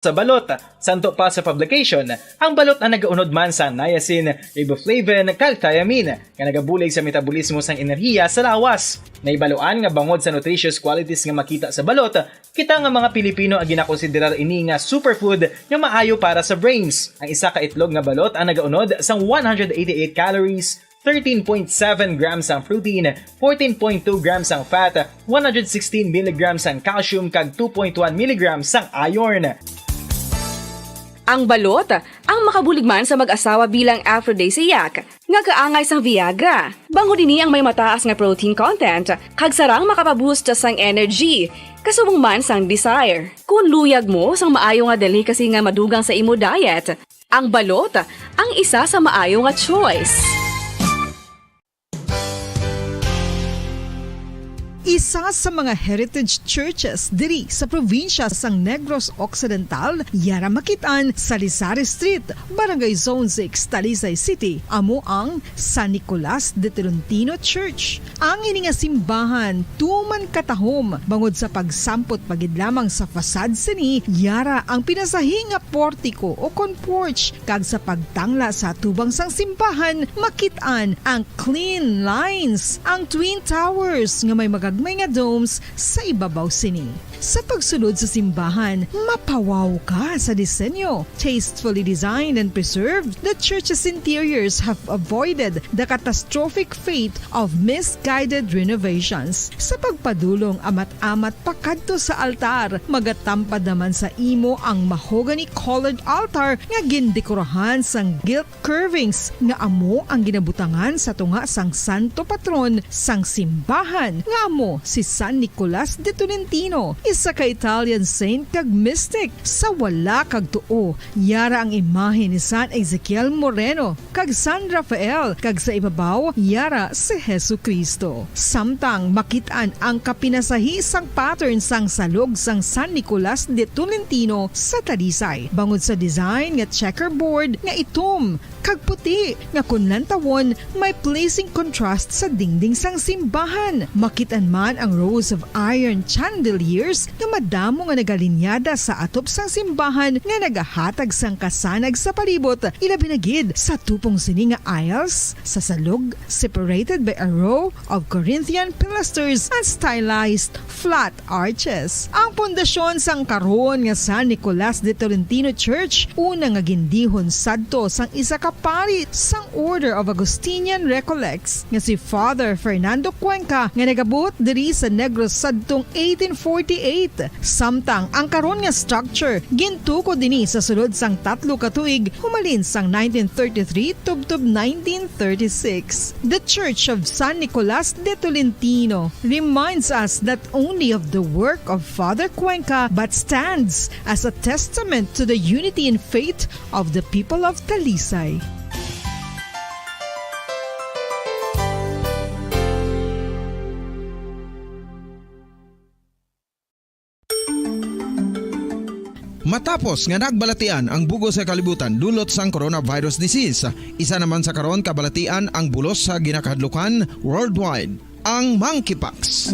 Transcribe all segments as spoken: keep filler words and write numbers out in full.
sa balot. Santo pa sa publication, ang balot ang nagaunod man sa niacin, riboflavin, kag thiamine, nga nagabulig sa metabolismo sang enerhiya sa lawas. Nahibaluan nga bangod sa nutritious qualities nga makita sa balot, kita nga mga Pilipino ang ginakonsiderar ini nga superfood nga maayo para sa brains. Ang isa ka itlog nga balot ang nagaunod sang one hundred eighty-eight calories, thirteen point seven grams ang protein, fourteen point two grams ang fat, one hundred sixteen milligrams ang calcium, kag two point one milligrams ang iron. Ang balot ang makabulig man sa mag-asawa bilang aphrodisiac nga kaangay sang Viagra. Bangod ini ang may mataas nga protein content, kag sarang makapaboost sang energy, kasubong man sang desire. Kung luyag mo sang maayo nga delicacy nga madugang sa imo diet, ang balot ang isa sa maayo nga choice. Isa sa mga heritage churches diri sa probinsya sang Negros Occidental, yara makit-an sa Lisari Street, Barangay Zone six, Talisay City, amo ang San Nicolas de Tolentino Church. Ang ini nga simbahan tuman katahom bangod sa pagsampot pa gid lamang sa facade sini, yara ang pinasahi nga portiko o kon porch, kag sa pagtangla sa atubang sang simbahan makit-an ang clean lines, ang twin towers nga may magagmay nga domes sa ibabaw sini. Sa pagsulod sa simbahan, mapawaw ka sa disenyo. Tastefully designed and preserved, the church's interiors have avoided the catastrophic fate of misguided renovations. Sa pagpadulong amat-amat pakadto sa altar, magatampad naman sa imo ang mahogany-colored altar nga gindekorahan sang gilt curvings nga amo ang ginabutangan sa tunga sang santo patron sang simbahan, nga amo si San Nicolas de Tolentino, isa ka Italian saint kag mystic. Sa wala kag tuo, yara ang imahe ni San Ezekiel Moreno kag San Rafael, kag sa ibabaw, yara si Jesu-Cristo. Samtang makit-an ang kapinasahi sang pattern sang salog sang San Nicolas de Tolentino sa Talisay, bangod sa design nga checkerboard nga itom kag puti, nga kon lantawon, may pleasing contrast sa dingding sang simbahan. Makit-an man ang rows of iron chandeliers nga madamo nga nagalinyada sa atop sang simbahan nga nagahatag sang kasanag sa palibot, ilabi na gid sa tupong sini nga aisles sa salog, separated by a row of Corinthian pilasters and stylized flat arches. Ang pundasyon sang karon nga San Nicolas de Tolentino Church, una nga gindihon sadto sang isa ka pari sang Order of Augustinian Recollects nga si Father Fernando Cuenca, nga nagabuot diri sa Negros sadtong eighteen forty-eight. Samtang ang karon nga structure gintukod ini sa sulod sang tatlo ka tuig, humalin sang nineteen thirty-three tubtob nineteen thirty-six. The Church of San Nicolas de Tolentino reminds us not only of the work of Father Cuenca, but stands as a testament to the unity in faith of the people of Talisay. Matapos nga nagbalatian ang bug-os nga kalibutan dulot sang coronavirus disease, isa naman sa karon kabalatian ang bulos sa ginakahadlukan worldwide, ang monkeypox.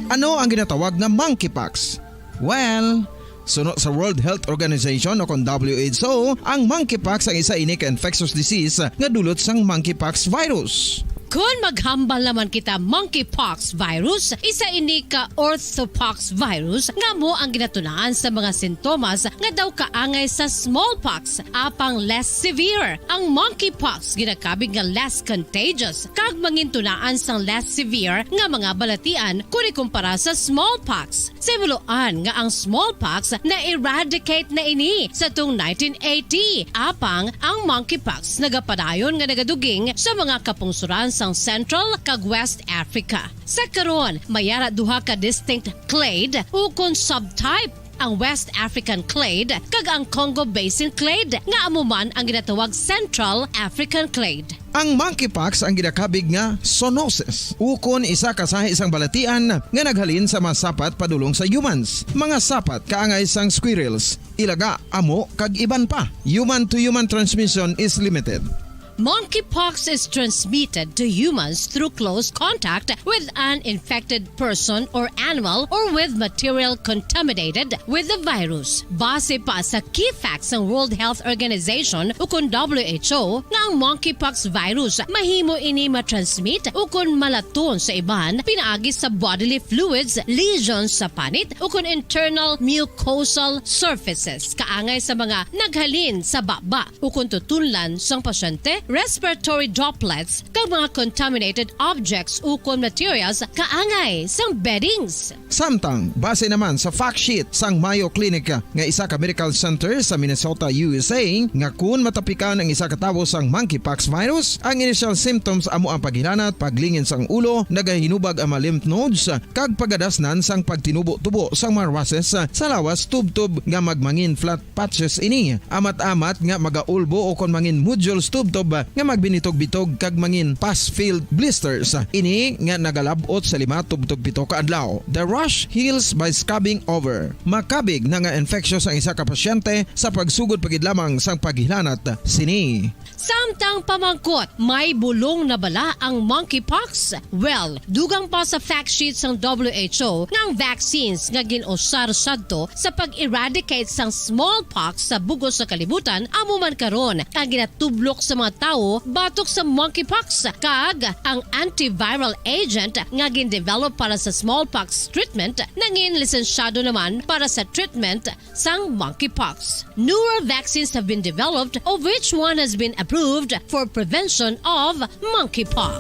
Ano ang ginatawag nga monkeypox? Well, suno sa World Health Organization o kon W H O, ang monkeypox ang isa ini ka infectious disease nga dulot sang monkeypox virus. Kon maghambal naman kita, monkeypox virus, isa ini ka orthopox virus nga amo ang ginatunaan sa mga sintomas nga daw kaangay sa smallpox, apang less severe. Ang monkeypox ginakabig nga less contagious kag mangintunaan sang less severe nga mga balatian kon ikumpara sa smallpox. Sa hibaluan nga ang smallpox na-eradicate na ini sa tung nineteen eighty, apang ang monkeypox nagapadayon nga nagaduging sa mga kapungsoran sang Central kag West Africa. Sa karon, may ara duha ka distinct clade ukon subtype, ang West African clade kag ang Congo Basin clade, nga amo man ang ginatawag Central African clade. Ang monkeypox ang ginakabig nga zoonosis, ukon isa ka sahi sang balatian nga naghalin sa mga sapat padulong sa humans, mga sapat kaangay sang squirrels, ilaga, amo, kag iban pa. Human-to-human transmission is limited. Monkeypox is transmitted to humans through close contact with an infected person or animal or with material contaminated with the virus. Base pa sa key facts sang World Health Organization ukon W H O nga ang monkeypox virus mahimo ini matransmit ukon malaton sa iban pinaagi sa bodily fluids, lesions sa panit ukon internal mucosal surfaces kaangay sa mga naghalin sa baba ukon tutunlan sang pasyente, respiratory droplets, kag mga contaminated objects ukon materials kaangay sang beddings. Samtang, base naman sa fact sheet sang Mayo Clinic nga isa ka medical center sa Minnesota, U S A, nga kun matapikan ang isa ka tawo sang monkeypox virus, ang initial symptoms amo ang paghilanat, paglingin sang ulo, nagahinubag ang mga lymph nodes, kag pagadasnan sang pagtinubo-tubo sang mga rushes sa lawas tubtob nga magmangin flat patches ini. Amat-amat nga magaulbo o kon mangin nodules tubtob nga magbinitog-bitog kag mangin pus-filled blisters. Ini nga nagalab-ot sa lima tubtob pito ka adlaw. The rash heals by scabbing over. Makabig na nga infectious ang isa ka pasyente sa pagsugod pa gid lamang sang paghilanat sini. Samtang pamangkot, may bulong na bala ang monkeypox? Well, dugang pa sa fact sheet sang W H O nga ang vaccines nga gin-usar sadto sa pag-eradicate sang smallpox sa bug-os nga kalibutan amo man karon ang ginatublok sa mga tawo batok sa monkeypox, kag ang antiviral agent nga gin-develop para sa smallpox treatment nangin lisensyado naman para sa treatment sang monkeypox. Newer vaccines have been developed, of which one has been approved for prevention of monkeypox.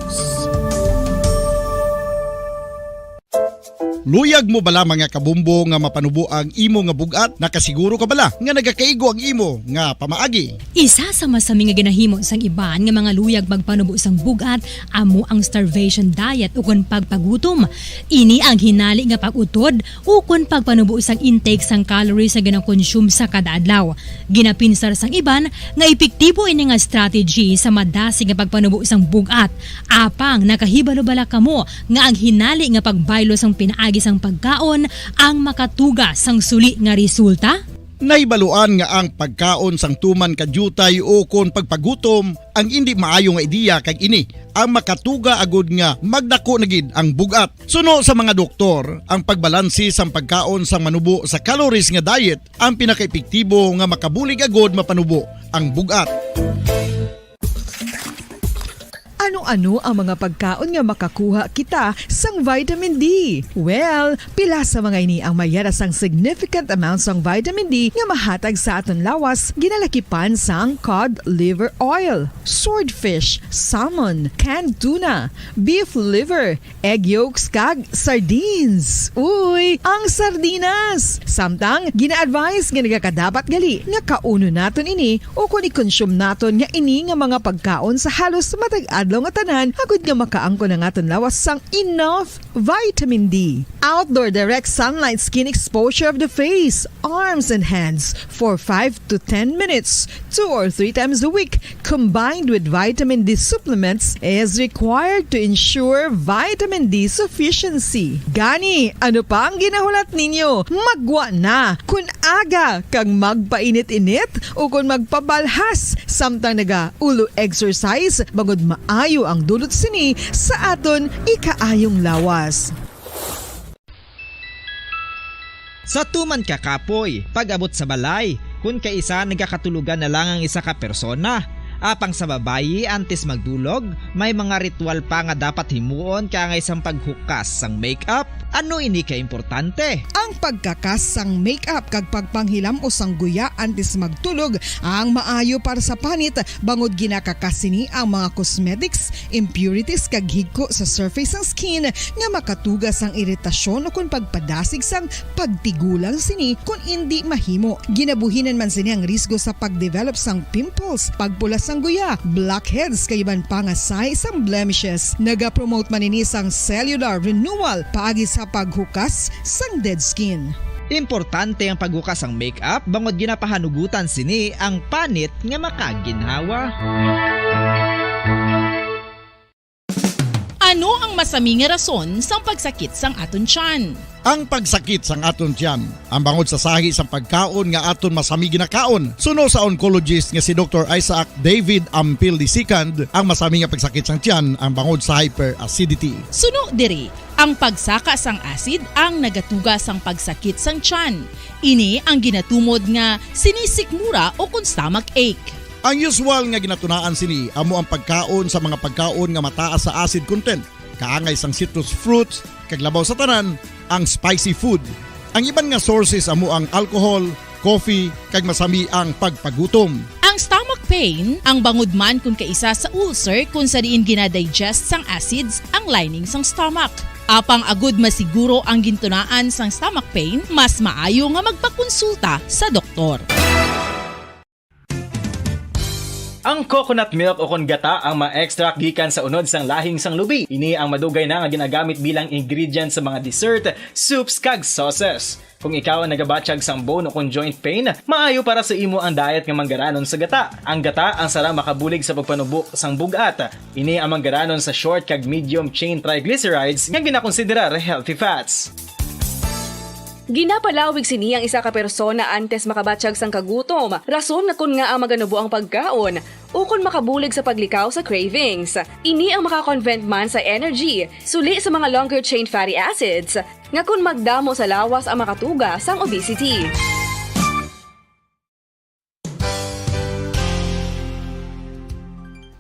Luyag mo bala, mga kabumbo, nga mapanubo ang imo nga bug-at? Nakasiguro ka bala nga nagakaigo ang imo nga pamaagi? Isa sa masami nga ginahimo sang iban nga mga luyag magpanubo sang bug-at amo ang starvation diet ukon pagpagutom. Ini ang hinali nga pag-utod ukon pagpanubo sang intake sang calories nga ginakonsume sa kada adlaw. Ginapinsar sang iban nga epektibo ini nga strategy sa madasig nga pagpanubo sang bug-at. Apang nakahibalo bala kamo nga ang hinali nga pagbaylo sang pinaagi sang pagkaon ang makatuga sang suli nga resulta? Nahibaluan nga ang pagkaon sang tuman ka diutay ukon pagpagutom ang indi maayo nga ideya, kag ini ang makatuga agud nga magdako na gid ang bug-at. Suno sa mga doktor, ang pagbalanse sang pagkaon sang manubo sa calories nga diet ang pinakaepektibo nga makabulig agud mapanubo ang bug-at. Ano-ano ang mga pagkaon nga makakuha kita sang vitamin D? Well, pila sa mga ini ang mayara sang significant amount sang vitamin D nga mahatag sa aton lawas, ginalakipan sang cod liver oil, swordfish, salmon, canned tuna, beef liver, egg yolks, kag sardines. Uy, ang sardinas! Samtang, gina-advise nga nagakadapat gali nga kaunon naton ini ukon i-consume naton nga ini nga mga pagkaon sa halos matag adlaw nga tanan, agud nga makaangkon ang aton lawas sang enough vitamin D. Outdoor direct sunlight skin exposure of the face, arms, and hands for five to ten minutes, two or three times a week, combined with vitamin D supplements, is required to ensure vitamin D sufficiency. Gani, ano pa ang ginahulat ninyo? Maggwa na! Kun aga kag magpainit-init ukon magpabalhas samtang naga-ulo exercise, bangod maayo ang dulot sini sa aton ikaayong lawas. Sa tuman ka kapoy, pag-abot sa balay, kun kaisa nagakatulogan na lang ang isa ka persona. Apang sa babayi, antes magdulog, may mga ritual pa nga dapat himuon kaangay sang paghukas sang makeup. Ano ini ka importante? Ang pagkakas sang makeup kag pagpanghilam-os sang guya antes magtulog ang maayo para sa panit, bangod ginakakas sini ang mga cosmetics, impurities, kag higko sa surface sang skin nga makatuga sang iritasyon ukon pagpadasig sang pagtigulang sini kon indi mahimo. Ginabuhinan man sini ang risgo sa pagdevelop sang pimples, pagpula sang guya, blackheads, kag iban pa nga sign sang blemishes. Nagapromote man ini sang cellular renewal paagi sa paghukas sang dead skin. Importante ang paghukas sang makeup bangod ginapahanugutan sini ang panit nga makaginhawa. Ano ang masami nga rason sang pagsakit sang aton tiyan? Ang pagsakit sang aton tiyan, ang bangod sa sahi sang pagkaon nga aton masami ginakaon. Suno sa oncologist nga si Doktor Isaac David Ampil the second, ang masami nga pagsakit sang tiyan ang bangod sa hyperacidity. Suno diri, ang pagsaka sang acid ang nagatuga sang pagsakit sang tiyan. Ini ang ginatumod nga sinisikmura o kon stomach ache. Ang usual nga ginatunaan sini amo ang pagkaon sa mga pagkaon nga mataas sa acid content, kaangay sang citrus fruits, kag labaw sa tanan, ang spicy food. Ang iban nga sources amo ang alcohol, coffee, kag masami ang pagpagutom. Ang stomach pain, ang bangod man kon kaisa sa ulcer kon sa diin ginadigest sang acids ang lining sang stomach. Apang agud masiguro ang gintunaan sang stomach pain, mas maayo nga magpakonsulta sa doktor. Ang coconut milk o kon gata ang ma-extract gikan sa unod sang lahing sang lubi. Ini ang madugay na nga ginagamit bilang ingredient sa mga dessert, soups, kag sauces. Kung ikaw ang nagabatyag sang bone o kon joint pain, maayo para sa imo ang diet nga manggaranon sa gata. Ang gata ang sara makabulig sa pagpanubo sang bug-at. Ini ang manggaranon sa short kag medium chain triglycerides nga ginakonsiderar healthy fats. Ginapalawig sini ang isa ka persona antes makabatyag sang kagutom, rason nga kon ngaa maganubo ang pagkaon, ukon makabulig sa paglikaw sa cravings. Ini ang maka-convert man sa energy, suli sa mga longer chain fatty acids, nga kon magdamo sa lawas ang makatuga sang obesity.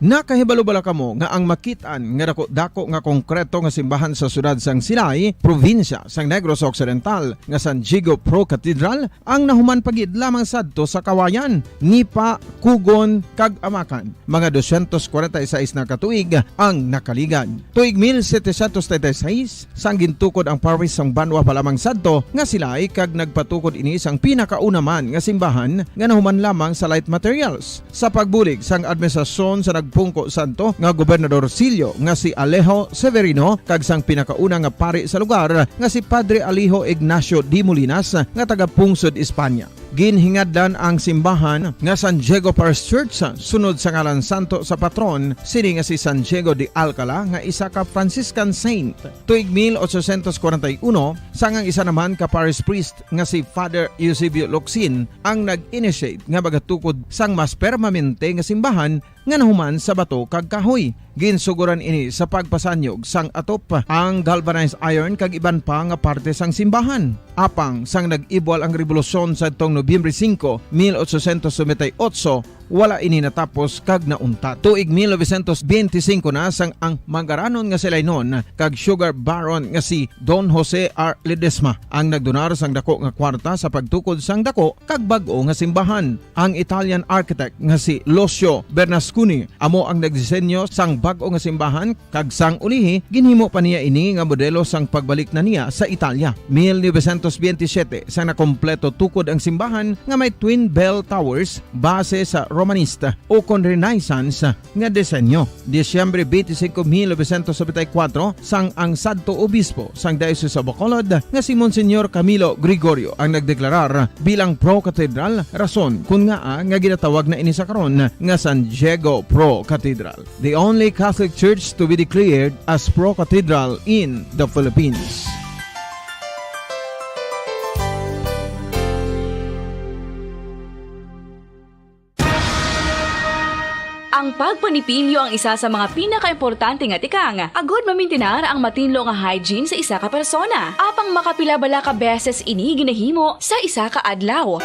Nakahibalo bala kamo nga ang makit-an nga daku-daku nga konkreto nga simbahan sa siyudad sang Silay, probinsya sang Negros Occidental, nga San Diego Pro Cathedral, ang nahuman pa gid lamang sadto sa Kawayan, Nipa, Kugon, kag Amakan? Mga dosyentos kwarenta y seis na ka tuig ang nakaligad. Tuig mil setecientos treinta y seis, sang gintukod ang parish sang banwa pa lamang sadto nga Silay, kag nagpatukod ini sang pinakauna man nga simbahan nga nahuman lamang sa light materials. Sa pagbulig sang administrasyon sa nagpungko sadto nga Gobernador Silio nga si Alejo Severino kag sang pinakauna nga pari sa lugar nga si Padre Alejo Ignacio de Molinas nga taga-pungsod Espanya. Ginhingadlan ang simbahan nga San Diego Parish Church sunod sa ngalan santo sa patron sini nga si San Diego de Alcala nga isa ka Franciscan saint. Tuig mil ochocientos kwarenta y uno, sang ang isa naman ka parish priest nga si Father Eusebio Locsin ang nag-initiate nga magatukod sang mas permanente nga simbahan nga nahuman sa bato kag kahoy. Ginsuguran ini sa pagpasanyog sang atop, ang galvanized iron kag iban pa nga parte sang simbahan. Apang sang nag-ibwal ang rebolusyon sadtong Nobyembre singko, mil ochocientos noventa y ocho, wala ini natapos kag nauntat. Tuig mil novecientos benti singko na sang ang manggaranon nga si Lainon kag sugar baron nga si Don Jose R. Ledesma ang nagdonar sang dako nga kwarta sa pagtukod sang dako kag bag-o nga simbahan. Ang Italian architect nga si Lucio Bernasconi amo ang nagdisenyo sang bag-o nga simbahan, kag sang ulihi ginhimo pa niya ini nga modelo sang pagbalik na niya sa Italia. Mil novecientos benti siyete, sang nakompleto tukod ang simbahan nga may twin bell towers base sa Romanista o kon Renaissance nga disenyo. Disyembre twenty-five, mil novecientos noventa y cuatro, sang ang sadto obispo sang Diocese of Bacolod nga si Monsignor Camilo Gregorio ang nagdeklarar bilang pro-cathedral, rason kun ngaa nga ginatawag na ini sa karon nga San Diego Pro Cathedral, the only Catholic church to be declared as pro-cathedral in the Philippines. Ang pagpanipilyo ang isa sa mga pinakaimportante nga tikang agud mamintinar ang matinlo nga hygiene sa isa ka persona. Apang makapila bala ka beses ini ginahimo sa isa ka adlaw?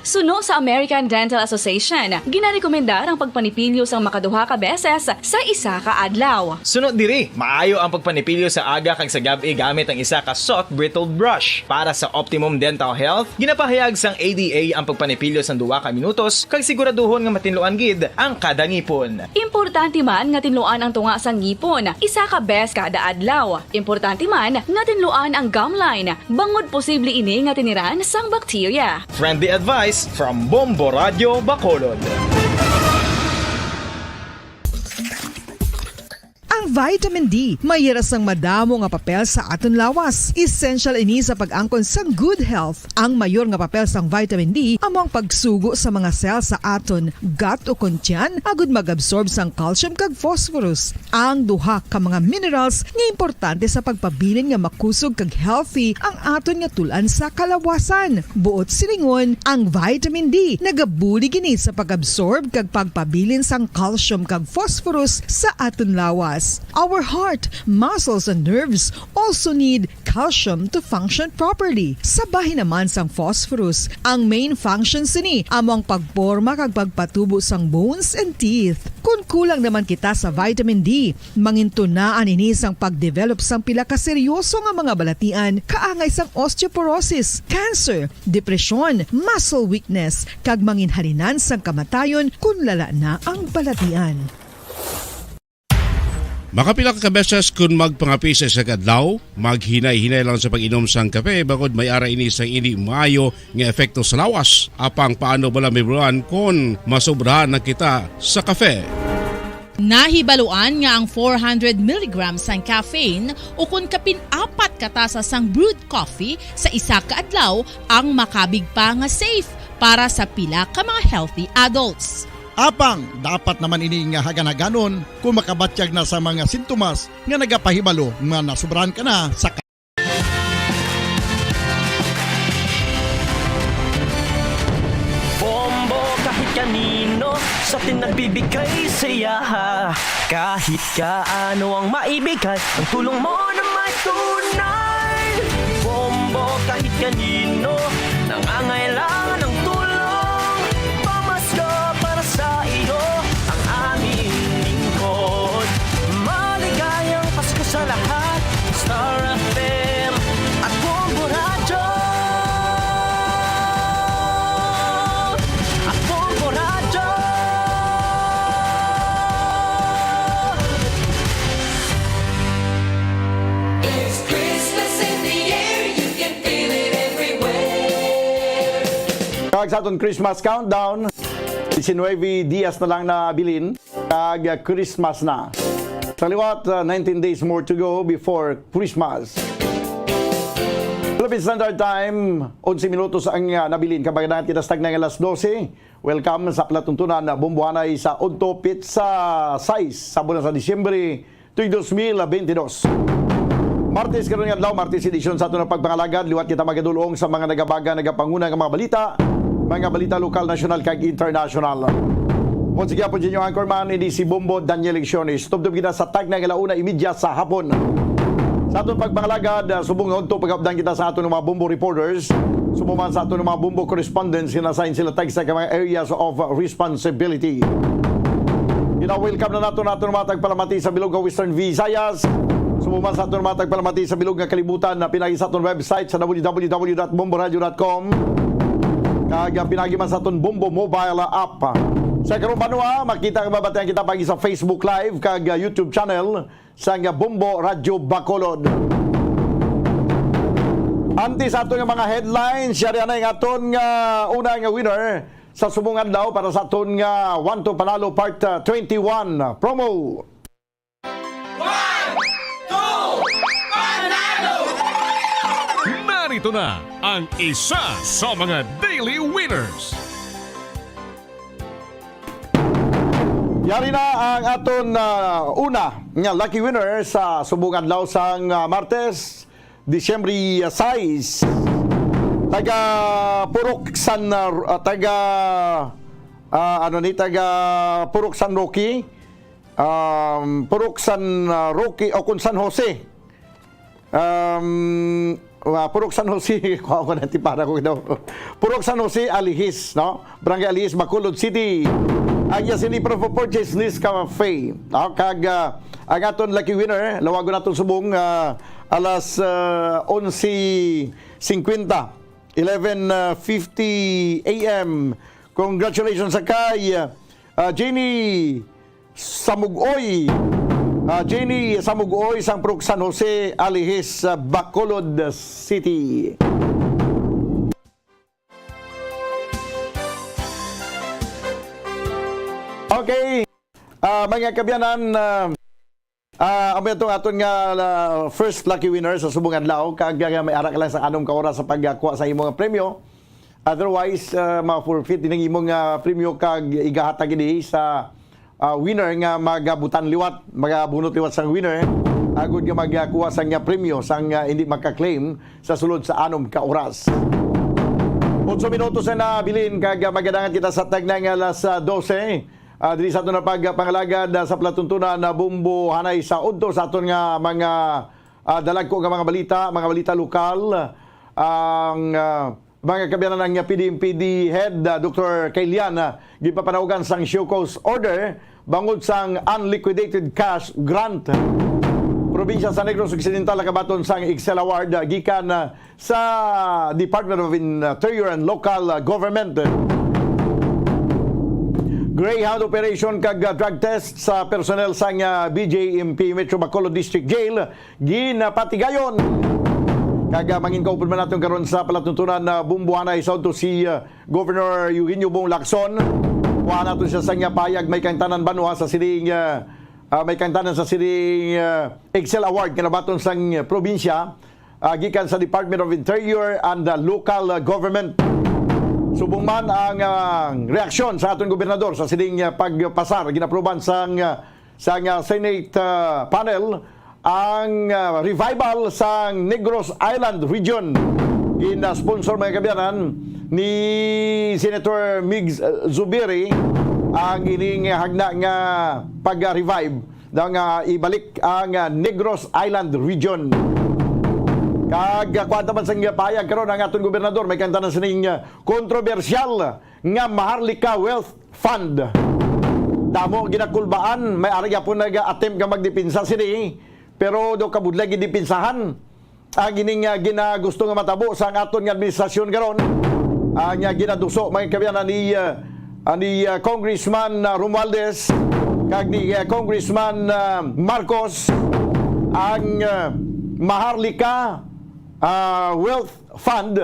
Suno sa American Dental Association, ginarekomendar ang pagpanipilyo sang makaduha ka beses sa isa ka adlaw. Suno diri, maayo ang pagpanipilyo sa aga kag sa gab-i gamit ang isa ka soft bristled brush. Para sa optimum dental health, ginapahayag sang A D A ang pagpanipilyo sang duha ka minutos kag siguraduhon nga matinluan gid ang kada ngipon. Importante man nga tinluan ang tunga sang ngipon isa ka bes kada adlaw. Importante man nga tinluan ang gum line, bangod posible ini nga tiniran sang bakterya. Friendly advice from Bombo Radio Bacolod. Ang Vitamin D may hira sang madamo nga papel sa aton lawas. Essential ini sa pag-angkon sang good health. Ang mayor nga papel sang vitamin D amo ang pagsugo sa mga cell sa aton gut o kon tiyan agud mag-absorb sang calcium kag phosphorus, ang duha ka mga minerals nga importante sa pagpabilin nga makusog kag healthy ang aton nga tul-an sa kalawasan. Buot silingon, ang vitamin D nagabulig ini sa pag-absorb kag pagpabilin sang calcium kag phosphorus sa aton lawas. Our heart, muscles, and nerves also need calcium to function properly. Sa bahin naman sang phosphorus, ang main function sini amo ang pagporma kag pagpatubo sang bones and teeth. Kon kulang naman kita sa vitamin D, mangintunaan ini sang pag-develop sang pila ka seryoso nga mga balatian kaangay sang osteoporosis, cancer, depresyon, muscle weakness, kag manginhalinan sang kamatayon kon lala na ang balatian. Makapila ka beses kon magpangape sa isa ka adlaw, maghinay-hinay lang sa pag-inom sang kape, bangod may ara ini sang indi maayo nga epekto sa lawas. Apang paano bala mahibaluan kon masobrahan na kita sa kape? Nahibaluan nga ang four hundred milligrams sang caffeine, ukon kapin apat ka tasa sang brewed coffee sa isa ka adlaw, ang makabig pa nga safe para sa pila ka mga healthy adults. Apang dapat naman ini nga hagan-haganon kung makabatyag na sa mga sintomas nga nagapahibalo nga nasobrahan ka na sa ka- Bombo kahit kanino sa atin nagbibigay saya. Kahit kaano ang maibigay, ang tulong mo na may tunay. Bombo kahit kanino nangangailangan ng tulong. Pamasko para sa iyo ang aming lingkod. Maligayang Pasko sa lahat. Star F M at Bombo Radyo. At Bombo Radyo. It's Christmas in the air, you can feel it everywhere. Kag sa aton Christmas countdown, diecinueve dias na lang nabilin, kag Christmas na. Sa liwat, uh, nineteen days more to go before Christmas. Philippine Standard Time, onse minutos ang, uh, nabilin. Kabagadangan kita sa tagna nga alas dose. Welcome sa palatuntunan na Bombohanay sa Udto, petsa sais sa bulan sa Disyembre, tuig dos mil bentidós. Martes karon nga adlaw, Martes edisyon sa aton nga pagpangalagad. Liwat kita magadulong sa mga nagabaga, nagapanguna nga mga balita, mga balita lokal, nasyonal, kag internasyonal. Mo sige po, inyo anchorman, ini si Bombo Daniel Lecciones. Tubtob kita sa tagna nga alauna imedya sa hapon. Sa aton pagpangalagad, ah, subong nga udto pagabdan kita sa aton mga Bombo reporters. Subong man sa aton mga Bombo correspondents, sila sign sila tag sa mga areas of responsibility. Gina-welcome na nato naton mga tagpalamati sa bilog nga Western Visayas. Subong man sa aton mga tagpalamati sa bilog nga kalibutan, na pinagi sa aton website sa w w w dot bomboradio dot com. Kag, ah, pinagi man sa aton Bombo mobile app. Sa karong banwa, makita kag mabatian kita pagi sa Facebook Live kag, ah, YouTube channel sang Bombo Radyo Bacolod. Antes sa aton nga mga headlines, yari anay nga aton nga una nga winner sa subong adlaw para sa aton nga One to Panalo Part, uh, twenty-one promo. One, two, Panalo! Narito na ang isa sa mga daily winners. Yari na ang aton, ah, una nga lucky winner sa subong adlaw sang, ah, Martes, Disyembre sais. Taga Purok San, ah, taga, ah, ano ni, taga Purok San Roque, um, Purok San, ah, Roque o kun San Jose. Um, ah, Purok San Jose, kuha ko na, tipara ko daw. Purok San Jose, Alihis, no? Barangay Alihis, Bacolod City. Ang iya sini proof of purchase, Nescafe. No? Kag, ah, ang aton lucky winner, lawagon naton subong, ah, alas, ah, onse cincuenta, eleven fifty a m. Congratulations sa kay, ah, Jenny Samugoy. Ah, Jenny Samugoy, sang Purok San Jose, Alihis, ah, Bacolod City. Okay. Ah, mga kaabyanan, ah, Ah, amo itong aton nga, ah, first lucky winner sa subong adlaw. Kag, ah, may ara ka lang sa anom ka oras sa pagkuha sa imong premyo. Otherwise, ah, ma-forfeit din ang imong, ah, premyo kag igahatag ini sa, ah, winner nga magabutan liwat, magabunot liwat sang winner. Agod nga magakuha sang, ah, premyo sang, ah, hindi maka-claim sa sulod sa anom ka oras. Otso minutos na nabilin kag, ah, magadangat kita sa tagnang alas, ah, dose. Ah, diri sa aton na pagpangalagad, ah, sa palatuntunan na Bumbo Hanay sa udto sa aton nga mga, ah, dalagko nga mga balita, mga balita lokal. Ang, ah, mga kaabyanan, ang P D M P D head, ah, Doktor Kailian, ah, ginpapanawgan sang show cause order bangod sang unliquidated cash grant. Probinsya sa Negros Occidental nakabaton sang Excel Award, ah, gikan, ah, sa Department of Interior and Local, uh, Government. Greyhound operation kag, uh, drug test sa personnel sang, uh, B J M P Metro Bacolod District Jail ginapatigayon. Kag, uh, mangin kaupod man naton karon sa palatuntunan na Bumbo Hanay sa udto si, uh, Governor Eugenio Bong Lacson. Kuha naton siya sa iya pahayag, may kaangtanan banwa sa sining, uh, uh, may kaangtanan sa sining, uh, Excel Award nga nabaton sang probinsya, ah, gikan sa Department of Interior and, ah, Local, ah, Government. Subong man ang, ah, reaksyon sa aton gobernador sa sining, ah, pagpasar, ginaproban sang, ah, sang, ah, Senate, ah, panel ang, ah, revival sang Negros Island Region. Gina-sponsor, mga kaabyanan, ni Senator Migs, ah, Zubiri ang ining hagna nga pag-revive daw nga ibalik ang, ah, Negros Island Region. Kag, ah, kuwan ta man sang pahayag karon ang aton gobernador, may kaangtanan sining, ah, kontrobersyal nga Maharlika Wealth Fund. Damo ginakulbaan, may ara gyapon nag-attempt nga magdepensa sini, pero daw kabudlay gidipinsahan. Ang ining, ah, ginagusto nga matabo sa ang aton nga administrasyon karon, ang, ah, ginaduso, mga kaabyanan, ni, ah, ah, ni, ah, Congressman, ah, Romualdez kag ni, ah, Congressman, ah, Marcos, ang, ah, Maharlika, ah, Wealth Fund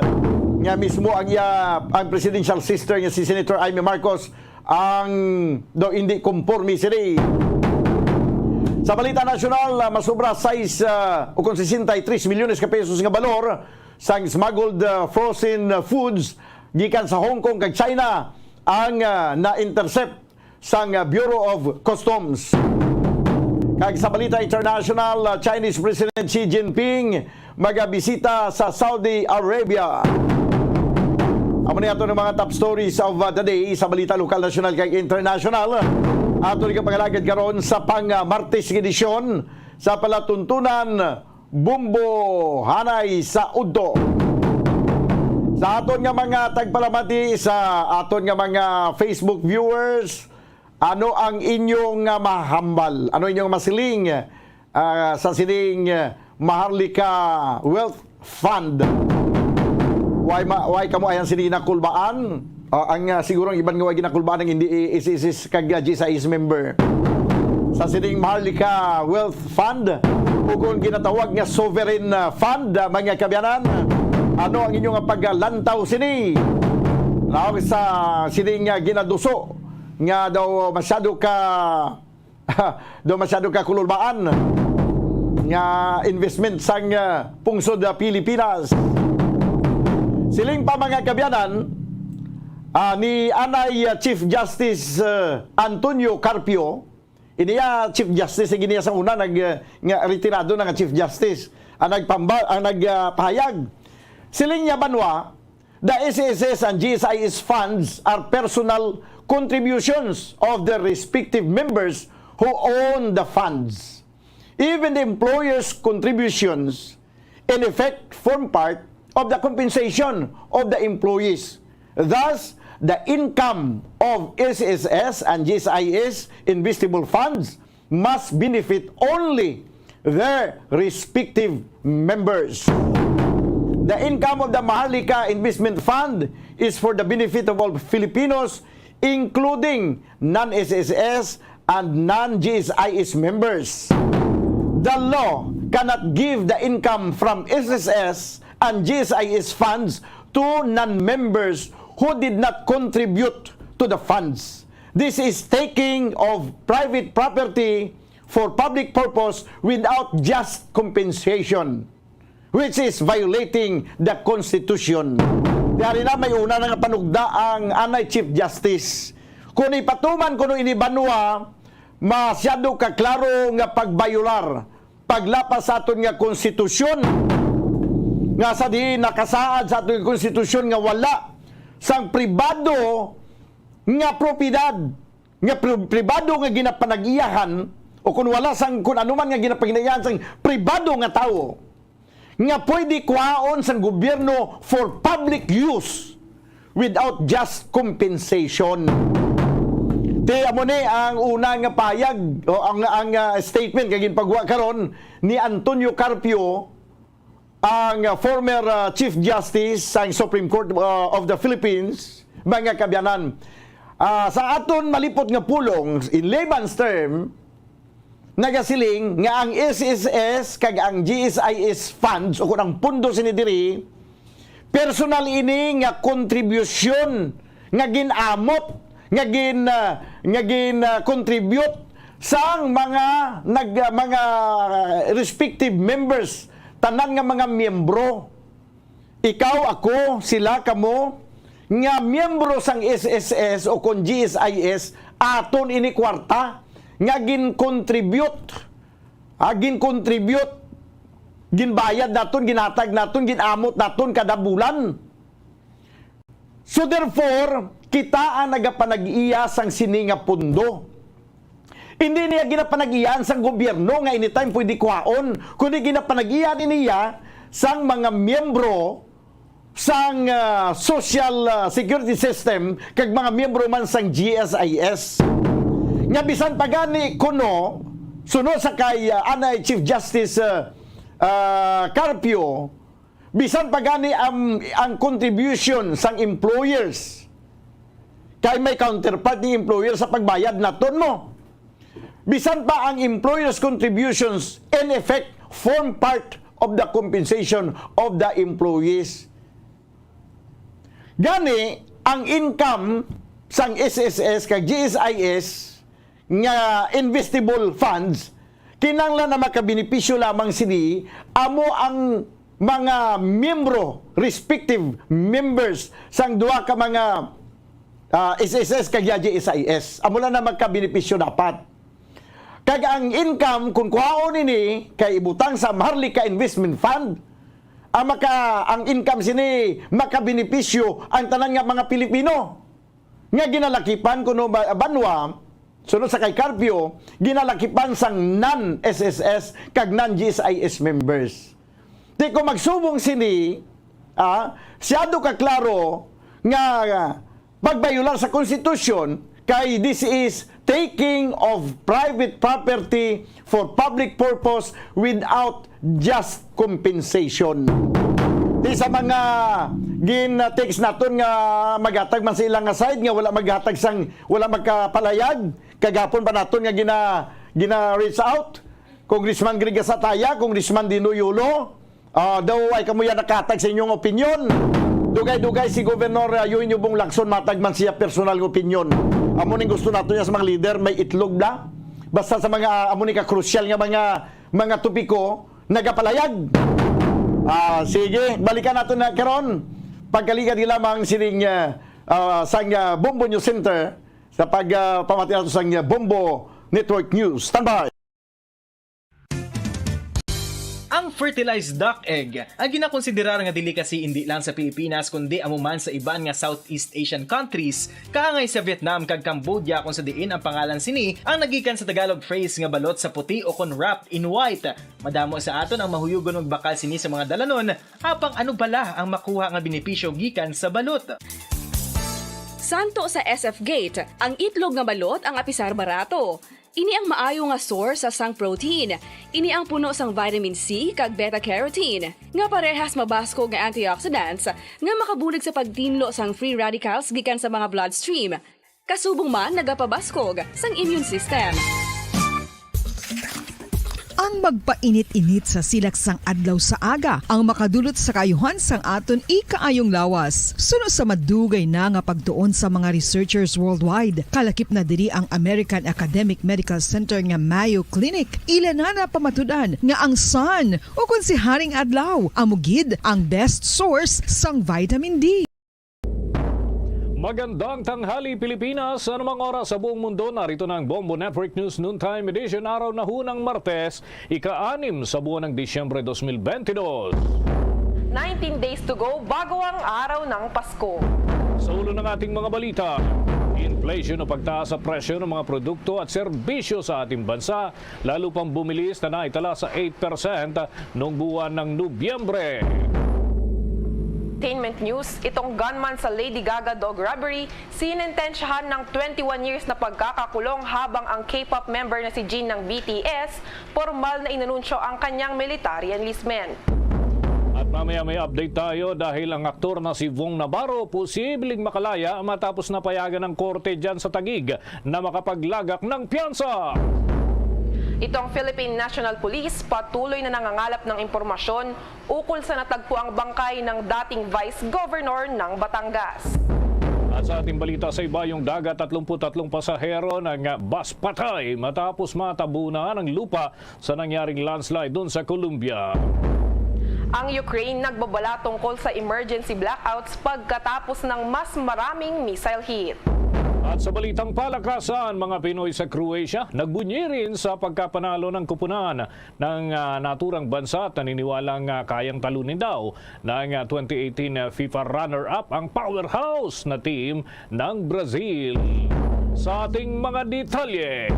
nga mismo ang iya, ang presidential sister nga si Senator Imee Marcos ang daw hindi komporme sini. Sa balita nasyonal, ah, masobra sais, ah, o kon sesenta y tres milyones ka pesos nga balor sang smuggled, ah, frozen, ah, foods gikan sa Hong Kong kag China ang, ah, na-intercept sang, ah, Bureau of Customs. Kag sa balita international, ah, Chinese President Xi Jinping magabisita sa Saudi Arabia. Amo ni ato ng mga top stories of, uh, the day sa balita lokal, nasyonal, kag international. Ato ni kapangalagad karon sa pang, uh, Martes nga edisyon sa palatuntunan Bumbo Hanay sa Udto. Sa aton nga mga tagpalamati, sa aton nga mga Facebook viewers, ano ang inyong, uh, mahambal? Ano inyong masiling? Ah, sa sining, ah, Maharlika Wealth Fund. Why ma-, why kamo ayang sini ginakulbaan? Ah, ang, ah, siguro ang iban nga way ginakulbaan ang hindi i-, S S S kag, ah, G S I S member. Sa sining Maharlika Wealth Fund, o kung ginatawag nga sovereign, ah, fund, ah, mga kaabyanan, ano ang inyong paglantaw sini? Laog sa sining, ah, ginaduso nga daw masyado ka do masyado ka kululbaan nga investment sang, ah, pungsod, ah, Pilipinas. Siling pa, mga kaabyanan, ah, ni anay, ah, Chief Justice, ah, Antonio Carpio, iniya Chief Justice, iniya sa una nag, ah, nga retirado na nga Chief Justice, ang nagpamba-, ang nag, ah, pahayag. Siling niya, banwa, The S S S and G S I S funds are personal contributions of their respective members who own the funds. Even the employer's contributions, in effect, form part of the compensation of the employees. Thus, the income of S S S and G S I S investable funds must benefit only their respective members. The income of the Maharlika Investment Fund is for the benefit of all Filipinos, including non-S S S and non-G S I S members. The law cannot give the income from S S S and G S I S funds to non-members who did not contribute to the funds. This is taking of private property for public purpose without just compensation, which is violating the Constitution. Di ari na may una na nga panugda ang anay Chief Justice. Kung ipatuman kuno ini banwa, masyado ka klaro nga pagbayular, paglapas sa aton nga konstitusyon, nga sa diin nakasaad sa aton nga konstitusyon nga wala sang pribado nga propiedad, nga pri-, pribado nga ginapanag-iyahan, o kung wala sang kung ano man nga ginapanag-iyahan sang pribado nga tawo, nga pwede kuhaon sang gobyerno for public use without just compensation. Ti amo ni ang una nga payag o ang, ang, ah, statement nga ginpagwa karon ni Antonio Carpio, ang, ah, former, ah, Chief Justice sang Supreme Court, ah, of the Philippines, mga kaabyanan. Ah, sa aton malipot nga pulong, in layman's term, nagasiling nga ang S S S kag ang G S I S funds o kung ang pundo sini diri, personal ini nga kontribusyon nga ginamot, nga gin, ah, nga gin, ah, contribute sang mga nag, mga respective members, tanan nga mga miyembro. Ikaw, ako, sila, kamo, nga miyembro sang S S S o kon G S I S, aton ini kwarta nga gin-contribute, ah, gin-contribute, ginbayad naton, ginhatag naton, ginamot naton kada bulan. So therefore, kita ang nagapanag-iya sang sini nga pundo. Hindi niya ginapanag-iyaan sang gobyerno nga anytime pwede kuhaon, kundi ginapanag-iyaan niya sang mga miyembro sang, ah, social, ah, security system kag mga miyembro man sang G S I S. Nga bisan pa gani kuno, suno sa kay, ah, anay Chief Justice, ah, ah, Carpio, bisan pa gani ang, ang contribution sang employers, kay may counterpart ni employer sa pagbayad naton mo. Bisan pa ang employers' contributions, in effect, form part of the compensation of the employees. Gani, ang income sang S S S kag G S I S nga investable funds, kinahanglan na makabenepisyo lamang sini amo ang mga miyembro, respective members sang duha ka mga, ah, S S S kag G S I S. Amo lang na magkabenepisyo dapat. Kag ang income, kung kuhaon ini, kay ibutang sa Maharlika Investment Fund, ang maka-, ang income sini, makabenepisyo ang tanan nga mga Pilipino nga ginalakipan kuno ba-, banwa, sunod sa kay Carpio, ginalakipan sang non-S S S kag non-G S I S members. Di ko magsubong sini, ah, siyado ka klaro nga, ah, pagbayular sa konstitusyon kay this is taking of private property for public purpose without just compensation. Di sa mga gin-text naton nga maghatag man sa ilang nga side nga wala maghatag sang, wala magkapalayag, kagapon pa naton nga gina-, gina-reach out, Congressman Grigas Ataya, Congressman Dino Yulo, ah, daw ay kamo yan nakatag sa inyong opinyon. Dugay-dugay si Governor, ah, Eugenio Bong Lacson, matag man siya personal nga opinyon. Amo ning gusto nato niya sa mga leader, may itlog bla. Basta sa mga, ah, amo ni ka-crucial nga mga, mga topiko, nagapalayag. Ah, sige, balikan nato na karon. Pagkaligad lamang sining, ah, ah, sang, ah, Bombo News Center sa pag, ah, pamati nato sang, ah, Bombo Network News. Standby. Ang fertilized duck egg, ang ginakonsiderar nga delicacy indi lang sa Pilipinas kundi amo man sa iban nga Southeast Asian countries, kaangay sa Vietnam kag Cambodia, kung sa diin ang pangalan sini ang nagikan sa Tagalog phrase nga balot sa puti o kon wrapped in white. Madamo sa aton ang mahuyugon magbakal sini sa mga dalanon, apang ano bala ang makuha nga benepisyo gikan sa balot? Santo sa S F Gate, ang itlog nga balot ang apisar barato. Ini ang maayo nga source sang protein. Ini ang puno sang vitamin C kag beta-carotene, nga parehas mabaskog nga antioxidants nga makabulig sa pagtinlo sang free radicals gikan sa mga bloodstream. Kasubong man nagapabaskog sang immune system. Ang magpainit-init sa silak sang adlaw sa aga ang makadulot sa kaayuhan sang aton ikaayong lawas. Suno sa madugay na nga pagtuon sa mga researchers worldwide, kalakip na diri ang American Academic Medical Center nga Mayo Clinic. Ila na napamatud-an nga ang sun, o kon si Haring Adlaw, amo gid ang best source sang vitamin D. Magandang tanghali, Pilipinas. Anumang oras sa buong mundo, narito na ang Bombo Network News Noontime Edition, araw na hunang Martes, ika-anim sa buwan ng Disyembre dos mil bentidós. Nineteen days to go bago ang araw ng Pasko. Sa ulo ng ating mga balita, inflation o pagtaas sa presyo ng mga produkto at serbisyo sa ating bansa, lalo pang bumilis na naitala sa eight percent nung buwan ng Nobyembre. Entertainment news, itong gunman sa Lady Gaga dog robbery, sinentensyahan ng twenty-one years na pagkakakulong, habang ang K-pop member na si Jin ng B T S, formal na inanunsyo ang kanyang military enlistment. At mamaya may update tayo dahil ang aktor na si Vong Navarro posibleng makalaya matapos na payagan ng korte dyan sa Taguig na makapaglagak ng piyansa. Itong Philippine National Police patuloy na nangangalap ng impormasyon ukol sa natagpuang bangkay ng dating Vice Governor ng Batangas. At sa ating balita sa ibayong dagat, tatlumpu tatlong pasahero ng bus patay matapos matabunan ang lupa sa nangyaring landslide doon sa Colombia. Ang Ukraine nagbabala tungkol sa emergency blackouts pagkatapos ng mas maraming missile hit. At sa balitang palakasan, mga Pinoy sa Croatia nagbunyi rin sa pagkapanalo ng kupunan ng, ah, naturang bansa at naniniwalang, ah, kayang talunin daw ng, ah, twenty eighteen, ah, FIFA runner-up ang powerhouse na team ng Brazil. Sa ating mga detalye,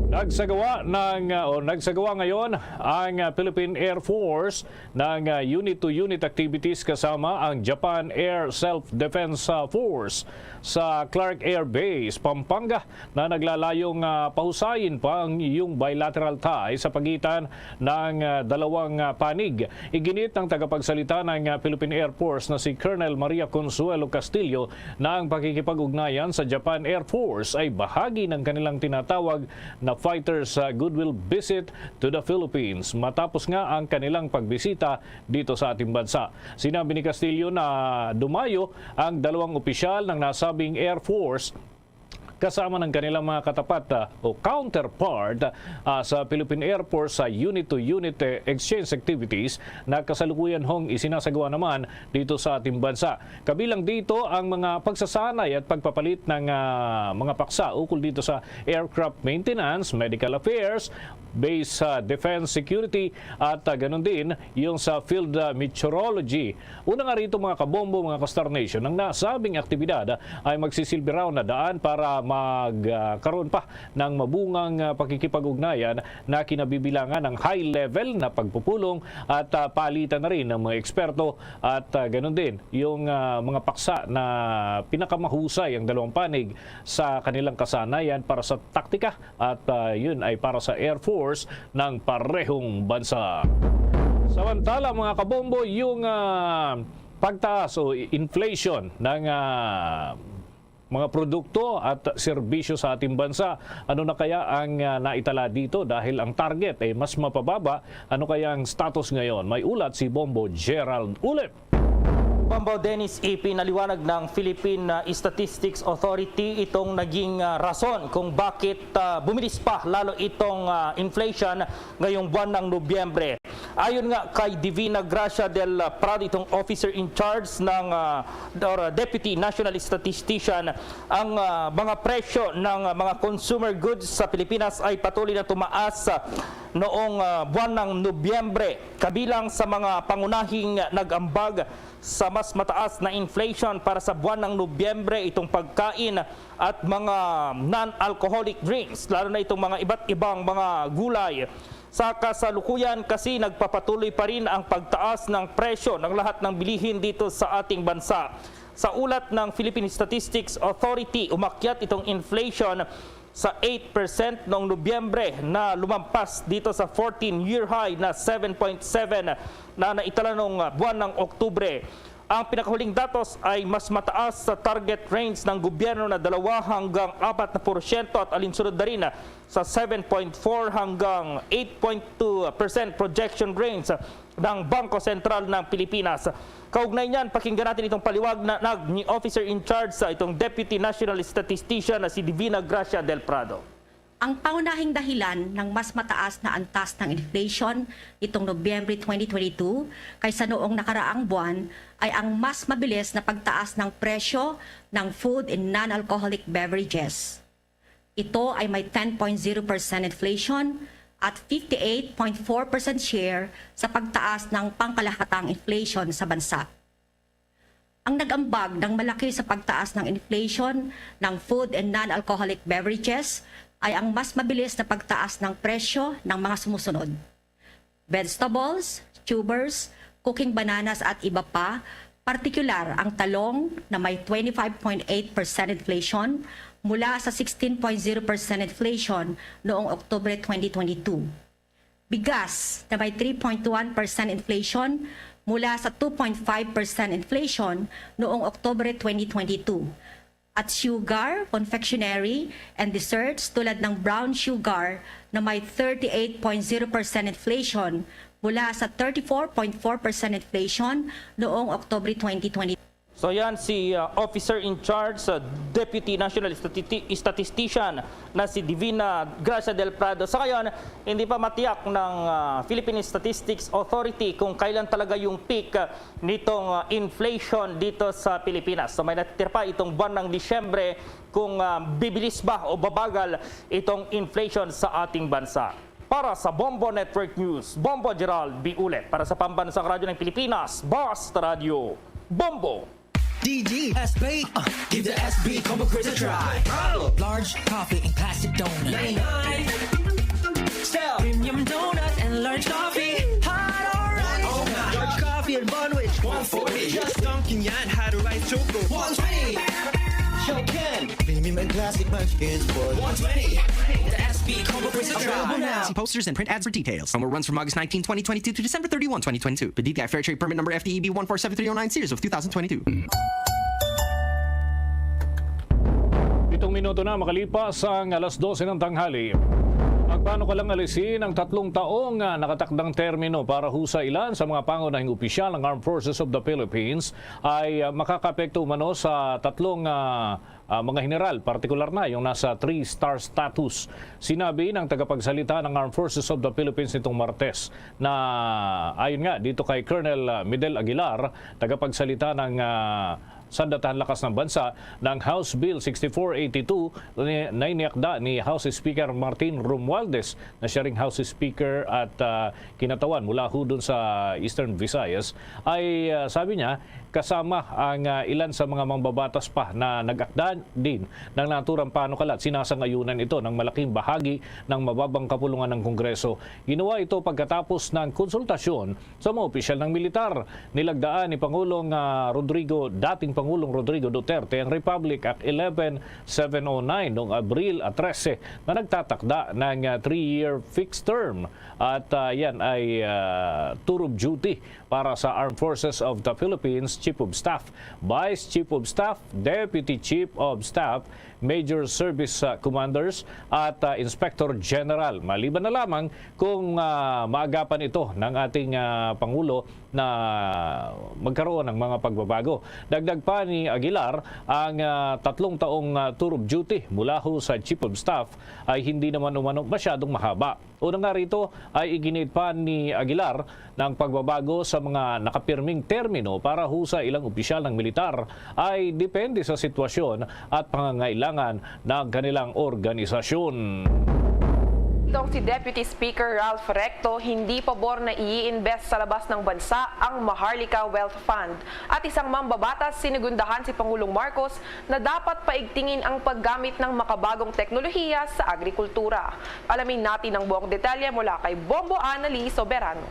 nagsagawa ng, ah, o nagsagawa ngayon ang, ah, Philippine Air Force ng, ah, unit-to-unit activities kasama ang Japan Air Self-Defense, ah, Force sa Clark Air Base, Pampanga, na naglalayong, ah, pahusayin pa ang iyong bilateral tie sa pagitan ng, ah, dalawang, ah, panig. Iginit ng tagapagsalita ng, ah, Philippine Air Force na si Colonel Maria Consuelo Castillo na ang pakikipag-ugnayan sa Japan Air Force ay bahagi ng kanilang tinatawag na Fighters, ah, Goodwill Visit to the Philippines, matapos nga ang kanilang pagbisita dito sa ating bansa. Sinabi ni Castillo na dumayo ang dalawang opisyal ng nasabing Air Force kasama ng kanilang mga katapat, ah, o counterpart, ah, sa Philippine Air Force sa unit-to-unit, eh, exchange activities na kasalukuyan hong isinasagawa naman dito sa ating bansa. Kabilang dito ang mga pagsasanay at pagpapalit ng, ah, mga paksa ukol dito sa aircraft maintenance, medical affairs, base, ah, defense security, at, ah, ganun din yung sa field, ah, meteorology. Una nga rito, mga kabombo, mga ka-Star Nation, ang nasabing aktibidad, ah, ay magsisilbi raw na daan para magkaroon pa ng mabungang, ah, pakikipag-ugnayan na kinabibilangan ng high-level na pagpupulong at, ah, palitan na rin ng mga eksperto at, ah, ganun din yung, ah, mga paksa na pinakamahusay ang dalawang panig sa kanilang kasanayan para sa taktika at, ah, yun ay para sa Air Force ng parehong bansa. Samantala, mga kabombo, yung, ah, pagtaas o i-, inflation ng, ah, mga produkto at serbisyo sa ating bansa. Ano na kaya ang, ah, naitala dito? Dahil ang target ay mas mapababa, ano kaya ang status ngayon? May ulat si Bombo Gerald Ulip. Bombo Dennis, ipinaliwanag ng Philippine, ah, Statistics Authority itong naging, ah, rason kung bakit, ah, bumilis pa lalo itong, ah, inflation ngayong buwan ng Nobyembre. Ayon nga kay Divina Gracia del Prado, itong officer in charge ng, ah, or, ah, Deputy National Statistician, ang, ah, mga presyo ng, ah, mga consumer goods sa Pilipinas ay patuloy na tumaas, ah, noong, ah, buwan ng Nobyembre. Kabilang sa mga pangunahing nag-ambag sa mas mataas na inflation para sa buwan ng Nobyembre itong pagkain at mga non-alcoholic drinks, lalo na itong mga iba't ibang mga gulay. Sa kasalukuyan kasi, nagpapatuloy pa rin ang pagtaas ng presyo ng lahat ng bilihin dito sa ating bansa. Sa ulat ng Philippine Statistics Authority, umakyat itong inflation sa eight percent noong Nobyembre na lumampas dito sa fourteen-year high na seven point seven na naitala noong, ah, buwan ng Oktubre. Ang pinakahuling datos ay mas mataas sa target range ng gobyerno na dalawa hanggang apat na porsyento at alinsunod na rin sa seven point four hanggang eight point two percent projection range ng Bangko Sentral ng Pilipinas. Kaugnay niyan, pakinggan natin itong paliwanag ni Officer in Charge sa itong Deputy National Statistician na si Divina Gracia del Prado. Ang pangunahing dahilan ng mas mataas na antas ng inflation nitong Nobyembre twenty twenty-two kaysa noong nakaraang buwan ay ang mas mabilis na pagtaas ng presyo ng food and non-alcoholic beverages. Ito ay may ten point zero percent inflation at fifty-eight point four percent share sa pagtaas ng pangkalahatang inflation sa bansa. Ang nag-ambag ng malaki sa pagtaas ng inflation ng food and non-alcoholic beverages ay ang mas mabilis na pagtaas ng presyo ng mga sumusunod: vegetables, tubers, cooking bananas at iba pa, partikular ang talong na may twenty-five point eight percent inflation mula sa sixteen point zero percent inflation noong Oktubre twenty twenty-two. Bigas na may three point one percent inflation mula sa two point five percent inflation noong Oktubre twenty twenty-two. At sugar, confectionery, and desserts tulad ng brown sugar na may thirty-eight point zero percent inflation mula sa thirty-four point four percent inflation noong Oktubre twenty twenty. So yan si, uh, Officer in Charge sa Deputy National Stati- Statistician na si Divina Gracia del Prado. Sa ngayon, hindi pa matiyak ng, uh, Philippine Statistics Authority kung kailan talaga yung peak, uh, nitong, uh, inflation dito sa Pilipinas. So may natitira pa itong buwan ng Disyembre kung, uh, bibilis ba o babagal itong inflation sa ating bansa. Para sa Bombo Network News, Bombo Gerald B. Ulet. Para sa Pambansang Radyo ng Pilipinas, Basta Radyo, Bombo! D G S B. Uh, give the S B Combo Craze a try. Large coffee in plastic donut. Style. Premium donut and large coffee. Hot already. Oh my. Large coffee and bun, which one forty. Just dunking yan, had a rice choco. One twenty. Show can. Premium and plastic munchkins for one twenty. The S B Combo Craze a try. Available now. See posters and print ads for details. Promo runs from August nineteen, twenty twenty-two to December thirty-one, twenty twenty-two. Per D T I Fair Trade Permit Number F T E B one four seven three oh nine series of two thousand twenty-two. Pitong minuto na makalipas ang alas dose ng tanghali. Ang panukalang alisin ang tatlong taong, ah, nakatakdang termino para ho sa ilan sa mga pangunahing opisyal ng Armed Forces of the Philippines ay, ah, makakaapekto umano sa tatlong, ah, ah, mga general, partikular na yung nasa three-star status. Sinabi ng tagapagsalita ng Armed Forces of the Philippines nitong Martes na ayon nga dito kay Colonel, ah, Medel Aguilar, tagapagsalita ng, ah, Sandatahan Lakas ng Bansa, ng House Bill sixty-four eighty-two ni, na iniakda ni House Speaker Martin Romualdez, na siya ring House Speaker at, ah, kinatawan mula ho dun sa Eastern Visayas, ay, ah, sabi niya, kasama ang, ah, ilan sa mga mambabatas pa na nag-akda din ng naturang panukala at sinasangayunan ito ng malaking bahagi ng mababang kapulungan ng Kongreso. Ginawa ito pagkatapos ng konsultasyon sa mga opisyal ng militar. Nilagdaan ni Pangulong, ah, Rodrigo, dating Pangulong Rodrigo Duterte ang Republic Act eleven seven oh nine noong Abril, ah, trese, na nagtatakda ng, ah, three-year fixed term at, ah, yan ay, ah, tour of duty para sa Armed Forces of the Philippines Chief of Staff, Vice Chief of Staff, Deputy Chief of Staff, Major Service, ah, Commanders at, ah, Inspector General, maliban na lamang kung, ah, maagapan ito ng ating, ah, Pangulo na magkaroon ng mga pagbabago. Dagdag pa ni Aguilar, ang, ah, tatlong taong, ah, tour of duty mula ho sa Chief of Staff ay hindi naman umano masyadong mahaba. Una nga rito ay iginiit pa ni Aguilar na ang pagbabago sa mga nakapirming termino para ho sa ilang opisyal ng militar ay depende sa sitwasyon at pangangailangan ng kanilang organisasyon. Itong si Deputy Speaker Ralph Recto hindi pabor na i-invest sa labas ng bansa ang Maharlika Wealth Fund. At isang mambabatas, sinugundahan si Pangulong Marcos na dapat paigtingin ang paggamit ng makabagong teknolohiya sa agrikultura. Alamin natin ang buong detalye mula kay Bombo Annalie Soberano.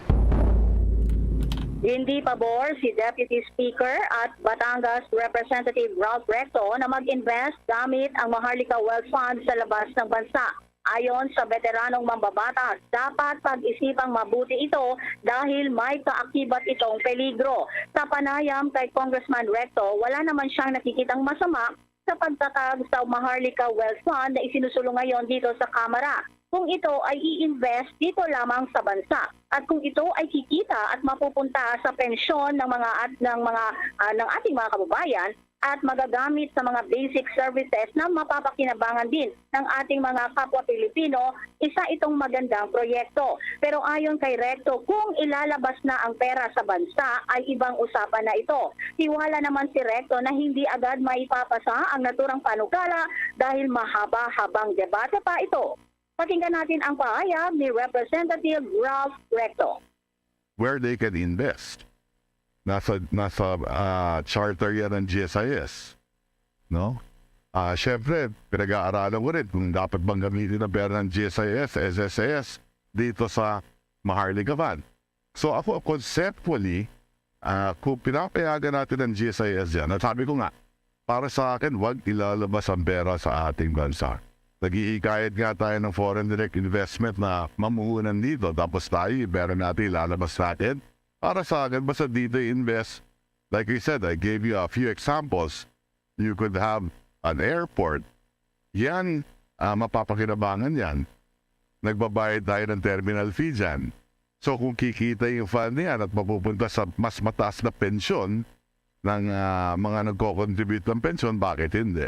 Hindi pabor si Deputy Speaker at Batangas Representative Ralph Recto na mag-invest gamit ang Maharlika Wealth Fund sa labas ng bansa. Ayon sa beteranong mambabatas, dapat pag-isipang mabuti ito dahil may kaakibat itong peligro. Sa panayam kay Congressman Recto, wala naman siyang nakikitang masama sa pagtatag sa Maharlika Wealth Fund na isinusulong ngayon dito sa Kamara, kung ito ay i-invest dito lamang sa bansa at kung ito ay kikita at mapupunta sa pensyon ng mga at ng mga ah, ng ating mga kababayan at magagamit sa mga basic services na mapapakinabangan din ng ating mga kapwa Pilipino, isa itong magandang proyekto. Pero ayon kay Recto, kung ilalabas na ang pera sa bansa ay ibang usapan na ito. Tiwala naman si Recto na hindi agad maipapasa ang naturang panukala dahil mahaba-habang debate pa ito. Pakinggan natin ang pahayag ni Representative Ralph Recto. Where they can invest. Nasa, nasa ah, charter yan ng G S I S. No? Ah, syempre, pinag-aaralan ko rin kung dapat bang gamitin ang pera ng G S I S, S S I S dito sa Maharlika Fund. So ako, conceptually, ah, kung pinapayagan natin ang G S I S yan, at sabi ko nga, para sa akin, wag ilalabas ang pera sa ating bansa. Naghihikayat nga tayo ng foreign direct investment na mamuhunan dito, tapos tayo, yung pera natin ilalabas natin. Para sa akin, basta dito i-invest, like I said, I gave you a few examples. You could have an airport. Yan, ah, mapapakinabangan yan. Nagbabayad tayo ng terminal fee dyan. So kung kikita yung fund na yan at mapupunta sa mas mataas na pensyon ng ah, mga nagko-contribute ng pensyon, bakit hindi?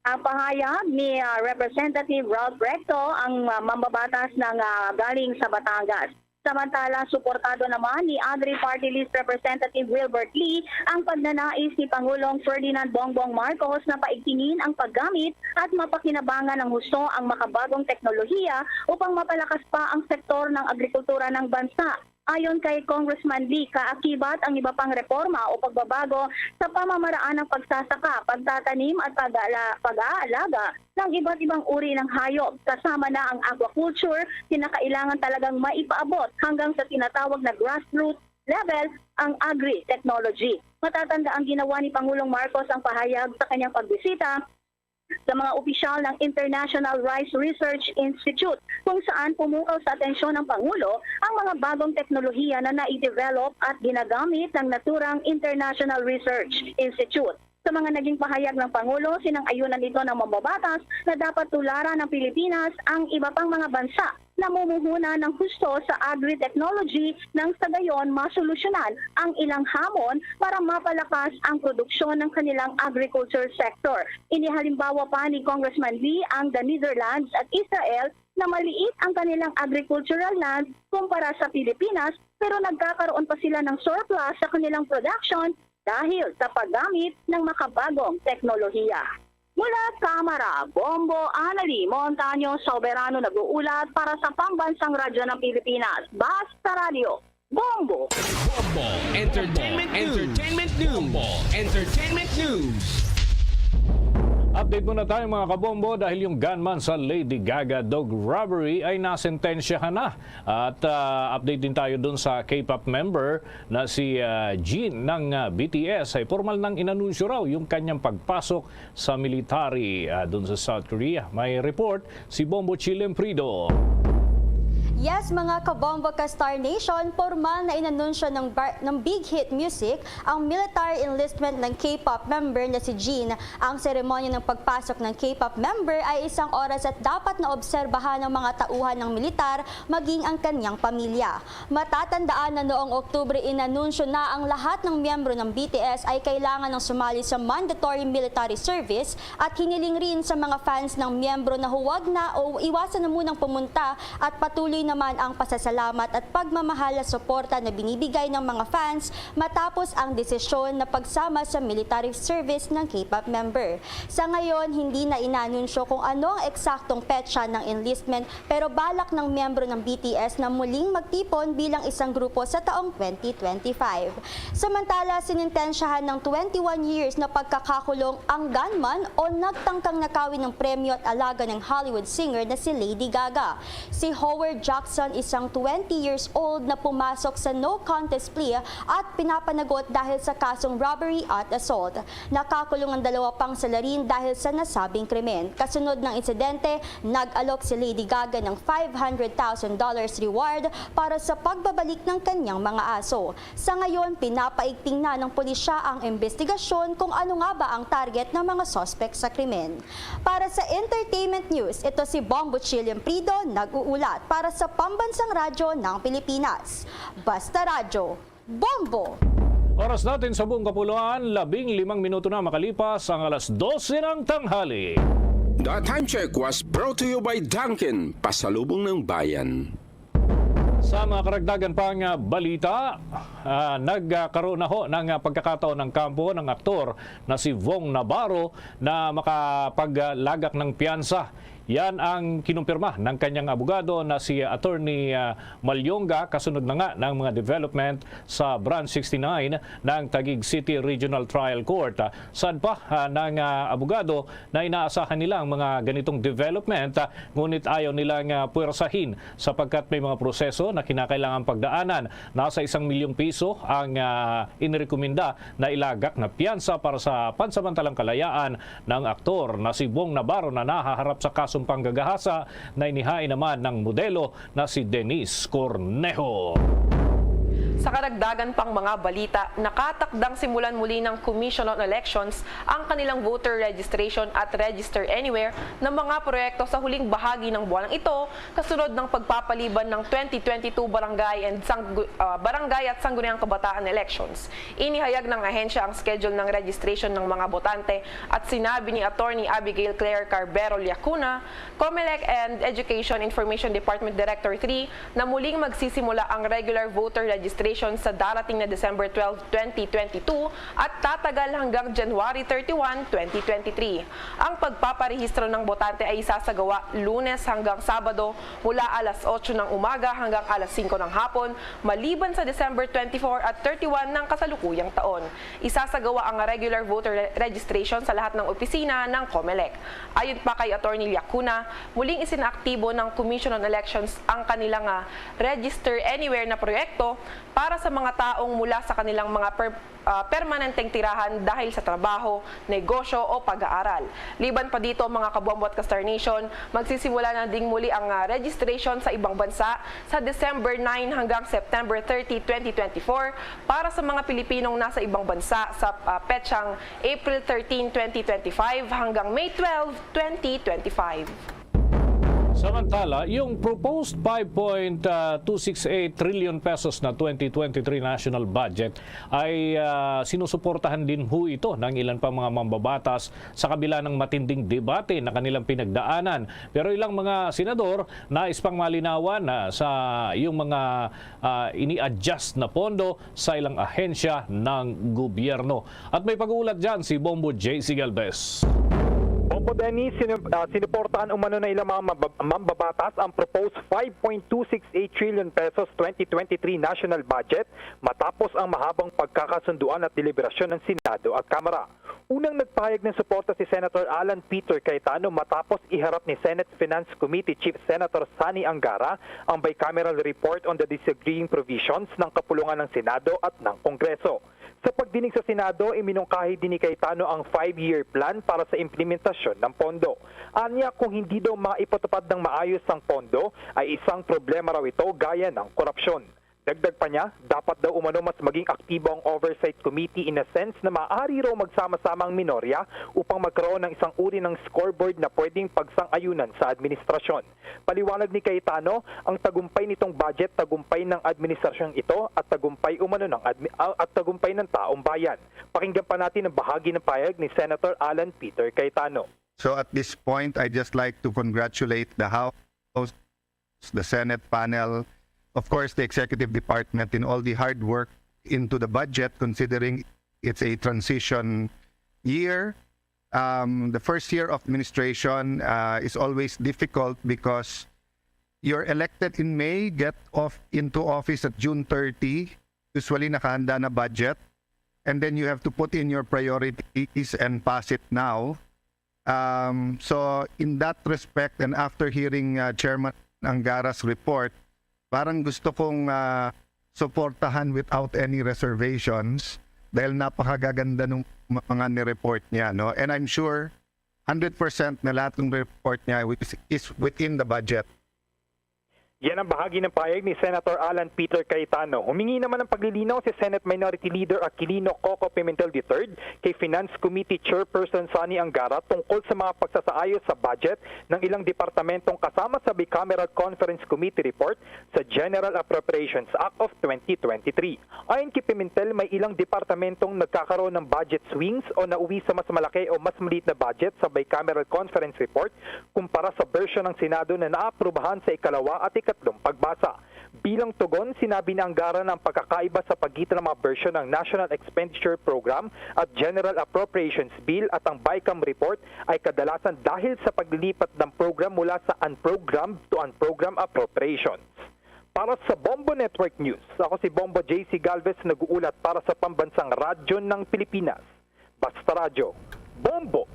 Ang pahayag ni ah, Representative Ralph Recto, ang ah, mambabatas ng ah, galing sa Batangas. Samantala, suportado naman ni Agri Party List Representative Wilbert Lee ang pagnanais ni Pangulong Ferdinand Bongbong Marcos na paigtingin ang paggamit at mapakinabangan ng husto ang makabagong teknolohiya upang mapalakas pa ang sektor ng agrikultura ng bansa. Ayon kay Congressman Lee, kaakibat ang iba pang reforma o pagbabago sa pamamaraan ng pagsasaka, pagtatanim at pag-aala- pag-aalaga ng iba't ibang uri ng hayop, kasama na ang aquaculture. Kinakailangan talagang maipaabot hanggang sa tinatawag na grassroots level ang agri-technology. Matatanda ang ginawa ni Pangulong Marcos ang pahayag sa kanyang pagbisita sa mga opisyal ng International Rice Research Institute, kung saan pumukaw sa atensyon ng Pangulo ang mga bagong teknolohiya na nai-develop at ginagamit ng naturang International Research Institute. Sa mga naging pahayag ng Pangulo, sinang-ayunan ito ng mambabatas na dapat tularan ng Pilipinas ang iba pang mga bansa namumuhunan ng husto sa agri-technology nang sa gayon masolusyonan ang ilang hamon para mapalakas ang produksyon ng kanilang agriculture sector. Inihalimbawa pa ni Congressman Lee ang the Netherlands at Israel na maliit ang kanilang agricultural land kumpara sa Pilipinas, pero nagkakaroon pa sila ng surplus sa kanilang production dahil sa paggamit ng makabagong teknolohiya. Mula Kamara, Bombo Anali Montaño Soberano nag-uulat para sa Pambansang Radyo ng Pilipinas, Basta Radyo, Bombo! Bombo Entertainment News. Entertainment News. Bombo Entertainment News. Update muna tayo, mga kabombo, dahil yung gunman sa Lady Gaga dog robbery ay nasentensyahan na. At ah, update din tayo dun sa K-pop member na si ah, Jin ng ah, B T S. Ay formal nang inanunsyo raw yung kanyang pagpasok sa military ah, dun sa South Korea. May report si Bombo Chilem Prido. Yes, mga kabombo ka Star Nation, formal na inanunsyo ng, bar- ng Big Hit Music ang military enlistment ng K-pop member na si Jin. Ang seremonya ng pagpasok ng K-pop member ay isang oras at dapat na obserbahan ng mga tauhan ng militar, maging ang kanyang pamilya. Matatandaan na noong Oktubre, inanunsyo na ang lahat ng miyembro ng B T S ay kailangan ng sumali sa mandatory military service at hiniling rin sa mga fans ng miyembro na huwag na o iwasan na munang pumunta at patuloy naman ang pasasalamat at pagmamahal at suporta na binibigay ng mga fans matapos ang desisyon na pagsama sa military service ng K-pop member. Sa ngayon, hindi na inanunsyo kung ano ang eksaktong petsa ng enlistment, pero balak ng miyembro ng B T S na muling magtipon bilang isang grupo sa taong twenty twenty-five. Samantala, sinintensyahan ng twenty-one years na pagkakakulong ang gunman o nagtangkang nakawin ng premyo at alaga ng Hollywood singer na si Lady Gaga. Si Howard John Jackson, isang twenty years old na pumasok sa no contest plea at pinapanagot dahil sa kasong robbery at assault. Nakakulong ang dalawa pang salarin dahil sa nasabing krimen. Kasunod ng insidente, nag-alok si Lady Gaga ng five hundred thousand dollars reward para sa pagbabalik ng kanyang mga aso. Sa ngayon, pinapaigting na ng pulisya ang investigasyon kung ano nga ba ang target ng mga suspect sa krimen. Para sa entertainment news, ito si Bombo Chilliam Prido nag-uulat para sa Pambansang Radyo ng Pilipinas. Basta Radyo, Bombo! Oras natin sa buong kapuluan, labing limang minuto na makalipas ang alas dose ng tanghali. The Time Check was brought to you by Dunkin, Pasalubong ng Bayan. Sa mga karagdagan pang, ah, balita, ah, nagkaroon na ho ng, ah, pagkakataon ng kampo ng aktor na si Vong Navarro na makapaglagak ng piyansa. Yan ang kinumpirma ng kanyang abogado na si Attorney, ah, Malyonga, kasunod na nga ng mga development sa Branch sixty-nine ng Taguig City Regional Trial Court. Sad pa, ah, ng, ah, abogado na inaasahan nila ang mga ganitong development, ah, ngunit ayaw nilang, ah, puwersahin sapagkat may mga proseso na kinakailangan pagdaanan. Nasa isang milyong piso ang, ah, inirekomenda na ilagak na piyansa para sa pansamantalang kalayaan ng aktor na si Bong Navarro na nahaharap sa kasong panggagahasa na inihain naman ng modelo na si Denise Cornejo. Sa karagdagan pang mga balita, nakatakdang simulan muli ng Commission on Elections ang kanilang voter registration at Register Anywhere na mga proyekto sa huling bahagi ng buwan ito, kasunod ng pagpapaliban ng twenty twenty-two barangay and sanggu-, ah, barangay at sangguniang kabataan elections. Inihayag ng ahensya ang schedule ng registration ng mga botante at sinabi ni Attorney Abigail Claire Carbero Liacuna, Comelec and Education Information Department Director three, na muling magsisimula ang regular voter registration sa darating na December twelve, twenty twenty-two at tatagal hanggang January thirty-one, twenty twenty-three. Ang pagpaparehistro ng botante ay isasagawa Lunes hanggang Sabado mula alas otso ng umaga hanggang alas singko ng hapon, maliban sa December twenty-four at thirty-one ng kasalukuyang taon. Isasagawa ang regular voter re-, registration sa lahat ng opisina ng Comelec. Ayon pa kay Attorney Liacuna, muling isinaaktibo ng Commission on Elections ang kanilang, ah, Register Anywhere na proyekto para sa mga taong mula sa kanilang mga per-, ah, permanenteng tirahan dahil sa trabaho, negosyo o pag-aaral. Liban pa dito, mga kabombo at ka-Star Nation, magsisimula na ding muli ang, ah, registration sa ibang bansa sa December nine hanggang September thirty, twenty twenty-four para sa mga Pilipinong nasa ibang bansa sa, ah, petsang April thirteen, twenty twenty-five hanggang May twelve, twenty twenty-five. Samantala, yung proposed five point two six eight trillion pesos na twenty twenty-three national budget ay, ah, sinusuportahan din ho ito ng ilan pang mga mambabatas sa kabila ng matinding debate na kanilang pinagdaanan. Pero ilang mga senador nais pang malinawan, ah, sa yung mga, ah, ini-adjust na pondo sa ilang ahensya ng gobyerno. At may pag-uulat dyan si Bombo J C Galvez. Bombo Dennis, sinu-, ah, sinuportahan umano na ilang mga mabab-, mambabatas ang proposed five point two six eight trillion pesos twenty twenty-three national budget matapos ang mahabang pagkakasunduan at deliberasyon ng Senado at Kamara. Unang nagpahayag ng suporta si Senator Alan Peter Cayetano matapos iharap ni Senate Finance Committee Chief Senator Sonny Angara ang bicameral report on the disagreeing provisions ng kapulungan ng Senado at ng Kongreso. Sa pagdinig sa Senado, iminungkahi din ni Cayetano ang five-year plan para sa implementasyon ng pondo. Anya, kung hindi daw maipatupad ng maayos ang pondo, ay isang problema raw ito gaya ng korupsyon. Dagdag pa niya, dapat daw umano mas maging aktibo ang Oversight Committee in a sense na maaari raw magsama-sama ang minorya upang magkaroon ng isang uri ng scoreboard na pwedeng pagsang-ayunan sa administrasyon. Paliwanag ni Cayetano, ang tagumpay nitong budget, tagumpay ng administrasyong ito at tagumpay umano ng admi-, ah, at tagumpay ng taong bayan. Pakinggan pa natin ang bahagi ng pahayag ni Senator Alan Peter Cayetano. So at this point, I just like to congratulate the House, the Senate panel, of course, the executive department in all the hard work into the budget, considering it's a transition year. Um, the first year of administration, uh, is always difficult because you're elected in May, get off into office at June thirty. Usually, nakahanda na budget, and then you have to put in your priorities and pass it now. Um, so, in that respect, and after hearing, uh, Chairman Angara's report, parang gusto kong, ah, suportahan without any reservations dahil napakagaganda nung ma-, mga ni-report niya, no? And I'm sure hundred percent na lahat ng report niya is, is within the budget. Yan ang bahagi ng pahayag ni Senator Alan Peter Cayetano. Humingi naman ng paglilinaw si Senate Minority Leader Aquilino Coco Pimentel the third kay Finance Committee Chairperson Sonny Angara tungkol sa mga pagsasaayos sa budget ng ilang departamentong kasama sa Bicameral Conference Committee report sa General Appropriations Act of twenty twenty-three. Ayon kay Pimentel, may ilang departamentong nagkakaroon ng budget swings o nauwi sa mas malaki o mas maliit na budget sa Bicameral Conference Report kumpara sa bersyon ng Senado na naaprubahan sa ikalawa at ikatlong pagbasa. Bilang tugon, sinabi ni Angara na ang pagkakaiba sa pagitan ng mga bersyon ng National Expenditure Program at General Appropriations Bill at ang BICAM report ay kadalasan dahil sa paglilipat ng program mula sa unprogrammed to unprogrammed appropriations. Para sa Bombo Network News, ako si Bombo J C Galvez, nag-uulat para sa Pambansang Radyo ng Pilipinas. Basta Radyo, Bombo!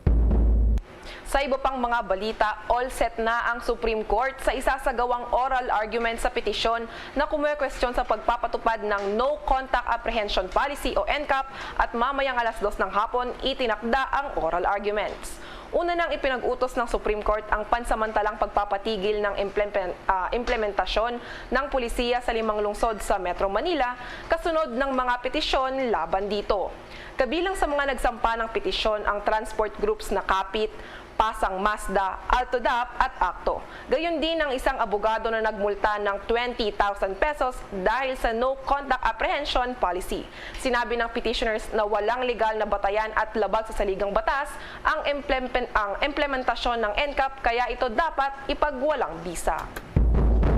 Sa iba pang mga balita, all set na ang Supreme Court sa isasagawang oral argument sa petisyon na kumukwestiyon sa pagpapatupad ng No Contact Apprehension Policy o NCAP at mamayang alas dos ng hapon itinakda ang oral arguments. Una nang ipinag-utos ng Supreme Court ang pansamantalang pagpapatigil ng implemen- ah, implementasyon ng pulisiya sa limang lungsod sa Metro Manila kasunod ng mga petisyon laban dito. Kabilang sa mga nagsampa ng petisyon ang transport groups na Kapit, Pasang Mazda, Alto Dap at Akto. Gayon din ang isang abogado na nagmulta ng twenty thousand pesos dahil sa no contact apprehension policy. Sinabi ng petitioners na walang legal na batayan at labag sa saligang batas ang implempen- ang implementasyon ng NCAP kaya ito dapat ipagwalang bisa.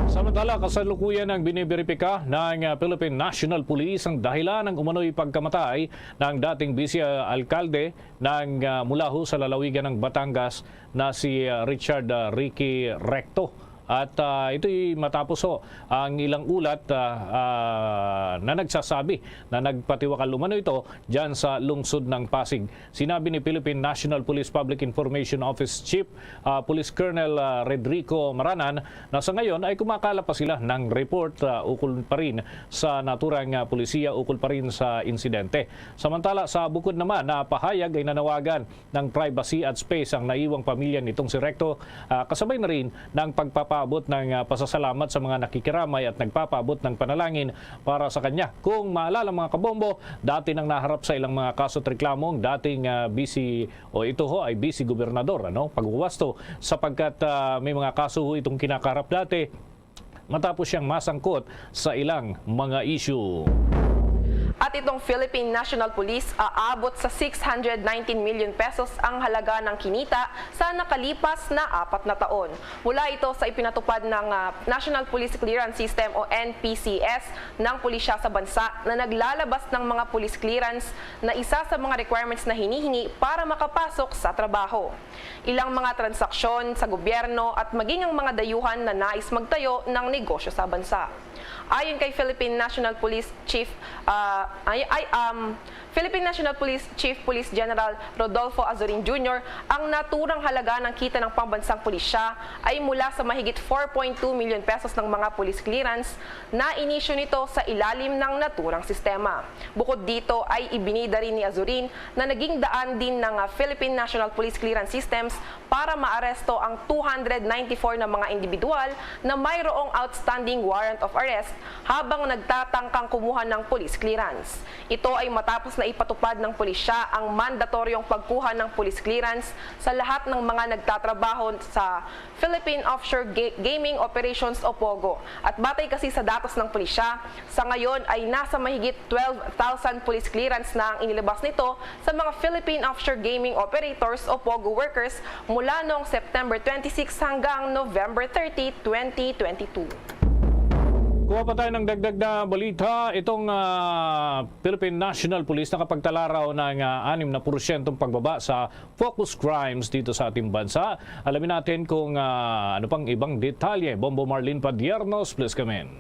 Samantala, kasalukuyan ang biniberipika ng ah, Philippine National Police ang dahilan ng umano'y pagkamatay ng dating vice ah, alkalde ng ah, mula ho sa lalawigan ng Batangas na si ah, Richard ah, Ricky Recto. At ah, ito'y matapos ho ang ilang ulat ah, ah, na nagsasabi na nagpatiwakal umano ito dyan sa lungsod ng Pasig. Sinabi ni Philippine National Police Public Information Office Chief ah, Police Colonel ah, Redrico Maranan na sa ngayon ay kumakala pa sila ng report ah, ukol pa rin sa naturang ah, polisiya ukol pa rin sa insidente. Samantala, sa bukod naman na pahayag ay nanawagan ng privacy at space ang naiwang pamilya nitong si Recto, ah, kasabay na rin ng pagpapaabot ng ah, pasasalamat sa mga nakikiramay at nagpapaabot ng panalangin para sa kanya. Kung maalala, mga kabombo, dati nang naharap sa ilang mga kaso at reklamo ang dating ah, vice o ito ho ay vice gobernador, ano, pagwawasto sapagkat ah, may mga kaso ho itong kinakaharap dati matapos siyang masangkot sa ilang mga issue. At itong Philippine National Police, aabot sa six hundred nineteen million pesos ang halaga ng kinita sa nakalipas na apat na taon. Mula ito sa ipinatupad ng ah, National Police Clearance System o N P C S ng pulisya sa bansa na naglalabas ng mga police clearance na isa sa mga requirements na hinihingi para makapasok sa trabaho. Ilang mga transaksyon sa gobyerno at maging ang mga dayuhan na nais magtayo ng negosyo sa bansa. Ayon kay Philippine National Police Chief ah, ay, ay, um, Philippine National Police Chief Police General Rodolfo Azurin Junior, ang naturang halaga ng kita ng pambansang pulisya ay mula sa mahigit four point two million pesos ng mga police clearance na inisyu nito sa ilalim ng naturang sistema. Bukod dito ay ibinida rin ni Azurin na naging daan din ng ah, Philippine National Police Clearance Systems para maaresto ang two hundred ninety-four na mga individual na mayroong outstanding warrant of arrest habang nagtatangkang kumuha ng police clearance. Ito ay matapos na ipatupad ng pulisya ang mandatoryong pagkuha ng police clearance sa lahat ng mga nagtatrabaho sa Philippine Offshore Ga- Gaming Operations o POGO. At batay kasi sa datos ng pulisya, sa ngayon ay nasa mahigit twelve thousand police clearance na ang inilabas nito sa mga Philippine Offshore Gaming Operators o POGO workers mula noong September twenty-six hanggang November thirty, twenty twenty-two. Kuha pa tayo ng dagdag na balita. Itong ah, Philippine National Police nakapagtala raw ng ah, anim na porsyentong pagbaba sa focus crimes dito sa ating bansa. Alamin natin kung ah, ano pang ibang detalye. Bombo Marlene Padiernos, please come in.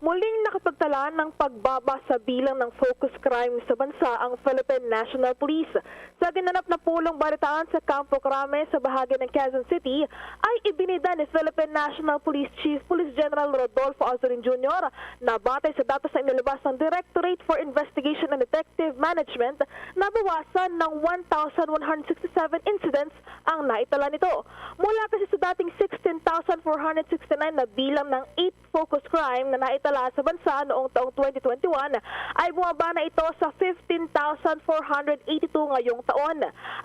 Muling nakapagtala Tala ng pagbaba sa bilang ng focus crime sa bansa ang Philippine National Police. Sa ginanap na pulong balitaan sa Campo Crame sa bahagi ng Quezon City, ay ibinida ni Philippine National Police Chief Police General Rodolfo Azurin Junior na batay sa datos na inilabas ng Directorate for Investigation and Detective Management, nabawasan ng one thousand one hundred sixty-seven incidents ang naitala nito. Mula kasi sa dating sixteen thousand four hundred sixty-nine na bilang ng eight focus crime na naitala sa bansa noong taong twenty twenty-one, ay bumaba na ito sa fifteen thousand four hundred eighty-two ngayong taon.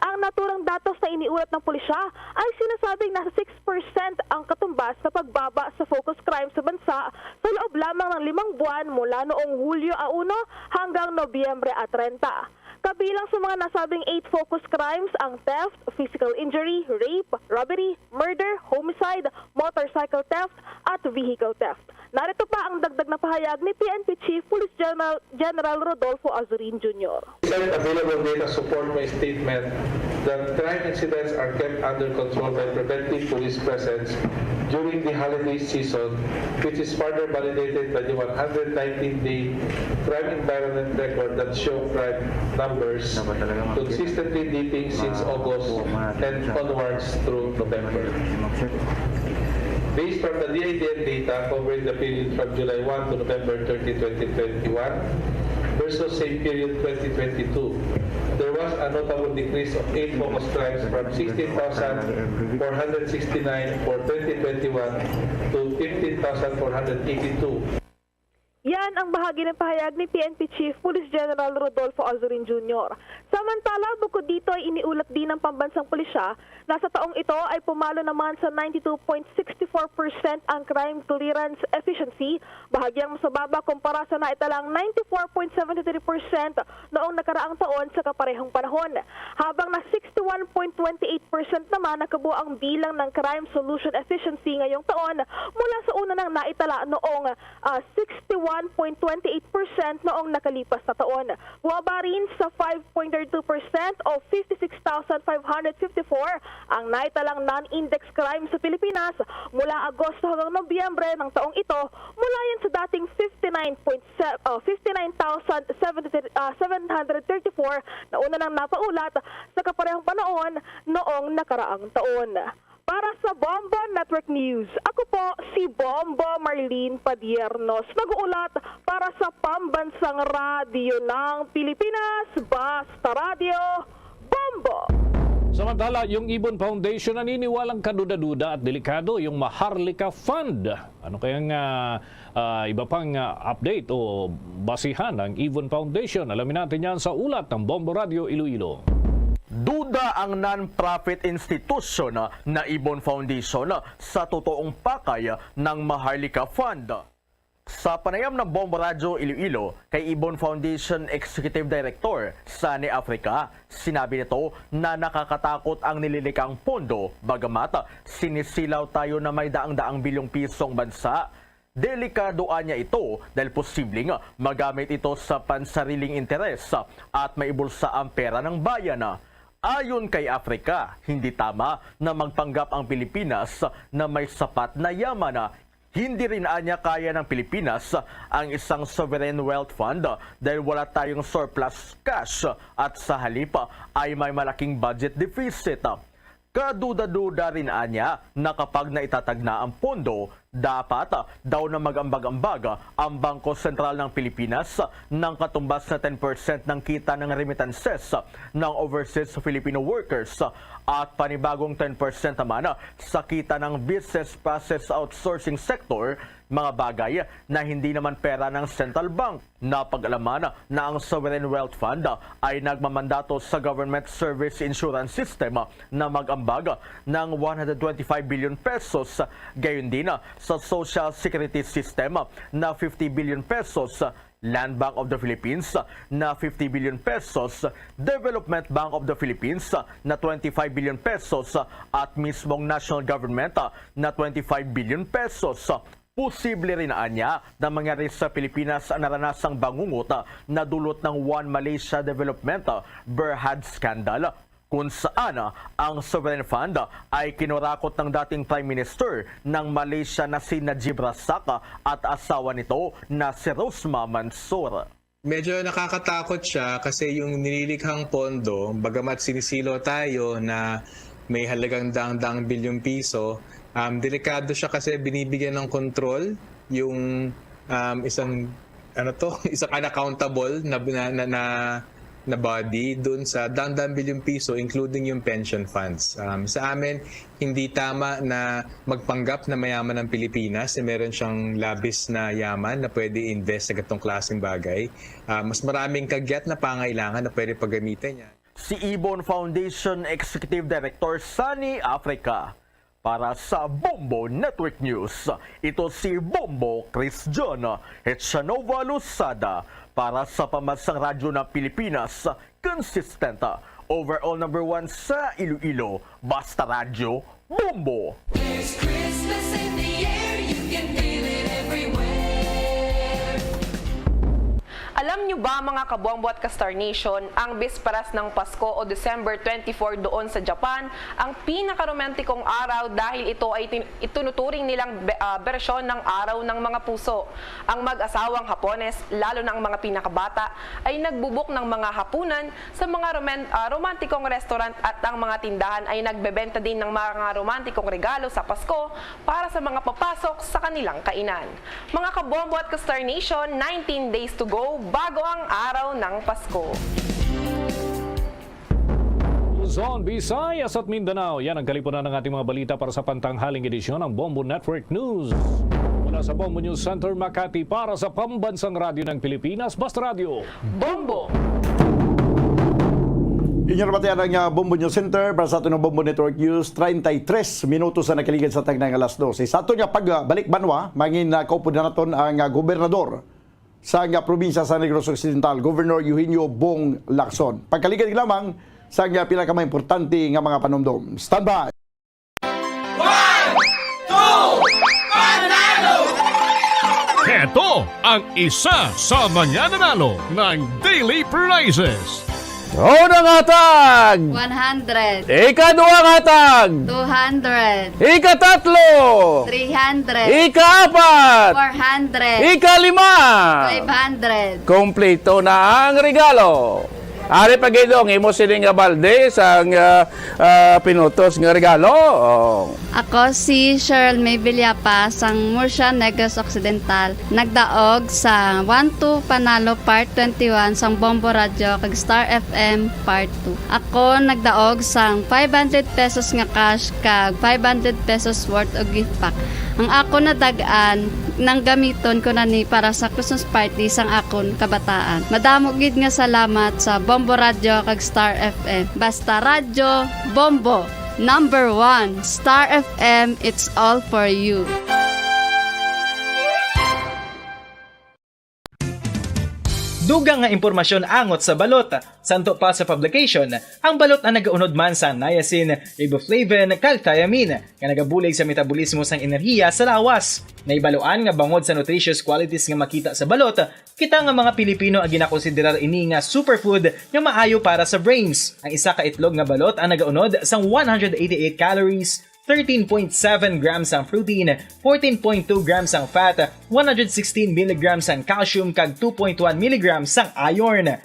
Ang naturang datos na iniulat ng pulisya ay sinasabing nasa six percent ang katumbas sa pagbaba sa focus crime sa bansa sa loob lamang ng limang buwan mula noong Hulyo a uno hanggang Nobyembre a treinta. Kabilang sa mga nasabing eight focus crimes ang theft, physical injury, rape, robbery, murder, homicide, motorcycle theft, at vehicle theft. Narito pa ang dagdag na pahayag ni P N P Chief Police General, General Rodolfo Azurin Junior. Said available data support my statement that crime incidents are kept under control by preventive police presence during the holiday season, which is further validated by the one hundred nineteen day crime environment record that show crime numbers consistently dipping since August and onwards through November. Based from the D I D N data covering the period from July one to November thirty, twenty twenty-one, versus same period twenty twenty-two, there was a notable decrease of eight focus crimes from sixteen thousand four hundred sixty-nine for twenty twenty-one to fifteen thousand four hundred eighty-two. Yan ang bahagi ng pahayag ni P N P Chief Police General Rodolfo Azurin Junior. Samantala, bukod dito ay iniulat din ng pambansang pulisya na sa taong ito ay pumalo naman sa ninety-two point six four percent ang crime clearance efficiency, bahagyang mas mababa kumpara sa naitalang ninety-four point seven three percent noong nakaraang taon sa kaparehong panahon, habang na sixty-one point twenty-eight percent naman nakabuo ang bilang ng crime solution efficiency ngayong taon mula sa una nang naitala noong, ah, sixty-one point twenty-eight percent noong nakalipas na taon. Bumaba rin sa five point thirty-two percent o fifty-six thousand five hundred fifty-four ang naitalang non-index crime sa Pilipinas mula Agosto hanggang Nobyembre ng taong ito, mula yan sa dating fifty-nine point seven, oh, fifty-nine thousand seven hundred thirty-four na una nang napaulat sa kaparehong panahon noong nakaraang taon. Para sa Bombo Network News, ako po si Bombo Marlene Padiernos, nag-uulat para sa Pambansang Radyo ng Pilipinas, Basta Radyo, Bombo! Samantala, yung Ibon Foundation naniniwalang kaduda-duda at delikado yung Maharlika Fund. Ano kaya nga, ah, iba pang, ah, update o basihan ng Ibon Foundation? Alamin natin yan sa ulat ng Bombo Radio Iloilo. Duda ang non-profit institution na Ibon Foundation sa totoong pakay ng Maharlika Fund. Sa panayam ng Bombo Radyo Iloilo kay Ibon Foundation Executive Director Sunny Africa, sinabi nito na nakakatakot ang nililikang pondo, bagamat sinisilaw tayo na may daang-daang bilyong pisong bansa. Delikado anya ito dahil posibleng magamit ito sa pansariling interes at maibulsa ang pera ng bayan. Ayon kay Africa, hindi tama na magpanggap ang Pilipinas na may sapat na yaman. Hindi rin anya kaya ng Pilipinas ang isang sovereign wealth fund dahil wala tayong surplus cash at sa halip ay may malaking budget deficit. Kaduda-duda rin anya na kapag naitatag na ang pondo, dapat daw na mag-ambag-ambag ang Bangko Sentral ng Pilipinas ng katumbas na ten percent ng kita ng remittances ng overseas Filipino workers at panibagong ten percent naman sa kita ng business process outsourcing sector, mga bagay na hindi naman pera ng Central Bank. Napag-alaman na ang Sovereign Wealth Fund ay nagmamandato sa Government Service Insurance System na mag-ambag ng one hundred twenty-five billion pesos, gayon din sa Social Security System na fifty billion pesos, Land Bank of the Philippines na fifty billion pesos, Development Bank of the Philippines na twenty-five billion pesos, at mismong national government na twenty-five billion pesos. Posible rin anya na mangyari sa Pilipinas ang naranasang bangungot na dulot ng One Malaysia Development Berhad scandal. Kung saan ang sovereign fund ay kinurakot ng dating Prime Minister ng Malaysia na si Najib Razak at asawa nito na si Rosma Mansor. Medyo nakakatakot siya kasi yung nililikhang pondo, bagamat sinisilo tayo na may halagang daang-daang bilyong piso, um, delikado siya kasi binibigyan ng kontrol yung, um, isang, ano to, isang unaccountable na, na, na, na, na body dun sa daang-daang bilyong piso, including yung pension funds. Um, sa amin, hindi tama na magpanggap na mayaman ang Pilipinas, na meron siyang labis na yaman na pwede invest sa gatong klaseng bagay. Ah, mas maraming kagyat na pangailangan na pwede paggamitan niya. Si Ibon Foundation Executive Director Sunny Africa. Para sa Bombo Network News, ito si Bombo Chris John Echanova Losada. Para sa Pambansang Radyo ng Pilipinas, consistent, overall number one sa Iloilo, Basta Radyo, Bombo! There's Christmas in the air, you can feel it everywhere. Alam nyo ba, mga kabombo at ka-Star Nation, ang bisperas ng Pasko o December twenty-four doon sa Japan, ang pinakaromantikong araw dahil ito ay tin-, itinuturing nilang be-, ah, bersyon ng Araw ng mga Puso. Ang mag-asawang Hapones, lalo na ang mga pinakabata, ay nagbubok ng mga hapunan sa mga roman-, ah, romantikong restaurant at ang mga tindahan ay nagbebenta din ng mga romantikong regalo sa Pasko para sa mga papasok sa kanilang kainan. Mga kabombo at ka-Star Nation, nineteen days to go bago ang araw ng Pasko. Luzon, Visayas at Mindanao. Yan ang kalipunan ng ating mga balita para sa pantanghaling edisyon ng Bombo Network News. Mula sa Bombo News Center, Makati, para sa Pambansang Radyo ng Pilipinas, Basta Radyo. Bombo! Inyo nabatian ang, ah, Bombo News Center para sa aton nga Bombo Network News, treinta y tres minutos na nakaligid sa tagnang alas dose. Sa aton nga pagbalik banwa, mangin, ah, kaupod na naton ang, ah, gobernador sa nga probinsya sa Negros Occidental, Governor Eugenio Bong Lacson. Pagkaligid lamang sa nga pila ka mga importante nga mga panumdom. Standby! One, two, panalo! Heto ang isa sa mga nanalo ng Daily Prizes. Una nga hatag! One hundred. Ikadua nga hatag! Two hundred. Ikatatlo! Three hundred. Ikaapat! Four hundred. Ikalima! Five hundred. Kompleto na ang regalo. Ari pa gid ang imo sini nga balde sang, ah, ah, pinutos nga regalo. Oh. Ako si Cheryl May Villapa sang Murcia, Negros Occidental. Nagdaog sa One Two Panalo Part twenty-one sang Bombo Radyo kag Star F M Part two. Ako nagdaog sang five hundred pesos nga cash kag five hundred pesos worth of gift pack. Ang ako nadag-an, nang gamiton ko na ni para sa Christmas party sang akon kabataan. Madamo gid nga salamat sa Bombo Radyo kag Star F M. Basta Radyo, Bombo! Number one, Star F M, it's all for you. Dugang nga impormasyon angot sa balot. Santo pa sa publication, ang balot ang nagaunod man sa niacin, riboflavin, kag thiamine, nga nagabulig sa metabolismo sang enerhiya sa lawas. Nahibaluan nga bangod sa nutritious qualities nga makita sa balot, kita nga mga Pilipino ang ginakonsiderar ini nga superfood nga maayo para sa brains. Ang isa ka itlog nga balot ang nagaunod sang one hundred eighty-eight calories, thirteen point seven grams ang protein, fourteen point two grams ang fat, one hundred sixteen milligrams ang calcium, kag two point one milligrams ang iron.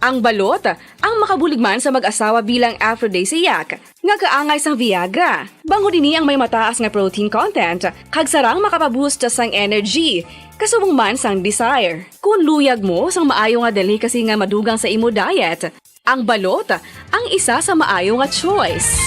Ang balot, ang makabulig man sa mag-asawa bilang aphrodisiac, nga kaangay sang Viagra. Bangod ini ang may mataas nga protein content, kag sarang makapaboost sang energy, kasubong man sang desire. Kung luyag mo sang maayo nga delicacy nga madugang sa imo diet, ang balot ang isa sa maayo nga choice.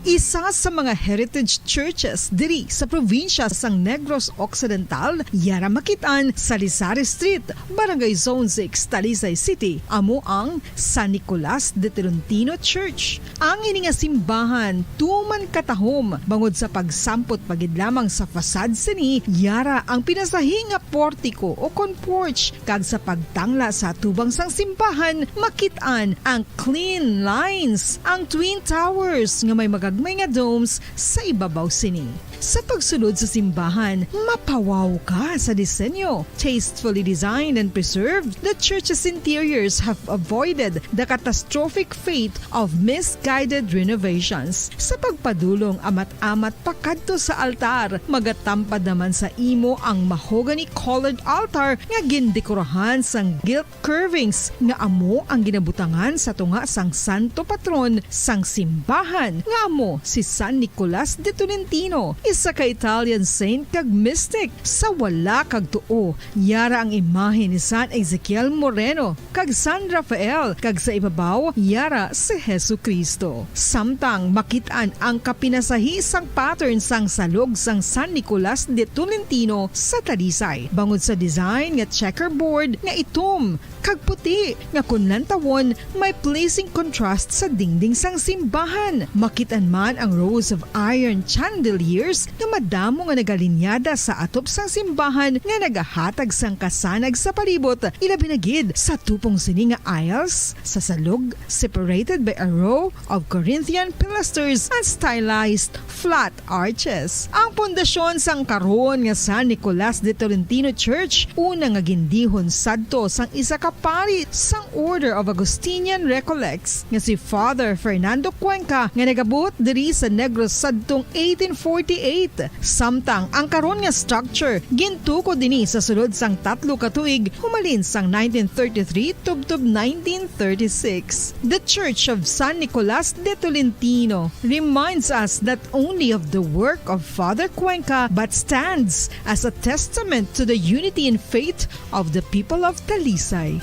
Isa sa mga heritage churches diri sa probinsya sang Negros Occidental, yara makit-an sa Lizares Street, Barangay Zone six, Talisay City, amo ang San Nicolas de Tolentino Church. Ang ini nga simbahan tuman katahom bangod sa pagsampot pa gid lamang sa facade sini, yara ang pinasahi nga portiko o kon porch, kag sa pagtangla sa atubang sang simbahan, makit-an ang clean lines, ang twin towers nga may magagmay nga domes sa ibabaw sini. Sa pagsulod sa simbahan, mapawaw ka sa disenyo. Tastefully designed and preserved, the church's interiors have avoided the catastrophic fate of misguided renovations. Sa pagpadulong amat-amat pakadto sa altar, magatampad naman sa imo ang mahogany-colored altar nga gindekorahan sang gilt curvings nga amo ang ginabutangan sa tunga sang santo patron sang simbahan, nga amo si San Nicolas de Tolentino, isa ka Italian saint kag mystic. Sa wala kag tuo, yara ang imahe ni San Ezekiel Moreno kag San Rafael, kag sa ibabaw, yara si Jesu-Cristo. Samtang makit-an ang kapinasahi sang pattern sang salog sang San Nicolas de Tolentino sa Talisay, bangod sa design nga checkerboard nga itom kag puti, nga kon lantawon, may pleasing contrast sa dingding sang simbahan. Makit-an man ang rows of iron chandeliers nga madamo nga nagalinyada sa atop sang simbahan nga nagahatag sang kasanag sa palibot, ilabi na gid sa tupong sini nga aisles sa salog, separated by a row of Corinthian pilasters and stylized flat arches. Ang pundasyon sang karon nga San Nicolas de Tolentino Church, una nga gindihon sadto sang isa ka pari sang Order of Augustinian Recollects nga si Father Fernando Cuenca, nga nagabuot diri sa Negros sadtong eighteen forty-eight. Samtang ang karon nga structure gintukod ini sa sulod sang tatlo ka tuig, humalin sang nineteen thirty-three tubtob nineteen thirty-six. The Church of San Nicolas de Tolentino reminds us not only of the work of Father Cuenca, but stands as a testament to the unity in faith of the people of Talisay.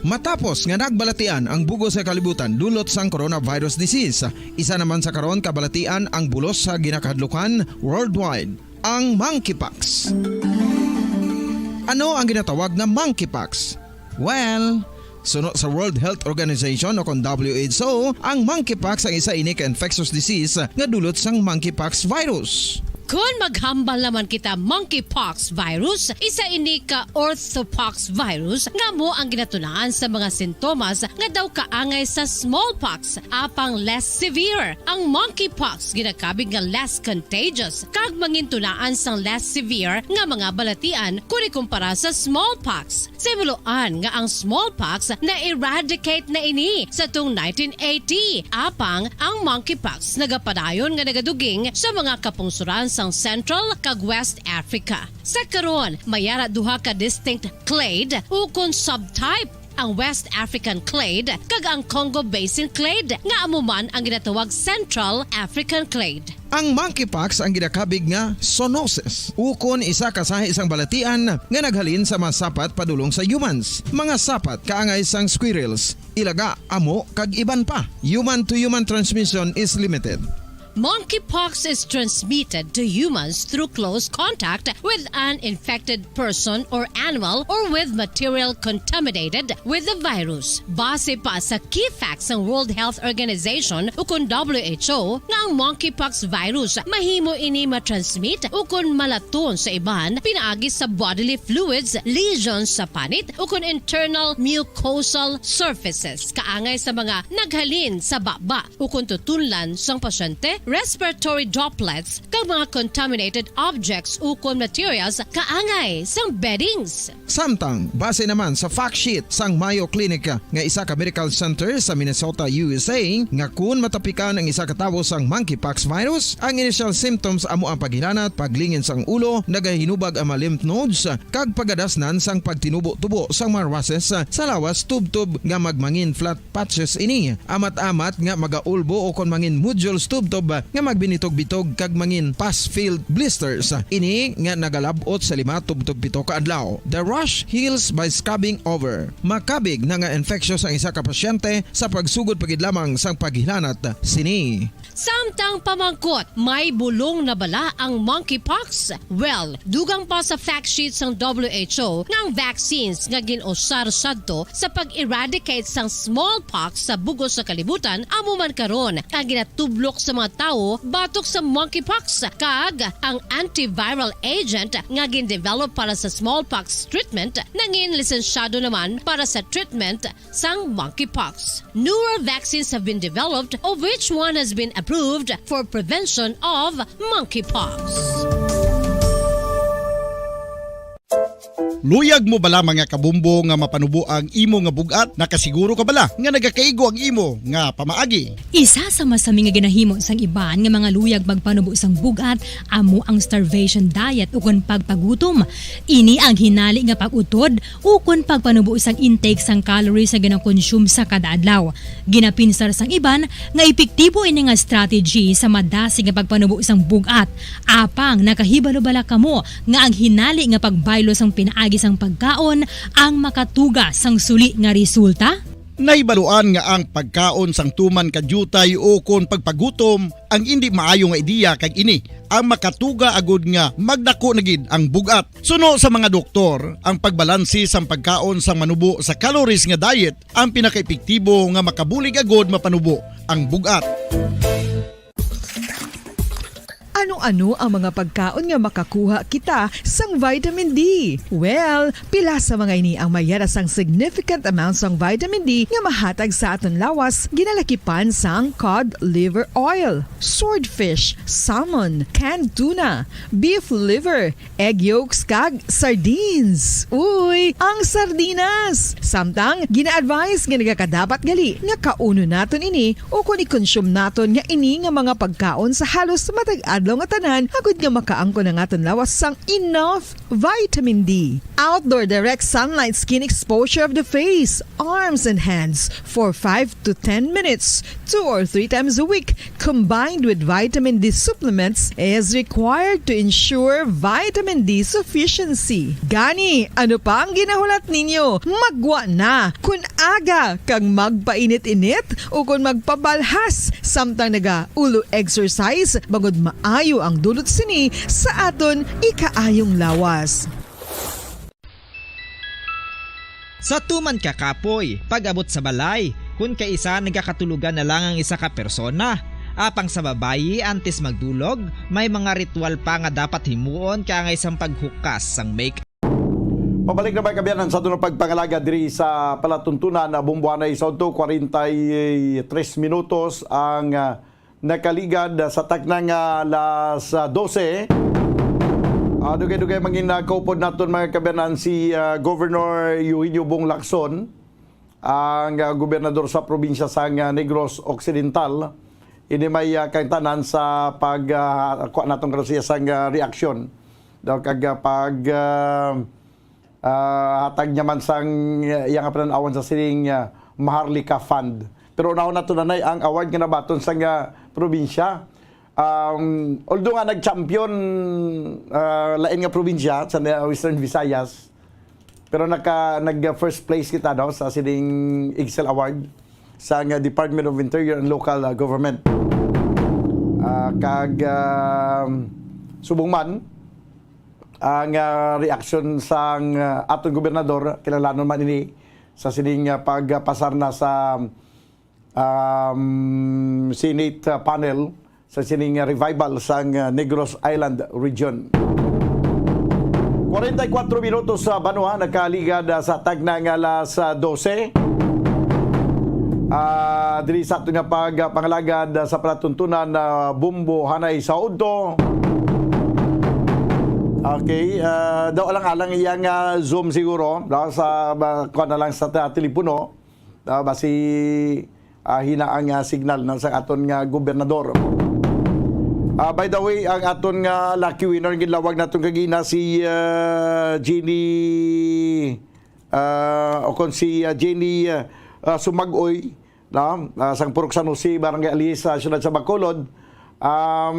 Matapos nga nagbalatian ang bug-os nga kalibutan dulot sang coronavirus disease, isa naman sa karon kabalatian ang bulos sa ginakahadlukan worldwide, ang monkeypox. Ano ang ginatawag nga monkeypox? Well, suno sa World Health Organization o kon W H O, ang monkeypox ang isa ini ka infectious disease nga dulot sang monkeypox virus. Kon maghambal naman kita, monkeypox virus, isa ini ka orthopox virus nga amo ang ginatunaan sa mga sintomas nga daw kaangay sa smallpox, apang less severe. Ang monkeypox ginakabig nga less contagious kag mangintunaan sang less severe nga mga balatian kon ikumpara sa smallpox. Sa himuloan nga ang smallpox na-eradicate na ini sa tong nineteen eighty, apang ang monkeypox nagapadayon nga nagaduging sa mga kapungsoran sang Central kag West Africa. Sa karon, may ara duha ka distinct clade ukon subtype, ang West African clade kag ang Congo Basin clade, nga amo man ang ginatawag Central African clade. Ang monkeypox ang ginakabig nga zoonosis, ukon isa ka sahi sang balatian nga naghalin sa mga sapat padulong sa humans, mga sapat kaangay sang squirrels, ilaga, amo, kag iban pa. Human-to-human transmission is limited. Monkeypox is transmitted to humans through close contact with an infected person or animal or with material contaminated with the virus. Base pa sa key facts sang World Health Organization ukon W H O nga ang monkeypox virus mahimo ini matransmit ukon malaton sa iban pinaagi sa bodily fluids, lesions sa panit ukon internal mucosal surfaces kaangay sa mga naghalin sa baba ukon tutunlan sang pasyente, respiratory droplets, kag mga contaminated objects ukon materials kaangay sang beddings. Samtang, base naman sa fact sheet sang Mayo Clinic nga isa ka medical center sa Minnesota, U S A, nga kun matapikan ang isa ka tawo sang monkeypox virus, ang initial symptoms amo ang paghilanat, paglingin sang ulo, nagahinubag ang mga lymph nodes, kag pagadasnan sang pagtinubo-tubo sang mga rushes sa lawas tubtob nga magmangin flat patches ini. Amat-amat nga magaulbo o kon mangin nodules tubtob nga magbinitog-bitog kag mangin pus-filled blisters. Ini nga nagalab-ot sa lima tubtob pito ka adlaw. The rash heals by scabbing over. Makabig na nga infectious ang isa ka pasyente sa pagsugod pa gid lamang sang paghilanat sini. Samtang pamangkot, may bulong na bala ang monkeypox? Well, dugang pa sa fact sheet sang W H O nga ang vaccines nga gin-usar sadto sa pag-eradicate sang smallpox sa bug-os nga kalibutan amo man karon ang ginatublok sa mga tawo batok sa monkeypox, kag ang antiviral agent nga gindevelop para sa smallpox treatment nangin lisensyado naman para sa treatment sang monkeypox. Newer vaccines have been developed, of which one has been approved for prevention of monkeypox. Luyag mo bala, mga kabumbo, nga mapanubo ang imo nga bug-at? Nakasiguro ka bala nga nagakaigo ang imo nga pamaagi? Isa sa masami nga ginahimo sang iban nga mga luyag magpanubo sang bug-at amo ang starvation diet ukon pagpagutom. Ini ang hinali nga pag-utod ukon pagpanubo sang intake sang calories nga ginakonsume sa kada adlaw. Ginapinsar sang iban nga epektibo ini nga strategy sa madasig nga pagpanubo sang bug-at. Apang nakahibalo bala kamo nga ang hinali nga pagbaylo sang pinaagi sang pagkaon ang makatuga sang suli nga resulta? Nahibaluan nga ang pagkaon sang tuman ka diutay ukon pagpagutom ang indi maayo nga ideya, kag ini ang makatuga agud nga magdako na gid ang bug-at. Suno sa mga doktor, ang pagbalanse sang pagkaon sang manubo sa calories nga diet ang pinakaepektibo nga makabulig agud mapanubo ang bug-at. Ano-ano ang mga pagkaon nga makakuha kita sang vitamin D? Well, pila sa mga ini ang mayara sang significant amount sang vitamin D nga mahatag sa aton lawas, ginalakipan sang cod liver oil, swordfish, salmon, canned tuna, beef liver, egg yolks kag sardines. Uy, ang sardinas! Samtang gina-advise nga nagakadapat gali nga kaunon naton ini ukon i-consume naton nga ini nga mga pagkaon sa halos matag adlaw nga tanan agud nga makaangkon ang aton lawas sang enough vitamin D. Outdoor direct sunlight skin exposure of the face, arms, and hands for five to ten minutes two or three times a week, combined with vitamin D supplements, is required to ensure vitamin D sufficiency. Gani, ano pa ang ginahulat ninyo? Maggwa na! Kun aga kag magpainit-init ukon magpabalhas samtang naga-ulo exercise, bangod maayo ang dulot sini sa aton ikaayong lawas. Sa tuman ka kapoy, pag-abot sa balay, kun kaisa nagakatulogan na lang ang isa ka persona. Apang sa babayi, antes magdulog, may mga ritual pa nga dapat himuon kaangay sang paghukas sang make. Pabalik na ba kabiyanan sa aton pagpangalaga diri sa palatuntunan na Bumbuanay sa udto, kwarenta y tres minutos ang ah, nakaligad sa takna nga alas ah, dose. Ah, dugay-dugay mangin ah, kaupod naton mga kabanan si ah, Governor Eugenio Bong Lacson, ang ah, gobernador sa probinsya sang ah, Negros Occidental. Ini may ah, kangtanan sa pag ah, kuha naton karon siya sang ah, reaksyon daw kag ah, pag ah, ah, hatag niya man sang ah, iyang panan-awon sa sining ah, Maharlika Fund. Pero unahon nato, Nanay, ang award nga nabaton sang ah, probinsya. Um, although nga nag-champion ah, lain nga probinsya sa ah, Western Visayas, pero naka, nag ah, first place kita, no, sa sining Excel Award sa ah, Department of Interior and Local ah, Government. Ah, kag ah, subong man, ang ah, reaksyon sang ah, aton gobernador, kinahanglanon man ini sa sining ah, pagpasar na sa um, Senate ah, panel sa sining ah, revival sang ah, Negros Island Region. Kwarenta y kuatro minutos sa banwa nakaligad ah, sa tagna nga alas ah, dose. Ah, diri sa aton nga pagpangalagad ah, sa palatuntunan na Bumbo Hanay sa Udto. Okay, ah, daw alang-alang iyang ah, Zoom siguro, daw sa ba, kuwan na lang sa ta- telepono. Ah, basi ah, hina ang ah, signal na sa aton nga gobernador. Ah, by the way, ang aton nga lucky winner ginlawag naton kagina si ah, Jenny ah, o kon si ah, Jenny ah, ah, Sumag-oy, no? Ah, sang Purok San Jose, Barangay Alis, sa siyudad sa Bacolod. Um,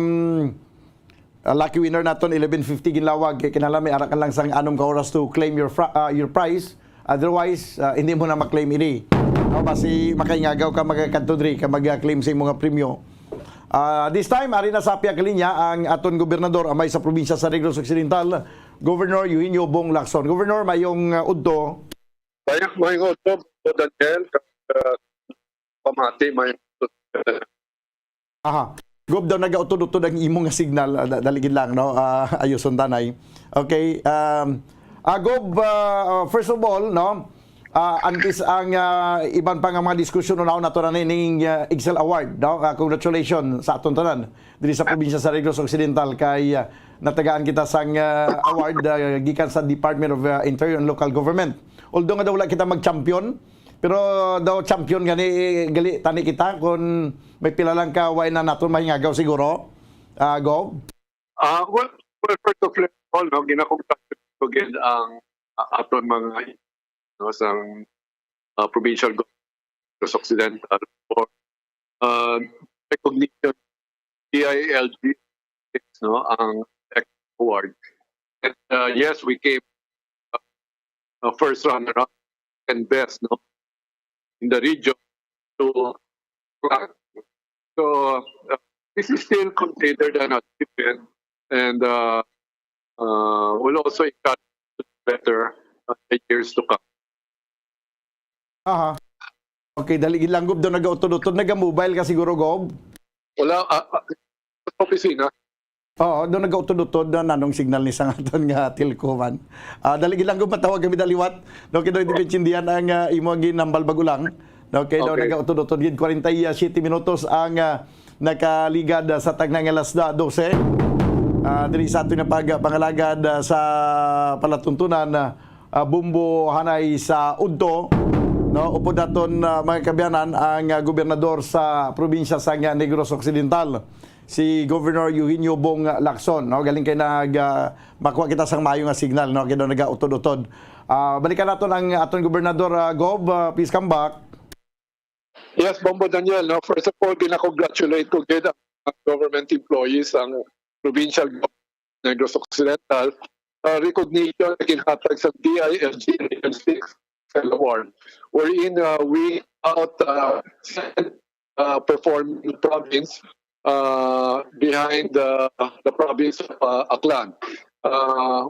ah, lucky winner naton, eleven fifty ginlawag, kay kinahanglan may ara ka lang sang anom ka oras to claim your fra- ah, your prize. Otherwise, ah, hindi mo na maklaim ini. No, basi makaingagaw ka magkadto diri ka mag-claim sa imong premyo. Ah, this time, ari na sa apya ka linya ang aton gobernador amay sa probinsya sa Negros Occidental, Governor Eugenio Bong Lacson. Governor, mayong ah, udto. Mayong, mayong udto, Daniel, kag, ah, pamati, mayong udto. Aha. Gob, daw nagautod-utod ang imo nga signal. Ah, da-, dali gid lang, no? Ah, ayuson tanay. Okay, um, ah, Gob, ah, first of all, no? Ah, antes ang, ah, iban pa nga mga diskusyon, unahon nato na ning, ah, Excel Award, no? Ah, congratulations sa aton tanan diri sa probinsya sa Negros Occidental kay, ah, natagaan kita sang, ah, award, ah, gikan sa Department of, ah, Interior and Local Government. Although nga daw wala kita mag-champion, pero daw champion gani, eh, gali tani kita kung may pila lang ka way na naton mahingagaw siguro. Ah, Gob? Ah, well, well, first of all, no, ginakongratulate ko gid ang, ah, aton mga, no, sang, ah, provincial government Occidental for, ah, recognition, D I L G, no, ang award. And, uh, yes, we came, uh, uh, first runner-up and best, no, in the region. So, uh, so, uh, this is still considered an achievement, and, uh, uh, will also encourage better, uh, the years to come. Aha. Okay, dali gid lang, Gob, daw nagautod-utod, naga-mobile ka siguro, Gob? Wala, ah, ah, sa opisina. Oo, daw nagautod-utod na nanong signal ni sang aton nga telco man. Ah, dali gid lang, Gob, matawag kami daliwat. No, kay daw hindi maintindihan ang, ah, imo ginhambal bago lang. No, kay daw Okay. nagautod-utod gid, kwarenta y siete minutos ang, ah, nakaligad, ah, sa tagna nga alas da-, dose. Ah, diri sa aton nga pag-, pangalagad, ah, sa palatuntunan, ah, ah, Bombo Hanay sa udto, no? Upod naton, ah, mga kaabyanan, ang, ah, gobernador sa probinsya sang, ah, Negros Occidental, si Governor Eugenio Bong Lacson, no? Galing kay nag, ah, makuha kita sang maayo nga signal, no? Kay daw nagautod-utod. Ah, balikan naton ang aton gobernador, ah, Gob, ah, please come back. Yes, Bombo Daniel, no? First of all, gina-congratulate ko gid ang government employees, ang provincial government ng Negros Occidental, uh, recognition na ginhatag sa D I L G Region six Award, wherein, uh, we out, uh, second, uh, performing province, uh, behind the, the province of, uh, Aklan. Uh,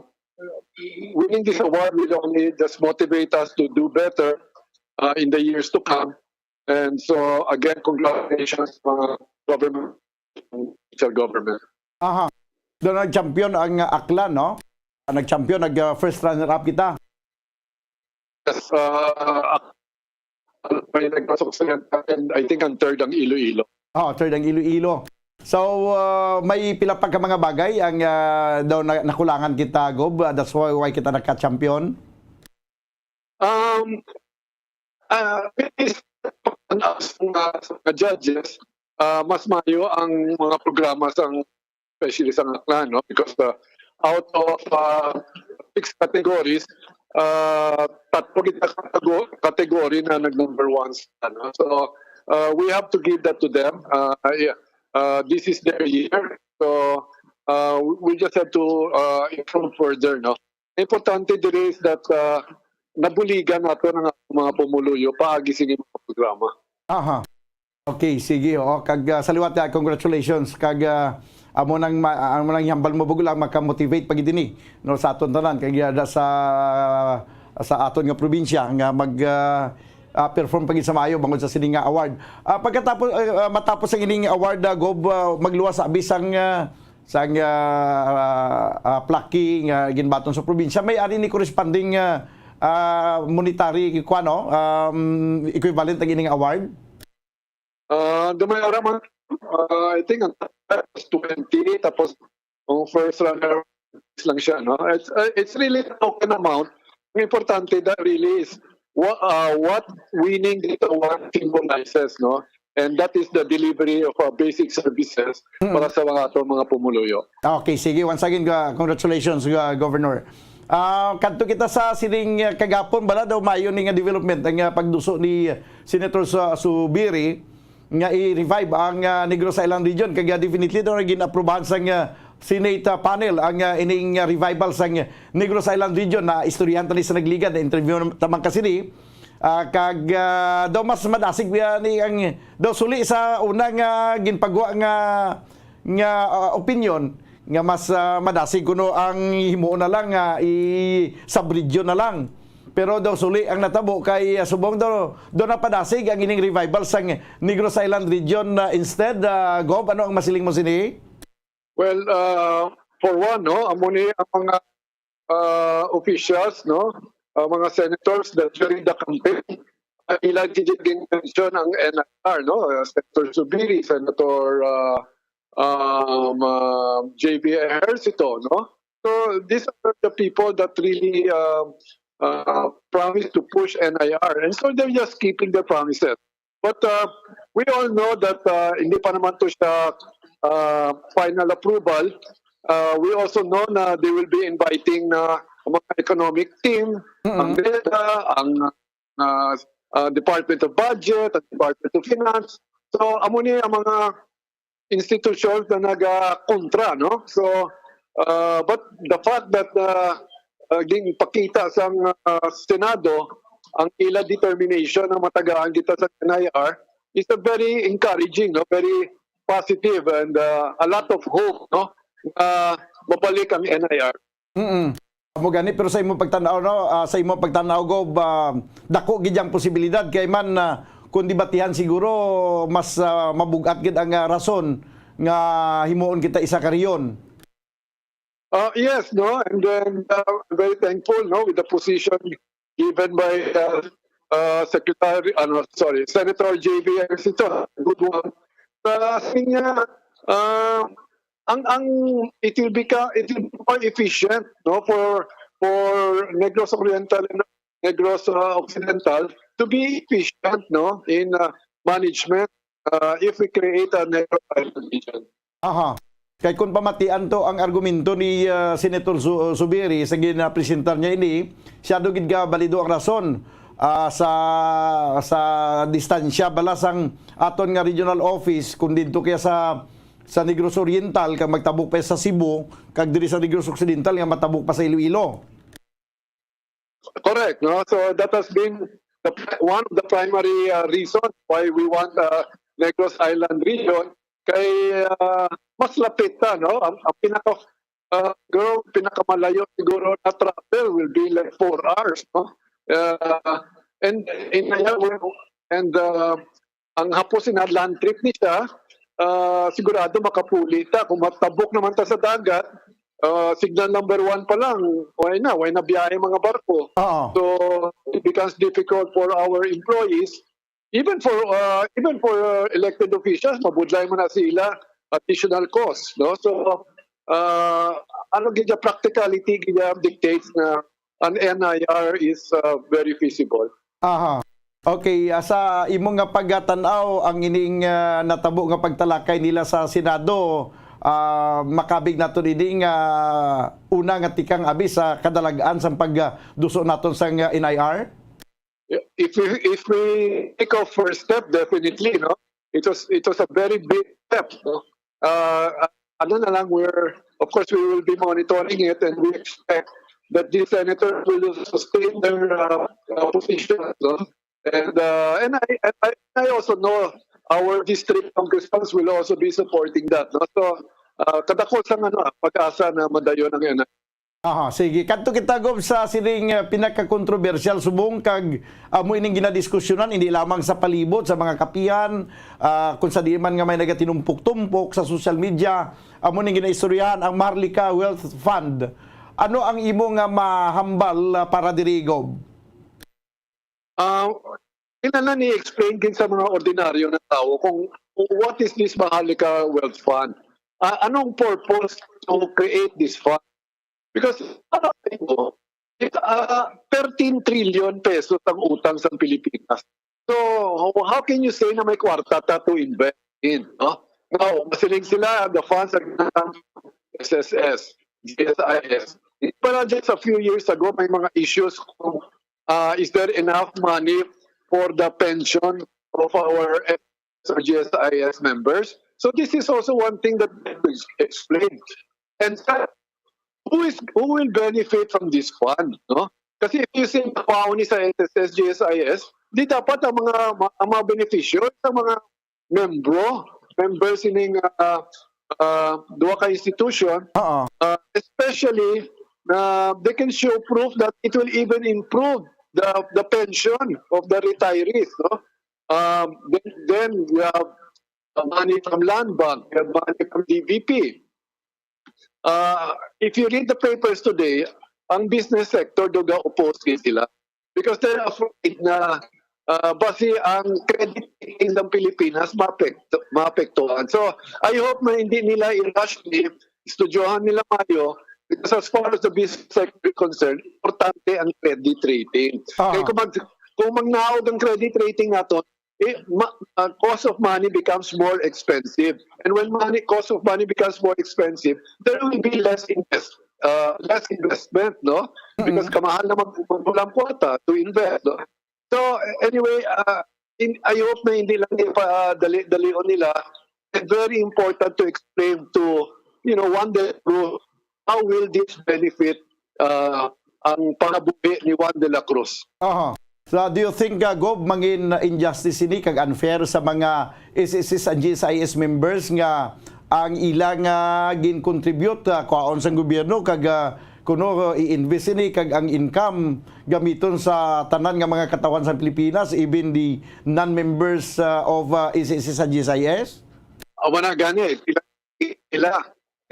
winning this award will only just motivate us to do better, uh, in the years to come. And so, again, congratulations, mga government, provincial government. Aha. Daw nag-champion ang, uh, Aklan, no? Nag-champion, nag, uh, first runner-up kita. Yes, uh, ak-, may nagpasok sa, and I think ang third ang Iloilo. Oh, third ang Iloilo. So, uh, may pila pa ka mga bagay ang, uh, daw na-, nakulangan kita, Gob. Uh, that's why, why kita naka-champion. Um, ah, based on us nga, sa mga judges, ah, mas maayo ang mga programa sang, especially sa Aklan, no? Because, ah, out of, ah, six categories, ah, tatlo kita katago-, category na nag-number one sila, no? So, ah, we have to give that to them. Ah, yeah. Ah, this is their year. So, ah, we, we just have to, ah, improve further, no? Importante diri is that, ah, nabuligan nato ang mga pumuluyo paagi sini mga programa. Aha. Okay, sige. O, kag, ah, sa liwat, ah, congratulations. Kag, ah, amo nang ma-, amo nang hambal mo, Bugol, ang maka-motivate pa gid ini, no, sa aton tanan, kag, ah, da-, sa, sa aton nga probinsya nga mag, ah, ah, perform pa gid sa maayo bangod sa sini nga award. Ah, pagkatapos, ah, ah, matapos ang ining award, ah, Gob, ah, magluwas sa abis ang, ah, sang, ah, ah, ah, plaque nga ginbaton sa probinsya, may ari ni corresponding, ah, ah, monetary, kuwan, no? Um, equivalent ang ining award? Ah, gamay ra man. Ah, I think ang twenty, tapos ang first runner lang siya, no? It's, uh, it's really a token amount. Ang importante da really is wha-, ah, what winning this award symbolizes, no? And that is the delivery of, uh, basic services Mm. para sa mga ato mga pumuluyo. Okay, sige. Once again, uh, congratulations, uh, Governor. Ah, kadto kita sa sining, uh, kagapon, bala daw maayo ni nga development ang, uh, pagduso ni Senator Su-, Zubiri nga i-revive ang, uh, Negros Island Region. Kag, uh, definitely daw naging aprubahan sang, uh, Senate, uh, panel ang, uh, ining, uh, revival sang Negros Island Region. Na istoryahan tani sa nagligad, na interview tamang kasini. Ah, kag, ah, daw mas madasig, ah, ni ang, daw suli sa una nga ginpagwa nga, nga, ah, opinyon nga mas, ah, madasig kuno ang himuon na lang nga i-sub-region na lang. Pero daw suli ang natabo kay, ah, subong daw, daw napadasig ang ining revival sang Negros Island region, ah, instead, ah, Gob, ano ang masiling mo sini? Well, uh, for one, no, amo ni ang mga uh, officials, no, uh, mga senators that during the campaign, uh, ila gid mention ang N I R, no, uh, Senator Zubiri, Senator uh, um, uh, J B Ejercito, no. So these are the people that really uh, uh, promise to push N I R, and so they're just keeping their promises. But uh, we all know that uh, hindi pa naman to siya uh, final approval. Uh, we also know na they will be inviting na ang mga economic team, ang Mm-mm. DEDA, ang uh, uh, Department of Budget, ang Department of Finance. So, amo ni ang mga institutions na nagakontra, no? So, uh, but the fact that uh, uh, ginpakita sang uh, Senado ang ila determination na matagaan kita sa N I R is a very encouraging, no? Very positive and uh, a lot of hope, no? Uh, mabalik ang N I R. Mm. Amo gani, pero sa imo pagtan-aw, no, ah, sa imo pagtan-aw, Gob, ah, dako gid ang posibilidad kay man, ah, kung debatihan siguro mas ah, mabug-at gid ang ah, rason nga himuon kita isa ka rehiyon. Uh, yes, no, and then uh, very thankful, no, with the position given by uh, uh, Secretary, ano, sorry, Senator J B Ejercito, good one. Uh, kasi nga, uh, ang ang it will become it will be more efficient, no, for for Negros Oriental and Negros uh, Occidental to be efficient, no, in uh, management uh, if we create a Negros Island region. Aha. Kay kung pamatian to ang argumento ni ah, Senator Su- Subiri sa ginapresentar niya ini, siya do gid ka balido ang rason ah, sa sa distansya bala sang aton nga regional office kung didto kaya sa sa Negros Oriental kag magtabok pa sa Cebu kag diri sa Negros Occidental nga matabok pa sa Iloilo. Correct, no? So that has been the, one of the primary uh, reasons why we want uh, Negros Island region kay uh, mas lapit ta, no? Ang, ang pinaka uh, siguro, pinakamalayo siguro na travel will be like four hours, no? Uh, and in and uh, ang hapos in land trip ni siya, uh, sigurado makapuli ta kung matabok naman ta sa dagat. Uh, signal number one pa lang, why na? Why na biyahe mga barko? Oo. So it becomes difficult for our employees, even for uh, even for uh, elected officials, mabudlay man na sila additional cost, no? So uh, ano gid practicality gid dictates na an N I R is uh, very feasible. Aha. Okay, ah, sa imo nga pagtanaw ang ining ah, natabo nga pagtalakay nila sa Senado, ah, makabig nato ini nga una nga tikang abi sa kadalag-an sang pagduso naton sang ah, N I R? If we if we take a first step, definitely, no, it was it was a very big step, no. Uh, ano na lang, we're of course we will be monitoring it, and we expect that these senators will sustain their uh, uh, position, no? And uh, and I and I, I also know our district congressmen will also be supporting that, no? So uh, kadako sang ano, ah, pag-asa na madayon ang N I R. Aha, sige. Kadto kita, Gob, sa sining ah, pinakakontrobersyal subong kag amo ining ginadiskusyonan, hindi lamang sa palibot sa mga kapihan, ah, kung sa diin man nga may nagatinumpok-tumpok sa social media, amo ning ginaistoryahan ang Maharlika Wealth Fund. Ano ang imo nga mahambal ah, para diri, Gob? Uh, kailangan i-explain din sa mga ordinaryo na tao kung what is this Maharlika Wealth Fund? Uh, anong purpose to create this fund? Because uh, uh, thirteen trillion pesos ang utang sa Pilipinas. So how can you say na may kwarta ta to invest in? No? Now, masiling sila, the funds are S S S, G S I S. Pero just a few years ago, may mga issues kung uh, is there enough money for the pension of our S S S or G S I S members? So this is also one thing that is explained. And uh, who is who will benefit from this fund, no? Kasi if you say pauni sa S S S, G S I S, di dapat ang mga ang mga beneficiary sa mga membro, members ining uh, uh, duha ka institution, Oo. uh, especially na they can show proof that it will even improve the, the pension of the retirees, no? Um, then, then you have the money from Land Bank, you have money from D B P. Uh, if you read the papers today, ang business sector, do ga-oppose gid sila. Because they're afraid na, uh, basi ang credit rating ng Pilipinas maapekto-, maapektuhan. So, I hope na hindi nila i-rush ni, studyohan nila mayo, because as far as the business sector is concerned, importante ang credit rating. Ah. Kaya kung mag-, kung magnaog ang credit rating nato, eh, ma-, uh, cost of money becomes more expensive. And when money, cost of money becomes more expensive, there will be less invest, uh, less investment, no? Because Mm-mm. kamahal na mag-, magpulang kwarta to invest, no? So, anyway, uh, in, I hope na hindi lang ipadali-, dalion nila. And very important to explain to, you know, Juan de la Cruz, how will this benefit, uh, ang pangabuhi ni Juan de la Cruz? Aha. So, do you think, uh, Gob, mangin injustice ini kag unfair sa mga S S S and G S I S members nga ang ila nga gin-contribute, uh, kwaon sang gobyerno kag, uh, kuno, uh, i-invest ini kag ang income gamiton sa tanan nga mga katawhan sa Pilipinas, even the non-members, uh, of, uh, S S S and G S I S? Awa na gani, sila, sila.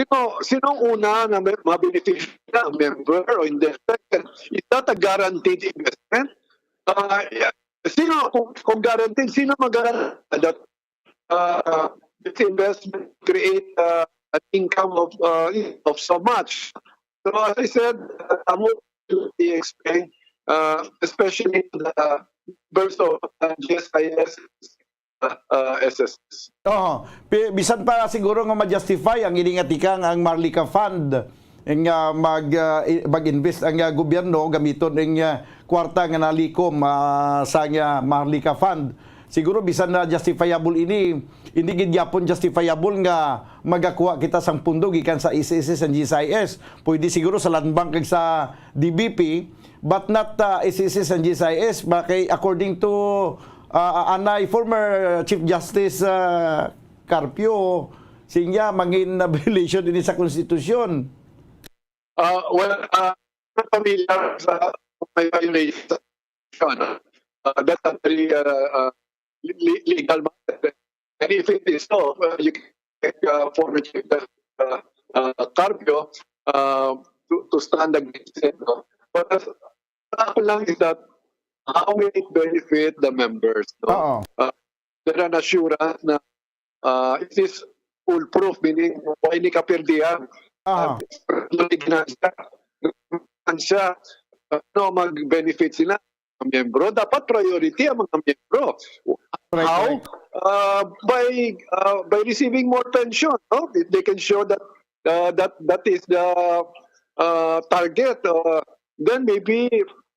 Sino, sino ang una na may, mabenepisyo na, member o investor? Is that a guaranteed investment? Uh, yeah. Sino, kung, kung guaranteed, sino mag-guarantee that, uh, this investment create, uh, an income of, uh, of so much? So as I said, uh, amo i-explain, uh, especially to the members of, uh, G S I S, uh, uh, S S S. Oo. Pi-, bisan pa siguro nga ma-justify ang ini nga tikang ang Maharlika Fund nga mag, uh, i-, mag-invest ang, uh, gobyerno gamiton ang, uh, kwarta nga nalikom, uh, sa, uh, Maharlika Fund. Siguro bisan na justifiable ini, hindi gid gyapon justifiable nga magakuha kita sang pundo gikan sa S S S and G S I S. Pwede siguro sa Land Bank kag sa D B P, but not, uh, S S S and G S I S. Ba kay according to, uh, anay former Chief Justice, uh, Carpio, siya mangin na violation ini sa konstitusyon. Uh, well, uh, familiar sa may violation. Uh, that's a very, uh, uh, le-, le-, legal matter. And if it is so, uh, you can take, uh, former Chief Justice, uh, uh, Carpio, uh, to, to stand against it, no? But as, ako lang is that how will it benefit the members, no? Oo. Uh, there an assurance na, uh, it is foolproof, meaning wala ni kapirdihan. Aha. Uh, ginansya, ginansya, uh, no, mag-benefit sila, mga miyembro. Dapat priority ang mga miyembro. Right, how? Right. Uh, by, uh, by receiving more pension, no? If they can show that, uh, that, that is the, uh, target, uh, then maybe,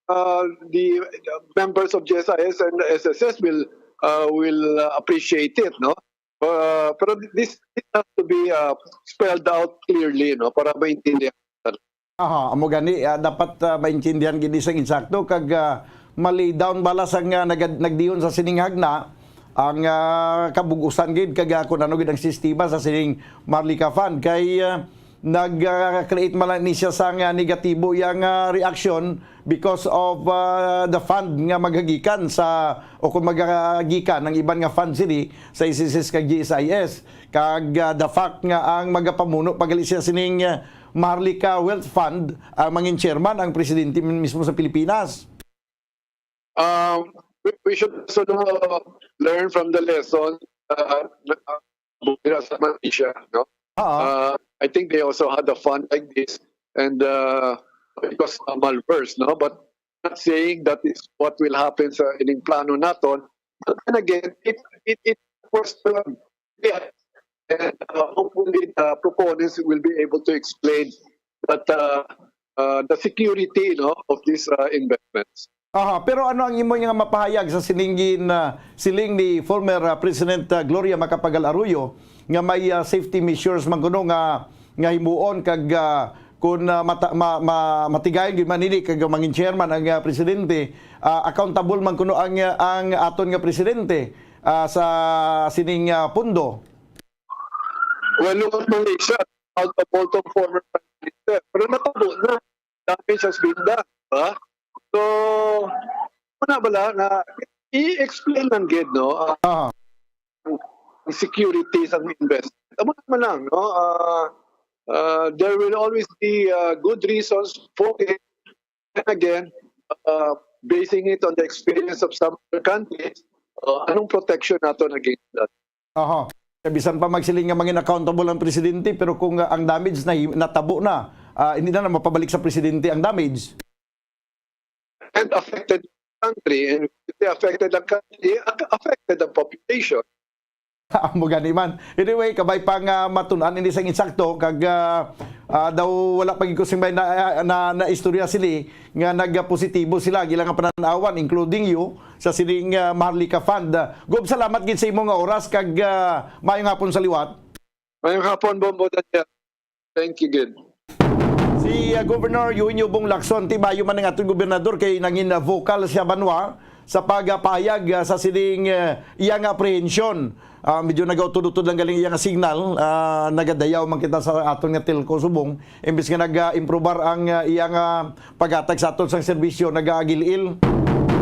uh, the members of G S I S and S S S will, uh, will, uh, appreciate it, no? Uh, pero this, this has to be, uh, spelled out clearly, no, para maintindihan. Aha, amo gani, ah, dapat, ah, maintindihan gid sang insakto kag, ah, ma-lay down bala sang, ah, nagad-, nagdiyon sa sining hagna ang, ah, kabug-usan gid kag, ah, kun ano gid ang sistema sa sining Maharlika Fund kay, ah, nag, ah, create man lang ni siya sang, ah, negatibo yang, ah, reaction because of, ah, the fund nga magagikan sa, o kung magagikan ang iban nga fund sini sa S S S kag G S I S. Kag, ah, the fact nga ang magapamuno pa gali siya sining, ah, Maharlika Wealth Fund, ang mangin chairman, ang presidente mismo sa Pilipinas. Um, we, we should also, uh, learn from the lesson, uh, uh, sa Malaysia, no? Oo. Uh, I think they also had a fund like this, and, uh, it was, uh, malversed, no? But not saying that is what will happen sa ining plano naton. But then again, it, it, it was, um, yeah. And, uh, hopefully, the proponents will be able to explain that, uh, uh, the security, no, of these, uh, investments. Aha, pero ano ang imo nga mapahayag sa sining gin, ah, siling ni former, ah, President, ah, Gloria Macapagal Arroyo nga may, ah, safety measures man kuno nga, nga himuon kag, ah, kun, ah, mata-, ma-, ma-, matigayon gyud man ini kag mangin chairman ang, ah, presidente, ah, accountable man kuno ang, ah, ang aton nga presidente, ah, sa sining, ah, pundo? Well, look at Malaysia, accountable to former prime minister. Pero natabo na. Damage has been done, ha? So, muna bala nga i-explain lang gid, no, ah, Aha. ang security sa investment. Amo naman lang, no? Ah, ah, there will always be, ah, good reasons for it. And again, ah, basing it on the experience of some other countries, ah, anong protection nato against that? Aha. Kay bisan pa magsiling nga mangin accountable ang presidente, pero kung, ah, ang damage na natabo na, ah, hindi na, na mapabalik sa presidente ang damage. And affected country, and if they affected ang country, affected ang population. Amo gani man. Anyway, kabay pa nga matun-an ini sang insakto kag, ah, ah, daw wala pa gid ko sing may na, na, na istorya sini nga nagpositibo sila ang ilang panan-awan, including you, sa sining, ah, Maharlika Fund. Gob, salamat gid sa imo nga oras kag, ah, maayong hapon sa liwat. Maayong hapon, Bombo Daniel. Thank you gid. Si, ah, Governor Eugenio Bong Lacson, ti maayo man ang aton gobernador kay nangin, ah, vocal siya banwa sa pagpahayag, ah, sa sining, ah, iya nga apprehension. Ah, medyo nagautod-utod lang galing iya nga signal. Ah, nagadayaw man kita sa aton nga telco subong. Imbis nga nag-improbar ang, ah, iya nga paghatag sa aton sang serbisyo, nagaagil-il.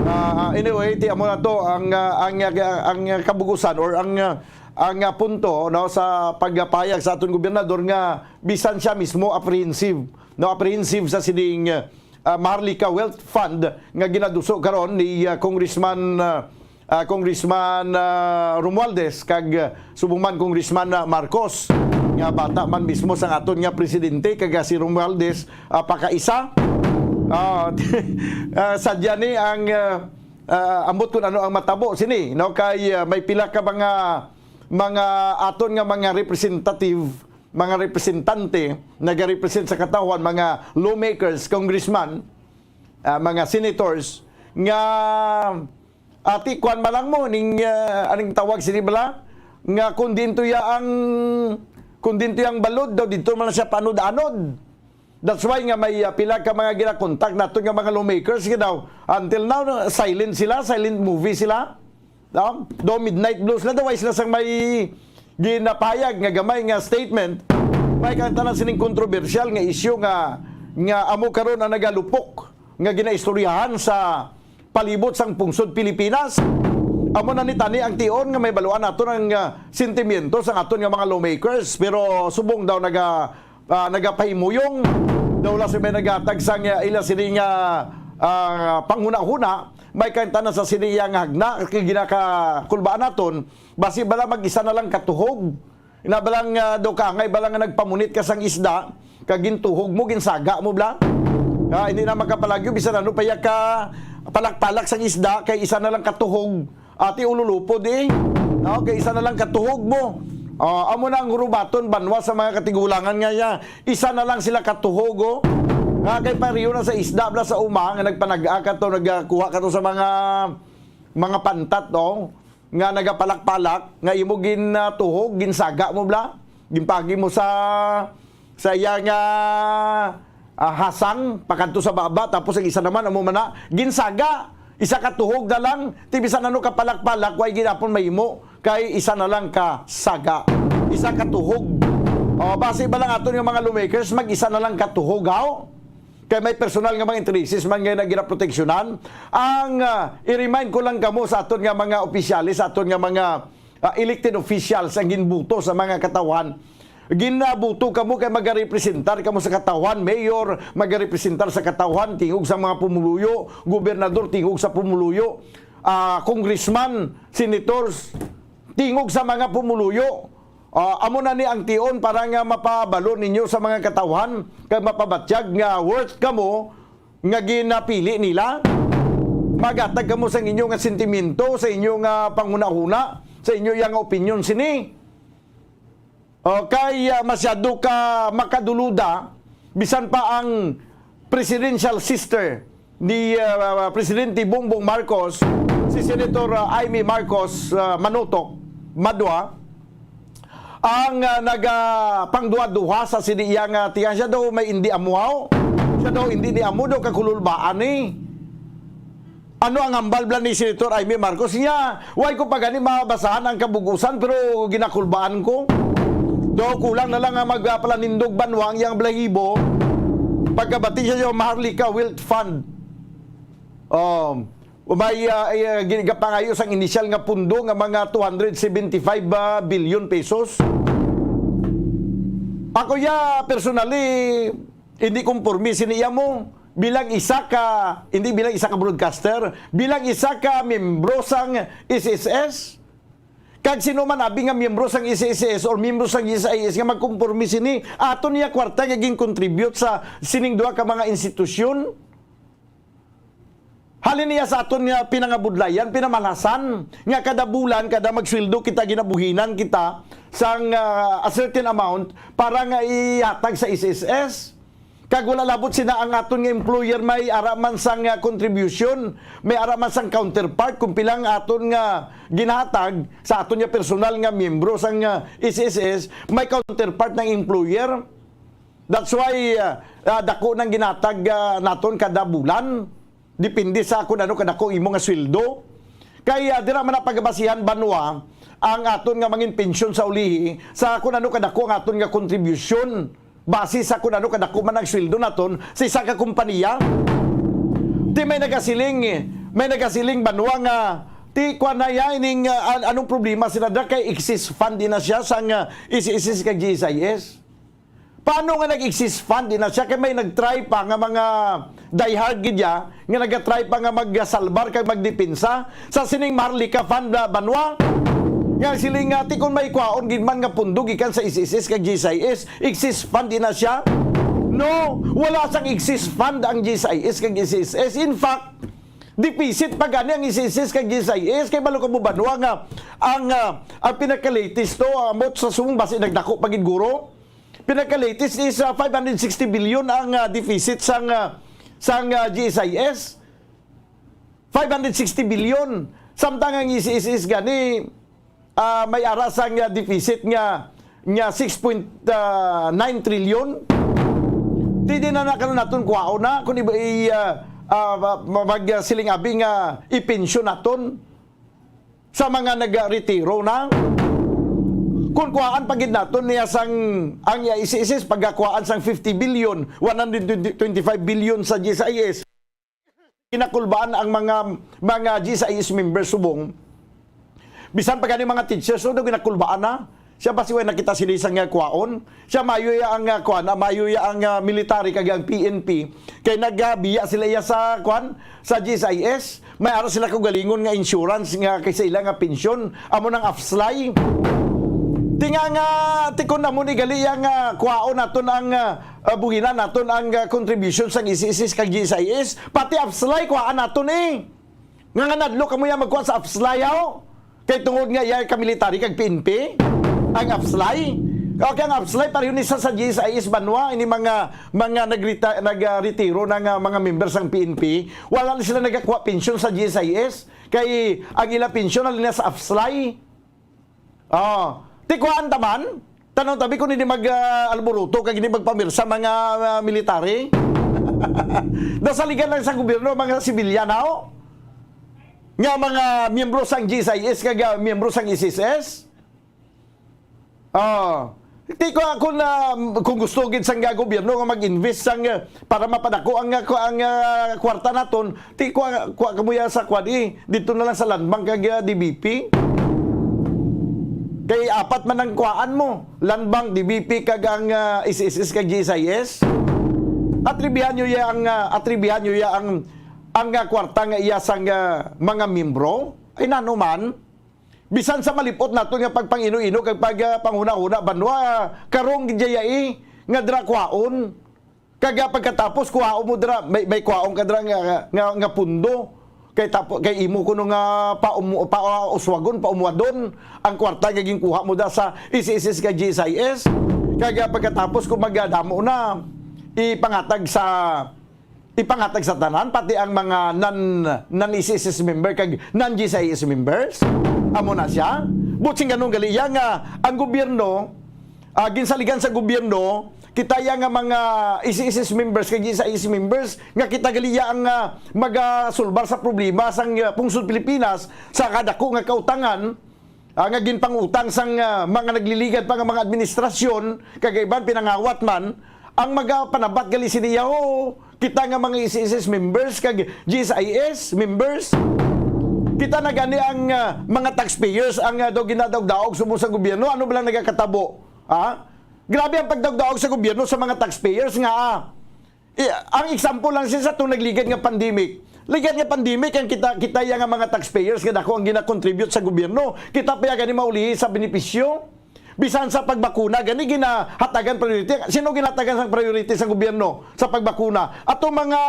Ah, anyway, ti amo na to ang, ah, ang, ah, ang kabugusan or ang, ah, ang, ah, punto, no, sa pagpahayag sa aton gobernador nga bisan siya mismo apprehensive, no, apprehensive sa sining, ah, Maharlika Wealth Fund nga ginaduso karon ni, ah, Congressman, ah, ah, Congressman, ah, Romualdez kag, ah, subong man Congressman, ah, Marcos, nga bata man mismo sang aton nga presidente kag, ah, si Romualdez, ah, pakaisa. Ah, ah, sadya ni ang, ah, ah, ambot kun ano ang matabo sini, no, kay, ah, may pila ka mga, mga aton nga mga representative, mga representante, nagarepresent sa katawhan, mga lawmakers, congressman, ah, mga senators, nga, ati, kuwan man lang mo, ning, ah, aning tawag sini bala, nga kung dinto ya ang, kung dinto ya ang balod daw, dito man lang siya paanod-anod. That's why nga may, ah, pila ka mga ginakontak naton nga mga lawmakers nga daw, until now, no, silent sila, silent movie sila. No? Daw midnight blue sila, daw wala sila sang may ginapahayag nga gamay nga statement. May kang tanan sining kontrobersyal nga isyu nga, nga amo karon ang nagalupok nga ginaistoryahan sa palibot sang pungsod Pilipinas. Amo na ni tani ang tion nga may baluan naton ang, ah, sentimiento sang aton nga mga lawmakers, pero subong daw naga, ah, nagapahimuyong, daw wala sila may naghatag sang, ah, ila sini nga, ah, panghunahuna, may kantana sa sini iya nga hagna kay ginakakulbaan naton, basi bala mag-isa na lang katuhog. Ina bala nga, ah, daw ka angay bala nga nagpamunit ka sang isda, kag gintuhog mo, ginsaga mo bala. Ah, hindi na makapalagyo, bisan ano pa iya ka palak-palak sang isda, kay isa na lang katuhog. Ati ululupod eh. No? Kay isa na lang katuhog mo. Ah, amo na ang hurubaton banwa sa mga katigulangan nga ya. Isa na lang sila katuhog, oh. Nga kay pareho na sa isda bala sa uma nga nagpanag-a ka to, nagkuha ka to sa mga, mga pantat, oh, nga nagapalak-palak, nga imo ginatuhog, ginsaga mo bala, ginpagi mo sa, sa iya nga, ah, hasang pakadto sa baba, tapos ang isa naman amo man na ginsaga. Isa ka tuhog na lang, ti bisan ano ka palak-palak, way gihapon mahimo, kay isa na lang ka saga. Isa ka tuhog. O, basi ba lang aton nga mga lawmakers, mag-isa na lang ka tuhog, haw? Kay may personal nga mga intereses man nga ginaproteksyonan. Ang, ah, i-remind ko lang kamo sa aton nga mga opisyales, sa aton nga mga, ah, elected officials ang ginbuto sa mga katawhan. Ginabuto kamo kay magarepresentar kamo sa katawhan, mayor, magarepresentar sa katawhan, tingog sa mga pumuluyo, gobernador, tingog sa pumuluyo, ah, congressman, senators, tingog sa mga pumuluyo. Ah, amo na ni ang tion para nga mapabalo ninyo sa mga katawhan, kag mapabatyag nga worth kamo nga ginapili nila. Maghatag kamo sa inyo nga sentimiento, sa inyo nga panghunahuna, sa inyo yang opinion sini. O, kay, ah, masyado ka makaduluda, bisan pa ang presidential sister ni, ah, Presidente Bongbong Marcos, si Senator, ah, Imee Marcos, ah, Manotok, Madua, ang, ah, nagapangduha-duha sa sini iya nga tiyan. Siya daw may indi amuhaw. Siya daw indi ni amo daw kakululbaan ni. Ano ang hambal bala ni Senator Imee Marcos? Niya, way ko pa gani mabasahan ang kabugusan, pero ginakulbaan ko. Daw kulang na lang nga magpalanindog banwa ang iyang balahibo. Pagkabati siya sa Maharlika Wealth Fund. Um, may, ah, ay, ah, gin-, gapangayo sang inisyal nga pundo nga mga two hundred seventy-five billion pesos. Ako ya, personally, hindi komporme sini iya mo bilang isa ka, hindi bilang isa ka broadcaster, bilang isa ka miyembro sang S S S. Kag sino man abi nga miyembro sang S S S or miyembro sang G S I S nga magkomporme sini, aton niya kwarta nga gin-contribute sa sining duha ka mga institusyon. Halin niya sa aton nga pinangabudlayan, pinamalhasan, nga kada bulan, kada magsweldo kita, ginabuhinan kita sang, ah, a certain amount para nga ihatag sa S S S. Kag wala labot sina ang aton nga employer may ara man sang, ah, contribution, may ara man sang counterpart kung pila ang aton nga ginahatag sa aton nga personal nga miyembro sang, ah, S S S, may counterpart ng employer. That's why, ah, ah, dako nang ginatag, ah, naton kada bulan. Depende sa kung ano kadako imo nga sweldo. Kay, ah, dira man na pagabasihan, banwa, ang aton nga mangin pensyon sa ulihi sa kung ano kadako ang aton nga kontribusyon base sa kung ano kadako man ang sweldo naton sa isa ka kompanya. Ti may nagasiling, may nagasiling, banwa, nga ti kuan na ya ining, ah, an-, anong problema sila da kay excess fund din na siya sang, ah, S S S kag G S I S. Paano nga nag-excess fund din na siya? Kay may nag-try pa nga mga diehard gid ya, nga naga-try pa nga magsalbar kag magdepensa sa sining Maharlika Fund, ah, banwa. Nga siling nga, ti kun may kwaon gid man nga pundo gikan sa S S S kag G S I S, excess fund din na siya. No, wala sang excess fund ang G S I S kag S S S. In fact, deficit pa gani ang S S S kag G S I S. Kay balo ka mo, banwa, nga ang, ah, ang pinaka-latest to, ah, ambot sa subong basi nagdako pa gid guro. Pinaka-latest is, ah, five hundred sixty billion ang, ah, deficit sang, ah, sang, ah, G S I S. Five hundred sixty billion. Samtang ang S S S gani, ah, may ara sang, ah, deficit nga, nga six point nine trillion. Di din na, na naton kwaon na kung iba i, ah, ah, ma-, mag, ah, siling abi nga ipensyon naton sa mga nagretiro na. Kung kuhaan pa gid naton niya sang, ang iya S S S, pagkakuhaan sang fifty billion, one hundred twenty-five billion sa G S I S, ginakulbaan ang mga, mga G S I S members subong. Bisan pa gani mga teachers, no, daw ginakulbaan na. Siya ba si way nakita sila isang nga kwaon? Siya mayo ya ang, ah, kwan, ah, mayo ya ang, ah, military kag ang P N P. Kay nagabiya sila iya sa, kwan, sa G S I S. May ara sila kaugalingon nga insurance nga kay sa ila nga pensyon. Amo nang AFSLI. Tinga nga, tikon na mo ni gali ya nga kwaon naton ang, ah, ah, buhinan naton ang, ah, contribution sang S S S kag G S I S. Pati AFSLI kwaan naton eh. Nga, nga nadlo kamo ya magkuha sa AFSLI, haw? Kay tungod nga iya ka military kag P N P, ang AFSLI. Okay, ang AFSLI pareho ni sa, sa G S I S banwa, ini mga, mga nagrita-, nag, ah, retiro na nga mga member sang P N P, wala na sila nagakuha pensyon sa G S I S. Kay ang ila pensyon halin na sa AFSLI. Oh, ti kuhaan ta man. Tanaw tabi kung hindi mag, ah, alboroto kag hindi magpamirsa mga, ah, military. Dasaligan lang sa gobyerno, mga sibilyan, haw? Nga mga miyembro sang G S I S kag, ah, miyembro sang S S S. Oh. Ti ko, kung, ah, kung gusto gid sang, ah, gobyerno nga mag-invest sang, ah, para mapadako ang, ah, ku-, ang, ah, kwarta naton, ti kuha, kuha kamo ya sa kuwan, eh, dito na lang sa Land Bank kag, ah, D B P. Kay apat man ang kuhaan mo, Land Bank, D B P, kag ang, ah, S S S kag G S I S. Atribihan nyo ya ang, ah, atribihan nyo ya ang, ang, ah, kwarta nga iya sang, ah, mga miyembro. Ay, nano man. Bisan sa malipot naton nga pagpangino-ino kag pag, ah, panghuna-huna banwa, karong gid ya, eh, nga dira kwaon. Kag, ah, pagkatapos, kuhaon mo dira, may, may kuhaon ka dira nga, nga, nga pundo. Kay tapo-, kay imo kuno nga paumu-, pa, ah, uswagon, paumuadon ang kwarta nga ginkuha mo da sa S S S kag G S I S. Kag, ah, pagkatapos, kung magadamo na, ipangatag sa, ipangatag sa tanan, pati ang mga non, non-S S S member kag non-G S I S members. Amo na siya. Buot sing ganun gali, iya nga ang gobyerno, ah, ginsaligan sa gobyerno, kita ya nga mga S S S members kag G S I S members nga kita gali ya ang, ah, magasulbar sa problema sang, ah, pungsod Pilipinas sa kadako nga kautangan, ah, nga ginpangutang sang, ah, mga nagliligad pa nga mga administrasyon, kag iban pinangawat man, ang magapanabat gali sini ya, "Oh, Kita nga mga S S S members kag G S I S members, kita na gani ang, ah, mga taxpayers ang, ah, daw ginadaog-daog subong sa gobyerno. Ano ba lang nagakatabo? Ha? Grabe ang pagdaog-daog sa gobyerno sa mga taxpayers nga, ah, i-, ang example lang siya sa itong nagligad nga pandemic. Ligad nga pandemic ang kita, kita iya nga mga taxpayers nga dako ang gina-contribute sa gobyerno. Kita pa iya gani maulihi sa benepisyo. Bisan sa pagbakuna, gani ginahatagan priority. Sino ginahatagan sang priority sa gobyerno sa pagbakuna? Ato mga,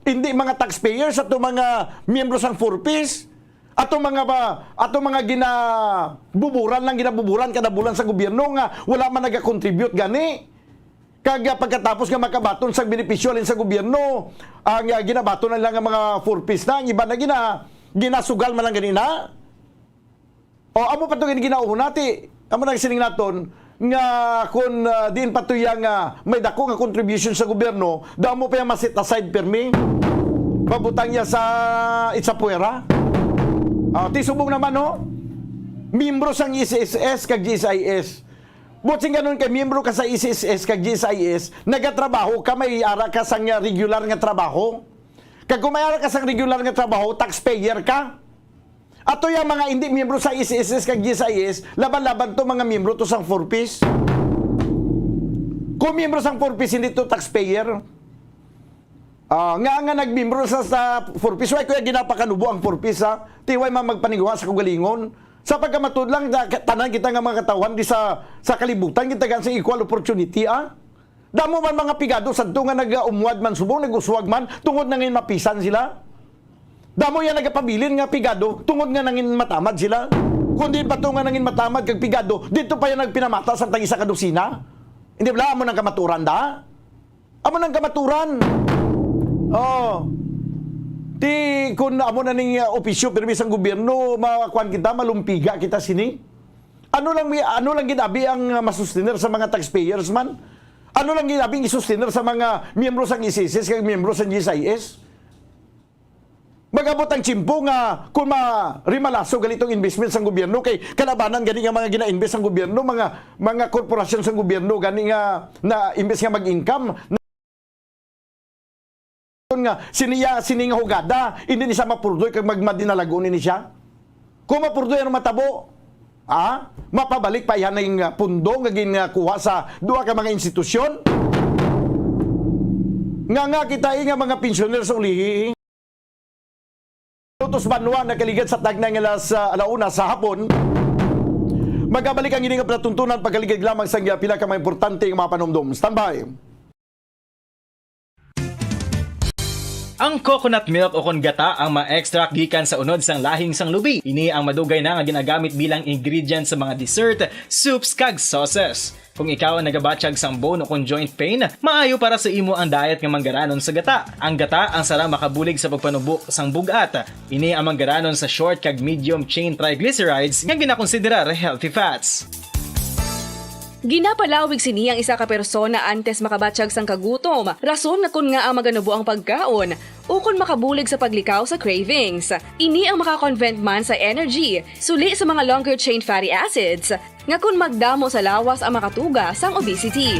hindi mga taxpayers, ato mga miyembro sang Four Ps, ato mga ba, ato mga ginabuburan lang, ginabuburan kada bulan sa gobyerno nga wala man nagakontribute gani. Kag, ah, pagkatapos nga makabaton sang benepisyo halin sa gobyerno, ang, ah, ginabaton na lang ang mga Four Ps na, ang iba na gina-, ginasugal man lang gani na. O, amo pa to gani ginauna ti, amo nang siling naton nga kun, ah, diin pa to iya nga may dako nga contribution sa gobyerno, daw amo pa iya ma-set aside pirmi, pabutang niya sa itsapuera. Ah, ti subong naman, no? Miyembro sang S S S kag G S I S. Buot sing ganun kay miyembro ka sa S S S kag G S I S, nagatrabaho ka, may ara ka sang, ah, regular nga trabaho. Kag kung may ara ka sang regular nga trabaho, taxpayer ka. Ato yang mga hindi miyembro sa S S S kag G S I S, laban-laban to mga miyembro to sang Four Ps. Kung miyembro sang Four Ps, hindi to taxpayer. Ah, nga, nga nagmiyembro sa, sa Four Ps, way ko ya ginapakanubo ang Four Ps, ha? Ti way man magpaningwa sa kaugalingon. Sa pagkamatud lang, ta-, tanan kita nga mga katawhan di sa, sa kalibutan, kita gan sa equal opportunity, ah? Damo man mga pigado sadto nga nagaumwad man subong, nag-uswag man, tungod na nga mapisan sila. Damo yan nagapabilin nga pigado, tungod nga nangin matamad sila. Kung di pa to nga nangin matamad kag pigado, dito pa yan nagpinamata sa tag-isa ka dosina. Hindi bala, amo nang kamaturan da? Amo nang kamaturan. Oh. Ti, kun amo na ning, uh, opisyo pirmi sang gobyerno, makuan kita, malumpiga kita sini. Ano lang mi-, ano lang gid abi ang, uh, masustener sa mga taxpayers man? Ano lang gid abi ang isustener sa mga miyembro sang S S S kag miyembro sang G S I S? Mag-abot ang tiyempo nga kung ma-, rimalaso gali tong investment sang gobyerno, kay kalabanan gani nga mga gina-invest sang gobyerno, mga, mga korporasyon sang gobyerno gani nga na imbes nga mag-income, nga siniya, sini nga hugada, hindi ni siya mapurdoy kag magmadinalagon ni siya. Kung mapurdoy, ano matabo? Ah, mapabalik pa iya ning, ah, pundo nga ginkuha sa duha ka mga institusyon? Nga, nga kita, eh, nga mga pensioner sa ulihi. Lutos Banwa nakaligad sa tagnay nga alas, ah, ala una sa hapon. Magabalik ang ini nga palatuntunan pagkaligad lamang sa pila ka mga importante nga mga panumdom. Standby. Ang coconut milk o kon gata ang ma-extract gikan sa unod sang lahing sang lubi. Ini ang madugay na nga ginagamit bilang ingredient sa mga dessert, soups, kag sauces. Kung ikaw ang nagabatyag sang bone o kon joint pain, maayo para sa imo ang diet nga manggaranon sa gata. Ang gata ang sarang makabulig sa pagpanubo sang bug-at. Ini ang manggaranon sa short kag medium chain triglycerides nga ginakonsiderar healthy fats. Ginapalawig sini ang isa ka persona antes makabatyag sang kagutom, rason nga kon ngaa maganubo ang pagkaon, ukon makabulig sa paglikaw sa cravings. Ini ang maka-convert man sa energy, suli sa mga longer chain fatty acids, nga kon magdamo sa lawas ang makatuga sang obesity.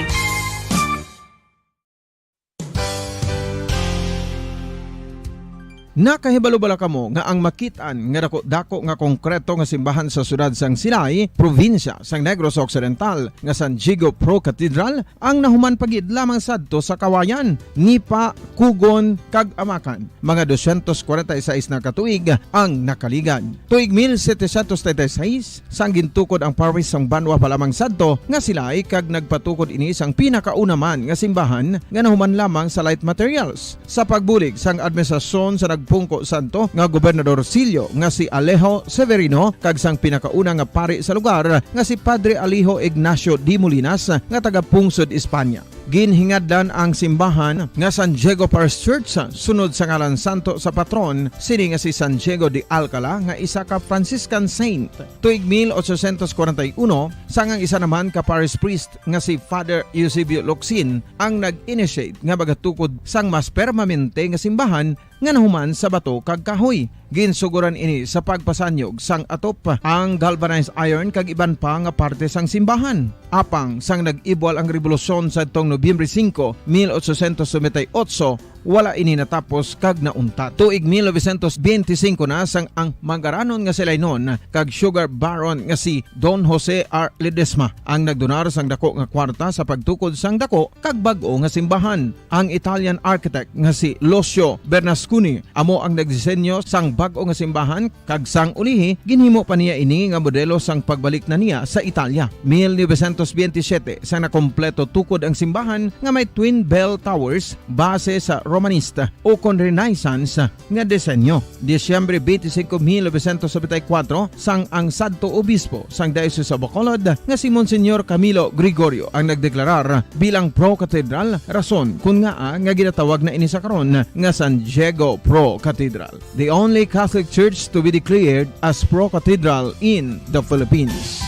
Nakahibalo bala kamo nga ang makit-an nga dako-dako nga konkreto nga simbahan sa siyudad sang Silay, probinsya sang Negros Occidental, nga San Diego Pro Cathedral, ang nahuman pa gid lamang sadto sa Kawayan, Nipa, Kugon, kag Amakan? Mga dosyentos kwarenta y seis na ka tuig ang nakaligad. Tuig mil setecientos treinta y seis, sang gintukod ang parish sang banwa pa lamang sadto nga Silay kag nagpatukod ini sang pinakauna man nga simbahan nga nahuman lamang sa light materials. Sa pagbulig sang administrasyon sa nagpungko sadto nga gobernador silyo nga si Alejo Severino kag sang pinakauna nga pari sa lugar nga si Padre Alejo Ignacio de Molinas nga taga-pungsod Espanya. Ginhingadlan ang simbahan nga San Diego Parish Church sunod sa ngalan santo sa patron sini nga si San Diego de Alcala nga isa ka Franciscan saint. Tuig mil ochocientos kwarenta y uno, sang ang isa naman ka parish priest nga si Father Eusebio Locsin ang nag-initiate nga magatukod sang mas permanente nga simbahan nga nahuman sa bato kag kahoy. Ginsugoran ini sa pagpasanyog sang atop, ang galvanized iron kag iban pa nga parte sang simbahan. Apang sang nag-ibwal ang rebolusyon sadtong Nobyembre singko, mil ochocientos noventa y ocho, wala ini natapos kag nauntat. Tuig mil novecientos benti singko na sang ang mangaranon nga si Lainon kag sugar baron nga si Don Jose R. Ledesma ang nagdonar sang dako nga kwarta sa pagtukod sang dako kag bag-o nga simbahan. Ang Italian architect nga si Lucio Bernasconi amo ang nagdisenyo sang bag-o nga simbahan, kag sang ulihi, ginhimo pa niya ini nga modelo sang pagbalik na niya sa Italia. Mil novecientos benti siyete, sang nakompleto tukod ang simbahan nga may twin bell towers base sa Romanista o kon Renaissance nga disenyo. Disyembre twenty-five, mil novecientos setenta y cuatro, sang ang sadto obispo sang Diocese of Bacolod nga si Monsignor Camilo Gregorio ang nagdeklarar bilang pro-cathedral, rason kun ngaa nga ginatawag na ini sa karon nga San Diego Pro Cathedral, the only Catholic church to be declared as pro-cathedral in the Philippines.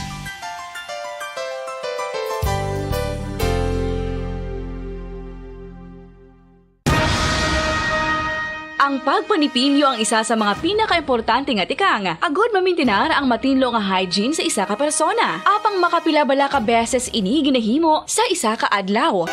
Ang pagpanipilyo ang isa sa mga pinakaimportante nga tikang agud mamintinar ang matinlo nga hygiene sa isa ka persona. Apang makapila bala ka beses ini ginahimo sa isa ka adlaw?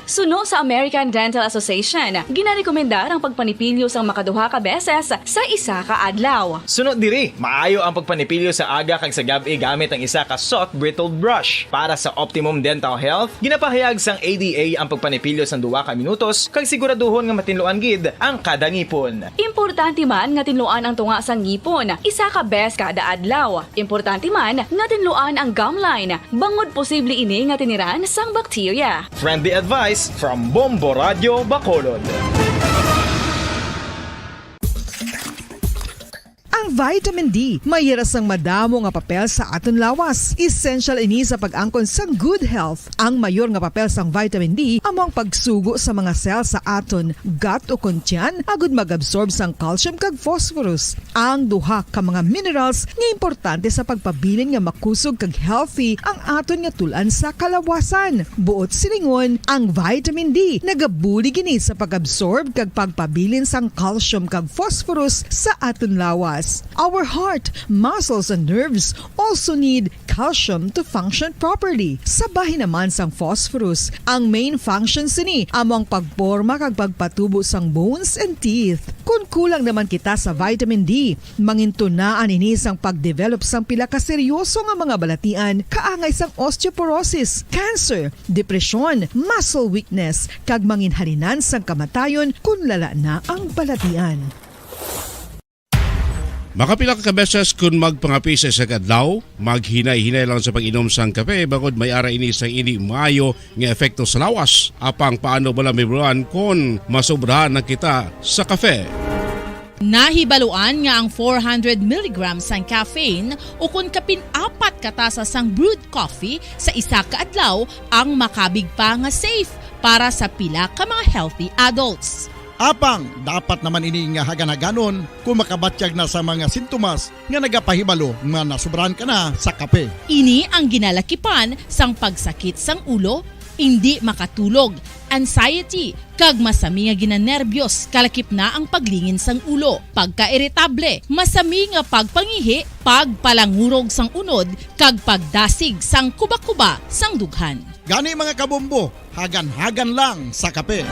Suno sa American Dental Association, ginarekomendar ang pagpanipilyo sang makaduha ka beses sa isa ka adlaw. Suno diri, maayo ang pagpanipilyo sa aga kag sa gab-i gamit ang isa ka soft bristled brush. Para sa optimum dental health, ginapahayag sang A D A ang pagpanipilyo sang duha ka minutos kag siguraduhon nga matinluan gid ang kada ngipon. Importante man nga tinluan ang tunga sang ngipon isa ka bes kada adlaw. Importante man nga tinluan ang gum line, bangod posible ini nga tiniran sang bakterya. Friendly advice from Bombo Radio Bacolod. Ang vitamin D may ira sang madamo nga papel sa aton lawas. Essential ini sa pag-angkon sang good health. Ang mayor nga papel sang vitamin D amo ang pagsugo sa mga cell sa aton gut o kon tiyan agud mag-absorb sang calcium kag phosphorus, ang duha ka mga minerals nga importante sa pagpabilin nga makusog kag healthy ang aton nga tul-an sa kalawasan. Buot silingon, ang vitamin D nagabulig ini sa pag-absorb kag pagpabilin sang calcium kag phosphorus sa aton lawas. Our heart, muscles, and nerves also need calcium to function properly. Sa bahin naman sang phosphorus, ang main function sini amo ang pagporma kag pagpatubo sang bones and teeth. Kon kulang naman kita sa vitamin D, mangintunaan ini sang pag-develop sang pila ka seryoso nga mga balatian, kaangay sang osteoporosis, cancer, depresyon, muscle weakness, kag manginhalinan sang kamatayon kon lala na ang balatian. Makapila ka beses kon magpangape sa isa ka adlaw, maghinay-hinay lang sa pag-inom sang kape, bangod may ara ini sang indi maayo nga epekto sa lawas. Apang paano bala mahibaluan kon masobrahan na kita sa kape? Nahibaluan nga ang four hundred milligrams sang caffeine, ukon kapin apat ka tasa sang brewed coffee sa isa ka adlaw, ang makabig pa nga safe para sa pila ka mga healthy adults. Apang dapat naman ini nga hagan-haganon kon makabatyag na sa mga sintomas nga nagapahibalo nga nasobrahan ka na sa kape. Ini ang ginalakipan sang pagsakit sang ulo, indi makatulog, anxiety, kag masami nga ginanerbyos, kalakip na ang paglingin sang ulo, pagkairitable, masami nga pagpangihi, pagpalangurog sang unod, kag pagdasig sang kubakuba sang dughan. Gani, mga kabombo, hagan-hagan lang sa kape.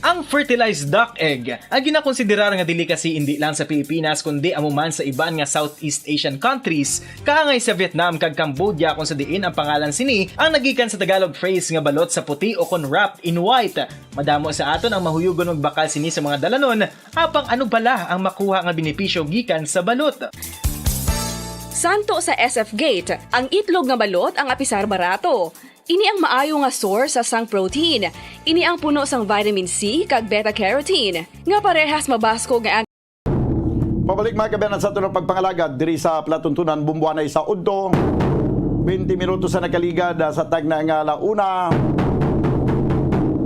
Ang fertilized duck egg, ang ginakonsiderar nga delicacy indi lang sa Pilipinas, kundi amo man sa iban nga Southeast Asian countries, kaangay sa Vietnam kag Cambodia, kung sa diin ang pangalan sini ang nagikan sa Tagalog phrase nga balot sa puti o kon wrapped in white. Madamo sa aton ang mahuyugon magbakal sini sa mga dalanon, apang ano bala ang makuha nga benepisyo gikan sa balot? Santo sa S F Gate, ang itlog nga balot ang apisar barato. Ini ang maayo nga source sa sang protein. Ini ang puno sang vitamin C kag beta carotene, nga parehas mabaskog nga ang Pabalik, mga kabayan, sa aton pagpangalagad diri sa palatuntunan, Bombo anay sa udto. Twenty minutos sa nakaligad, ah, sa tagna nga ala una.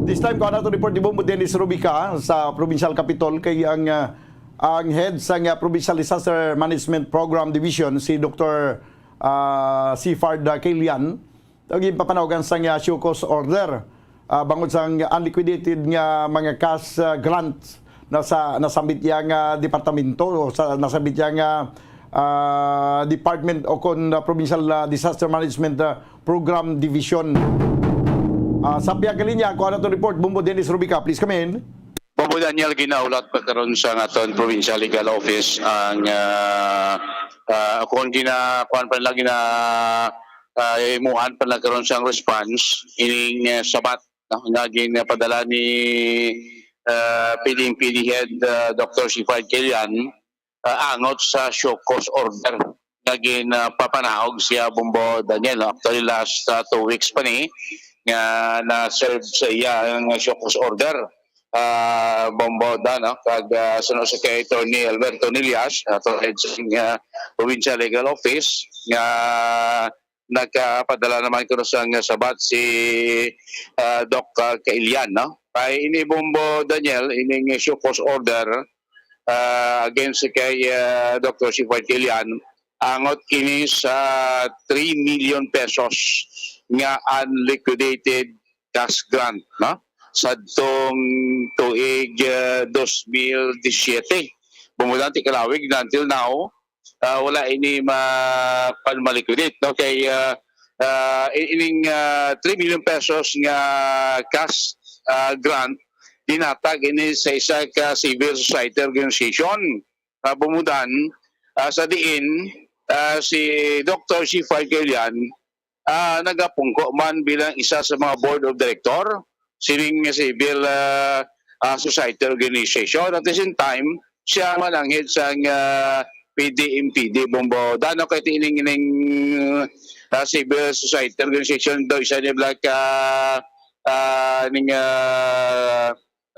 This time, kuha nato report ni Bombo Dennis Rubica sa Provincial Capitol, kay ang, ah, ang head sa nga Provincial Disaster Management Program Division, si Doktor, ah, Sifard, ah, Kilian, ginpapanawagan sang, ah, show cause order, ah, bangod sang unliquidated nga mga cash, ah, grants nasa, nasambit iya nga departamento, o sa, nasambit iya nga, ah, department o kon, ah, Provincial, ah, Disaster Management, ah, Program Division. Ah, sa pihak nga linya, kuha na itong report. Bombo Dennis Rubica, please come in. Bombo Daniel, ginaulat pa karon sa aton Provincial Legal Office ang, ah, ah, kung gina-, kuwan pa nila, gina-, ah, imuhan pa nila karon sang response ining, eh, sabat, no, nga ginpadala ni, ah, P D M P D Head, ah, Doctor Sifard Kilian, ah, angot sa show cause order nga ginpapanaog siya, Bombo Daniel, no? Actually, last, ah, two weeks pa ni nga na-serve sa iya ang show cause order, ah, Bombo Dan, no? Kag, ah, suno sa kay Attorney Alberto Nillas, attorney sa, ah, Provincial Legal Office, nga nagkapadala naman kuno sang sabat si, ah, Doc, ah, Kailian, no? Kay ini, Bombo Daniel, ining show cause order, ah, against kay, ah, Doctor Sifard Kilian, angot ini sa three million pesos nga unliquidated cash grant, no? Sadtong tuig, ah, dos mil disiyete. Bombo Dan, ti kalawig na until now, ah, wala ini ma-, pan ma-liquidate, no? Kay, ah, ah, i-, ining, ah, three million pesos nga cash, ah, grant, ginhatag ini sa isa ka civil society organization, ah, Bombo Dan, ah, sa diin, ah, si Doctor Sifard Kilian, ah, nagapungko man bilang isa sa mga board of director sining civil, ah, ah, society organization. At the same time, siya man ang head sang, ah, P D M P D, Bombo Dan, no? Kay ti ining, ining, ah, civil society organization daw, isa ni black, ah, ah, ning, ah,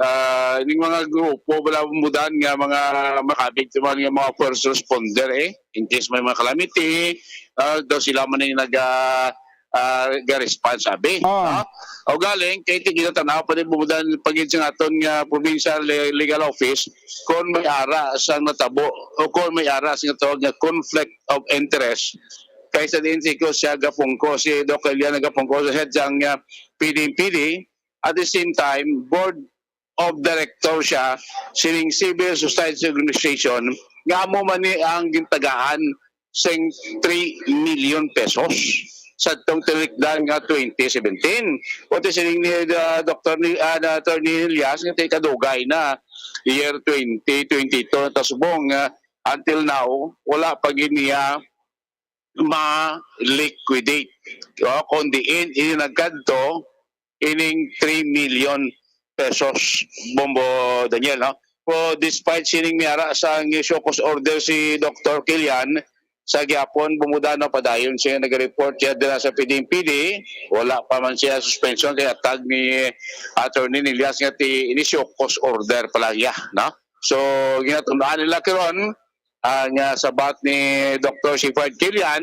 ah, ning mga grupo, wala, Bombo Dan, nga mga makabig naman nga mga first responder, eh. In case may mga calamity, ah, daw sila man yung nag, ah, ah, ga-respond, sabi, Ah. no? O galing, kay ti ginatanaw pa din, Bombo Dan, pagid sa aton nga provincial le-, legal office, kung may ara sa natabo o kung may ara sa tawag nga conflict of interest, kaysa din si ko siya gapungko, si Doc Elian gapungko sa head sang, ah, P D M P D, at the same time, board of director siya sining civil society organization nga amo man ni ang gintagaan sing three million pesos sadtong tinikdan nga twenty seventeen. Kundi sining ni, ah, Doctor ni, ah, na Attorney Elias nga ti kadugay na year twenty twenty-two na ta subong, ah, until now wala pa gid niya ma-liquidate. O, kung diin ini nagkadto ining three million pesos, Bombo Daniel, no? So, despite sining may ara sang show cause order si Doctor Kilian, sa gihapon, Bombo Dan, no, padayon siya nag-report siya dira sa P D M P D. Wala pa man siya suspension kay atag ni Attorney Nillas nga ti ini show cause order pa lang iya, no? So, ginatun-an nila karon ang, ah, sabat ni Doctor Sifard Kilian,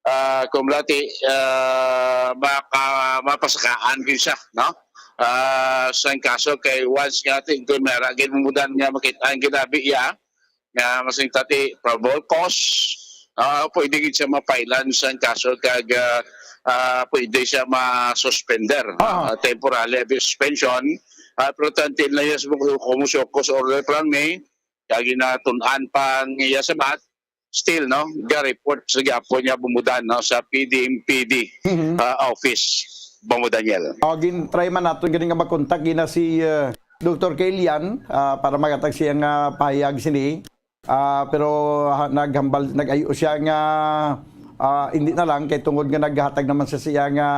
ah, kung wala ti, ah, maka-, mapasakaan gyud siya, no? Ah, sa kaso kay once nga ti, kung may ara gyud Bombo Dan nga makita ang ginabi iya, nga masing tati probable cause, ah, pwede gyud siya mapailan sa kaso kag, ah, ah, pwede siya ma-suspender, Ah. ah, temporary suspension. Ah, pero tantil na yes, kung, kung show cause order pa lang ni, kag ginatun-an pa ang iya sabat, still, no, ga-report sa gihapon niya Bombo Dan, no, sa P D M P D, Mhm. ah, office, Bombo Daniel. O, gin-try man naton gani nga makontak gina si, uh, Doctor Kilian, ah, para magatag siya nga pahayag sini. Ah, pero, ha, naghambal, nag-ayo siya nga, ah, hindi na lang kay tungod nga naghatag naman siya siya nga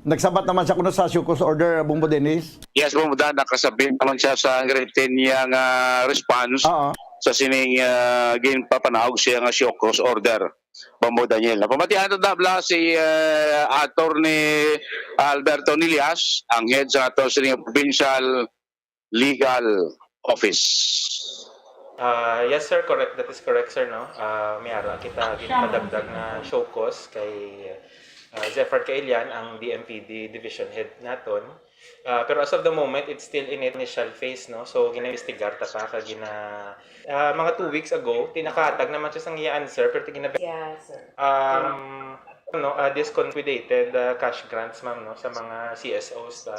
nagsabat naman siya kuno sa show cause order, Bombo Dennis. Yes, Bombo Dan, nakasabit naman siya sa written niya nga response Oo. sa sining, ah, ginpapanaog siya nga show cause order, Bombo Daniel. Napamatihan na tabla si, ah, Attorney Alberto Nillas, ang head sa ato sining provincial legal office. Ah, yes, sir, correct. That is correct, sir, no? Ah, may ara kita ginpadagdag nga show cause kay, ah, Zephyr Kailian, ang D M P D division head naton. Ah, pero as of the moment, it's still in initial phase, no? So, gina-investigar ta pa, kag gina-, ah, mga two weeks ago, ti nakahatag naman siya sang iya answer, pero ti gina-, Yeah, sir. Um, no, ah, discontinued, ah, cash grants, ma'am, no, sa mga C S Os ba,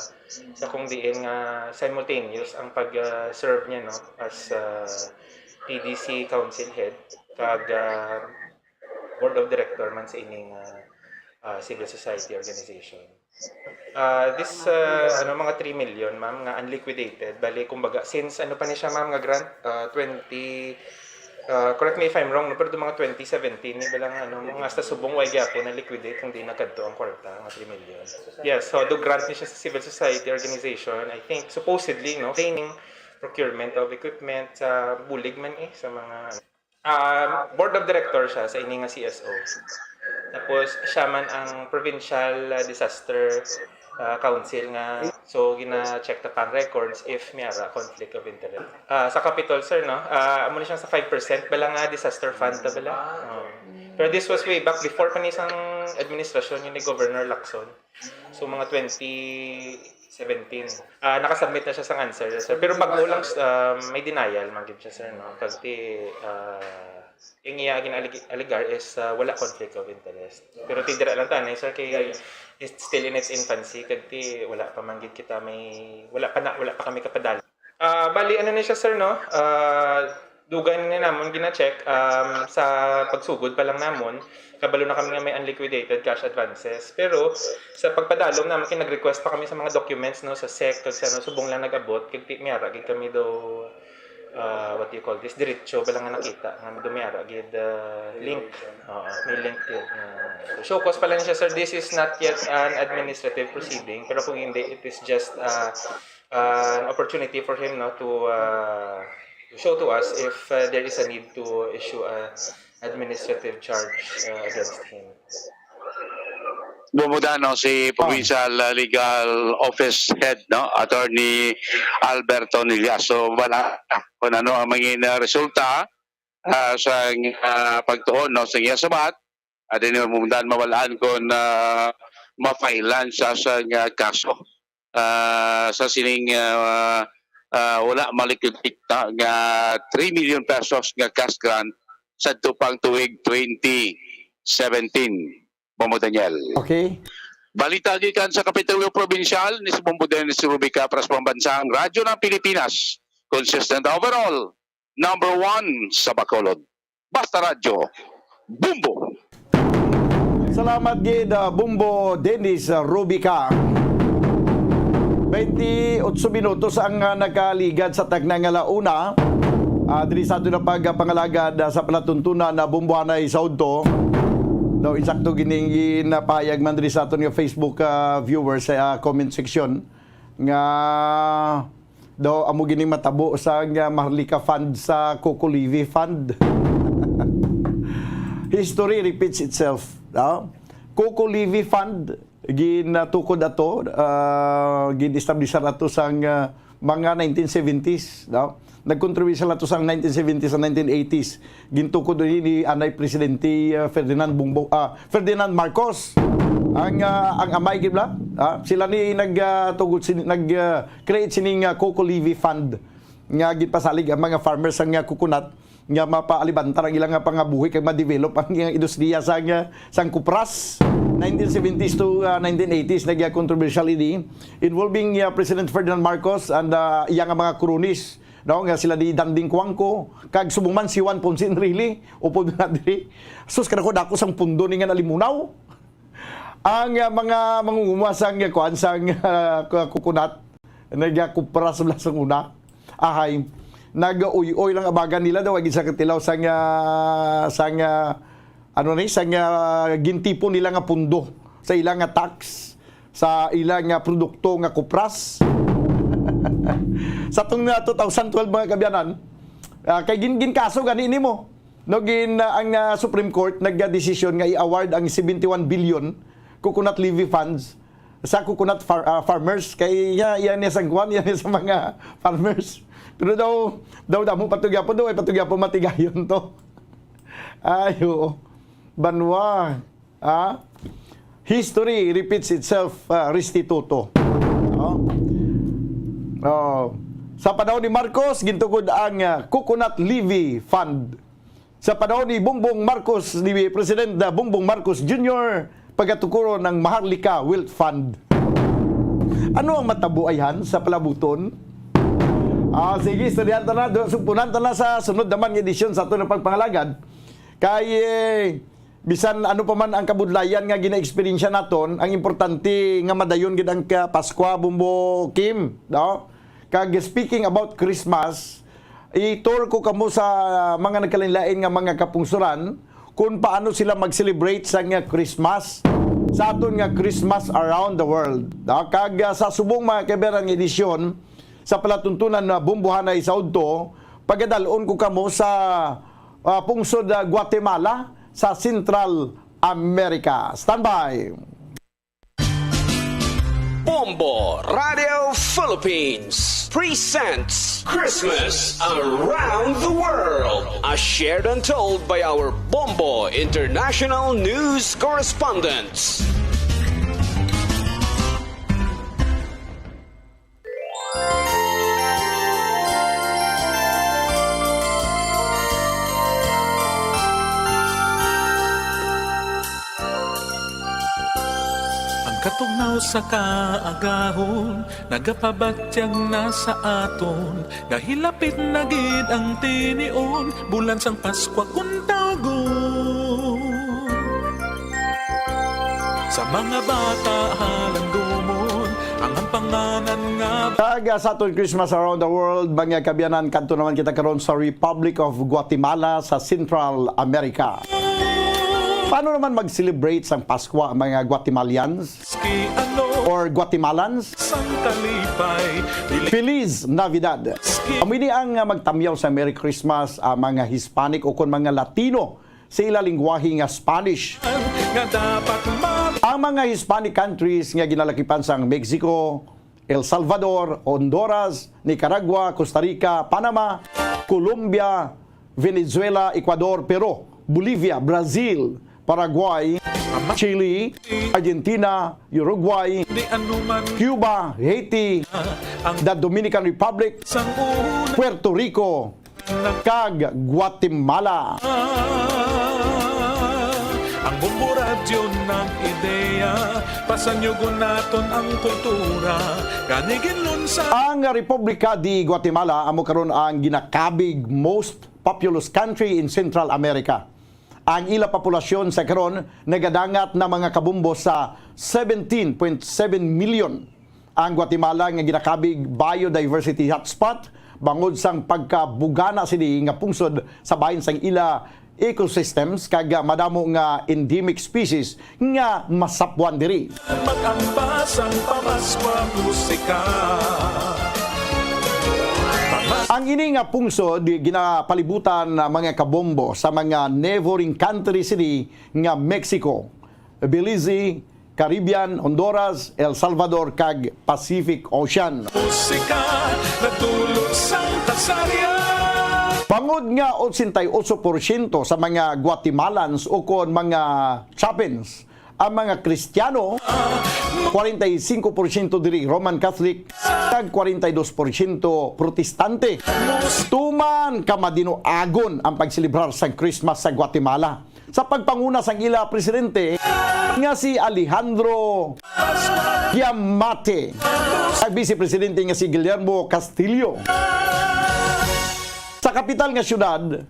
sa kung diin nga simultaneous ang pag, ah, serve niya, no, as, ah, P D C council head kag, ah, board of director man sa ining, ah, ah, civil society organization. Ah, this, ah, ano, mga three million, ma'am, nga unliquidated. Bali, kumbaga, since ano pa ni siya, ma'am, nga grant, ah, twenty, ah, correct me if I'm wrong, no, pero do mga twenty seventeen, ni ba lang, ano, mga hasta subong way gyapon na liquidate kung di nagkadto ang kwarta nga three million. Yes, so do grant ni siya sa civil society organization, I think, supposedly, no, training, procurement of equipment, sa bulig man eh, sa mga, ah, board of director siya sa ini nga C S O. Tapos, siya man ang provincial, ah, disaster, ah, council nga, so, gina-check ta pang records if may ara conflict of interest. Ah, sa Capitol, sir, no? Ah, amo ni siya sa five percent bala nga disaster fund ta bala. Oh. Pero this was way back before pa ni sang administrasyon ni Governor Lacson. So, mga twenty seventeen. Ah, nakasubmit na siya sang answer, sir. Pero bago lang, um, may denial man gid siya, sir, no? Kag ti, ah, yung iya gin-alleg-, alegar is, ah, wala conflict of interest. Pero ti dira lang ta, sir, kay it's still in its infancy. Kag ti wala pa man gid kita may, wala pa na, wala pa kami kapadala. Ah, bali, ano ni siya, sir, no? Ah, dugay na ni namon gina-check, um, sa pagsugod pa lang namon, kabalo na kami nga may unliquidated cash advances. Pero sa pagpadalom namon, kay nag-request pa kami sa mga documents, no, sa sec, kag sa, ano, subong lang nag-abot, kag ti-, may ara gid kami do, ah, what do you call this, diretso ba lang nga nakita nga do may ara gid, ah, link. Oo, may link gid. Ah, so, show cause pa lang siya, sir. This is not yet an administrative proceeding, pero kung hindi, it is just, ah, uh, an opportunity for him, no, to, uh, to show to us if, uh, there is a need to issue a administrative charge, uh, against him. Bumuda, no, si Provincial, uh, Legal Office Head, no, Attorney Alberto Nillaso. Wala kung ano ang mangin, uh, resulta, uh, sa, uh, pagtuon, no, sa iya sabat. Adi ni, bumuda, mawal-an kung, uh, mafailan siya sa, uh, kaso. Ah, sa sining, ah, ah, wala malikita nga three million pesos nga cash grant sa tupang tuig twenty seventeen. Bombo Daniel. Okay. Balita gikan sa Kapitolyo Probinsyal, ni si Bombo Dennis Rubica, para sa Pambansang Radyo ng Pilipinas. Consistent overall, number one sa Bacolod. Basta Radyo, Bombo! Salamat gid, ah, Bombo Dennis, ah, Rubica. Twenty-eight minutos ang, ah, nakaligad sa takna nga la una. Ah, diri sa aton na pagpangalagad, ah, sa palatuntunan na Bombohanay sa udto. Daw insakto gining ginapahayag man diri sa aton nga Facebook, ah, viewers sa, ah, comment section nga daw amo gining matabo sa nga Maharlika Fund sa Coco Levi Fund. History repeats itself, no? Coco Levi Fund, ginatukod ato, ah, gin-establish ato sang, ah, mga nineteen seventies, no? Nagkontrobersyal ato sang nineteen seventies and nineteen eighties. Gintukod ini ni anay Presidente, ah, Ferdinand Bongbo-, ah, Ferdinand Marcos. Ang, ah, ang amay gid bala, ah, sila ni nag, ah, tugod sin-, nag, ah, create sining, ah, Coco Levi Fund nga ginpasalig ang mga farmers sang, ah, coconut nga mapaalibanta ang ilang, ah, pangabuhi kag ma-develop ang ilang industriya sang, ah, sang kupras. Nineteen seventies to, ah, nineteen eighties, nag, ah, controversial ini involving, ah, President Ferdinand Marcos and, ah, iya nga mga cronies, no, nga sila di Danding Cuangco kag subong man si Juan Ponce Enrile, upod na diri. Sus, kadako-dako sang pundo ni nga nalimunaw. Ang, ah, mga mangunguma sang, ah, kuan, sang, ah, ku-, coconut, nagakupras bala sang una. Ahay, nag-uy-uy lang abagan nila daw, agi sa katilaw sang, ah, sang, ah, ano ni, sang, ah, gintipon nila nga pundo sa ila nga tax, sa ila nga produkto nga kupras. Sa tong, ah, two thousand twelve, mga kaabyanan, ah, kay gin-, ginkaso gani nimo. No, gin-, ah, ang, ah, Supreme Court nagdesisyon nga i-award ang seventy-one billion coconut levy funds sa coconut far-, ah, farmers. Kay iya, iya niya sa kuan, iya niya sa mga farmers. Pero daw, daw damo pa to gyapon, daw ay pa to gyapon matigayon to. Ay, oo. Banwa, ha? History repeats itself, ah, restituto. No? Oh. Sa panahon ni Marcos, gintukod ang, ah, Coconut Levy Fund. Sa panahon ni Bongbong Marcos, ni President, ah, Bongbong Marcos Junior, pagatukuron ang Maharlika Wealth Fund. Ano ang matabo, ayhan, sa palabuton? Ah, sige, istoryahan ta na, do-, sugpunan ta na sa sunod naman nga edisyon sa aton nga pagpangalagad. Kay, eh, bisan ano pa man ang kabudlayan nga ginaeksperyensya naton, ang importante nga madayon gid ang ka-, Paskwa, Bombo Kim, no? Kag speaking about Christmas, i-tour ko kamo sa mga nagkalainlain nga mga kapungsoran kung paano sila mag-celebrate sang Christmas sa aton nga Christmas around the world. Da-, kag, ah, sa subong mga kaibigan nga edisyon sa palatuntunan na Bombohanay sa udto, pagadalon ko kamo sa, ah, pungsod, ah, Guatemala sa Central America. Standby! Bombo Radio Philippines presents Christmas Around the World, as shared and told by our Bombo International News Correspondents. Ang katugnaw sa kaagahon nagapabatyag na sa aton, nga hilapit na gid ang tinion, bulan sang Paskwa kun tawgon. Sa mga bata halangdomon ang ampanganan nga Kag, ah, sa aton Christmas Around the World, mga kaabyanan, kadto naman kita karon sa Republic of Guatemala sa Central America. Paano naman mag-celebrate sang Paskwa ang mga Guatemalans? Ski ano Or Guatemalans? Sang kalipay, dili Feliz Navidad. Ski Amo ini ang, ah, magtamyaw sa Merry Christmas, ah, mga Hispanic o kon mga Latino sa ila lingwahe nga Spanish. Nga dapat ma- Ang mga Hispanic countries nga ginalakipan sang Mexico, El Salvador, Honduras, Nicaragua, Costa Rica, Panama, Colombia, Venezuela, Ecuador, Peru, Bolivia, Brazil, Paraguay, Chile, Argentina, Uruguay, Di anuman Cuba, Haiti, ang the Dominican Republic, sang una Puerto Rico, kag Guatemala. Ang Bombo Radyo nag-ideya, pasanyugon naton ang kultura, gani ginlunsa. Ang Republika de Guatemala amo karon ang ginakabig most populous country in Central America. Ang ila populasyon sa karon nagadangat na mga kabombo sa seventeen point seven million. Ang Guatemala nga ginakabig biodiversity hotspot bangod sang pagkabugana sini nga pungsod sa bahin sang ila ecosystems kag madamo nga endemic species nga masapwan diri. Mag-ambas ang pamaskwa musika. Pamas- Ang ini nga pungsod ginapalibutan na mga kabombo sa mga neighboring country sini nga Mexico, Belize, Caribbean, Honduras, El Salvador, kag Pacific Ocean. Musika, natulog sang kasarian. Bangod nga ochenta y ocho porsyento sa mga Guatemalans ukon mga Chapins ang mga Kristiyano, kwarenta y singko porsyento diri Roman Catholic, kag kwarenta y dos porsyento Protestante. Tuman ka madinuagon ang pagselebrar sang Christmas sa Guatemala. Sa pagpanguna sang ila presidente nga si Alejandro Giammattei, kag vice presidente nga si Guillermo Castillo. Sa kapital nga syudad,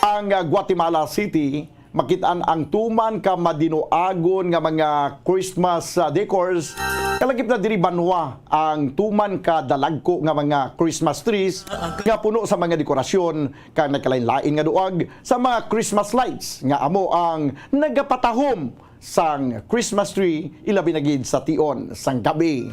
ang Guatemala City, makit-an ang tuman ka madinuagon nga mga Christmas, ah, decors. Kalakip na diri banwa ang tuman ka dalagko nga mga Christmas trees nga puno sa mga dekorasyon kag nagkalain-lain nga duag sa mga Christmas lights nga amo ang nagapatahom sang Christmas tree, ilabi na gid sa tion sang gab-i.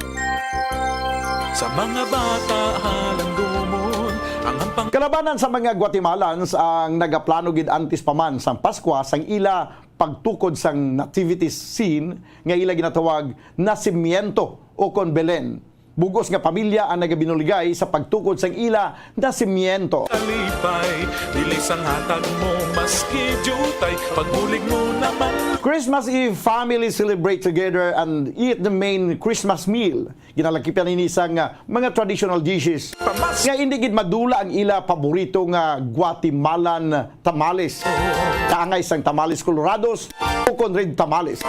Sa mga bata halangdomon ang ampang- Kalabanan sa mga Guatemalans ang nagaplano gid antes pa man sang Paskwa sang ila pagtukod sang nativity scene nga ila ginatawag nasimiento o kon Belen. Bugos nga pamilya ang nagabinuligay sa pagtukod sang ila nasimiento. Kalipay, dili sang hatag mo maski diutay, pagbulig mo naman. Christmas Eve, family celebrate together and eat the main Christmas meal. Ginalakipan ini sang, ah, mga traditional dishes nga indi gid madula ang ila paborito nga Guatemalan tamales. Kaangay sang tamales colorados o kon red tamales.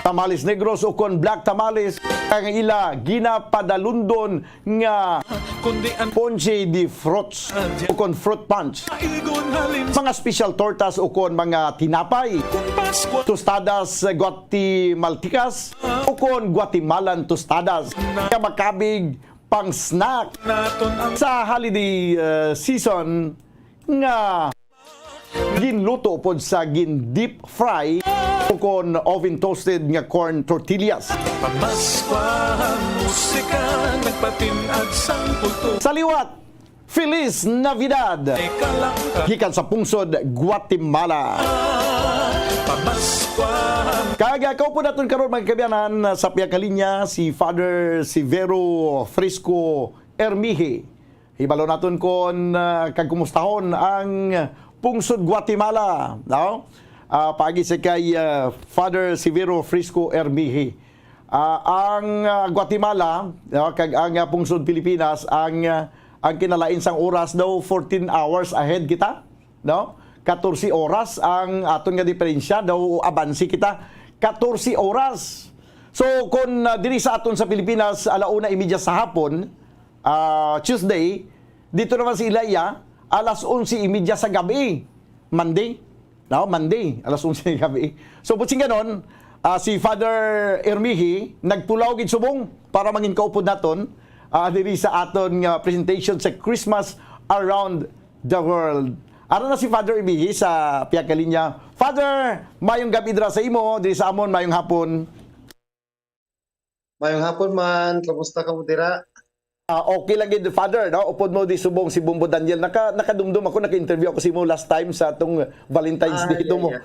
tamales negros ukon black tamales ang ila ginapadalundon nga ponche de fruits ukon fruit punch. Mga special tortas ukon mga tinapay, tostadas guatemaltecas ukon Guatemalan tostadas nga makabig pang snack sa holiday uh, season nga ginluto pod sa gin deep fry ukon oven toasted nga corn tortillas. Pamaskwa ang musika, nagpatin-ad sang kultura. Sa liwat, Feliz Navidad! Ikaw lang ka. Gikan sa pungsod Guatemala. Pamaskwa. Kag kaupo naton karon, mga kaabyanan, sa pihak nga linya si Father Severo Frisco Ermihi. Hibalo naton kon uh, kag kumustahon ang pungsod Guatemala, no? Uh, paagi sa kay uh, Father Severo Frisco Ermihi. Uh, ang uh, Guatemala, no, kag ang uh, pungsod Pilipinas, ang uh, ang kinalain sang oras daw fourteen hours ahead kita, no? Katorse oras ang aton nga diferensya daw, abansi kita katorse oras. So kung uh, diri sa aton sa Pilipinas, ala una imidya sa hapon, ah, Tuesday, dito naman si Ilaya, alas onse y media sa gabi, Monday. No, Monday, alas onse ng gabi. So, butsing ganon, ah, si Father Ermihi nagpulaw gid subong para mangin kaupod naton ah, diri sa aton nga presentation sa Christmas Around the World. Ara na si Father Ermihi sa pihak nga linya. Father, mayong gabi dira sa imo, diri sa amon, mayong hapon. Mayong hapon man. Kamusta kamo dira? Ah, okay lang gid, Father, no? Upod mo di subong si Bombo Daniel. Naka, nakadumdum ako, naka-interview ako sa imo last time sa atong Valentine's Ah, Day yeah, mo. yeah.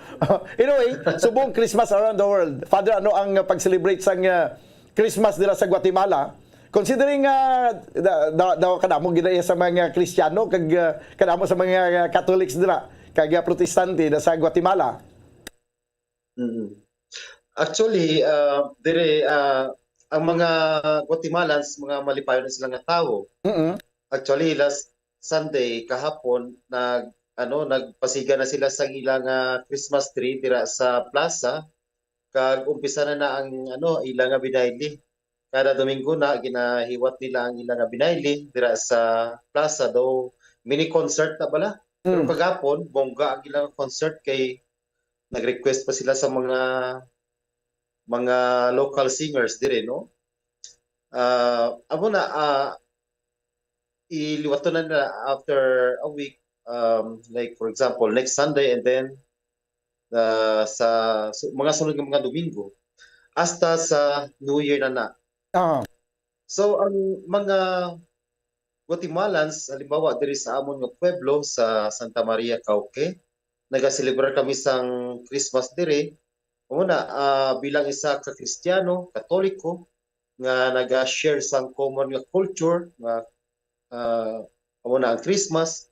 Anyway, subong Christmas around the world. Father, ano ang uh, pag-celebrate sang uh, Christmas dira sa Guatemala? Considering uh, da, da, da, kadamo gid sa mga Kristiyano kag uh, kadamo sa mga uh, Catholics dira kag uh, Protestante na sa Guatemala. Mm. Actually, ah, dire ah, ang mga Guatemalans, mga malipayon na sila nga tawo. Mm. Actually, last Sunday kahapon nag ano nagpasiga na sila sa ilang ah, Christmas tree dira sa plaza kag umpisa na na ang ano ila nga binayli. Kada Domingo na ginahiwat nila ang ila nga binayli dira sa plaza, daw mini concert na bala. Pero Mm. kagapon, bongga ang ilang concert kay nag-request pa sila sa mga mga local singers dire, no? Ah, amo na ah, iliwaton na nila after a week, um, like for example, next Sunday and then uh, sa su- mga sunod nga mga Domingo hasta sa New Year na na. Ah. So ang mga Guatemalans, halimbawa diri sa amon nga pueblo sa Santa Maria Cauque, nagaselebrar kami sang Christmas diri. Una, ah, bilang isa ka Kristiyano, Katoliko, nga naga-share sang common nga culture nga ah, amo na ang Christmas,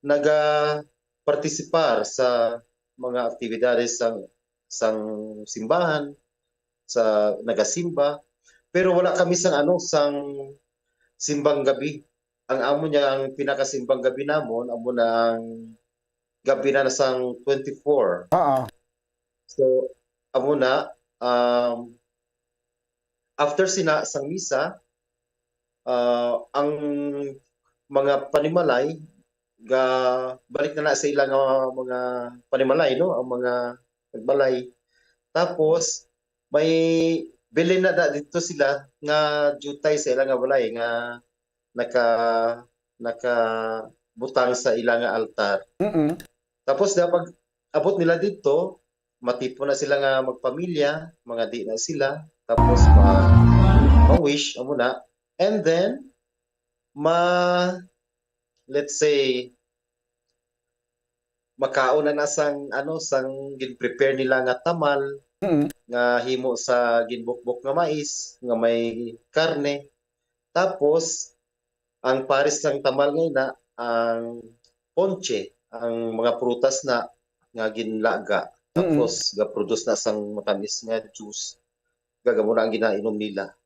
naga-partisipar sa mga aktibidades sang sang simbahan, sa nagasimba, pero wala kami sang ano sang simbang gabi. Ang amo niya ang pinakasimbang gabi namon amo na ang gabi na sang twenty-four. Ah, ah. So amo na um, after sina sang misa, ah, ang mga panimalay ga balik na na sa ila nga mga panimalay, no, ang mga nagbalay. Tapos may bilin na, na dito sila nga jutay sa ila nga balay nga naka nakabutang sa ila nga altar. Mm-mm. Tapos dapat abot nila dito, matipon na sila nga magpamilya, mga di na sila, tapos ma ma-wish amo na. And then ma let's say makaon na na sang ano sang gin-prepare nila nga tamal mm. nga himo sa ginbukbok nga mais nga may karne. Tapos ang pares sang tamal nga ina ang ponche, ang mga prutas na nga ginlaga. Tapos mm. ga-produce na sang matamis nga juice. Gagamo na ang ginainom nila.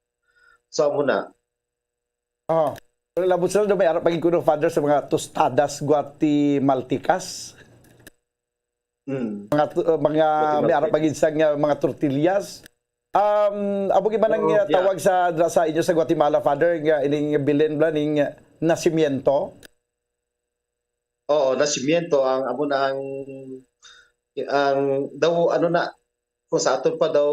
So amo na. Oh. Pero labot sila do may arap pagin kuno, Father, sa mga tostadas guatemaltecas. Mm. Mga, uh, mga may arap pagin sa uh, mga tortillas. Um, amo gid ba nang, Oo, uh, yeah. tawag sa, sa inyo sa Guatemala, Father, nga ining bilin ba ning nasimiento? Oo, nasimiento ang, amo na ang, ang daw, ano na, kung sa aton pa daw,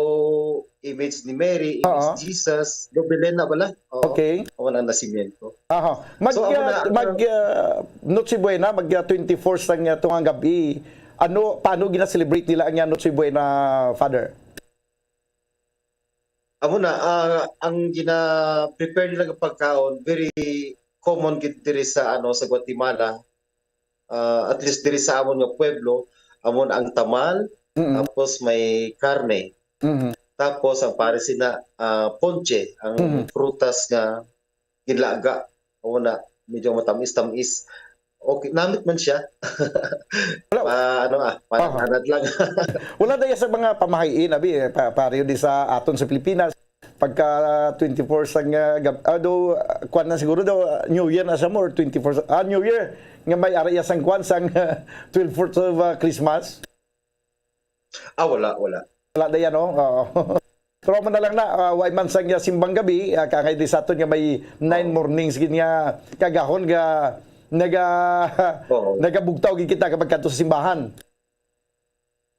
image ni Mary, image Oo. Jesus, daw bilin na bala. Oo, Okay. amo na ang nasimiento. Aha. Mag, So, amo uh, na, mag, uh, uh, Noche Buena, mag, uh, twenty-four sang, uh, tungang gabi. Ano, paano gina-celebrate nila ang, uh, Noche Buena, Father? Amo na, ah, ang gina-prepare nila nga pagkaon, very common gid diri sa, ano, sa Guatemala. Ah, at least diri sa amon nga pueblo, amo na ang tamal, Mm. tapos may karne. Mhm. Tapos ang pare sina, ah, ponche, ang Mhm. prutas nga ginlaga. Amo na, medyo matamis-tamis. Okay, namit man siya. Wala. Pa, ano, ah, Aha. pananad lang. Wala na sa mga pamahain, abi, eh, pa, pareho di sa aton sa Pilipinas. Pagka twenty-four sang, ah, gab-, ah, do, ah, kwan na siguro daw, ah, New Year na siya mo, or twenty-four sa, ah, New Year, nga may ara iya sang kwan, sang, twelve fourth of, ah, Christmas. Ah, wala, wala. Wala na yan, oh. Oo. Pero amo na lang na, ah, wa man sang, ah, simbang gabi, ah, kangay di sa aton nga may nine Oo. mornings gid nga kagahon nga naga-, Oo. nagabugtaw gid kita kapag kadto sa simbahan.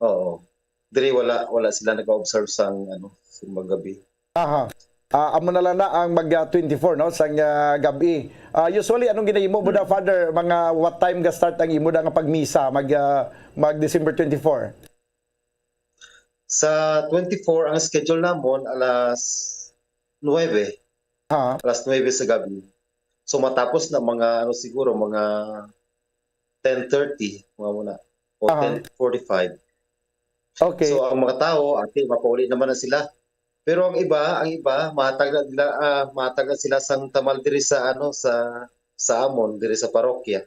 Oo. Diri wala, wala sila nag-observe sang, ano, simbang gabi. Aha. Ah, amo na lang na ang mag, ah, twenty-four, no, sang, ah, gab-i. Ah, usually, anong ginahimo mo da, Hmm. Father? Mga what time ga start ang imo da nga pagmisa, mag, ah, mag December twenty-four? Sa twenty-four, ang schedule namon alas nuwebe. Ha? Alas nuwebe sa gabi. So, matapos na mga, ano, siguro, mga ten thirty, mga muna, o Aha. ten forty-five. Okay. So, ang mga tao, ati, mapauli naman na sila. Pero ang iba, ang iba, mahatag na nila, ah, mahatag na sila sang tamal diri sa, ano, sa, sa amon, diri sa parokya.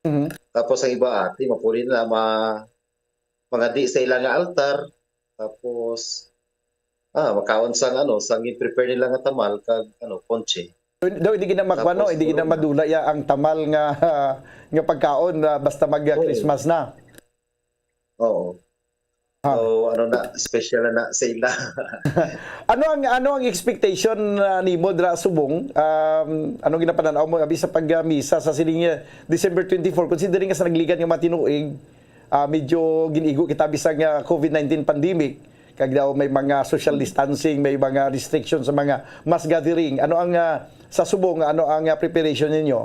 Mhm. Tapos ang iba, ati, mapauli na, ma-, mangadi sa ila nga altar. Tapos, ah, makaon sang, ano, sang i-prepare nila nga tamal kag, ano, ponche. Daw hindi gina makuha, no? Tapos, Hindi gina puro na. madula ya ang tamal nga, nga pagkaon, ah, basta mag, ah, Oo. Christmas na. Oo. Ha. So, ano na, special na, na sa ila. Ano ang, ano ang expectation, ah, nimo dira subong? Um, ano ginapanan-aw mo abi sa pag, ah, misa sa sining, ah, December twenty-four, considering nga sa nagligad nga mga tinuig, ah, medyo gin-igo kita bisan nga covid nineteen pandemic, kag daw may mga social Mm. distancing, may mga restrictions sa mga mass gathering. Ano ang, ah, sa subong, ano ang, ah, preparation ninyo?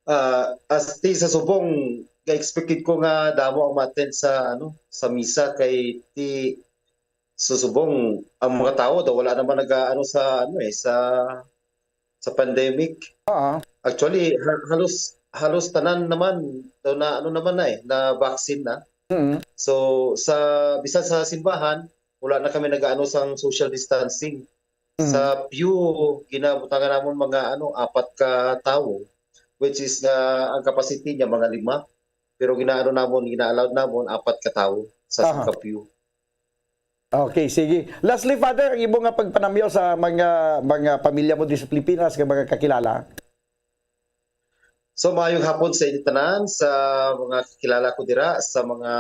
Ah, as ti sa subong, ga-expected ko nga damo ang ma-attend sa, ano, sa misa kay ti sa subong ang mga tawo daw wala naman naga-, ano, sa, ano, eh, sa, sa pandemic. Oo. Actually, ha-, halos, halos tanan naman daw na, ano naman na, eh, na vaccine na. Mm. So, sa, bisan sa simbahan, wala na kami nag-aano sang social distancing. Mm. Sa pew, ginabutangan namon mga, ano, apat ka tawo, which is nga ang capacity niya mga lima. Pero ginaano namon, gina-allowed namon apat ka tawo sa Aha. sangka pew. Okay, sige. Lastly, Father, ang imo nga pagpanamyaw sa mga, mga pamilya mo di sa Pilipinas, nga mga kakilala? So, maayong hapon sa inyo tanan, sa mga kakilala ko dira, sa mga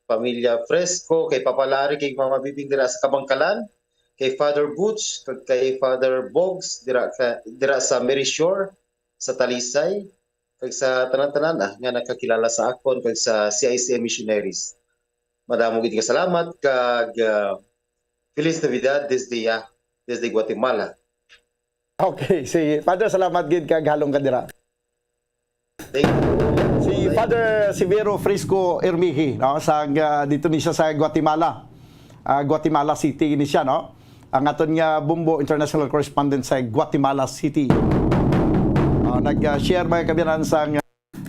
pamilya Fresco, kay Papa Larry, kay Mama Bibing dira sa Kabangkalan, kay Father Butch, kag kay Father Bogs dira ka, dira sa Merishore, sa Talisay, kag sa tanan-tanan, ah, nga nakakilala sa akon kag sa C I C M missionaries. Madamo gid nga salamat kag, ah, Feliz Navidad desde, ah, desde Guatemala. Okay, sige. Father, salamat gid kag halong ka dira. Thank you. Si Father Severo Frisco Ermihi, no, sa, ah, dito ni siya sa Guatemala. Ah, Guatemala City ni siya, no? Ang aton nga Bumbo international correspondent sa Guatemala City. Ah, nag, ah, share, mga kabiyanan, sa,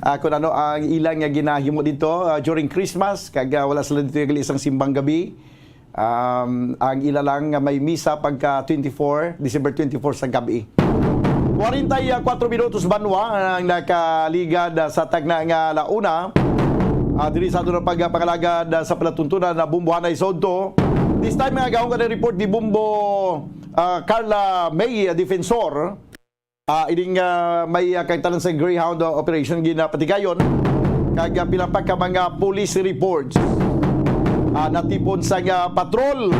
ah, kung ano ang ilang nga ginahimo dito, ah, during Christmas, kag, ah, wala sila dito gali sang simbang gabi. Um, ang ila lang nga may misa pagka twenty-four, December twenty-four sa gabi. Kwarenta y kuwatro minutos banwa ang nakaligad, ah, sa tagna nga launa. Ah, diri sa aton pagpangalagad, ah, sa palatuntunan na Bumbo Hanay Sodto. This time, nga gahong ka report ni Bumbo, ah, Carla May, ah, Defensor. Ah, ining, ah, may, ah, kagtanan sa Greyhound, ah, operation ginapatigayon. Kag, ah, pila pa ka mga police reports. Ah, natipon sa, ah, patrol.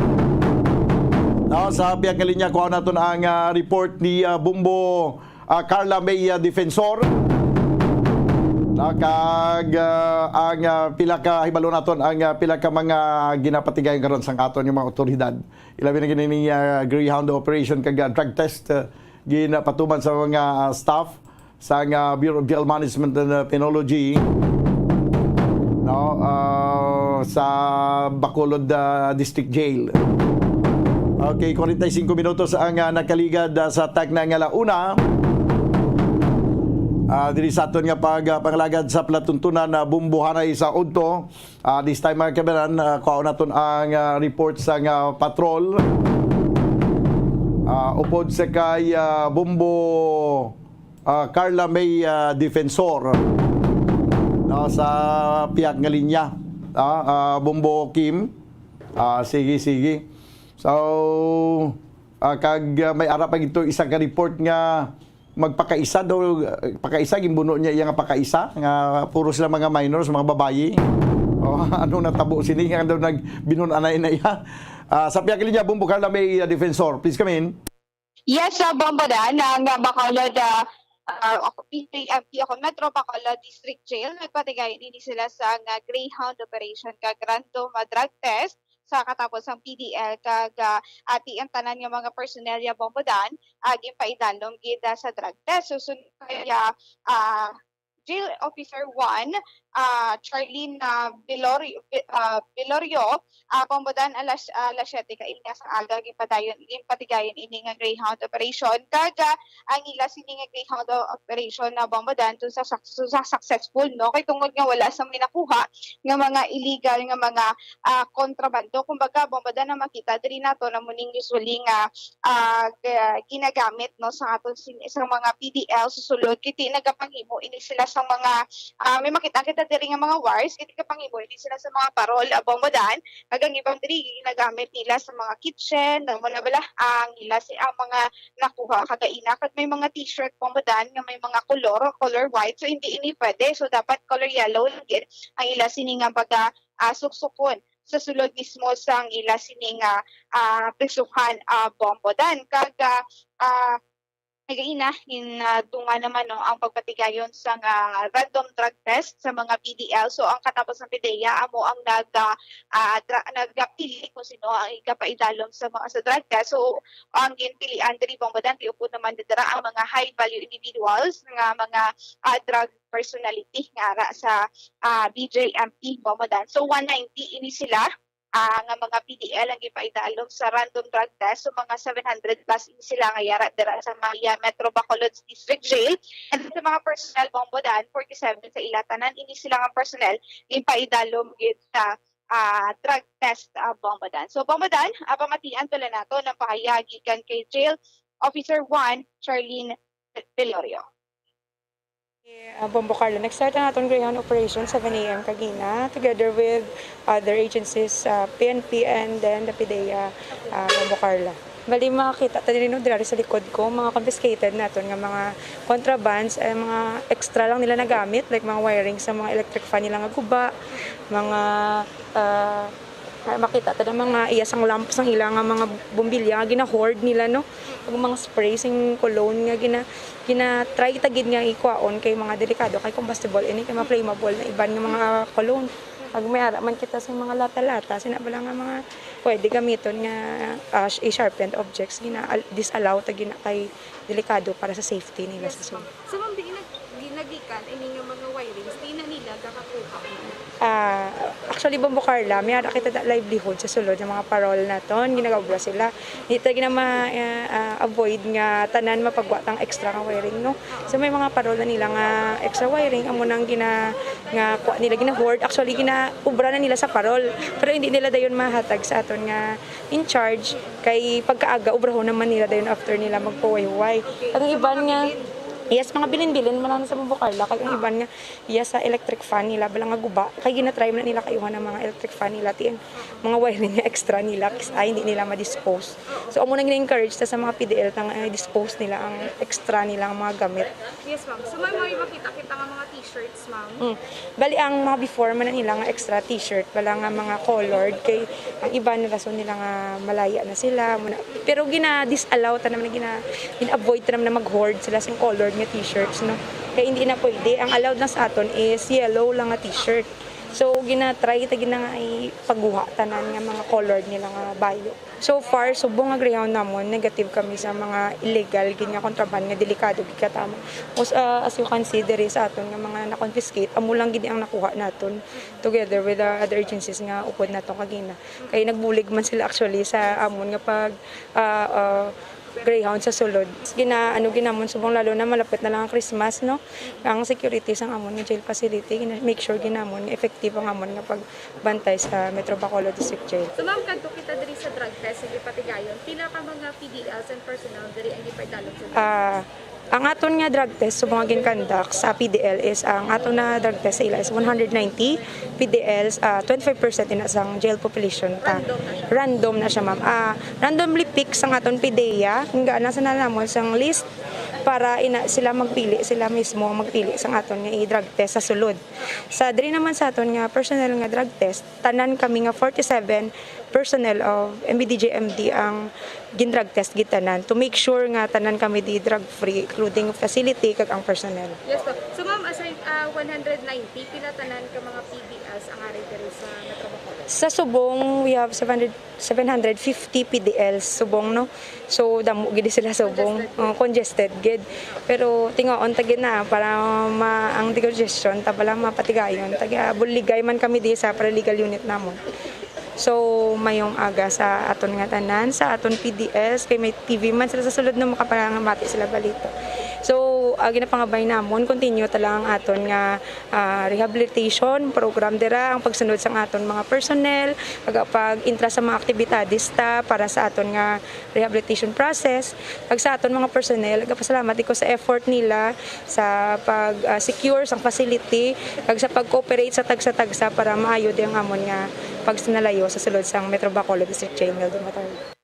No, sa pihak nga linya, kuha naton ang, ah, report ni, ah, Bombo, ah, Carla May, ah, Defensor. No, kag, ah, ang, ah, pila ka, hibalo naton ang, ah, pila ka mga ginapatigayon karon sang aton nga mga otoridad. Ilabi na gini ni, ah, Greyhound operation kag, ah, drug test, ah, ginapatuman sa mga, ah, staff sang, ah, Bureau of Jail Management and, ah, Penology, no, ah, sa Bacolod, ah, District Jail. Okay, forty-five minutos ang, ah, nakaligad, ah, sa takna nga la una. Ah, diri sa aton nga pag, ah, pangalagad sa palatuntunan na bumbuhanay sa udto. Ah, this time, mga kabayan, ah, kuhaon naton ang, ah, report sang, ah, patrol. Ah, upod sa kay, ah, Bombo, ah, Carla May, ah, Defensor, no, sa pihak nga linya. Ah, ah, Bombo Kim. Ah, sige, sige. So, ah, kag, ah, may ara pa gito isa ka report nga magpakaisa daw, ah, pakaisa, ginbuno niya iya nga pakaisa, nga puro sila mga minors, mga babayi. O, ano natabo sini nga daw nag-, binun-anay na iya? Ah, sa pihak linya, Bombo Carla May, ah, Defensor. Please come in. Yes, sa Bombo Dan, ang, ah, Bacolod, ah, ah, ako, P J M P ako, Metro Bacolod District Jail, nagpatigay nini sila sa nga Greyhound operation kag random, ah, drug test sa katapos ang P D L kag, ah, ati ang tanan nga mga personnel ya Bombo Dan, ah, ginpaidalom gid, ah, sa drug test. Susunod kaya, ah, Jail Officer one, ah, Charlene, ah, Velorio, Ve-, ah, Velorio, ah, Bombo Dan, alas, ah, alas siyete ka oras sang aga, ginpadayon, ginpatigayon ini nga Greyhound operation. Kag, ah, ang ila sini nga Greyhound o-, operation na Bombo Dan to sa, sa, sa successful, no? Kay tungod nga wala sang may nakuha nga mga illegal nga mga, ah, kontrabando. Kumbaga, Bombo Dan, na makita diri nato na muning usually nga, ah, ga-, ginagamit, no, sa aton sin-, sa mga P D L sa sulod, kay ti nagapanghimo ini sila sa mga, ah, may makita kita diri nga mga wires, kay nagapanghimo ini sila sa mga parol, ah, Bombo Dan, kag ang iban diri ginagamit nila sa mga kitchen, no, mo na bala ang ila si, ang mga nakuha kagaina, kag may mga t-shirt, Bombo Dan, nga may mga kolor, color white, so hindi ini pwede, so dapat color yellow lang gid ang ila sini nga baga, ah, suksukon sa sulod mismo sang ila sini nga, ah, prisuhan, ah, Bombo Dan. Kag, ah, ah, nagaina, in, ah, dunga naman, no, ang pagpatigayon sang, ah, random drug test sa mga P D L. So, ang katapos ng PDEA amo ang nag, ah, ah, dra-, nagapili kung sino ang igapaidalom sa mga, sa drug test. So, ang ginpilian diri, Bombo Dan, kay upod naman dira ang mga high value individuals nga mga, ah, drug personality nga ara sa, ah, B J M P Bombo Dan. So, one ninety ini sila, ah, nga mga P D L ang gipaidalom sa random drug test. So, mga seven hundred plus ini sila nga yara dira sa Maya Metro Bacolod District Jail. And sa mga personnel, Bombo Dan, forty-seven sa ila tanan ini sila nga personnel gipaidalom gid sa, ah, drug test, ah, Bombo Dan. So, Bombo Dan, ah, pamatian pala nato ng pahayag gikan kay Jail Officer one, Charlene Velorio. Eh, ah, Bombo Carla, nag-start ang aton Greyhound Operation seven A M kagina, together with other agencies, ah, P N P and then the PDEA, ah, Bombo Carla. Bali, makita ta diri, no, diri sa likod ko, mga confiscated naton nga mga contrabands, eh, mga extra lang nila nagamit, like mga wiring sa mga electric fan nila nga guba, mga, ah, ah, makita ta na mga iya sang lamp sang ila nga mga bombilya nga gina-hoard nila, no? Ug mga spray sing cologne nga gina-, gina-try ta gid nga ikuhaon kay mga delikado kay combustible ini, kay mga flammable na iban nga mga cologne. Ag may ara man kita sa mga lata-lata, sina bala nga mga pwede gamiton nga, ah, sh-, i-sharpened objects, gina-, al-, disallow ta gina kay delikado para sa safety nila sa sulod. So, ma'am, diin nag-, di nagikan ini nga mga wirings, di na nila gakakuha? Ah, actually, Bombo Carla, may ara kita da livelihood sa sulod nga mga parol naton, ginagaobra sila. Di ta gina ma-, ah, ah, avoid nga tanan mapagwa tang extra nga wiring, no? So, may mga parol na nila nga extra wiring, amo nang gina-, nga kuha nila, gina-hoard. Actually, ginaobra na nila sa parol. Pero hindi nila dayon mahatag sa aton nga in charge, kay pagkaaga, obrahon naman nila dayon after nila magpahuway-huway. Ang iban nga, Yes, mga bilin-bilin man lang sa Bubucarla, kag ang iban nga, yes, sa electric fan nila, bala nga guba, kay ginatry man nila kayuhan ang mga electric fan nila, ti ang mga wiring nga extra nila, kis-, ay, hindi nila ma-dispose. So, amo nang gina-encourage ta sa mga P D L, ta nga, eh, dispose nila ang extra nilang mga gamit. Yes, ma'am. So, may, may makita kita nga mga t-shirts, ma'am. Mm. Bali, ang mga before man na nila nga extra t-shirt, bala nga mga colored, kay ang iban rason nila nga malaya na sila. Muna, pero gina-disallow ta naman, gina, gina-avoid ta naman na mag-hoard sila sa colored nga t-shirts, no? Kay hindi na pwede. Ang allowed lang sa aton is yellow lang nga t-shirt. So, gina-try ta gina nga ipaguha tanan nga mga colored nila nga bayo. So far, subong nga Greyhound namon, negative kami sa mga illegal gid nga kontraband nga delikado gid katama. Mos-, ah, as you can see diri sa aton nga mga na-confiscate, amo lang gid ang nakuha naton together with the other agencies nga upod naton kagina. Kay nagbulig man sila actually sa amon nga pag, ah, ah, Greyhound sa sulod. Gina-, ano, ginamon subong, lalo na malapit na lang ang Christmas, no? Ang security sang amon nga jail facility, gina-, make sure ginamon nga effective ang amon nga pagbantay sa Metro Bacolod District Jail. So, ma'am, kadto kita diri sa drug test sa Gipatigayon. Pila ka mga P D Ls and personnel diri ang gipaidalan sa drug Ah, test? Ang aton nga drug test subong nga gin-conduct sa P D L is, ang aton na drug test sa ila is one hundred ninety P D Ls, ah, twenty-five percent ina sang jail population ta. Random na siya. Random na siya, ma'am. Ah, randomly pick sang aton PDEA, nga nasa na namon sang list para ina sila magpili, sila mismo ang magpili sang aton nga i-drug test sa sulod. Sa diri naman sa aton nga personnel nga drug test, tanan kami nga forty-seven personnel of M B D J M D ang gin-drug test gid tanan to make sure nga tanan kami di drug free, including facility kag ang personnel. Yes, po. So, ma'am, aside, ah, one hundred ninety, pila tanan ka mga P D Ls ang ari diri sa Metro Bacolod? Sa subong, we have seven hundred, seven hundred fifty P D Ls subong, no? So, damo gid sila subong. Congested. Oh, congested gid. Pero tingaon ta gid na para ma-, ang decongestion, ta bala mapatigayon. Taga buligay man kami di sa paralegal unit namon. So, mayong aga sa aton nga tanan, sa aton P D S, kay may T V man sila sa sulod, no, makapangamati sila balita. So, ah, ginapangabay namon, continue ta lang ang aton nga, ah, rehabilitation program dira, ang pagsunod sang aton mga personnel, kag pag-intra sa mga aktibidades ta para sa aton nga rehabilitation process, kag sa aton mga personnel, nagapasalamat ko sa effort nila sa pag, ah, secure sang facility, kag sa pag-cooperate sa tagsa-tagsa para maayo di ang amon nga pagsinalayo sa sulod sang Metro Bacolod District Jail nga dumatarong.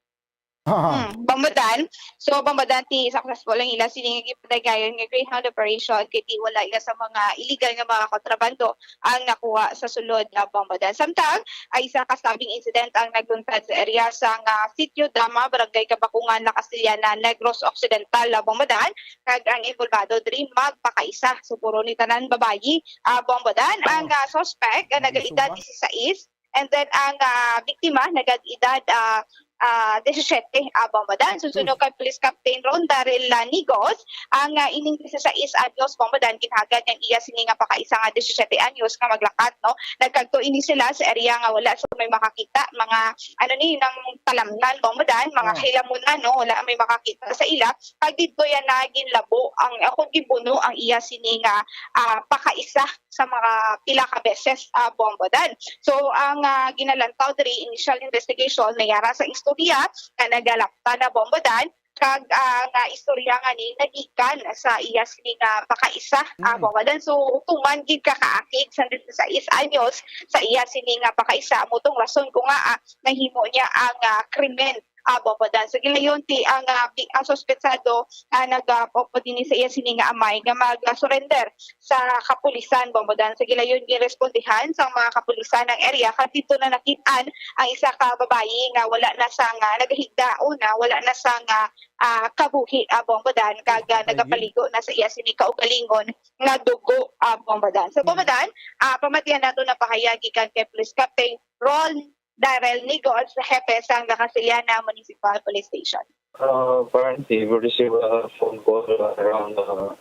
Hmm, Bambadan. So, Bambadan, ti successful ang ila sini nga gipatigayon nga Greyhound operation, kay ti wala ila sa mga illegal nga mga kontrabando ang nakuha sa sulod, ah, Bambadan. Samtang, ay isa ka stabbing incident ang nagluntad sa area sang, ah, Sitio Dama, Barangay Kabakungan, La Castellana, Negros Occidental, ah, Bambadan, kag ang involvado diri magpakaisa. So, puro ni tanan babayi, ah, Bambadan. Ang, ah, suspect, ah, nag-edad disisais, and then ang, ah, biktima nag-edad, ah, ah, disisiete, ah, Bambadan. So, suno kay Police Captain Ron Daryl, ah, Nigos, ang, ah, ining disisais anyos, Bambadan, ginhagad ang iya sini nga pakaisa nga disisiete anyos nga maglakat, no? Nagkadto ini sila sa area nga wala sa may makakita, mga, ano ni, nang talamnan, Bambadan, mga hilamunan, no? Wala may makakita sa ila. Kag didto yan na ginlabo ang, ako, gibuno ang iya sini nga, ah, pakaisa sa mga pila ka beses, ah, Bambadan. So, ang, ah, ginalantaw diri, initial investigation, may ara sa istorya nga nagalapta na, Bambadan, kag, ah, nga istorya nga ni nagikan sa iya sini nga pakaisa, ah, Bambadan. So, human gid ka kaakig sa disisais anyos sa iya sini nga pakaisa, amo tong rason ko nga, ah, nahimo niya ang, ah, krimen, ah, Bambadan. Sa gilayon, ti ang, ah, bi-, ang suspetsado, ah, nag, ah, opo dinhi sa iya sini nga amay nga mag, ah, surrender sa kapulisan, Bambadan. Sa gilayon, ginrespondihan sang mga kapulisan ang area, kag didto na nakit-an ang isa ka babayi nga wala na sang, ah, nagahigda una, wala na sang, ah, ah, kabuhi, ah, Bambadan, kag, ah, nagapaligo na sa iya sini kaugalingon nga dugo, ah, Bambadan. So, Bambadan, ah, pamatian nato na pahayag gikan kay Police Captain Ron Darrell Nigos, hepe sang La Castellana Municipal Police Station. Uh, apparently, we received a phone call around, uh,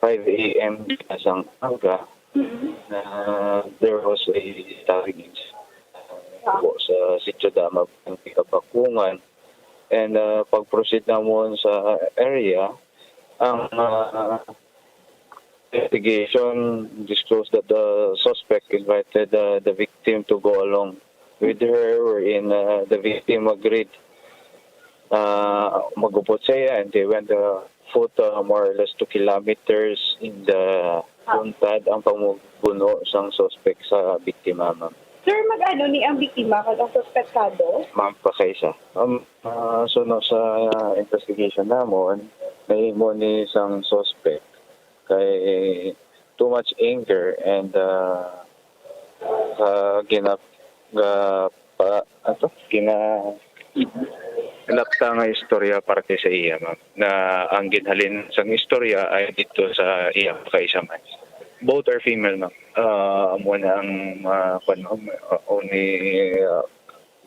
five a m sang aga na there was a stabbing incident, uh, po sa Sitio Dama, Barangay Kabakungan. And, uh, pag-proceed namon sa area, ang, uh, investigation disclosed that the suspect invited, uh, the victim to go along with her, wherein, uh, the victim agreed, uh, mag-upod siya, and they went, uh, foot, uh, more or less two kilometers in the Ah. Luntad ang pamugbuno sang suspect sa biktima, ma'am. Sir, mag-ano ni ang biktima kag ang suspetsado? Ma'am, pakaisa. Um, ah, suno sa investigation namon, nahimo ni sang suspect kay too much anger and, ah, ah, ginap-, ga-, pa, ato, gina-, lapta nga istorya parte sa iya, ma'am, na ang ginhalin sang istorya ay dito sa iya kaisa man. Both are female, ma'am. Ah, amo na ang, ah, kwan, ma'am, ah, only, ah,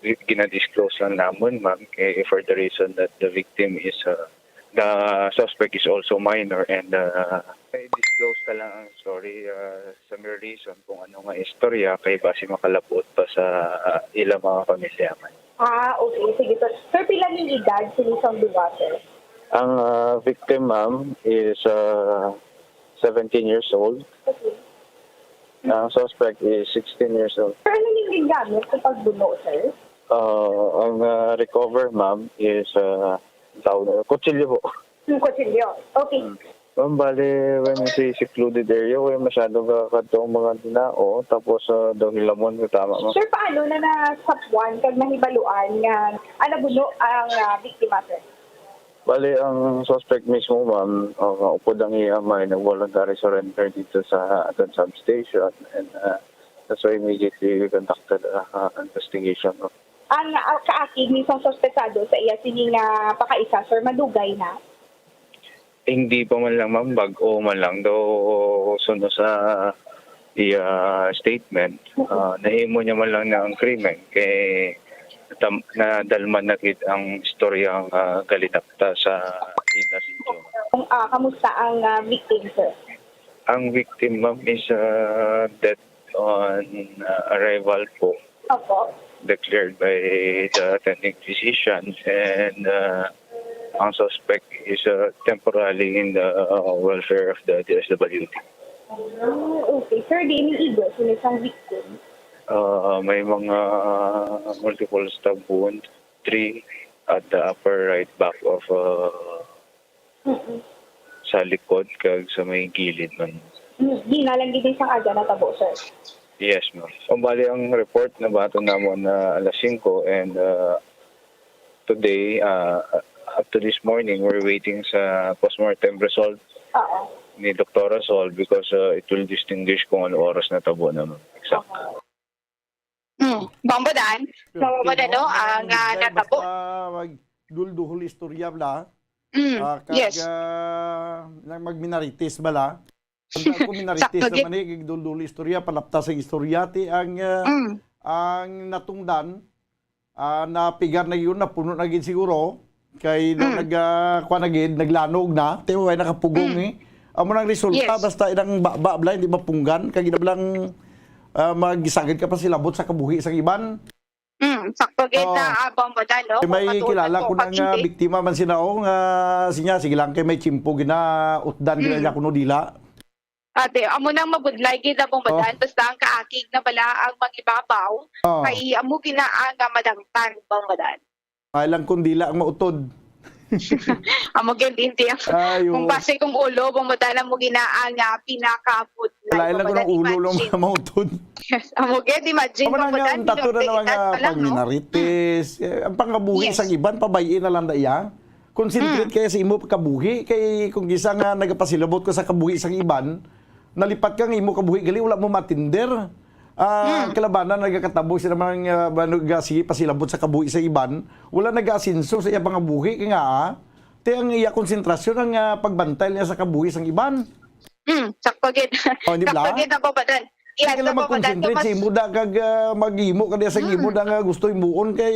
gi-, gina-disclose lang namon, ma'am, kay for the reason that the victim is, ah, the suspect is also minor and, ah, i-disclose na lang ang story, ah, sa mere reason kung ano nga istorya kay basi makalabot pa sa, ah, ilang mga pamilya man. Ah, okay. Sige, sir. Sir, pila ning edad sini sang duha, sir? Ang, ah, victim, ma'am, is, ah, seventeen years old. Okay. Ang suspect is sixteen years old. Sir, ano ning gingamit sa pagbuno, sir? Ah, ang, ah, recover, ma'am, is, ah, tawag na, kutsilyo po. Yung kutsilyo. Okay. Hmm. Ma'am, bali, when we say secluded area, way masyado ka kadto ang mga dinao, tapos, ah, daw hilamon ko, tama, ma'am? Sir, paano na nasapuan kag nahibaluan nga, ah, nabuno ang, ah, biktima, sir? Bali, ang suspect mismo, ma'am, ah, upod ang iya amay, nag-voluntary surrender dito sa aton substation, and, ah, that's why immediately we conducted, ah, ah, investigation, no? Ang, ah, kaakig ni sang suspetsado sa iya sini nga pakaisa, sir, madugay na? Hindi pa man lang, ma'am, bag-o man lang daw suno sa iya statement. Mm. Ah, nahimo niya man lang na ang krimen kay tam-, nadalman na gid ang istorya nga galinapta sa ina si Joe. Kung, ah, kamusta ang, ah, victim, sir? Ang victim, ma'am, is, ah, dead on, ah, arrival po. Opo. Declared by the attending physician and, ah, ang suspect is, ah, temporarily in the, ah, welfare of the D S W D. Ah, okay. Sir, di ini igo sini sang victim? Ah, may mga multiple stab wound, three at the upper right back of, ah, Mm-mm. Sa likod kag sa may gilid man. Mm, di na lang gid sang aga natabo, sir. Yes, ma'am. Umbali ang report nabaton namon na alas singko and, uh, today, uh, up to this morning, we're waiting sa postmortem result Oo. ni Doktora Sol because, uh, it will distinguish kung ano oras natabo na, ma'am. Exact. Oo. Mm, Bong Bodan. So, Pero, madalo, no, ang, ah, nagdugay, natabo. Basta magdulduhol istorya bala. Mm, Ah, kag, yes. ah, nang magminarites bala. Ang ako minarites Sakto, gid. Naman eh, gigdulduhol istorya, palaptas ang istorya, ti ang, ah, Mm. ang natungdan, ah, napigar na yun, napuno na gid siguro. Kay nung Mm. nag, ah, kuha na gid, naglanog na, ti way nakapugong Mm. eh. Amo nang resulta, Yes. basta ilang baba bala, hindi mapunggan, kag ina bala ang, ah, magisagad ka pa silabot sa kabuhi sa iban. Mm, sakto gid Oo. na, ah, Bong Bodan, no? Kay may Kung matuod kilala man ko ko na nga kag hindi. Biktima man sina, oh, nga sinya, sige lang kay may tiyempo gina, utdan gina Mm. niya kuno dila. Ate, amo nang mabudlay gid na Bong Oh. Bodan, basta ang kaakig na bala ang mangibabaw, Oh. kay amo gina ang, ah, madangtan, Bong Bodan. Ay lang kung dila ang mautod. Amo gid, hindi ang, Ay, kung oo. base kung ulo, Bong Bodan, amo gina ang, ah, pinakabudlay, Lain lang Bong kung Bodan, ang ulo lang imagine. Mautod. Yes, amo gid, imagine, Amo na Bong nga, Bodan, ang tato na minor de naman edad nga pa lang, no? pagminarites. Mm. Eh, ang pangabuhi Yes. sang iban, pabay-i na lang da iya. Concentrate Mm. kaya sa imo kabuhi, kay kung gisa nga nagapasilabot ka sa kabuhi sang iban, nalipat ka nga imo kabuhi gali, wala mo matender. Ah, Mm. kalabanan nagakatabo sila man nga, ah, ano, ga-, sige, pasilabot sa kabuhi sa iban, wala nag-aasenso sa iya pangabuhi, kay nga, ah, ti ang iya konsentrasyon ang, ah, pagbantay niya sa kabuhi sang iban. Mm, sakto gid. Oh, di Sakto ba? gid na, Bong Bodan. Yes, Kaya lang Bong Bodan, mag-concentrate Tomas. sa imo da kag, ah, maghimo ka diya sa Mm. imo da nga gusto himuon kay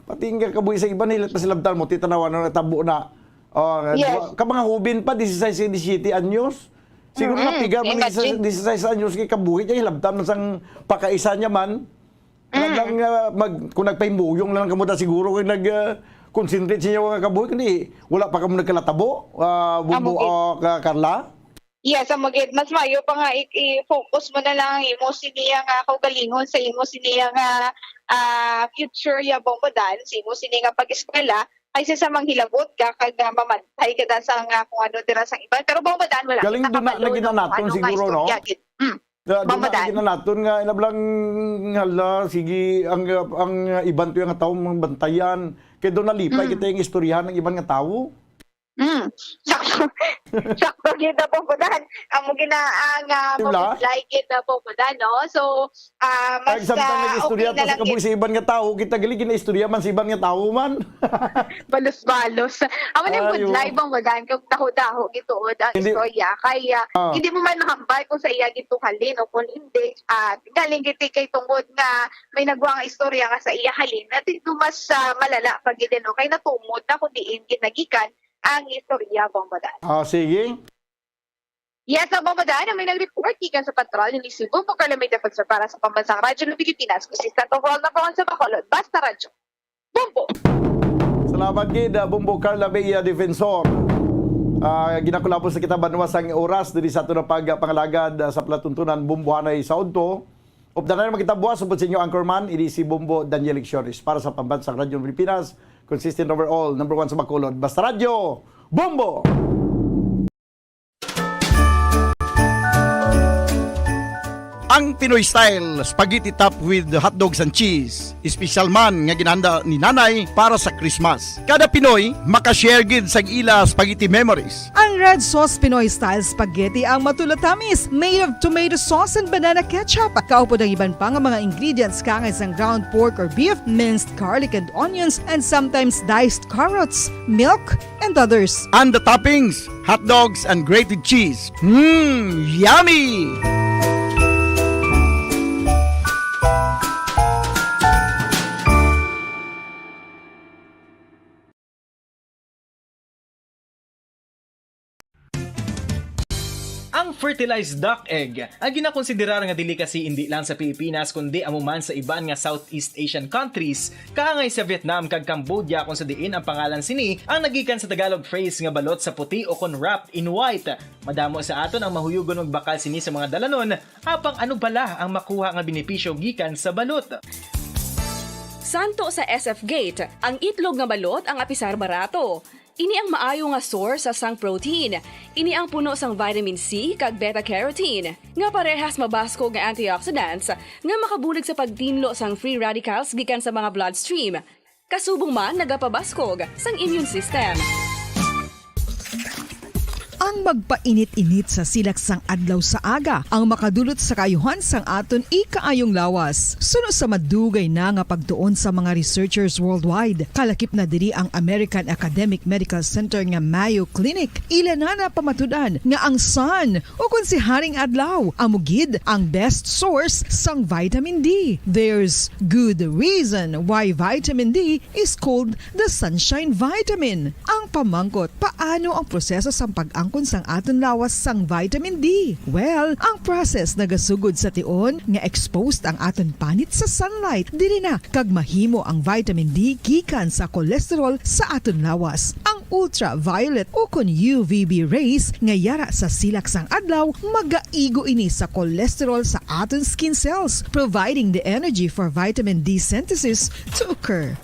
pati nga kabuhi sa iban, hilat na sila mo, titanawan na natabo na. Oh, Yes. duwa, ka mga hubin pa, disisais, disisiyete anyos. Siguro Mm-mm. napiga man sa Imagine. disisais anyos kay kabuhi niya, hilabtan man sang pakaisa niya man. Mm. Talagang, ah, mag-, kung nagpahimuyong lang kamo da siguro kay nag, ah, concentrate sa inyo nga kabuhi, kundi wala pa kamo nagkalatabo, ah, Bong Bo-, Amo gid. ah, ka-, Carla? Yes, amo gid. Mas maayo pa nga i-, i-focus mo na lang ang imo siniya nga kaugalingon sa imo siniya nga, ah, future ya, Bong Bodan, sa imo sini nga pag-eskwela, Ay, sa, sa manghilabot ka, kag, ah, mamantay ka da sa nga kung ano dira sa iban. Pero Bong Badan, wala. Galing kita duna na kabalo, no, gina kung naton ano nga siguro, no? Istorya, gid. Mm. Da-, Bong duna na Badan. Gina naton nga inablang hala, sige, ang, ang iban to yung tawo, mga bantayan. Kay doon nalipay Mm. kita yung istoryahan ng iban nga tawo. Mm. Sakto. Sakto gid na, Bong Badan. Amo gina-, ang, ah, Diba? Mabudlay gid na, Bong Badan, no? So, ah, Ay, mas, samtang ah, nag-istorya okay ta na sa lang kabuhi gid. Sa iban nga tawo, kita gali ginaistorya man sa iban nga tawo man. Balos-balos. Amo ni Ay, budlay, oo. Bong Badan, kung daho-daho gituod ang Hindi. Istorya. Kaya, Ah. hindi mo man mahambal kung sa iya gituhalin o kung hindi. Ah, galing gid kay tungod nga may nagwa nga istorya nga sa iya halin. At ito mas, ah, malala pa gid, no? Kay natumod na kung diin ginagikan ang istorya, Bong Badan. Ah, sige. Yes, ang Bong Badan, may nag-report gikan sa patrol ni Cebu, Bong Carlo May Defensor para sa Pambansang Radyo ng Pilipinas, consistent overall number one sa Bacolod. Basta Radyo. Bombo! Salamat gid, ah, Bombo Carla Bea Defensor. Ah, ginakulabos na kita banwa sang oras diri sa ato na pag, ah, pangalagad, ah, sa palatuntunan Bombohanay sa udto. Updanan naman kita buwas, upod sa inyo, Anchorman, ini si Bombo Daniel Lecciones para sa Pambansang Radyo ng Pilipinas, consistent overall, number one sa Bacolod. Basta Radyo, Bombo! Ang Pinoy style spaghetti topped with hotdogs and cheese. Espesyal man nga ginhanda ni Nanay para sa Christmas. Kada Pinoy makashare gid sa ila spaghetti memories. Ang Red Sauce Pinoy Style Spaghetti ang matulatamis, made of tomato sauce and banana ketchup. Kaupod ang iban pa nga mga ingredients, kaangay sang ground pork or beef, minced garlic and onions, and sometimes diced carrots, milk, and others. And the toppings, hot dogs and grated cheese. Mmm, yummy! Ang fertilized duck egg, ang ginakonsiderar nga delicacy indi lang sa Pilipinas, kundi amo man sa iban nga Southeast Asian countries, kaangay sa Vietnam kag Cambodia, kung sa diin ang pangalan sini ang nagikan sa Tagalog phrase nga balot sa puti o kon wrapped in white. Madamo sa aton ang mahuyugon magbakal sini sa mga dalanon, apang ano bala ang makuha nga benepisyo gikan sa balot? Santo sa S F Gate, ang itlog nga balot ang apisar barato. Ini ang maayo nga source sang protein. Ini ang puno sang vitamin C kag beta carotene, nga parehas mabaskog nga antioxidants nga makabulig sa pagtinlo sang free radicals gikan sa mga bloodstream. Kasubong man nagapabaskog sang immune system. Ang magpainit-init sa silak sang adlaw sa aga ang makadulot sa kaayuhan sang aton ikaayong lawas. Suno sa madugay na nga pagtuon sa mga researchers worldwide, kalakip na diri ang American Academic Medical Center nga Mayo Clinic. Ila na napamatud-an nga ang sun, o kon si Haring Adlaw, amo gid ang best source sang vitamin D. There's good reason why vitamin D is called the sunshine vitamin. Ang pamangkot, paano ang proseso sang pag-angkon sang aton lawas sang vitamin D? Well, ang process nagasugod sa tion nga exposed ang aton panit sa sunlight. Diri na kag mahimo ang vitamin D gikan sa cholesterol sa aton lawas. Ang ultraviolet o kon U V B rays nga yara sa silak sang adlaw magaigo ini sa cholesterol sa aton skin cells, providing the energy for vitamin D synthesis to occur.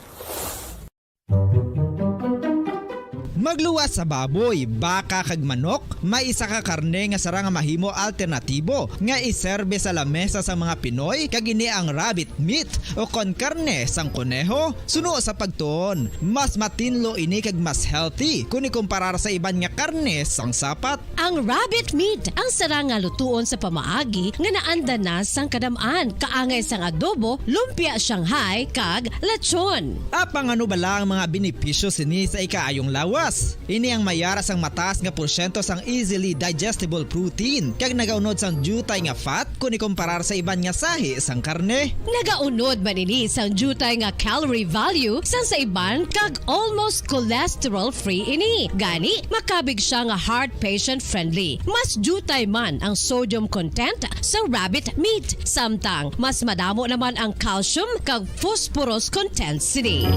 Magluwas sa baboy, baka, kag manok, may isa ka karne nga sarang nga mahimo alternatibo nga iserbe sa lamesa sang mga Pinoy, kag ini ang rabbit meat o kon karne sang koneho. Suno sa pagtuon, mas matinlo ini kag mas healthy kon ikumparar sa iban nga karne sang sapat. Ang rabbit meat ang sarang nga lutuon sa pamaagi nga naanda na sang kadam-an, kaangay sang adobo, lumpia Shanghai, kag lechon. Apang ano bala ang mga benepisyo sini sa ikaayong lawas? Ini ang mayara sang mataas nga porsyento sang easily digestible protein, kag nagaunod sang diutay nga fat kon ikumparar sa iban nga sahi sang karne. Nagaunod man ini sang diutay nga calorie value sang sa iban kag almost cholesterol-free ini. Gani, makabig sia nga heart patient-friendly. Mas diutay man ang sodium content sa rabbit meat, samtang mas madamo naman ang calcium kag phosphorus content sini.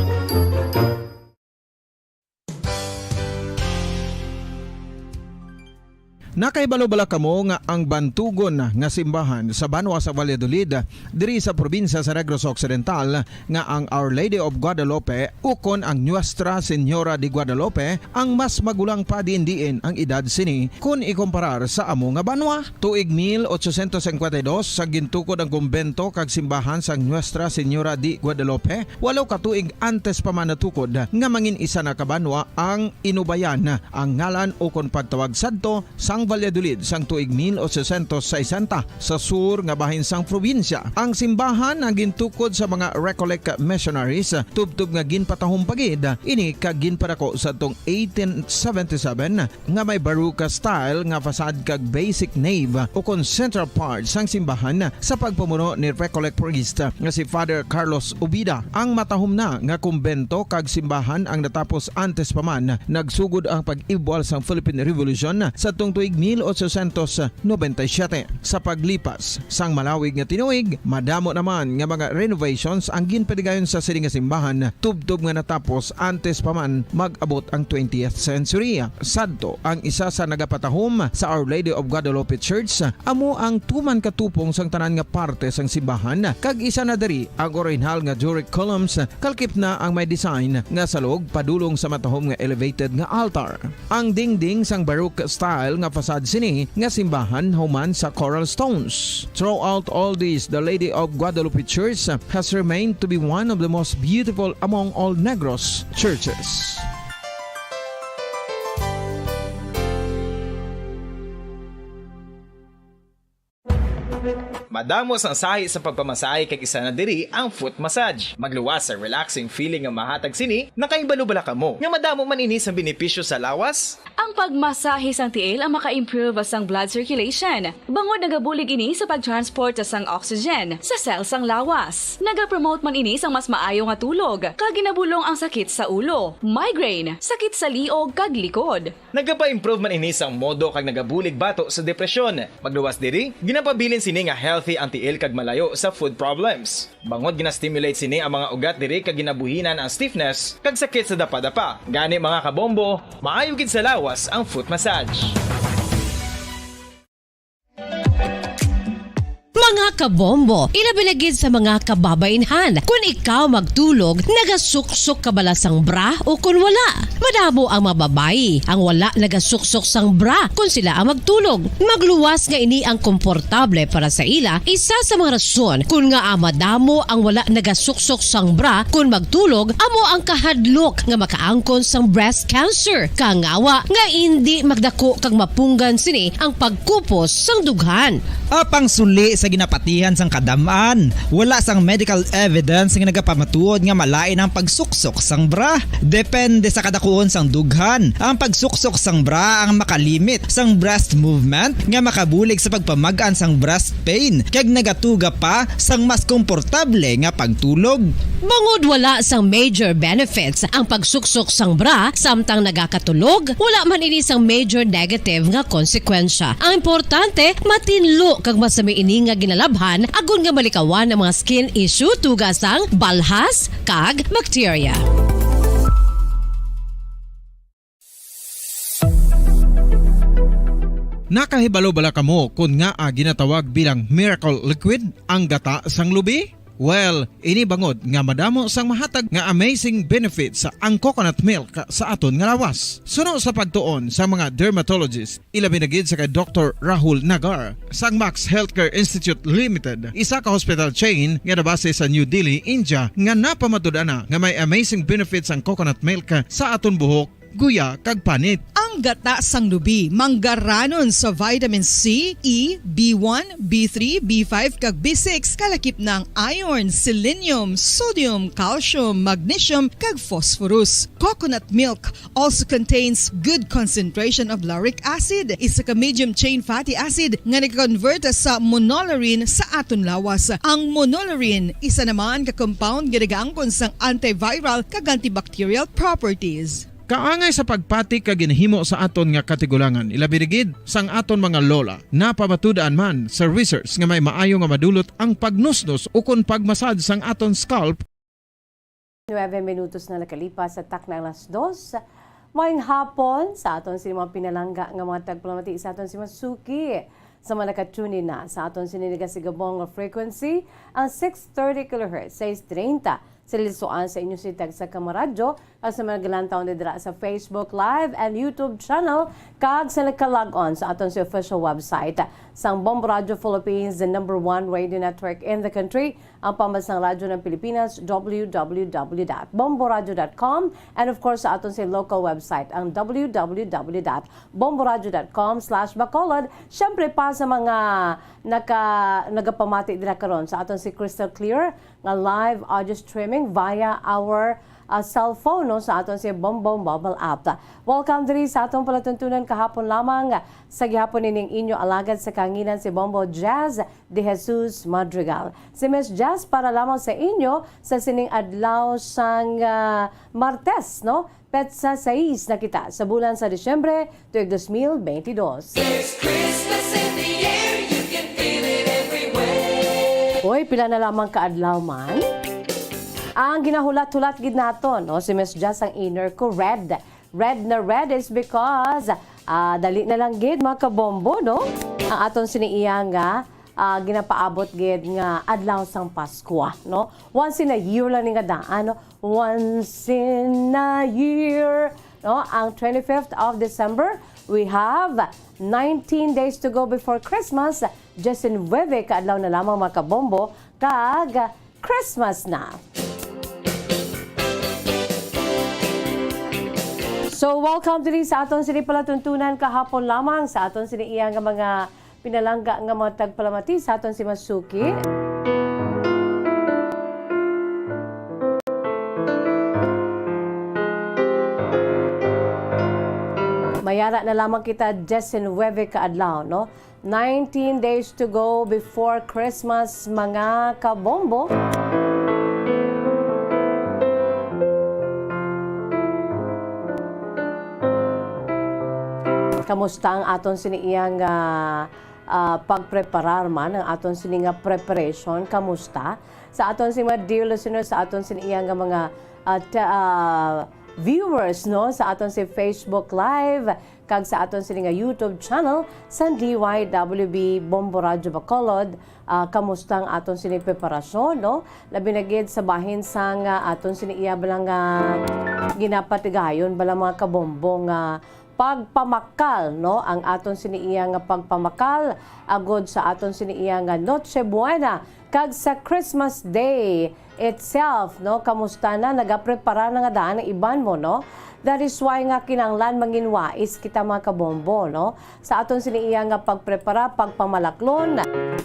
Nakahibalo bala kamo nga ang bantugon nga simbahan sa banwa sa Valladolid, diri sa probinsya sa Negros Occidental, nga ang Our Lady of Guadalupe ukon ang Nuestra Señora de Guadalupe ang mas magulang pa diin-diin ang edad sini kon ikomparar sa amo nga banwa? Tuig mil ochocientos cincuenta y dos sa gintukod ang kumbento kag simbahan sang Nuestra Señora de Guadalupe, walo ka tuig antes pa man natukod nga mangin isa na ka banwa ang Inubayan, ang ngalan ukon pagtawag sadto sang Valladolid sang tuig mil ochocientos sesenta sa sur nga bahin sang probinsya. Ang simbahan ang gintukod sa mga Recollect missionaries, tubtob nga ginpatahom pa gid ini kag ginpadako sadtong eighteen seventy-seven nga may Baroque style nga facade kag basic nave ukon central part sang simbahan sa pagpamuno ni Recollect priest nga si Father Carlos Ubida. Ang matahom na nga kumbento kag simbahan ang natapos antes pa man nagsugod ang pag-ibwal sang Philippine Revolution sadtong tuig mil ochocientos noventa y siete. Sa paglipas sang malawig nga tinuig, madamo naman nga mga renovations ang ginpadigayon sa sini nga simbahan, tubtob nga natapos antes pa man mag-abot ang twentieth century. Sadto, ang isa sa nagapatahom sa Our Lady of Guadalupe Church amo ang tuman katupong sang tanan nga parte sang simbahan, kag isa na diri ang orihinal nga Doric columns, kalkip na ang may design nga salog padulong sa matahom nga elevated nga altar. Ang dingding sang Baroque style nga facade sini nga simbahan human sa coral stones. Throughout all this, the Lady of Guadalupe Church has remained to be one of the most beautiful among all Negros churches. Madamo sang sahi sa pagpamasahe kag isa na diri ang foot massage. Magluwas sa relaxing feeling nga mahatag sini, nakahibalo bala kamo nga madamo man ini sang benepisyo sa lawas? Ang pagmasahe sang tiil ang maka-improve sang blood circulation, bangod nagabulig ini sa pag-transport sang oxygen sa cell sang lawas. Nagapromote man ini sang mas maayo nga tulog, kag ginabulong ang sakit sa ulo, migraine, sakit sa liog, kag likod. Nagapa-improve man ini sang modo kag nagabulig bato sa depresyon. Magluwas diri, ginapabilin sini nga healthy ang tiil kag malayo sa foot problems. Bangod gina-stimulate sini ang mga ugat diri kag ginabuhinan ang stiffness kag sakit sa dapadapa. Gani, mga kabombo, maayo gid sa lawas ang foot massage. Mga kabombo, ilabi na gid sa mga kababainhan, kun ikaw magtulog, nagasuksok ka bala sang bra o kun wala? Madamo ang mga babayi ang wala nagasuksok sang bra kun sila ang magtulog. Magluwas nga ini ang komportable para sa ila, isa sa mga rason kun ngaa madamo ang wala nagasuksok sang bra kun magtulog amo ang kahadlok nga makaangkon sang breast cancer, kangawa nga indi magdako kag mapunggan sini ang pagkupos sang dughan. Apang suli sa ginapatihan sang kadam-an, wala sang medical evidence nga nagapamatuod nga malain ang pagsuksok sang bra. Depende sa kadakuon sang dughan, ang pagsuksok sang bra ang makalimit sang breast movement nga makabulig sa pagpamag-an sang breast pain kag nagatuga pa sang mas komportable nga pagtulog. Bangod wala sang major benefits ang pagsuksok sang bra samtang nagakatulog, wala man ini sang major negative nga konsekwensya. Ang importante, matinlo kag masami ini nga ginalabhan agod nga malikawan ang mga skin issue tuga sang balhas kag bakterya. Nakahibalo bala kamo kon ngaa ginatawag bilang miracle liquid ang gata sang lubi? Well, ini bangod nga madamo sang mahatag nga amazing benefits ang coconut milk sa aton nga lawas. Suno sa pagtuon sa mga dermatologist, ilabi na gid sa kay Doktor Rahul Nagar sang Max Healthcare Institute Limited, isa ka hospital chain nga nabase sa New Delhi, India, nga napamatud-an na nga may amazing benefits ang coconut milk sa aton buhok, guya, kag panit. Ang gata sang lubi manggaranon sa vitamin C, E, B one, B three, B five, kag B six, kalakip na ang iron, selenium, sodium, calcium, magnesium, kag phosphorus. Coconut milk also contains good concentration of lauric acid, isa ka medium chain fatty acid nga nag-convert sa monolaurin sa aton lawas. Ang monolaurin, isa naman ka compound nga nagaangkon sang antiviral kag antibacterial properties. Kaangay sa pagpati kag ginahimo sa aton nga katigulangan, ilabi na gid sang aton mga lola. Napamatud-an man sa research nga may maayo nga madulot ang pagnusnos ukon pagmasad sang aton scalp. Nuebe minutos na nakalipas sa takna alas dos. Maayong hapon sa aton sini mga pinalangga nga mga tagpalamati, sa aton sini mga suki sa mga naka-tune in na sa aton sini nagasigabong nga frequency, ang six thirty kilohertz, sais treinta, sa lisoan sa inyo sitag sa Kamaradyo, kag sa mga galantaw na dira sa Facebook Live and YouTube channel, kag sa nagka-log on sa aton sa official website sang Bombo Radio Philippines, the number one radio network in the country, ang pambansang radyo ng Pilipinas, w w w dot bombo radio dot com, and of course, sa aton sa local website, ang w w w dot bombo radio dot com slash bacolod. Siyempre pa sa mga naka-, nagapamati dira karon sa aton si Crystal Clear nga live audio streaming via our, uh, cell phone, no, sa aton si Bombo mobile app. Welcome diri sa atong palatuntunan kahapon lamang. Sa gihapon ining inyo alagad sa kanginan si Bombo Jazz de Jesus Madrigal. Si Miss Jazz para lamang sa inyo sa sining adlaw sang, ah, Martes, no? Petsa sais na kita sa bulan sa Disyembre, tuig dos mil benti dos. There's Christmas in the air, you can feel it everywhere. Hoy, pila na lamang ka adlaw man. Ang ginahulat-hulat gid nato, no? Si Miss Jazz ang inner ko, red. Red na red is because, ah, dali na lang gid, mga kabombo, no? Ang aton sini iya nga, ah, ginapaabot gid nga adlaw sang Paskwa, no? Once in a year lang ni nga daan, no? Once in a year, no? Ang twenty-fifth of December, we have nineteen days to go before Christmas. Diecinuebe ka adlaw na lamang, mga kabombo, kag Christmas na. So, welcome diri sa aton sini palatuntunan kahapon lamang sa aton sini iya nga mga pinalangga nga mga tagpalamati sa aton si Masuki. Mayara na lamang kita, diecinuebe ka adlaw, no? Nineteen days to go before Christmas, mga kabombo. Kamusta ang aton sini iyang, ah, ah, pagpreparar man, ang aton sini nga preparation? Kamusta sa aton sini mga dear listeners, sa aton sini iyang nga mga, ah, ta-, ah, viewers, no, sa aton si Facebook Live kag sa aton sini nga YouTube channel sang D Y W B Bombo Radyo Bacolod? Ah, kamusta ang aton sini preparasyon, no? Labi na gid sa bahin sang, ah, aton sini iya bala nga ginapatigayon bala, mga kabombo, nga pagpamakal, no? Ang aton sini iya nga pagpamakal agud sa aton sini iya nga Noche Buena kag sa Christmas Day itself, no? Kamusta na? Nagaprepara na nga daan ang iban mo, no? That is why nga kinahanglan manginwais kita, mga kabombo, no? Sa aton sini iya nga pagprepara, pagpamalaklon,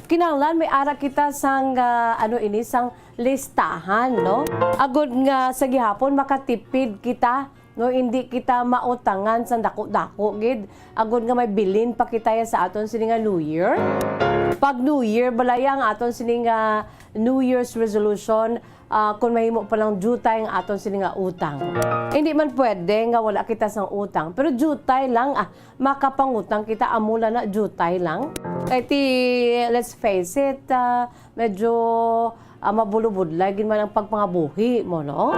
kinahanglan may ara kita sang, ah, ano ini, sang listahan, no? Agud nga sa gihapon makatipid kita, no, hindi kita mautangan sang dako-dako gid, agud nga may bilin pa kita ya sa aton sini nga New Year. Pag New Year bala ya ang aton sini nga New Year's resolution, ah, kung mahimo pa lang jutay ang aton sini nga utang. Hindi man pwede nga wala kita sang utang, pero jutay lang, ah, makapangutang kita, amo lang na jutay lang. Kay ti, let's face it, ah, medyo, ah, mabulobudlay gid man ang pagpangabuhi mo, no?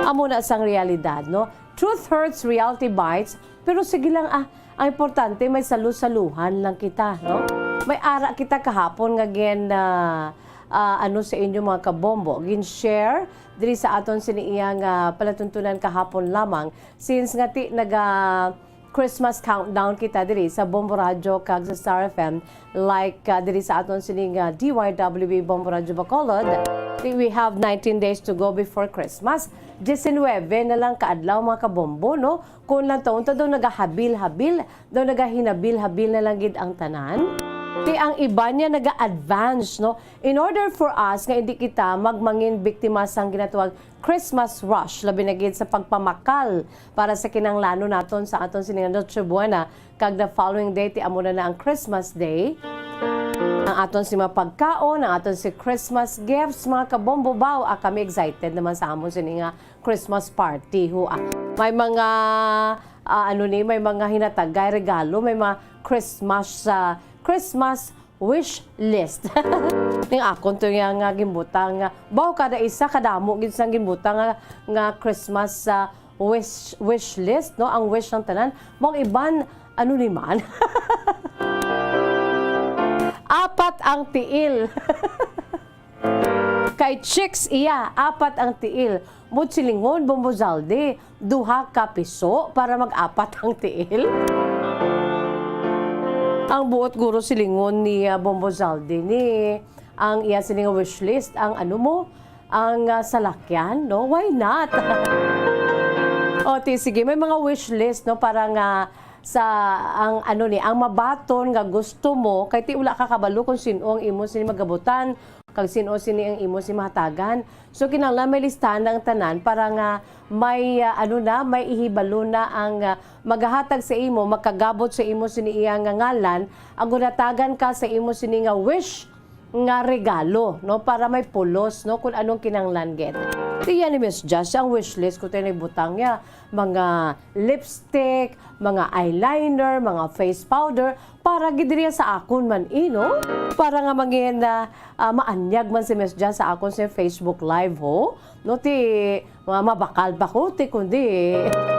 Amo na sang realidad, no? Truth hurts, reality bites, pero sige lang, ah, ang importante may salu-saluhan lang kita, no? May ara kita kahapon nga gin, ah, ah, ano sa inyo, mga kabombo, gin-share diri sa aton sini iya nga palatuntunan kahapon lamang, since nga ti naga Christmas countdown kita diri sa Bombo Radyo kag sa Star F M, like, ah, diri sa aton sini nga D Y W B Bombo Radyo Bacolod. Di, we have nineteen days to go before Christmas. Diecinuebe na lang ka adlaw, mga kabombo, no? Kung lang to, unta daw nagahabil-habil, daw nagahinabil-habil na lang gid ang tanan. Ti ang iban niya naga-advance, no? In order for us nga hindi kita magmangin biktima sang ginatawag Christmas rush, labi na gid sa pagpamakal para sa kinahanglanon naton sa aton sini nga Noche Buena, kag the following day, ti amo na na ang Christmas Day. Ang aton si mga pagkaon, ang aton si Christmas gifts, mga kabombo, baw, ah, kami excited naman sa amon sini nga Christmas party, ho, ah. May mga, ah, ano ni, may mga hinatagay regalo, may mga Christmas, ah, Christmas wish list. Ning akon to nga, nga ginbutang nga, baw, kada isa kadamo gid sang ginbutang nga, nga Christmas, ah, wish, wish list, no? Ang wish ng tanan, mao ang iban, ano ni man? Apat ang tiil. Kay chicks iya, apat ang tiil. Mao silingon, Bombo Zaldi, duha ka piso para mag-apat ang tiil? Ang buot guro silingon ni, ah, Bombo Zaldi ni ang iya sini nga wish list, ang ano mo, ang, ah, salakyan, no? Why not? O, ti, sige, may mga wish list, no? Para nga sa, ang ano ni, ang mabaton nga gusto mo, kay ti wala ka kabalo kung sino ang imo sini magabutan, kag sino sini ang imo sini mahatagan. So, kinahanglan may listahan na ang tanan para nga may, ah, ano na, may ihibalo na ang, ah, magahatag sa imo, makagabot sa imo sini iya nga ngalan, ang gunatagan ka sa imo sini nga wish, nga regalo, no, para may pulos, no, kung anong kinahanglan gid. Tiya ni Miss Jazz, ang wish list ko tayo nagbutang niya, mga lipstick, mga eyeliner, mga face powder, para gid niya sa akon man, eh, no? Para nga mangin, ah, ah, maanyag man si Miss Jazz sa akon sa Facebook Live, ho? No, ti, ma-, mabakal pa ko, ti, kundi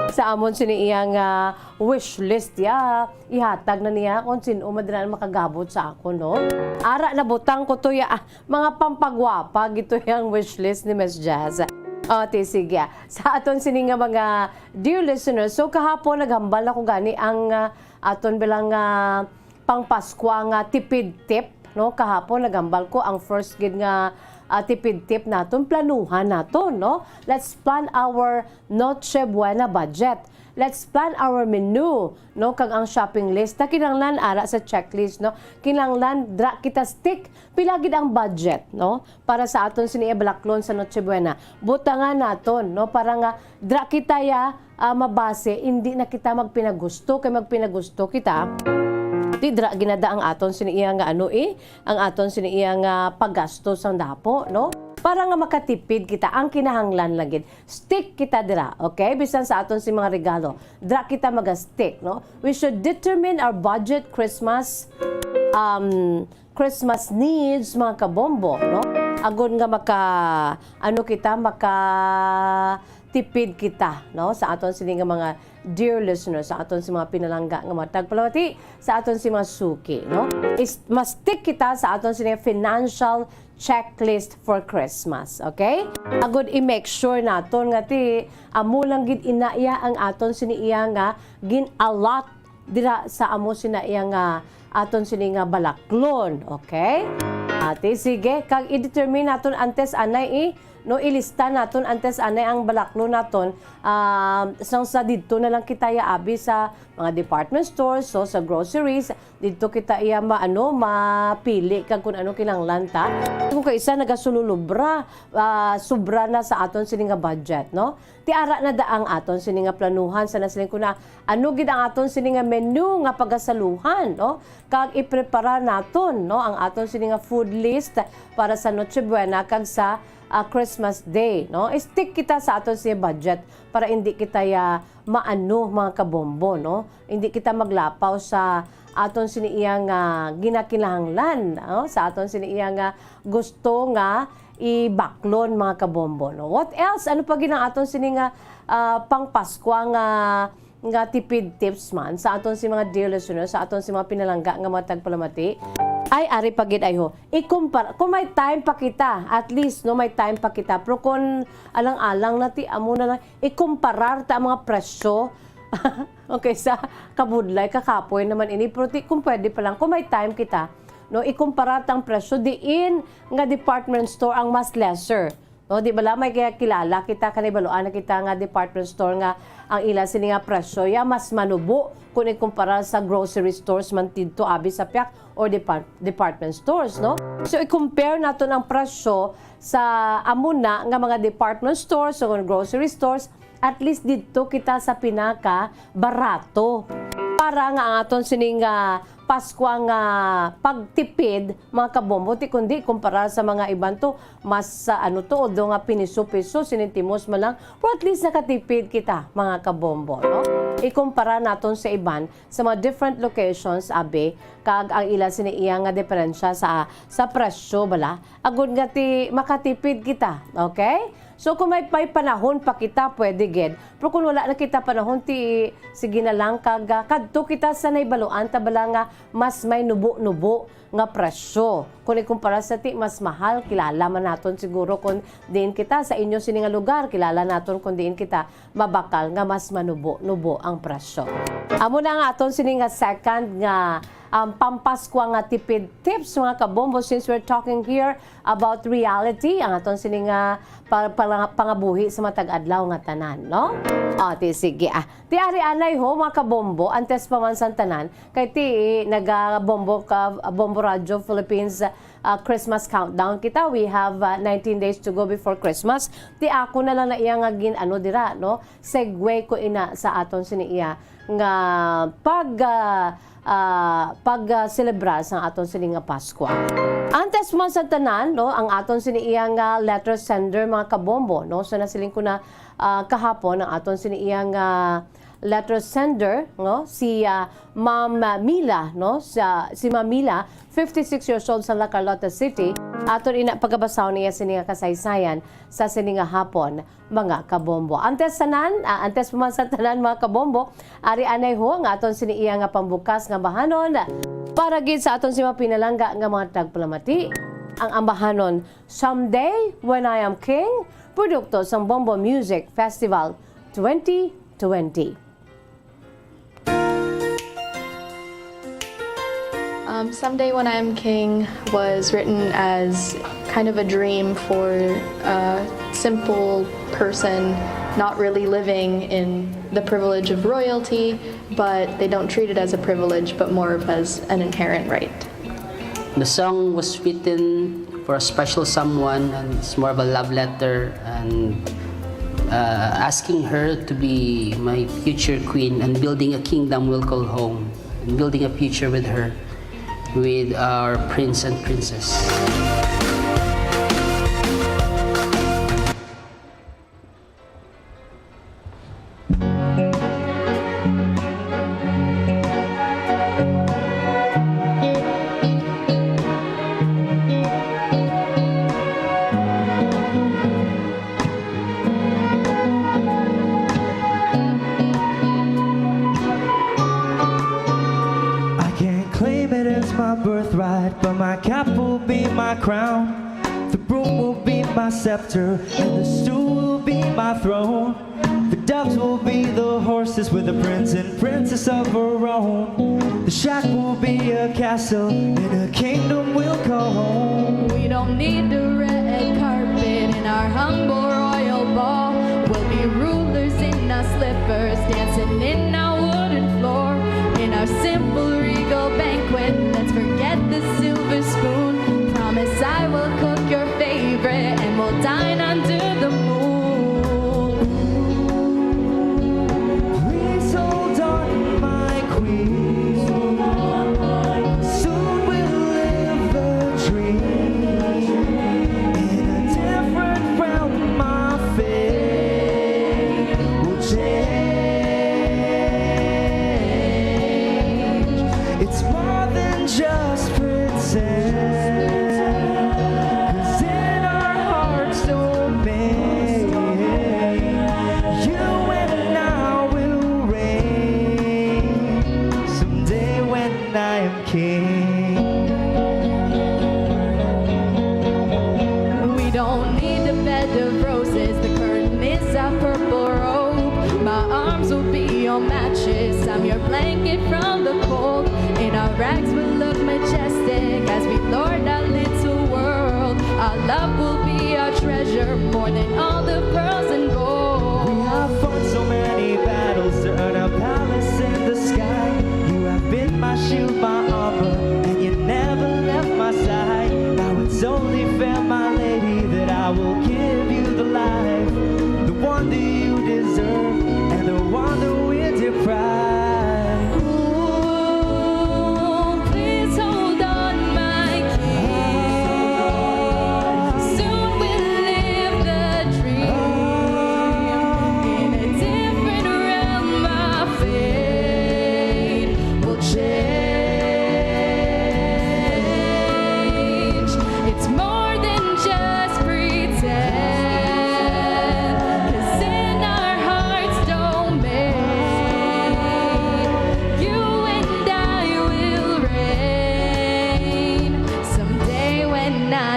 sa amon sini iyang, ah, wish list, ya, ihatag na niya kung sino madala makagabot sa akon, no? Ara, nabutang ko to, ya, ah, mga pampagwapa, gito yung wish list ni Miss Jazz. O, ti, sige, ah. Sa aton sini nga mga dear listeners, so, kahapon naghambal ako gani ang, ah, aton bilang, ah, pangpaskwa nga tipid tip, no? Kahapon naghambal ko ang first gid nga, ah, tipid tip naton, planuhan naton, no? Let's plan our Noche Buena budget. Let's plan our menu, no? Kag ang shopping list, ta kinahanglan ara sa checklist, no? Kinahanglan dra kita stick pila gid ang budget, no? Para sa aton sini balaklon sa Noche Buena. Butangan naton, no? Para nga dra kita ya, ah, mabase, hindi na kita magpinagusto, kay magpinagusto kita, di dra ginada ang aton sini iya nga ano, eh, ang aton sini iya nga paggasto sang dapo, no? Para nga makatipid kita, ang kinahanglan lang gid, stick kita dira, okay? Bisan sa aton si mga regalo, dra kita maga-stick, no? We should determine our budget Christmas, um, Christmas needs, mga kabombo, no? Agod nga maka, ano kita, maka tipid kita, no? Sa aton sini nga mga dear listeners, sa aton si mga pinalangga nga mga tagpalamati, sa aton si mga suki, no? Is, ma-stick kita sa aton sini financial checklist for Christmas, okay? Agod i-make sure naton nga ti amo lang gid ina iya ang aton sini iya nga gin-allot dira sa amo sina iya nga aton sini nga balaklon, okay? Ati, sige, kag i-determine naton antes anay i, no, ilista naton antes anay ang balaklon naton, ah, sang sa didto na lang kita ya abi sa mga department stores, so sa groceries, didto kita iya ma-, ano, mapili kag kung ano kinahanglan ta. Kung kaisa nagasululubra, ah, sobra na sa aton sini nga budget, no? Ti ara na da ang aton sini nga planuhan sa nasiling ko na ano gid ang aton sini nga menu nga pagasaluhan, no? Kag ipreparar naton, no, ang aton sini nga food list para sa Noche Buena kag sa, ah, Christmas Day, no? Stick kita sa aton sini budget para hindi kita ya maano, mga kabombo, no? Hindi kita maglapaw sa aton sini iya nga ginakinahanglan, no? Sa aton sini iya nga gusto nga ibaklon, mga kabombo, no? What else? Ano pa gid ang aton sini nga, ah, pang Paskwa nga, nga tipid tips man sa aton si mga dear listeners, sa aton si mga pinalangga nga mga tagpalamati? Ay, ari pa gid ay ho. Ikumpara, kung may time pa kita, at least, no, may time pa kita. Pero kung alang-alang na ti, amo na lang, ikumparar ta ang mga presyo. Okay, sa kabudlay, kakapoy naman ini. Pero ti, kung pwede pa lang, kung may time kita, no, ikumparar ta ang presyo diin nga department store ang mas lesser. No, di bala may kaya kilala kita, kanibaluan na kita nga department store nga ang ila sini nga presyo ya mas manubo kung ikumparar sa grocery stores man didto abi sa piak or depart-, department stores, no? So, i-compare naton ang presyo sa amo na nga mga department stores o grocery stores, at least didto kita sa pinaka barato. Para nga ang aton sining, ah, Paskwa nga pagtipid, mga kabombo, ti kundi kumpara sa mga iban to, mas, ah, ano to, although nga piniso-piso, sinintimos man lang, pero at least nakatipid kita, mga kabombo, no? ikumpara naton sa iban sa mga different locations, abi, kag ang ila sini iya nga diferensya sa, sa presyo bala, agod nga ti makatipid kita, okay? So, kung may, may panahon pa kita, pwede gid. Pero kung wala na kita panahon, ti, sige na lang, kag, ah, kadto kita sa nahibaluan ta bala nga mas may nubo-nubo nga presyo. Kung ikumpara sa ti mas mahal, kilala man naton siguro kung diin kita sa inyo sini nga lugar, kilala naton kung diin kita mabakal nga mas manubo-nubo ang presyo. Amo na ang aton sini nga second nga, um, pampaskwa nga tipid tips, mga kabombo, since we're talking here about reality, ang aton sini nga pa-, pala-, pangabuhi sa matag adlaw nga tanan, no? O, ti, sige, ah. Ti ari anay ho, mga kabombo, antes pa man sang tanan, kay ti nagabombo ka, Bombo Radyo Philippines, ah, Christmas countdown kita. We have, ah, nineteen days to go before Christmas. Ti ako na lang na iya nga gin-, ano dira, no? Segue ko ina sa aton sini iya nga pag, ah, ah, pag, ah, selebrar sang aton sini nga Paskwa. Antes man sa tanan, no, ang aton sini iya nga letter sender, mga kabombo, no? So, nasiling ko na, ah, kahapon ang aton sini iya nga letter sender, no, si, ah, Ma'am Mila, no? Sa, si Ma'am Mila, fifty-six years old, sa La Carlota City. Aton ina pagabasahon niya sini nga kasaysayan sa sini nga hapon, mga kabombo. Antes tanan, ah, antes pa man sa tanan, mga kabombo, ari anay ho nga aton sini iya nga pambukas nga ambahanon para gid sa aton si mapinalangga nga mga tagpalamati, ang ambahanon Someday When I Am King, produkto sang Bombo Music Festival twenty twenty. Um, Someday When I Am King was written as kind of a dream for a simple person not really living in the privilege of royalty, but they don't treat it as a privilege, but more of as an inherent right. The song was written for a special someone, and it's more of a love letter and uh, asking her to be my future queen and building a kingdom we'll call home and building a future with her, with our prince and princess. I can't claim it as my birthright, but my cap will be my crown. The broom will be my scepter, and the stool will be my throne. The doves will be the horses with the prince and princess of our own. The shack will be a castle, and a kingdom will call home. We don't need the red carpet in our humble royal ball. We'll be rulers in our slippers, dancing in our wooden floor. In our simple regal banquet, let's forget the silver spoon. Promise I will cook your favorite, and we'll dine under the moon. Please hold on, my queen. Soon we'll live a dream in a different realm. My fate will change. It's more than just pretend. 'Cause in our hearts domain, you and I will reign. Someday when I am king. We don't need a bed of roses, the curtain is a purple robe. My arms will be your matches, I'm your blanket from the cold. In our rags we'll look majestic as we lord our little world. Our love will be our treasure, more than all the pearls and gold. We have fought so many battles to earn a palace in the sky. You have been my shield, my armor, and you never left my side. Now it's only fair, my lady, that I will give you the life, the one that you deserve, and the one that we deprive. Ooh, please hold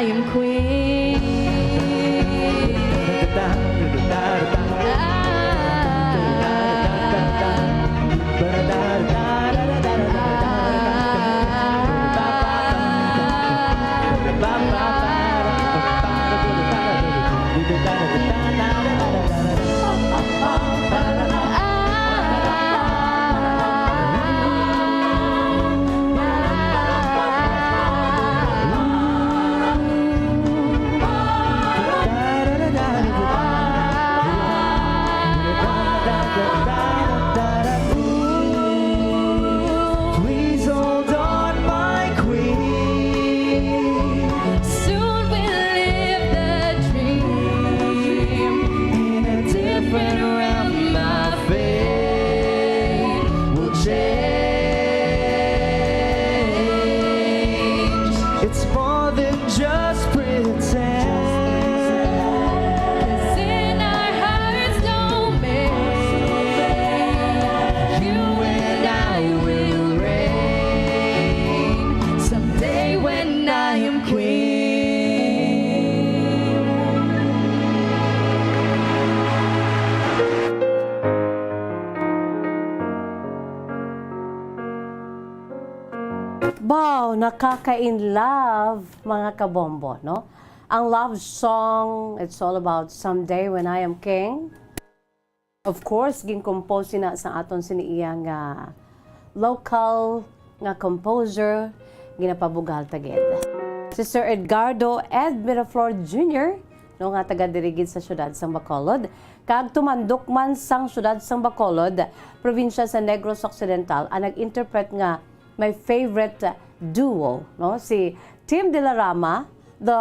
I am queen. Please hold on, my queen. Soon we'll live the dream in a different realm. My fate will change. It's more than just pretend. 'Cause in our hearts domain, you and I will reign. Someday when I am queen. Wow, nakaka-in love, mga kabombo, no? Ang love song, it's all about Someday When I Am King. Of course, gin-compose na sa aton sini iya nga local nga composer, ginapabugal ta gid. Si Sir Edgardo Ed Miraflor Junior, no, nga taga diri gid sa siyudad sang Bacolod, kag tumandok man sang siyudad sang Bacolod, probinsya sa Negros Occidental, ang nag-interpret nga my favorite duo, no? Si Tim De La Rama, the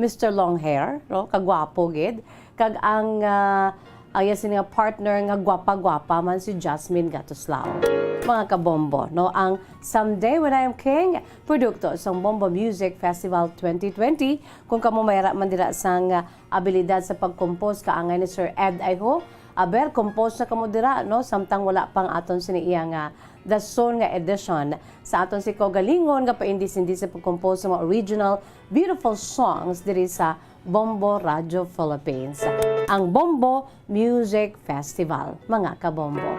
Mister Long Hair, no? Kagwapo gid. Kag ang, ah, ang iya sini nga partner nga gwapa-gwapa man, si Jasmine Gatuslao. Mga kabombo, no? Ang Someday When I Am King, produkto sang Bombo Music Festival twenty twenty. Kung kamo mayara man dira sang, ah, abilidad sa pag-compose kaangay ni Sir Ed, I hope, aber, compose na kamo dira, no? Samtang wala pang aton sini iya nga The Zone nga edition sa aton si kaugalingon nga paindis-indis sa pag-compose sa mga original, beautiful songs diri sa Bombo Radio Philippines, ang Bombo Music Festival, mga kabombo.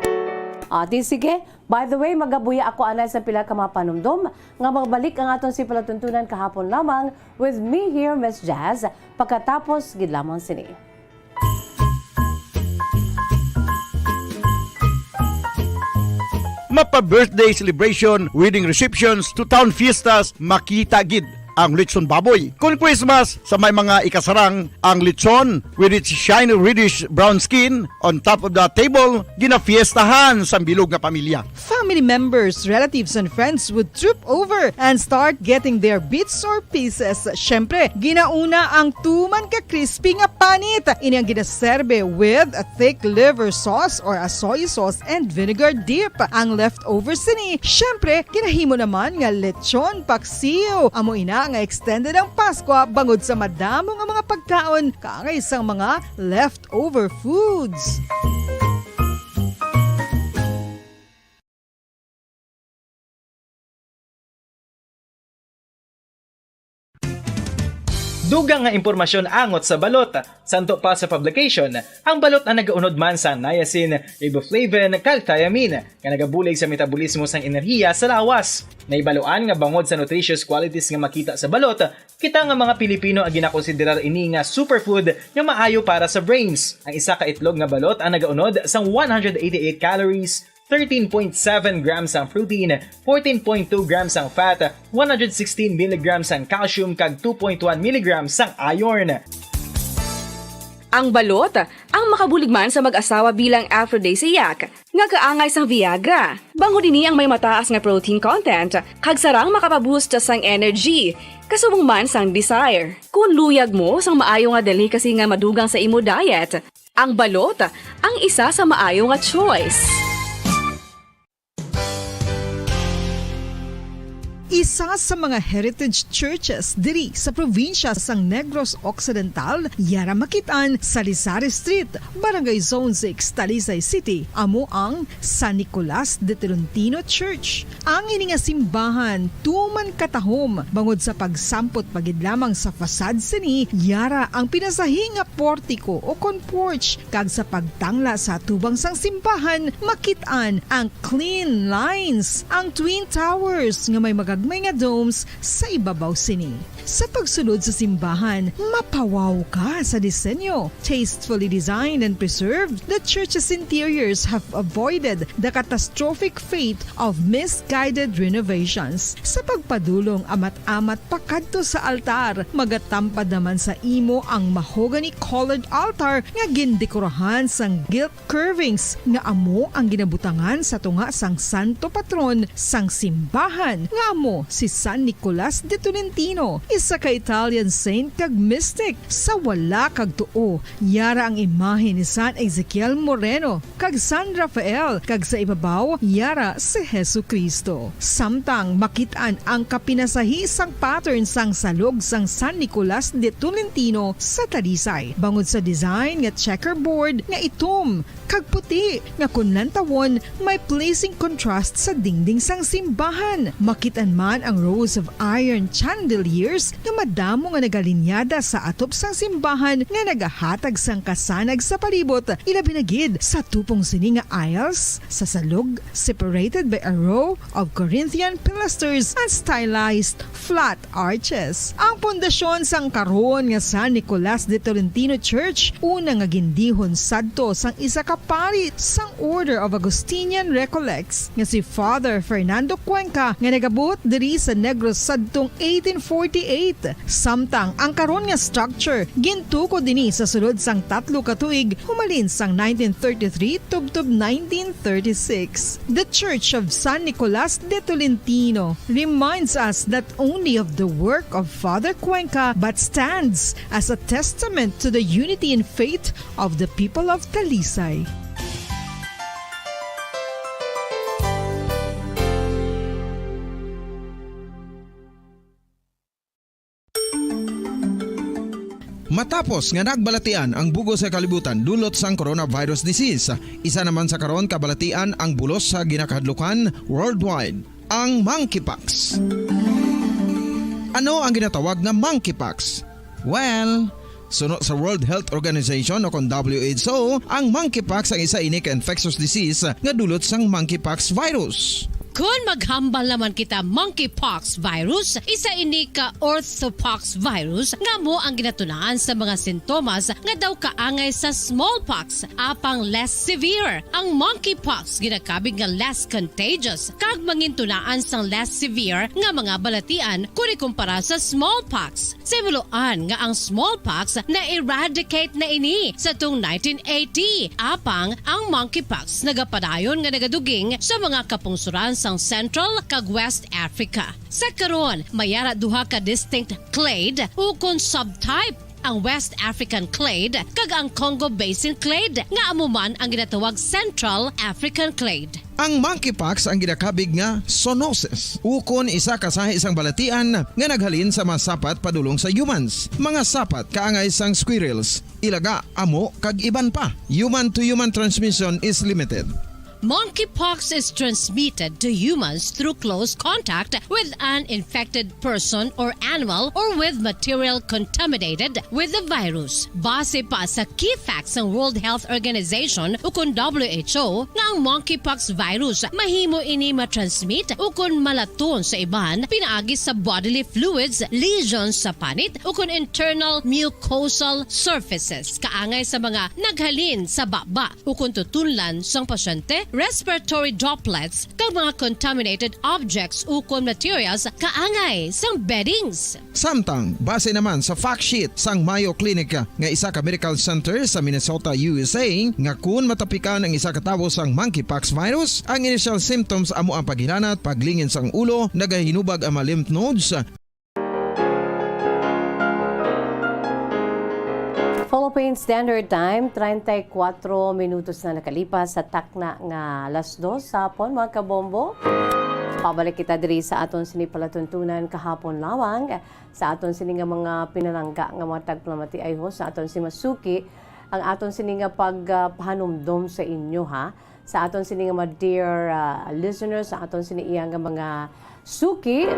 Ati, sige, by the way, magabuya ako anay sa pila ka mga panumdom nga magbalik ang aton si palatuntunan kahapon lamang with me here, Miss Jazz, pagkatapos gid lamang sini. Mapa birthday celebration, wedding receptions, to town fiestas, makita gid ang lechon baboy. Kon Christmas, sa may mga ikasarang, ang lechon with its shiny reddish brown skin on top of the table, ginafiestahan sang bilog nga pamilya. Family members, relatives, and friends would troop over and start getting their bits or pieces. Syempre, ginauna ang tuman ka crispy nga panit. Ini ang ginaserbe with a thick liver sauce or a soy sauce and vinegar dip. Ang leftover sini, syempre, ginahimo naman nga lechon paksiw. Amo ina nga extended ang Paskwa bangod sa madamo nga mga pagkaon kaangay sang mga leftover foods. Dugang nga impormasyon angot sa balot. Santo pa sa publication, ang balot ang nagaunod man sa niacin, riboflavin, kag thiamine, nga nagabulig sa metabolismo sang enerhiya sa lawas. Nahibaluan nga bangod sa nutritious qualities nga makita sa balot, kita nga mga Pilipino ang ginakonsiderar ini nga superfood nga maayo para sa brains. Ang isa ka itlog nga balot ang nagaunod sang one hundred eighty-eight calories, thirteen point seven grams ang protein, fourteen point two grams ang fat, one hundred sixteen milligrams ang calcium, kag two point one milligrams ang iron. Ang balot, ang makabulig man sa mag-asawa bilang aphrodisiac, nga kaangay sang Viagra. Bangod ini ang may mataas nga protein content, kag sarang makapaboost sang energy, kasubong man sang desire. Kung luyag mo sang maayo nga delicacy nga madugang sa imo diet, ang balot ang isa sa maayo nga choice. Isa sa mga heritage churches diri sa probinsya sang Negros Occidental, yara makit-an sa Lizares Street, Barangay Zone six, Talisay City, amo ang San Nicolas de Tolentino Church. Ang ini nga simbahan tuman katahom bangod sa pagsampot pa gid lamang sa facade sini, yara ang pinasahi nga portiko o kon porch, kag sa pagtangla sa atubang sang simbahan, makit-an ang clean lines, ang twin towers nga may magagmay nga domes sa ibabaw sini. Sa pagsulod sa simbahan, mapawaw ka sa disenyo. Tastefully designed and preserved, the church's interiors have avoided the catastrophic fate of misguided renovations. Sa pagpadulong amat-amat pakadto sa altar, magatampad naman sa imo ang mahogany-colored altar nga gindekorahan sang gilt curvings nga amo ang ginabutangan sa tunga sang santo patron sang simbahan, nga amo si San Nicolas de Tolentino, isa ka Italian saint kag mystic. Sa wala kag tuo, yara ang imahe ni San Ezekiel Moreno kag San Rafael, kag sa ibabaw, yara si Jesu-Cristo. Samtang makit-an ang kapinasahi sang pattern sang salog sang San Nicolas de Tolentino sa Talisay, bangod sa design nga checkerboard nga itom kag puti, nga kon lantawon, may pleasing contrast sa dingding sang simbahan. Makit-an man ang rows of iron chandeliers nga madamo nga nagalinyada sa atop sang simbahan nga nagahatag sang kasanag sa palibot, ilabi na gid sa tupong sini nga aisles sa salog, separated by a row of Corinthian pilasters and stylized flat arches. Ang pundasyon sang karon nga San Nicolas de Tolentino Church, una nga gindihon sadto sang isa ka pari sang Order of Augustinian Recollects nga si Father Fernando Cuenca, nga nagabuot diri sa Negros sadtong eighteen forty-eight. Samtang ang karon nga structure gintukod ini sa sulod sang tatlo ka tuig, humalin sang nineteen thirty-three tubtob nineteen thirty-six. The Church of San Nicolas de Tolentino reminds us not only of the work of Father Cuenca, but stands as a testament to the unity in faith of the people of Talisay. Matapos nga nagbalatian ang bug-os nga kalibutan dulot sang coronavirus disease, isa naman sa karon kabalatian ang bulos sa ginakahadlukan worldwide, ang monkeypox. Ano ang ginatawag nga monkeypox? Well, suno sa World Health Organization o kon W H O, ang monkeypox ang isa ini ka infectious disease nga dulot sang monkeypox virus. Kon maghambal naman kita monkeypox virus, isa ini ka orthopox virus nga amo ang ginatunaan sa mga sintomas nga daw kaangay sa smallpox, apang less severe. Ang monkeypox ginakabig nga less contagious kag mangintunaan sang less severe nga mga balatian kon ikumpara sa smallpox. Sa himuloan nga ang smallpox na-eradicate na ini sa tong nineteen eighty, apang ang monkeypox nagapadayon nga nagaduging sa mga kapungsoran sang Central kag West Africa. Sa karon, may ara duha ka distinct clade ukon subtype, ang West African clade kag ang Congo Basin clade, nga amo man ang ginatawag Central African clade. Ang monkeypox ang ginakabig nga zoonosis, ukon isa ka sahi sang balatian nga naghalin sa mga sapat padulong sa humans. Mga sapat kaangay sang squirrels, ilaga, amo, kag iban pa. Human to human transmission is limited. Monkeypox is transmitted to humans through close contact with an infected person or animal or with material contaminated with the virus. Base pa sa key facts sang World Health Organization ukon W H O nga ang monkeypox virus mahimo ini matransmit ukon malaton sa iban pinaagi sa bodily fluids, lesions sa panit ukon internal mucosal surfaces kaangay sa mga naghalin sa baba ukon tutunlan sang pasyente, respiratory droplets, kag mga contaminated objects ukon materials kaangay sang beddings. Samtang, base naman sa fact sheet sang Mayo Clinic nga isa ka medical center sa Minnesota, U S A, nga kun matapikan ang isa ka tawo sang monkeypox virus, ang initial symptoms amo ang paghilanat, paglingin sang ulo, nagahinubag ang mga lymph nodes, Philippine Standard Time, treinta y cuatro minutos na nakalipas sa takna nga alas dos sa hapon, mga kabombo. Pabalik kita diri sa aton sini palatuntunan kahapon lamang, sa aton sini nga mga pinalangga nga mga tagpalamati ay ho, sa aton si masuki ang aton sini nga pagpahanumdom sa inyo, ha, sa aton sini nga mga dear, ah, listeners, sa aton sini iya nga mga suki.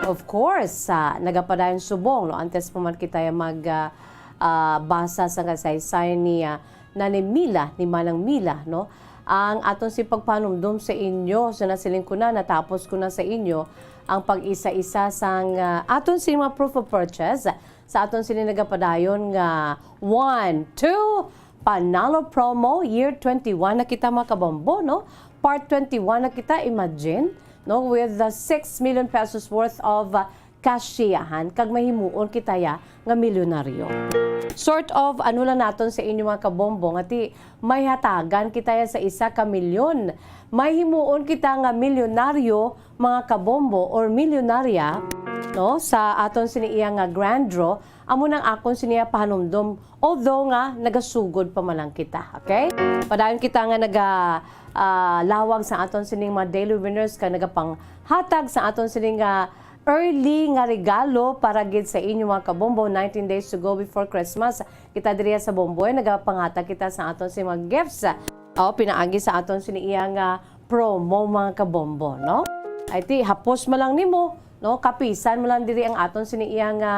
Of course, sa nagapadayon subong, no, antes pa man kita mag, ah, ah, basa sa kasaysay ni, ah, Nanay Mila, ni Manang Mila, no? Ang aton si pagpanumdom sa inyo, so nasiling ko na, natapos ko na sa inyo ang pag-isa-isa sang, ah, aton si mga proof of purchase sa aton sini nagapadayon nga one, two, Panalo Promo Year twenty-one na kita, mga kabombo, no? Part twenty-one na kita, imagine, no? With the six million pesos worth of, uh, kasyahan, kag mahimuon kita ya nga milyonaryo. Sort of, ano lang naton sa inyo, mga kabombo, nga ti may hatagan kita ya sa isa ka milyon. May himuon kita nga milyonaryo, mga kabombo, or milyonarya, no, sa aton sini iya nga grand draw, amo nang akon sini iya pahanumdom, although nga nagasugod pa man lang kita, okay? Padayon kita nga naga, ah, lawag sa aton sining mga daily winners kag nagapanghatag sa aton sining nga early nga regalo para gid sa inyo, mga kabombo, nineteen days to go before Christmas. Kita diri sa Bomboy, nagapanghatag kita sa aton sini mga gifts. O, pinaagi sa aton sini iya nga promo, mga kabombo, no? Ay ti, hapos man lang nimo, no? Kapisan man lang diri ang aton sini iya nga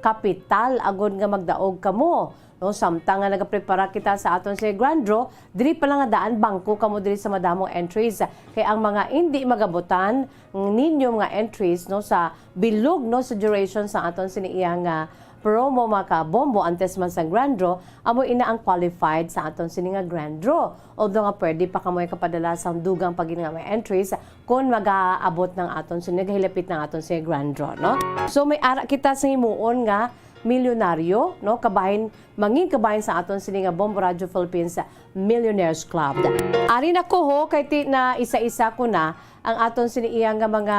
kapital agod nga magdaog kamo, no? Samtang nga nagaprepara kita sa aton sini grand draw, diri pa lang nga daan bangko kamo diri sa madamong entries. Kay ang mga indi magabutan ninyo mga entries, no, sa bilog, no, sa duration sa aton sini iya nga promo, mga kabombo, antes man sang grand draw, amo ina ang qualified sa aton sini nga grand draw. Although nga pwede pa kamo ikapadala sang dugang pa gid nga mga entries kung magaabot ng aton sini, nagahilapit ng aton sini grand draw, no? So, may ara kita sa himuon nga milyonaryo, no? Kabahin, mangin kabahin sa aton sini nga Bombo Radio Philippines Millionaires Club. Ari na ko ho, kay ti na isa-isa ko na ang aton sini iya nga mga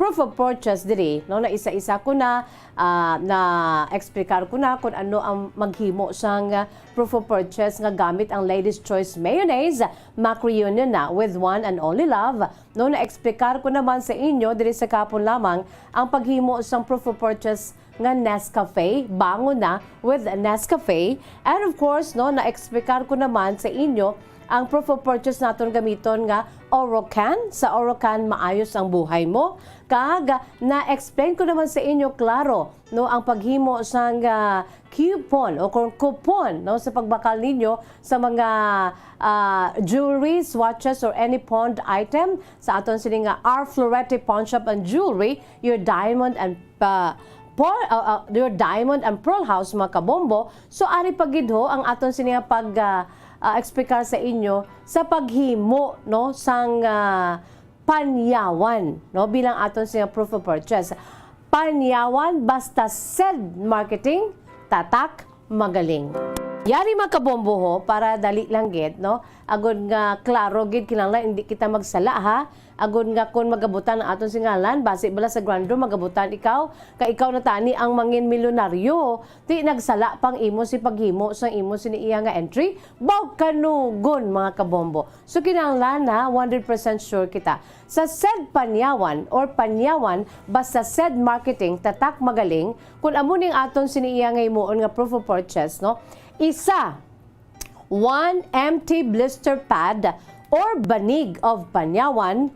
proof of purchase diri, no? Na isa-isa ko na, ah, na explicar ko na kung ano ang maghimo sang, ah, proof of purchase nga gamit ang Ladies Choice Mayonnaise, Mac Reunion na with One and Only Love, no? Na explicar ko naman sa inyo diri sa kapon lamang ang paghimo sang proof of purchase nga Nescafe, bangon na with Nescafe. And of course, no, na-explicar ko naman sa inyo ang proof of purchase naton gamiton nga Orocan. Sa Orocan, maayos ang buhay mo. Kag na-explain ko naman sa inyo klaro, no, ang paghimo sang, ah, coupon o kung coupon, no, sa pagbakal ninyo sa mga, ah, jewelries, watches, or any pawned item sa aton sini nga R Florete Pawn Shop and Jewelry, your diamond and pa-, pearl, uh, uh, your diamond and pearl house, mga kabombo. So, ari pa gid ho ang aton sini nga pag, uh, uh, explicar sa inyo sa paghimo, no, sang, uh, panyawan, no, bilang aton sini nga proof of purchase. Panyawan, basta said marketing, tatak, magaling. Yari, mga kabombo, ho, para dali lang gid, no? Agod nga klaro gid, kinahanglan hindi kita magsala, ha? Agod nga kon magabutan ang aton sini nga ngalan, basi bala sa grand draw magabutan ikaw, kay ikaw na tani ang mangin milyonaryo. Ti nagsala pang imo si paghimo sang imo sini iya nga entry. Baw kanugon, mga kabombo. So, kinahanglan na one hundred percent sure kita. Sa said panyawan or panyawan, basta said marketing, tatak, magaling, kung amo ning aton sini iya nga himuon nga proof of purchase, no? Isa, one empty blister pad or banig of panyawan,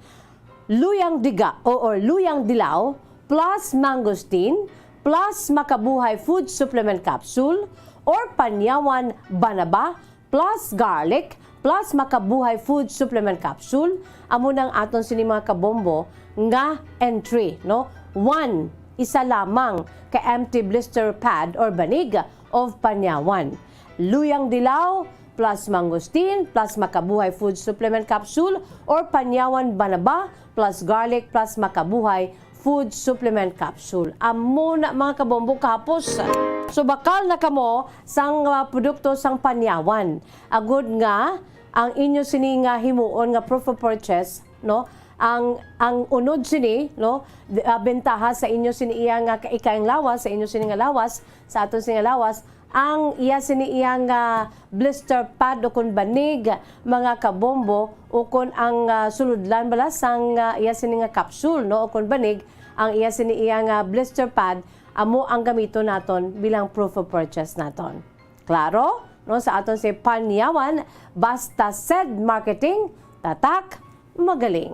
luyang diga o, or luyang dilaw, plus mangosteen, plus makabuhay food supplement capsule, or panyawan banaba, plus garlic, plus makabuhay food supplement capsule, amo nang aton sini mga kabombo nga entry, no? One, isa lamang ka empty blister pad or banig of panyawan. Luyang dilaw, plus mangosteen, plus makabuhay food supplement capsule, or panyawan banaba, plus garlic, plus makabuhay food supplement capsule. Amo na, mga kabombo, kapos. So, bakal na kamo sang, ah, produkto sang panyawan. Agod nga, ang inyo sini nga himuon nga proof of purchase, no? Ang, ang unod sini, no? D-, ah, bentaha sa inyo sini iya nga ka-, ikaing lawas, sa inyo sini nga lawas, sa aton sini nga lawas, ang iya sini iya nga blister pad o kun banig, mga kabombo, Ukon ang, ah, sulodlan bala sang, ah, iya sini nga capsule, no? Ukon banig ang iya sini iya nga blister pad, amo ang gamiton naton bilang proof of purchase naton. Klaro? No, sa aton si Panyawan, basta said marketing, tatak, magaling.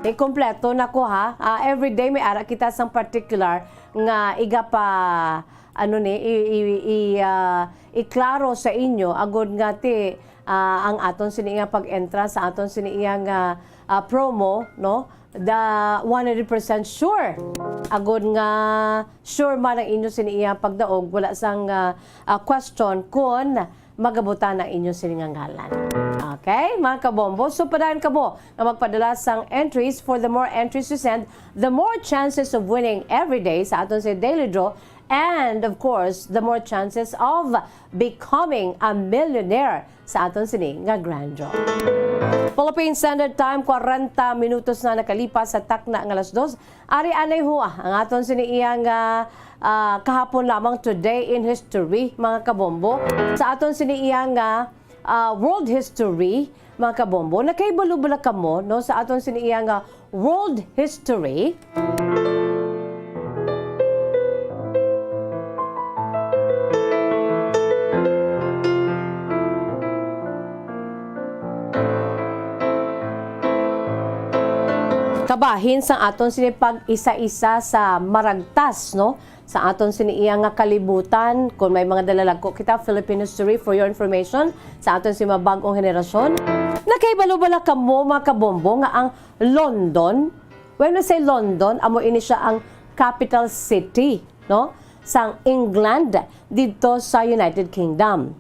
Ikompleto na ko, ha. Ah, every day may ara kita sang particular nga iga pa, ano ni, i, i, i, ah, iklaro sa inyo, agod nga ti, ah, ang aton sini nga pag-entra sa aton sini iya nga, ah, promo, no? The one hundred percent sure. Agod nga sure man ang inyo sini iya pagdaog, wala sang, ah, ah, question kun magabutan ang inyo sini nga ngalan. Okay, mga kabombo, so padayon kamo nga magpadala sang entries. For the more entries you send, the more chances of winning every day sa aton si Daily Draw, and of course, the more chances of becoming a millionaire sa aton sini nga grand draw. Philippine Standard Time, kwarenta minutos na nakalipas sa takna nga alas dos. Ari anay hua ang aton sini iya nga, ah, kahapon lamang, today in history, mga kabombo. Sa aton sini iya nga, ah, world history, mga kabombo. Nakahibalo bala kamo, no, sa aton sini iya nga world history? Kabahin sang aton sini pag-isa-isa sa maragtas, no? Sa aton sini iya nga kalibutan, kung may mga dalalagko kita, Philippine history, for your information, sa aton si mga bag-ong henerasyon. Nakahibalo bala kamo, mga kabombo, nga ang London, when we say London, amo ini siya ang capital city, no, sang England didto sa United Kingdom.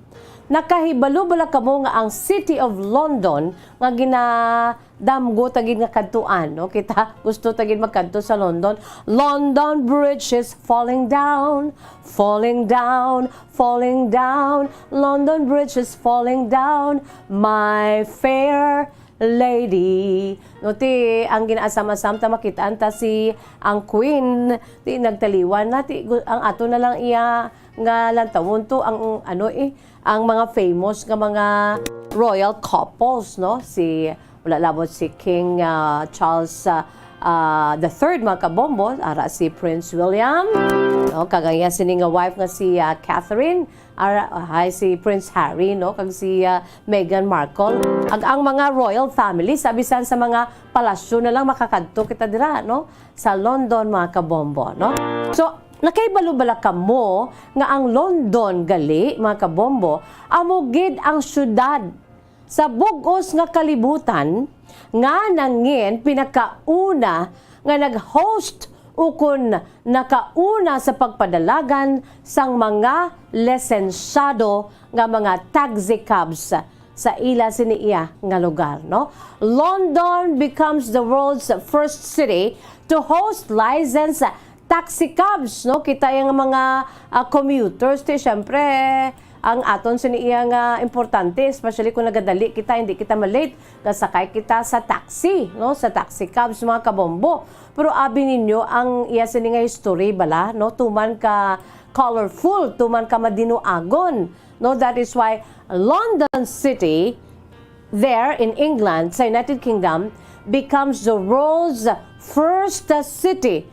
Nakahibalo bala kamo nga ang City of London nga ginadamgo ta gid nga kadtuan, no? Kita gusto ta gid magkadto sa London. London Bridge is falling down, falling down, falling down. London Bridge is falling down, my fair lady. No, ti ang ginaasam-asam ta, makit-an ta si ang queen, ti nagtaliwan na, ti gu-, ang ato na lang iya nga lantawon to ang, ano, eh, ang mga famous nga mga royal couples, no? Si, wala labot si King, ah, Charles, ah, ah, the third, mga kabombo, ara si Prince William, no? Kag ang iya sini nga wife nga si, ah, Catherine, ara, ah, hay si Prince Harry, no? Kag si, ah, Meghan Markle. Ag ang mga royal families, sa bisan sa mga palasyo na lang makakadto kita dira, no? Sa London, mga kabombo, no? So, nakahibalo bala kamo nga ang London gali, mga kabombo, amo gid ang syudad sa bug-os nga kalibutan nga nangin pinakauna nga nag-host ukon nakauna sa pagpadalagan sang mga lisensyado nga mga taxi cabs sa ila sini iya nga lugar, no? London becomes the world's first city to host licensed taxi cabs, no? Kita yang mga, ah, commuters, ti, syempre, ang aton sini iya nga importante, especially kung nagadali kita, hindi kita malate, kasakay kita sa taxi, no? Sa taxi cabs, mga kabombo. Pero abi ninyo ang iya sini nga history bala, no? Tuman ka colorful, tuman ka madinuagon, no? That is why London City, there in England, sa United Kingdom, becomes the world's first city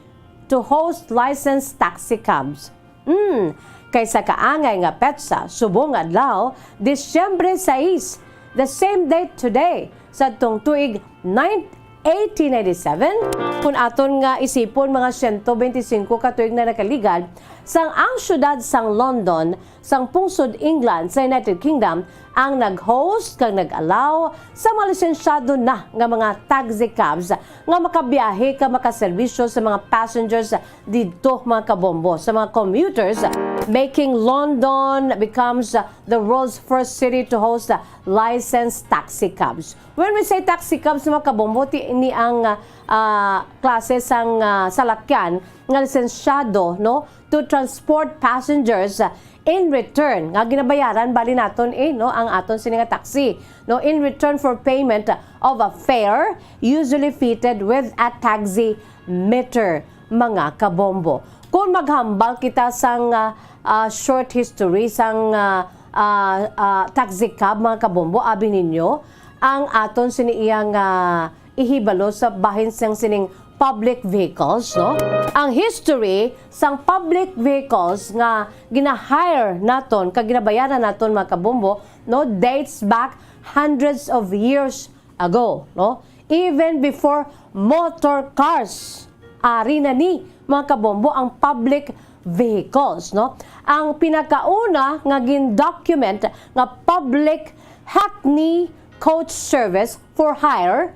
to host licensed taxi cabs. Hmm, kay sa kaangay nga petsa, subong adlaw, Disyembre sais, the same date today, sadtong tuig nine, eighteen ninety-seven, kun aton nga isipon, mga siyento bente singko ka tuig na nakaligad, sang ang siyudad sang London, sang pungsod England sa United Kingdom, ang nag-host kag nag-allow sa mga lisensyado na nga mga taxi cabs nga makabiyahe kag makaserbisyo sa mga passengers didto, mga kabombo, sa mga commuters, making London becomes the world's first city to host licensed taxi cabs. When we say taxi cabs, mga kabombo, ti ini ang, ah, klase sang, ah, salakyan nga lisensyado, no, to transport passengers. In return, nga ginabayaran bali naton, eh, no, ang aton sini nga taxi, no, in return for payment of a fare, usually fitted with a taximeter, mga kabombo. Kung maghambal kita sang, ah, ah, short history sang, ah, ah, ah, taxi cab, mga kabombo, abi ninyo, ang aton sini iya nga ihibalo sa bahin sang sining public vehicles, no? Ang history sang public vehicles nga gina-hire naton kag ginabayaran naton, mga kabombo, no, dates back hundreds of years ago, no? Even before motor cars, ari na ni, mga kabombo, ang public vehicles, no? Ang pinakauna nga gin-document nga public hackney coach service for hire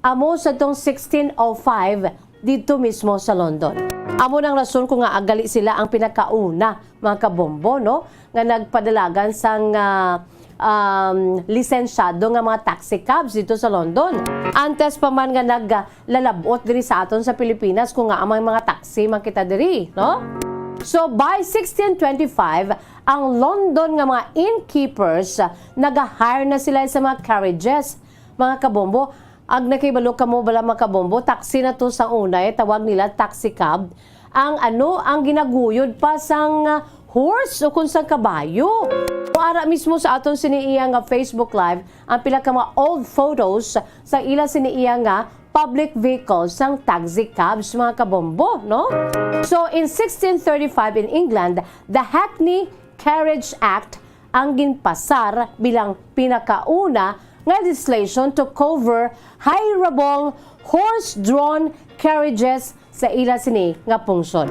amo sa tong sixteen oh five dito mismo sa London. Amo nang rason kung nga gali sila ang pinakauna, mga kabombo, no, nga nagpadalagan sang, ah, um, lisensyado nga mga taxi cabs dito sa London. Antes pa man nga naglalabot diri sa aton sa Pilipinas, kung nga may mga taxi man kita diri, no? So, by sixteen twenty-five, ang London nga mga innkeepers, ah, nag-hire na sila sa mga carriages, mga kabombo. Ag nakibalo kamo bala, mga kabombo, taxi na to sa una, eh, tawag nila taxi cab. Ang ano, ang ginaguyod pa sang, ah, horse o kung sang kabayo. Kung ara mismo sa aton sini iya nga Facebook Live, ang pila ka mga old photos sa ila sini iya nga public vehicles sang taxi cabs, mga kabombo, no? So, in sixteen thirty-five in England, the Hackney Carriage Act ang ginpasar bilang pinakauna nga legislation to cover hireable horse-drawn carriages sa ila sini nga pungsod.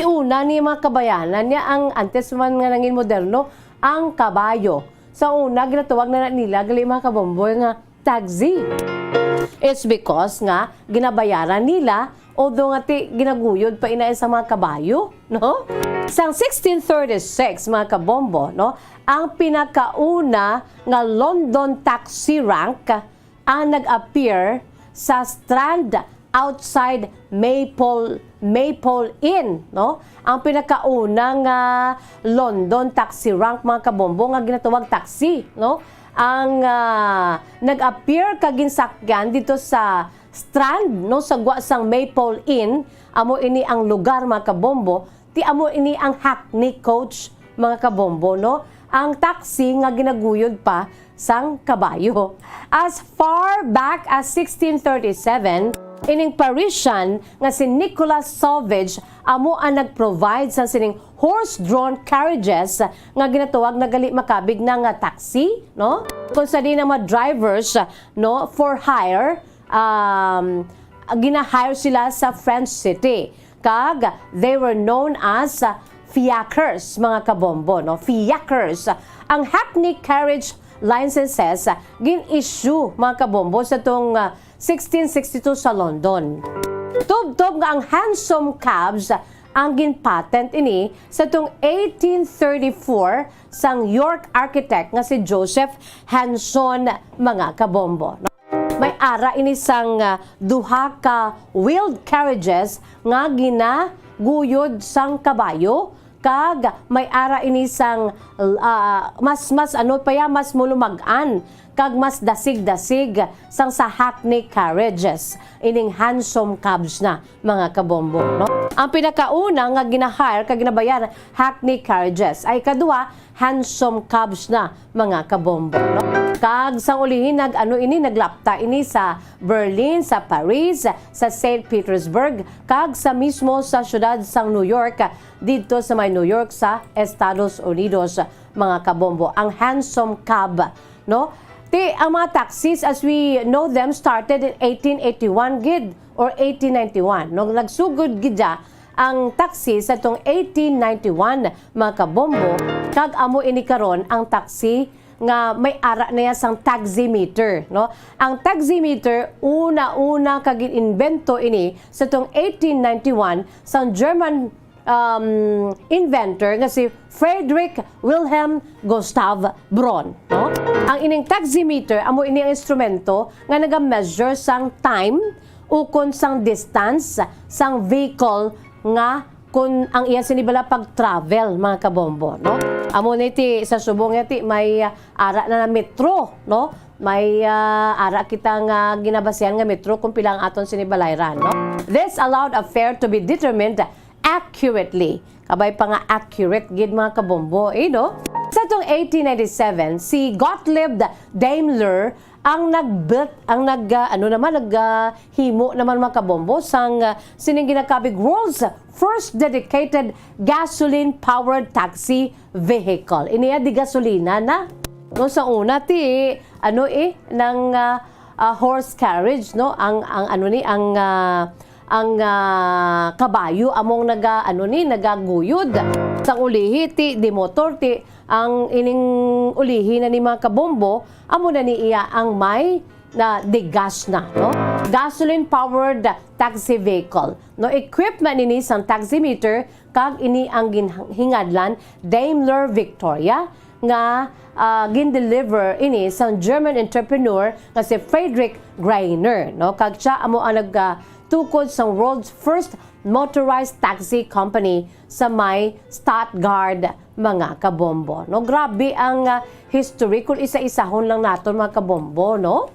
Una ni, mga kabayanan, niya ang antes man nga nangin moderno ang kabayo. Sa una, ginatawag na nila gali, mga kabombo, nga taxi. It's because nga ginabayaran nila, although nga ti ginaguyod pa ina sa mga kabayo, no? Sang sixteen thirty-six, mga kabombo, no, ang pinakauna nga London taxi rank ang nag-appear sa Strand outside Maple, Maple Inn, no? Ang pinakauna nga London taxi rank, mga kabombo, nga ginatawag taxi, no? Ang, ah, nag-appear kag ginsakyan dito sa Strand, no, sa gwa sang Maple Inn, amo ini ang lugar, mga kabombo, ti amo ini ang hackney coach, mga kabombo, no? Ang taxi nga ginaguyod pa sang kabayo. As far back as sixteen thirty-seven, ining Parisian nga si Nicolas Sauvage amo ang nag-provide sang sining horse-drawn carriages nga ginatawag na gali makabig na nga taxi, no? Kung sa diin ang mga drivers, no, for hire, um, gina-hire sila sa French City. Kag they were known as, uh, fiacres, mga kabombo, no? Fiacres. Ang hackney carriage licenses, uh, gin-issue, mga kabombo, sa tong, uh, sixteen sixty-two sa London. Tubtob nga ang hansom cabs, uh, ang gin-patent ini sa tong eighteen thirty-four sang York architect nga si Joseph Hanson, mga kabombo, no? May ara ini sang, ah, duha ka wheeled carriages nga ginaguyod sang kabayo, kag may ara ini sang, ah, mas, mas ano pa ya, mas mulumag-an kag mas dasig-dasig sang sa hackney carriages, ining hansom cabs na, mga kabombo, no? Ang pinakauna nga gina-hire kag ginabayaran, hackney carriages. Ay, kadua, hansom cabs na, mga kabombo, no? Kag sang ulihi, nag-ano ini, naglapta ini sa Berlin, sa Paris, sa Saint Petersburg, kag sa mismo sa siyudad sang New York, didto sa may New York sa Estados Unidos, mga kabombo. Ang hansom cab, no? Ti, ang mga taxis, as we know them, started in eighteen eighty-one gid or eighteen ninety-one. No? Nagsugod gid ya ang taxi sa tong eighteen ninety-one, mga kabombo, kag amo ini karon ang taxi nga may ara na ya sang taximeter, no? Ang taximeter, una-una kag gin-imbento ini sa tong eighteen ninety-one sang German, um, inventor nga si Frederick Wilhelm Gustav Braun, no? Ang ining taximeter amo ini ang instrumento nga naga-measure sang time ukon sang distance sang vehicle nga kun ang iya sini bala pag-travel, mga kabombo, no? Amo ni ti sa subong nga ti may, ah, ara na, na metro, no? May, ah, ara kita nga ginabasihan nga metro kung pila ang aton sini balayran, no? This allowed a fare to be determined accurately. Kabay pa nga accurate gid, mga kabombo, eh, no? Sa tong eighteen ninety-seven, si Gottlieb Daimler Ang nag-built, ang nag, ah, ano naman, nag, ah, himo naman, mga kabombo, sang, ah, sining ginakabig world's first dedicated gasoline-powered taxi vehicle. Ini ya di gasolina na. No, sa una, ti, ano, eh, nang, ah, ah, horse carriage, no? Ang, ang, ano ni, ang, ah, ang, ah, kabayo among naga, ano ni, nagaguyod. Sang ulihi, ti, di motor, ti, ang ining ulihi na ni, mga kabombo, amo na ni iya ang may na di gas na, no? Gasoline-powered taxi vehicle, no? Equipped man ini sang taximeter, kag ini ang ginhingadlan Daimler Victoria nga, ah, gindeliver ini sang German entrepreneur nga si Frederick Greiner, no? Kag siya amo ang nagtukod sang world's first motorized taxi company sa may Stuttgart, mga kabombo, no? Grabe ang, ah, history kung isa-isahon lang naton, mga kabombo, no?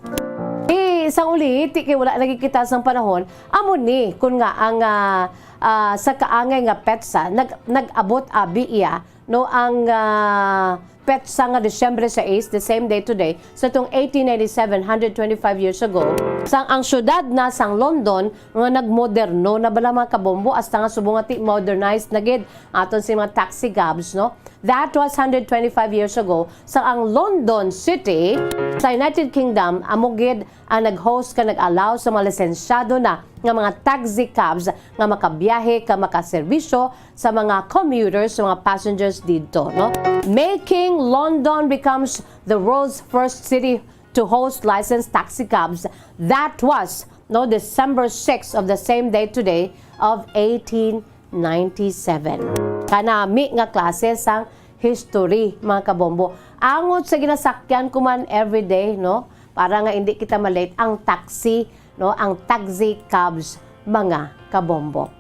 Eh, sang uli, ti kay wala lagi kita sang panahon, amo ni, kun nga ang, ah, ah, sa kaangay nga petsa, nag-, nag-abot abi iya, no, ang, ah, petsa nga Disyembre sais, the same day today, sa tong eighteen ninety-seven, hundred twenty-five years ago, sang ang syudad na sang London nga nagmoderno na bala, mga kabombo, hasta nga subong nga ti modernized na gid aton si mga taxi cabs, no? That was hundred twenty-five years ago, sa ang London City sa United Kingdom, amo gid ang nag-host ka nag-allow sa mga lisensyado na nga mga taxi cabs nga makabiyahe ka makaserbisyo sa mga commuters, sa mga passengers didto, no? Making London becomes the world's first city to host licensed taxi cabs. That was, no, December six of the same day today of eighteen ninety-seven. Kanami nga klase sang history, mga kabombo. Angot sa ginasakyan ko man everyday, no? Para nga hindi kita malate ang taxi, no? Ang taxi cabs, mga kabombo.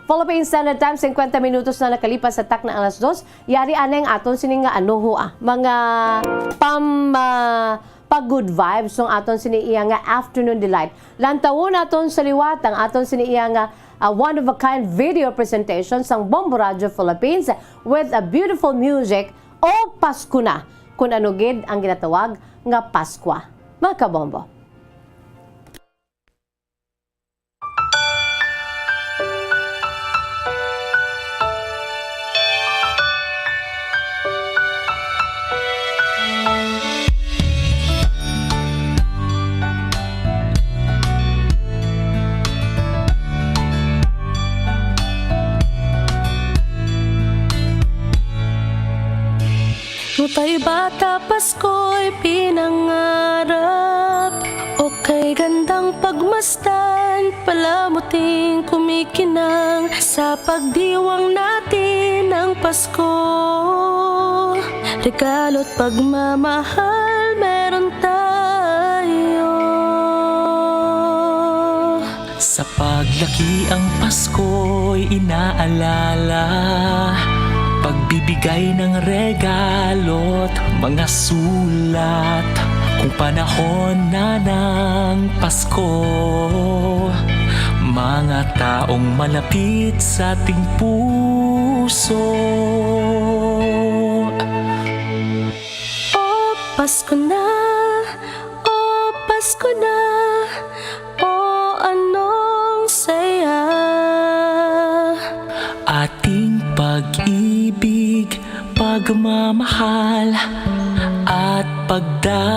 Philippine Standard Time, singkwenta minutos na nakalipas sa takna alas dos. Yari anay ang aton sini nga ano ho, ah, mga pam, ah, pag good vibes sang aton sini iya nga afternoon delight. Lantawon naton sa liwat ang aton sini iya nga, ah, one of a kind video presentation sang Bombo Radio Philippines with a beautiful music, O Pasko Na, kun ano gid ang ginatawag nga Paskwa. Mga kabombo. Nutay bata, Pasko'y pinangarap. Okay, gandang pagmasdan, palamuting kumikinang. Sa pagdiwang natin ng Pasko, regalo't pagmamahal meron tayo. Sa paglaki ang Pasko'y inaalala, pagbibigay ng regalo't mga sulat. Kung panahon na ng Pasko, mga taong malapit sa ating puso. O Pasko na, o Pasko na, o anong saya. Ating pag-ibig, pagmamahal, at pagdarasal.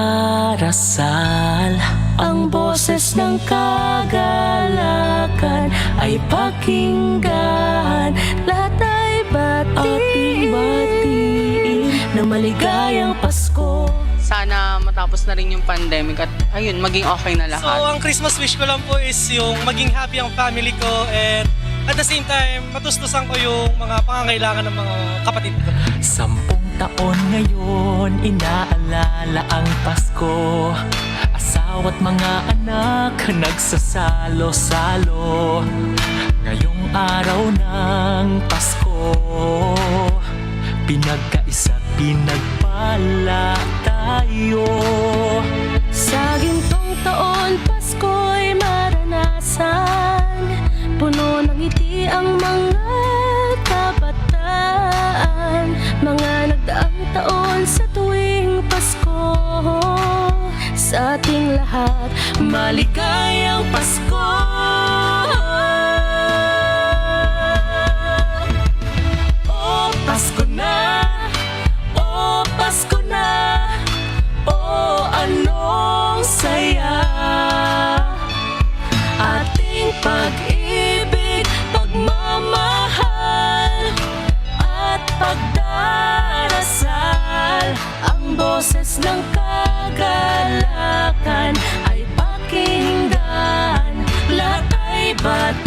Ang boses ng kagalakan ay pakinggan. Lahat ay batiin. Ating batiin na maligayang Pasko. Sana matapos na rin yung pandemic at, ayun, maging okay na lahat. So, ang Christmas wish ko lang po is yung maging happy ang family ko, and at the same time, matustusan ko yung mga pangangailangan ng mga kapatid ko. Sampung taon ngayon, inaalala ang Pasko. Asawa't mga anak, nagsasalo-salo. Ngayong araw ng Pasko, pinagkaisa't pinagpala tayo. Sa gintong taon, Pasko'y maranasan, puno ng ngiti ang mga kabataan. Mga nagdaang taon, sa tuwing Pasko, sa Maligayang Pasko. O Pasko na, o Pasko na, o anong saya. Ating pag-ibig, pagmamahal, at pagdarasal. Ang boses ng kagalakan ay pakinggan, lahat ay batiin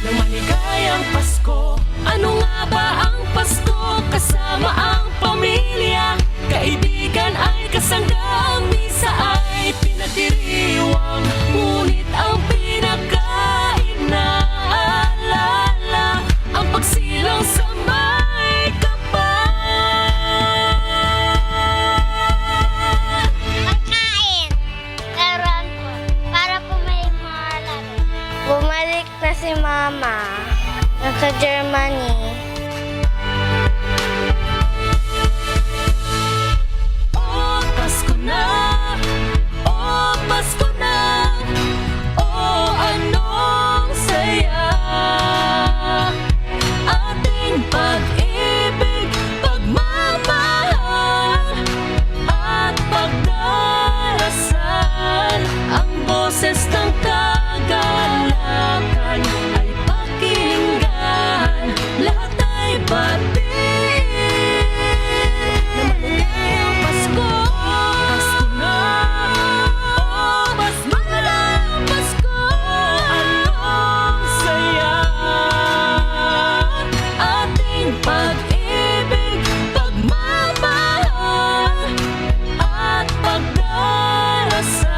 ng maligayang Pasko. Ano nga ba ang Pasko? Kasama ang pamilya, kaibigan ay kasangga, ang misa ay pinagdiriwang, ngunit ang pinakainaalala ang pagsilang sa may kapal. Pagkain. Laruan po. Para po may mga laro. Bumalik na si Mama. Nasa Germany. O Pasko na, o Pasko na, o anong saya. Ating pag-ibig, pagmamahal, at pagdarasal. Ang boses ng kagalakan ay pakinggan, lahat ay batiin. Na maligayang Pasko. Pasko na. O Pasko na. Pasko. Anong saya. Ating pag-ibig, pagmamahal, at pagdarasal.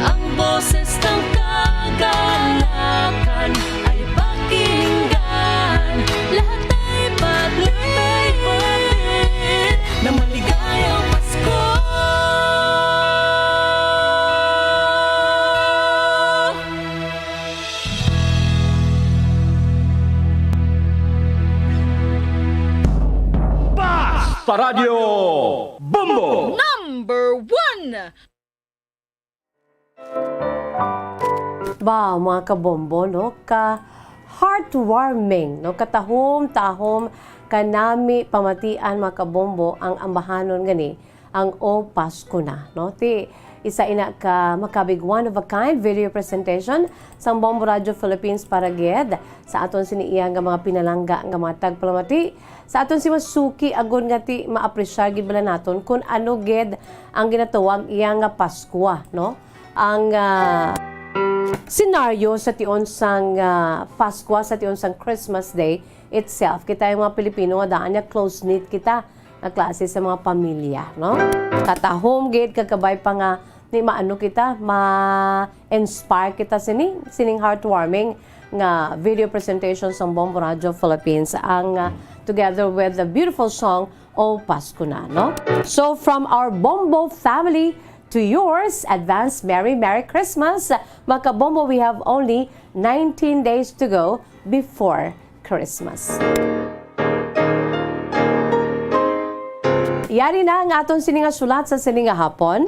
Ang boses ng kagalakan ay pakinggan, lahat ay batiin na maligayang Pasko. Basta Radyo Bombo! Number one! Ba, mga kabombo, no? Ka heartwarming, no? Katahom-tahom, kanami pamatian, mga kabombo, ang ambahanon gani, ang O Pasko Na, no? Ti, isa ina ka makabig one of a kind video presentation sang Bombo Radio Philippines para gid sa aton sini iya nga mga pinalangga nga mga tagpalamati, sa aton sini mga suki, agod nga ti maapresyar gid bala naton kun ano gid ang ginatawag iya nga Paskwa, no? Ang, ah, senaryo sa tion sang, ah, Paskwa, sa tion sang Christmas Day itself, kita nga mga Pilipino nga daan nga close-knit kita nga klase sa mga pamilya, no? Katahom gid, kakabay pa nga ni maano kita, ma-inspire kita sini, sining heartwarming nga video presentation sang Bombo Radio Philippines, ang, ah, together with the beautiful song O Pasko Na, no? So, from our Bombo family to yours, advance Merry, Merry Christmas. Mga kabombo, we have only nineteen days to go before Christmas. Yari na ang aton sini nga sulat sa sini nga hapon.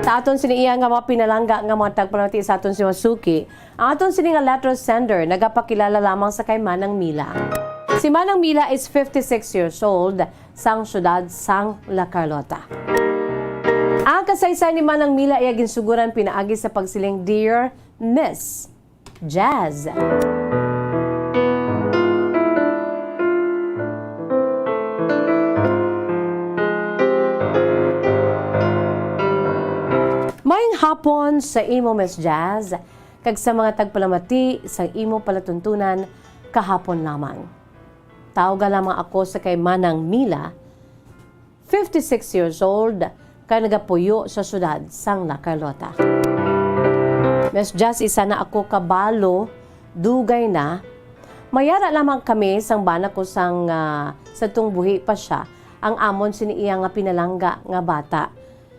Sa aton sini iya nga mga pinalangga nga mga tagpalamati sa aton sini nga suki, ang aton sini nga letter sender nagapakilala lamang sa kay Manang Mila. Si Manang Mila is fifty-six years old, sang siyudad sang La Carlota. Ang kasaysay ni Manang Mila iya ginsuguran pinaagi sa pagsiling, "Dear Miss Jazz." Maayong hapon sa imo, Miss Jazz, kag sa mga tagpalamati sa imo palatuntunan kahapon lamang. Tawga lamang ako sa kay Manang Mila, fifty-six years old, kag nagapuyo sa siyudad sang La Carlota. Miss Jazz, isa na ako ka balo, dugay na. Mayara lamang kami sang bana ko sang, ah, sa tung buhi pa sia, ang amon sini iya nga pinalangga nga bata.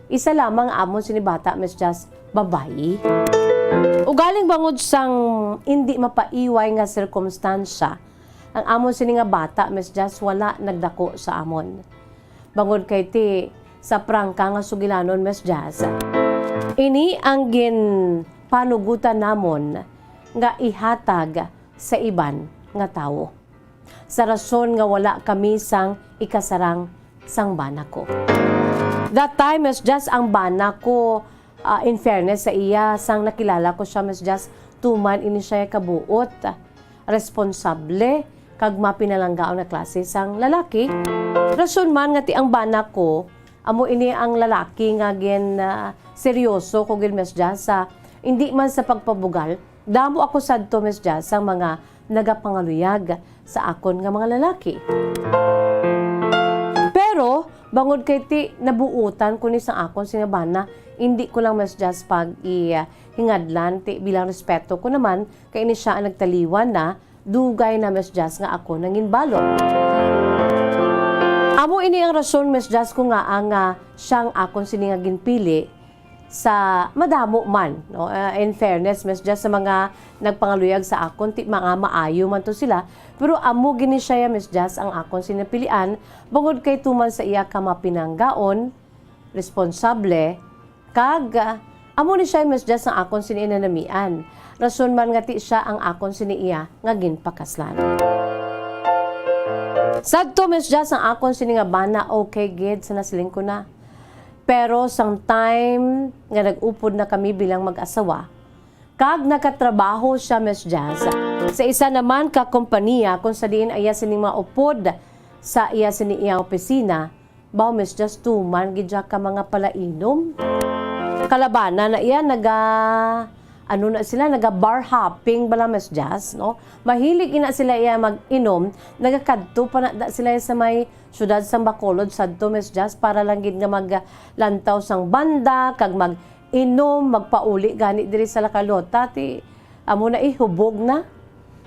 Isa lamang amon sini bata, Miss Jazz, babayi. Ugaling bangod sang indi mapaiway nga sirkumstansya, ang amon sini nga bata, Miss Jazz, wala nagdako sa amon. Bangod kay ti, sa prangka nga sugilanon, Miss Jazz. Ini ang ginpanugutan namon nga ihatag sa iban nga tawo, sa rason nga wala kami sang ikasarang sang bana ko. That time, Miss Jazz, ang bana ko, ah, in fairness sa iya, sang nakilala ko siya, Miss Jazz, tuman ini siya kabuot, responsable, kag mapinalanggaon nga klase sang lalaki. Rason man nga ti ang bana ko, amo ini ang lalaki nga gin, ah, seryoso ko gid, Miss Jazz, sa, hindi man sa pagpabugal, damo ako sadto, Miss Jazz, sang mga nagapangaluyag sa akon nga mga lalaki. Pero, bangod kay ti nabuutan ko ni sang akon sini nga bana, hindi ko lang, Miss Jazz, pag i, ah, hingadlan, ti bilang respeto ko naman, kay ini siya ang nagtaliwan na, dugay na, Miss Jazz, nga ako nanginbalo. Amo ini ang rason, Miss Jazz, ko nga ang, ah, siyang akon sini nga ginpili sa madamo man, no? Ah, in fairness, Miss Jazz, sa mga nagpangaluyag sa akon, ti mga maayo man to sila, pero amo gini siya, Miss Jazz, ang akon sini napilian, bangod kay tuman sa iya ka mapinanggaon, responsable, kag, ah, amo ni siya, Miss Jazz, ang akon sini inanamian. Rason man nga ti siya ang akon sini iya nga ginpakaslan. Sadto, Miss Jazz, ang akon sini nga bana, okay gid sa nasiling ko na. Pero sang time nga nag-upod na kami bilang mag-asawa, kag nakatrabaho siya, Miss Jazz, sa isa naman ka kompanya kung sa diin iya sining mga upod sa iya sini iyang opisina, baw, Miss Jazz, tuman gid siya ka mga palainom. Kalabana na iya, naga, ano na sila, naga bar hopping bala, Miss Jazz, no? Mahilig ina sila iya mag-inom, nagakadto pa na da sila sa may syudad sang Bacolod sadto, Miss Jazz, para lang gid nga maglantaw sang banda, kag mag-inom, magpauli gani diri sa La Carlota, ti amo na ihubog na.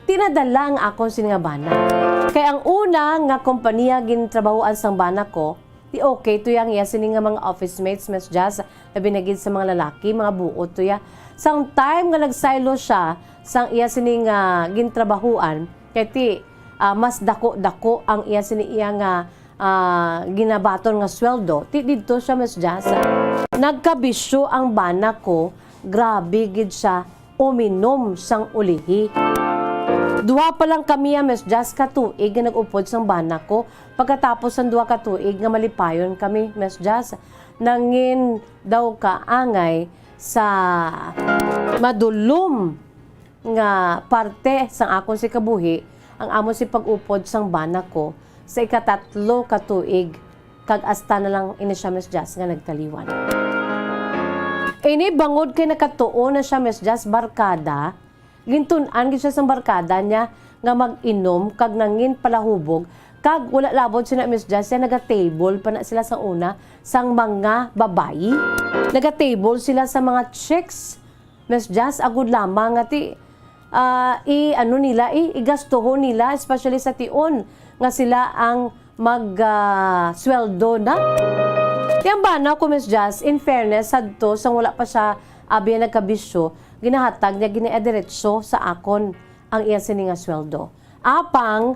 Ti nadala ang akon sini nga bana. Kay ang una nga kompanya gintrabahoan sang bana ko, ti okay to ya ang iya sini nga mga office mates, Miss Jazz, labi na gid sa mga lalaki, mga buot to ya. Sang time nga nagsaylo siya sang iya sini nga gintrabahoan, kay ti, ah, mas dako-dako ang iya sini iya nga, ah, ginabaton nga sweldo, ti didto siya, Miss Jazz. Nagkabisyo ang bana ko, grabe gid siya uminom sang ulihi. Duha pa lang kami, ah, Miss Jazz, ka tuig nga nag-upod sang bana ko. Pagkatapos sang duha ka tuig nga malipayon kami, Miss Jazz, nangin daw kaangay sa madulom nga parte sang akon si kabuhi ang amo si pag-upod sang bana ko sa ikatatlo ka tuig, kag asta na lang ini siya, Miss Jazz, nga nagtaliwan. Ini bangod kay nakatuo na siya, Miss Jazz, barkada, gintun-an gid siya sang barkada niya nga mag-inom kag nangin palahubog, kag wala labot sina, Miss Jazz, siya naga-table pa na sila sa una sang mga babayi. Naga-table sila sa mga chicks, Miss Jazz, agud lamang nga ti, ah, i-, ano nila, i-, igastuhon nila, especially sa tion nga sila ang mag, ah, sweldo na. Ti ang bana ko, Miss Jazz, in fairness, sadto sang wala pa siya abi nagkabisyo, ginahatag niya gini-, diretso sa akon ang iya sini nga sweldo. Apang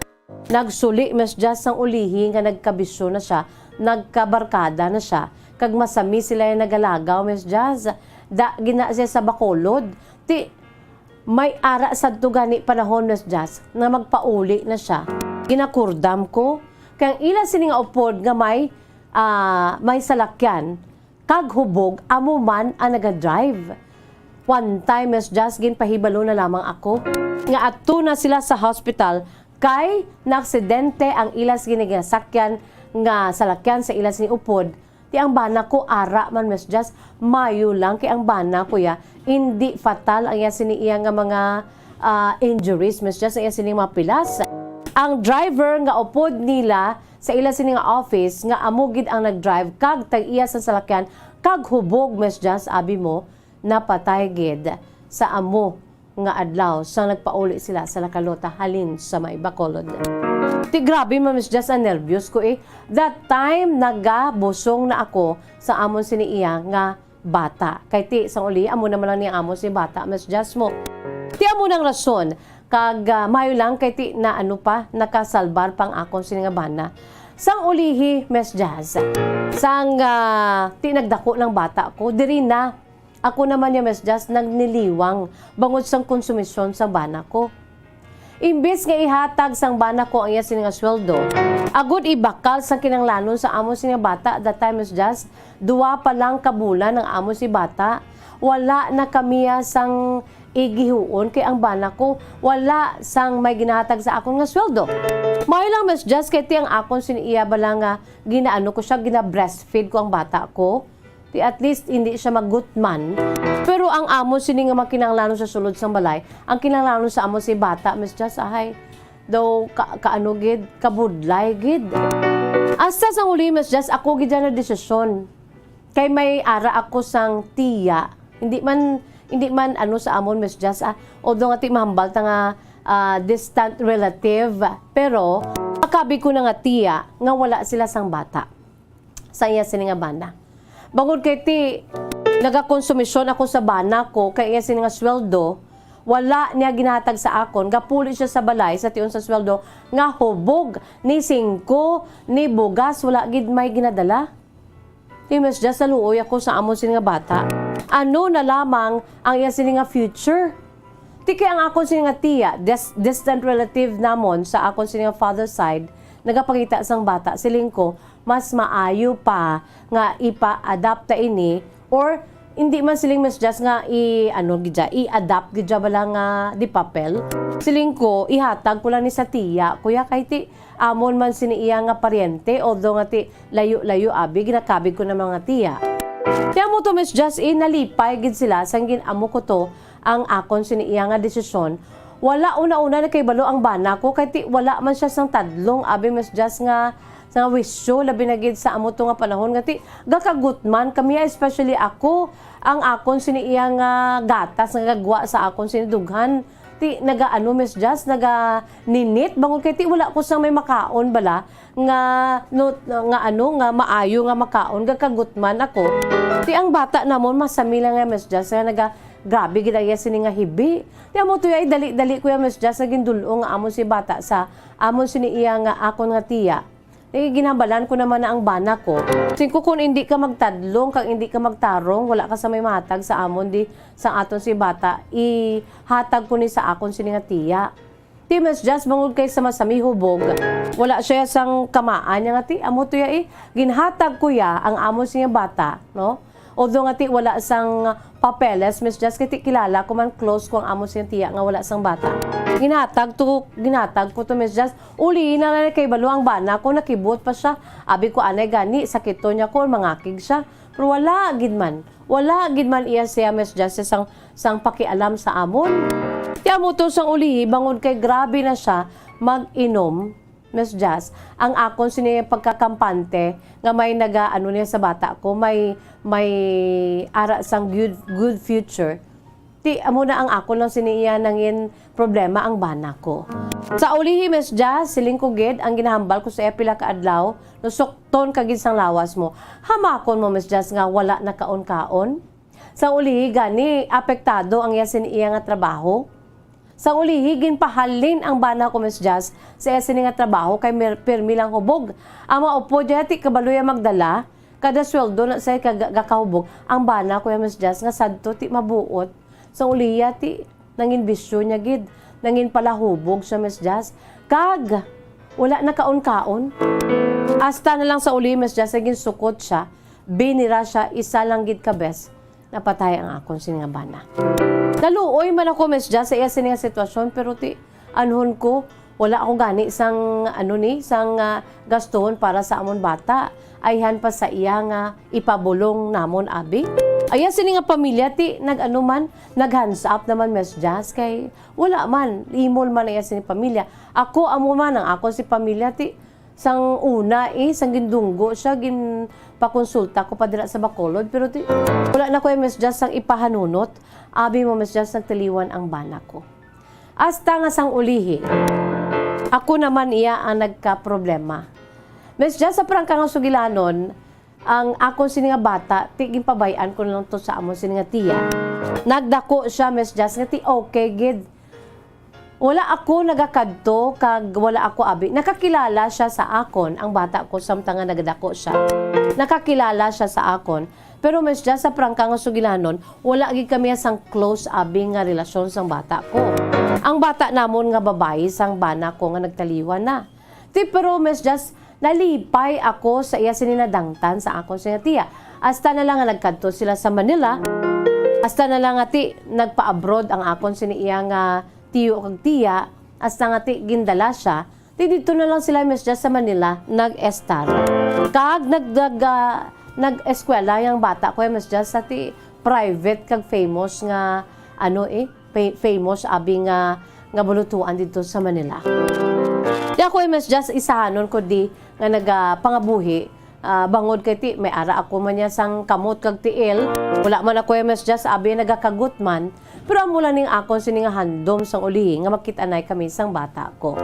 nagsuli, Miss Jazz, sang ulihi nga nagkabisyo na siya, nagkabarkada na siya, kag masami sila yung nagalagaw, Miss Jazz. Da, gina siya sa Bacolod. Ti, may ara sadto gani panahon, Miss Jazz, na magpauli na siya. Ginakurdam ko, kay ang ila sini nga upod nga may, ah, may salakyan, kag hubog, amo man ang naga-drive. One time, Miss Jazz, ginpahibalo na lamang ako nga adto na sila sa hospital kay naaksidente ang ilas giniginasakyan nga salakyan sa ilas ni upod. Ti ang bana ko ara man, Miss Jazz, mayo lang kay ang bana ko ya, indi fatal ang iya sini iya nga mga, ah, injuries, Miss Jazz, ang iya sini mga pilas. Ang driver nga upod nila sa ila sini nga office nga amo gid ang nag-drive kag tag-iya sa salakyan kag hubog, Miss Jazz, abi mo, napatay gid sa amo nga adlaw sa nagpauli sila sa La Carlota halin sa may Bacolod. Ti grabe man, Miss Jazz, ang nervyos ko eh. That time, nagabusong na ako sa amon sini iya nga bata. Kay ti, sang uli, amo naman lang ni amo si bata, Miss Jazz mo. Ti amo nang rason, kag, ah, mayo lang kay ti na ano pa, nakasalbar pang akon sini nga bana. Sang ulihi, Miss Jazz, sang, ah, ti nagdako ng bata ko, diri na. Ako naman ya, Miss Jazz, nagniliwang bangod sang konsumisyon sa bana ko. Imbis nga ihatag sang bana ko ang iya sini nga sweldo, agud ibakal sang kinahanglanon sa amon sini nga bata, that time, Miss Jazz, duwa pa lang ka bulan ang amon si bata. Wala na kami ya sang igihuon kay ang bana ko wala sang may ginahatag sa akon nga sweldo. Maayo lang, Miss Jazz, kay ti ang akon sini iya bala nga ginaano ko siya, gina-breastfeed ko ang bata ko. Ti at least hindi siya magutman. Pero ang amon sini nga mga kinahanglanon sa sulod sang balay, ang kinahanglanon sa amon si bata, Miss Jazz, ahay, daw ka, kaano gid, kabudlay gid. Hasta sang uli, Miss Jazz, ako gid na desisyon. Kay may ara ako sang tiya. Hindi man, hindi man ano sa amon, Miss Jazz, ah. Although nga ti mahambal ta nga, ah, distant relative, pero makabi ko na nga tiya nga wala sila sang bata sa iya sini nga bana. Bangod kay ti nagakonsumisyon ako sa bana ko kay iya sini nga sweldo, wala niya ginahatag sa akon. Gapuli siya sa balay sa tion sa sweldo nga hubog, ni singko, ni bugas, wala gid may ginadala. Ti Miss Jazz, naluoy ako sa amon sini nga bata. Ano na lamang ang iya sini nga future? Ti kay ang akon sini nga tiya, dis-, distant relative namon sa akon sini nga father side, nagapangita sang bata. Siling ko, mas maayo pa nga ipa-adopt ta ini, or hindi man siling, Miss Jazz, nga i-, ano gid siya, i-adopt gid siya bala nga di papel. Siling ko, ihatag ko lang ni sa tiya, kuya, kay ti amon man sini iya nga paryente, although nga ti layo-layo abi, ginakabig ko na mga tiya. Ti amo to, Miss Jazz, eh, nalipay gid sila sang gin-amo ko to ang akon sini iya nga desisyon. Wala una-una nakahibalo ang bana ko, kay ti wala man siya sang tadlong abi, Miss Jazz, nga, sa nga wisyo, labi na gid sa amo to nga panahon nga ti gakagutman kami, especially ako, ang akon sini iya nga gatas nga gagwa sa akon sini dughan. Ti nagaano, Miss Jazz, naganinit bangod kay ti wala ko sang may makaon bala nga, no, nga ano, nga maayo nga makaon, gakagutman ako. Ti ang bata namon masami lang nga, Miss Jazz, nga naga, grabe gid ang iya sini nga hibi. Ti amo to ay dali-dali ko ya, Miss Jazz, nga gindul-ong nga amon si bata sa amon sini iya nga akon nga tiya. Ti ginhambalan ko naman na ang bana ko. Singko, kun indi ka magtadlong kag indi ka magtarong, wala ka sa may mahatag sa amon di sa aton si bata, ihatag ko ni sa akon sini nga tiya. Ti Miss Jazz, bangod kay sa masami hubog, wala siya sang kamaan niya nga ti, amo to ya eh. Ginhatag ko ya ang amon sini nga bata, no? Although nga ti wala sang papeles, Miss Jazz, kay ti kilala ko man, close ko ang amon sini tiya nga wala sang bata. Ginhatag to, ginhatag ko to, Miss Jazz. Uli na lang kay balo ang bana ko, nakibot pa siya. Abi ko, anay gani, sakito niya ko, mangakig siya. Pero wala gid man. Wala gid man iya siya, Miss Jazz, sang, sang pakialam sa amon. Ti amo to sang ulihi, bangod kay grabe na siya mag-inom, Miss Jazz. Ang akon sini pagkakampante nga may naga, ano niya sa bata ko, may, may ara sang good, good future. Ti amo na ang akon lang sini iya nangin problema ang bana ko. Sa ulihi, Miss Jazz, siling ko gid, ang ginahambal ko sa iya pila ka adlaw, no, sukton ka gid sang lawas mo. Hamakon mo, Miss Jazz, nga wala na kaon-kaon. Sa ulihi gani, apektado ang iya sini iya nga trabaho. Sa ulihi, ginpahalin ang bana ko, Miss Jazz, sa iya sini nga trabaho kay mir-, pirmi lang hubog. Ang mga upod niya, ti kabalo ya magdala, kada sweldo na sa iya ka-, gakahubog. Ang bana ko ya, Miss Jazz, nga sadto, ti mabuot. Sa ulihi, ti nangin bisyo niya gid, nangin palahubog siya, Miss Jazz. Kag wala na kaon-kaon. Hasta na lang sa uli, Miss Jazz, nga ginsukot siya, binira siya isa lang gid ka bes, napatay ang akon sini nga bana. Naluoy man ako, Miss Jazz, sa iya sini nga sitwasyon, pero ti anhon ko, wala ako gani sang, ano ni, sang, ah, gastuhon para sa amon bata. Ayhan pa sa iya nga ipabulong namon, abi. Aya sini nga pamilya, ti nag-ano man, nag-hands up naman, Miss Jazz, kay wala man, imol man aya sini pamilya. Ako, amo man ang ako si pamilya, ti sang una, eh, sang gindunggo siya, ginpakonsulta ko pa dira sa Bacolod, pero ti, wala na ko, eh, Miss Jazz, sang ipahanunot. Abi mo, Miss Jazz, nagtiliwan ang bana ko. Hasta nga sang ulihi, ako naman iya ang nagkaproblema. Miss Jazz, sa prangka nga sugilanon, ang akon sini nga bata, ti ginpabay-an ko na lang to sa amon sini nga tiya. Nagdako siya, Miss Jazz, nga ti okay gid. Wala ako nagakadto kag wala ako abi. Nakakilala siya sa akon, ang bata ko, samtang nga nagadako siya. Nakakilala siya sa akon. Pero, Miss Jazz, sa prangka nga sugilanon, wala gid kami sang close abi nga relasyon sang bata ko. Ang bata namon nga babayi sang bana ko nga nagtaliwan na. Ti, pero, Miss Jazz, nalipay ako sa iya sini nadangtan sa akon sini nga tiya. Hasta na lang nga nagkadto sila sa Manila, hasta na lang nga ti nagpa-abroad ang akon sini iya nga tiyo kag tiya, hasta nga ti gindala siya, ti didto na lang sila, Miss Jazz, sa Manila nag-estar. Kag nag-, nag-, ah, nag-eskwela yang bata ko, Miss Jazz, sa ti private kag famous nga, ano, eh, fa-, famous abi nga, nga bulutuan didto sa Manila. Di ako, eh, Miss Jazz, isahanon ko di nga nagapangabuhi, ah, bangod kay ti may ara ako man niya sang kamot kag tiil. Wala man ako, eh, Miss Jazz, abi nagakagot man. Pero amo lang ning akon sini nga handom sang ulihi nga makit-anay kami sang bata ko.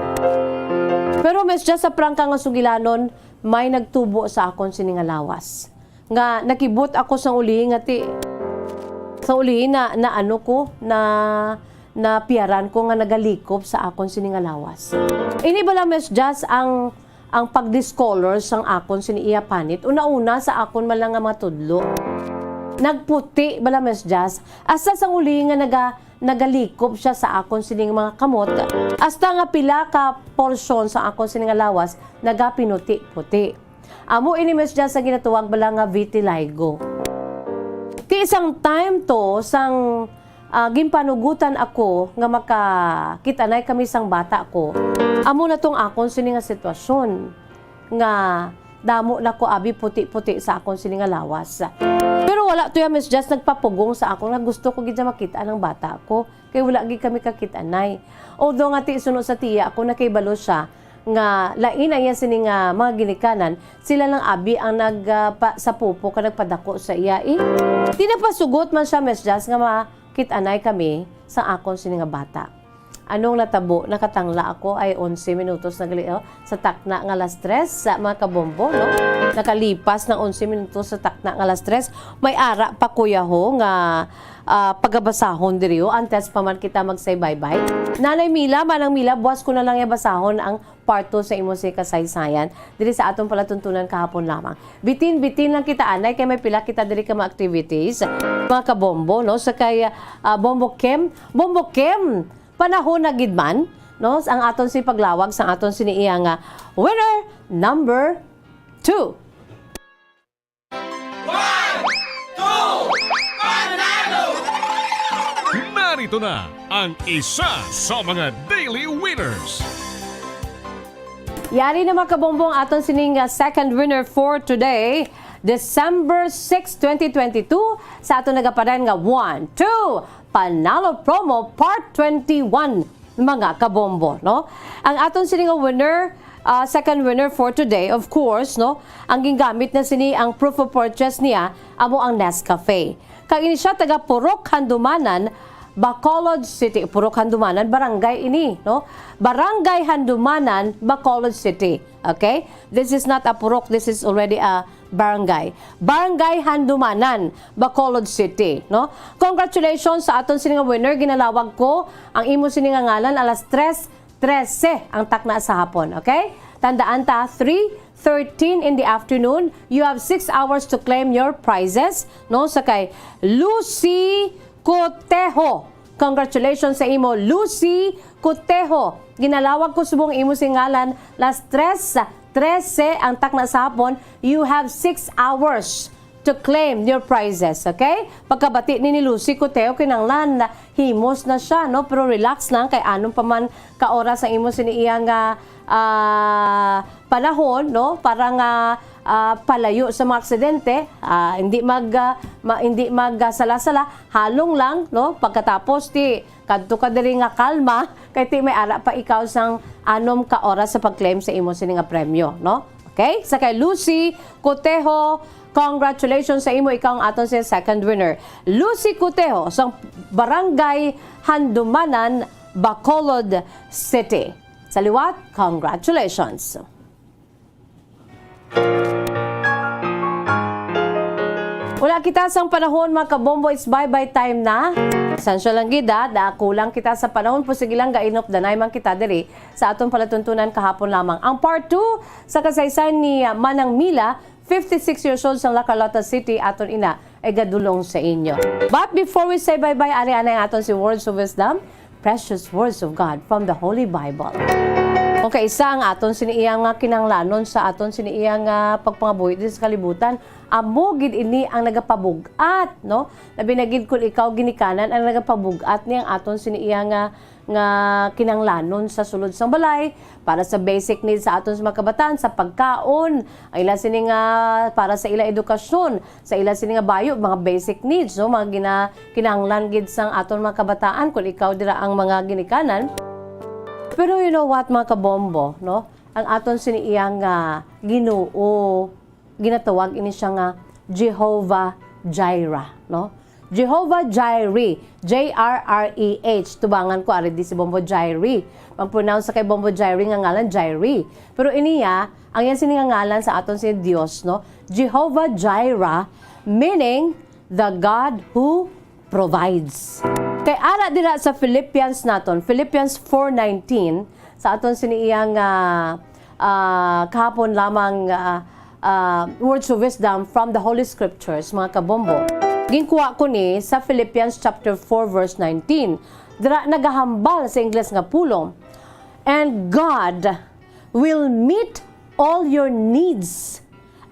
Pero, Miss Jazz, sa prangka nga sugilanon, may nagtubo sa akon sini nga lawas. Nga nakibot ako sang ulihi nga ti, sa ulihi na, na ano ko, na, na piyaran ko nga nagalikop sa akon sini nga lawas. Ini bala, Miss Jazz, ang, ang pag-discolor sang akon sini iya panit. Una-una sa akon man lang nga mga tudlo. Nagputi bala, Miss Jazz, hasta sang ulihi nga naga-, nagalikop siya sa akon sining mga kamot. Hasta nga pila ka porsyon sa akon sini nga lawas nagapinuti-puti. Amo ini, Miss Jazz, ang ginatawag bala nga vitiligo. Ti isang time to, sang, ah, ginpanugutan ako nga makakit-anay kami sang bata ko, amo na tong akon sini nga sitwasyon nga damo na ko abi puti-puti sa akon sini nga lawas. Pero wala to ya, Miss Jazz, nagpapugong sa akon nga gusto ko gid siya makita ng bata ko. Kay wala gid kami kakit-anay. Although nga ti suno sa tiya ako, nakahibalo siya nga lain ang iya sini nga mga ginikanan, sila lang abi ang nag, ah, pa, sa pupo ka nagpadako sa iya, eh. Ti napasugot man siya, Miss Jazz, nga makit-anay kami sa akon sini nga bata. Anong natabo? Nakatangla ako ay onse minutos na gali, oh, sa takna nga alas tres, sa mga kabombo, no? Nakalipas ng onse minutos sa takna nga alas tres, may ara pa, kuya, ho, nga ah, pagabasahon diri, oh, antes pa man kita mag-say bye-bye. Nanay Mila, Manang Mila, buwas ko na lang ya basahon ang part two sa imo sini kasaysayan diri sa aton palatuntunan kahapon lamang. Bitin-bitin lang kita, anay, kay may pila kita diri ka mga activities, mga kabombo, no? Sa kay, ah, Bombo Kim, Bombo Kim, panahon na gid man, no? Ang aton sini paglawag sa aton sini iya nga winner number two. One, two, panalo! Narito na ang isa sa mga daily winners. Yari na, mga kabombo, ang aton sining, ah, second winner for today, December six, twenty twenty-two, sa aton nagapadan nga One, Two, Panalo Promo Part twenty-one. Mga kabombo, no? Ang aton sini nga winner, ah, second winner for today, of course, no? Ang gingamit na sini, ang proof of purchase niya, amo ang Nescafe. Kag ini siya taga Purok Handumanan, Bacolod City. Purok Handumanan, barangay ini, no? Barangay Handumanan, Bacolod City. Okay? This is not a purok, this is already a barangay. Barangay Handumanan, Bacolod City, no? Congratulations sa aton sini nga winner. Ginalawag ko ang imo sini nga ngalan alas tres trese ang takna sa hapon, okay? Tandaan ta, three thirteen in the afternoon, you have six hours to claim your prizes, no? Sa kay Lucy Cotejo. Congratulations sa imo, Lucy Cotejo. Ginalawag ko subong imo sini nga ngalan, alas tres trese ang takna sa hapon. You have six hours to claim your prizes, okay? Pagkabati ni, ni Lucy Cotejo, kinahanglan himos na siya, no? Pero relax lang, kay anom pa man ka oras ang imo sini iya nga, ah, panahon, no? Para nga, ah, palayo sa mga aksidente, ah, hindi mag, ah, ma-, hindi mag, ah, sala-sala, halong lang, no? Pagkatapos, ti, kadto ka diri nga kalma, kay ti may ara pa ikaw sang anom ka oras sa pag-claim sa imo sini nga premyo, no? Okay? Sa kay Lucy Cotejo, congratulations sa imo, ikaw ang aton sa second winner. Lucy Cotejo sa Barangay Handumanan, Bacolod City. Sa liwat, congratulations. Wala kita sang panahon, mga kabombo, it's bye-bye time na. Pasensya lang gid, ah, da kulang kita sa panahon, pero sige lang, gainupdanay man kita diri sa aton palatuntunan kahapon lamang. Ang part two sa kasaysayan ni, ah, Manang Mila, fifty-six years old, sa La Carlota City, aton ina ay gadulong sa inyo. But before we say bye-bye, ari anay ang aton si Words of Wisdom, precious words of God from the Holy Bible. Kung kaisa ang aton sini iya nga kinahanglanon sa aton sini iya nga pagpangabuhi diri sa kalibutan, amo gid ini ang nagapabug-at, no? Labi na gid kung ikaw ginikanan ang nagapabug-at ni ang aton sini iya nga, nga kinahanglanon sa sulod sang balay, para sa basic needs sa aton sa mga kabataan, sa pagkaon, ang ila sini nga, para sa ila edukasyon, sa ila sini nga bayo, mga basic needs, no? Mga gina-, kinahanglan gid sang aton mga kabataan kung ikaw dira ang mga ginikanan. Pero you know what, mga kabombo, no? Ang aton sini iya nga Ginoo, ginatawag ini siya nga Jehovah Jireh, no? Jehovah Jireh, J R R E H. Tubangan ko, ari di si Bombo Jireh. Mag-pronounce sa kay Bombo Jireh nga ngalan, Jireh. Pero iniya, ang yan sini nga ngalan sa aton si Dios, no? Jehovah Jireh, meaning the God who provides. Kay ara dira sa Philippians naton, Philippians four nineteen, sa aton sini iya nga, ah, kahapon lamang, ah, ah, words of wisdom from the Holy Scriptures, mga kabombo. Ginkuha ko ni sa Philippians chapter four, verse nineteen. Dira nagahambal sa Ingles nga pulong, "And God will meet all your needs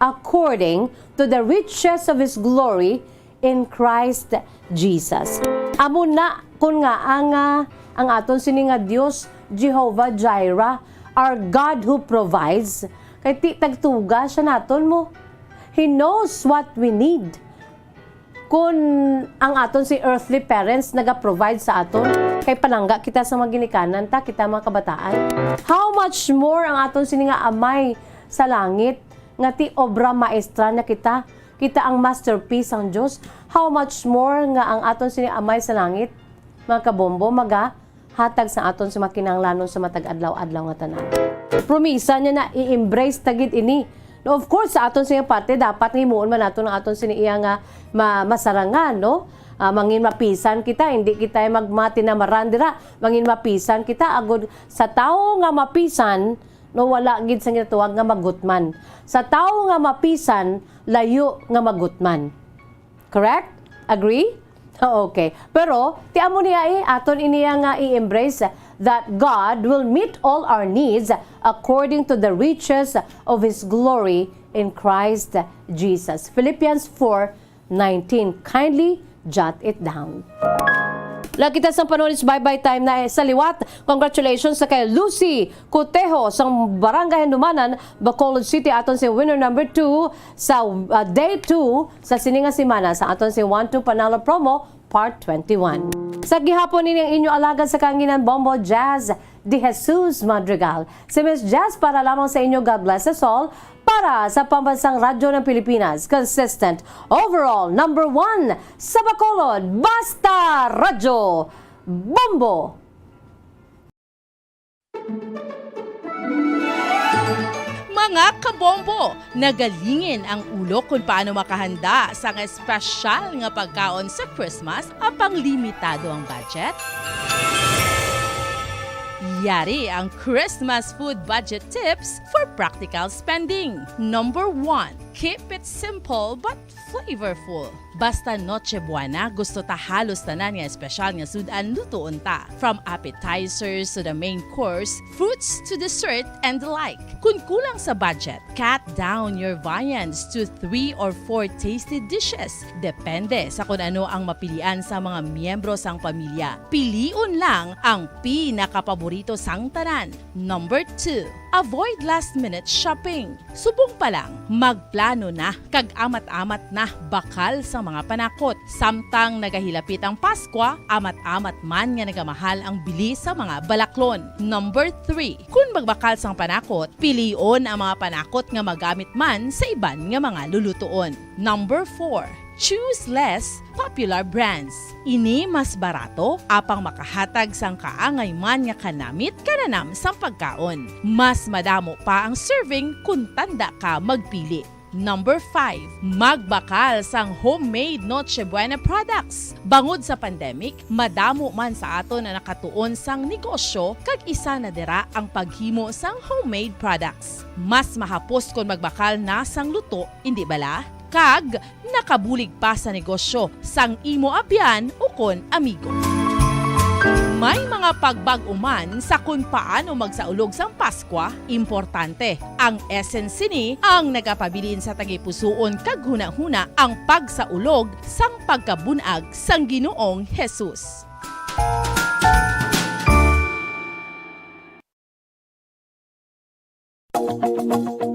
according to the riches of His glory in Christ Jesus." Amo na, kun nga ang, ah, ang aton sini nga Dios, Jehovah Jireh, our God who provides, kay ti tagtuga siya naton mo. He knows what we need. Kun ang aton si earthly parents naga-provide sa aton, kay palangga kita sa mga ginikanan ta, kita mga kabataan. How much more ang aton sini nga Amay sa langit, nga ti obra maestra na kita, kita ang masterpiece sang Dios. How much more nga ang aton sini Amay sa langit, mga kabombo, maga hatag sa aton sa mga kinahanglanon sa matag adlaw-adlaw nga tanan. Promisa niya na i-embrace ta gid ini. No, of course, sa aton sa iyang parte, dapat nga himuon man naton ang aton sini iya nga ma-, masarangan, no? Ah, mangin mapisan kita, hindi kita magmatinamaran dira. Mangin mapisan kita, agod sa tawo nga mapisan, no, wala gid sa ginatawag nga magutman. Sa tawo nga mapisan, layo nga magutman. Correct? Agree? Okay. Pero, ti amo niya eh, aton iniya nga i-embrace that God will meet all our needs according to the riches of His glory in Christ Jesus. Philippians four nineteen. Kindly jot it down. Lagi kita sa panahon is bye-bye time na eh. Sa liwat, congratulations sa kay Lucy Cotejo sang Barangay Handumanan, Bacolod City, aton si winner number two sa, uh, day two sa sini nga semana sa aton si One Two Panalo Promo Part twenty-one. Sa gihapon, ini ang inyo alagad sa kanginan, Bombo Jazz De Jesus Madrigal. Si Miss Jazz para lamang sa inyo. God bless us all. Para sa Pambansang Radyo ng Pilipinas, consistent, overall, number one sa Bacolod, Basta Radyo, Bombo! Mga kabombo, nagalingin ang ulo kung paano makahanda sa nga espesyal nga pagkaon sa Christmas apang limitado ang budget? Yari ang Christmas food budget tips for practical spending. Number one, keep it simple but flavorful. Basta Noche Buena, gusto ta halos tanan nga espesyal nga sud-an lutuon ta. From appetizers to the main course, fruits to dessert and the like. Kun kulang sa budget, cut down your viands to three or four tasty dishes. Depende sa kun ano ang mapilian sa mga miyembro sang pamilya. Pilion lang ang pinakapaborito sang tanan. Number two, avoid last-minute shopping. Subong pa lang, magplano na kag amat-amat na bakal sa mga panakot. Samtang nagahilapit ang Paskwa, amat-amat man nga nagamahal ang bili sa mga balaklon. Number three, kun magbakal sang panakot, pilion ang mga panakot nga magamit man sa iban nga mga lulutuon. Number four, choose less popular brands. Ini mas barato, apang makahatag sang kaangay man nga kanamit kananam sang pagkaon. Mas madamo pa ang serving kun tanda ka magpili. Number five, magbakal sang homemade Noche Buena products. Bangod sa pandemic, madamo man sa aton ang nakatuon sang negosyo, kag isa na dira ang paghimo sang homemade products. Mas mahapos kon magbakal na sang luto, indi bala? Kag nakabulig pa sa negosyo sang imo abyan ukon amigo. May mga pagbag-o man sa kon paano magsaulog sang Paskwa, importante. Ang essence sini ang nagapabilin sa tagipusoon kag hunahuna ang pagsaulog sang pagkabun-ag sang Ginoong Jesus.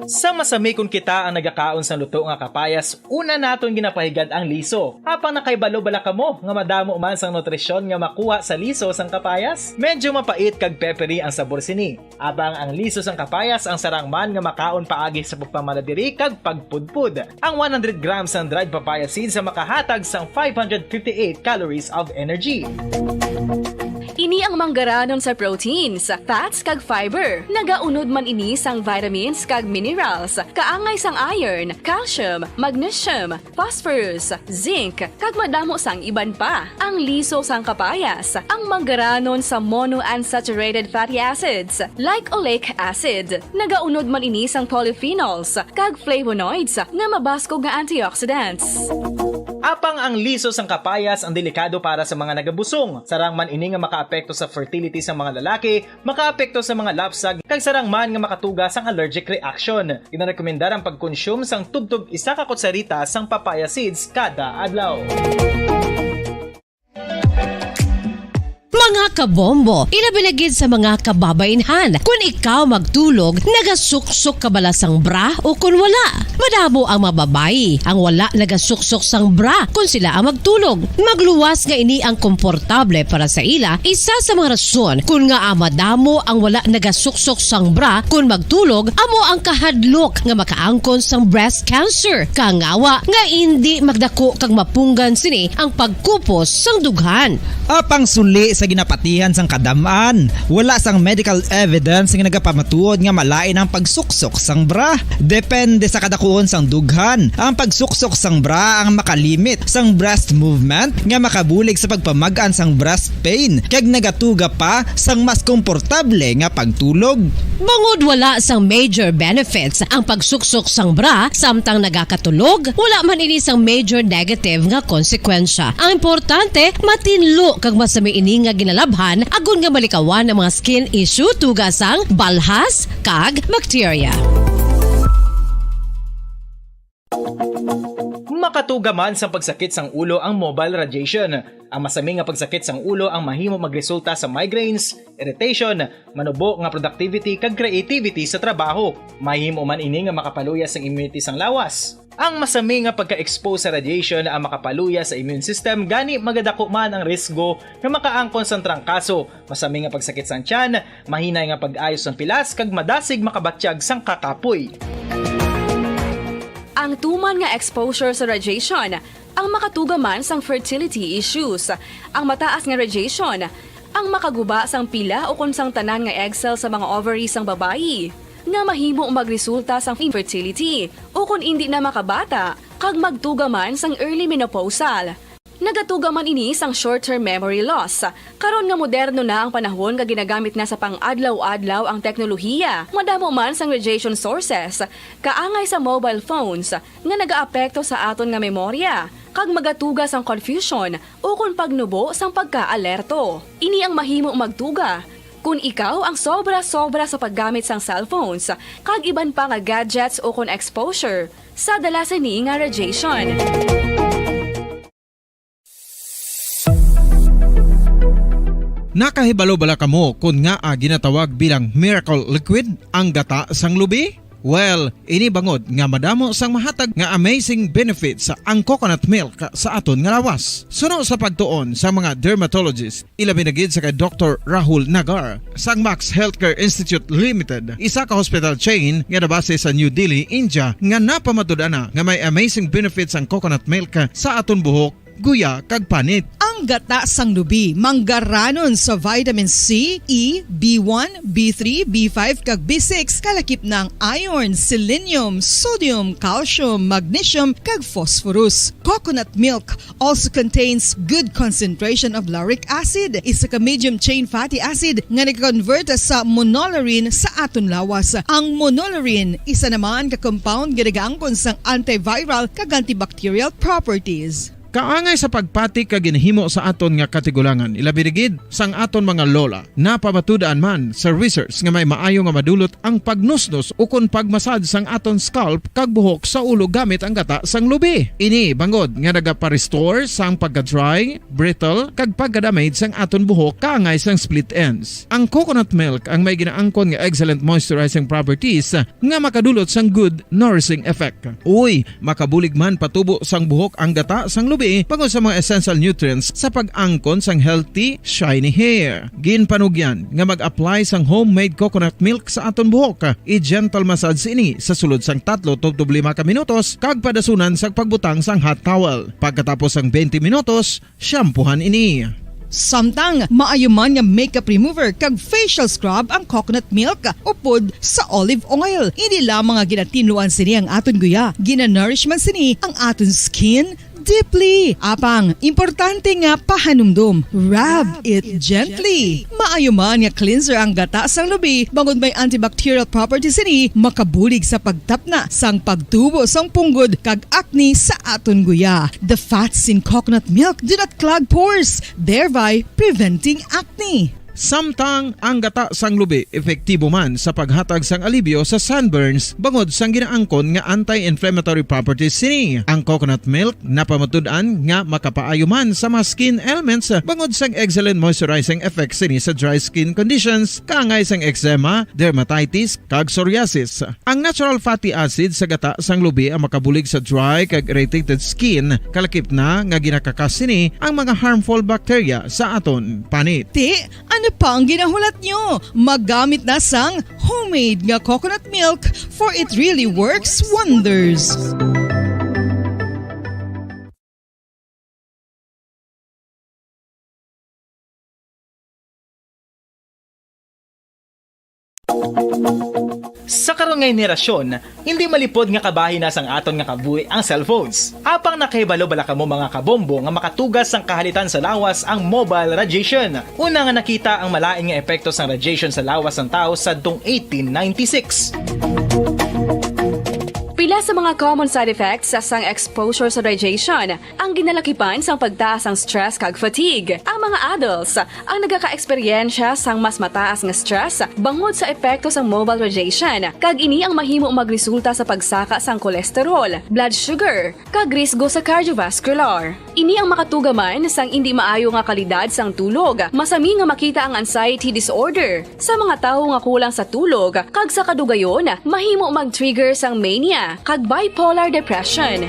Sa masami kon kita ang nagakaon sang luto nga kapayas, una naton ginapahigad ang liso. Apang nakahibalo bala kamo nga madamo man sang nutrisyon nga makuha sa liso sang kapayas? Medyo mapait kag peppery ang sabor sini. Apang ang liso sang kapayas ang sarang man nga makaon paagi sa pagpamaladiri kag pagpudpod. Ang one hundred grams sang dried papaya seeds ang makahatag sang five hundred fifty-eight calories of energy. Ini ang manggaranon sa proteins, fats, kag fiber. Nagaunod man ini sang vitamins kag minerals, kaangay sang iron, calcium, magnesium, phosphorus, zinc, kag madamo sang iban pa. Ang liso sang kapayas, ang manggaranon sa monounsaturated fatty acids, like oleic acid. Nagaunod man ini sang polyphenols kag flavonoids nga mabaskog nga antioxidants. Apang ang liso sang kapayas ang delikado para sa mga nagabusong. Sarang man ini nga makaapekto sa fertility sa mga lalaki, makaapekto sa mga lapsag, kag sarang man nga makatuga sang allergic reaction. Ginarekomendar ang pagkonsume sang tubtob isa ka kutsarita sang papaya seeds kada adlaw. Mga kabombo, ilabi na gid sa mga kababainhan, kun ikaw magtulog, nagasuksok ka bala sang bra o kun wala? Madamo ang mga babayi ang wala nagasuksok sang bra kun sila ang magtulog. Magluwas nga ini ang komportable para sa ila, isa sa mga rason kun ngaa madamo ang wala nagasuksok sang bra kun magtulog amo ang kahadlok nga makaangkon sang breast cancer. Kangawa nga indi magdako kag mapunggan sini ang pagkupos sang dughan. Apang suli sa ginapatihan sang kadam-an, wala sang medical evidence nga nagapamatuod nga malain ang pagsuksok sang bra. Depende sa kadakuon sang dughan, ang pagsuksok sang bra ang makalimit sang breast movement nga makabulig sa pagpamag-an sang breast pain kag nagatuga pa sang mas komportable nga pagtulog. Bangod wala sang major benefits ang pagsuksok sang bra samtang nagakatulog, wala man ini sang major negative nga konsekwensya. Ang importante, matinlo kag masami ini nga ginalabhan agod nga malikawan ang mga skin issue tuga sang balhas kag bakterya. Makatuga man sang pagsakit sang ulo ang mobile radiation. Ang masami nga pagsakit sang ulo ang mahimo magresulta sa migraines, irritation, manubo nga productivity, kag creativity sa trabaho. Mahimo man ini nga makapaluya sang immunity sang lawas. Ang masami nga pagka-expose sa radiation ang makapaluya sa immune system, gani magadako man ang risgo nga makaangkon sang trangkaso, masami nga pagsakit sang tiyan, mahinay nga pag-ayo sang pilas, kag madasig makabatyag sang kakapoy. Ang tuman nga exposure sa radiation ang makatuga man sang fertility issues. Ang mataas nga radiation ang makaguba sang pila ukon sang tanan nga egg cell sa mga ovary sang babayi, nga mahimo magresulta sang infertility ukon indi na makabata kag magtuga man sang early menopausal. Nagatuga man ini sang short-term memory loss. Karon nga moderno na ang panahon nga ginagamit na sa pang-adlaw-adlaw ang teknolohiya, madamo man sang radiation sources, kaangay sa mobile phones, nga nagaapekto sa aton nga memorya, kag magatuga sang confusion ukon pagnubo sang pagkaalerto. Ini ang mahimo magtuga kon ikaw ang sobra-sobra sa paggamit sang cellphones kag iban pa nga gadgets ukon exposure sa dala sini nga radiation. Nakahibalo bala kamo kon ngaa ginatawag bilang miracle liquid ang gata sang lubi? Well, ini bangod nga madamo sang mahatag nga amazing benefits ang coconut milk sa aton nga lawas. Suno sa pagtuon sa mga dermatologist, ilabi na gid sa kay Doktor Rahul Nagar sang Max Healthcare Institute Limited, isa ka hospital chain nga nabase sa New Delhi, India, nga napamatud-an na nga may amazing benefits ang coconut milk sa aton buhok, guya, kag panit. Ang gata sang lubi manggaranon sa vitamin C, E, B one, B three, B five, kag B six, kalakip na ang iron, selenium, sodium, calcium, magnesium, kag phosphorus. Coconut milk also contains good concentration of lauric acid, isa ka medium chain fatty acid nga nag-convert sa monolaurin sa aton lawas. Ang monolaurin isa naman ka compound nga nagaangkon sang antiviral kag antibacterial properties. Kaangay sa pagpati ka ginhimo sa aton nga katigulangan, ilabi na gid sang aton mga lola. Napamatud-an man sa research nga may maayo nga madulot ang pagnusnos ukon pagmasad sang aton scalp kag buhok sa ulo gamit ang gata sang lubi. Ini bangod nga nagapa-restore sang pagka-dry, brittle, kag pagka-damage sang aton buhok kaangay sang split ends. Ang coconut milk ang may ginaangkon nga excellent moisturizing properties nga makadulot sang good nourishing effect. Uy, makabulig man patubo sang buhok ang gata sang lubi bangod sa mga essential nutrients sa pag-angkon sang healthy, shiny hair. Ginpanugyan nga mag-apply sang homemade coconut milk sa aton buhok. I-gentle massage ini sa sulod sang tatlo tubtob lima ka minutos kag padasunan sa pagbutang sang hot towel. Pagkatapos sang twenty minutos, shampoohan ini. Samtang maayo man nga makeup remover kag facial scrub ang coconut milk upod sa olive oil. Hindi lamang nga ginatinluan sini ang aton guya, ginanourish man sini ang aton skin deeply. Apang, importante nga pahanumdom, rub it gently. Maayo man nga cleanser ang gata sang lubi, bangod may antibacterial properties sini, makabulig sa pagtapna sang pagtubo sang punggod kag acne sa aton guya. The fats in coconut milk do not clog pores, thereby preventing acne. Samtang ang gata sang lubi epektibo man sa paghatag sang alibyo sa sunburns bangod sang ginaangkon nga anti-inflammatory properties sini. Ang coconut milk napamatud-an nga makapaayo man sa mga skin ailments bangod sang excellent moisturizing effects sini sa dry skin conditions, kaangay sang eczema, dermatitis, kag psoriasis. Ang natural fatty acid sa gata sang lubi ang makabulig sa dry kag irritated skin, kalakip na nga ginakakas sini ang mga harmful bacteria sa aton panit. Ti, ano pa ang ginahulat nyo? Magamit na sang homemade nga coconut milk, for it really works wonders. Sa karon nga henerasyon, hindi malipod nga kabahin na sang aton nga kabuhi ang cellphones. Apang nakahibalo bala kamo, mga kabombo, nga makatugas sang kahalitan sa lawas ang mobile radiation? Una nga nakita ang malain nga epekto sang radiation sa lawas sang tawo sadtong eighteen ninety-six. Pila sa mga common side effects sang exposure sa radiation ang ginalakipan sang pagtaas sang stress kag fatigue. Ang mga adults ang nagaka-eksperyensya sang mas mataas nga stress bangod sa epekto sang mobile radiation, kag ini ang mahimo magresulta sa pagsaka sang cholesterol, blood sugar, kag risgo sa cardiovascular. Ini ang makatuga man sang indi maayo nga kalidad sang tulog. Masami nga makita ang anxiety disorder sa mga tawo nga kulang sa tulog, kag sa kadugayon, mahimo mag-trigger sang mania kag bipolar depression.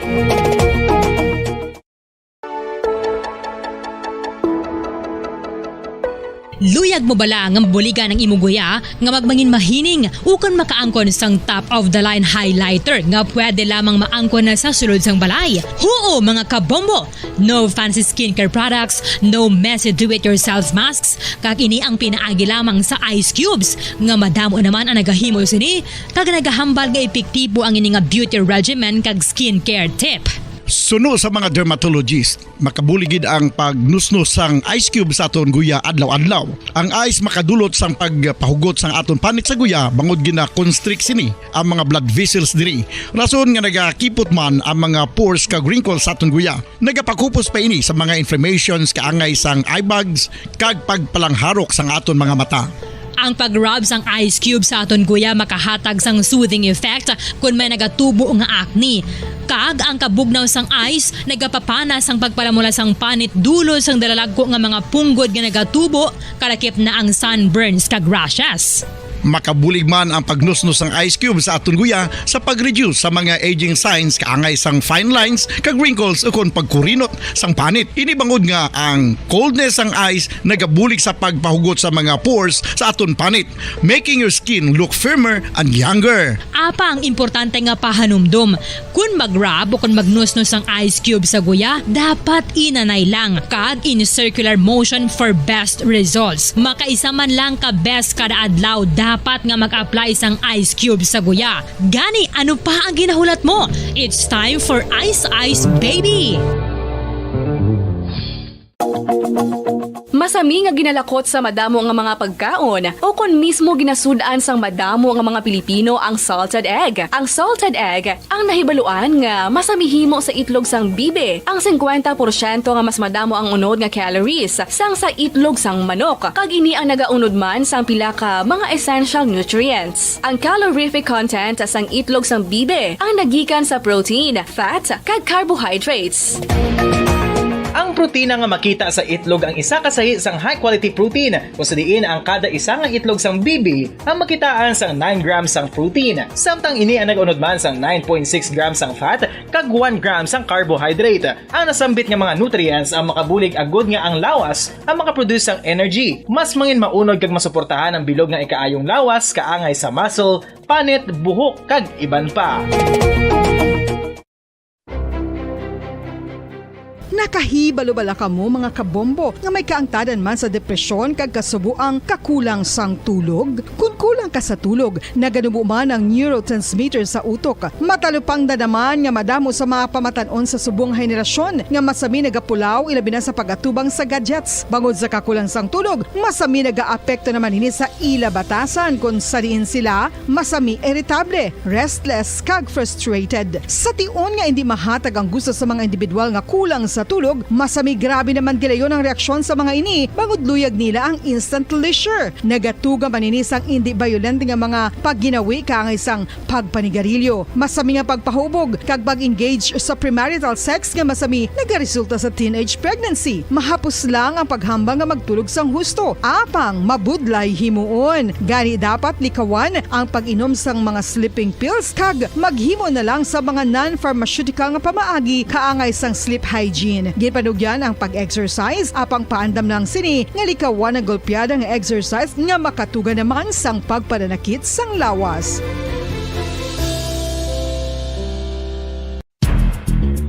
Luyag mo bala nga mabuligan ang imo guya nga magmangin mahining ukon makaangkon sang top of the line highlighter nga pwede lamang maangkon na sa sulod sang balay? Huo, mga kabombo! No fancy skincare products, no messy do-it-yourself masks, kag ini ang pinaagi lamang sa ice cubes nga madamo naman ang nagahimo sini kag nagahambal nga epektibo ang ini nga beauty regimen kag skincare tip. Suno sa mga dermatologist, makabulig gid ang pagnusnos sang ice cube sa aton guya adlaw-adlaw. Ang ice makadulot sang pagpahugot sang aton panit sa guya bangod gina-constrict sini ang mga blood vessels diri. Rason nga nagakipot man ang mga pores kag wrinkles sa aton guya. Nagapakupos pa ini sa mga inflammations kaangay sang eye bags kag pagpalangharok sang aton mga mata. Ang pag-rub sang ice cube sa aton guya makahatag sang soothing effect kon may nagatubo nga acne. Kag ang kabugnaw sang ice nagapapana sang pagpalamula sang panit dulod sang dalalagko nga mga punggod nga nagatubo, kalakip na ang sunburns kag rashes. Makabulig man ang pagnusnos sang ice cube sa aton guya sa pag-reduce sa mga aging signs kaangay sang fine lines kag wrinkles ukon pagkurinot sang panit. Ini bangod nga ang coldness sang ice nagabulig sa pagpahugot sa mga pores sa aton panit, making your skin look firmer and younger. Apa ang importante nga pahanumdom? Kon mag-rub o kon magnusnos ang ice cube sa guya, dapat inanay lang kag in circular motion for best results. Makaisa man lang ka beses kada adlaw dapat nga mag-apply sang ice cube sa guya. Gani, ano pa ang ginahulat mo? It's time for Ice Ice Baby! Masami nga ginalakot sa madamo nga mga pagkaon, o kon mismo ginasud-an sang madamo nga mga Pilipino ang salted egg. Ang salted egg ang nahibaluan nga masami himo sa itlog sang bibi, ang singkwenta porsyento nga mas madamo ang unod nga calories sang sa itlog sang manok, kag ini ang nagaunod man sang pila ka mga essential nutrients. Ang calorific content sang itlog sang bibi ang nagikan sa protein, fat, kag carbohydrates. Ang protina nga makita sa itlog ang isa ka sahi sang high-quality protein, kung sa diin ang kada isa nga itlog sang bibi ang makitaan sang nine grams sang protein, samtang ini ang nag-unod man sang nine point six grams sang fat kag one gram sang carbohydrate. Ang nasambit nga mga nutrients ang makabulig agud nga ang lawas ang makaproduce sang energy. Mas mangin maunod kag masuportahan ang bilog nga ikaayong lawas kaangay sa muscle, panit, buhok, kag iban pa. Nakahibalo bala kamo, mga kabombo, nga may kaangtadan man sa depresyon kag kasubo ang kakulang sang tulog? Kon kulang ka sa tulog, naganubo man ang neurotransmitter sa utok. Matalupangdan naman nga madamo sa mga pamatan-on sa subong henerasyon nga masami nagapulaw, ilabi na sa pag-atubang sa gadgets. Bangod sa kakulang sang tulog, masami nagaapekto naman ini sa ila batasan, kon sa diin sila masami iritable, restless, kag frustrated. Sa tion nga indi mahatag ang gusto sa mga individual nga kulang sa tulog, masami grabe naman gilayon ang reaksyon sa mga ini, bangod luyag nila ang instant leisure. Nagatuga man ini sang indi bayolente nga mga pagginawi kaangay sang pagpanigarilyo, masami nga pagpahubog, kag pag-engage sa premarital sex nga masami nagaresulta sa teenage pregnancy. Mahapos lang ang paghambal nga magtulog sang husto, apang mabudlay himuon. Gani, dapat likawan ang pag-inom sang mga sleeping pills kag maghimo na lang sa mga non-pharmaceutical nga pamaagi kaangay sang sleep hygiene. Ginpanugyan ang pag-exercise, apang paandam lang sini nga likawan ang golpeada nga exercise nga makatuga naman sang pagpananakit sang lawas.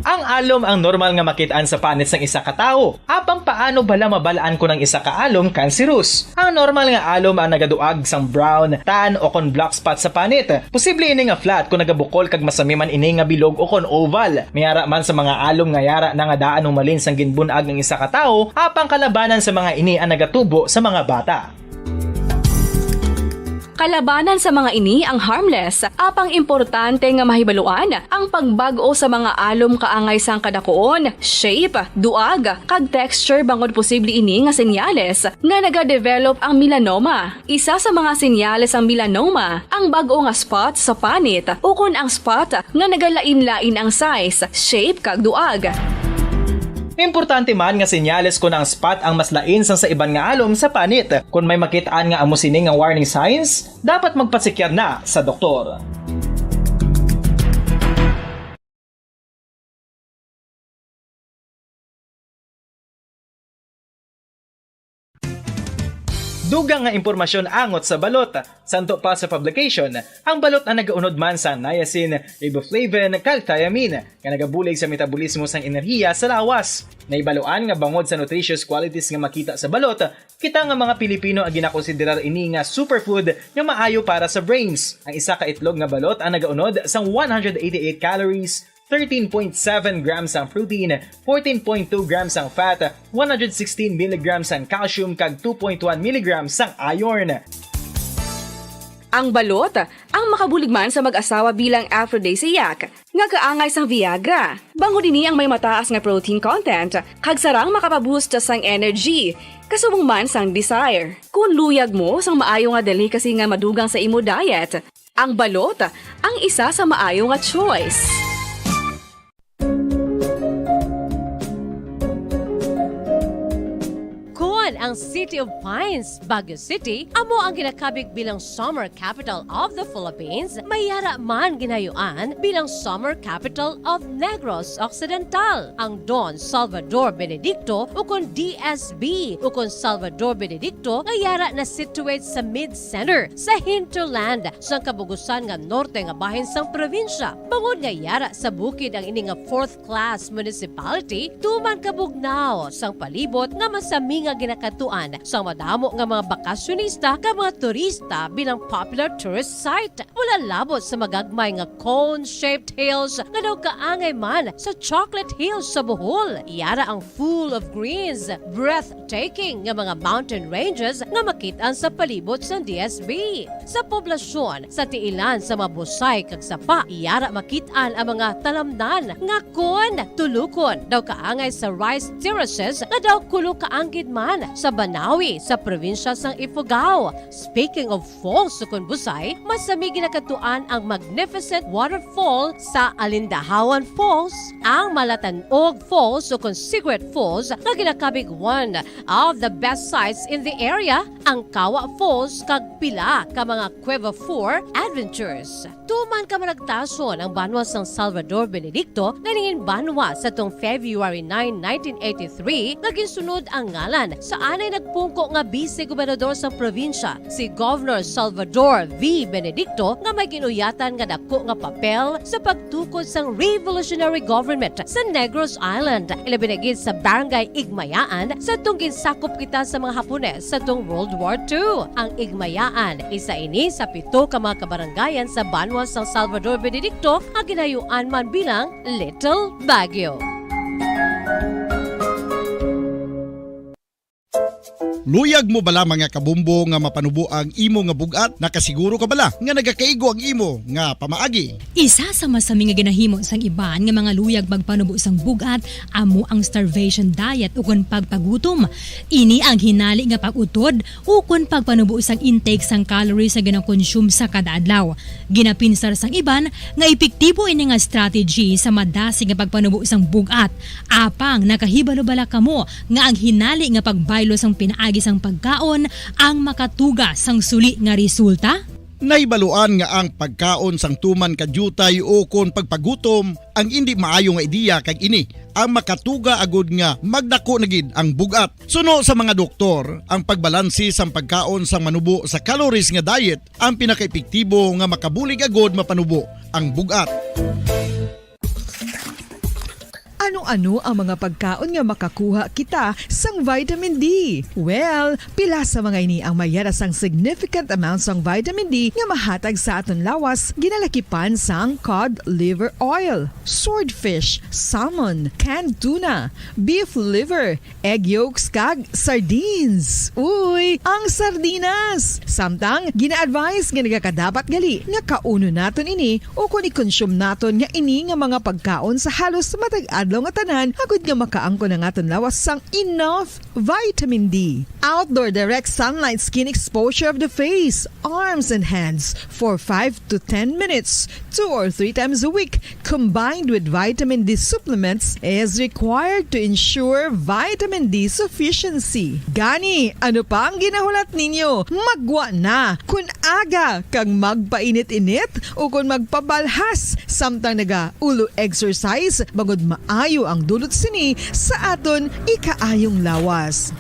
Ang alom ang normal nga makit-an sa panit sang isa ka tawo. Apang paano bala mabal-an kon ang isa ka alom kanserus? Ang normal nga alom ang nagaduag sang brown, tan, o kon black spot sa panit. Posible ini nga flat kon nagabukol kag masami man ini nga bilog o kon oval. May ara man sa mga alom nga yara na nga daan humalin sang ginbun-ag ang isa ka tawo, apang kalabanan sa mga ini ang nagatubo sa mga bata. Kalabanan sa mga ini ang harmless, apang importante nga mahibaluan ang pagbag-o sa mga alom kaangay sang kadakuon, shape, duag, kag texture, bangod posible ini nga senyales nga nagadevelop ang melanoma. Isa sa mga senyales sang melanoma ang bag-o nga spot sa panit, ukon ang spot nga nagalain-lain ang size, shape, kag duag. Importante man nga senyales kon ang spot ang mas lain sang sa iban nga alom sa panit. Kon may makit-an nga amo sini nga warning signs, dapat magpasekyar na sa doktor. Dugang nga impormasyon angot sa balot. Santo pa sa publication, ang balot ang nagaunod man sa niacin, riboflavin, kag thiamine, nga nagabulig sa metabolismo sang enerhiya sa lawas. Nahibaluan nga bangod sa nutritious qualities nga makita sa balot, kita nga mga Pilipino ang ginakonsiderar ini nga superfood nga maayo para sa brains. Ang isa ka itlog nga balot ang nagaunod sang one hundred eighty-eight calories, thirteen point seven grams ang protein, fourteen point two grams ang fat, one hundred sixteen milligrams ang calcium, kag two point one milligrams ang iron. Ang balot ang makabulig man sa mag-asawa bilang aphrodisiac nga kaangay sang Viagra. Bangod ini ang may mataas nga protein content, kag sarang makapaboost sang energy, kasubong man sang desire. Kung luyag mo sang maayo nga delicacy nga madugang sa imo diet, ang balot ang isa sa maayo nga choice. Kon ang City of Pines, Baguio City, amo ang ginakabig bilang Summer Capital of the Philippines, may yara man ginayuan bilang Summer Capital of Negros Occidental. Ang Don Salvador Benedicto, ukon D S B, ukon Salvador Benedicto, nga yara na situate sa mid-center sa hinterland sang kabugusan nga norte nga bahin sang probinsya. Bangod nga yara sa bukid ang ini nga fourth class municipality, tuman kabugnaw sang palibot nga masami nga ginakadtuan sang madamo nga mga bakasyonista kag mga turista bilang popular tourist site. Wala labot sa magagmay nga cone-shaped hills nga daw kaangay man sa Chocolate Hills sa Bohol. Yara ang full of greens, breathtaking nga mga mountain ranges nga makit-an sa palibot sang D S B. Sa poblasyon, sa tiilan sa mga busay kag sapa, yara makit-an ang mga talamnan nga kon tulukon daw kaangay sa rice terraces nga daw kulo ka anggid man sa Banawi sa probinsya sang Ifugao. Speaking of falls ukon busay, masami ginakadtuan ang magnificent waterfall sa Alindahawan Falls, ang Malatanog Falls ukon Cigarette Falls nga ginakabig one of the best sights in the area, ang Kawa Falls kag pila ka mga Cueva four adventures. Tuman kamaragtason ang banwa sang Salvador Benedicto nga nangin banwa sa tong February nine, nineteen eighty-three, nga ginsunod ang ngalan sa anay nagpungko nga bise gobernador sang probinsya, si Governor Salvador V. Benedicto, nga may ginuyatan nga dako nga papel sa pagtukod sang revolutionary government sa Negros Island, ilabi na gid sa Barangay Igmayaan, sa tong ginsakop kita sa mga Hapones sa tong World War Two. Ang Igmayaan, isa ini sa pito ka mga kabarangayan sa banwa sang Salvador Benedicto nga ginayuan man bilang Little Baguio. Luyag mo bala, mga kabombo, nga mapanubo ang imo nga bug-at? Nakasiguro ka bala nga nagakaigo ang imo nga pamaagi? Isa sa masami nga ginahimo sang iban nga mga luyag magpanubo sang bug-at amo ang starvation diet ukon pagpagutom. Ini ang hinali nga pag-utod ukon pagpanubo sang intake sang calories nga ginakonsume sa kada adlaw. Ginapinsar sang iban nga epektibo ini nga strategy sa madasig nga pagpanubo sang bug-at. Apang nakahibalo bala kamo nga ang hinali nga pagbaylo sang pinaagi sang pagkaon ang makatuga sang suli nga resulta? Nahibaluan nga ang pagkaon sang tuman ka diutay ukon pagpagutom ang indi maayo nga ideya, kag ini ang makatuga agud nga magdako na gid ang bug-at. Suno sa mga doktor, ang pagbalanse sang pagkaon sang manubo sa calories nga diet ang pinakaepektibo nga makabulig agud mapanubo ang bug-at. Ano-ano ang mga pagkaon nga makakuha kita sang vitamin D? Well, pila sa mga ini ang may yara sang significant amount sang vitamin D nga mahatag sa aton lawas, ginalakipan sang cod liver oil, swordfish, salmon, canned tuna, beef liver, egg yolks, kag sardines. Uy, ang sardinas! Samtang gina-advise nga nagakadapat gali nga kaunon naton ini ukon i-consume naton nga ini nga mga pagkaon sa halos matag adlaw nga tanan, agud nga makaangkon ang aton lawas sang enough vitamin D. Outdoor direct sunlight skin exposure of the face, arms, and hands for five to ten minutes, two or three times a week, combined with vitamin D supplements, is required to ensure vitamin D sufficiency. Gani, ano pa ang ginahulat ninyo? Maggwa na! Kun aga kag magpainit-init ukon magpabalhas samtang naga-ulo exercise, bangod maayo ang dulot sini sa aton ikaayong lawas.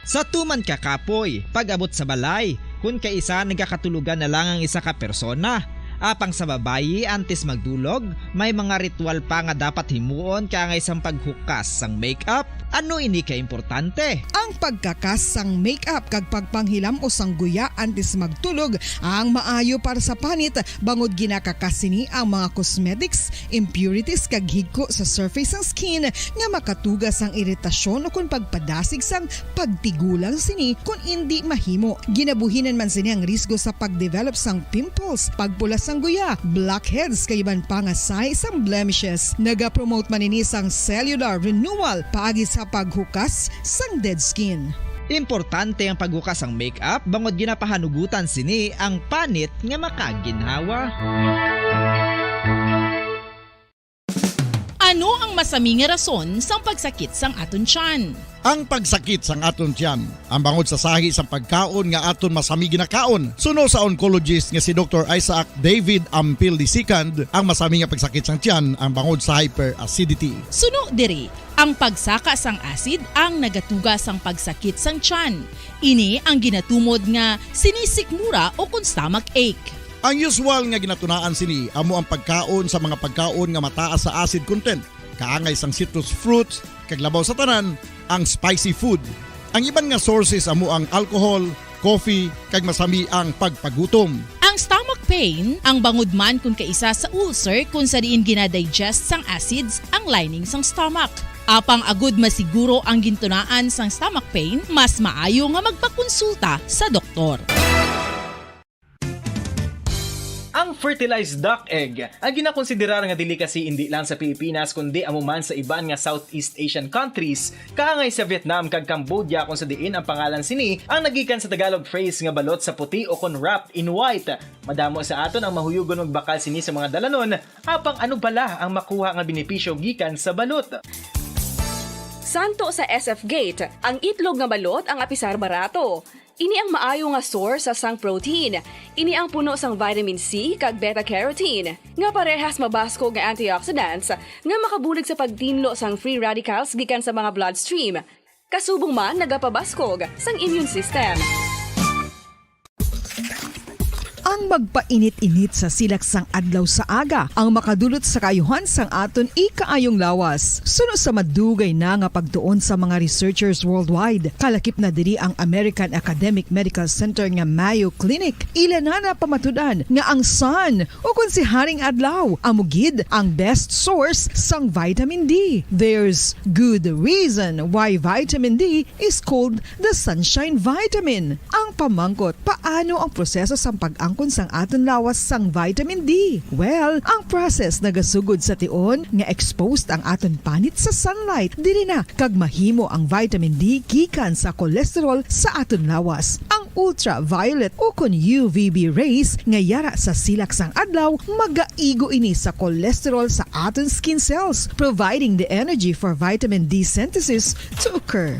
Sa tuman ka kapoy, pag-abot sa balay, kun kaisa nagakatulogan na lang ang isa ka persona. Apang sa babayi, antes magdulog, may mga ritual pa nga dapat himuon kaangay sang paghukas sang makeup. Ano ini ka importante? Ang pagkakas sang makeup kag pagpanghilam-os sang guya antes magtulog ang maayo para sa panit, bangod ginakakas sini ang mga cosmetics, impurities, kag higko sa surface sang skin nga makatuga sang iritasyon ukon pagpadasig sang pagtigulang sini kon indi mahimo. Ginabuhinan man sini ang risgo sa pagdevelop sang pimples, pagpula sang guya, blackheads, kag iban pa nga sign sang blemishes. Nagapromote man ini sang cellular renewal paagi sa paghukas sang dead skin. Importante ang paghukas sang makeup bangod ginapahanugutan sini ang panit nga makaginhawa. Ano ang Masami nga rason sang pagsakit sang aton tiyan. Ang pagsakit sang aton tiyan, ang bangod sa sahi sang pagkaon nga aton masami ginakaon. Suno sa oncologist nga si Doktor Isaac David Ampil the second, ang masami nga pagsakit sang tiyan ang bangod sa hyperacidity. Suno diri, ang pagsaka sang acid ang nagatuga sang pagsakit sang tiyan. Ini ang ginatumod nga sinisikmura o kon stomach ache. Ang usual nga ginatunaan sini amo ang pagkaon sa mga pagkaon nga mataas sa acid content, kaangay sang citrus fruits, kag labaw sa tanan, ang spicy food. Ang iban nga sources amo ang alcohol, coffee, kag masami ang pagpagutom. Ang stomach pain, ang bangod man kon kaisa sa ulcer kon sa diin ginadigest sang acids ang lining sang stomach. Apang agud masiguro ang gintunaan sang stomach pain, mas maayo nga magpakonsulta sa doktor. Ang fertilized duck egg ang ginakonsiderar nga delicacy indi lang sa Pilipinas, kundi amo man sa iban nga Southeast Asian countries, kaangay sa Vietnam kag Cambodia, kung sa diin ang pangalan sini ang nagikan sa Tagalog phrase nga balot sa puti o kon wrapped in white. Madamo sa aton ang mahuyugon magbakal sini sa mga dalanon, apang ano bala ang makuha nga benepisyo gikan sa balot? Santo sa S F Gate, ang itlog nga balot ang apisar barato. Ini ang maayo nga source sang protein. Ini ang puno sang vitamin C kag beta-carotene, nga parehas mabaskog nga antioxidants nga makabulig sa pagtinlo sang free radicals gikan sa mga bloodstream. Kasubong man nagapabaskog sang immune system. Ang magpainit-init sa silak sang adlaw sa aga ang makadulot sa kaayuhan sang aton ikaayong lawas. Suno sa madugay na nga pagtuon sa mga researchers worldwide, kalakip na diri ang American Academic Medical Center nga Mayo Clinic. Ila na napamatud-an nga ang sun, o kon si Haring Adlaw, amo gid ang best source sang vitamin D. There's good reason why vitamin D is called the sunshine vitamin. Ang pamangkot, paano ang proseso sang pag-angkon sang aton lawas sang vitamin D? Well, ang process nagasugod sa tion nga exposed ang aton panit sa sunlight. Diri na kag mahimo ang vitamin D gikan sa cholesterol sa aton lawas. Ang ultraviolet o kon U V B rays nga yara sa silak sang adlaw magaigo ini sa cholesterol sa aton skin cells, providing the energy for vitamin D synthesis to occur.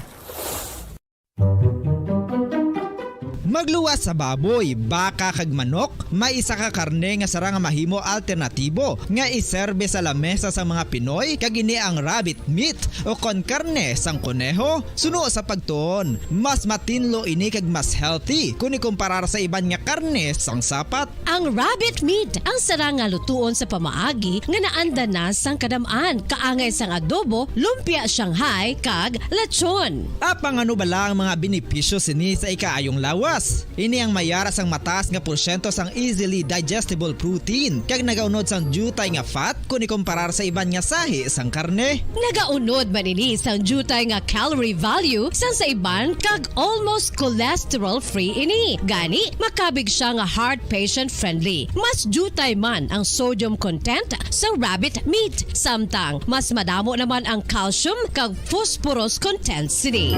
Magluwas sa baboy, baka, kag manok, may isa ka karne nga sarang nga mahimo alternatibo nga iserbe sa lamesa sang mga Pinoy, kag ini ang rabbit meat o kon karne sang koneho. Suno sa pagtuon, mas matinlo ini kag mas healthy kon ikumparar sa iban nga karne sang sapat. Ang rabbit meat ang sarang nga lutuon sa pamaagi nga naanda na sang kadam-an, kaangay sang adobo, lumpia Shanghai, kag lechon. Apang ano bala ang mga benepisyo sini sa ikaayong lawas? Ini ang mayara sang mataas nga porsyento sang easily digestible protein, kag nagaunod sang diutay nga fat kon ikumparar sa iban nga sahi sang karne. Nagaunod man ini sang diutay nga calorie value sang sa iban kag almost cholesterol-free ini. Gani, makabig sia nga heart patient-friendly. Mas diutay man ang sodium content sa rabbit meat, samtang mas madamo naman ang calcium kag phosphorus content sini.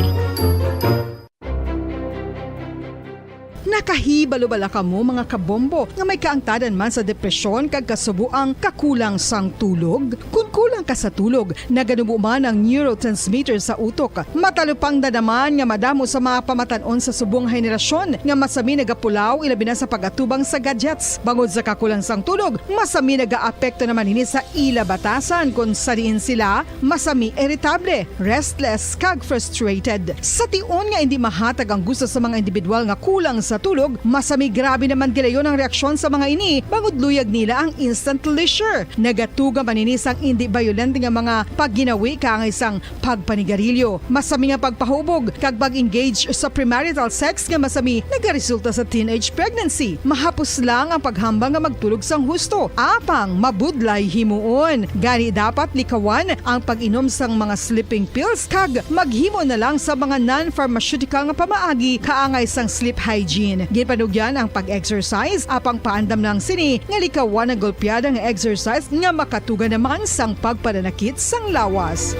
Nakahibalo bala kamo, mga kabombo, nga may kaangtadan man sa depresyon kag kasuboang kakulang sang tulog? Kon kulang ka sa tulog, naganubo man ang neurotransmitter sa utok. Matalupangdan naman nga madamo sa mga pamatan-on sa subong henerasyon nga masami nagapulaw, ilabi na sa pag-atubang sa gadgets. Bangod sa kakulang sang tulog, masami nagaapekto naman ini sa ila batasan, kon sa diin sila masami iritable, restless, kag frustrated. Sa tion nga indi mahatag ang gusto sa mga individual nga kulang sa tulog, masami grabe naman gilayon ang reaksyon sa mga ini, bangod luyag nila ang instant leisure. Nagatuga man ini sang indi bayolente nga mga pagginawi, kaangay sang pagpanigarilyo, masami nga pagpahubog, kag pag-engage sa premarital sex nga masami nagaresulta sa teenage pregnancy. Mahapos lang ang paghambal nga magtulog sang husto, apang mabudlay himuon. Gani, dapat likawan ang pag-inom sang mga sleeping pills kag maghimo na lang sa mga non-pharmaceutical nga pamaagi kaangay sang sleep hygiene. Ginpanugyan ang pag-exercise, apang paandam lang sini nga likawan ang golpeada nga exercise nga makatuga naman sang pagpananakit sang lawas.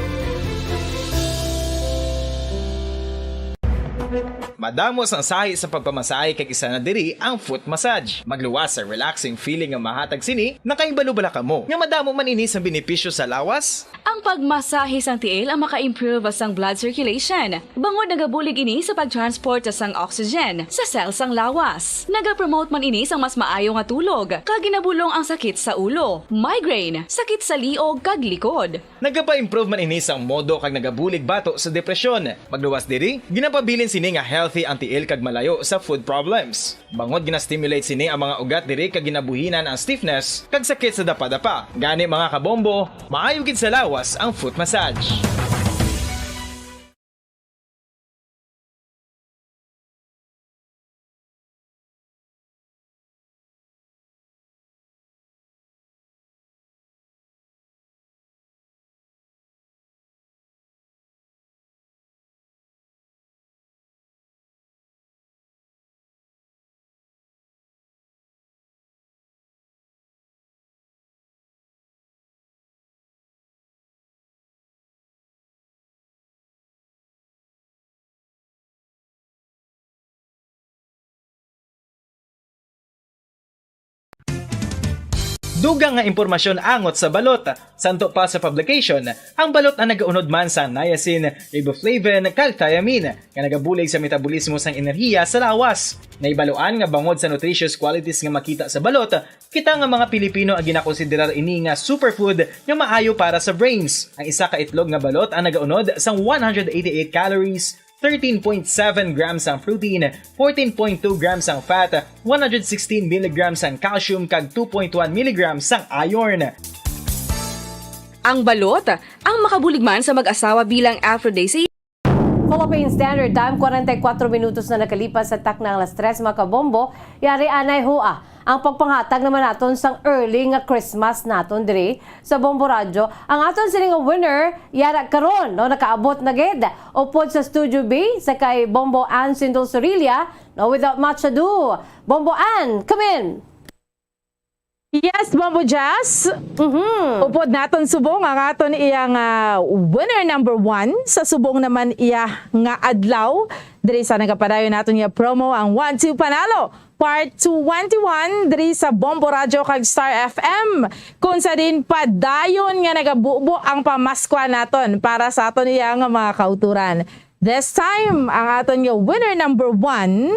Madamo sang sahi sa pagpamasahe, kag isa na diri ang foot massage. Magluwas sa relaxing feeling nga mahatag sini. Nakahibalo bala kamo nga madamo man ini sang benepisyo sa lawas? Ang pagmasahe sang tiil ang maka-improve sang blood circulation, bangod nagabulig ini sa pag-transport sang oxygen sa cell sang lawas. Nagapromote man ini sang mas maayo nga tulog, kag ginabulong ang sakit sa ulo, migraine, sakit sa liog, kag likod. Nagapa-improve man ini sang modo kag nagabulig bato sa depresyon. Magluwas diri, ginapabilin sini nga healthy ang tiil kag malayo sa foot problems. Bangod gina-stimulate sini ang mga ugat diri kag ginabuhinan ang stiffness kag sakit sa dapadapa. Gani, mga kabombo, maayo gid sa lawas ang foot massage. Dugang nga impormasyon angot sa balot. Santo pa sa publication, ang balot ang nagaunod man sa niacin, riboflavin, kag thiamine, nga nagabulig sa metabolismo sang enerhiya sa lawas. Nahibaluan nga bangod sa nutritious qualities nga makita sa balot, kita nga mga Pilipino ang ginakonsiderar ini nga superfood nga maayo para sa brains. Ang isa ka itlog nga balot ang nagaunod sang one hundred eighty-eight calories, thirteen point seven grams ang protein, fourteen point two grams ang fat, one hundred sixteen milligrams ang calcium, kag two point one milligrams ang iron. Ang balot, ang makabulig man sa mag-asawa bilang aphrodisiac. Philippine Standard Time, kwarenta y kuwatro minutos na nakalipas sa takna alas tres, mga kabombo. Yari anay hua ang pagpanghatag naman naton sang early nga Christmas naton diri sa Bombo Radyo. Ang aton sini nga winner, yara karon, no, nakaabot na gid upod sa Studio B, sa kay Bombo Ann Sindol Sorilla, no, without much ado. Bombo Ann, come in! Yes, Bombo Jazz. Mhm. Upod naton subong ang aton iya nga winner number one sa subong naman iya nga adlaw. Diri sa nagapadayon naton nga promo, ang One Two Panalo Part twenty-one diri sa Bombo Radyo kag Star F M, kung sa din padayon nga nagabubo ang pamaskwa naton para sa aton iya nga mga kauturan. This time, ang aton nga winner number one,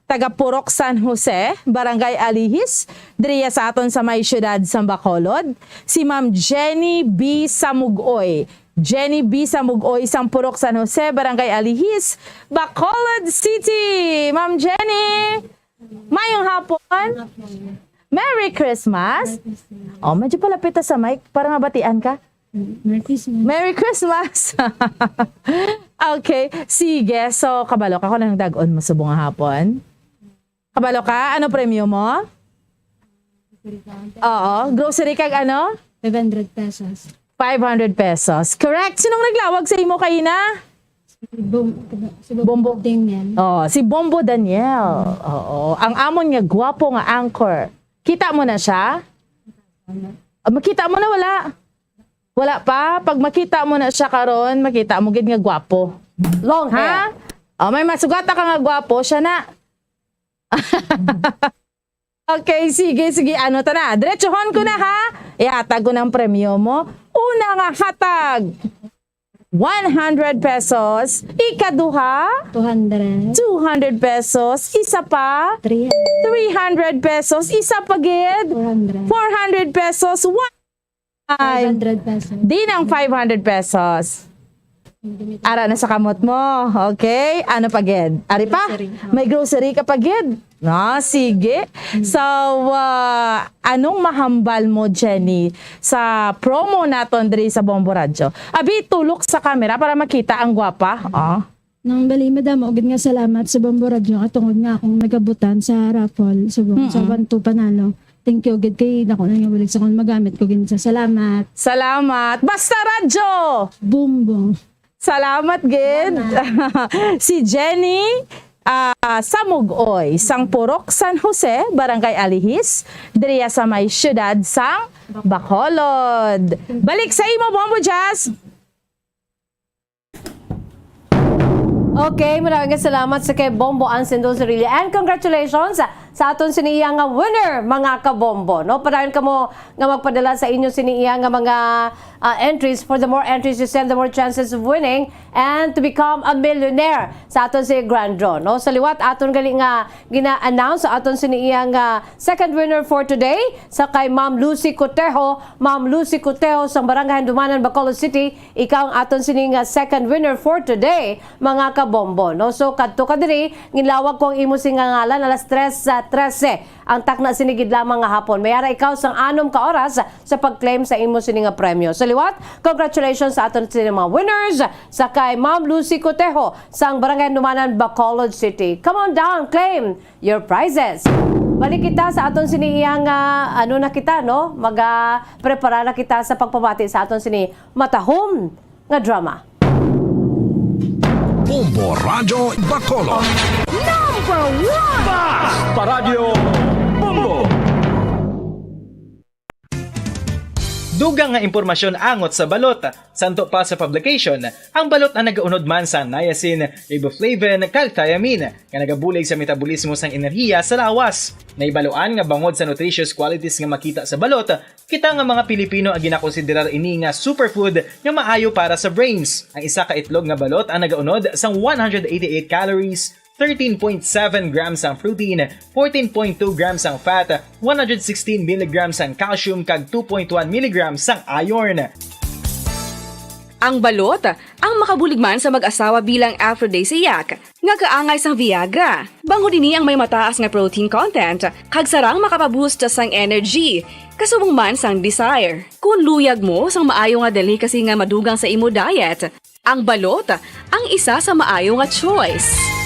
taga Purok San Jose, Barangay Alihis, diriya sa aton sa may siyudad sa Bacolod, si Ma'am Jenny B Samugoy. Jenny B Samugoy sang Purok San Jose, Barangay Alihis, Bacolod City. Ma'am Jenny, mayong hapon. Merry Christmas. Oh, medyo palapit ta sa mic para mabatian ka. Merry Christmas. Merry Christmas. Okay, sige. So, kabalo ka kung anong dag-on mo subong nga hapon? Kabalo ka? Ano premyo mo? Oo, grocery kag ano? Five hundred pesos. Five hundred pesos. Correct. Sinong naglawag sa imo kaina? Si Bom-, si Bombo. Bombo Daniel. Oh, si Bombo Daniel. Oo. Ang amon nga gwapo nga anchor. Kita mo na siya? Ah, makita mo na, wala? Wala pa? Pag makita mo na siya karon, makita mo gid nga gwapo. Long hair. Ha? Oh, may masugata ka nga gwapo, siya na. Okay, sige, sige. Ano ta na? Diretsohon ko na, ha? Ihatag ko ng premyo mo. Una nga hatag, one hundred pesos. Ikaduha, Two hundred. Two hundred pesos. Isa pa, Three hundred. Three hundred pesos. Isa pa gid, Four hundred. Four hundred pesos. One Ay, Five hundred pesos. Di ng five hundred pesos. Ara na sa kamot mo. Okay? Ano pa gid? Ari pa? Grocery. May grocery ka pa gid? No, sige. So, ah, anong mahambal mo, Jenny, sa promo naton diri sa Bombo Radyo? Abi, tulok sa camera para makita ang gwapa. Oh. Nang bali, madamo gid nga salamat sa Bombo Radyo katungod nga akong nagabutan sa raffle, sa Bom-, sa Mm-mm. One Two Panalo. Thank you gid kay dako na nga bulig sa akong magamit ko gid sa salamat. Salamat. Basta Radyo! Bombo. Salamat gid. Salamat. Si Jenny, ah, Samugoy, sang Purok San Jose, Barangay Alihis, diriya sa may siyudad sang Bacolod. Balik sa imo, Bombo Jazz. Okay, maraming salamat sa kay Bombo Ansendol Zorilla. And congratulations sa aton sini iya nga winner, mga kabombo, no? Padayon kamo nga magpadala sa inyo sini iya nga mga, ah, entries. For the more entries you send, the more chances of winning and to become a millionaire sa aton si Grand Draw, no? Sa liwat, aton gali nga gina-announce sa aton sini iya nga second winner for today, sa kay Ma'am Lucy Cotejo. Ma'am Lucy Cotejo sa Barangay Handumanan, Bacolod City, ikaw ang aton sini nga second winner for today, mga kabombo, no? So, kadto ka diri, ginlawag ko ang imo sini nga ngalan alas tres sa trese, ang takna sini gid lamang nga hapon. May ara ikaw sang anom ka oras sa pag-claim sa imo sini nga premyo. Sa liwat, congratulations sa aton sini mga winners, sa kay Ma'am Lucy Cotejo sang Barangay Handumanan, Bacolod City. Come on down, claim your prizes. Balik kita sa aton sini iya nga, ano na kita, no? Maga prepara na kita sa pagpamati sa aton sini matahom nga drama. Bombo Radyo Bacolod. Number one! Bas! Paradyo Bombo! Dugang nga impormasyon angot sa balot. Santo pa sa publication, ang balot ang nagaunod man sa niacin, riboflavin, kag thiamine, nga nagabulig sa metabolismo sang enerhiya sa lawas. Nahibaluan nga bangod sa nutritious qualities nga makita sa balot, kita nga mga Pilipino ang ginakonsiderar ini nga superfood nga maayo para sa brains. Ang isa ka itlog nga balot ang nagaunod sang one hundred eighty-eight calories, thirteen point seven grams ang protein, fourteen point two grams ang fat, one hundred sixteen milligrams ang calcium, kag two point one milligrams ang iron. Ang balot ang makabulig man sa mag-asawa bilang aphrodisiac nga kaangay sang Viagra. Bangod ini ang may mataas nga protein content, kag sarang makapaboost sang energy, kasubong man sang desire. Kung luyag mo sang maayo nga delicacy nga madugang sa imo diet, ang balot ang isa sa maayo nga choice.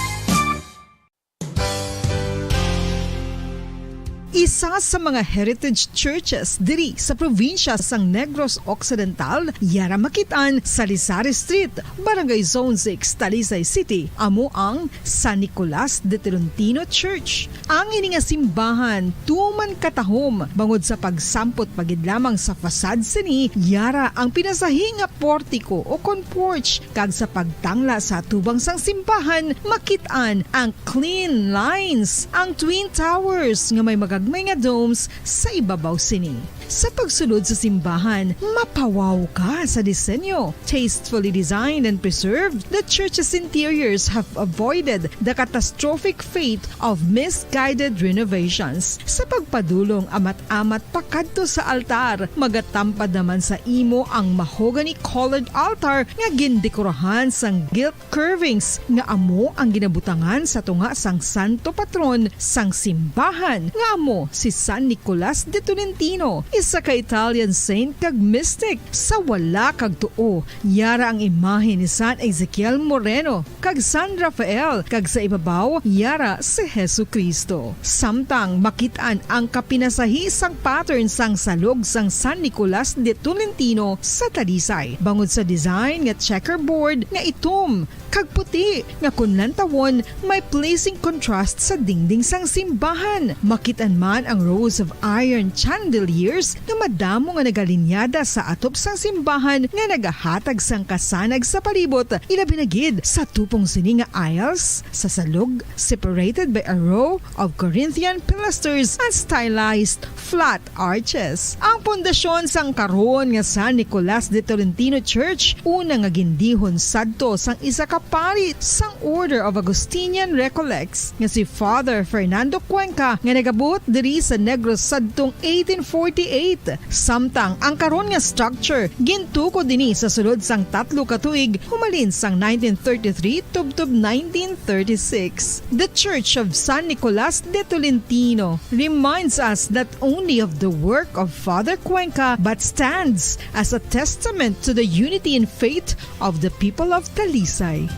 Isa sa mga heritage churches diri sa probinsya sang Negros Occidental, yara makit-an sa Rizal Street, Barangay Zone six, Talisay City, amo ang San Nicolas de Tolentino Church. Ang ini nga simbahan tuman katahom bangod sa pagsampot pa gid lamang sa facade sini, yara ang pinasahi nga portiko o kon porch, kag sa pagtangla sa atubang sang simbahan makit-an ang clean lines, ang twin towers nga may magagmay nga domes sa ibabaw sini. Sa pagsulod sa simbahan, mapawaw ka sa disenyo. Tastefully designed and preserved, the church's interiors have avoided the catastrophic fate of misguided renovations. Sa pagpadulong amat-amat pakadto sa altar, magatampad naman sa imo ang mahogany-colored altar nga gindekorahan sang gilt curvings nga amo ang ginabutangan sa tunga sang santo patron sang simbahan, nga amo si San Nicolas de Tolentino, isa ka Italian saint kag mystic. Sa wala kag tuo, yara ang imahe ni San Ezekiel Moreno kag San Rafael, kag sa ibabaw, yara si Jesu-Cristo. Samtang makit-an ang kapinasahi sang pattern sang salog sang San Nicolas de Tolentino sa Talisay, bangod sa design nga checkerboard nga itom kag puti, nga kon lantawon, may pleasing contrast sa dingding sang simbahan. Makit-an man ang rows of iron chandeliers nga madamo nga nagalinyada sa atop sang simbahan nga nagahatag sang kasanag sa palibot, ilabi na gid sa tupong sini nga aisles, sa salog, separated by a row of Corinthian pilasters and stylized flat arches. Ang pundasyon sang karon nga San Nicolas de Tolentino Church, una nga gindihon sadto sang isa ka pari sang Order of Augustinian Recollects nga si Father Fernando Cuenca, nga nagabot diri sa Negros sadtong eighteen forty-eight. Samtang ang karon nga structure gintukod ini sa sulod sang tatlo ka tuig, humalin sang nineteen thirty-three tubtob nineteen thirty-six. The Church of San Nicolas de Tolentino reminds us not only of the work of Father Cuenca, but stands as a testament to the unity in faith of the people of Talisay.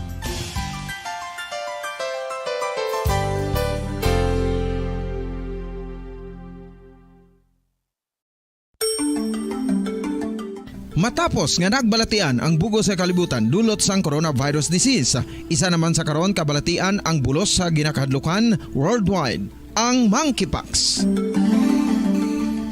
Matapos nga nagbalatian ang bug-os nga kalibutan dulot sang coronavirus disease, isa naman sa karon kabalatian ang bulos sa ginakahadlukan worldwide, ang monkeypox.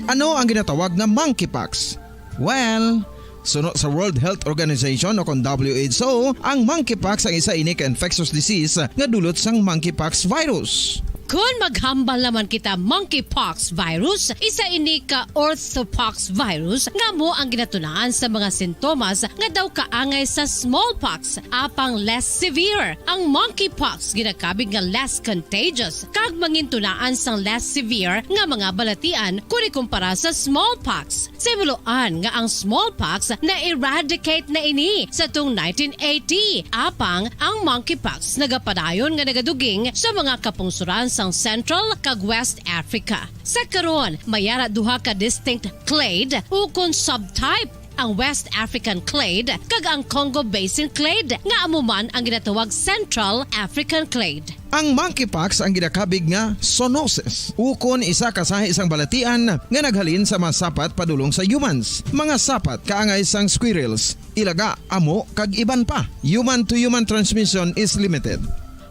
Ano ang ginatawag nga monkeypox? Well, Suno sa World Health Organization o kon W H O, ang monkeypox ang isa ini ka infectious disease nga dulot sang monkeypox virus. Kon maghambal naman kita monkeypox virus, isa ini ka orthopox virus nga amo ang ginatunaan sa mga sintomas nga daw kaangay sa smallpox, apang less severe. Ang monkeypox ginakabig nga less contagious kag mangintunaan sang less severe nga mga balatian kon ikumpara sa smallpox. Sa himuloan nga ang smallpox na-eradicate na ini sa tung nineteen eighty, apang ang monkeypox nagapadayon nga nagaduging sa mga kapungsoran sang Central kag West Africa. Sa karon, may ara duha ka distinct clade ukon subtype, ang West African clade kag ang Congo Basin clade, nga amo man ang ginatawag Central African clade. Ang monkeypox ang ginakabig nga zoonosis, ukon isa ka sahi sang balatian nga naghalin sa mga sapat padulong sa humans. Mga sapat kaangay sang squirrels, ilaga, amo, kag iban pa. Human-to-human transmission is limited.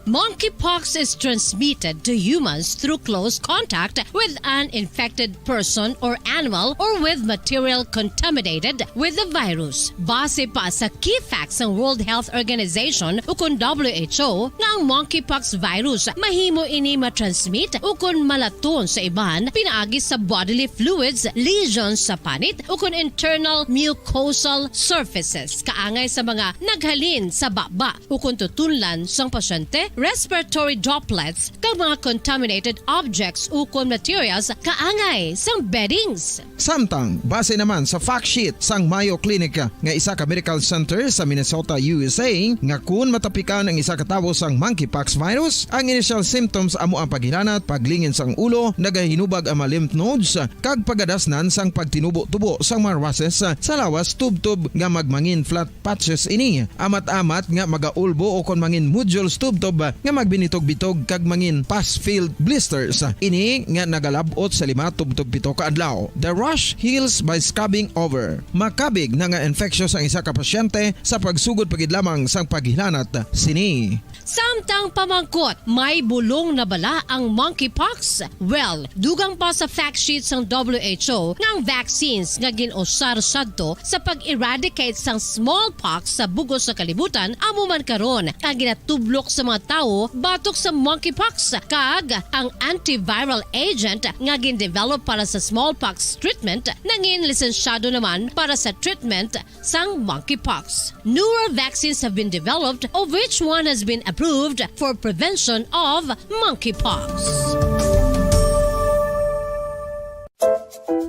Monkeypox is transmitted to humans through close contact with an infected person or animal or with material contaminated with the virus. Base pa sa key facts sang World Health Organization ukon W H O nga ang monkeypox virus mahimo ini ma-transmit ukon malaton sa iban pinaagi sa bodily fluids, lesions sa panit ukon internal mucosal surfaces kaangay sa mga naghalin sa baba ukon tutunlan sang pasyente, respiratory droplets, kag mga contaminated objects ukon materials kaangay sang beddings. Samtang, base naman sa fact sheet sang Mayo Clinic nga isa ka medical center sa Minnesota, U S A, nga kun matapikan ang isa ka tawo sang monkeypox virus, ang initial symptoms amo ang paghilanat, paglingin sang ulo, nagahinubag ang mga lymph nodes, kag pagadasnan sang pagtinubo-tubo sang mga rushes sa lawas tubtob nga magmangin flat patches ini, amat-amat nga magaulbo ukon mangin nodules tubtob nga magbinitog-bitog kag mangin pus-filled blisters. Ini nga nagalab-ot sa lima tubtob pito ka adlaw. The rash heals by scabbing over. Makabig na nga infectious ang isa ka pasyente sa pagsugod pa gid lamang sang paghilanat sini. Samtang pamangkot, may bulong na bala ang monkeypox? Well, dugang pa sa fact sheet sang W H O nga ang vaccines nga gin-usar sadto sa pag-eradicate sang smallpox sa bug-os nga kalibutan amo man karon ang ginatublok sa mga tawo batok sa monkeypox, kag ang antiviral agent nga gin-develop para sa smallpox treatment nangin lisensyado naman para sa treatment sang monkeypox. Newer vaccines have been developed, of which one has been approved for prevention of monkeypox.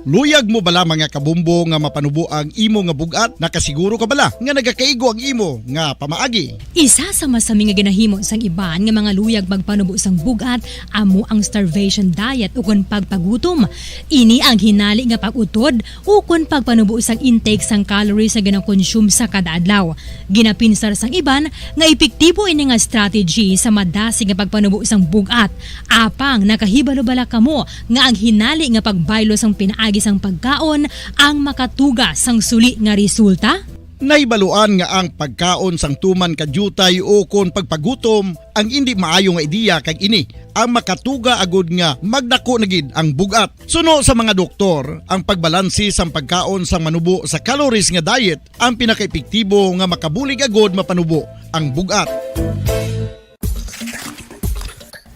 Luyag mo bala, mga kabombo, nga mapanubo ang imo nga bug-at? Nakasiguro ka bala nga nagakaigo ang imo nga pamaagi? Isa sa masami nga ginahimo sang iban nga mga luyag magpanubo sang bug-at amo ang starvation diet ukon pagpagutom. Ini ang hinali nga pag-utod ukon pagpanubo sang intake sang calories nga ginakonsume sa kada adlaw. Ginapinsar sang iban nga epektibo ini nga strategy sa madasig nga pagpanubo sang bug-at. Apang nakahibalo bala kamo nga ang hinali nga pagbaylo sang pinaagi sang pagkaon ang makatuga sang suli nga resulta? Nahibaluan nga ang pagkaon sang tuman ka diutay ukon pagpagutom ang indi maayo nga ideya, kag ini ang makatuga agud nga magdako na gid ang bug-at. Suno sa mga doktor, ang pagbalanse sang pagkaon sang manubo sa calories nga diet ang pinakaepektibo nga makabulig agud mapanubo ang bug-at.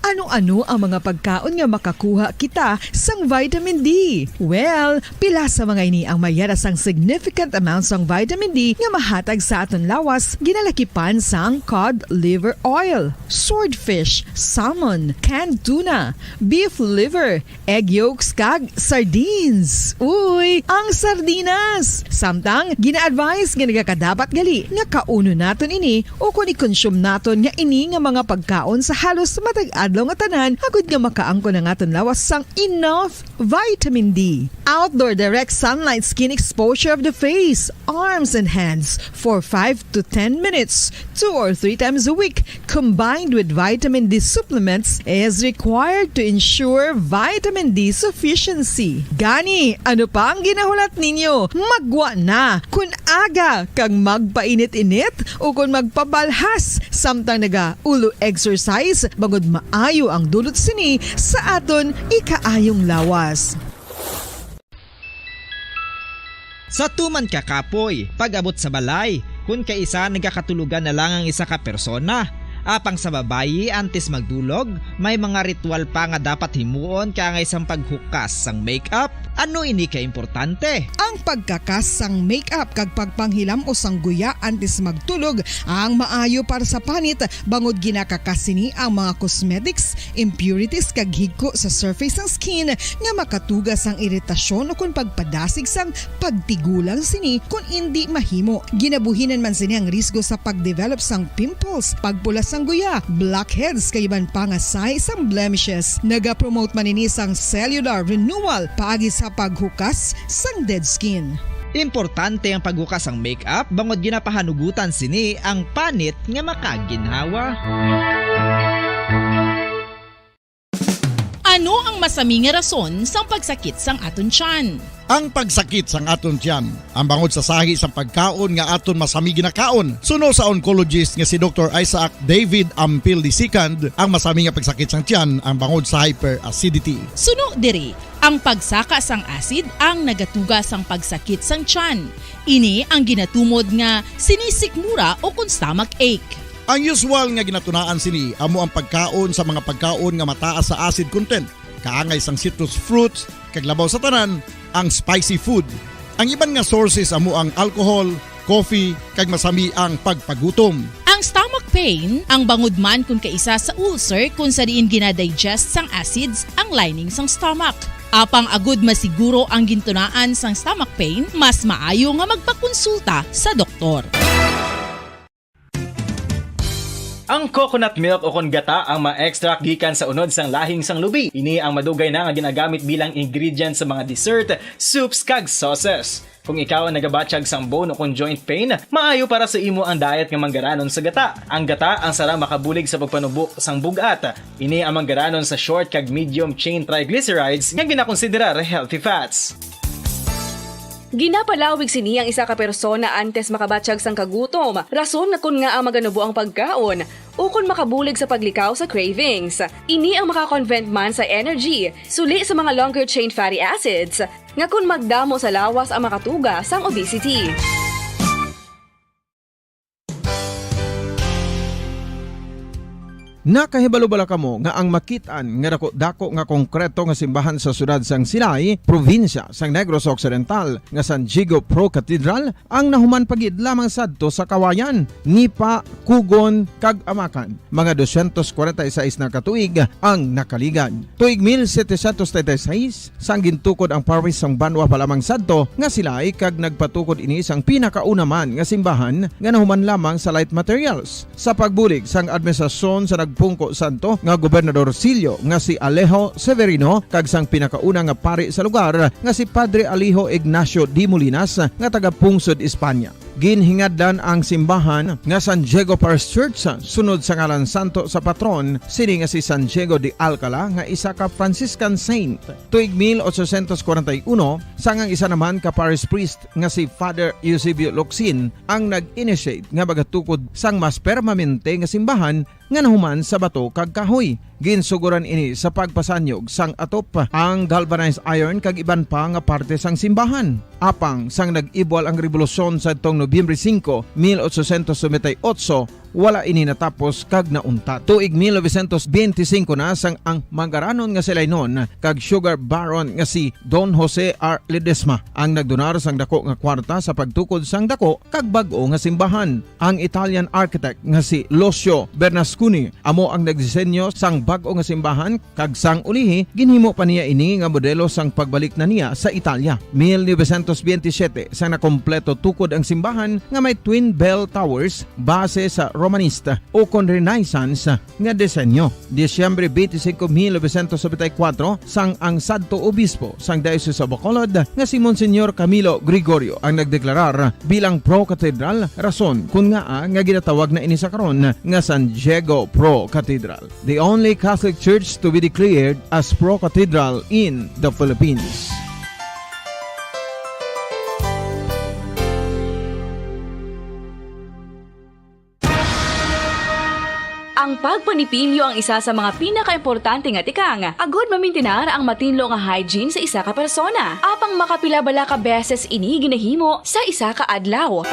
Ano-ano ang mga pagkaon nga makakuha kita sang vitamin D? Well, pila sa mga ini ang may ara sang significant amount sang vitamin D nga mahatag sa aton lawas, ginalakipan sang cod liver oil, swordfish, salmon, canned tuna, beef liver, egg yolks, kag sardines. Uy, ang sardinas! Samtang, gina-advise nga nagakadapat gali nga kaunon naton ini ukon i-consume naton nga ini nga mga pagkaon sa halos matag adlaw nga tanan, agud nga makaangkon ang aton lawas sang enough vitamin D. Outdoor direct sunlight skin exposure of the face, arms, and hands for five to ten minutes, two or three times a week, combined with vitamin D supplements, is required to ensure vitamin D sufficiency. Gani, ano pa ang ginahulat ninyo? Maggwa na! Kon aga kag magpainit-init ukon magpabalhas samtang naga-ulo exercise, bangod maayo ang dulot sini sa aton ikaayong lawas. Sa tuman ka kapoy, pag-abot sa balay, kun kaisa nagakatulogan na lang ang isa ka persona. Apang sa babayi, antes magdulog, may mga ritual pa nga dapat himuon kaangay sang paghukas sang makeup. Ano ini ka importante? Ang pagkakas sang makeup kag pagpanghilamos sang guya antes magtulog ang maayo para sa panit, bangod ginakakas sini ang mga cosmetics, impurities kag higko sa surface sang skin nga makatuga sang iritasyon ukon pagpadasig sang pagtigulang sini kon indi mahimo. Ginabuhinan man sini ang risgo sa pag-develop sang pimples, pagpula sang guya, blackheads kag iban pa nga sahi sang blemishes. Nagapromote man ini sang cellular renewal paagi sa paghukas sang dead skin. Importante ang paghukas sang makeup bangod ginapahanugutan sini ang panit nga makaginhawa. Ano ang masami nga rason sang pagsakit sang aton tiyan? Ang pagsakit sang aton tiyan, ang bangod sa sahi sang pagkaon nga aton masami ginakaon. Suno sa oncologist nga si Doktor Isaac David Ampil the second, ang masami nga pagsakit sang tiyan ang bangod sa hyperacidity. Suno diri, ang pagsaka sang acid ang nagatuga sang pagsakit sang tiyan. Ini ang ginatumod nga sinisikmura o kon stomach ache. Ang usual nga ginatunaan sini amo ang pagkaon sa mga pagkaon nga mataas sa acid content, kaangay sang citrus fruits, kag labaw sa tanan, ang spicy food. Ang iban nga sources amo ang alcohol, coffee, kag masami ang pagpagutom. Ang stomach pain ang bangod man kon kaisa sa ulcer kon sa diin ginadigest sang acids ang lining sang stomach. Apang agud masiguro ang gintunaan sang stomach pain, mas maayo nga magpakonsulta sa doktor. Ang coconut milk o kon gata ang ma-extract gikan sa unod sang lahing sang lubi. Ini ang madugay na nga ginagamit bilang ingredient sa mga dessert, soups, kag sauces. Kung ikaw ang nagabatyag sang bone o kon joint pain, maayo para sa imo ang diet nga manggaranon sa gata. Ang gata ang sarang makabulig sa pagpanubo sang bug-at. Ini ang manggaranon sa short kag medium chain triglycerides nga ginakonsiderar healthy fats. Ginapalawig sini ang isa ka persona antes makabatyag sang kagutom, rason nga kon ngaa maganubo ang pagkaon, ukon makabulig sa paglikaw sa cravings. Ini ang maka-convert man sa energy, suli sa mga longer chain fatty acids, nga kon magdamo sa lawas ang makatuga sang obesity. Nakahibalo bala kamo nga ang makit-an nga dako-dako nga konkreto nga simbahan sa siyudad sang Silay, probinsya sang Negros Occidental, nga San Diego Pro Cathedral, ang nahuman pa gid lamang sadto sa Kawayan, Nipakugon, kag Amakan? Mga dosyentos kwarenta y seis na ka tuig ang nakaligad. Tuig mil setecientos treinta y seis, sang gintukod ang parish sang banwa pa lamang sadto nga Silay, kag nagpatukod ini sang pinakauna man nga simbahan nga nahuman lamang sa light materials. Sa pagbulig sang administrasyon sa nagpungko sadto nga gobernador silyo nga si Alejo Severino kag sang pinakauna nga pari sa lugar nga si Padre Alejo Ignacio de Molinas nga taga-pungsod Espanya. Ginhingadlan ang simbahan nga San Diego Parish Church sunod sa ngalan santo sa patron sini nga si San Diego de Alcala nga isa ka Franciscan saint. Tuig mil ochocientos kwarenta y uno, sang ang isa naman ka parish priest nga si Father Eusebio Locsin ang nag-initiate nga magatukod sang mas permanente nga simbahan nga nahuman sa bato kag kahoy. Ginsugoran ini sa pagpasanyog sang atop, ang galvanized iron kag iban pa nga parte sang simbahan. Apang sang nag-ibwal ang rebolusyon sadtong Nobyembre singko, mil ochocientos noventa y ocho, wala ini natapos kag nauntat. Tuig mil novecientos benti singko na sang ang manggaranon nga si Lainon kag sugar baron nga si Don Jose R. Ledesma ang nagdonar sang dako nga kwarta sa pagtukod sang dako kag bag-o nga simbahan. Ang Italian architect nga si Lucio Bernasconi amo ang nagdisenyo sang bag-o nga simbahan, kag sang ulihi, ginhimo pa niya ini nga modelo sang pagbalik na niya sa Italia. Mil novecientos benti siyete, sang nakompleto tukod ang simbahan nga may twin bell towers base sa Romanista o kon Renaissance nga disenyo. Disyembre twenty-five, mil novecientos noventa y cuatro, sang ang sadto obispo sang Diocese of Bacolod nga si Monsignor Camilo Gregorio ang nagdeklarar bilang pro-cathedral, rason kon ngaa nga ginatawag na ini sa karon nga San Diego Pro Cathedral, the only Catholic church to be declared as pro-cathedral in the Philippines. Ang pagpanipilyo ang isa sa mga pinakaimportante nga tikang, agod mamintinar ang matinlo nga hygiene sa isa ka persona. Apang makapila bala ka beses ini ginahimo sa isa ka adlaw?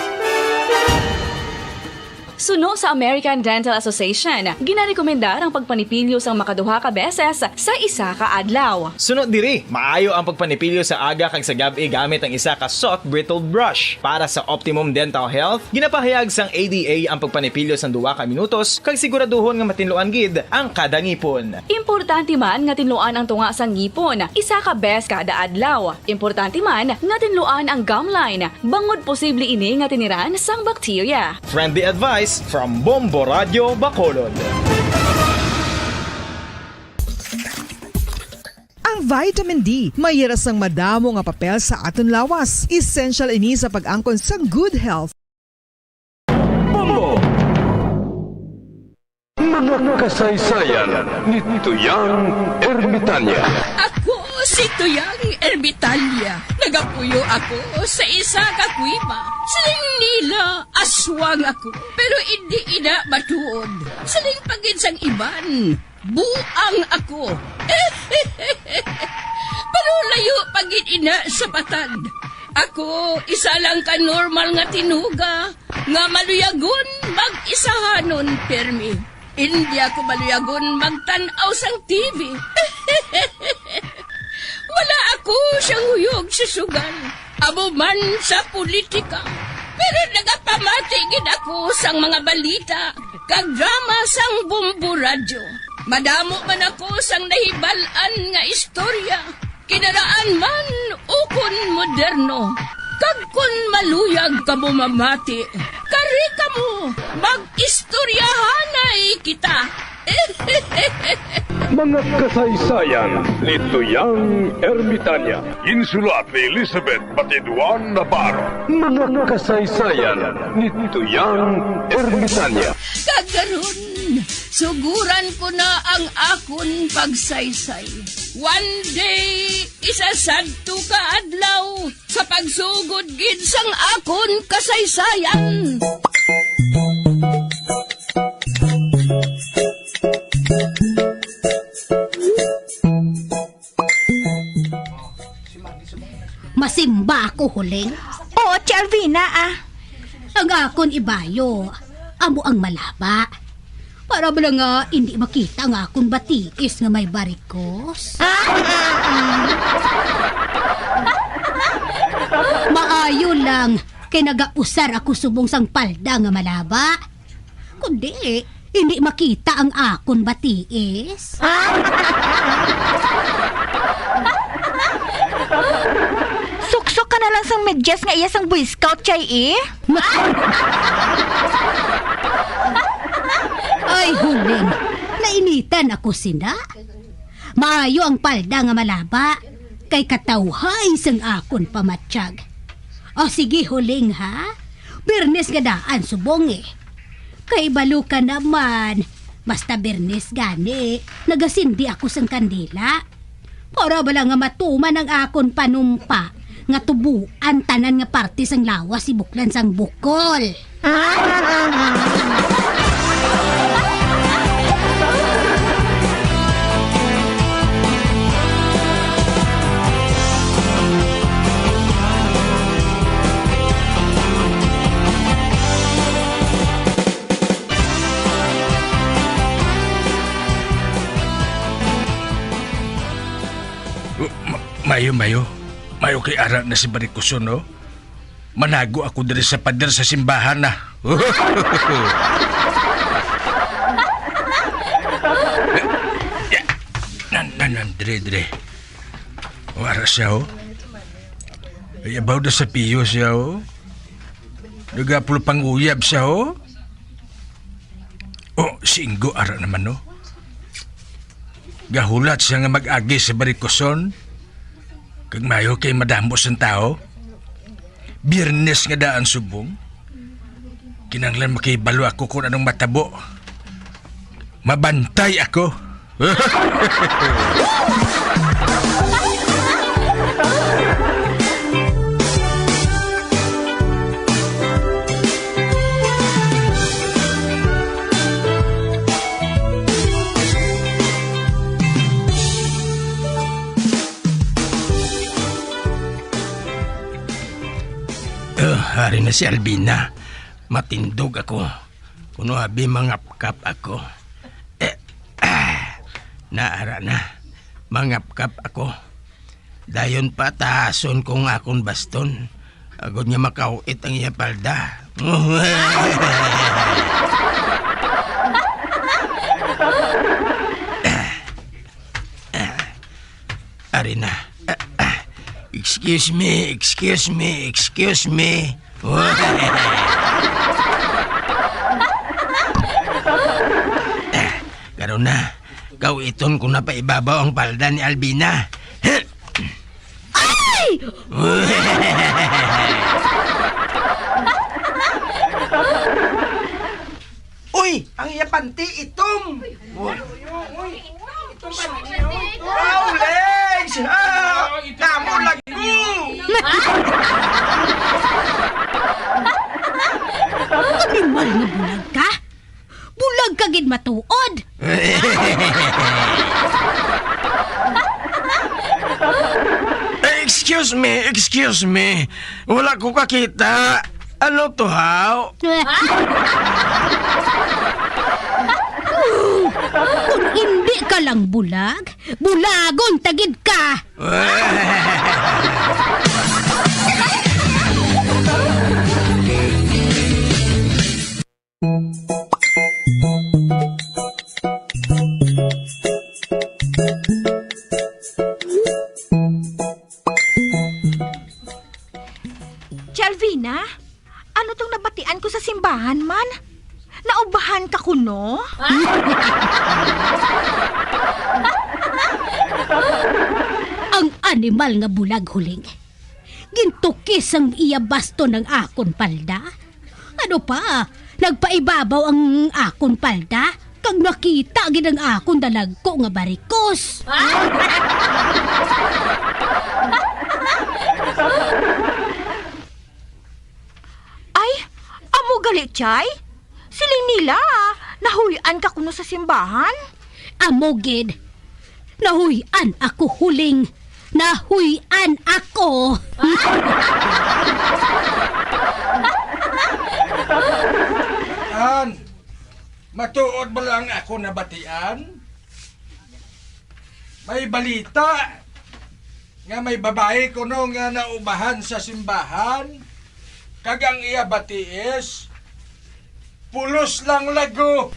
Suno sa American Dental Association, ginarekomendar ang pagpanipilyo sang makaduha ka beses sa isa ka adlaw. Suno diri, maayo ang pagpanipilyo sa aga kag sa gab-i gamit ang isa ka soft bristled brush. Para sa optimum dental health, ginapahayag sang A D A ang pagpanipilyo sang duha ka minutos kag siguraduhon nga matinluan gid ang kada ngipon. Importante man nga tinluan ang tunga sang ngipon isa ka bes kada adlaw. Importante man nga tinluan ang gum line, bangod posible ini nga tiniran sang bakterya. Friendly advice from Bombo Radio Bacolod. Ang vitamin D may hira sang madamo nga papel sa aton lawas. Essential ini sa pag-angkon sang good health. Bombo! Mga kasaysayan ni Tuyang Ermitanya. Ako si Tuyang Ermitanya. Nagapuyo ako sa isa ka kuweba. Siling nila, aswang ako, pero indi ina matuod. Siling pa gid sang iban, buang ako. Pero layo pa gid ina sa patag. Ako, isa lang ka normal nga tinuga nga maluyagon mag-isahanon pirmi. Indi ako maluyagon magtan-aw sang T V. Wala ako siyang huyog sa sugal, amo man sa politika. Pero nagapamati gid ako sang mga balita kag drama sang Bombo Radyo. Madamo man ako sang nahibal-an nga istorya, kinaraan man ukon moderno. Kag kon maluyag kamo mamati, kari kamo, mag-istoryahanay kita. Mga kasaysayan ni Tuyang Ermitanya. Ginsulat ni Elizabeth Batiduan Navarro. Mga kasaysayan ni Tuyang Ermitanya. Kag karon, suguran ko na ang akon pagsaysay. One day, isa sadto ka adlaw, sa pagsugod gid sang akon kasaysayan. Masimba ako, Huling. Oo, Ti Alvina, ah. Ang akon ibayo, amo ang malaba. Para bala nga indi makita ang akon batiis nga may barikos. Maayo lang, kay nagausar ako subong sang palda nga malaba. Kundi, indi makita ang akon batiis. Suksok ka na lang sang medyas nga iya sang Boy Scout, Chay, eh. Ay, Huling, nainitan ako sina. Maayo ang palda nga malaba, kay katawhay sang akon pamatyag. O sige, Huling, ha? Biyernes nga daan subong, eh. Kay balo ka naman, basta Biyernes gani, nagasindi ako sang kandila. Para bala nga matuman ang akon panumpa nga tubuan tanan nga parte sang lawas si Buklan sang Bukol. Ma-, mayo, mayo. Mayo kay ara na si Barikoson, no? Manago ako diri sa pader sa simbahan na. Nan, nan, nan, dire, dire. Wara siya, oh. Ay, abaw na sa piyo siya, oh. Nagapul pang uyab siya, oh. Oh, si Ingo ara naman, no? Gahulat siya nga mag-agi sa Barikoson. Kag mayo kay madamo sang tawo. Biyernes nga daan subong. Kinahanglan makahibalo ako kung anong matabo. Mabantay ako. Ari na si Alvina. Matindog ako. Kuno abi mangapkap ako. Eh, ah, naara na. Mangapkap ako. Dayon pa taason ko ang akon baston. Agod nga makaw-it ang iya palda. Ari na. Excuse me, excuse me, excuse me. Karon na, kaw-iton ko na pa ibabaw ang palda ni Alvina. Ay! Uy, ang iya panty itom. Uy, uy, uy. Itom panty, oh. Wow, legs! Ah, kamo lagi. Animal nga bulag ka. Bulag ka gid matuod. Eh, excuse me, excuse me. Wala ko kakita. Ano to, haw? Kung hindi ka lang bulag, bulagon ta gid ka. Chalvina, ano tong nabatian ko sa simbahan man? Naubahan ka kuno? Ang animal nga bulag, Huling. Gintukis ang iya baston ang akon palda. Ano pa? Nagpaibabaw ang akon palda, kag nakita gid ang akon dalagko nga barikos. Ay, amo gali, Chay? Siling nila, nahuy-an ka kuno sa simbahan? Amo gid. Nahuy-an ako, Huling. Nahuy-an ako. An, matuod ba lang ako nabatian? May balita nga may babayi kuno nga naubahan sa simbahan, kag ang iya batiis, pulos lang lago.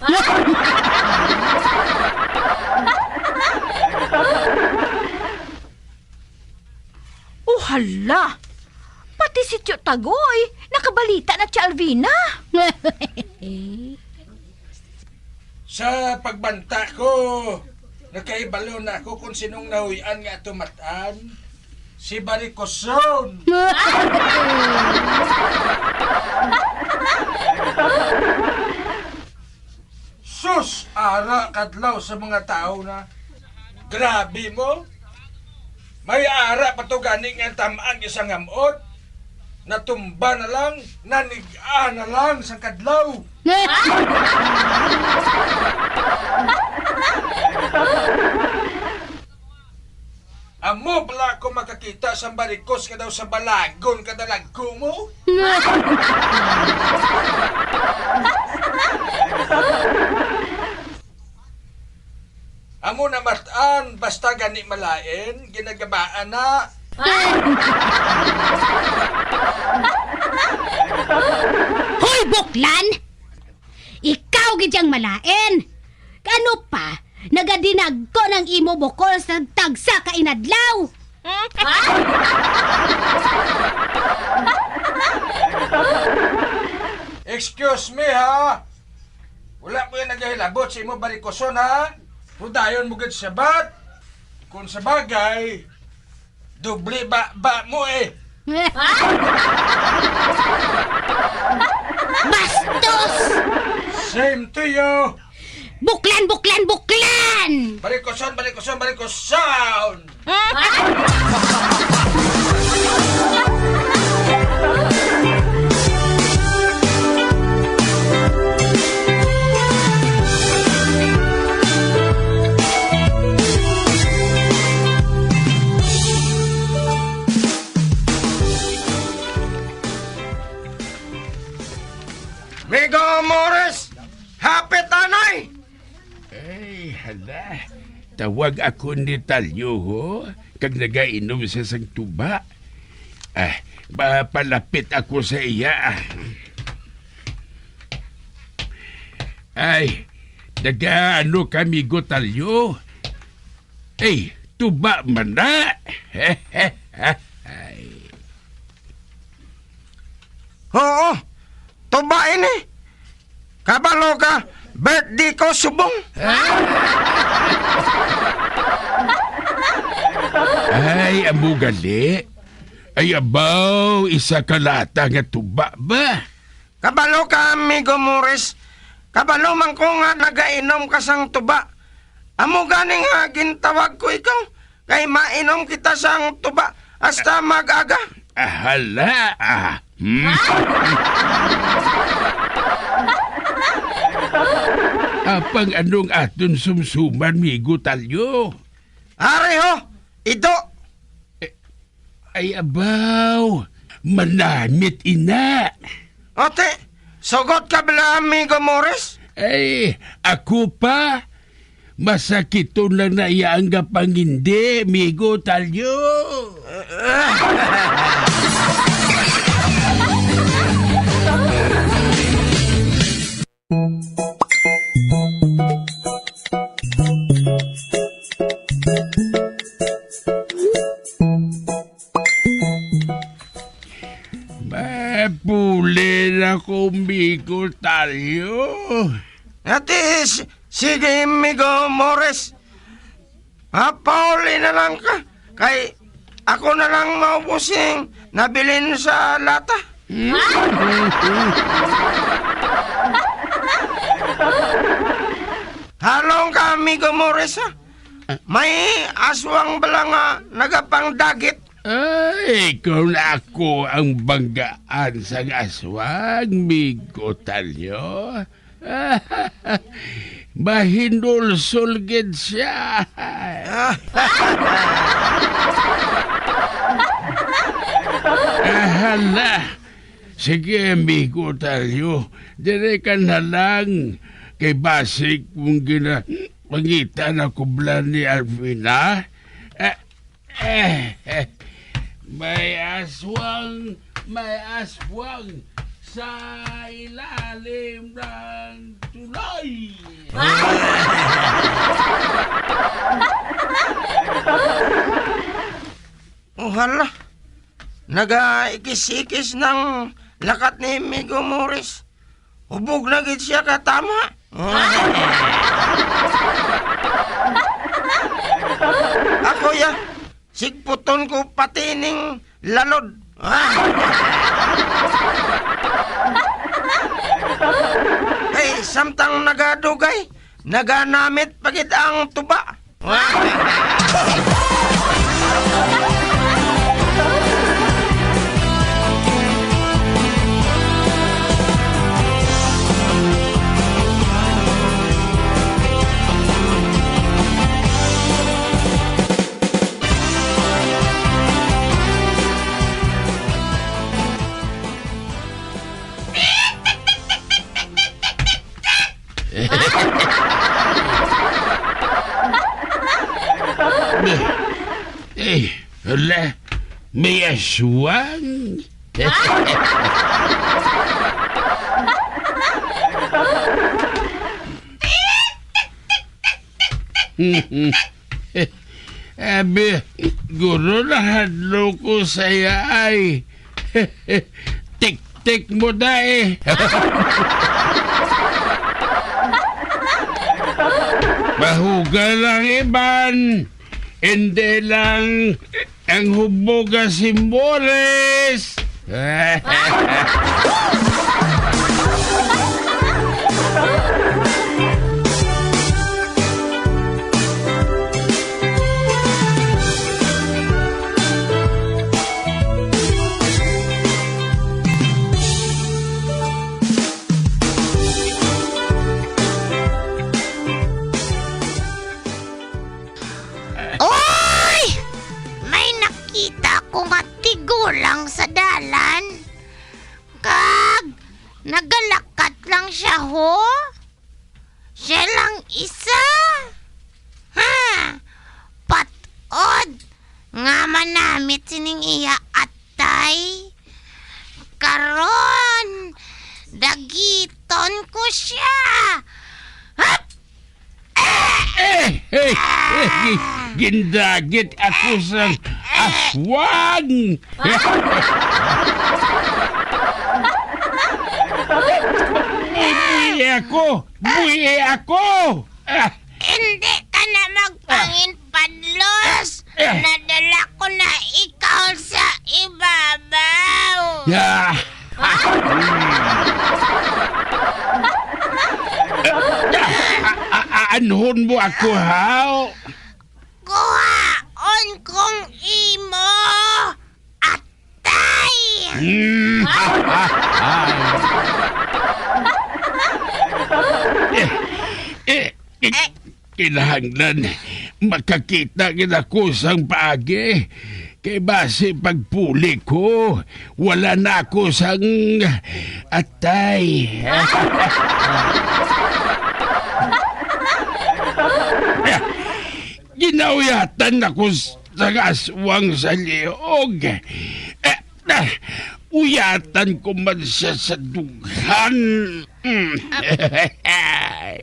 Oh, hala! Pati si Tyo Tagoy, nakabalita na si Alvina. Sa pagbanta ko, nakahibalo na ako kung sinong nahuy-an nga ato mat-an. Si Barikoson. Sus, ara kadlaw sa mga tawo na. Grabe mo. May ara pa to gani nga tam-an isang hamot. Natumba na lang, nanig-a na lang sang kadlaw. Amo bala ako makakita sang barikos nga daw sa balagon ka dalagko mo? Amo na mat-an, basta gani malain, ginagabaan na. Hoy, buklan! Ikaw gid yang malain! Ano pa? Nagadinagko ng imo bukol sa tagsa ka inadlaw! Excuse me, ha? Wala ko yung nagahilabot sa imo barikoson, ha? Hudayon mo gid sabat. Kung sa bagay, doble ba, ba mo eh. Bastos! Same to you. Buklan, buklan, buklan! Barikoson, barikoson, barikoson! Ah, tawag ako ni Talyo, ho, kag nagainom siya sang tuba. Ah, mapalapit ako sa iya. Ay, nagaano ka, amigo Talyo? Ay, tuba man na. Ay. Oo, tuba ini. Kabalo ka, birthday ko subong. Ay, amo gali. Ay, abaw, isa ka lata nga tuba ba? Kabalo ka, amigo Morris. Kabalo man ko nga nagainom ka sang tuba. Amo gani nga gintawag ko ikaw, kay mainom kita sang tuba hasta mag-aga. Ah, hala, ah. Hmm? Apang anong aton sumsuman, amigo Talyo? Ari ho, ido. Eh, ay, abaw, manamit ina. Ate, sugot ka bala, amigo Morris? Ay, ako pa. Masakiton lang na iya ang gapangindi, amigo Talyo. Mapuli na ko, amigo Talyo. Ate, s-, sige, amigo Morris. Ah, pauli na lang ka. Kay ako na lang maubos sing nabilin sa lata. Halong ka, amigo Morris, ha? May aswang bala nga nagapangdagit? Ay, kung ako ang banggaan sang aswang, amigo Talyo, mahinulsol gid siya. Ah, hala. Sige, amigo Talyo, dire ka na lang. Kay basig kung gina-, pangita na kublan ni Alvina. Eh, Eh, eh, may aswang, may aswang sa ilalim ng tulay. Oh, hala. Nagaikis-ikis ng lakat ni Migo Morris. Hubog na gid siya ka tama. Ako ya, sigputon ko pati ning lalod. Ay, samtang nagadugay, naganamit pa gid ang tuba. Eh, hala, may aswang. Abi, guro, nahadlok ko sa iya ay. Tik-tik mo na eh. Mahugal ang iban, hindi lang ang hubog nga si Morris. Oy! May nakita ko nga tigulang sa dalan. Kag nagalakat lang siya, ho. Siya lang isa. Ha? Patod nga manamit sining iya atay? Karon, dagiton ko sia. Hap! Eh, eh, eh, gi-, gindagit ako sang aswang. Buhi ako! Buhi ako! Ah. Hindi ka na magpanginpadlos. Ah. Nadala ko na ikaw sa ibabaw. Ya. Ah. A-, a-, aanhon mo ako, haw? Kuhaon kong imo atay. Mm. Eh, eh, eh, kinahanglan makakita gid ako sang paagi. Kay basi pagpuli ko, wala na ako sang atay. Ginauyatan ako s-, sang aswang sa liog. Eh, eh, uyatan ko man sia sa dughan. Mm. Ay!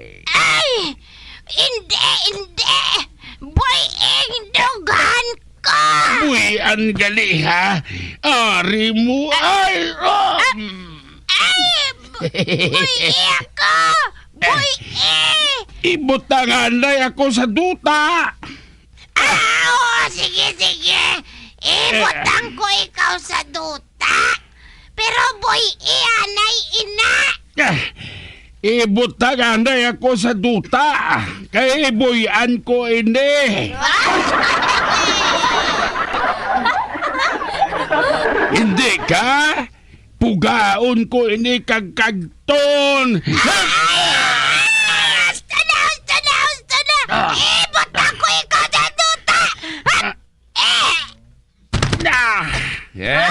Hindi, hindi! Buy-ing dughan ko! Buy-an gali, ha? Ari mo, ay, oh! Ay! Bu-, buy-i ako! Buy-i! Ibutangan na ako sa duta! Ah, oo, sige, sige. Ibutang ko ikaw sa duta. Pero buy-i anay ina. Ah, ibutang anay ako sa duta. Kay ibuy-an ko ini. Hindi ka? Pugaon ko ini kag kagton. Ay! Hasta na, hasta na, hasta na! Ah. Ibutang ko ikaw sa duta! Ah. Eh!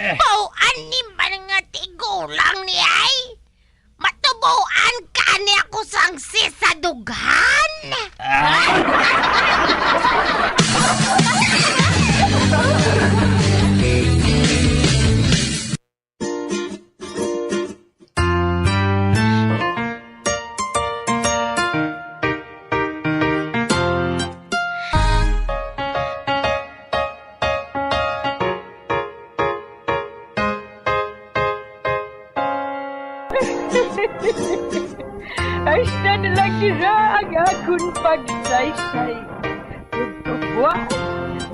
Ah. Bauan ni man nga tigulang ni ay? Matubuan ka ni ako sang sisadughan? Ah. Ay, siya na lang dira ang akon pagsaysay. Tugtuguan,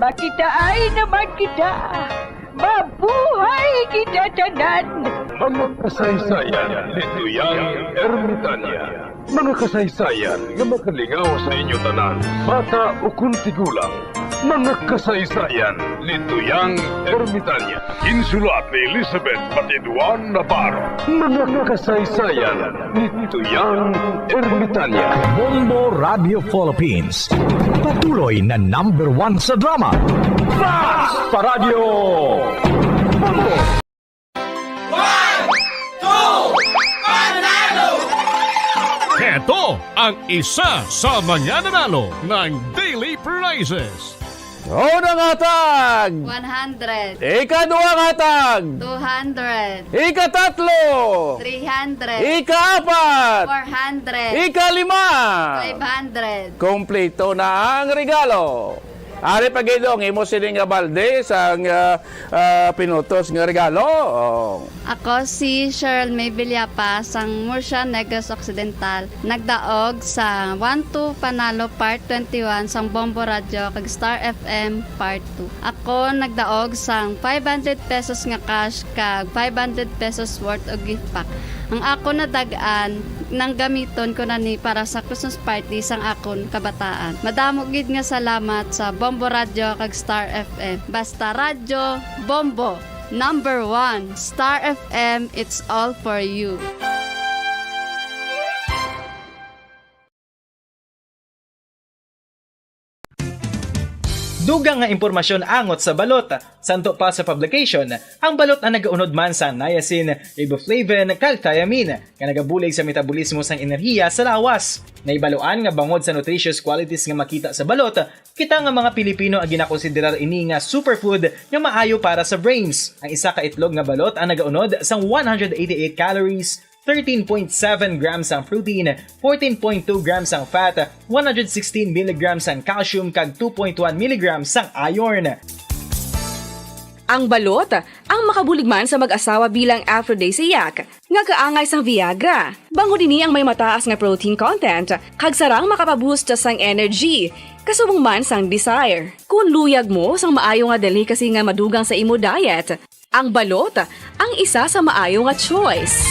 makitaay naman kita. Mabuhay kita tanan! Mga kasaysayan ni Tuyang Ermitania. Mga kasaysayan nga makalingaw sa inyo tanan, bata ukon tigulang. Mga kasaysayan ni Tuyang Ermitania. Ginsulat ni Elizabeth Patiduan Navarro. Mga kasaysayan ni Tuyang Ermitania. Bombo Radio Philippines. Patuloy na number one sa drama. Fast Paradyo! Bombo! One, two, panalo! Heto ang isa sa mga nanalo ng daily prizes. Unang hatag! One hundred. Ikaduhang hatag! Two hundred. Ikatatlo! Three hundred. Ikaapat! Four hundred. Ikalima! Five hundred. Kompleto na ang regalo. Ari pa gid, Dong, imo sini nga balde sang, ah, ah, pinutos nga regalo. Oh. Ako si Cheryl May Villapa sang Murcia, Negros Occidental, nagdaog sa One to Panalo Part twenty-one sang Bombo Radyo kag Star F M Part two. Ako nagdaog sang five hundred pesos nga cash kag five hundred pesos worth of gift pack. Ang akon nadag-an, nang gamiton ko na ni para sa Christmas party sang akon kabataan. Madamo gid nga salamat sa Bombo Radyo kag Star F M. Basta Radyo, Bombo! Number one, Star F M, it's all for you. Dugang nga impormasyon angot sa balot. Santo pa sa publication, ang balot ang nagaunod man sa niacin, riboflavin, kag thiamine, nga nagabulig sa metabolismo sang enerhiya sa lawas. Nahibaluan nga bangod sa nutritious qualities nga makita sa balot, kita nga mga Pilipino ang ginakonsiderar ini nga superfood nga maayo para sa brains. Ang isa ka itlog nga balot ang nagaunod sang one hundred eighty-eight calories, thirteen point seven grams ang protein, fourteen point two grams ang fat, one hundred sixteen milligrams ang calcium, kag two point one milligrams ang iron. Ang balot ang makabulig man sa mag-asawa bilang aphrodisiac nga kaangay sang Viagra. Bangod ini ang may mataas nga protein content kag sarang makapaboost sang energy, kasubong man sang desire. Kung luyag mo sang maayo nga delicacy nga madugang sa imo diet, ang balot ang isa sa maayo nga choice.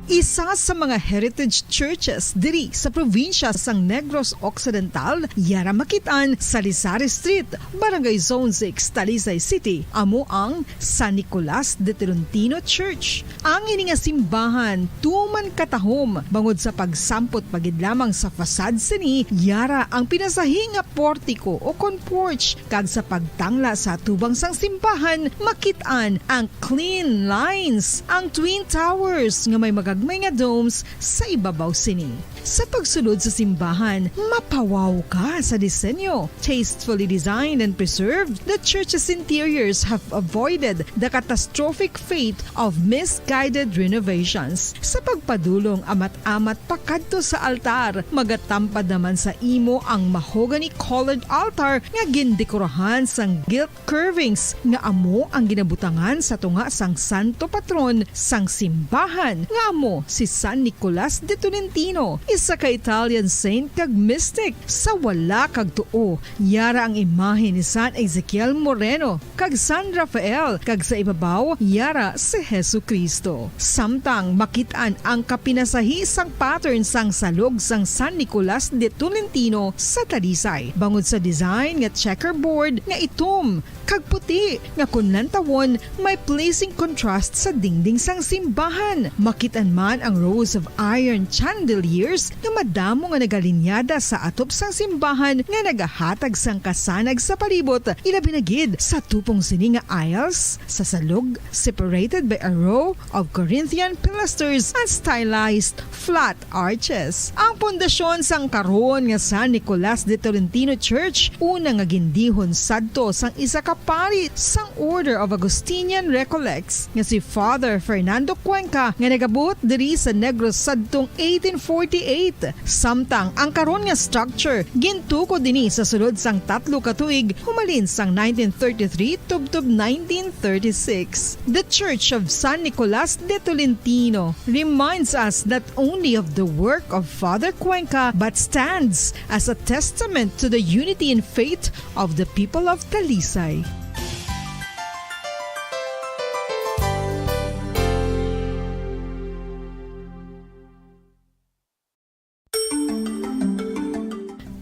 Isa sa mga heritage churches diri sa probinsya sang Negros Occidental, yara makit-an sa Lisari Street, Barangay Zone six, Talisay City, amo ang San Nicolas de Tolentino Church. Ang ini nga simbahan tuman katahom bangod sa pagsampot pa gid lamang sa facade sini, yara ang pinasahi nga portiko o kon porch, kag sa pagtangla sa atubang sang simbahan, makit-an ang clean lines, ang twin towers nga may magagmay nga domes sa ibabaw sini. Sa pagsulod sa simbahan, mapawaw ka sa disenyo. Tastefully designed and preserved, the church's interiors have avoided the catastrophic fate of misguided renovations. Sa pagpadulong amat-amat pakadto sa altar, magatampad naman sa imo ang mahogany-colored altar nga gindekorahan sang gilt curvings nga amo ang ginabutangan sa tunga sang santo patron sang simbahan, nga amo si San Nicolas de Tolentino, isa ka Italian saint kag mystic. Sa wala kag tuo, yara ang imahe ni San Ezekiel Moreno kag San Rafael, kag sa ibabaw, yara si Jesu-Cristo. Samtang makit-an ang kapinasahi sang pattern sang salog sang San Nicolas de Tolentino sa Talisay, bangod sa design nga checkerboard nga itom kag puti, nga kon lantawon, may pleasing contrast sa dingding sang simbahan. Makit-an man ang rows of iron chandeliers nga madamo nga nagalinyada sa atop sang simbahan nga nagahatag sang kasanag sa palibot, ilabi na gid sa tupong sini nga aisles sa salog, separated by a row of Corinthian pilasters and stylized flat arches. Ang pundasyon sang karon nga San Nicolas de Tolentino Church, una nga gindihon sadto sang isa ka pari sang Order of Augustinian Recollects nga si Father Fernando Cuenca, nga nagabuot diri sa Negros sadtong eighteen forty-eight. Samtang ang karon nga structure gintukod ini sa sulod sang tatlo ka tuig, humalin sang nineteen thirty-three tubtob nineteen thirty-six. The Church of San Nicolas de Tolentino reminds us not only of the work of Father Cuenca, but stands as a testament to the unity in faith of the people of Talisay.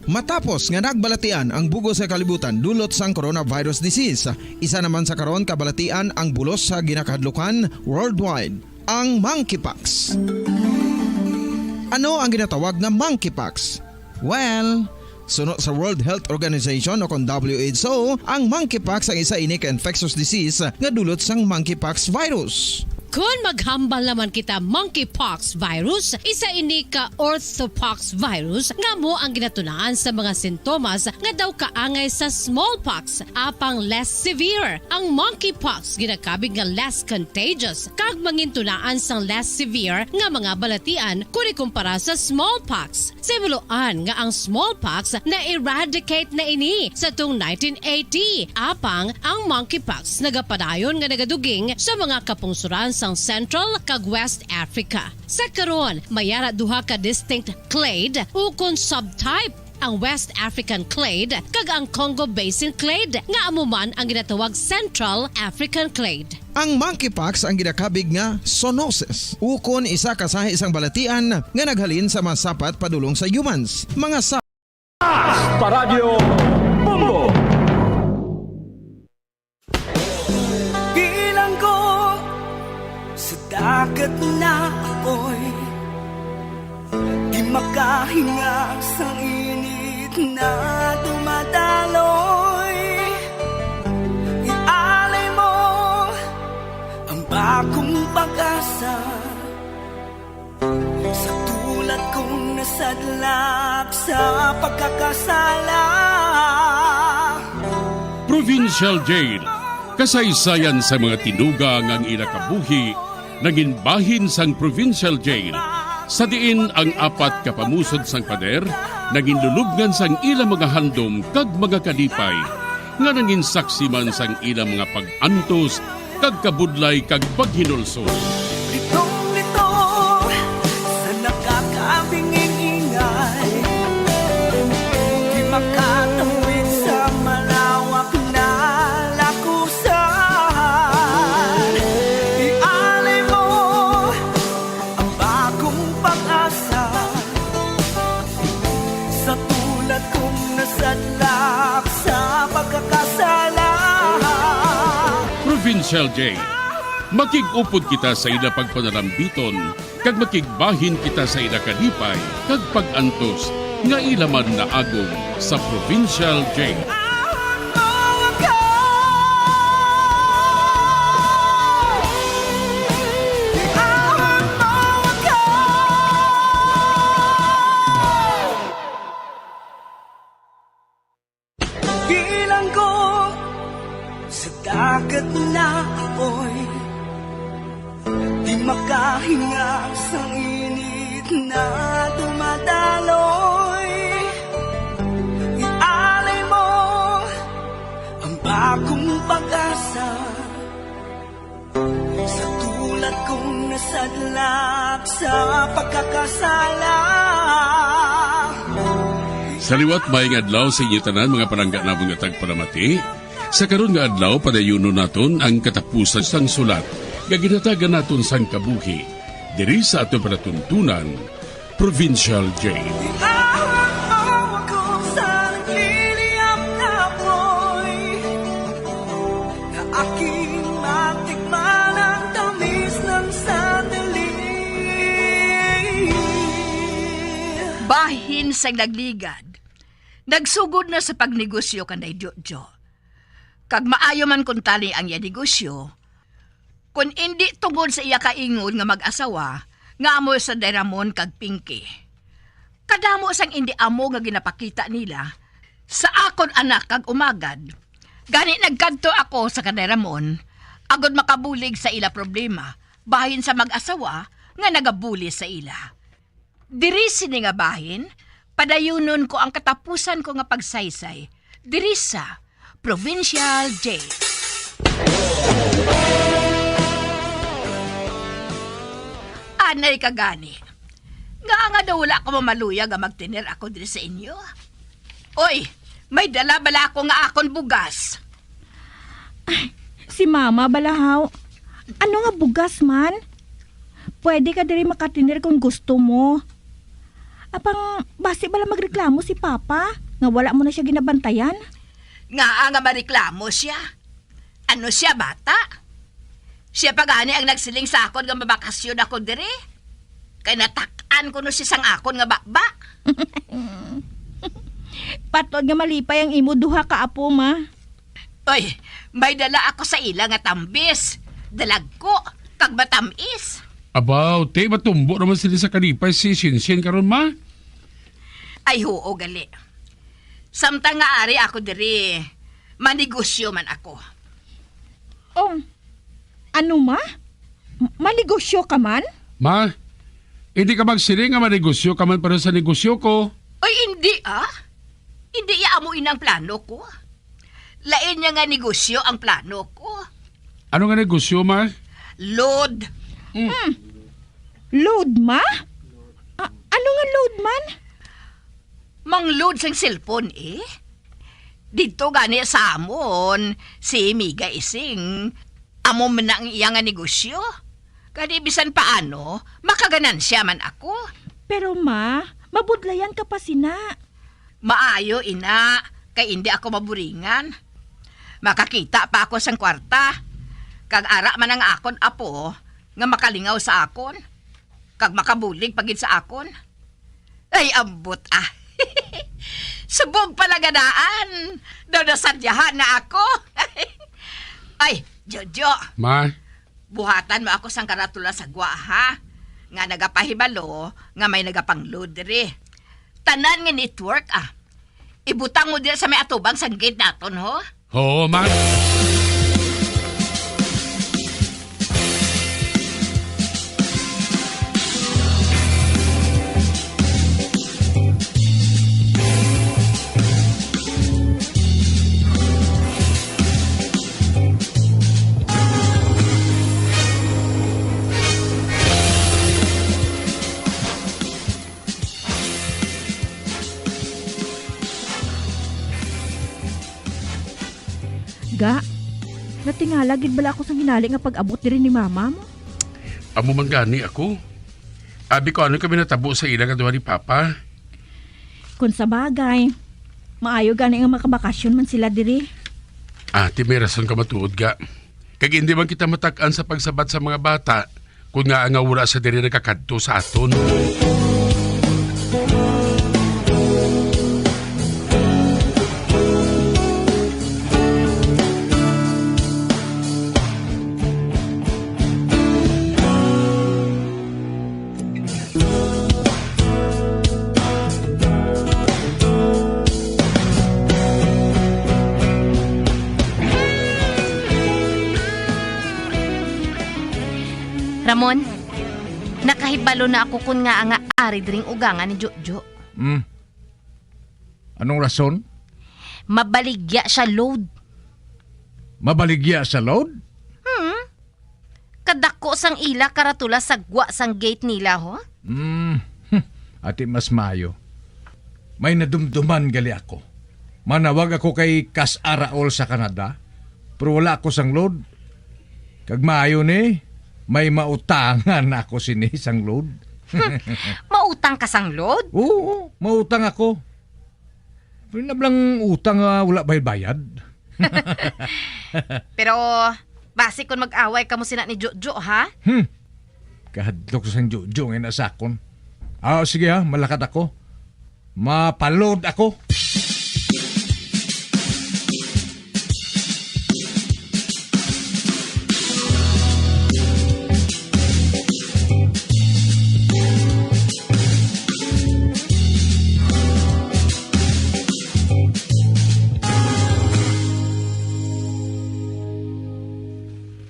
Matapos nga nagbalatian ang bug-os nga kalibutan dulot sang coronavirus disease, isa naman sa karon kabalatian ang bulos sa ginakahadlukan worldwide, ang monkeypox. Ano ang ginatawag nga monkeypox? Well, suno sa World Health Organization o kon W H O, ang monkeypox ang isa ini ka infectious disease nga dulot sang monkeypox virus. Kon maghambal naman kita monkeypox virus, isa ini ka orthopox virus nga amo ang ginatunaan sa mga sintomas nga daw kaangay sa smallpox, apang less severe. Ang monkeypox ginakabig nga less contagious kag mangintunaan sang less severe nga mga balatian kon ikumpara sa smallpox. Sa ibaluan nga ang smallpox na-eradicate na ini sa tung nineteen eighty, apang ang monkeypox nagapadayon nga nagaduging sa mga kapungsoran sang Central kag West Africa. Sa karon, may ara duha ka distinct clade ukon subtype, ang West African clade kag ang Congo Basin clade, nga amo man ang ginatawag Central African clade. Ang monkeypox ang ginakabig nga zoonosis, ukon isa ka sahi sang balatian nga naghalin sa mga sapat padulong sa humans. Mga sa Paradyo Bombo. Bilanggo sa dagat na apoy, di maka Hinga sang init na dumadaloy, ialay mo ang bagong pag-asa sa tulad kong nasadlak sa pagkakasala. Provincial Jail, kasaysayan sa mga tinuga nga ang ila kabuhi nangin bahin sang Provincial Jail, sa diin ang apat ka pamusod sang pader nangin lulubngan sang ila mga handom kag mga kalipay, nga nangin saksi man sang ila mga pag-antos kag kabudlay kag paghinulsol. Litong-lito sa nakakabinging ingay, di makatawid sa malawak na lakusan. Ialay mo ang bagong pag-asa sa tulad kong nasadlak sa pagkakasala. Provincial Jail. Makig-upod kita sa ila pagpanalambiton, kag makigbahin kita sa ila kalipay kag pag-antos nga ila man naagom sa Provincial Jail. Bilanggo sa dagat na apoy, di makahinga sang init na dumadaloy. Ialay mo ang bagong pag-asa sa tulad kong nasadlak sa pagkakasala. Sa liwat, maayong adlaw sa inyo tanan, mga palangga namon nga tagpalamati. Sa karon nga adlaw, padayunon naton ang katapusan sang sulat nga ginhatagan naton sang kabuhi diri sa aton palatuntunan, Provincial Jail. Iawat mo ako sa nagliliyab na apoy, na aking matikman ang tamis ng sandali. Bahin sang nagligad, nagsugod na sa pagnegosyo kanday Jojo. Kag maayo man kuntani ang iya negosyo, kun indi tungod sa iya kaingon nga mag-asawa nga amo sanday Ramon kag Pinky. Kadamo sang indi amo nga ginapakita nila sa akon anak kag umagad. Gani nagkadto ako sa kanday Ramon agod makabulig sa ila problema bahin sa mag-asawa nga nagabuli sa ila. Diri sini nga bahin, padayunon ko ang katapusan ko nga pagsaysay diri sa Provincial Jail. Anay ka gani. Ngaa nga daw wala ka mamaluya nga magtener ako diri sa inyo? Oy, may dala bala ako nga akon bugas. Ay, si Mama bala haw. Ano nga bugas man? Pwede ka diri makatener kung gusto mo. Apang basi bala magreklamo si Papa nga wala mo na siya ginabantayan? Ngaa nga mareklamo siya? Ano siya, bata? Siya pa gani ang nagsiling sa akon nga mabakasyon ako diri. Kay natak-an kuno siya sang akon nga baba. Patod nga malipay ang imo duha ka apo, Ma. Oy, may dala ako sa ila nga tambis, dalagko, kag matamis. Abaw, te, matumbo naman sila sa kalipay si Sinsin karon, Ma. Ay, huo, gali. Samtang nga ari ako diri, manegosyo man ako. Oh, ano, Ma? M-, manegosyo ka man? Ma, hindi ka magsiling nga manegosyo ka man para sa negosyo ko. Ay, hindi, ah. Hindi iya amo inang plano ko. Lain niya nga negosyo ang plano ko. Ano nga negosyo, Ma? Load. Mm. Hmm. Load, Ma? A-, ano nga load man? Mang-load sang cellphone, eh. Didto gani sa amon, si Miga Ising, amo man na ang iya nga negosyo. Kani bisan paano, makaganansya man ako. Pero, Ma, mabudlayan ka pa sina. Maayo, ina, kay indi ako maburingan. Makakita pa ako sang kwarta. Kag ara man ang akon apo nga makalingaw sa akon, kag makabulig pa gid sa akon. Ay, ambot, ah. Subong pala nga daan. Daw nasadyahan na ako. Ay, Jojo, Ma, buhatan mo ako sang karatula sa gwa, ha? Nga nagapahibalo nga may nagapang-load diri. Tanan nga network, ah. Ibutang mo diri sa may atubang sang gate naton, ho? Oo, Ma. Ga, natingala gid bala ako sang hinali nga pag-abot diri ni mama mo? Amo man gani ako. Abi ko, ano kami natabo sa ila nga duha ni Papa? Kung sa bagay, maayo gani nga makabakasyon man sila diri. Ah, ti may rason ka matuod, Ga. Kag hindi man kita matak-an sa pagsabat sa mga bata, kun ngaa nga wala sa diri nagakadto sa aton. Ramon, nakahibalo na ako kun ngaa nga ari dring ugangan ni Jojo. Hmm. Anong rason? Mabaligya siya load. Mabaligya sa load? Hmm. Kadako sang ila karatula sa gwa sang gate nila, ho? Hmm. Ati mas maayo. May nadumduman gali ako. Manawag ako kay Kas Araol sa Canada, pero wala ako sang load. Kag maayo ni, may mautangan ako sini sang load. Mautang ka sang load? Oo, mautang ako. Pero nablang utang nga wala bayad. Pero, basi kon mag-away kamo sina ni Jojo, ha? Hmm. Kahadlok sang Jojo nga inasakon. Ah, sige ha, malakat ako. Mapalod ako.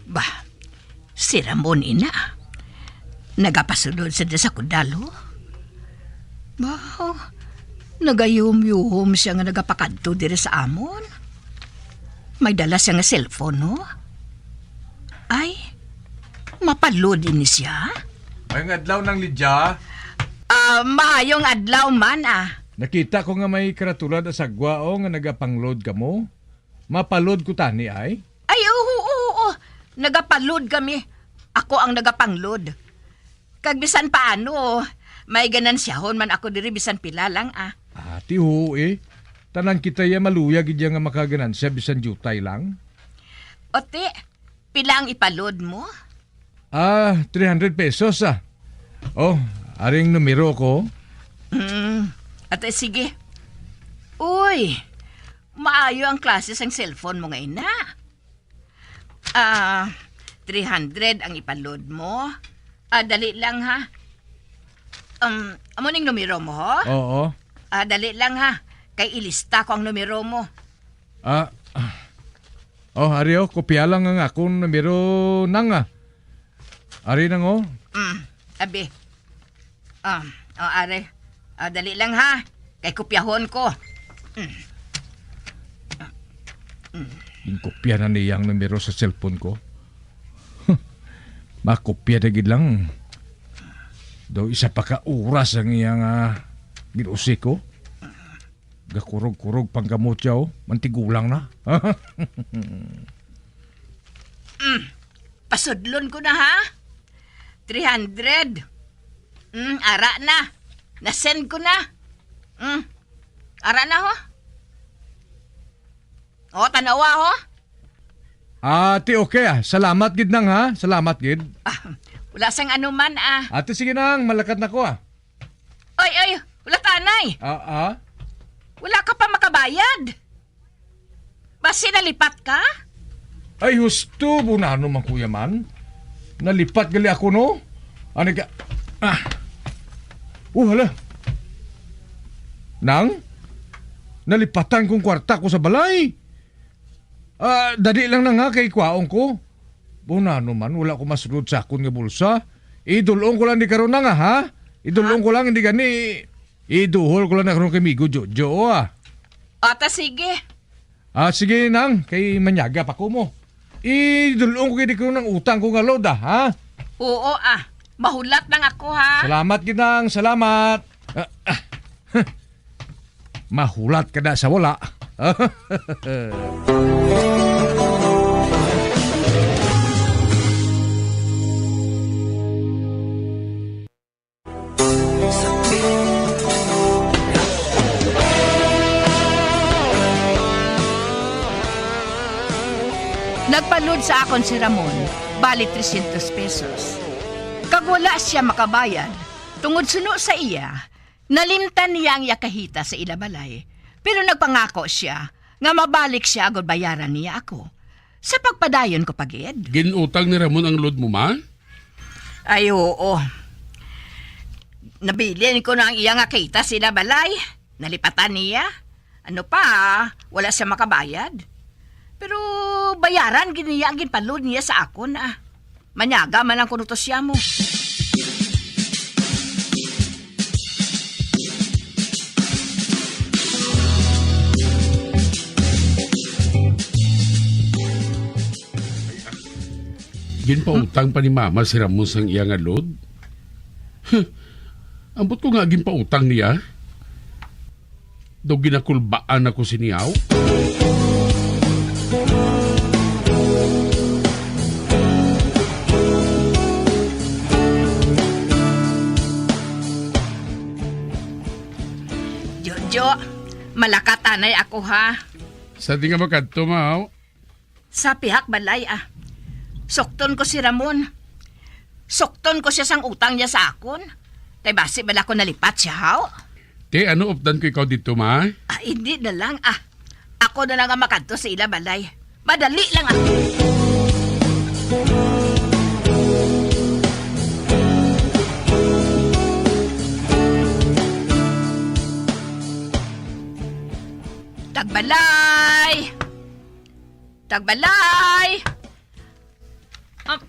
Bah, si Ramon ina. Nagapasulod sa diri sa kudalo. Bah, nagayuhom-yuhom siya nga nagapakadto diri sa amon. May dala siya nga cellphone, no? Ay, mapalod ini siya? Maayong adlaw, Nang Lydia. Ah, maayong adlaw man, ah. Nakita ko nga may karatula da sa gwa, oh, nga nagapang-load kamo. Mapalod ko tani, ay? Ay, oo, oo, oo. Nagapalod kami. Ako ang nagapang-load. Kag bisan paano, may ganansyahon man ako diri bisan pila lang, ah. Ah, ti, oo, eh. Tanan kita ya maluya gid ya nga makaganansya bisan diutay lang. O, ti, pila ang ipalod mo? Ah, three hundred pesos, ah. Oh, aring numero ko. Mm, ate, sige. Uy, maayo ang klase sang cellphone mo nga ina. Ah, three hundred ang ipalod mo. Ah, dali lang, ha. Um, amo ning numero mo, ho? Oo. Ah, dali lang, ha. Kay ilista ko ang numero mo. Ah, ah. Oh, ari, oh, kopya lang ang akon numero, nang, ah. Ari nang, oh. Mm, abi. Ah, oh, ari. Ah, dali lang, ha. Kay kopyahon ko. Mm. Mm. Ginkopya na niya ang numero sa cellphone ko. Makopya na gid lang. Daw isa pa ka oras ang iyang, ah, gin-usik ko. Gakurog-kurog pang gamot siya, oh. Mantigulang na. Mm. Pasudlon ko na, ha? Three hundred. Mm, ara na. Na-send ko na. Mm. Ara na, ho. O, tanawa, ho. Ah, ti, okay, ah. Salamat gid, nang, ha? Salamat gid. Ah, wala sang anuman, ah. Ate, sige, nang. Malakat na ko, ah. Oy, oy, Wala ta, anay. Ah, ah? Wala ka pa makabayad. Basi nalipat ka? Ay, husto, bunano man, kuya man. Nalipat gali ako, no? Ano ka? Ah. Oh, hala. Nang, nalipatan kong kwarta ko sa balay. Ah, dali lang na nga kay kwaon ko. Bunano man, wala ko masulod sa akon nga bulsa. Idulong ko lang di karon na nga, ha? Idulong ko lang, hindi gani. Iduhol ko lang na karon kay Migo Jojo, ah. O, ta sige. Ah, sige, nang, kay manyaga pa ko mo. Idulong ko gid ko ng utang ko nga load, ah, ha? Oo, ah. Mahulat lang ako, ha? Salamat gid, nang, salamat. Ah, ah. Mahulat ka na sa wala. Nagpalod sa akon si Ramon, bali trescientos pesos. Kag wala sia makabayad, tungod suno sa iya, nalimtan niya ang iya kahita sa ila balay. Pero nagpangako sia nga mabalik sia agod bayaran niya ako. Sa pagpadayon ko pa gid. Ginutang ni Ramon ang load mo, ma? Ay, oo. Nabilin ko na ang iya nga kita sila balay. Nalipatan niya. Ano pa, wala siya makabayad. Pero bayaran gid niya ang ginpalod niya sa akon, ah. Manyaga man lang kuno to siya mo. Ginpautang pa ni Mama si Ramon sang iya nga load? Huh, ambot ko nga ginpautang niya. Daw ginakulbaan ako sini, aw. Jojo, malakat anay ako, ha? Sa di nga makadto, ma, aw? Sa pihak balay, ah. Sukton ko si Ramon. Sukton ko siya sang utang niya sa akon. Kay basi bala ko nalipat siya, haw? Te, ano updan ko ikaw dito, ma? Ah, hindi na lang, ah. Ako na lang ang makadto sa ila balay. Madali lang, ah. Tagbalay! Tagbalay! Ah.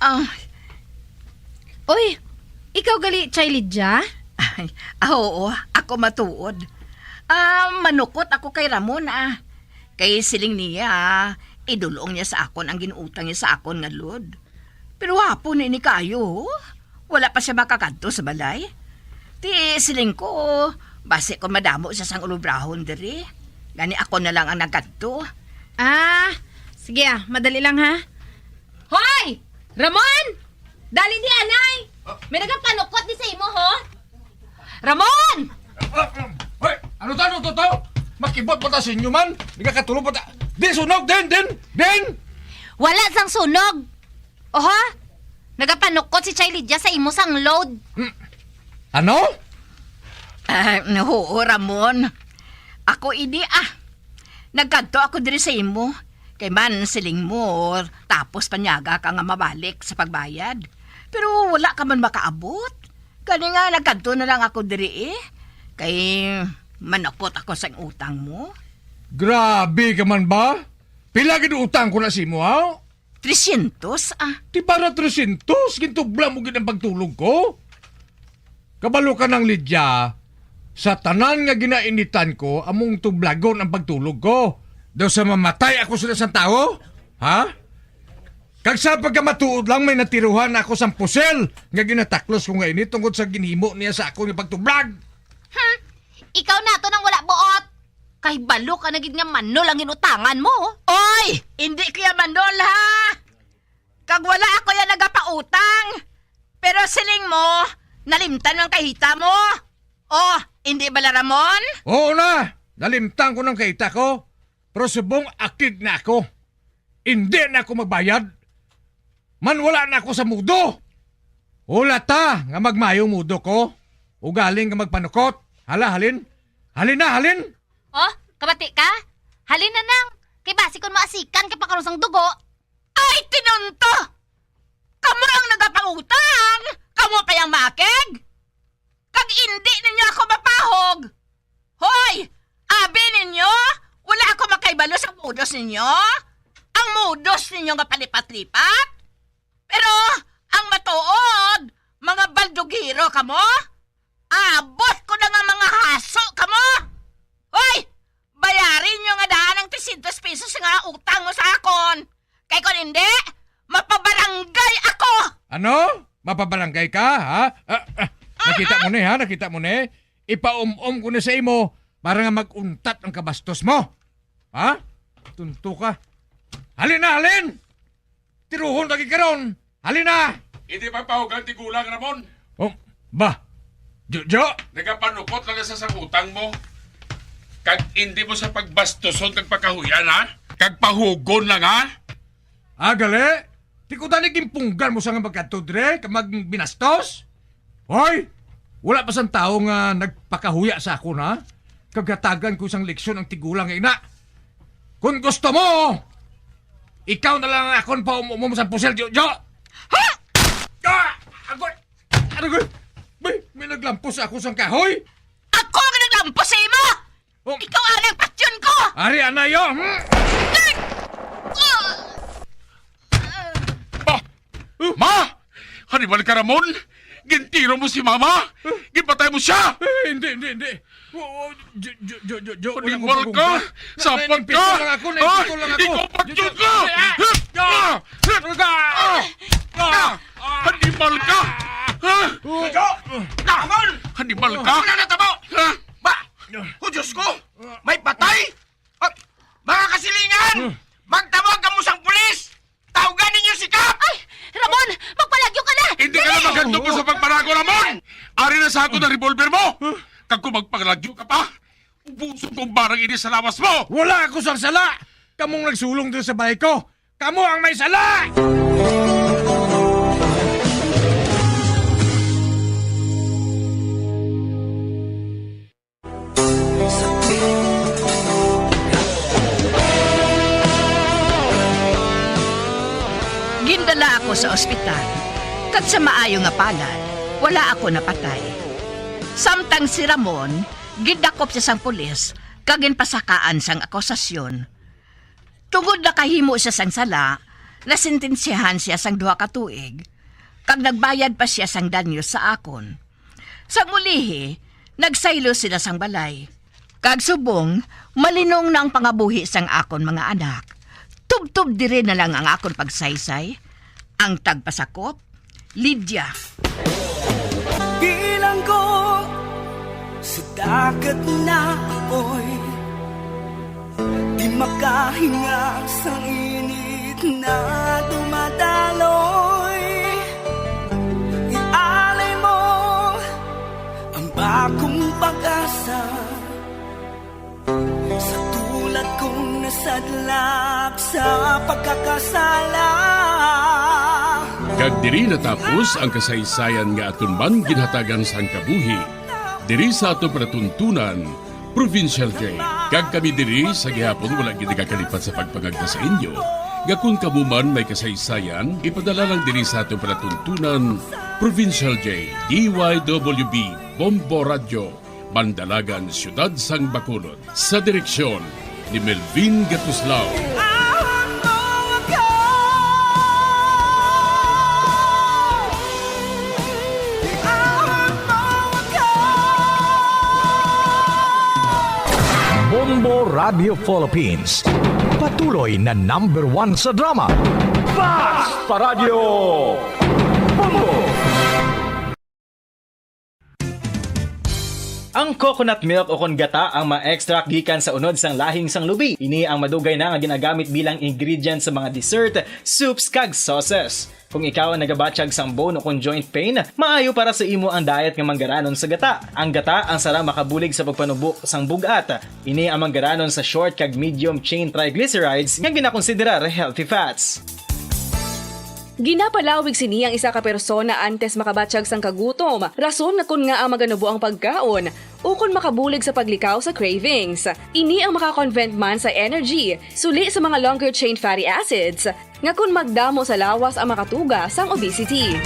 Ah. Uy, ikaw gali, Chay Lydia? Ay, ah, oo, ako matuod. Ah, manukot ako kay Ramon, ah. Kay siling niya, ah, idulong niya sa akon ang ginutang niya sa akon nga load. Pero hapon ini kayo, oh. Wala pa siya makakadto sa balay. Ti siling ko, basi kon madamo siya sang ulubrahon diri. Gani ako na lang ang nagkadto. Ah, sige ah, madali lang ha. Hoy! Ramon! Dali di, anay! May nagapanukot di sa imo, ho? Ramon! Ah, ah, hoy! Ano to, ano to, to? Makibot pa ta sa inyo man? Nagakatulog pa ta? Din, sunog, din, din, din! Wala sang sunog. Oho? Nagapanukot si Chay Lydia sa imo sang load. Hmm. Ano? Ah, oo, Ramon. Ako ini, ah. Nagkadto ako diri sa imo. Kay man, siling mo, tapos panyaga ka nga mabalik sa pagbayad. Pero wala ka man makaabot. Gani nga, nagkadto na lang ako diri, eh. Kay manukot ako sa utang mo. Grabe ka man ba? Pila gid utang ko na sa imo, ha? Trescientos, ah. Ti para trescientos, gintubla mo gid ang pagtulog ko? Kabalo ka nang, Lydia, sa tanan nga ginainitan ko, among tublagon ang pagtulog ko. Daw sa mamatay ako sila sang tawo? Ha? Kag sa pagkamatuod lang, may natiruhan ako sang pusil nga ginataklos ko nga ini tungod sa ginhimo niya sa akon nga pagtublag. Hmm? Ikaw nato nang wala buot. Kahibalo ka na gid nga manol ang ginutangan mo. Oy! Indi ko ya manol, ha? Kag wala ako ya nagapautang. Pero siling mo, nalimtan mo ang kahita mo. Oh, indi bala, Ramon? Oo na, nalimtan ko ng kahita ko. Pero subong akig na ako. Indi na ako magbayad. Man wala na ako sa mudo. Wala ta nga magmayo mudo ko. Ugaling nga magpanukot. Hala, halin. Halin na, halin. Oh, kabati ka? Halin na nang. Kay basi kon maasikan ka pa karon sang dugo. Ay, tinunto! Kamo ang nagapangutang! Kamo pa yang makig! Kag indi ninyo ako mapahog! Hoy! Abi ninyo, wala ako makaibalo sa modus ninyo. Ang modus ninyo nga palipat-lipat. Pero ang matuod, mga baldugiro kamo. Abot ko na nga mga haso kamo. Hoy! Bayari nyo nga daan ang trescientos pesos nga utang mo sa akon. Kay kon hindi, mapabarangay ako! Ano? Mapabarangay ka, ha? Ah, ah, nakita mo ni, ha? Nakita mo ni? Ipaum-om ko na sa imo para nga mag-untat ang kabastos mo. Ha? Tunto ka. Halin na, halin! Tiruhon lagi karon. Halin na! Hindi pa pahugan tigulang, Ramon. Oh, ba? Jojo? Nagapanukot lang sa sang utang mo. Kag hindi mo sa pagbastuson kag pakahuyan, ha? Kag pahugon lang, ha? Ah, gali? Di ko tani gimpunggan mo sa nga magkadto dire, kag magbinastos? Hoy! Wala pa sang tawo nga nagpakahuya sa akon, ha? Kag hatagan ko sang leksyon ang tigulang nga ina. Kung gusto mo, ikaw na lang ang akon paumumom sa pusil, Jojo! Ha? Ah! Agoy! Agoy! Bay, may naglampos sa ako sang kahoy! Ako ang naglampos sa imo! Oh. Ikaw ang nagpatyon ko! Ari, anayo! Hmm? Ay! Ah! Ah! Ma! Hanimal ka, Ramon! Gintiro mo si Mama! Gipatay mo siya! Eh, hindi, hindi, hindi. Oh, oh, Jo, Jo, Jo, Jo, Jo, wala akong pagungga. Hanimal ka! Sapat ka! Nagpipikon lang ako, nagpipikon lang ako. Ikaw, patyon ka! Ah! Ah! Ah! Ah! Hanimal ka! Ha? Jo! Ramon! Hanimal ka! Ano na tabo? Ha? Ba? Oh, Diyos ko! May patay? Ah, mga kasilingan! Magtawag kamo sang pulis! Tawgan ninyo si Kap! Ay! Ramon! Magpalagyo ka na! Hindi ka na Dali! maghandom sa pagparago, Ramon! Ari na sa akon ang revolver mo! Kag kung magpalagyo ka pa, ubuson kong barang ini sa lawas mo! Wala ako sang sala! Kamong nagsulong dito sa balay ko! Kamo ang may sala! Gindala ako sa ospital, kag sa maayo nga palad, wala ako napatay. Samtang si Ramon, gindakop siya sang pulis kag ginpasakaan sang akusasyon. Tungod nakahimo sia sang sala, nasentensyahan sia sang duha ka tuig, kag nagbayad pa sia sang danyos sa akon. Sang ulihi, nagsaylo sila sang balay, kag subong malinong na ang pangabuhi sang akon mga anak. Tubtob diri na lang ang akon pagsaysay, ang tagpasakop, Lydia. Bilanggo sa dagat na apoy, di makahinga sa init na dumadaloy. Ialay mo ang bagong pag-asa sa tulad kong nasadlak sa pagkakasala. Kag diri natapos ang kasaysayan nga aton man ginhatagan sang kabuhi. Diri sa aton palatuntunan, Provincial J. Kag kami diri sa gihapon wala gid nagakalipat sa pagpangagda sa inyo nga kon kamo man may kasaysayan, ipadala lang diri sa aton palatuntunan, Provincial J, D Y W B, Bombo Radyo, Mandalagan, Siyudad sang Bacolod, sa direksyon ni Melvin Gatuslao. Bombo Radio Philippines, patuloy na number one sa drama. Basta Radio Bombo! Ang coconut milk o kon gata ang ma-extract gikan sa unod sang lahing sang lubi. Ini ang madugay na nga ginagamit bilang ingredient sa mga dessert, soups, kag sauces. Kung ikaw ang nagabatyag sang bone o kon joint pain, maayo para sa imo ang diet nga manggaranon sa gata. Ang gata ang sarang makabulig sa pagpanubo sang bug-at. Ini ang manggaranon sa short kag medium chain triglycerides nga ginakonsiderar healthy fats. Ginapalawig sini ang isa ka persona antes makabatyag sang kagutom, rason nga kon ngaa maganubo ang pagkaon, ukon makabulig sa paglikaw sa cravings. Ini ang maka-convert man sa energy, suli sa mga longer chain fatty acids, nga kon magdamo sa lawas ang makatuga sang obesity.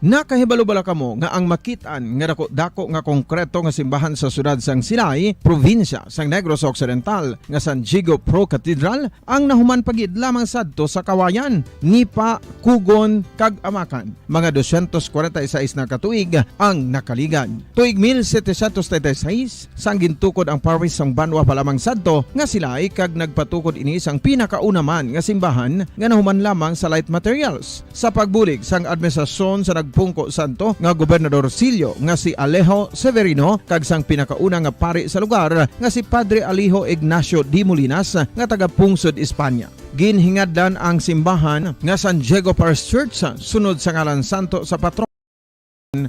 Nakahibalo bala kamo nga ang makit-an nga dako-dako nga konkreto nga simbahan sa siyudad sang Silay, probinsya sang Negros Occidental, nga San Diego Pro Cathedral ang nahuman pa gid lamang sadto sa Kawayan, Nipa, Cogon, kag Amacan? Mga dosyentos kwarenta y seis na ka tuig ang nakaligad. Tuig mil setecientos treinta y seis, sang gintukod ang parish sang banwa pa lamang sadto nga Silay, kag nagpatukod ini sang pinakauna man nga simbahan nga nahuman lamang sa light materials. Sa pagbulig sang administrasyon sa nagpungko sadto nga Gobernador Silio nga si Alejo Severino kag sang pinakauna nga pari sa lugar nga si Padre Alejo Ignacio de Molinas nga taga-pungsod Espanya. Ginhingadlan ang simbahan nga San Diego Parish Church sunod sa ngalan santo sa patron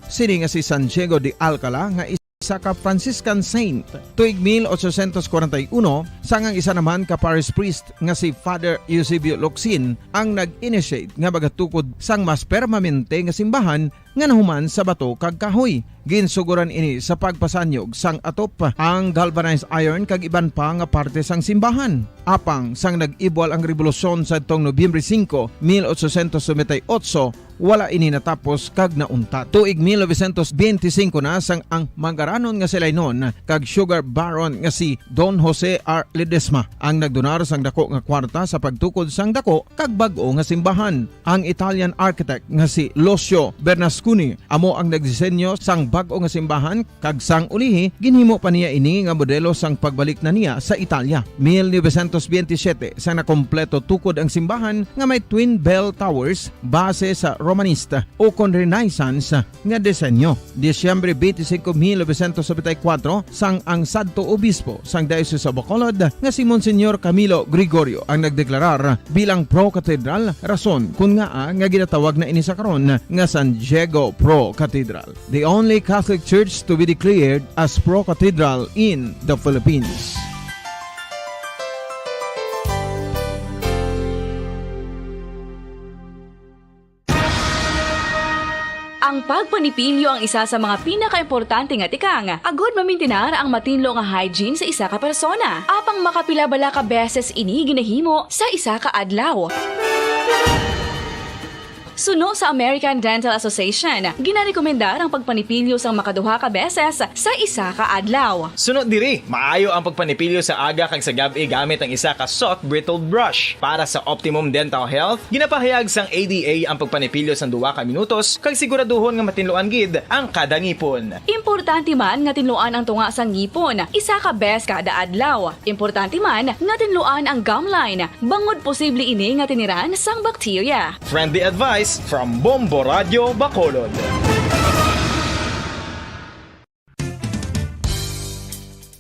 sini nga si San Diego de Alcala nga isa ka Franciscan saint. Tuig mil ochocientos kwarenta y uno, sang ang isa naman ka parish priest nga si Father Eusebio Locsin ang nag-initiate nga magatukod sang mas permanente nga simbahan nga nahuman sa bato kag kahoy. Ginsuguran ini sa pagpasanyog sang atop, ang galvanized iron kag iban pa nga parte sang simbahan. Apang sang nag-ibwal ang rebolusyon sadtong Nobyembre singko, mil ochocientos noventa y ocho, wala ini natapos kag nauntat. Tuig mil novecientos beintisinko na sang ang mangaranon nga Silaynon kag sugar baron nga si Don Jose R. Ledesma ang nagdonar sang dako nga kwarta sa pagtukod sang dako kag bag-o nga simbahan. Ang Italian architect nga si Lucio Bernasconi amo ang nagdisenyo sang bag-o nga simbahan, kag sang ulihi, ginhimo pa niya ini nga modelo sang pagbalik na niya sa Italia. Mil novecientos biyentisiete, sang nakompleto tukod ang simbahan nga may twin bell towers base sa Romanista ukon Renaissance nga disenyo. Disyembre twenty-five, mil novecientos noventa y cuatro, sang ang sadto obispo sang Diocese of Bacolod nga si Monsignor Camilo Gregorio ang nagdeklarar bilang pro-cathedral, rason kon ngaa nga ginatawag na ini sa karon nga San Diego Pro Cathedral, the only Catholic church to be declared as pro-cathedral in the Philippines. Ang pagpanipilyo ang isa sa mga pinakaimportante nga tikang agud mamintinar ang matinlo nga hygiene sa isa ka persona. Apang makapila bala ka beses ini ginahimo sa isa ka adlaw? Suno sa American Dental Association, ginarekomendar ang pagpanipilyo sang makaduha ka beses sa isa ka adlaw. Suno diri, maayo ang pagpanipilyo sa aga kag sa gab-i gamit ang isa ka soft bristled brush. Para sa optimum dental health, ginapahayag sang A D A ang pagpanipilyo sang duha ka minutos kag siguraduhon nga matinluan gid ang kada ngipon. Importante man nga tinluan ang tunga sang ngipon isa ka bes kada adlaw. Importante man nga tinluan ang gum line, bangod posible ini nga tiniran sang bakterya. Friendly advice from Bombo Radio Bacolod.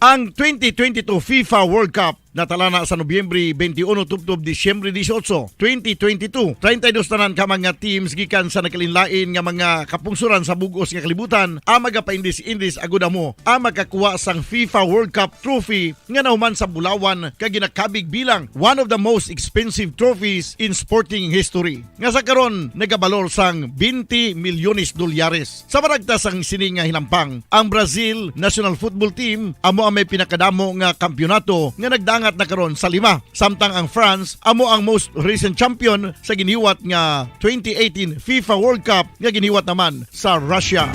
Ang twenty twenty-two FIFA World Cup natala na sa Nobyembre twenty-one tubtob Disyembre dieciocho, twenty twenty-two. Treinta y dos tanan ka mga teams gikan sa nagkalainlain nga mga kapungsoran sa bug-os nga kalibutan ang magapaindis-indis agud amo ang makakuha sang FIFA World Cup trophy nga nahuman sa bulawan kag ginakabig bilang one of the most expensive trophies in sporting history, nga sa karon nagabalor sang twenty milyones dolyares. Sa maragtas sang sini nga hinampang, ang Brazil national football team amo ang may pinakadamo nga kampiyonato nga nagdangat na karon sa lima, samtang ang France amo ang most recent champion sa giniwat nga twenty eighteen FIFA World Cup nga giniwat naman sa Russia.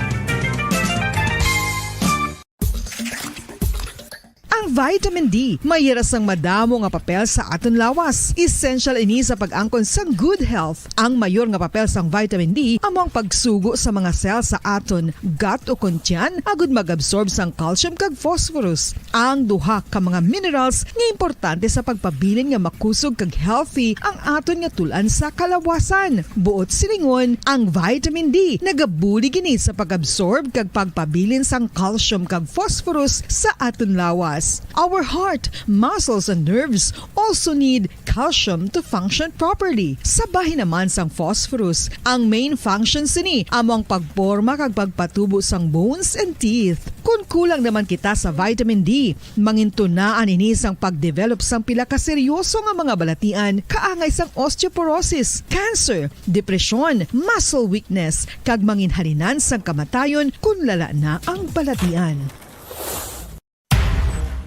Ang vitamin D may hira sang madamo nga papel sa aton lawas. Essential ini sa pag-angkon sang good health. Ang mayor nga papel sang vitamin D amo ang pagsugo sa mga cell sa aton gut ukon tiyan agud mag-absorb sang calcium kag phosphorus, ang duha ka mga minerals nga importante sa pagpabilin nga makusog kag healthy ang aton nga tul-an sa kalawasan. Buot silingon, ang vitamin D nagabulig ini sa pag-absorb kag pagpabilin sang calcium kag phosphorus sa aton lawas. Our heart, muscles, and nerves also need calcium to function properly. Sa bahin naman sang phosphorus, ang main function sini amo ang pagporma kag pagpatubo sang bones and teeth. Kon kulang naman kita sa vitamin D, mangintunaan ini sang pagdevelop sang pila ka seryoso nga mga balatian kaangay sang osteoporosis, cancer, depresyon, muscle weakness, kag manginhalinan sang kamatayon kon lala na ang balatian.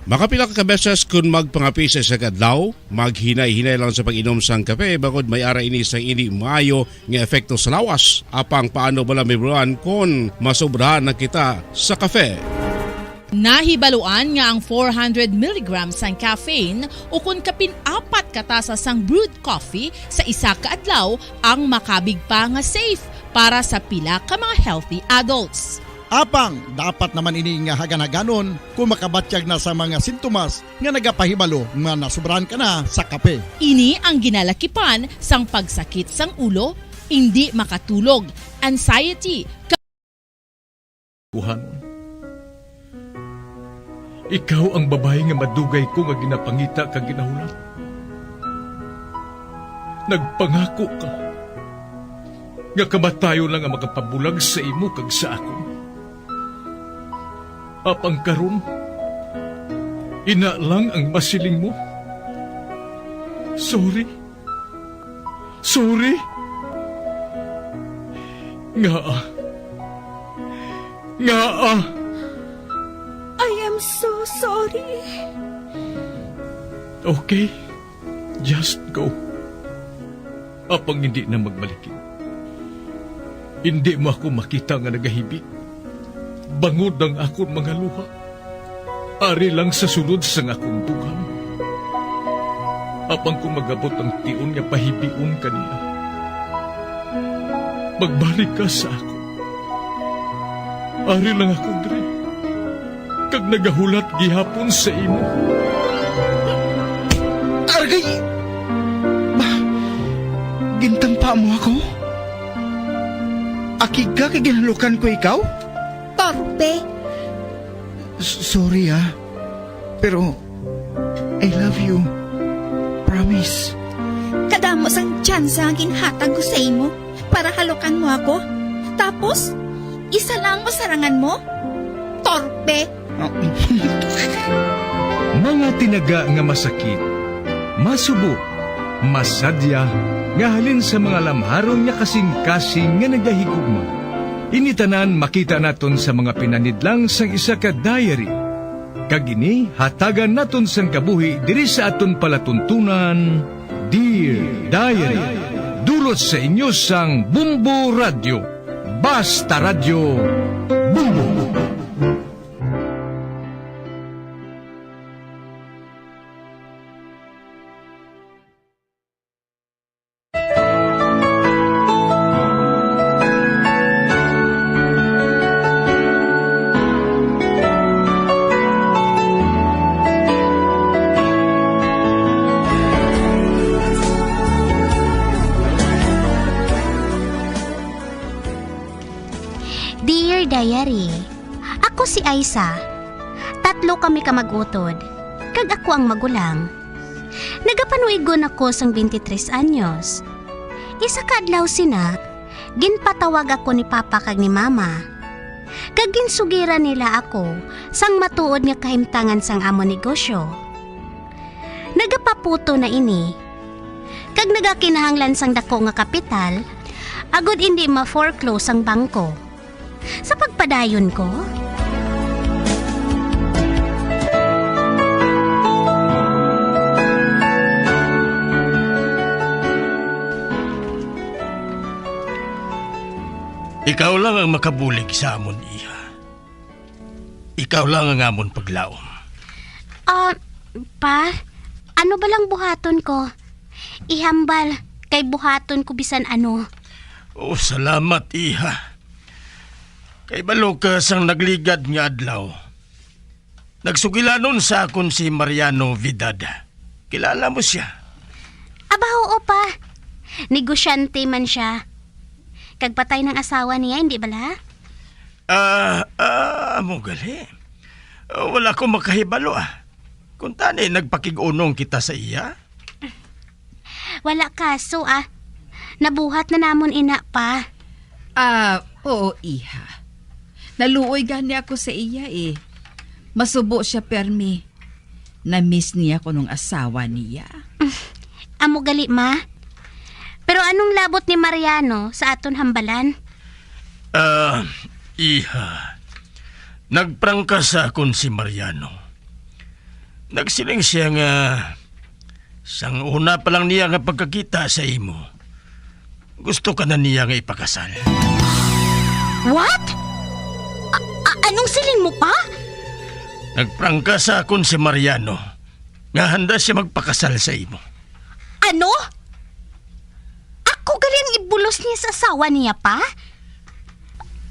Makapila ka beses kon magpangape sa isa ka adlaw, maghinay-hinay lang sa pag-inom sang kape, bangod may ara ini sang indi maayo nga epekto sa lawas. Apang paano bala, Mibruan, kon masobrahan na kita sa kape? Nahibaluan nga ang four hundred milligrams sang caffeine, ukon kapin apat ka tasa sang brewed coffee sa isa ka adlaw, ang makabig pa nga safe para sa pila ka mga healthy adults. Apang dapat naman ini nga hagan-haganon kon makabatyag na sa mga sintomas nga nagapahibalo nga nasubrahan ka na sa kape. Ini ang ginalakipan sang pagsakit sang ulo, indi makatulog, anxiety, ka- Kuhanon. Ikaw ang babayi nga madugay ko nga ginapangita kag ginahulat. Nagpangako ka nga kamatayon lang ang makapabulag sa imo kag sa akon. Apang karon, ina lang ang masiling mo. Sorry. Sorry. Ngaa? Ngaa? I am so sorry. Okay. Just go. Apang hindi na magbalikid. Hindi mo ako makita nga nagahibi, bangod ang akon mga luha. Ari lang sa sulod sang akon dughan. Apang kon mag-abot ang tion nga pahibion ka niya, magbalik ka sa akon. Ari lang ako diri, kag nagahulat gihapon sa imo. Argay! Ba, gintampa mo ako? Akig ka kay ginhalukan ko ikaw? Torpe! S-, sorry, ah. Pero I love you. Promise. Kadamo sang tsansa nga ginhatag ko sa imo para halukan mo ako. Tapos, isa lang masarangan mo? Torpe! Mga tinaga nga masakit, masubo, masadya, nga halin sa mga lamharon nga kasing-kasing nga nagahigugma. Ini tanan makita naton sa mga pinanidlang sang isa ka diary. Kag ini hatagan naton sang kabuhi diri sa aton palatuntunan, Dear Diary. Dulot sa inyo sang Bombo Radyo. Basta Radyo, Bombo! Dear Diary, ako si Aisa. Tatlo kami ka mag-utod, kag ako ang magulang. Nagapanuigon ako sang twenty-three anyos. Isa ka adlaw sina, ginpatawag ako ni Papa kag ni Mama, kag ginsugiran nila ako sang matuod nga kahimtangan sang amon negosyo. Nagapaputo na ini, kag nagakinahanglan sang dako nga kapital, agod indi ma-foreclose ang bangko. Sa pagpadayon ko, ikaw lang ang makabulig sa amon, iha. Ikaw lang ang amon paglaom. Ah, Pa, ano ba lang buhaton ko? Ihambal, kay buhaton ko bisan ano. Oh, salamat, iha. Kay balo ka sang nagligad nga adlaw, nagsugilanon sa akon si Mariano Vidal. Kilala mo sia? Aba, oo, Pa. Negosyante man sia. Kag patay ng asawa niya, hindi bala? Ah, ah, amo gali. Ah, wala ko makahibalo, ah. Kuntani, nagpakig-unong kita sa iya? Wala kaso, ah. Nabuhat na namon ina, Pa. Ah, oo, iha. Naluoy gani ako sa iya, eh. Masubo siya, permi. Na-miss niya kuno ang asawa niya. Amo gali, Ma. Pero anong labot ni Mariano sa aton hambalan? Ah, iha. Nagprangka sa akon si Mariano. Nagsiling siya nga sang una pa lang niya nga pagkakita sa imo, gusto ka na niya nga ipakasal. What? A-, a-, anong siling mo, Pa? Nagprangka sa akon si Mariano nga handa siya magpakasal sa imo. Ano? Ako gali ang ibulos niya sa asawa niya, Pa?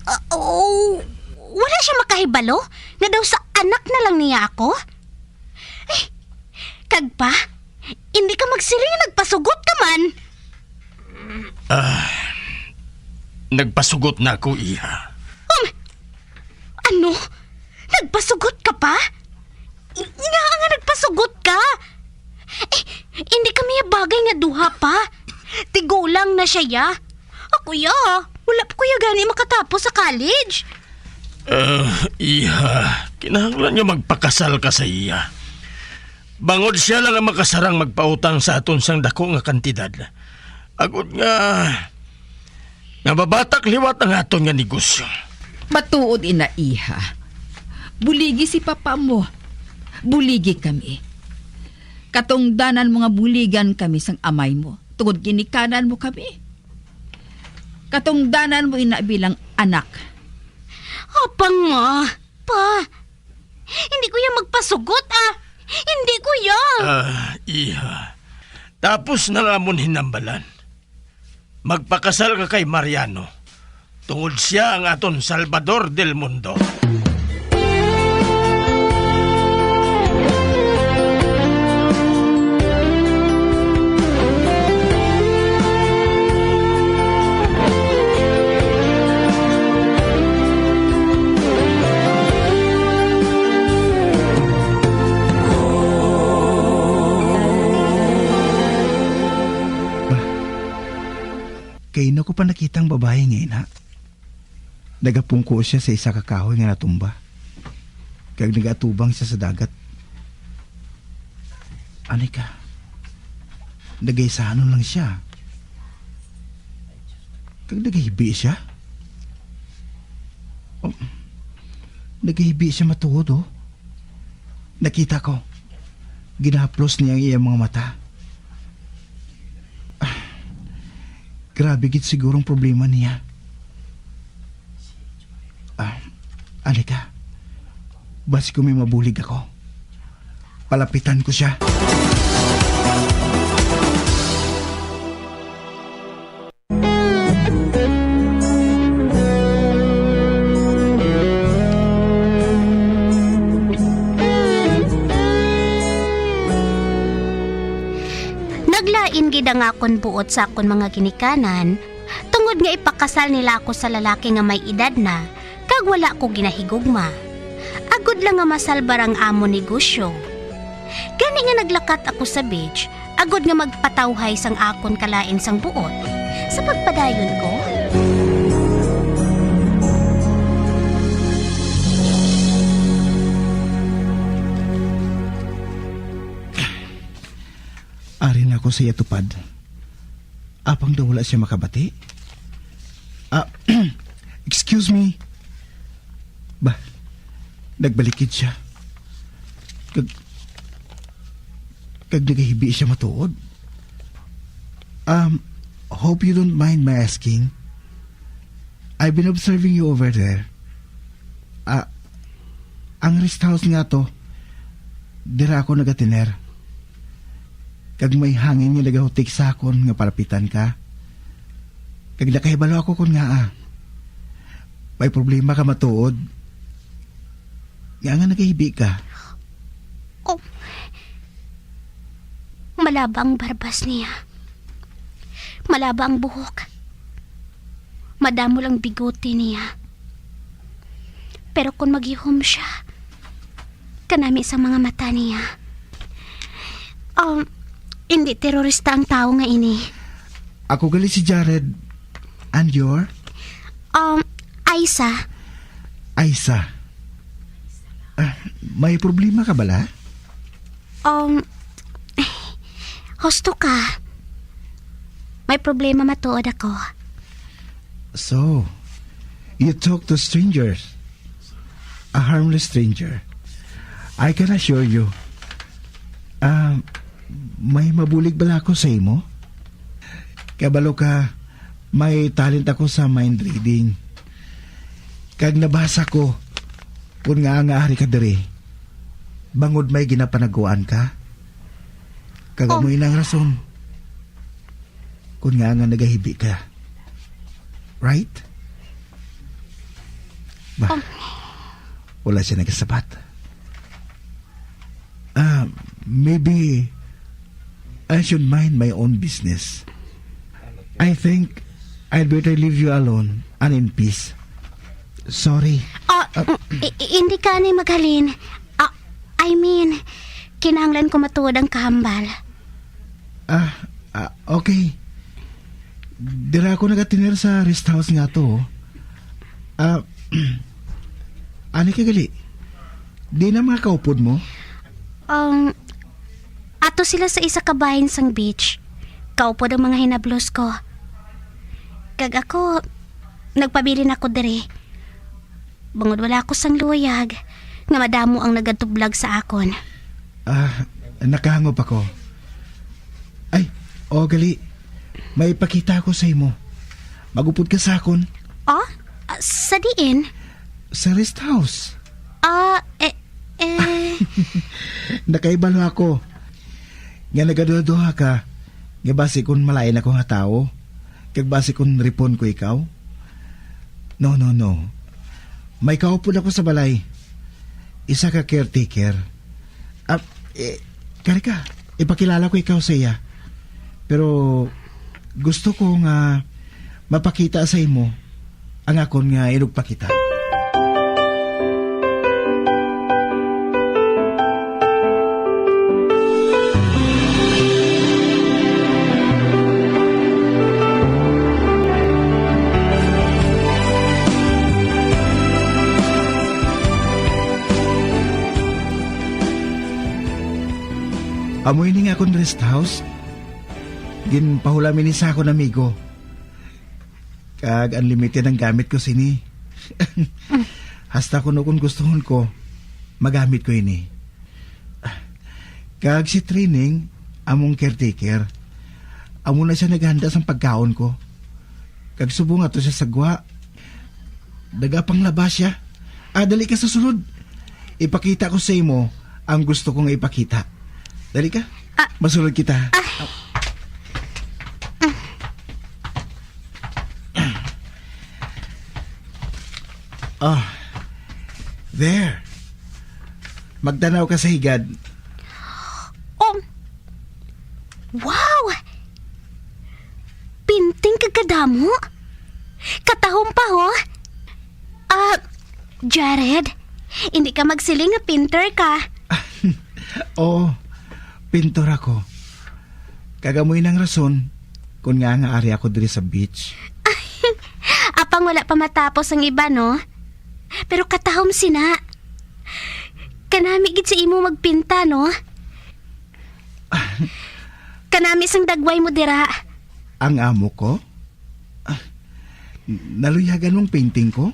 Ah, oh, wala siya makahibalo nga daw sa anak na lang niya ako? Eh, kag, Pa, hindi ka magsiling nga nagpasugot ka man. Ah, nagpasugot na ako, iha. Um, ano? Nagpasugot ka, Pa? Nga nga nagpasugot ka? Eh, hindi kami bagay nga duha, Pa. Tigulang na siya, ya. Ako, ya, wala pa ko ya gani makatapos sa college. Ah, iha, kinahanglan nga magpakasal ka sa iya. Bangod siya lang ang makasarang magpautang sa aton sang dako nga kantidad. Agod nga, nga mabatak liwat ang aton nga negosyo. Matuod ina, iha. Buligi si papa mo. Buligi kami. Katungdanan mo nga buligan kami sang amay mo, tungod ginikanan mo kami. Katungdanan mo ina bilang anak. Apang, Ma, Pa, hindi ko ya magpasugot, ah. Hindi ko ya. Ah, iha. Tapos na nga amon hinambalan. Magpakasal ka kay Mariano, tungod sia ang aton Salvador del Mundo. Ba, kaina ko pa nakita ang babayi nga ina. Nagapungko sia sa isa ka kahoy nga natumba, kag nagaatubang sia sa dagat. Ani ka, nagaisahanon lang sia, kag nagahibi sia. Oh, nagahibi sia matuod, oh. Nakita ko, ginahaplos niya ang iyang mga mata. Ah, grabe gid siguro ang problema niya. Ah, halika. Basi ko may mabulig ako. Palapitan ko siya. Naglain gid ang akon buot sa akon mga ginikanan, tungod nga ipakasal nila ako sa lalaki nga may edad na, kag wala ko ginahigugma. Agod lang nga masalbar ang amon negosyo. Gani nga naglakat ako sa beach, agod nga magpatawhay sang akon kalain sang buot. Sa pagpadayon ko, ari na ako sa iya tupad. Apang daw wala siya makabati? Ah, excuse me. Ba, nagbalikid siya. Kag, kag nagahibi siya matuod. Um, hope you don't mind my asking. I've been observing you over there. Ah, ang rest house nga to, dira ako nagatiner. Kag may hangin nga nagahutik sa akon nga palapitan ka. Kag nakahibalo ako kon ngaa. May problema ka matuod. Ngaa nga nagahibi ka? Oh. Malaba ang barbas niya. Malaba ang buhok. Madamo lang bigote niya. Pero kung maghihom siya, kanami sa mga mata niya. Um, hindi terorista ang tawo nga ini. Ako gali si Jared. And you're? Um, Aisa. Aisa. Ah, may problema ka bala? Um, husto ka. May problema matuod ako. So, you talk to strangers? A harmless stranger. I can assure you, ah, may mabulig bala ako sa imo. Kabalo ka, may talent ako sa mind reading. Kag nabasa ko kung nga nga ari ka diri, bangod may ginapanaguan ka. Kag Oh. amo ina ang rason kung nga nga nagahibi ka. Right? Ba, Oh. wala siya nagasabat. Ah, maybe I should mind my own business. I think I'd better leave you alone and in peace. Sorry. Ah, Ah. i- i- hindi ka ni maghalin. Ah, I mean, kinahanglan ko matuod ang kahambal. Ah, ah, okay. Dira ako nagatiner sa rest house nga to. Ah, ani ka gali? Di na mga kaupod mo? Um, ato sila sa isa ka bahin sang beach. Kaupod ang mga hinablos ko. Kag ako, nagpabilin ako diri. Bangod wala ako sang luyag nga madamo ang nagatublag sa akon. Ah, nakahangop ako. Ay, o gali, may pakita ako sa imo. Magupod ka sa akon. Oh? Ah, sa diin? Sa rest house. Ah, eh, eh. Nakaibalo ako nga nagaduha-duha ka nga basi kun malain ako nga tawo, kag basi kun ripon ko ikaw. No, no, no. May kaupod ako sa balay. Isa ka caretaker. Ah, eh, kari ka, ipakilala ko ikaw sa iya. Pero gusto ko nga mapakita sa imo ang akon nga inugpakita. Amo ini nga akon rest house. Ginpahulam ini sa akon amigo. Kag unlimited ang gamit ko sini. Hasta kuno kung gustuhon ko, magamit ko ini. Kag si Training, among caretaker, amo na siya naghanda sang pagkaon ko. Kag subong ato siya sa gwa, nagapanglaba siya. Ah, dali ka sa sulod. Ipakita ko sa imo ang gusto kong ipakita. Dali ka. Ah. Masulod kita. Ah. Ah. There. Magtanaw ka sa higad. Oh. Wow! Pinting kag kadamo. Katahom pa, ho. Ah, Jared, hindi ka magsiling nga pintor ka. Oo, pintor ako. Kag amo inang rason kun ngaa nga ari ako diri sa beach. Apang wala pa matapos ang iba, no? Pero katahom sina. Kanami gid sa imo magpinta, no? Kanami sang dagway mo dira. Ang amo ko? Ah, naluyagan mong painting ko?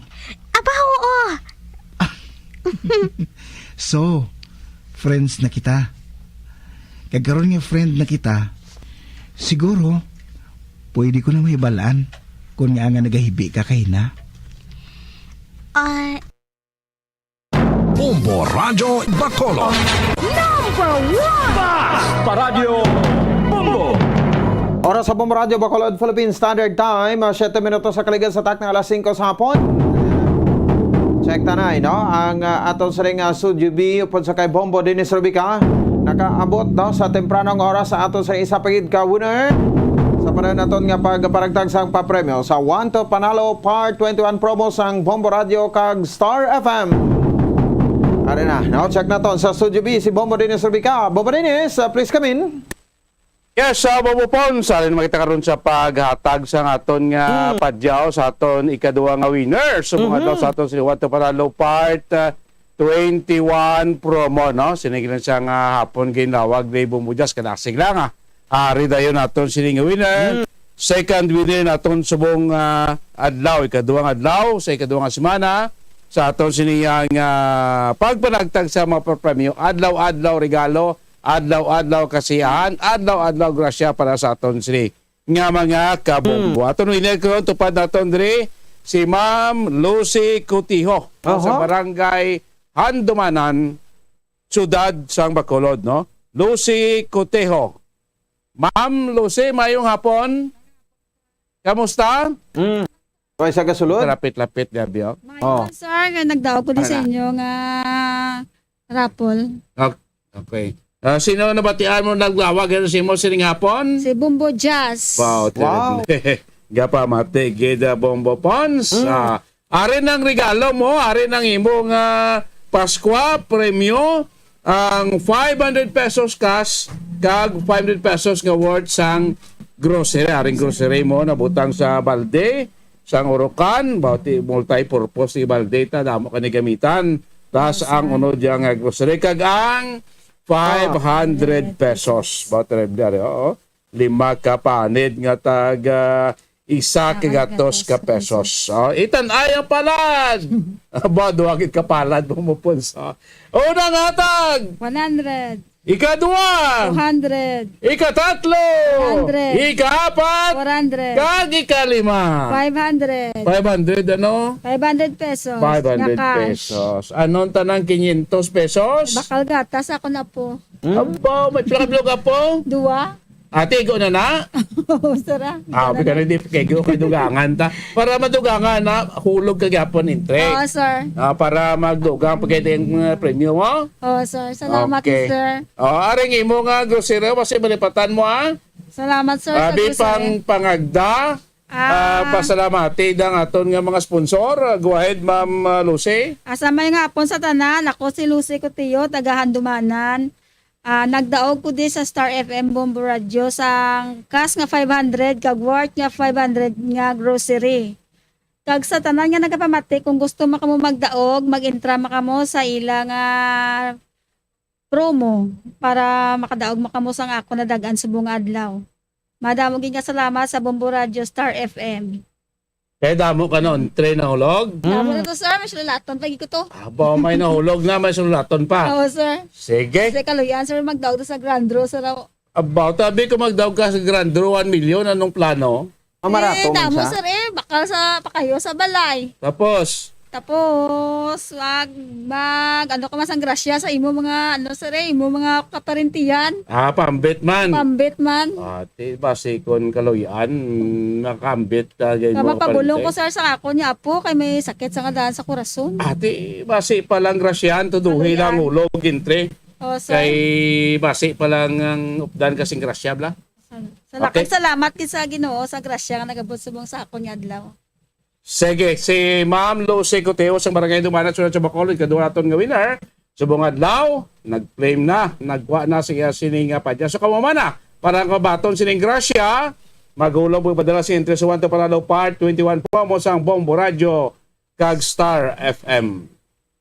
Aba, oo. So, friends na kita. Kag karon nga friend na kita, siguro, pwede ko na mahibal-an kung ngaa nga nagahibi ka kay na. Ah, Bombo Radyo Bacolod. Number one! Basta Radyo Bombo! Oras sa Bombo Radyo Bacolod, Philippine Standard Time, ah, siyete minutos sa kaligid sa takna alas singko sa hapon. Check ta na, no? Ang, ah, aton siring, ah, Sudyo B, upod sa kay Bombo Dennis Rubica, nakaabot daw sa tempranong oras sa aton sa isa pa gid ka winner. Sa panahon naton nga pagparagtag sang papremyo sa One to Panalo Part twenty-one promo sang Bombo Radyo kag Star F M. Ari na, now check naton sa Studio B si Bombo Dennis Rubica. Bombo Dennis, uh, please come in. Yes, uh, Bombo Pons, ari na kita karon sa paghatag sa aton nga Hmm. padyaw sa aton ikaduha nga winner. So, mga Mhm. adlaw sa aton sa Liwat to Panalo Part, uh, twenty-one promo, no? Siniglan siya nga hapon ginlawag ni Bombo Jazz. Kadasig lang, ah. Ari dayon naton sini nga winner. Mm. Second winner naton subong, ah, adlaw, ikaduhang adlaw sa ikaduhang semana sa aton sini nga, ah, pagpanagtag sa mga papremyo. Adlaw-adlaw regalo, adlaw-adlaw kasiyahan, adlaw-adlaw grasya para sa aton sini nga mga kabombo. Mm. Aton winner karon, tupad naton diri si Ma'am Lucy Cutijo, no, sa Aha. Barangay Handumanan, Siyudad sang Bacolod, no? Lucy Cotejo. Ma'am Lucy, mayong hapon. Kamusta? Mm. May sa gasulod? Lapit-lapit, gabi, oh. Mayroon, Oh. sir, nga nagdaog ko din Para sa na. inyo nga raffle. Ok-, okay. Ah, sino nabatian mo naglawag? Ano si mo sining hapon? Si Bombo Jazz. Wow, Wow. Terrible. Gapamati, gid, ah, Bombo Pons. Mm. Ah, ari nang regalo mo, ari nang imo nga Paskwa, premyo, ang five hundred pesos cash, kag five hundred pesos nga worth sang grocery. Aring grocery mo, nabutang sa balde, sang urukan, bauti multi-purpose ni balde ta, damo ka ni gamitan. Tas Yes, ang sir. unod yang, ah, grocery, kag ang five hundred pesos. Bauti, oo. Lima ka panid nga tag, ah, isa ka gatos ka pesos. Oh, itan ay ang palad. Aba, duwa gid ka palad mo mo punso. Unang hatag. One hundred. Ikaduha. Two hundred. Ikatatlo. Two hundred. Ikaapat. Four hundred. Kag ikalima. Five hundred. Five hundred, ano? Five hundred pesos. Five hundred Nga cash. pesos. Anong tanang quinientos pesos? Bakal gatas ako na po. Hmm? Aba, may pila ka bilog, apo? Dua. Ate, igo na na? Oo, sir, ah. Ah, Dua na bika na. na di kay igo kay dugangan ta. Para madugangan na, hulog ka gyapon, intre. Oo, sir. Ah, para magdugang pa kay yung, uh, premyo mo? Oo, sir. Salamat, Okay. sir. Oh, aring imo nga grocery, kasi malipatan mo, ah. Salamat, sir, sa Abi grocery. pang pangagda. Ah. Ah, pasalamati dang aton nga mga sponsor. Ah, go ahead, Ma'am, ah, Lucy. Asa may nga hapon sa tanan, ako si Lucy Coteo, taga Handumanan. Ah, nagdaog ko di sa Star F M Bombo Radio sang cash nga five hundred kag worth nga five hundred nga grocery. Kag sa tanan nga nagapamati, kung gusto man kamo magdaog, mag-intra man kamo sa ila nga promo para makadaog man kamo sang ako nadag-an subong nga adlaw. Madamo gid nga salamat sa Bombo Radio Star F M. Kay damo ka nun, tray nahulog? Damo Mm. na to, sir. May sululaton lagi ko to. Aba, may nahulog na, may sululaton pa. Oo, sir. Sige. Kasi kaluyan, sir, magdaog to sa Grand Draw, sir. Ako. Aba, tabi ko magdaog ka sa Grand Draw, one million, anong plano? Mamarato Eh, man damo, siya? sir, eh. Bakal sa pakayo sa balay. Tapos? Tapos, wag mag, ano ka man sang grasya sa imo mga, ano, sir, eh, imo mga kaparintihan. Ah, pambit man. Pambit man. Ate, basi kon kaluy-an, nakambit ka, gay Nga mo, mapabulong ko, pante. sir, sa ako niya, apo, kay may sakit sa nga daan sa korason. Ate, basi palang grasyahan, tuduhi Kaluy-an. lang ulog, intre. Oh, sir. Kay basi palang ang updan kasing grasya, bla? Sal-, Okay. salamat gid sa Ginoo sa grasya nga nagabot subong sa akon nga adlaw. Sige, si Ma'am Lucy Coteo sa Barangay Dumanan, Siyudad sa Bacolod, kadua naton nga winner. Subong adlaw, nag-claim na, nagkuha na siya sini nga padya. So, kamo man na, para nga baton sining grasya, maghulog mo padala sa Interest One to Panalo Part twenty-one promo sang Bombo Radio kag Star F M.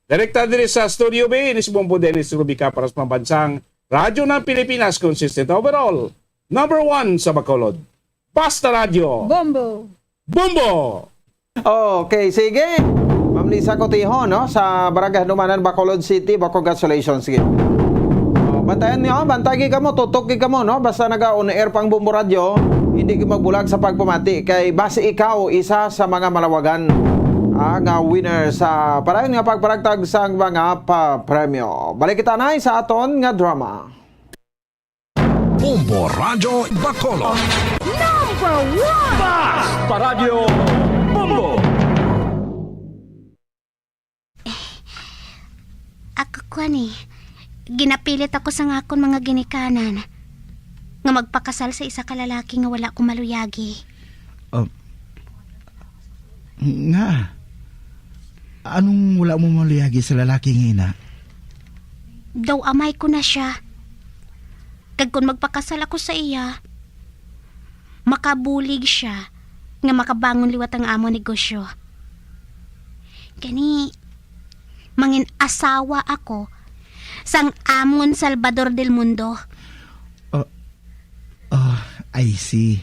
Direkta diri sa Studio B, ini si Bombo Dennis Rubica para sa Pambansang Radyo ng Pilipinas, consistent overall, number one sa Bacolod. Basta Radyo. Bombo. Bombo! Okay, sige. Ma'am Lisa Cotijo, no? Sa Barangay Hanumanan, Bacolod City. Bako, congratulations. Sige. Oh, bantayan niyo, bantay gid kamo, tutok gid kamo, no? Basta naga-on air pang Bombo Radyo, hindi gid magbulag sa pagpamati. Kay basi ikaw, isa sa mga malawagan, ah, nga winner sa parayon nga pagparagtag sang mga papremyo. Balik kita na sa aton nga drama. Bombo Radyo Bacolod. Number one! Bas! Paradyo Bombo! Ako, kuwan eh. Ginapilit ako sa akon mga ginikanan nga magpakasal sa isa ka lalaki nga wala ko maluyagi. Ah, nga? Anong wala mo maluyagi sa lalaki nga ina? daw amay ko na sia. Kag kon magpakasal ako sa iya, makabulig sia nga makabangon liwat ang amon negosyo. Gani, mangin-asawa ako sang amon Salvador del Mundo. Ah, ah, I see.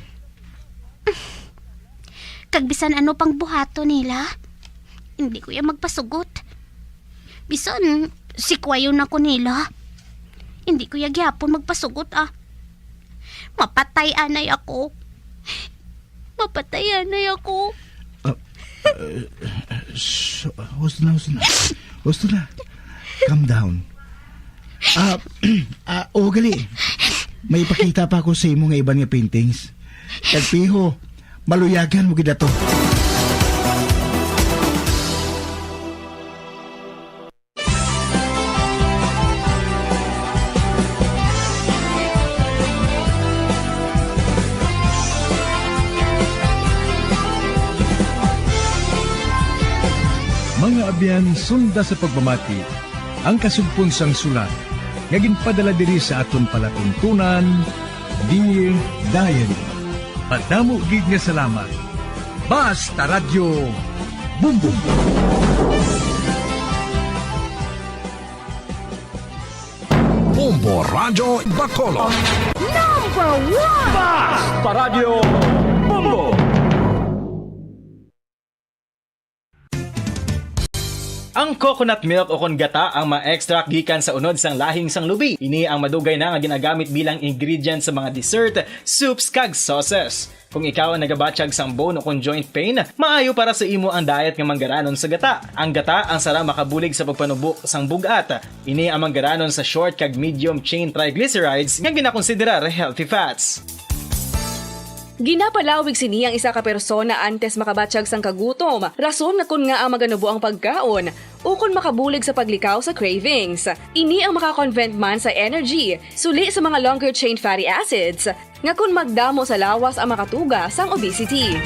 Kag bisan ano pang buhaton nila, hindi ko ya magpasugot. Bisan sikwayon ako nila, hindi ko ya gihapon magpasugot, ah. Mapatay anay ako. Mapatay anay ako. Ah, ah, sh-, husto na, husto na. Husto na. Calm down. Ah, ah, o, gali. May ipakita pa ako sa imo nga iban nga paintings. Kag piho, maluyagan mo gid ato. Mga abyan, sunda sa pagpamati ang kasugpon sang sulat nga ginpadala diri sa aton palatuntunan, Dear Diary. Madamo gid nga salamat. Basta Radyo Bumbong. Bombo Radyo Bacolod. Number one! Basta Radyo Bombo. Ang coconut milk o kon gata ang ma-extract gikan sa unod sang lahing sang lubi. Ini ang madugay na nga ginagamit bilang ingredient sa mga dessert, soups, kag sauces. Kung ikaw ang nagabatyag sang bone o kon joint pain, maayo para sa imo ang diet nga manggaranon sa gata. Ang gata ang sara makabulig sa pagpanubo sang bug-at. Ini ang manggaranon sa short kag medium chain triglycerides nga ginakonsiderar healthy fats. Ginapalawig sini ang isa ka persona antes makabatyag sang kagutom, rason nga kon ngaa maganubo ang pagkaon, ukon makabulig sa paglikaw sa cravings. Ini ang makakonvert man sa energy, suli sa mga longer chain fatty acids, nga kon magdamo sa lawas ang makatuga sang obesity.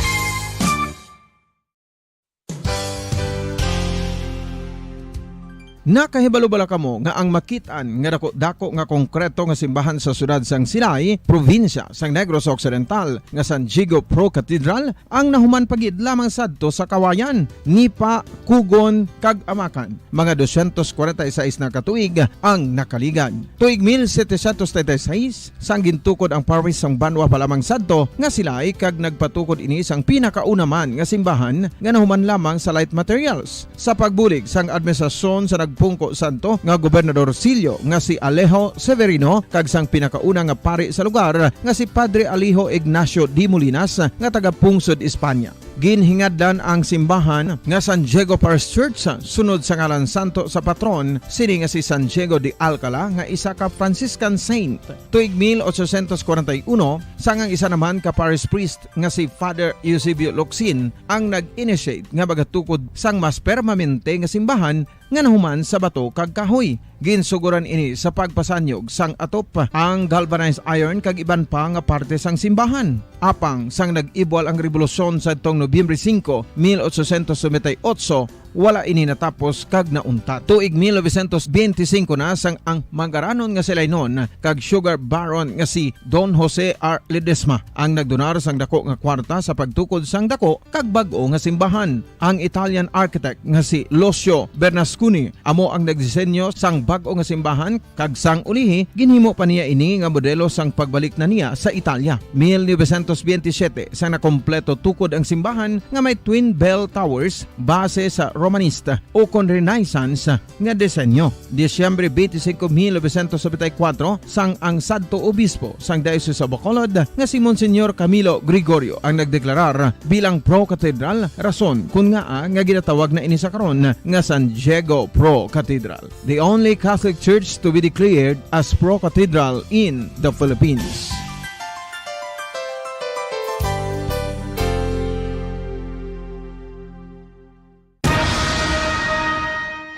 Nakahibalo bala kamo nga ang makit-an nga daku-daku nga konkreto nga simbahan sa siyudad sang Silay, probinsya sang Negros Occidental, nga San Diego Pro Cathedral, ang nahuman pa gid lamang sadto sa kawayan, nipa, kugon, kag amakan? Mga dosyentos kwarenta y seis na ka tuig ang nakaligad. Tuig mil setecientos treinta y seis, sang gintukod ang parish sang banwa pa lamang sadto nga Silay, kag nagpatukod ini sang pinakauna man nga simbahan nga nahuman lamang sa light materials. Sa pagbulig sang administrasyon sa nagpungko sadto nga Gobernador Sillo nga si Alejo Severino kag sang pinakauna nga pari sa lugar nga si Padre Alejo Ignacio de Molinas nga taga-pungsod Espanya. Ginhingadlan ang simbahan nga San Diego Parish Church sunod sa ngalan santo sa patron sini nga si San Diego de Alcala nga isa ka Franciscan saint. Tuig mil ochocientos kwarenta y uno, sang ang isa naman ka parish priest nga si Father Eusebio Locsin ang nag-initiate nga magatukod sang mas permanente nga simbahan nga nahuman sa bato kag kahoy. Ginsugoran ini sa pagpasanyog sang atop, ang galvanized iron kag iban pa nga parte sang simbahan. Apang sang nag-ibwal ang rebolusyon sadtong Nobyembre singko, mil ochocientos noventa y ocho, wala ini natapos kag nauntat. Tuig mil novecientos benti singko na sang ang manggaranon nga Silaynon kag sugar baron nga si Don Jose R. Ledesma ang nagdonar sang dako nga kwarta sa pagtukod sang dako kag bag-o nga simbahan. Ang Italian architect nga si Lucio Bernasconi amo ang nagdisenyo sang bag-o nga simbahan, kag sang ulihi, ginhimo pa niya ini nga modelo sang pagbalik na niya sa Italia. Mil novecientos benti siyete, sang nakompleto tukod ang simbahan nga may twin bell towers base sa Romanista o kon Renaissance nga disenyo. Disyembre twenty-five, mil novecientos noventa y cuatro, sang ang sadto obispo sang Diocese of Bacolod nga si Monsignor Camilo Gregorio ang nagdeklarar bilang pro-cathedral, rason kon ngaa nga ginatawag na ini sa karon nga San Diego Pro Cathedral, the only Catholic church to be declared as pro-cathedral in the Philippines.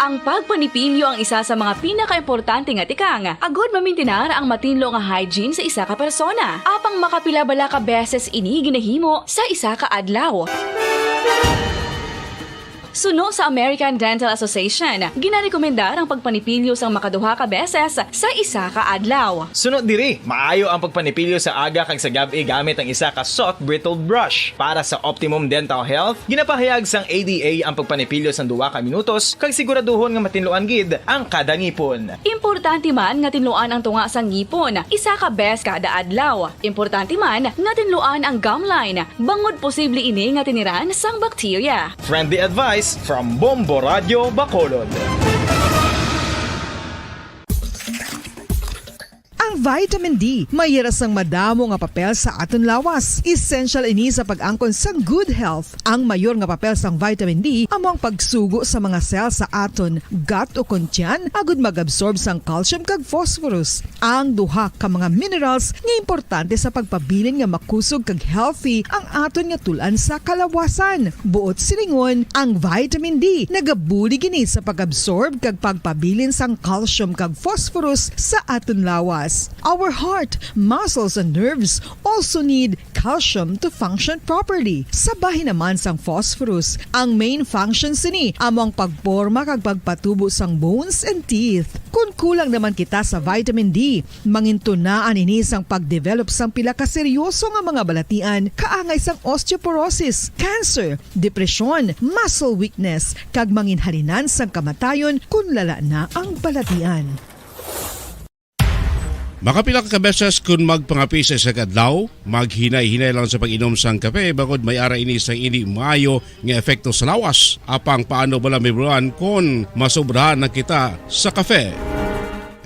Ang pagpanipilyo ang isa sa mga pinakaimportante nga tikang agod mamintinar ang matinlo nga hygiene sa isa ka persona. Apang makapila bala ka beses ini ginahimo sa isa ka adlaw? Suno sa American Dental Association, ginarekomendar ang pagpanipilyo sang makaduha ka beses sa isa ka adlaw. Suno diri, maayo ang pagpanipilyo sa aga kag sa gab-i gamit ang isa ka soft bristled brush. Para sa optimum dental health, ginapahayag sang A D A ang pagpanipilyo sang duha ka minutos kag siguraduhon nga matinluan gid ang kada ngipon. Importante man nga tinluan ang tunga sang ngipon isa ka bes kada adlaw. Importante man nga tinluan ang gum line, bangod posible ini nga tiniran sang bakterya. Friendly advice from Bombo Radio Bacolod. Ang vitamin D may yara sang madamo nga papel sa aton lawas. Essential ini sa pag-angkon sang good health. Ang mayor nga papel sang vitamin D amo ang pagsugo sa mga cell sa aton gut o kon tiyan agud mag-absorb sang calcium kag phosphorus, ang duha ka mga minerals nga importante sa pagpabilin nga makusog kag healthy ang aton nga tul-an sa kalawasan. Buot silingon, ang vitamin D nagabulig ini sa pag-absorb kag pagpabilin sang calcium kag phosphorus sa aton lawas. Our heart, muscles, and nerves also need calcium to function properly. Sa bahin naman sang phosphorus, ang main function sini amo ang pagporma kag pagpatubo sang bones and teeth. Kon kulang naman kita sa vitamin D, mangintunaan ini sang pag-develop sang pila ka seryoso nga mga balatian, kaangay sang osteoporosis, cancer, depresyon, muscle weakness, kag manginhalinan sang kamatayon kon lala na ang balatian. Makapila ka beses kon magpangape sa isa ka adlaw, maghinay-hinay lang sa pag-inom sang kape, bangod may ara ini sang indi maayo nga epekto sa lawas. Apang paano bala mahibaluan kon masobrahan na kita sa kape?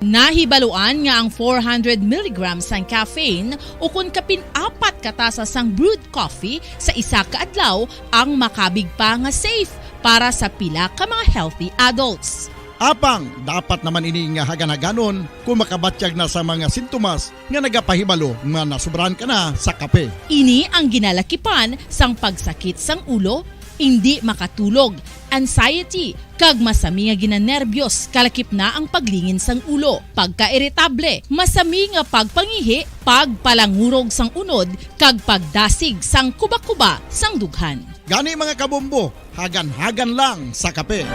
Nahibaluan nga ang four hundred milligrams sang caffeine o kon kapin apat ka tasa sang brewed coffee sa isa ka adlaw ang makabig pa nga safe para sa pila ka mga healthy adults. Apang dapat naman ini nga hagan-haganon kon makabatyag na sa mga sintomas nga nagapahibalo nga nasobrahan ka na sa kape. Ini ang ginalakipan sang pagsakit sang ulo, indi makatulog, anxiety, kag masami nga ginanerbiyos, kalakip na ang paglingin sang ulo, pagkairitable, masami nga pagpangihi, pagpalangurog sang unod, kag pagdasig sang kubakuba sang dughan. Gani, mga kabombo, hagan-hagan lang sa kape.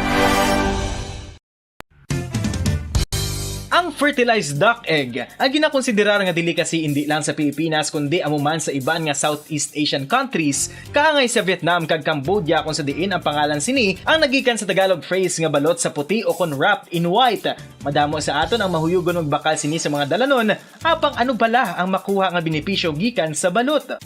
Ang fertilized duck egg ang ginakonsiderar nga delicacy indi lang sa Pilipinas, kundi amo man sa iban nga Southeast Asian countries, kaangay sa Vietnam kag Cambodia, kung sa diin ang pangalan sini ang nagikan sa Tagalog phrase nga balot sa puti o kon wrapped in white. Madamo sa aton ang mahuyugon magbakal sini sa mga dalanon, apang ano bala ang makuha nga benepisyo gikan sa balot?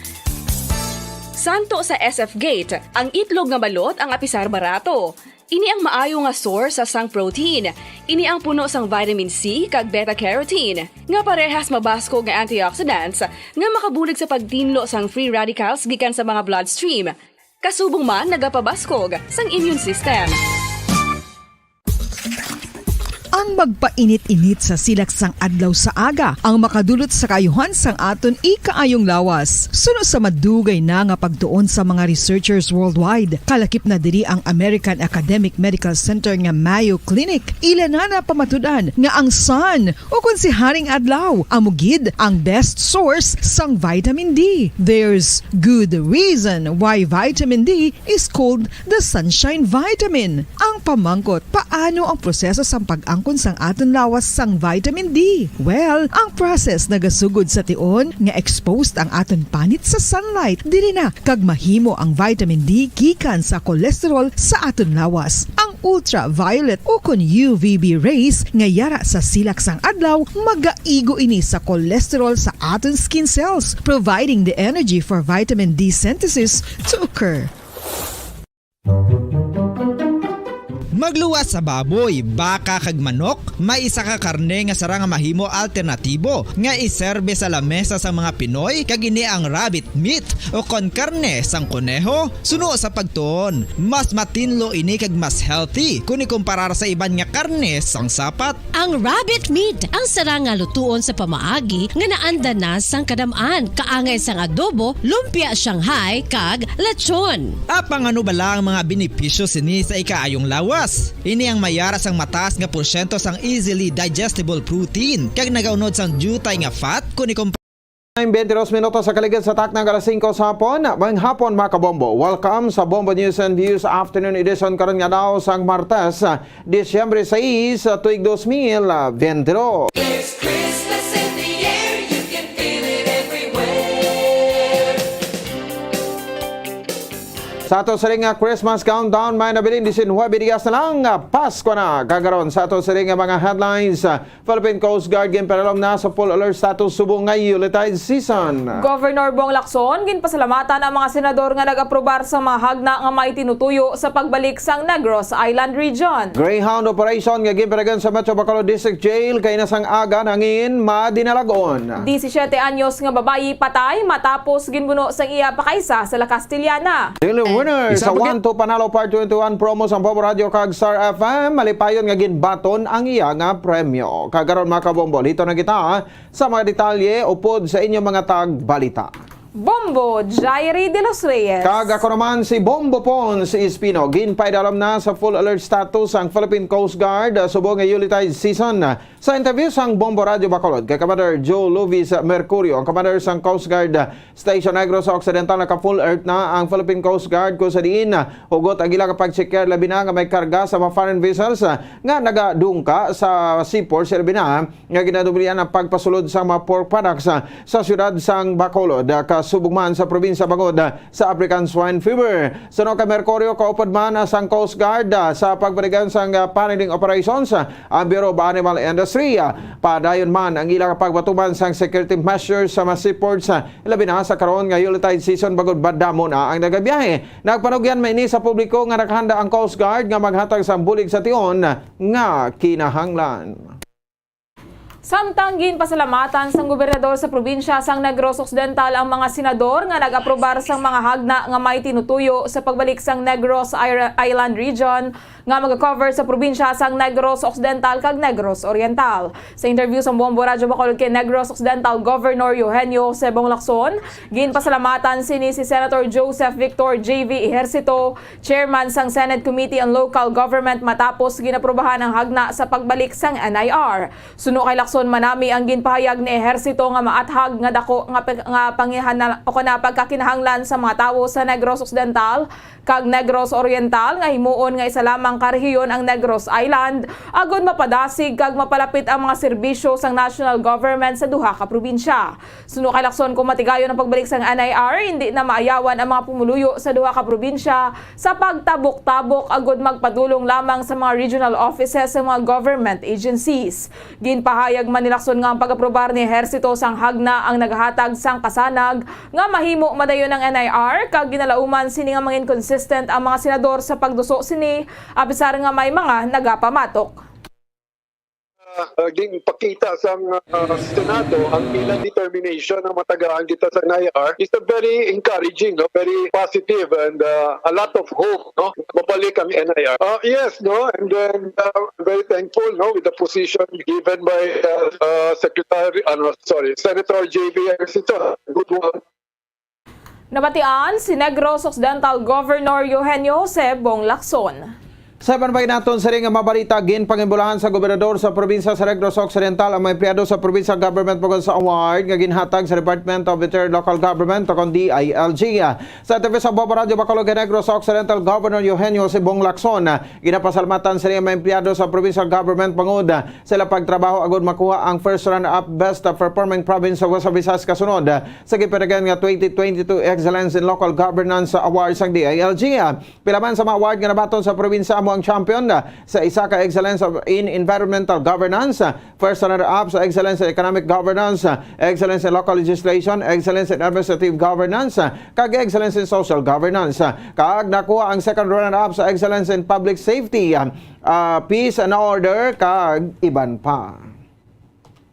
Santo sa S F Gate, ang itlog nga balot ang apisar barato. Ini ang maayo nga source sang protein. Ini ang puno sang vitamin C kag beta carotene, nga parehas mabaskog nga antioxidants nga makabulig sa pagtinlo sang free radicals gikan sa mga bloodstream. Kasubong man nagapabaskog sang immune system. Ang magpainit-init sa silak sang adlaw sa aga ang makadulot sa kaayuhan sang aton ikaayong lawas. Suno sa madugay na nga pagtuon sa mga researchers worldwide, kalakip na diri ang American Academic Medical Center nga Mayo Clinic, ila na napamatud-an nga ang sun, o kon si Haring Adlaw, amo gid ang best source sang vitamin D. There's good reason why vitamin D is called the sunshine vitamin. Ang pamangkot, paano ang proseso sang pag-angkon sang aton lawas sang vitamin D? Well, ang process nagasugod sa tion nga exposed ang aton panit sa sunlight. Diri na kag mahimo ang vitamin D gikan sa cholesterol sa aton lawas. Ang ultraviolet o kon U V B rays nga yara sa silak sang adlaw, magaigo ini sa cholesterol sa aton skin cells, providing the energy for vitamin D synthesis to occur. Magluwas sa baboy, baka, kag manok, may isa ka karne nga sarang nga mahimo alternatibo nga iserbe sa lamesa sang mga Pinoy, kag ini ang rabbit meat o kon karne sang koneho. Suno sa pagtuon, mas matinlo ini kag mas healthy kon ikumparar sa iban nga karne sang sapat. Ang rabbit meat ang sarang nga lutuon sa pamaagi nga naanda na sang kadam-an, kaangay sang adobo, lumpia Shanghai, kag lechon. Apang ano bala ang mga benepisyo sini sa ikaayong lawas? Ini ang may ara sang mataas nga porsyento sang easily digestible protein kag nagaunod sang diutay nga fat kon ikumparar Time, twenty-two minutos sa kaligid sa takna nga alas singko sa hapon. Maayong hapon, mga kabombo. Welcome sa Bombo News and Views Afternoon Edition karon nga adlaw sang Martes, Disyembre sais, tuig dos mil bentidós. There's Christmas in the air, you can feel it everywhere. Sa ato siring nga Christmas countdown, may nabilin, diecinuebe dias na lang, ah, Pasko na. Kag karon sa ato siring nga mga headlines, ah, Philippine Coast Guard ginpadalom na sa full alert status subong nga Yuletide season. Governor Bong Lacson, ginpasalamatan ang mga senador nga nag-aprobar sa mga hagna nga may tinutuyo sa pagbalik sang Negros Island Region. Greyhound operation nga ginpadagan sa Metro Bacolod District Jail kay nasang aga nangin madinalag-on. Disisiete anyos nga babayi patay matapos ginbuno sang iya pakaisa sa La Castellana. Daily winner Isa sa pa gid. One to Panalo Part twenty-one promo sang Bombo Radio kag Star F M, malipayon nga ginbaton ang iya nga premyo. Kag karon, mga kabombo, lito na kita sa mga detalye upod sa inyong mga tagbalita. Bombo Jairi de los Reyes. Kag ako naman si Bombo Pons Espino. Ginpaidalom na sa full alert status ang Philippine Coast Guard, ah, subong nga Yuletide season. Sa interview sang Bombo Radyo Bacolod kay Commander Joe Luvis Mercurio, ang commander sang Coast Guard Station Negros Occidental, naka-full alert na ang Philippine Coast Guard, kung sa diin, ah, hugot ang ila nga pag-checker, labi na nga may karga sa mga foreign vessels, ah, nga nagadungka sa seaport, sa labi na nga ginadublian ang pagpasulod sa mga pork products, ah, sa siyudad sang Bacolod, ah, kasubong man sa probinsya bangod, ah, sa African Swine Fever. Suno kay Mercurio, kaupod man, ah, sang Coast Guard, ah, sa pagpadagan sang, ah, paneling operations, ah, ang Bureau of Animal Industry. Ah, padayon man ang ilang pagpatuman sang security measures sa mga seaports, ah, labi na sa karon nga Yuletide season, bangod madamo na ang nagabiyahe. Nagpanugyan man ini sa publiko nga nakahanda ang Coast Guard nga maghatag sang bulig sa tion nga kinahanglan. Samtang ginpasalamatan sang gobernador sa probinsya sang Negros Occidental ang mga senador nga nag-aprobar sang mga hagna nga may tinutuyo sa pagbalik sang Negros Isla-, Island Region nga mag-cover sa probinsya sang Negros Occidental kag Negros Oriental. Sa interview sang Bombo Radyo Bacolod kay Negros Occidental Governor Eugenio Jose Bong Lacson, ginpasalamatan sini si Senator Joseph Victor J V Ejercito, Chairman sang Senate Committee on Local Government, matapos ginaprobahan ang hagna sa pagbalik sang N I R. Suno kay Lacson, manami ang ginpahayag ni Ejercito nga maathag nga dako nga pe-, nga pangihanal-, o kana pagkakinahanglan sa mga tawo sa Negros Occidental kag Negros Oriental nga himuon nga isa lamang ka rehiyon ang Negros Island, agod mapadasig kag mapalapit ang mga serbisyo sang national government sa duha ka probinsya. Suno kay Lacson, kung matigayon ang pagbalik sang N I R, hindi na maayawan ang mga pumuluyo sa duha ka probinsya sa pagtabok-tabok, agud magpadulong lamang sa mga regional offices sa mga government agencies. Ginpahayag man ni Lacson nga ang pag-aprobar ni Ejercito sang hagna ang naghatag sang kasanag nga mahimo madayon ang N I R, kag ginalauman sini nga mangin consistent ang mga senador sa pagduso sini, apisar nga may mga nagapamatok. Uh, ginpakita sang, uh, Senado ang ilang determination nga matagaan kita sa N I R is a very encouraging, no? Very positive and, uh, a lot of hope, no? Mabalik ang N I R. Uh, yes, no? And then, uh, very thankful, no, with the position given by, uh, uh, Secretary, ano, sorry, Senator J V Ejercito. Good one. Nabatian si Negros Occidental Governor Eugenio Jose Bong Lacson. Sa iban pa naton siring nga mga balita, ginpangimbulahan sa gobernador sa probinsya sa Negros Occidental ang mga empleyado sa provincial government bangod sa award nga ginhatag sa Department of Interior Local Government o kon D I L G. Sa interview sa Bombo Radyo Bacolod kay Negros Occidental Governor Eugenio Jose Bong Lacson, ginapasalamatan sini ang mga empleyado sa provincial government bangod sa ila pagtrabaho agud makuha ang first runner-up Best Performing Province sa West Visayas kasunod sa gipadagan nga twenty twenty-two Excellence in Local Governance Award sang D I L G. Pila man sa mga award nga nabaton sa probinsya amo ang champion sa isa ka Excellence of, in Environmental Governance, first runner-up sa Excellence in Economic Governance, Excellence in Local Legislation, Excellence in Administrative Governance, kag Excellence in Social Governance. Kag nakuha ang second runner-up sa Excellence in Public Safety, ah, Peace and Order, kag iban pa.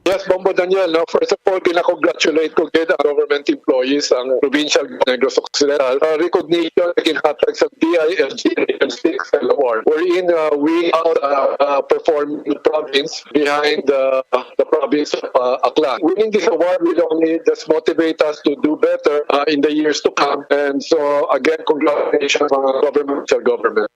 Yes, Bombo Daniel, no? First of all, ginako-congratulate ko gid ang government employees, ang provincial Negros Occidental, uh, recognition na ginhatag sa D I L G Region six Award, wherein, uh, we out, uh, uh, perform the province behind, uh, the province of, uh, Aklan. Winning this award will only just motivate us to do better, uh, in the years to come. And so, again, congratulations, mga government, sir government.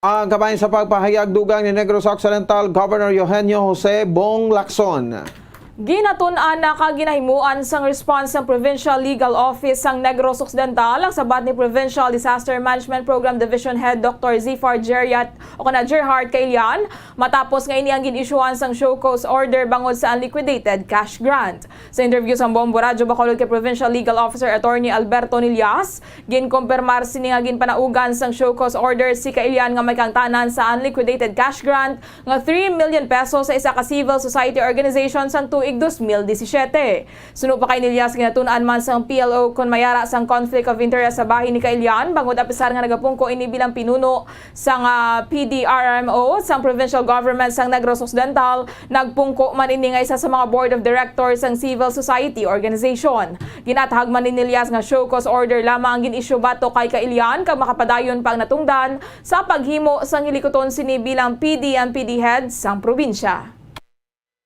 Ang kamay sa pagpahayag dugang ni Negros Occidental Governor Eugenio Jose Bong Lacson. Ginatun-an na kag ginahimuan sang response sang Provincial Legal Office sang Negros Occidental ang sabat ni Provincial Disaster Management Program Division Head Doctor Zifar Geriat o kana Gerhard Kailian, matapos nga ini ang gin-issuehan sang show cause order bangod sa unliquidated cash grant. Sa interview sa Bombo Radyo Bacolod kay Provincial Legal Officer Attorney Alberto Nillas, ginkumpirmar sini nga ginpanaugan sang show cause order si Kailian nga may kaangtanan sa unliquidated cash grant nga three million pesos sa isa ka civil society organization sang tuig dos mil disisiete. Suno pa kay Nillas, ginatun-an man sang P L O kon may ara sang conflict of interest sa bahin ni Kailian, bangod apisar nga nagapungko ini bilang pinuno sang, ah, P D R M O sang provincial government sang Negros Occidental, nagpungko man ini nga isa sa mga board of directors sang civil society organization. Ginathag man ni Nillas nga show cause order lamang ang gin-issue batok kay Kailian kag makapadayon pa ang natungdan sa paghimo sang hilikuton sini bilang P D and P D head sang probinsya.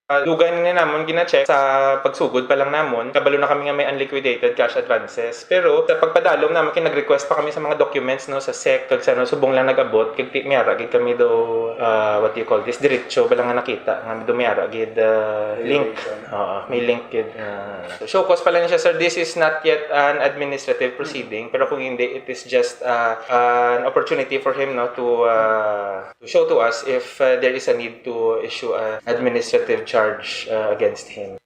Ah, dugay na ni namon gina-check sa pagsugod pa lang namon. Kabalo na kami nga may unliquidated cash advances. Pero sa pagpadalom namon, kay nag-request pa kami sa mga documents, no, sa sec, kag sa, no, subong lang nag-abot, kag ti-, may ara gid kami do, ah, what do you call this, diretso ba lang nga nakita nga do may ara gid, ah, link. Oo, may link gid. Ah. So, show cause pa lang siya, sir. This is not yet an administrative proceeding, pero kung hindi, it is just, ah, an opportunity for him, no, to, ah, to show to us if, uh, there is a need to issue an administrative charge, uh, against him.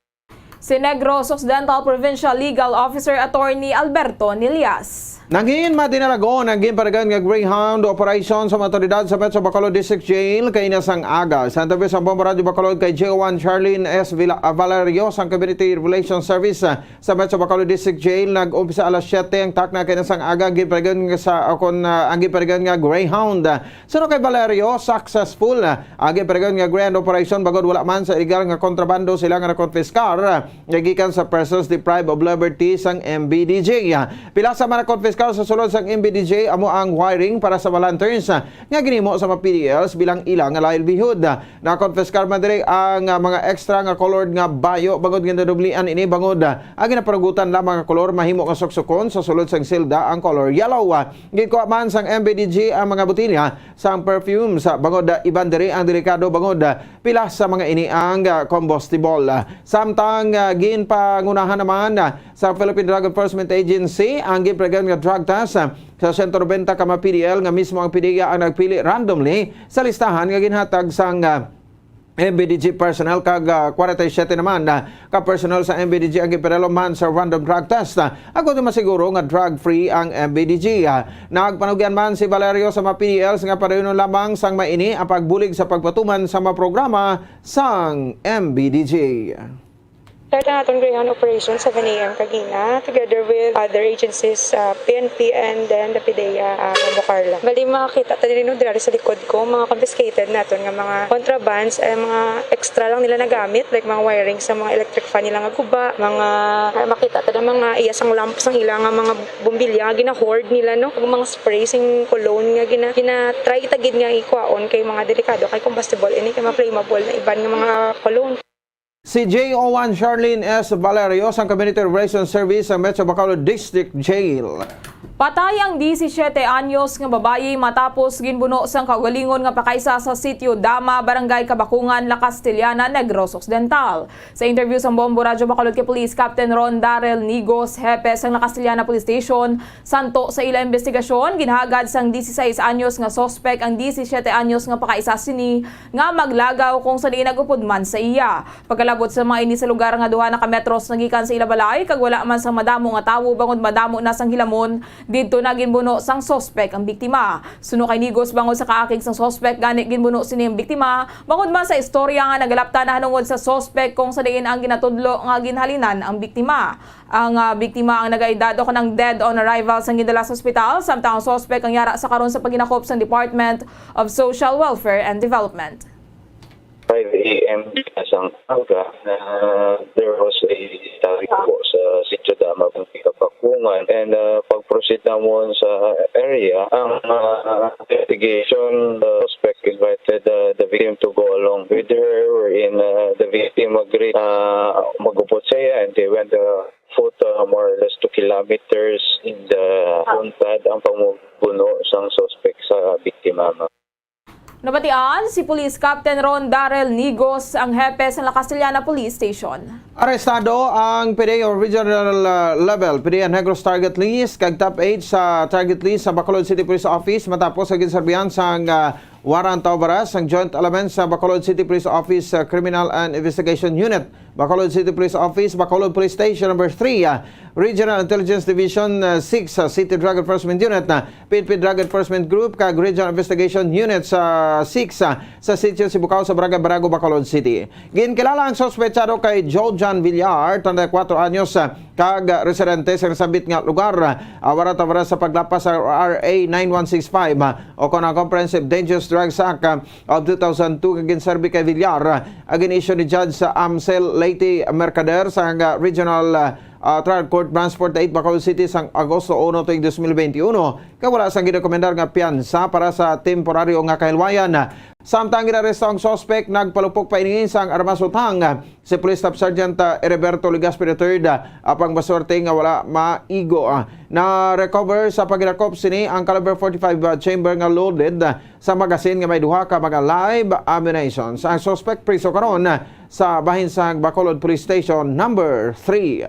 Si Negros Occidental Provincial Legal Officer Attorney Alberto Nillas. Nangin madinalagon ang ginparigan nga Greyhound operation sa mga otoridad sa Metro Bacolod District Jail kay nasang aga. Sa interview sa Bombo Radyo Bacolod kay J one Charlene S. Vila-, ah, Valerio sang Community Relations Service, ah, sa Metro Bacolod District Jail, nag-umpisa alas siyete ang takna kay nasang aga ang ginparigan nga sa, o kon, ah, ang ginparigan nga Greyhound. Suno kay Valerio, successful ang ginparigan nga Greyhound operation bangod wala man sa illegal nga kontrabando sila nga nakonpiskar nga gikan sa persons deprived of liberty sang M B D J. Pila sa mga nakonpiskar sa sulod sang M B D J amo ang wiring para sa mga lanterns nga ginhimo sa mga P D Ls bilang ila nga livelihood. Nakonpiskar man diri ang, ah, mga extra nga colored nga bayo bangod nga nadublian ini bangod, ah, ang ginapanugutan lamang nga kolor mahimo nga suksukon sa sulod sang selda ang color yellow. Ginkuha man sang M B D G ang mga botelya sang perfume sa bangod, ah, iban diri ang delikado bangod, ah, pila sa mga ini ang, ah, combustible. Samtang, ah, ginpangunahan naman, ah, sa Philippine Drug Enforcement Agency ang ginparigan nga drug test, ah, sa sento nobenta ka mga P D L nga mismo ang P D E A ang nagpili randomly sa listahan nga ginhatag sang, ah, M B D G personnel kag, ah, kwarenta y siyete naman, ah, ka personnel sa M B D G ang ginparehalo man sa random drug test, ah, agod masiguro nga drug-free ang M B D G. Ah, nagpanugyan man si Valerio sa mga P D Ls nga padayunon lamang sang maini ang pagbulig sa pagpatuman sa mga programa sang M B D G. Start ang aton Greyhound Operation seven A M kagina, together with other agencies, uh, P N P and then the PDEA, uh, Bombo Carla. Bali, makita ta diri, no, diri sa likod ko, mga confiscated naton nga mga contrabands, ay mga extra lang nila nagamit, like mga wiring sa mga electric fan nila nga guba, mga, ay, makita ta na mga iya sang lamp sang ila nga mga bombilya nga gina-hoard nila, no, ug mga spray sing cologne nga gina, gina-try ta gid nga ikuhaon kay mga delikado kay combustible ini, kay mga flammable na iban nga mga cologne. Si J O one Charlene S. Valerio sang Community Relations Service sa Metro Bacolod District Jail. Patay ang disisiete anyos nga babayi matapos ginbuno sang kaugalingon nga pakaisa sa Sitio Dama, Barangay Kabakungan, La Castellana, Negros Occidental. Sa interview sa Bombo Radyo Bacolod kay Police Captain Ron Darrell Nigos, hepe sang La Castellana Police Station, santo sa ila investigasyon, ginhagad sang dieciséis anyos nga suspek ang diecisiete anyos nga pakaisa sini nga maglagaw kung sa diin nag-upod man sa iya. Pagkalabot sa mga ini sa lugar nga duha na ka metros na gikan sa ila balay, kag wala man sang madamo nga tawo bangod madamo na sang hilamon, didto na ginbuno sang suspek ang biktima. Suno kay Nigos, bangod sa kaakig sang suspek gani ginbuno sini ang biktima, bangod man sa istorya nga nagalaptan nahanungod sa suspek kung sa diin ang ginatudlo nga ginhalinan ang biktima. Ang, ah, biktima ang nagaedad o kanang dead on arrival sang gindala sa ospital, samtang ang suspek ang yara sa karon sa paghinakop sang Department of Social Welfare and Development. five A M sang aga, uh, there was a stabbing po sa Sitio Dama, Barangay Kabakungan. And, uh, pag-proceed namon sa area, ang, uh, investigation, uh, suspect invited, uh, the victim to go along with her, wherein, uh, the victim agreed, uh, mag-upod siya, and they went, uh, foot, uh, more or less two kilometers in the puntad ang pambuno sang suspect sa biktima, ma'am. Nabatian si Police Captain Ron Darrell Nigos, ang hepe sa La Castellana Police Station. Arestado ang P D A o regional, uh, level P D A Negros target list kag top eight sa target list sa Bacolod City Police Office matapos ang ginserbihan sang, uh, warrant of arrest ang joint elements sa Bacolod City Police Office, uh, Criminal and Investigation Unit, Bacolod City Police Office, Bacolod Police Station Number three, uh, Regional Intelligence Division, uh, six, uh, City Drug Enforcement Unit, uh, P N P Drug Enforcement Group kag Regional Investigation Unit sa six, ah, sa Sitio Sibukaw sa Barangay Barago, Bacolod City. Ginkilala ang suspetsado kay Jojan Villar, treinta y cuatro anyos, ah, kag residente sa nasambit nga lugar. Ah, warrant of arrest sa paglapas sa R A nine one six five, ah, o kon ang Comprehensive Dangerous Drugs Act, ah, of two thousand two, nga ginserbi kay Villar, ah, ang gin-issue ni Judge sa Amsel Leyte Mercader sa, ah, Regional, ah, ah, Trial Court Branch forty-eight, Bacolod City, sang Agosto uno tuig dos mil benti uno, kay wala sang girekomendar nga piyansa para sa temporaryo nga kahilwayan. Samtang ginaresto ang suspek, nagpalupok pa ini sang armas utang si Police Staff Sergeant, ah, Heriberto Legaspi the third, ah, apang maswerte nga wala maigo, ah. Na-recover sa pagdakop sini ang caliber forty-five, ah, chamber nga loaded, ah, sa magazine nga may duha ka mga live ammunitions. Ang suspek priso karon, ah, sa bahin sang Bacolod Police Station Number three.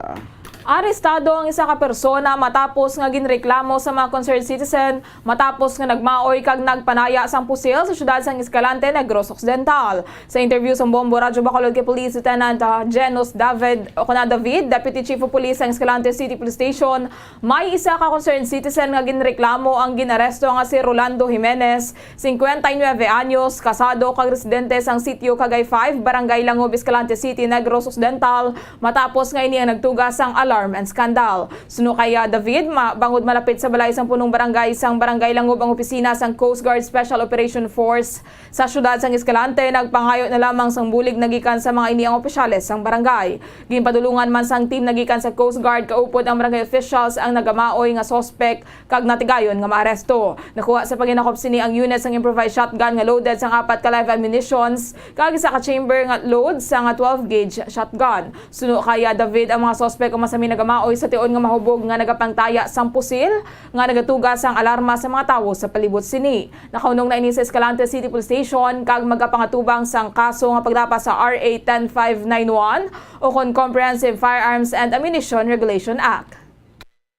Arestado ang isa ka persona matapos nga ginreklamo sa mga concerned citizen matapos nga nagmaoy kag nagpanaya sang pusil sa siyudad sang Escalante, Negros Occidental. Sa interview sa Bombo Radyo Bacolod kay Police Lieutenant, ah, Genos David, o kana David, Deputy Chief of Police sang Escalante City Police Station, may isa ka concerned citizen nga ginreklamo ang ginaresto nga si Rolando Jimenez, cincuenta y nueve anyos, kasado kag residente sang sitio Cagay five, Barangay Langob, Escalante City, Negros Occidental, matapos nga ini ang nagtuga sang alarm and scandal. Suno kay, ah, David, ma-, bangod malapit sa balay sang punong barangay sang Barangay Langob ang opisina sang Coast Guard Special Operation Force sa siyudad sang Escalante, nagpangayo na lamang sang bulig nagikan sa mga ini ang opisyales sang barangay. Ginpadulungan man sang team nagikan sa Coast Guard kaupod ang barangay officials ang nagamaoy nga suspek kag natigayon nga maaresto. Nakuha sa paghinakop sini ang unit sang improvised shotgun nga loaded sang apat ka live ammunitions kag isa ka chamber nga load sang twelve gauge shotgun. Suno kay, ah, David, ang mga suspek ang masami nagamaoy sa tion nga mahubog nga nagapangtaya sang pusil nga nagatuga sang alarma sa mga tawo sa palibot sini. Nakahunong na ini sa Escalante City Police Station kag magapangatubang sang kaso nga paglapas sa R A ten five nine one o kon Comprehensive Firearms and Ammunition Regulation Act.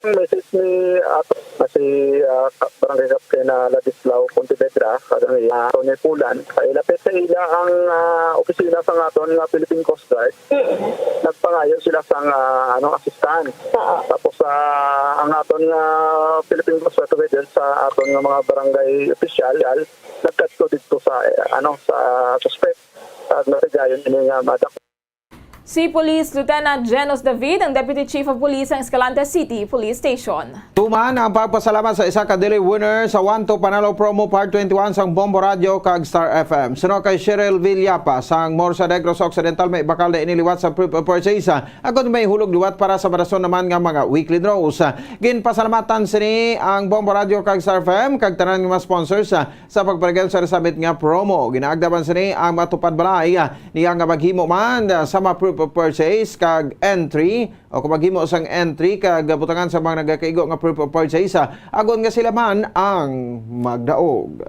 Message ni ato nga si, ah, ka-, Barangay Captain, ah, Ladislao Pontevedra, kag ang iya, Tony Pulan, kay lapit sa ila ang, ah, opisina sa aton nga Philippine Coast Guard. Nagpangayo sila sang, ah, ano, assistance. Tapos, ah, ang aton nga Philippine Coast Guard together sa aton nga mga barangay official, nagkadto didto sa, eh, ano, sa suspect. At natigayon ini nga madak- Si Police Lieutenant Genos David, ang Deputy Chief of Police sang Escalante City Police Station. Tuman ang pagpasalamat sa isa ka daily winner sa One to Panalo Promo Part twenty-one sang Bombo Radio kag Star F M. Suno kay Cheryl Villapa sang Morsa, Negros Occidental, may bakal na iniliwat sa proof of purchase, ah, agod may hulog liwat para sa marason naman nga mga weekly draws. Ginpasalamatan sini ang Bombo Radio kag Star F M kag tanan nga mga sponsors, ah, sa pagpalagyan sa nasambit nga promo. Ginaagda man sini ang matupad balay, ah, niya nga maghimo man, ah, sa mga proof of purchase kag entry o kung maghimo sang entry kag butangan sa mga nagakaigo nga proof of purchase, ah, agon nga sila man ang magdaog.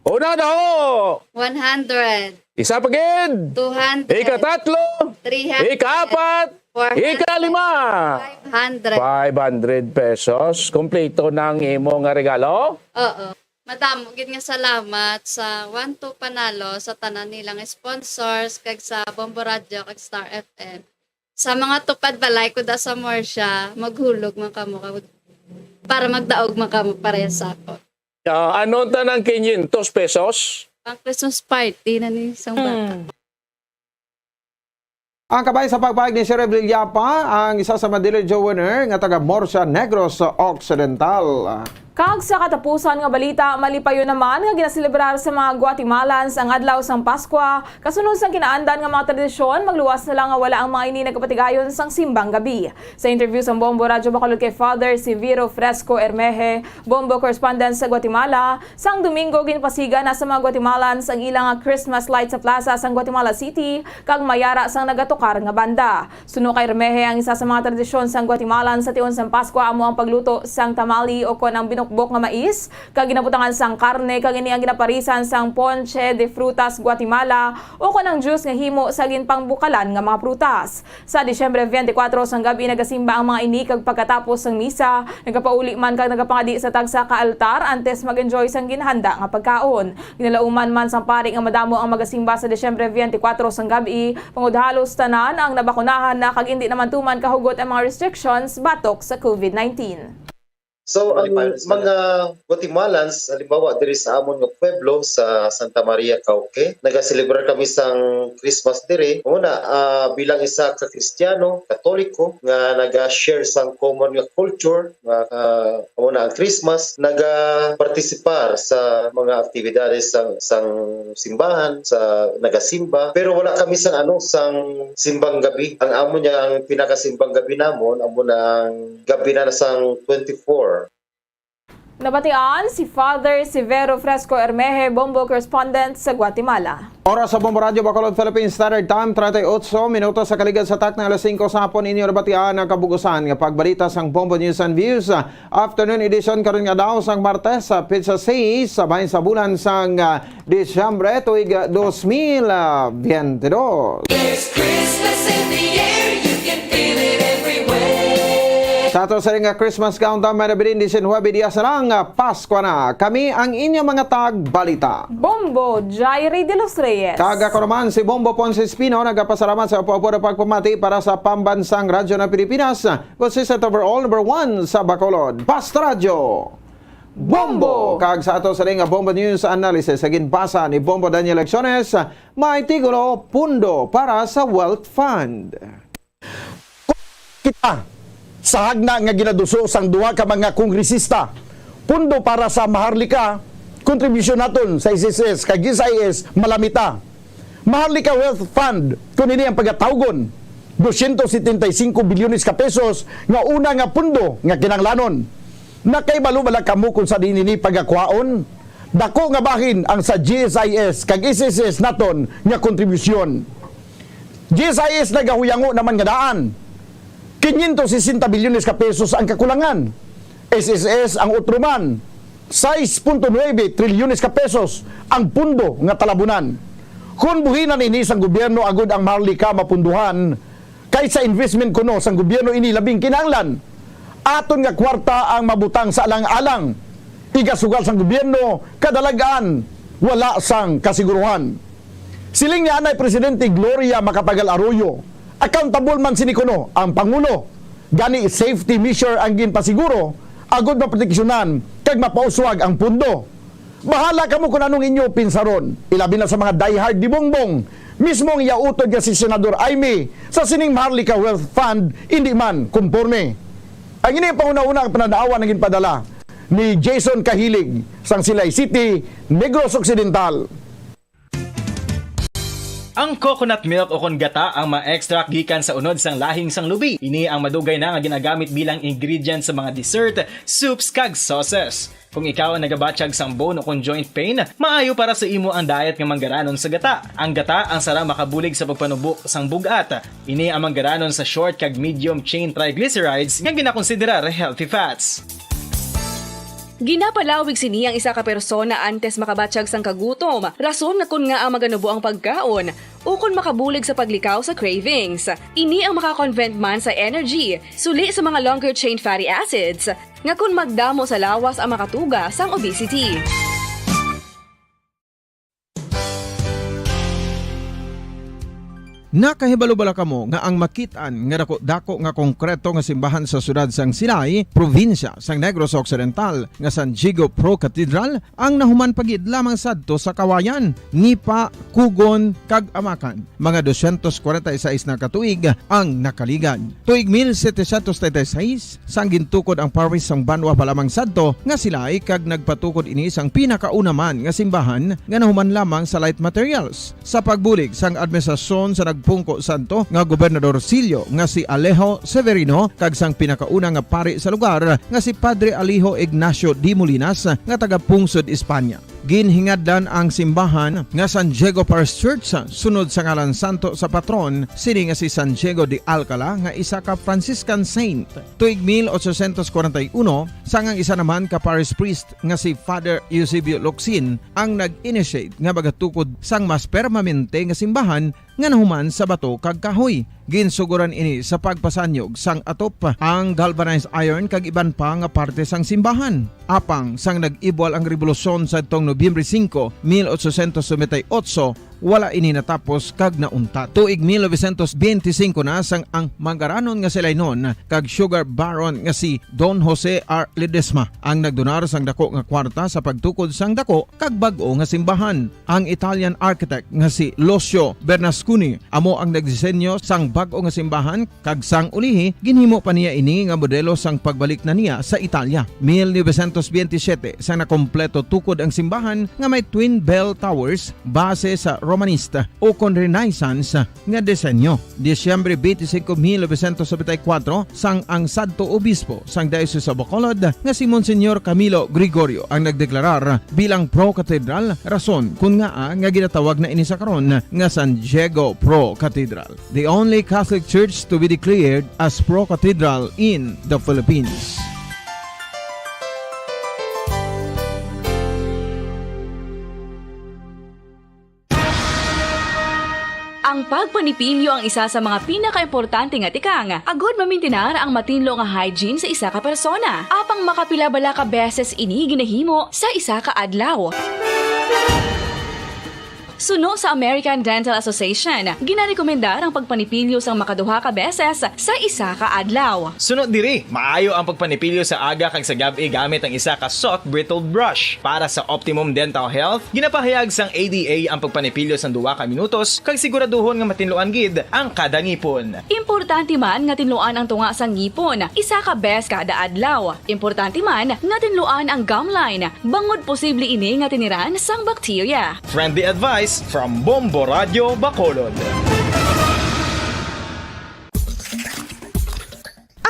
Una daw! One hundred. Isa pa gid! Two hundred. Ikatatlo! Three hundred. Ikaapat! Four hundred. Ikalima! Five hundred. Five hundred pesos. Kompleto na ang imo nga regalo? Oo. Madamo gid nga salamat sa One to Panalo, sa tanan nilang sponsors, kag sa Bombo Radio, kag Star F M. Sa mga tupad balay ko da sa Morsia, maghulog man kamo ka-, para magdaog man kamo pareha sa ako. Ah, ano ta ng quinientos pesos? Pang Christmas party na ni isang bata. Hmm. Ang kabay sa pagpahayag ni Sir Evelyn Yapa, ang isa sa Madilid Joe winner nga taga Morsia, Negros Occidental. Kag sa katapusan nga balita, malipayon naman nga ginaselebrar sa mga Guatemalans ang adlaw sang Paskwa, kasunod sang kinaandan nga mga tradisyon, magluwas na lang nga wala ang mga ini nagapatigayon sang simbang gabi. Sa interview sang Bombo Radyo Bacolod kay Father Severo Fresco Hermeje, Bombo correspondent sa Guatemala, sang Domingo, ginpasiga na sa mga Guatemalans ang ilang Christmas light sa plaza sang Guatemala City kag mayara sang nagatukar nga banda. Suno kay Hermeje, ang isa sa mga tradisyon sang Guatemalan sa tion sang Paskwa amo ang pagluto sang tamale o kon ang bok nga mais, kag ginabutangan sang karne, kag ini ang ginaparisan sang Ponche de Frutas Guatemala, ukon ang juice nga himo sa ginpangbukalan nga mga prutas. Sa Disyembre twenty-four sang gab-i nagasimba ang mga ini, kag pagkatapos sang misa, nagapauli man kag nagapangadi sa tagsa ka altar antes mag-enjoy sang ginhanda nga pagkaon. Ginalauman man sang pari nga madamo ang magasimba sa Disyembre twenty-four sang gab-i, bangod halos tanan ang nabakunahan na kag indi naman tuman kahugot ang mga restrictions batok sa covid nineteen. So, ang mga Guatemalans, halimbawa, diri sa amon nga pueblo, sa Santa Maria, Cauque, nagaselebrar kami sang Christmas diri. Una, ah, bilang isa ka Kristiyano, Katoliko, nga naga-share sang common nga culture, nga, ah, amo na ang Christmas, nagapartisipar sa mga aktibidades sang, sang simbahan, sa nagasimba. Pero wala kami sang, ano, sang simbang gabi. Ang amo niya, ang pinakasimbang gabi namon, amo na ang gabi na sang twenty-four. Nabatian si Father Severo Fresco Hermeje, Bombo correspondent sa Guatemala. Oras sa Bombo Radyo Bacolod, Philippine Standard Time, treinta y ocho minutos sa kaligad sa takna alas singko sa hapon. Inyo nabatian ang kabugusan nga pagbalita sang Bombo News and Views, ah, afternoon edition karon nga daw sang Martes, sa petsa sais, sa bahin sa bulan sang, ah, Disyembre, tuig, ah, dos mil, ah, biyente dos. There's Christmas in the air, you can feel it everywhere. Sa ato sa nga Christmas countdown, may nabilin, diecinuebe dias na lang, ah, Pasko na. Kami ang inyo mga tagbalita. Bombo Jairi de los Reyes. Kag ako naman, si Bombo Ponce Espino, nagapasalamat sa upo-upo na pagpamati para sa Pambansang Radyo ng Pilipinas, consistent overall number one sa Bacolod. Basta Radyo! Bombo! Kag sa ato sa nga Bombo News Analysis, sa ginbasa ni Bombo Daniel Lecciones, may titulo, Pundo para sa Wealth Fund. Kita sa hagna nga ginaduso sang duha ka mga kongresista, pundo para sa Maharlika, kontribusyon naton sa S S S kag S I S, malamita. Maharlika Wealth Fund, kun ini ang pagatawgon, doscientos setenta y cinco bilyones ka pesos nga una nga pundo nga kinahanglanon. Nakahibalo bala kamo kung sa diin ini pagakwaon? Dako nga bahin ang sa G S I S kag S S S naton nga kontribusyon. G S I S nagahuyango naman nga daan. Quinientos sesenta bilyones ka pesos ang kakulangan. S S S ang utro man, sais punto nuebe trilyones ka pesos ang pundo nga talabunan. Kon buhinan ini sang gobyerno agud ang Maharlika mapunduhan, kay sa investment kuno sang gobyerno ini labing kinahanglan. Aton nga kwarta ang mabutang sa alang-alang. Igasugal sang gobyerno, kadalag-an, wala sang kasiguruhan. Siling ni anay Presidente Gloria Macapagal Arroyo, accountable man sini kuno ang Pangulo. Gani, safety measure ang ginpasiguro agud maproteksyonan kag mapauswag ang pundo. Bahala kamo kung anong inyo pinsaron, ilabi na sa mga diehard ni Bongbong, mismo ang iya utod nga si Senador Imee sa sining Maharlika Wealth Fund, indi man kumporme. Ang ini panghunahuna nga pananawan ang ginpadala ni Jason Kahilig sang Silay City, Negros Occidental. Ang coconut milk o kon gata ang ma-extract gikan sa unod sang lahing sang lubi. Ini ang madugay na nga ginagamit bilang ingredient sa mga dessert, soups, kag sauces. Kung ikaw ang nagabatyag sang bone o kon joint pain, maayo para sa imo ang diet nga manggaranon sa gata. Ang gata ang sarang makabulig sa pagpanubo sang bug-at. Ini ang manggaranon sa short kag medium chain triglycerides nga ginakonsiderar healthy fats. Ginapalawig sini ang isa ka persona antes makabatyag sang kagutom, rason nga kon ngaa maganubo ang pagkaon, ukon makabulig sa paglikaw sa cravings. Ini ang maka-convert man sa energy, suli sa mga longer chain fatty acids, nga kon magdamo sa lawas ang makatuga sang obesity. Nakahibalo bala kamo nga ang makit-an nga dako-dako nga konkreto nga simbahan sa siyudad sang Silay, probinsya sang Negros Occidental, nga San Diego Pro Cathedral, ang nahuman pa gid lamang sadto sa Kawayan, Nipa, Kugon, kag Amacan? Mga doscientos cuarenta y seis na ka tuig ang nakaligad. Tuig mil setecientos treinta y seis, sang gintukod ang parish sang banwa pa lamang sadto nga Silay, kag nagpatukod ini sang pinakauna man nga simbahan nga nahuman lamang sa light materials. Sa pagbulig sang administrasyon sa nagpungko sadto nga gobernador silyo nga si Alejo Severino kag sang pinakauna nga pari sa lugar nga si Padre Alejo Ignacio de Molinas nga taga-pungsod Espanya. Ginhingadlan ang simbahan nga San Diego Parish Church sunod sa ngalan santo sa patron sini nga si San Diego de Alcala, nga isa ka Franciscan saint. Tuig mil ochocientos kwarenta y uno, sang ang isa naman ka parish priest nga si Father Eusebio Locsin ang nag-initiate nga magatukod sang mas permanente nga simbahan nga nahuman sa bato kag kahoy. Ginsugoran ini sa pagpasanyog sang atop, ang galvanized iron kag iban pa nga parte sang simbahan. Apang sang nag-ibwal ang rebolusyon sadtong Nobyembre singko, mil ochocientos noventa y ocho, wala ini natapos kag nauntat. Tuig mil novecientos benti singko na, sang ang mangaranon nga si Lainon kag sugar baron nga si Don Jose R. Ledesma ang nagdonar sang dako nga kwarta sa pagtukod sang dako kag bag-o nga simbahan. Ang Italian architect nga si Lucio Bernasconi amo ang nagdisenyo sang bag-o nga simbahan, kag sang ulihi, ginhimo pa niya ini nga modelo sang pagbalik na niya sa Italia. Mil novecientos benti siyete, sang nakompleto tukod ang simbahan nga may twin bell towers base sa Romanista ukon Renaissance nga disenyo. Disyembre benti singko, mil novecientos nobenta y kuwatro, sang ang sadto obispo sang Diocese of Bacolod nga si Monsignor Camilo Gregorio ang nagdeklarar bilang pro-cathedral, rason kon ngaa nga ginatawag na ini sa karon nga San Diego Pro-Cathedral, the only Catholic church to be declared as pro-cathedral in the Philippines. Ang pagpanipilyo ang isa sa mga pinakaimportante nga tikang agud mamintinar ang matinlo nga hygiene sa isa ka persona. Apang makapila bala ka beses ini ginahimo sa isa ka adlaw? Suno sa American Dental Association, ginarekomendar ang pagpanipilyo sang makaduha ka beses sa isa ka adlaw. Suno diri, maayo ang pagpanipilyo sa aga kag sa gab-i gamit ang isa ka soft bristled brush. Para sa optimum dental health, ginapahayag sang A D A ang pagpanipilyo sang duha ka minutos kag siguraduhon nga matinluan gid ang kada ngipon. Importante man nga tinluan ang tunga sang ngipon isa ka bes kada adlaw. Importante man nga tinluan ang gum line, bangod posible ini nga tiniran sang bakterya. Friendly advice from Bombo Radio Bacolod.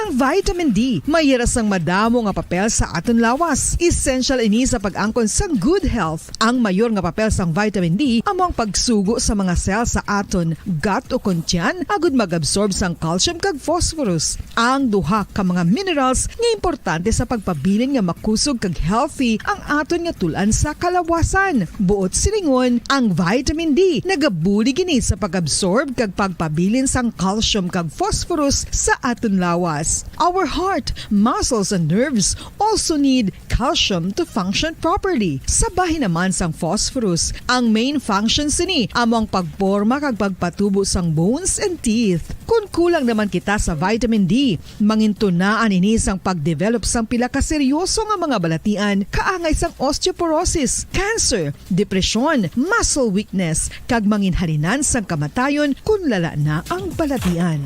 Ang vitamin D may hira sang madamo nga papel sa aton lawas. Essential ini sa pag-angkon sang good health. Ang mayor nga papel sang vitamin D amo ang pagsugo sa mga cell sa aton gut ukon tiyan agud mag-absorb sang calcium kag phosphorus, ang duha ka mga minerals nga importante sa pagpabilin nga makusog kag healthy ang aton nga tul-an sa kalawasan. Buot silingon, ang vitamin D nagabulig ini sa pag-absorb kag pagpabilin sang calcium kag phosphorus sa aton lawas. Our heart, muscles, and nerves also need calcium to function properly. Sa bahin naman sang phosphorus, ang main function sini amo ang pagporma kag pagpatubo sang bones and teeth. Kon kulang naman kita sa vitamin D, mangintunaan ini sang pagdevelop sang pila ka seryoso nga mga balatian, kaangay sang osteoporosis, cancer, depresyon, muscle weakness, kag manginhalinan sang kamatayon kon lala na ang balatian.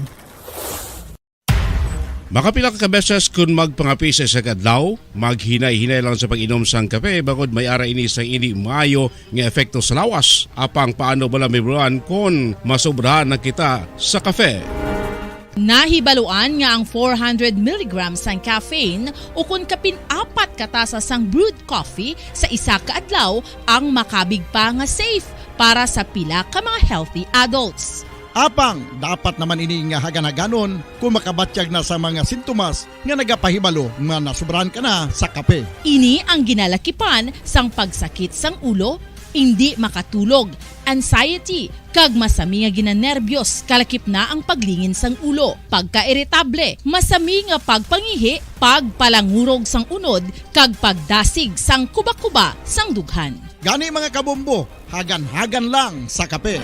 Makapila ka beses kon magpangape sa isa ka adlaw, maghinay-hinay lang sa pag-inom sang kape, bangod may ara ini sang indi maayo nga epekto sa lawas. Apang paano bala mahibaluan kon masobrahan na kita sa kape? Nahibaluan nga ang four hundred milligrams sang caffeine ukon kapin apat ka tasa sang brewed coffee sa isa ka adlaw ang makabig pa nga safe para sa pila ka mga healthy adults. Apang dapat naman ini nga hagan-haganon kon makabatyag na sa mga sintomas nga nagapahibalo nga nasobrahan ka na sa kape. Ini ang ginalakipan sang pagsakit sang ulo, indi makatulog, anxiety, kag masami nga ginanerbiyos, kalakip na ang paglingin sang ulo, pagkairitable, masami nga pagpangihi, pagpalangurog sang unod, kag pagdasig sang kubakuba sang dughan. Gani, mga kabombo, hagan-hagan lang sa kape.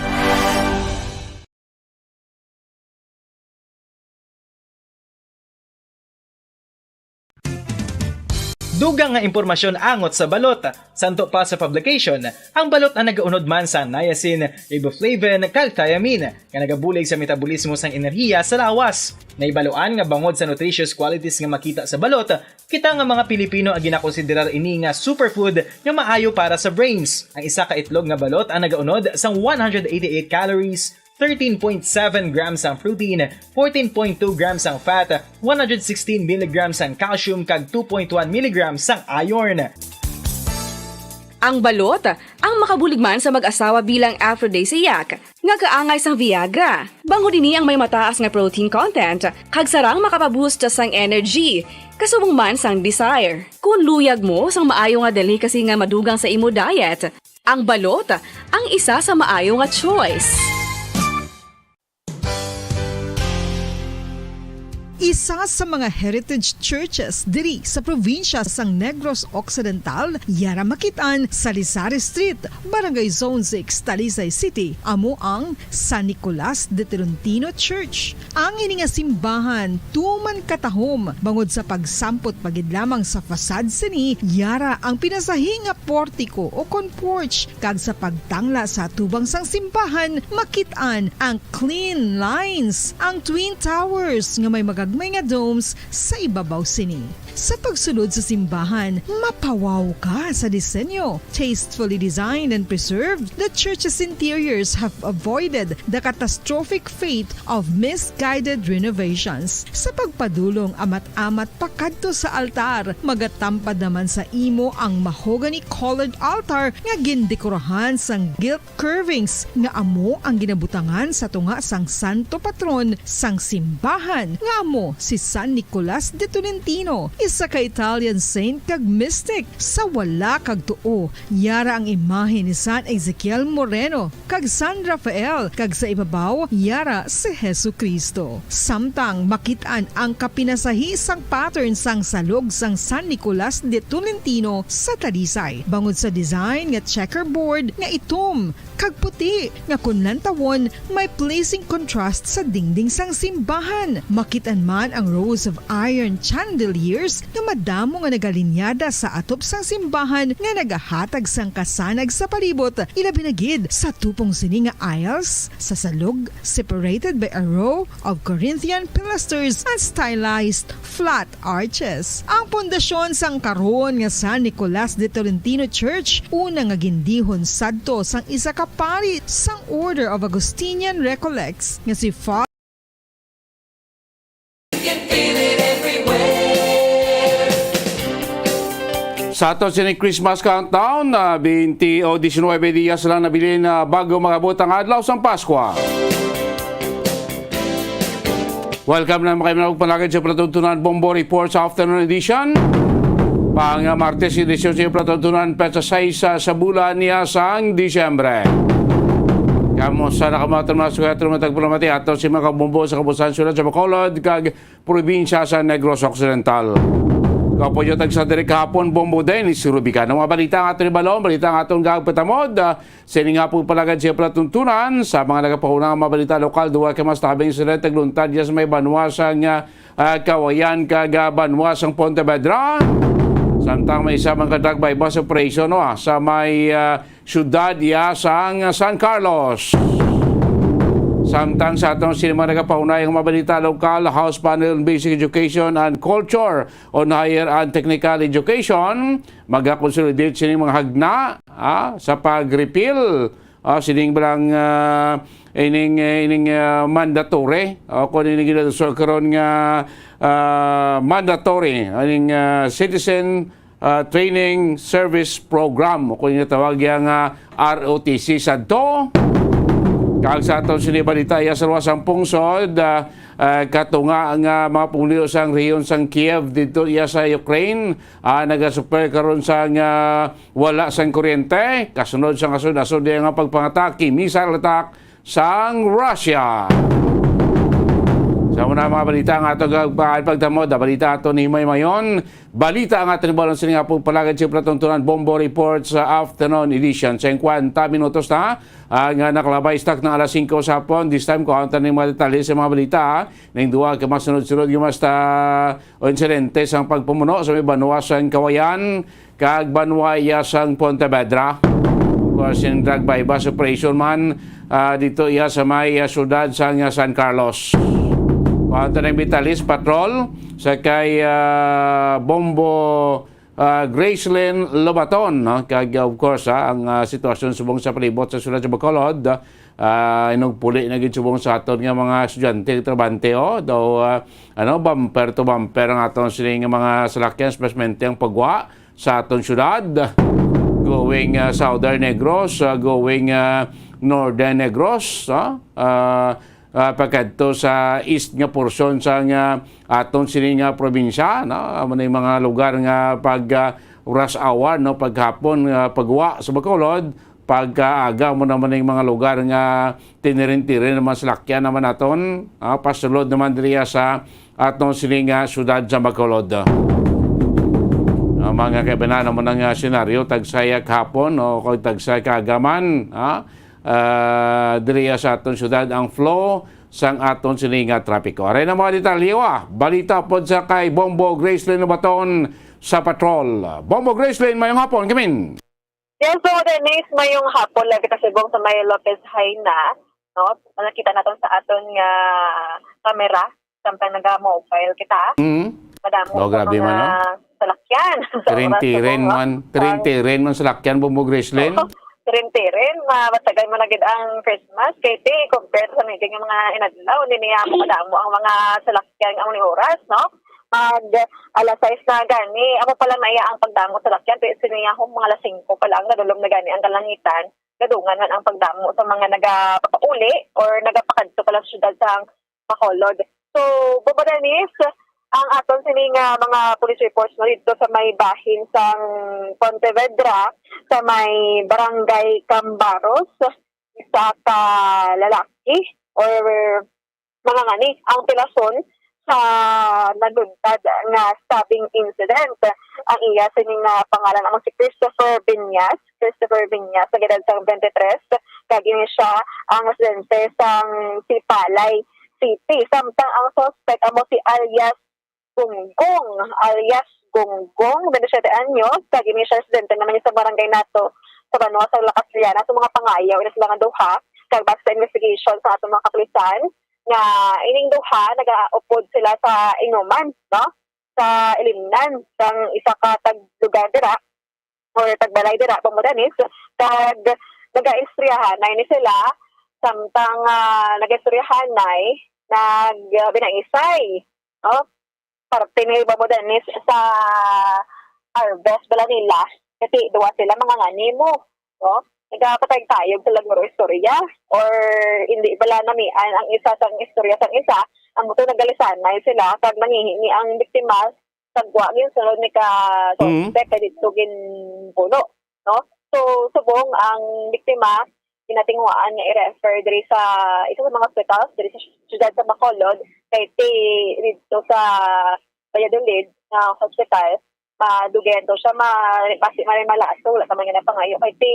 Dugang nga impormasyon angot sa balot. Santo pa sa publication, ang balot ang nagaunod man sa niacin, riboflavin, kag thiamine, nga nagabulig sa metabolismo sang enerhiya sa lawas. Nahibaluan nga bangod sa nutritious qualities nga makita sa balot, kita nga mga Pilipino ang ginakonsiderar ini nga superfood nga maayo para sa brains. Ang isa ka itlog nga balot ang nagaunod sang one hundred eighty-eight calories, thirteen point seven grams ang protein, fourteen point two grams ang fat, one hundred sixteen milligrams ang calcium, kag two point one milligrams ang iron. Ang balot, ang makabulig man sa mag-asawa bilang aphrodisiac, nga kaangay sang Viagra. Bangod ini ang may mataas nga protein content, kag sarang makapaboost sang energy, kasubong man sang desire. Kung luyag mo sang maayo nga delicacy nga madugang sa imo diet, ang balot ang isa sa maayo nga choice. Isa sa mga heritage churches diri sa probinsya sang Negros Occidental, yara makit-an sa Lisari Street, Barangay Zone six, Talisay City, amo ang San Nicolas de Tolentino Church. Ang ini nga simbahan tuman katahom bangod sa pagsampot pa gid lamang sa facade sini, yara ang pinasahi nga portico o kon porch, kag sa pagtangla sa atubang sang simbahan, makit-an ang clean lines, ang twin towers nga may magagmay nga domes sa ibabaw sini. Sa pagsulod sa simbahan, mapawaw ka sa disenyo. Tastefully designed and preserved, the church's interiors have avoided the catastrophic fate of misguided renovations. Sa pagpadulong amat-amat pakadto sa altar, magatampad naman sa imo ang mahogany-colored altar nga gindekorahan sang gilt curvings nga amo ang ginabutangan sa tunga sang santo patron sang simbahan, nga amo si San Nicolas de Tolentino, isa ka Italian saint kag mystic. Sa wala kag tuo, yara ang imahe ni San Ezekiel Moreno kag San Rafael, kag sa ibabaw, yara si Jesu-Cristo. Samtang makit-an ang kapinasahi sang pattern sang salog sang San Nicolas de Tolentino sa Talisay, bangod sa design nga checkerboard nga itom kag puti, nga kon lantawon, may pleasing contrast sa dingding sang simbahan. Makit-an man ang rows of iron chandeliers nga madamo nga nagalinyada sa atop sang simbahan nga nagahatag sang kasanag sa palibot, ilabi na gid sa tupong sini nga aisles sa salog, separated by a row of Corinthian pilasters and stylized flat arches. Ang pundasyon sang karon nga San Nicolas de Tolentino Church, una nga gindihon sadto sang isa ka pari sang Order of Augustinian Recollects nga si Fa- Sa aton sini Christmas countdown, ah, twenty o diecinuebe dias lang nabilin, ah, bago mag-abot ang adlaw sang Paskwa. Welcome na mga kaibigan, palagad sa palatuntunan Bombo Reports Afternoon Edition. Pang, ah, Martes, edisyon sa palatuntunan, petsa sais sa, sa bulan niya sang Disyembre. Kamusta na kamo aton mga sugat, mga tagpalamati, ato si mga kabombo sa kabusan siyudad sa Bacolod, kag probinsya sa Negros Occidental. Kapuyo tag sa diri kahapon, Bombo Dennis Rubican. Ang mga balita nga aton ibalon, balita nga aton gagpatamod, ah, sini nga po palagad siya palatuntunan sa mga nagapahuna nga mga balita lokal, duwa ka mas tabing sila tagluntad niya sa may banwa sa nga, ah, Kawayan kag, ah, banwa sang Pontevedra. Samtang may isa man ka drug buy-bust operation, no, ah, sa may, ah, siyudad iya sang San Carlos. Samtang sa atong sini mga nagapaunay nga mga balita lokal, House Panel on Basic Education and Culture on Higher and Technical Education, magakonsolidate sini mga hagna, ah, sa pag-repeal, ah, sining bilang, ah, ining, eh, ining, ah, mandatory, o kung ining ginatusok karon nga, ah, mandatory, ining, ah, citizen ah, Training Service Program, o kung ginatawag yang, ah, R O T C sadto. Kag sa aton sini balita, iya sa luwas ang pungsod, ah, ah, katunga nga mga pumuluyo sang rehiyon sang Kiev didto iya sa Ukraine, ah, nagasupply karon sang, ah, wala sang kuryente, kasunod sang kasunod-sunod nga pagpangatake, missile attack sang Russia. Sa muna mga balita nga ato gagpaan pagtamod, ah, balita ato ni May Mayon. Balita nga ato ni Balon sini nga pong palagad sa palatuntunan Bombo Report sa afternoon edition. Singkwenta minutos na, ah, nga nakalabay stock ng alas singko sa hapon. This time, kuhaan ta ni mga detalye sa mga balita, ah. Ning duwa ka masunod-sunod nga mas ta o insidente sang pagpamuno sa may banwa sang Kawayan kag banwa iya sang Pontevedra. Of course, yung drug buy-bust operation man, ah, dito iya sa may, ah, syudad sang, ah, San Carlos. Kuhaan ta ng Vitalis Patrol sa kay, ah, Bombo, ah, Gracelyn Lobaton, no? Kag, of course, ah, ang, ah, sitwasyon subong sa palibot sa syudad sa Bacolod, ah, inugpuli na gid subong sa aton nga mga estudyante, trabahante, oh. Daw, ah, ano, bumper to bumper ang aton sining mga salakyan, especially ang pagwa sa aton syudad. Going, ah, Southern Negros, ah, going, ah, Northern Negros, ah, ah, ah, pagkadto sa east nga porsyon sa nga aton sini nga probinsya, no? Amo na yung mga lugar nga pag, ah, rush hour, no? Paghapon, ah, pagwa sa Bacolod, pagkaaga mo naman yung mga lugar nga tinirin-tirin naman salakyan naman naton, ah, pasulod naman diriya sa aton sini nga syudad sa Bacolod. Ah, mga kaibanan naman ang, ah, senaryo, tagsaya kahapon o kag tagsaya kaagaman, ha? Ah, diriya sa aton syudad ang flow sang aton sini nga trapiko. Aray na mga detalye, ah. Balita pod sa kay Bombo Gracelyn Ubaton sa Patrol. Bombo Gracelyn, mayong hapon, kamin. Yes, so Dennis, mayong hapon lagi ka subong sa may Lopez Jaena, no? Nakita naton sa aton nga kamera, samtang naga-mobile kita. Mm. Madamo Oh, sa grabe mga man, no? salakyan. Sa oras Tirin-tirin subong, no? man, Ang tirin-tirin man salakyan, Bombo Gracelyn. Tirin-tirin, ma-, matagal mo na gid ang Christmas. Kay ti, compare sa mga, mga inadlaw, hindi niya mo kadamo ang mga salakyan ang ni oras, no? Mag alas sais na gani, amo pa lang na iya ang pagdamo sa lakyan, pero siniya hong mga alas singko pa lang, nadulom na gani ang kalangitan, gadungan man ang pagdamo sa mga nagapapauli or nagapakadto pa lang sa syudad sa Bacolod. So, Bobo Dennis, ang aton sini nga mga police reports no dito sa may bahin sang Pontevedra, sa may Barangay Cambaros, isa ka lalaki or mga ngani ang pilason sa naluntad nga stabbing incident. Ang iya sini nga pangalan amo si Christopher Viñas. Christopher Viñas, nag-edad sang twenty-three, kag ini siya ang residente sang Sipalay City. Samtang ang suspect amo si alias Gunggong, alias Gunggong, twenty-seven anyos, kag ini siya residente naman niya sa barangay nato sa Banwa sa Lacasliana. Sa mga pangayaw, ina sila nga duha, kag base sa investigation sa atong mga kapulisan, nga ining duha nagaupod sila sa inuman, no? Sa ilimnan sang isa ka taglugar dira or tagbalay dira, Bombo Dennis, kag nagaistoryahanay ni sila, samtang, ah, nagaistoryahanay, nag, ah, binaisay, no? Parte ni Bombo Dennis sa harvest bala nila, kasi duwa sila mga ngani mo, no? Nagapatayog-tayog sila guro istorya, or hindi bala namian ang isa sang istorya sang isa, ang buto nagalisanay sila, kag nangihi ni ang biktima sa gwa, ginsulod ni ka Mm. suspect, kay dito ginbuno, no? So, subong ang biktima, ginatinguhaan nga i-refer diri sa isa sa mga hospitals diri sa siyudad sa Bacolod, kay ti dito sa Valladolid nga hospital, madugay to siya, ma-, basi marimalaso, wala ka man ginapangayo, kay ti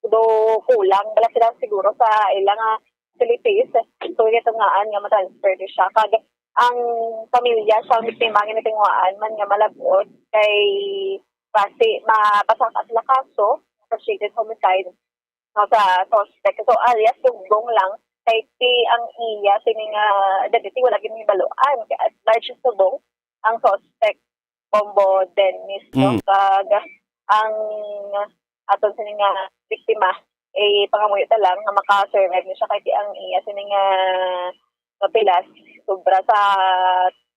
do kulang bala sila siguro sa ilang, ah, facilities. So, gitungaan nga ma-transfer ni siya. Kag ang pamilya sa biktima ginatinguhaan man nga malab-ot kay basi mapasaka sila kaso, associated homicide, no, sa suspect. So, alias Gunggong lang, kay ti ang iya sini nga identity wala gid mahibaluan. Kay at large subong ang suspect, Bombo Dennis, no? Mm. Kag ang aton sini nga biktima, eh, pangamuyo ta lang nga maka-survive ni siya, kay ang iya sini nga, nga pilas, sobra sa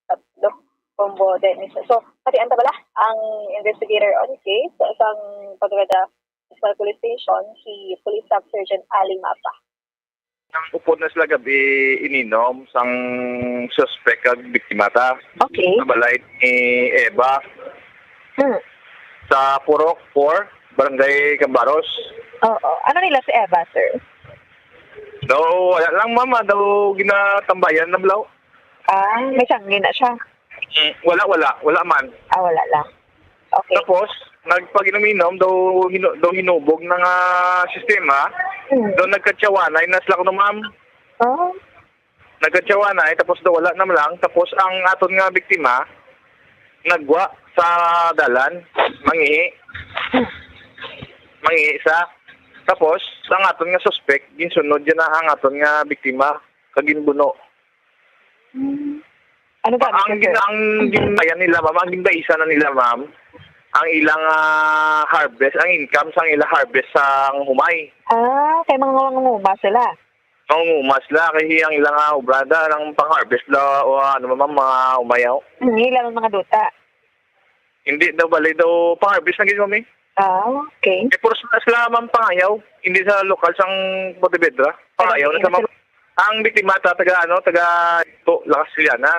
tatlo, Bombo Dennis. So, pati ang tabala, ang investigator on case sa isang Padueda Municipal Police Station, si Police Staff Sergeant Ali Mapa. Upod na sila gabi ininom sang suspek kag biktima ta. Okay. Sa balay ni Eva. Hmm. Sa Purok four, Barangay Cambaros. Oo. Ano nila si Eva, sir? Daw, wala lang, ma'am. Ah, daw ginatambayan na balaw. Ah, may sangin na siya. Mm, wala, wala. Wala man. Ah, wala lang. Okay. Tapos, nagpag-inom-inom, daw hinu-, daw hinubog na nga sistema, Mm. daw nagkatyawanay na sila kuno, ma'am. Oh. Nagkatyawanay, tapos daw wala na lang. Tapos, ang aton nga biktima, nagwa sa dalan, mangihi. Mm. Mangihi sa. Tapos, ang aton nga suspek, ginsunod niya na ang aton nga biktima, kag ginbuno. Hmm. Ano ba? Ang gin-, ang ginbayan nila, ma'am, ang ginbaisan na nila, ma'am, ang ilang, ah, harvest, ang income sang ila harvest sang humay. Ah, kay mga mangunguma sila. Mangunguma sila, kay ang ilang, ah, obrada, ang pang-harvest la, o, ah, ano, ma'am, mga humay, oh. Hmm, ilang mga duta. Hindi daw, bali daw, pang-harvest na gid, ma'am, eh. Ah, okay. Eh, pero sila, sila, ma'am, pangayaw, hindi sa lokal sang Pontevedra. Pangayaw na sa, ma'am. Ang biktima ta, taga, ano, taga to, La Castellana.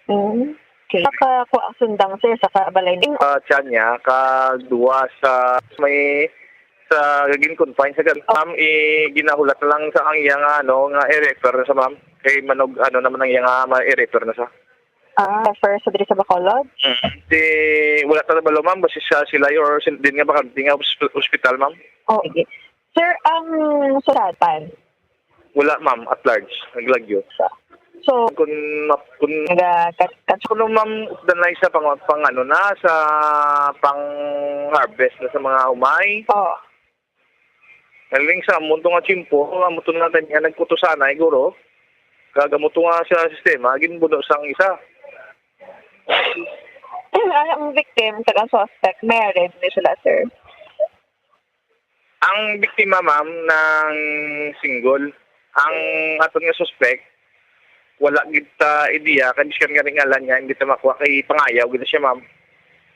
Mm. Okay. Sa ka-, kuha ang sundang, sir, sa kabalay ni Ah, tiyan niya, kag duwa sa may, sa gin-confine sa gal-, Oh. Ma'am, i-, ginahulat na lang sa ang iya nga, ano, nga i-refer na sa, ma'am. Kay manog, ano naman ang iya nga ma-refer na sa. Ah, refer sa diri sa Bacolod? Mm. Di, wala ta nabalo, ma'am. Basi sa sila or sil-, din nga bakante nga hosp-, hospital, ma'am. Oh, sige. Sir, ang suratan? Wala, ma'am, at large. Naglagyo. So, Kung ma-, kung naga-, kat-, kat- Kuno, ma'am, updan lang sa pang, pang ano na, sa pang-harvest na sa mga umay. Oh. Naling sa amo to nga tiyempo, amo to nga time nga nagkuto sana, siguro. Kag amo to nga sa sistema, ginbuno sang isa. Ang victim, kag ang suspect, married ni sila, sir. Ang biktima, ma'am, nang single. Ang aton nga suspect, wala gid ta ideya, kay biskan nga rin ngalan niya, hindi ta makuha, kay pangayaw gid siya, ma'am.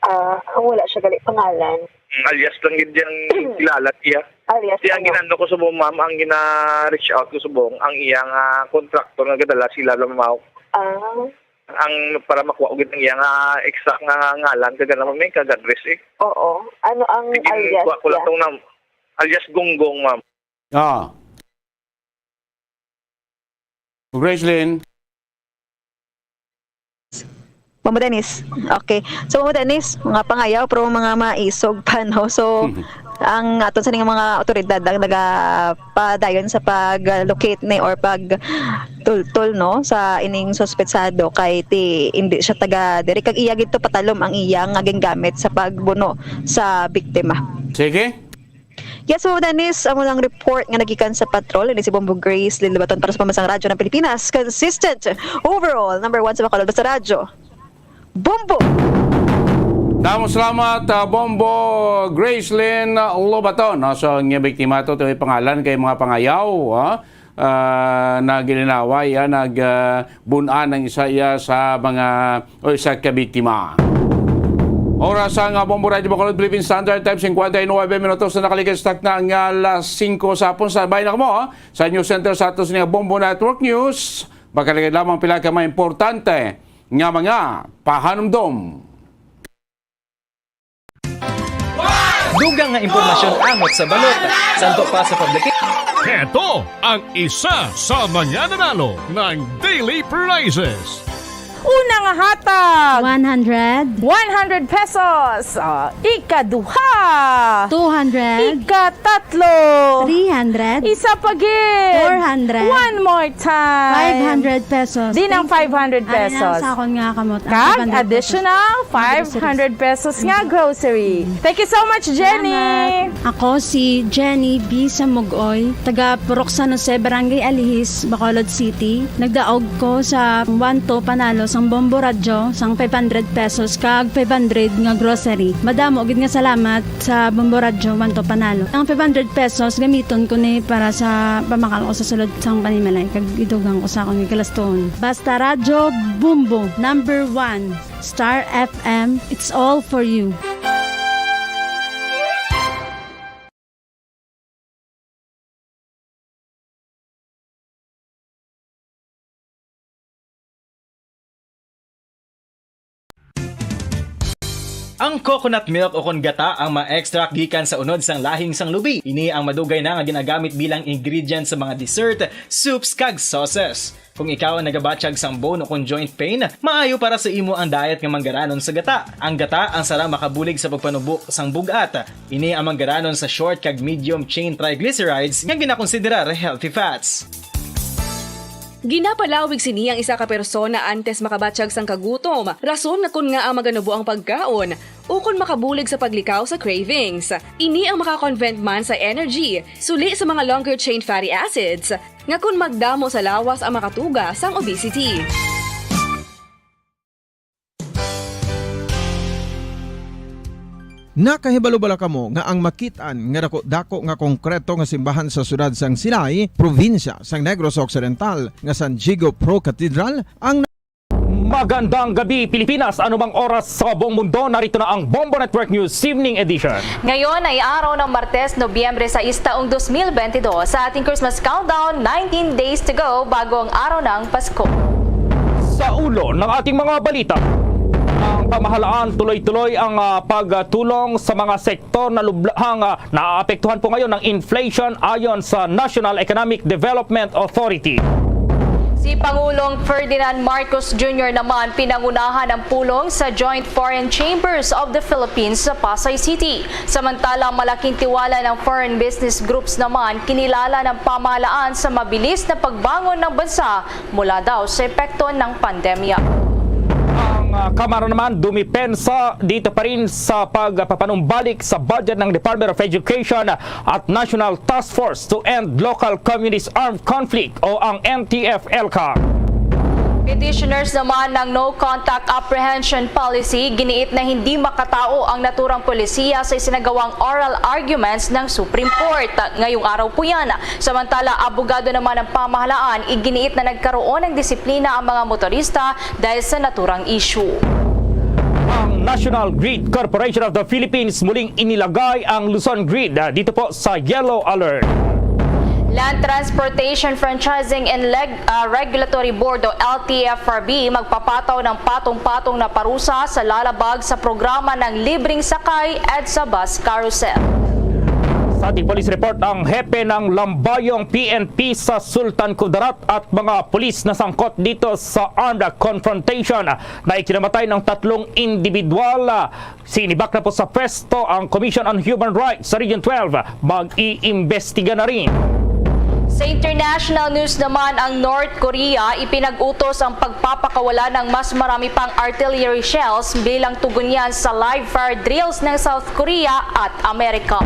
Ah, ang wala siya gali pangalan. Mm, alias lang gid yang kilala siya. Alias Siya ang lang. Ginano ko subong, ma'am, ang gina-reach out ko subong, ang iyang, ah, contractor nga gadala sila lang, ma'am. Ah. Ang para makuha ko gid ang iya nga exact nga ngalan, kag ano, may kag address, eh. Oo. Ano ang Sige, alias kuha ko lang niya? Tong nam-, alias Gonggong, ma'am. Ah. Gracelyn. Ma'am Dennis. Okay. So, Ma'am Dennis, mga pangayaw, pero mga maisog pa, no? So, ang aton sa ning mga otoridad ang nagapadayon sa pag-locate ni or pag tultol, no, sa ining suspetsado kay ti, hindi siya taga diri, kag iya gid to patalom ang iya nga gingamit sa pagbuno sa biktima. Sige. Yes, Ma'am Dennis, amo lang report nga nagikan sa patrol. Ini si Bombo Grace Lilibaton para sa Pambansang Radyo ng Pilipinas. Consistent, overall, number one sa Bacolod. Basta Radyo. Bombo! Damo salamat, ah, Bombo Gracelyn Lobaton. Ah, so, ang biktima to, ito may pangalan kay mga pangayaw, ah, ah, na gilinaway, ah, nag, ah, bun-an ang isa iya sa mga, o isa ka biktima. Oras sa nga Bombo Radyo Bacolod, Philippine Standard Time, cincuenta y nueve minutos na nakaligid sa takna nga alas singko sa hapon. Sa bay na kamo, ah, sa News Center sa ato sa Bombo Network News. Makaligid lamang pila ka mga importante nga mga pahanumdom. Dugang nga impormasyon angot sa balota. Santo pa sa publication. Heto ang isa sa mga nanalo ng daily prizes. Una nga hatag. One hundred. One hundred pesos. Ah, ikaduha. Two hundred. Ikatatlo. Three hundred. Isa pa gid. Four hundred. One more time. Five hundred pesos. Di nang Thank you. Five hundred Ano na pesos. Sa akon nga kamot. Ang Kag five hundred pesos. Additional five hundred pesos nga grocery. Thank you so much, Jenny. Salamat. Ako si Jenny B. Samugoy, taga Purok San Jose, Barangay Alihis, Bacolod City. Nagdaog ko sa one two panalo sang Bombo Radyo sang five hundred pesos kag five hundred nga grocery. Madamo gid nga salamat sa Bombo Radyo one two panalo. Ang five hundred pesos gamiton ko ni para sa pamakal ko sa sulod sang panimalay kag idugang ko sa akon nga galaston. Basta Radyo Bombo, number one. Star F M, it's all for you. Ang coconut milk o kon gata ang ma-extract gikan sa unod sang lahing sang lubi. Ini ang madugay na nga ginagamit bilang ingredient sa mga dessert, soups, kag sauces. Kung ikaw ang nagabatyag sang bone o kon joint pain, maayo para sa imo ang diet nga manggaranon sa gata. Ang gata ang sara makabulig sa pagpanubo sang bug-at. Ini ang manggaranon sa short kag medium chain triglycerides nga ginakonsiderar healthy fats. Ginapalawig sini ang isa ka persona antes makabatyag sang kagutom, rason nga kon ngaa maganubo ang pagkaon, ukon makabulig sa paglikaw sa cravings. Ini ang makakonvert man sa energy, suli sa mga longer chain fatty acids, nga kon magdamo sa lawas ang makatuga sang obesity. Nakahibalo bala kamo nga ang makit-an nga dako-dako nga konkreto nga simbahan sa siyudad sang Silay, probinsya sang Negros Occidental, nga San Diego Pro Cathedral, ang Magandang gabi, Pilipinas. Anumang oras sa buong mundo, narito na ang Bombo Network News Evening Edition. Ngayon ay araw ng Martes, Nobyembre sais taong dos mil bentidós. Sa ating Christmas countdown, nineteen days to go bago ang araw ng Pasko. Sa ulo ng ating mga balita, ang pamahalaan tuloy-tuloy ang, ah, pagtulong sa mga sektor na lublahang, ah, naaapektuhan po ngayon ng inflation ayon sa National Economic Development Authority. Si Pangulong Ferdinand Marcos Junior naman pinangunahan ang pulong sa Joint Foreign Chambers of the Philippines sa Pasay City. Samantala, malaking tiwala ng foreign business groups naman kinilala ng pamahalaan sa mabilis na pagbangon ng bansa mula daw sa epekto ng pandemya. Ang, ah, Kamara naman dumipensa dito pa rin sa pagpapanumbalik sa budget ng Department of Education at National Task Force to End Local Communist Armed Conflict o ang N T F L CAC. Petitioners naman ng No Contact Apprehension Policy, giniit na hindi makatao ang naturang polisiya sa isinagawang oral arguments ng Supreme Court. Ngayong araw po yan. Samantala, abogado naman ng pamahalaan, iginiit na nagkaroon ng disiplina ang mga motorista dahil sa naturang issue. Ang National Grid Corporation of the Philippines muling inilagay ang Luzon Grid, ah, dito po sa yellow alert. Land Transportation Franchising and Leg-, ah, Regulatory Board o L T F R B magpapataw ng patong-patong na parusa sa lalabag sa programa ng libreng sakay EDSA Bus Carousel. Sa ating police report, ang hepe ng Lambayong P N P sa Sultan Kudarat at mga pulis na sangkot dito sa armed confrontation na ikinamatay ng tatlong individual. Sinibak na po sa pwesto ang Commission on Human Rights sa Region twelve. Mag-iimbestiga na rin. Sa international news naman, ang North Korea ipinag-utos ang pagpapakawala ng mas marami pang artillery shells bilang tugon yan sa live fire drills ng South Korea at Amerika.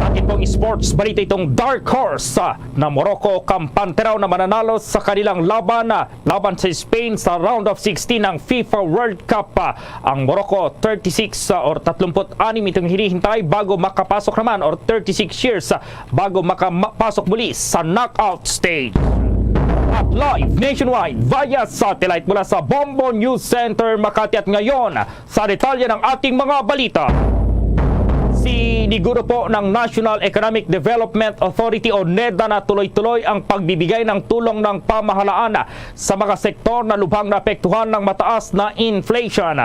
Sa ating pong sports balita, itong dark horse, ah, na Morocco kampante raw na mananalo sa kanilang laban, ah, laban sa Spain sa round of sixteen ng FIFA World Cup. Ah, ang Morocco, thirty-six, ah, or thirty-six itong hinihintay bago makapasok naman, or thirty-six years, ah, bago makapasok muli sa knockout stage. At live nationwide via satellite mula sa Bombo News Center, Makati. At ngayon, sa detalye ng ating mga balita, siniguro po ng National Economic Development Authority o NEDA na tuloy-tuloy ang pagbibigay ng tulong ng pamahalaan sa mga sektor na lubhang naapektuhan ng mataas na inflation.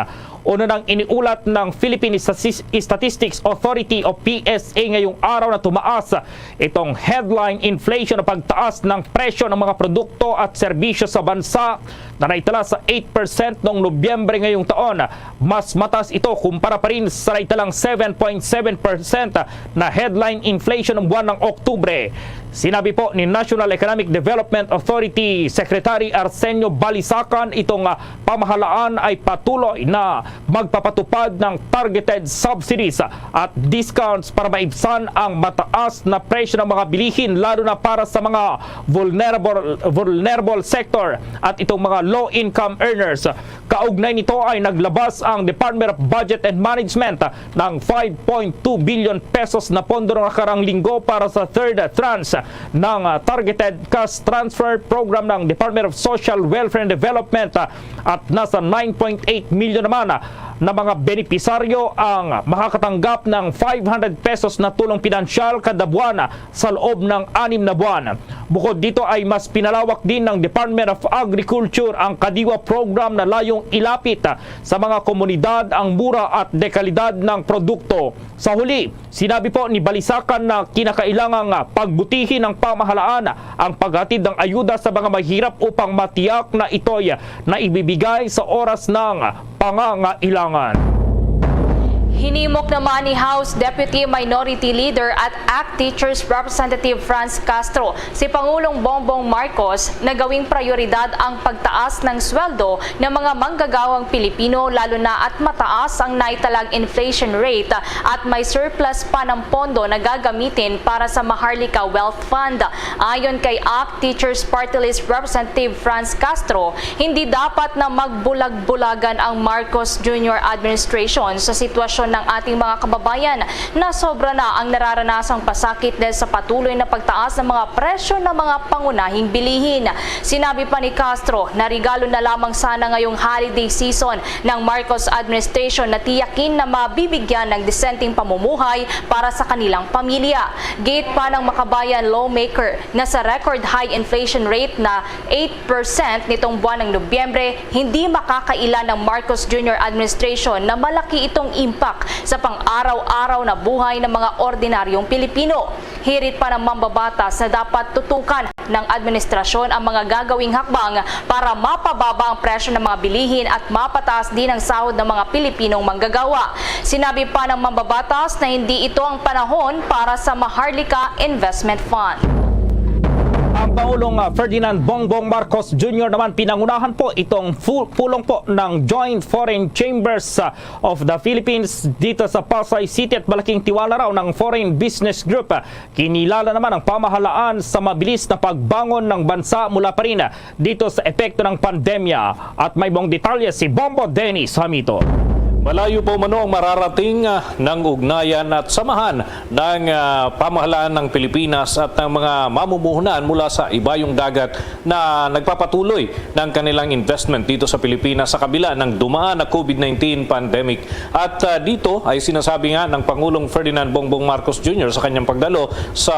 Una nang iniulat ng Philippine Statis-, Statistics Authority o P S A ngayong araw na tumaas itong headline inflation o pagtaas ng presyo ng mga produkto at serbisyo sa bansa na naitala sa eight percent noong Nobyembre ngayong taon. Mas mataas ito kumpara pa rin sa naitalang seven point seven percent na headline inflation ng buwan ng Oktubre. Sinabi po ni National Economic Development Authority Secretary Arsenio Balisacan, itong, ah, pamahalaan ay patuloy na magpapatupad ng targeted subsidies at discounts para maibsan ang mataas na presyo ng mga bilihin, lalo na para sa mga vulnerable, vulnerable sector at itong mga low-income earners. Kaugnay nito ay naglabas ang Department of Budget and Management ng five point two billion pesos na pondo nakarang linggo para sa third tranche ng, ah, Targeted Cash Transfer Program ng Department of Social Welfare and Development, ah, at nasa nine point eight million naman, ah, na mga benepisaryo ang makakatanggap ng five hundred pesos na tulong pinansyal kada buwan, ah, sa loob ng anim na buwan. Bukod dito ay mas pinalawak din ng Department of Agriculture ang Kadiwa program na layong ilapit, ah, sa mga komunidad ang mura at dekalidad ng produkto. Sa huli, sinabi po ni Balisacan na kinakailangang, ah, pagbutihin ng pamahalaan ang paghatid ng ayuda sa mga mahirap upang matiyak na ito'y, ah, naibibigay sa oras ng pangangailangan. Hinimok naman ni House Deputy Minority Leader at ACT Teachers Representative Franz Castro si Pangulong Bongbong Marcos na gawing prayoridad ang pagtaas ng sweldo ng mga manggagawang Pilipino, lalo na at mataas ang naitalang inflation rate at may surplus pa ng pondo na gagamitin para sa Maharlika Wealth Fund. Ayon kay ACT Teachers Party List Representative Franz Castro, hindi dapat na magbulag-bulagan ang Marcos Junior administration sa sitwasyon ng ating mga kababayan. Nasobra na ang nararanasang pasakit dahil sa patuloy na pagtaas ng mga presyo ng mga pangunahing bilihin. Sinabi pa ni Castro na regalo na lamang sana ngayong holiday season ng Marcos administration na tiyakin na mabibigyan ng disenteng pamumuhay para sa kanilang pamilya. Giit pa ng Makabayan lawmaker na sa record high inflation rate na eight percent nitong buwan ng Nobyembre, hindi makakaila ng Marcos Junior administration na malaki itong impact sa pang-araw-araw na buhay ng mga ordinaryong Pilipino. Hirit pa ng mambabatas na dapat tutukan ng administrasyon ang mga gagawing hakbang para mapababa ang presyo ng mga bilihin at mapataas din ang sahod ng mga Pilipinong manggagawa. Sinabi pa ng mambabatas na hindi ito ang panahon para sa Maharlika Investment Fund. Ang Pangulong, ah, Ferdinand Bongbong Marcos Junior naman, pinangunahan po itong fu-, pulong po ng Joint Foreign Chambers, ah, of the Philippines dito sa Pasay City, at malaking tiwala raw ng Foreign Business Group. Kinilala naman ang pamahalaan sa mabilis na pagbangon ng bansa mula pa rin dito sa epekto ng pandemya. At may buong detalye si Bombo Dennis Hamito. Malayo pa umano ang mararating, ah, ng ugnayan at samahan ng, ah, pamahalaan ng Pilipinas at ng mga mamumuhunan mula sa Ibayong Dagat na nagpapatuloy ng kanilang investment dito sa Pilipinas sa kabila ng dumaan na COVID nineteen pandemic. At, ah, dito ay sinasabi nga ng Pangulong Ferdinand Bongbong Marcos Junior sa kanyang pagdalo sa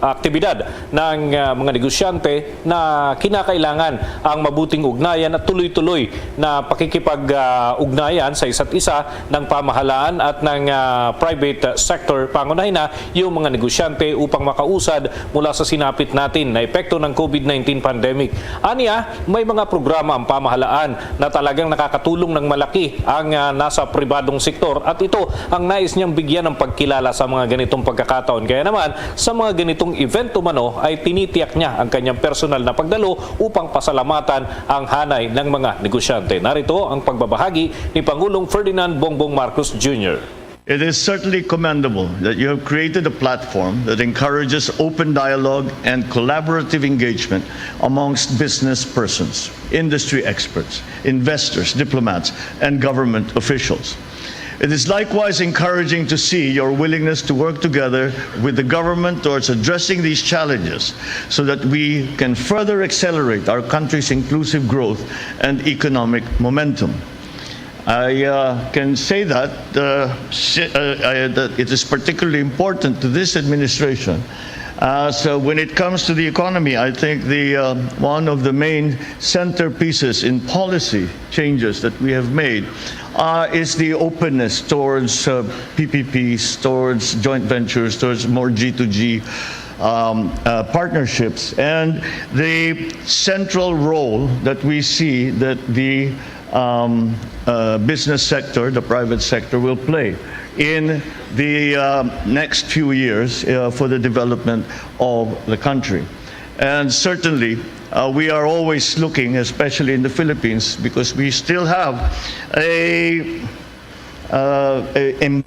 aktibidad ng, ah, mga negosyante na kinakailangan ang mabuting ugnayan at tuloy-tuloy na pakikipag, ah, ugnayan sa isa't isa ng pamahalaan at ng, ah, private sector, pangunahin na yung mga negosyante, upang makausad mula sa sinapit natin na epekto ng COVID nineteen pandemic. Aniya, may mga programa ang pamahalaan na talagang nakakatulong ng malaki ang, ah, nasa pribadong sektor, at ito ang nais niyang bigyan ng pagkilala sa mga ganitong pagkakataon. Kaya naman, sa mga ganitong event umano ay tinitiyak niya ang kanyang personal na pagdalo upang pasalamatan ang hanay ng mga negosyante. Narito ang pagbabahagi ni Pangulong Ferdinand Bongbong Marcos Junior. It is certainly commendable that you have created a platform that encourages open dialogue and collaborative engagement amongst business persons, industry experts, investors, diplomats, and government officials. It is likewise encouraging to see your willingness to work together with the government towards addressing these challenges so that we can further accelerate our country's inclusive growth and economic momentum. I, uh, can say that, uh, si-, uh, uh, that it is particularly important to this administration, as, uh, when it comes to the economy, I think the, uh, one of the main centerpieces in policy changes that we have made, uh, is the openness towards, uh, P P Ps, towards joint ventures, towards more G two G, um, uh, partnerships, and the central role that we see that the um, uh, business sector, the private sector, will play in the, uh, next few years, uh, for the development of the country. And certainly, uh, we are always looking, especially in the Philippines, because we still have a, uh, a, a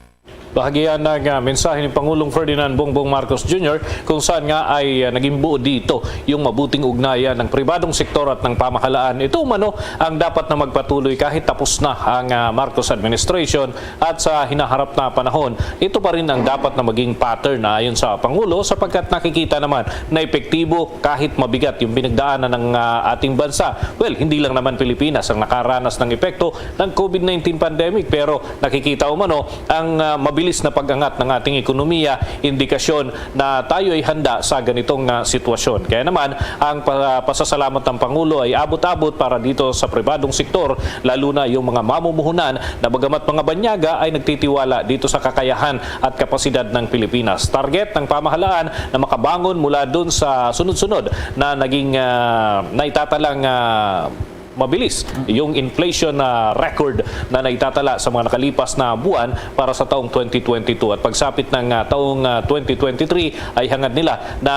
Bahagi yan ng, ah, mensahe ni Pangulong Ferdinand Bongbong Marcos Junior, kung saan nga ay, ah, naging buo dito yung mabuting ugnayan ng pribadong sektor at ng pamahalaan. Ito umano ang dapat na magpatuloy kahit tapos na ang, ah, Marcos administration, at sa hinaharap na panahon, ito pa rin ang dapat na maging pattern, ayon sa Pangulo, sapagkat nakikita naman na epektibo kahit mabigat yung pinagdaanan ng, ah, ating bansa. Well, hindi lang naman Pilipinas ang nakaranas ng epekto ng COVID nineteen pandemic, pero nakikita umano ang, ah, mabilis na pag-angat ng ating ekonomiya, indikasyon na tayo ay handa sa ganitong, ah, sitwasyon. Kaya naman, ang pa-, pasasalamat ng Pangulo ay abot-abot para dito sa pribadong sektor, lalo na yung mga mamumuhunan na, bagamat mga banyaga, ay nagtitiwala dito sa kakayahan at kapasidad ng Pilipinas. Target ng pamahalaan na makabangon mula dun sa sunod-sunod na naging, ah, naitatalang, ah, mabilis yung inflation na record na naitatala sa mga nakalipas na buwan para sa taong twenty twenty-two. At pagsapit ng, ah, taong, ah, twenty twenty-three, ay hangad nila na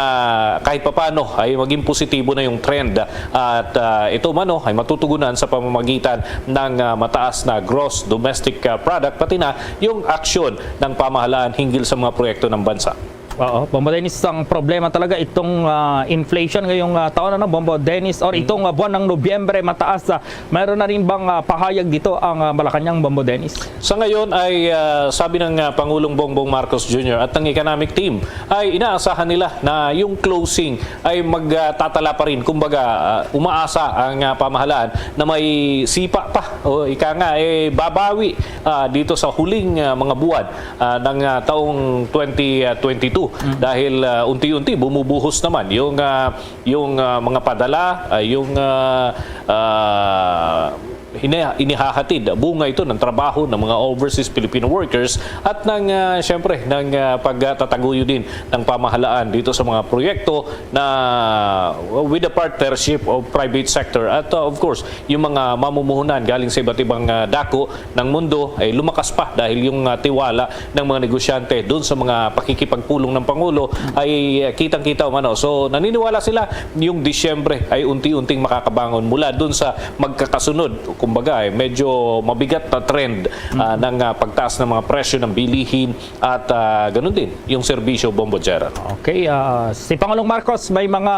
kahit papano ay maging positibo na yung trend. At, ah, ito umano ay matutugunan sa pamamagitan ng, ah, mataas na gross domestic, ah, product, pati na yung aksyon ng pamahalaan hinggil sa mga proyekto ng bansa. Oo, Bombo Dennis, ang problema talaga itong, ah, inflation ngayong, ah, taon, ano, Bombo Dennis, or Mm. itong, ah, buwan ng Nobyembre, mataas, ah, mayroon na rin bang, ah, pahayag dito ang, ah, Malacañang, Bombo Dennis? Sa ngayon ay, ah, sabi ng, ah, Pangulong Bongbong Marcos Junior at ng economic team ay inaasahan nila na yung closing ay magtatala pa rin. Kumbaga, ah, umaasa ang, ah, pamahalaan na may sipa pa o ika nga, eh, babawi, ah, dito sa huling, ah, mga buwan, ah, ng, ah, taong twenty twenty-two. Mm. Dahil, ah, unti-unti bumubuhos naman yung, ah, yung, ah, mga padala, ah, yung, ah, ah, hina-, inihahatid, bunga ito ng trabaho ng mga overseas Filipino workers at ng, ah, siyempre, ng, ah, pagtataguyod din ng pamahalaan dito sa mga proyekto na with the partnership of private sector at, ah, of course, yung mga mamumuhunan galing sa iba't ibang, ah, dako ng mundo ay lumakas pa dahil yung, ah, tiwala ng mga negosyante doon sa mga pakikipagpulong ng Pangulo ay, ah, kitang-kita umano. So, naniniwala sila yung Disyembre ay unti-unting makakabangon mula doon sa magkakasunod, kumbaga, eh, medyo mabigat na trend, ah, Mm. ng, ah, pagtaas ng mga presyo ng bilihin at, ah, ganun din yung serbisyo, Bombo Gerald. Okay, ah, si Pangulong Marcos, may mga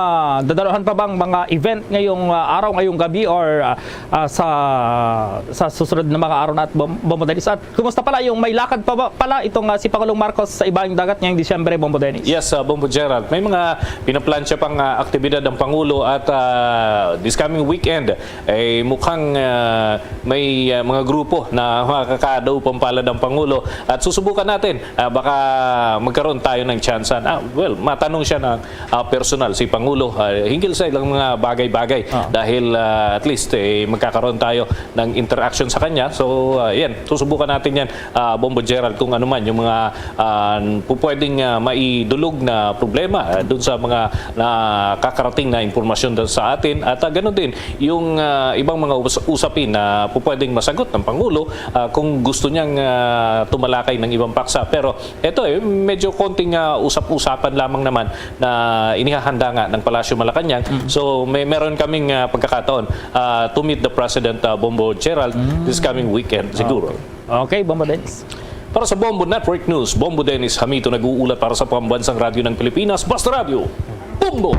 dadaluhan pa bang mga event ngayong, ah, araw, ngayong gabi, or, ah, ah, sa, sa susunod na mga araw na at Bom-, Bombo Dennis? At kumusta pala yung may lakad pa ba, pala itong, ah, si Pangulong Marcos sa Ibayong Dagat ngayong Disyembre, Bombo Dennis? Yes, ah, Bombo Gerald. May mga pinaplansya pang, ah, aktibidad ang Pangulo at, ah, this coming weekend, eh, mukhang, ah, may, ah, mga grupo na makakadaupang palad ang Pangulo. At susubukan natin, ah, baka magkaroon tayo ng tsansa. Ah, well, matanong siya ng, ah, personal, si Pangulo, ah, hinggil sa ilang mga bagay-bagay. Ah. Dahil, ah, at least, eh, magkakaroon tayo ng interaction sa kanya. So, ah, yan, susubukan natin yan, ah, Bombo Gerald, kung ano man yung mga, ah, pupwedeng, ah, maidulog na problema, ah, dun sa mga nakakarating na impormasyon dun sa atin. At, ah, ganun din, yung, ah, ibang mga us-, usapin na pupwedeng masagot ng Pangulo, ah, kung gusto niyang, ah, tumalakay ng ibang paksa. Pero eto, eh, medyo konting, ah, usap-usapan lamang naman na inihahanda nga ng Palasyo Malacañang. Mm. So, may, meron kaming, ah, pagkakataon, ah, to meet the President, ah, Bombo Gerald, Mm. this coming weekend siguro. Okay. Okay, Bombo Dennis. Para sa Bombo Network News, Bombo Dennis Hamito nag-uulat para sa Pambansang Radyo ng Pilipinas, Basta Radyo, Bombo!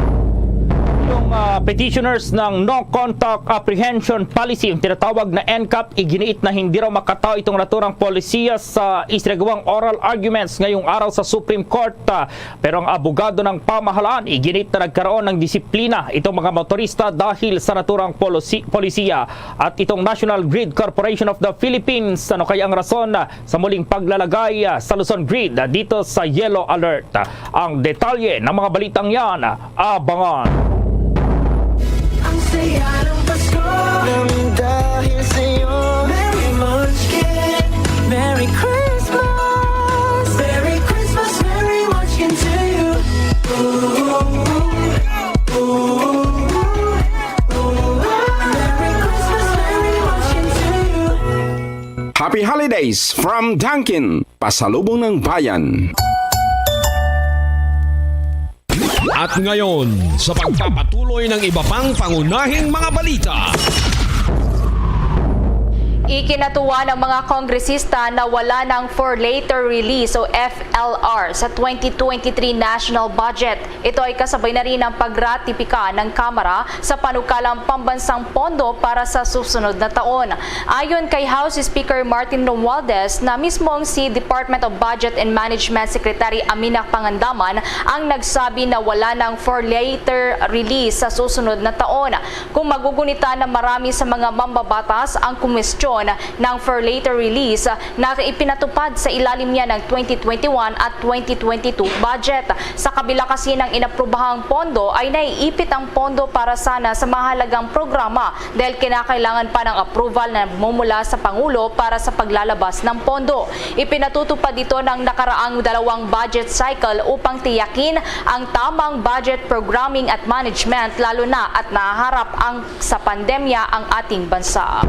Yung, ah, petitioners ng No Contact Apprehension Policy, yung tinatawag na N CAP, iginiit na hindi raw makataw itong naturang polisiya sa isinagawang oral arguments ngayong araw sa Supreme Court. Ah, pero ang abogado ng pamahalaan, iginiit na nagkaroon ng disiplina itong mga motorista dahil sa naturang polosi-, polisiya at itong National Grid Corporation of the Philippines. Ano kaya ang rason, ah, sa muling paglalagay, ah, sa Luzon Grid, ah, dito sa yellow alert? Ang detalye ng mga balitang yan, ah, abangan. Ang saya ng Pasko. Namin dahil sa'yo. Merry Munchkin. Merry Christmas. Merry Christmas, Merry Munchkin to you. Ooh, ooh, ooh, ooh, ooh. Merry Christmas, Merry Munchkin to you. Happy Holidays from Dunkin, Pasalubong ng Bayan. At ngayon, sa pagpapatuloy ng iba pang pangunahing mga balita. Ikinatuwa ng mga kongresista na wala ng for later release o F L R sa twenty twenty-three national budget. Ito ay kasabay na rin ng pagratipika ng Kamara sa panukalang pambansang pondo para sa susunod na taon. Ayon kay House Speaker Martin Romualdez, na mismong si Department of Budget and Management Secretary Amina Pangandaman ang nagsabi na wala nang for later release sa susunod na taon. Kung magugunita na marami sa mga mambabatas ang kumwestiyon ng for later release na ipinatupad sa ilalim niya ng twenty twenty-one at twenty twenty-two budget. Sa kabila kasi ng inaprobahang pondo, ay naiipit ang pondo para sana sa mahalagang programa dahil kinakailangan pa ng approval na mumula sa Pangulo para sa paglalabas ng pondo. Ipinatutupad ito ng nakaraang dalawang budget cycle upang tiyakin ang tamang budget programming at management, lalo na at nahaharap ang sa pandemya ang ating bansa.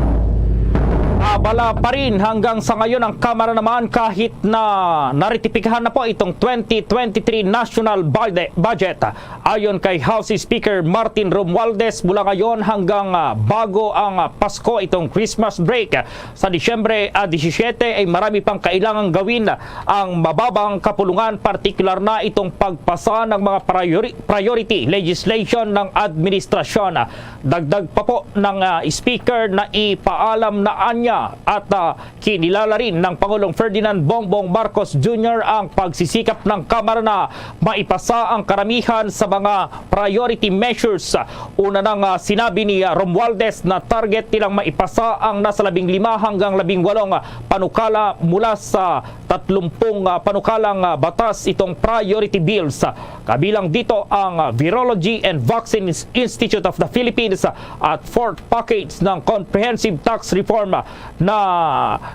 Abala pa rin hanggang sa ngayon ang Kamara naman kahit na naritipikahan na po itong twenty twenty-three national budget. Ayon kay House Speaker Martin Romualdez, mula ngayon hanggang, ah, bago ang, ah, Pasko, itong Christmas break, ah, sa Disyembre, ah, disisyete, ay marami pang kailangang gawin ang mababang kapulungan, partikular na itong pagpasa ng mga priori-, priority legislation ng administrasyon. Dagdag pa po ng, ah, Speaker na ipaalam na anya at, ah, kinilala rin ng Pangulong Ferdinand Bongbong Marcos Junior ang pagsisikap ng Kamara na maipasa ang karamihan sa mga priority measures. Una nang, ah, sinabi ni, ah, Romualdez na target nilang maipasa ang nasa labing lima hanggang labing walong, ah, panukala mula sa tatlumpung, ah, panukalang, ah, batas itong priority bills. Kabilang dito ang, ah, Virology and Vaccines Institute of the Philippines, ah, at fourth package ng comprehensive tax reform, ah, na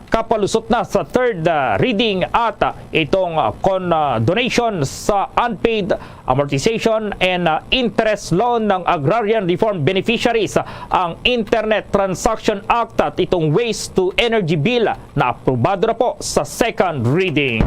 kapalusot na sa third, ah, reading at, ah, itong, ah, con-, ah, donation sa unpaid amortization and, ah, interest loan ng agrarian reform beneficiaries, ah, ang Internet Transaction Act at itong Waste to Energy Bill na aprobado na po sa second reading.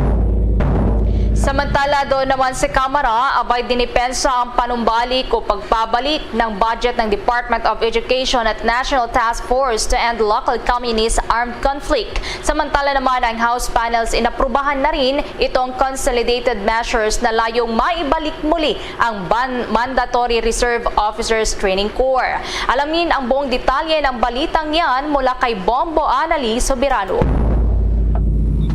Samantala, doon naman sa Kamara, abay dinipensa ang panumbalik o pagpabalik ng budget ng Department of Education at National Task Force to End Local Communist Armed Conflict. Samantala naman, ang House panels inaprubahan na rin itong consolidated measures na layong maibalik muli ang ban-, Mandatory Reserve Officers Training Corps. Alamin ang buong detalye ng balitang yan mula kay Bombo Anali Soberano.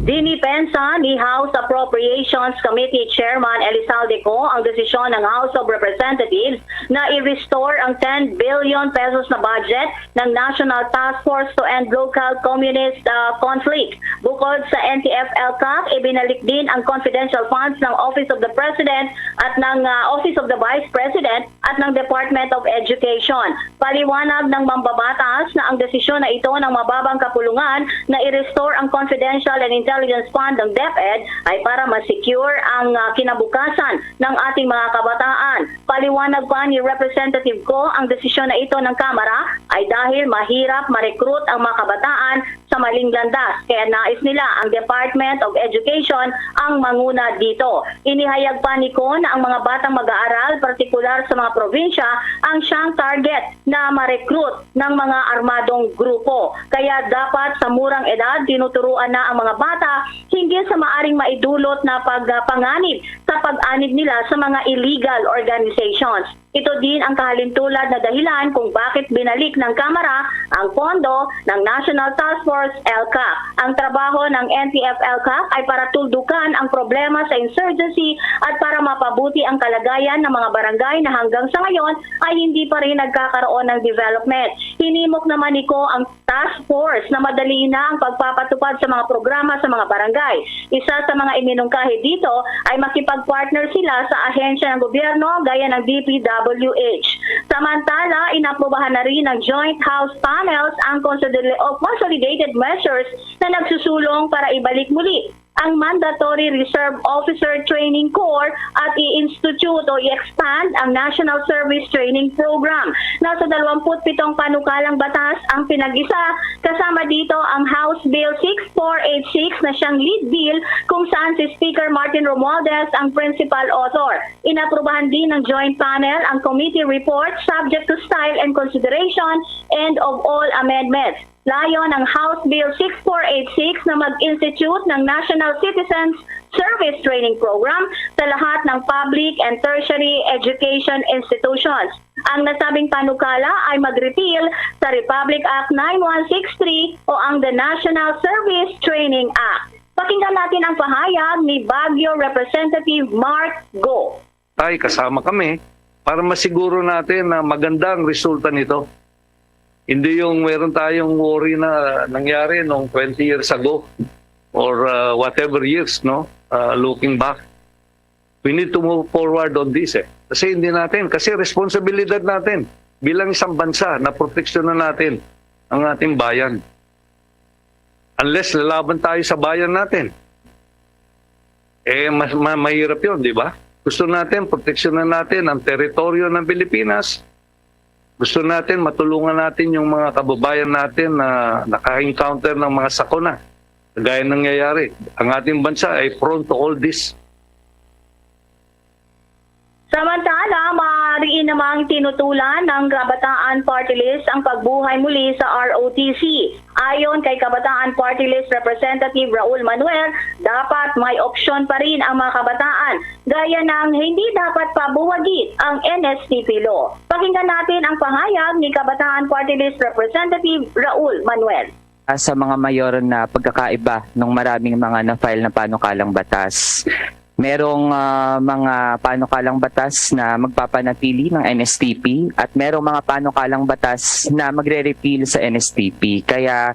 Dinipensa ni House Appropriations Committee Chairman Elizalde Co ang desisyon ng House of Representatives na i-restore ang ten billion pesos na budget ng National Task Force to End Local Communist, ah, Conflict. Bukod sa N T F-ELCAC, ibinalik din ang confidential funds ng Office of the President at ng, ah, Office of the Vice President at ng Department of Education. Paliwanag ng mambabatas na ang desisyon na ito ng mababang kapulungan na i-restore ang confidential and intelligence fund ng DepEd ay para ma-secure ang, ah, kinabukasan ng ating mga kabataan. Paliwanag pa ni Representative Co, ang desisyon na ito ng Kamara ay dahil mahirap ma-recruit ang mga kabataan sa maling landas, kaya nais nila ang Department of Education ang manguna dito. Inihayag pa ni Co na ang mga batang mag-aaral, partikular sa mga probinsya, ang siyang target na ma-recruit ng mga armadong grupo. Kaya dapat sa murang edad, tinuturuan na ang mga bata hinggil sa maaring maidulot na pagpanganib sa pag-anib nila sa mga illegal organizations. Ito din ang kahalintulad na dahilan kung bakit binalik ng Kamara ang pondo ng National Task Force ELCAC. Ang trabaho ng N T F-ELCAC ay para tuldukan ang problema sa insurgency at para mapabuti ang kalagayan ng mga barangay na hanggang sa ngayon ay hindi pa rin nagkakaroon ng development. Hinimok naman ni Co ang task force na madali na ang pagpapatupad sa mga programa sa mga barangay. Isa sa mga iminungkahi dito ay makipag-partner sila sa ahensya ng gobyerno gaya ng D P W H. Samantala, inaprubahan na rin ng Joint House Panels ang consolid-, o consolidated measures na nagsusulong para ibalik muli ang Mandatory Reserve Officer Training Corps at i-institute o i-expand ang National Service Training Program. Nasa dalawampu't pitong panukalang batas ang pinag-isa, kasama dito ang House Bill six four eight six na siyang lead bill, kung saan si Speaker Martin Romualdez ang principal author. Inaprubahan din ng Joint Panel ang committee report subject to style and consideration and of all amendments. Layo ng House Bill six four eight six na mag-institute ng National Citizens Service Training Program sa lahat ng public and tertiary education institutions. Ang nasabing panukala ay mag-repeal sa Republic Act nine one six three o ang the National Service Training Act. Pakinggan natin ang pahayag ni Baguio Representative Mark Go. Tay, kasama kami para masiguro natin na maganda ang resulta nito. Hindi yung meron tayong worry na nangyari nung twenty years ago or, uh, whatever years, no? Uh, looking back, we need to move forward on this, eh. Kasi hindi natin, kasi responsibilidad natin bilang isang bansa na proteksyonan natin ang ating bayan. Unless lalaban tayo sa bayan natin, eh, mas, ma-, mahirap yun, di ba? Gusto natin, proteksyonan natin ang teritoryo ng Pilipinas, Gusto natin, matulungan natin yung mga kababayan natin na naka-encounter ng mga sakuna. Kagaya nangyayari, ang ating bansa ay prone to all this. Samantala, maaari namang tinutulan ng Kabataan Party List ang pagbuhay muli sa R O T C. Ayon kay Kabataan Party List Representative Raul Manuel, dapat may opsyon pa rin ang mga kabataan, gaya ng hindi dapat pabuwagin ang N S T P law. Pakinggan natin ang pahayag ni Kabataan Party List Representative Raul Manuel. Sa mga mayor na pagkakaiba ng maraming mga na-file na panukalang batas. Merong ah, mga panukalang batas na magpapanatili ng N S T P at merong mga panukalang batas na magre-repeal sa N S T P. Kaya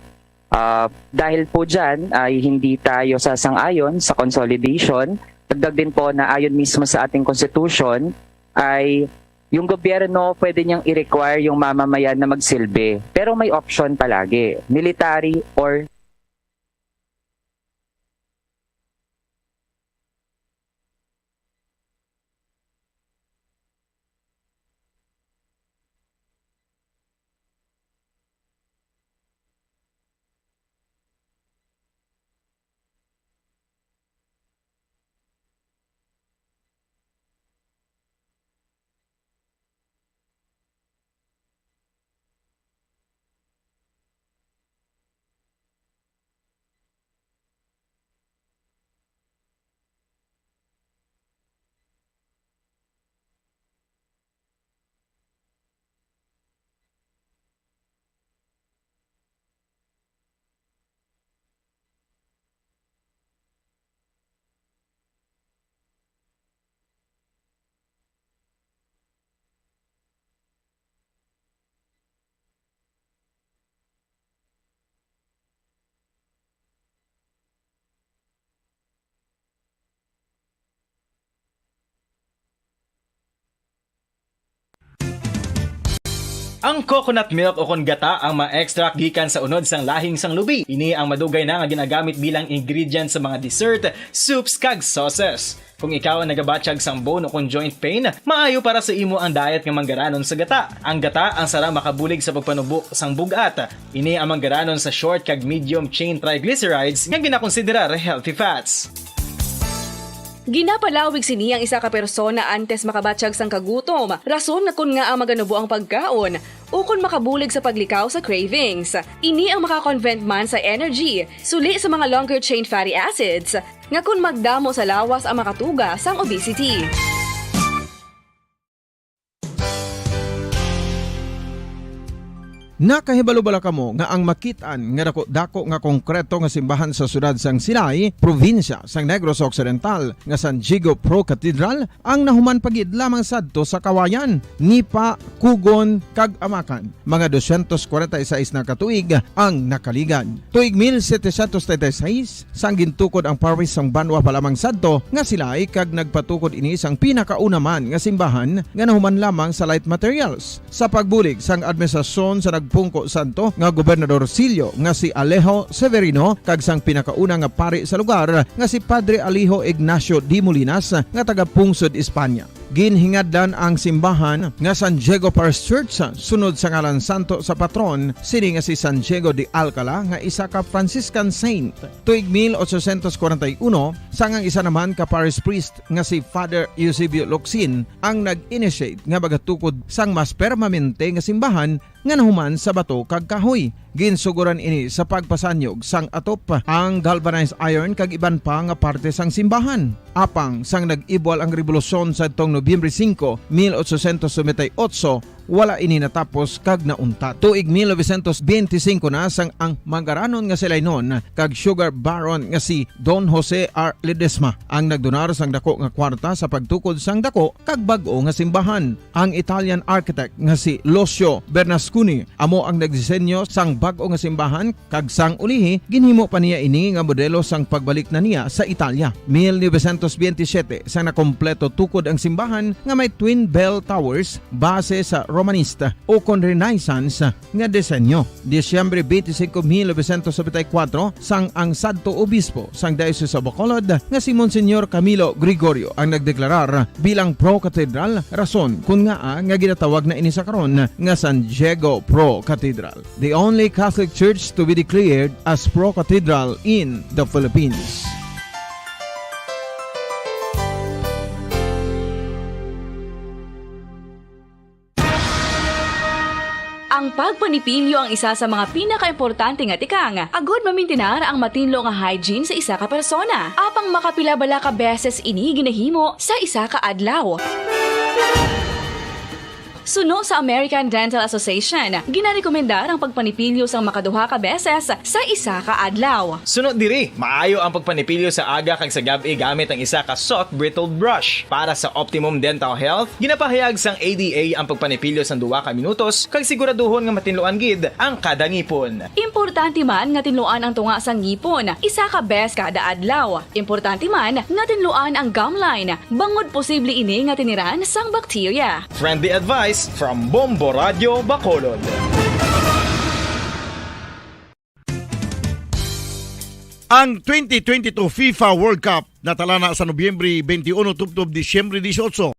ah, dahil po dyan ay hindi tayo sasang-ayon sa consolidation, dagdag din po na ayon mismo sa ating constitution ay yung gobyerno pwede niyang i-require yung mamamayan na magsilbi. Pero may option palagi, military or Ang coconut milk o kon gata ang ma-extract gikan sa unod sang lahing sang lubi. Ini ang madugay na nga ginagamit bilang ingredient sa mga dessert, soups, kag sauces. Kung ikaw ang nagabatyag sang bone o kon joint pain, maayo para sa imo ang diet nga manggaranon sa gata. Ang gata ang sara makabulig sa pagpanubo sang bug-at. Ini ang manggaranon sa short kag medium chain triglycerides nga ginakonsiderar healthy fats. Ginapalawig sini ang isa ka persona antes makabatyag sang kagutom, rason nga kon ngaa maganubo ang pagkaon, ukon makabulig sa paglikaw sa cravings. Ini ang makakonvent man sa energy, suli sa mga longer chain fatty acids, nga kon magdamo sa lawas ang makatuga sang obesity. Nakahibalo bala kamo nga ang makit-an nga dako-dako nga konkreto nga simbahan sa siyudad sang Silay, probinsya sang Negros Occidental, nga San Diego Pro Cathedral ang nahuman pa gid lamang sadto sa Kawayan, Nipa, Kugon, kag Amacan? Mga dosyentos kwarenta y seis na ka tuig ang nakaligad. Tuig mil setecientos treinta y seis, sang gintukod ang parish sang banwa pa lamang sadto nga Silay, kag nagpatukod ini sang pinakauna man nga simbahan nga nahuman lamang sa light materials. Sa pagbulig sang administrasyon sa nagpungko sadto nga Gobernador Sillo nga si Alejo Severino kag sang pinakauna nga pari sa lugar nga si Padre Alejo Ignacio de Molinas nga taga-pungsod Espanya. Ginhingadlan ang simbahan nga San Diego Parish Church sunod sa ngalan santo sa patron sini nga si San Diego de Alcala nga isa ka Franciscan saint. Tuig mil ochocientos kwarenta y uno, sang ang isa naman ka parish priest nga si Father Eusebio Locsin ang nag-initiate nga magatukod sang mas permanente nga simbahan nga nahuman sa bato kag kahoy. Ginsugoran ini sa pagpasanyog sang atop, ang galvanized iron kag iban pa nga parte sang simbahan. Apang sang nag-ibwal ang rebolusyon sadtong Nobyembre singko, mil ochocientos noventa y ocho, wala ini natapos kag nauntat. Tuig mil novecientos benti singko na sang ang manggaranon nga Silaynon kag sugar baron nga si Don Jose R. Ledesma ang nagdonar sang dako nga kwarta sa pagtukod sang dako kag bag-o nga simbahan. Ang Italian architect nga si Lucio Bernasconi amo ang nagdisenyo sang bag-o nga simbahan, kag sang ulihi ginhimo pa niya ini nga modelo sang pagbalik na niya sa Italia. Mil novecientos benti siyete, sang nakompleto tukod ang simbahan nga may twin bell towers base sa Romanista ukon Renaissance nga disenyo. Disyembre twenty-five, mil novecientos setenta y cuatro, sang ang sadto obispo sang Diocese of Bacolod nga si Monsignor Camilo Gregorio ang nagdeklarar bilang pro-cathedral, rason kon ngaa nga ginatawag na ini sa karon nga San Diego Pro Cathedral, the only Catholic church to be declared as pro-cathedral in the Philippines. Ang pagpanipilyo ang isa sa mga pinakaimportante nga tikang agod mamintinar ang matinlo nga hygiene sa isa ka persona. Apang makapila bala ka beses ini ginahimo sa isa ka adlaw? Suno sa American Dental Association, ginarekomendar ang pagpanipilyo sang makaduha ka beses sa isa ka adlaw. Suno diri, maayo ang pagpanipilyo sa aga kag sa gab-i gamit ang isa ka soft bristled brush. Para sa optimum dental health, ginapahayag sang A D A ang pagpanipilyo sang duha ka minutos kag siguraduhon nga matinluan gid ang kada ngipon. Importante man nga tinluan ang tunga sang ngipon isa ka bes kada adlaw. Importante man nga tinluan ang gum line, bangod posible ini nga tiniran sang bakterya. Friendly advice from Bombo Radio Bacolod. Ang twenty twenty-two FIFA World Cup natalana sa Nobyembre twenty-one tubtob Disyembre dieciocho.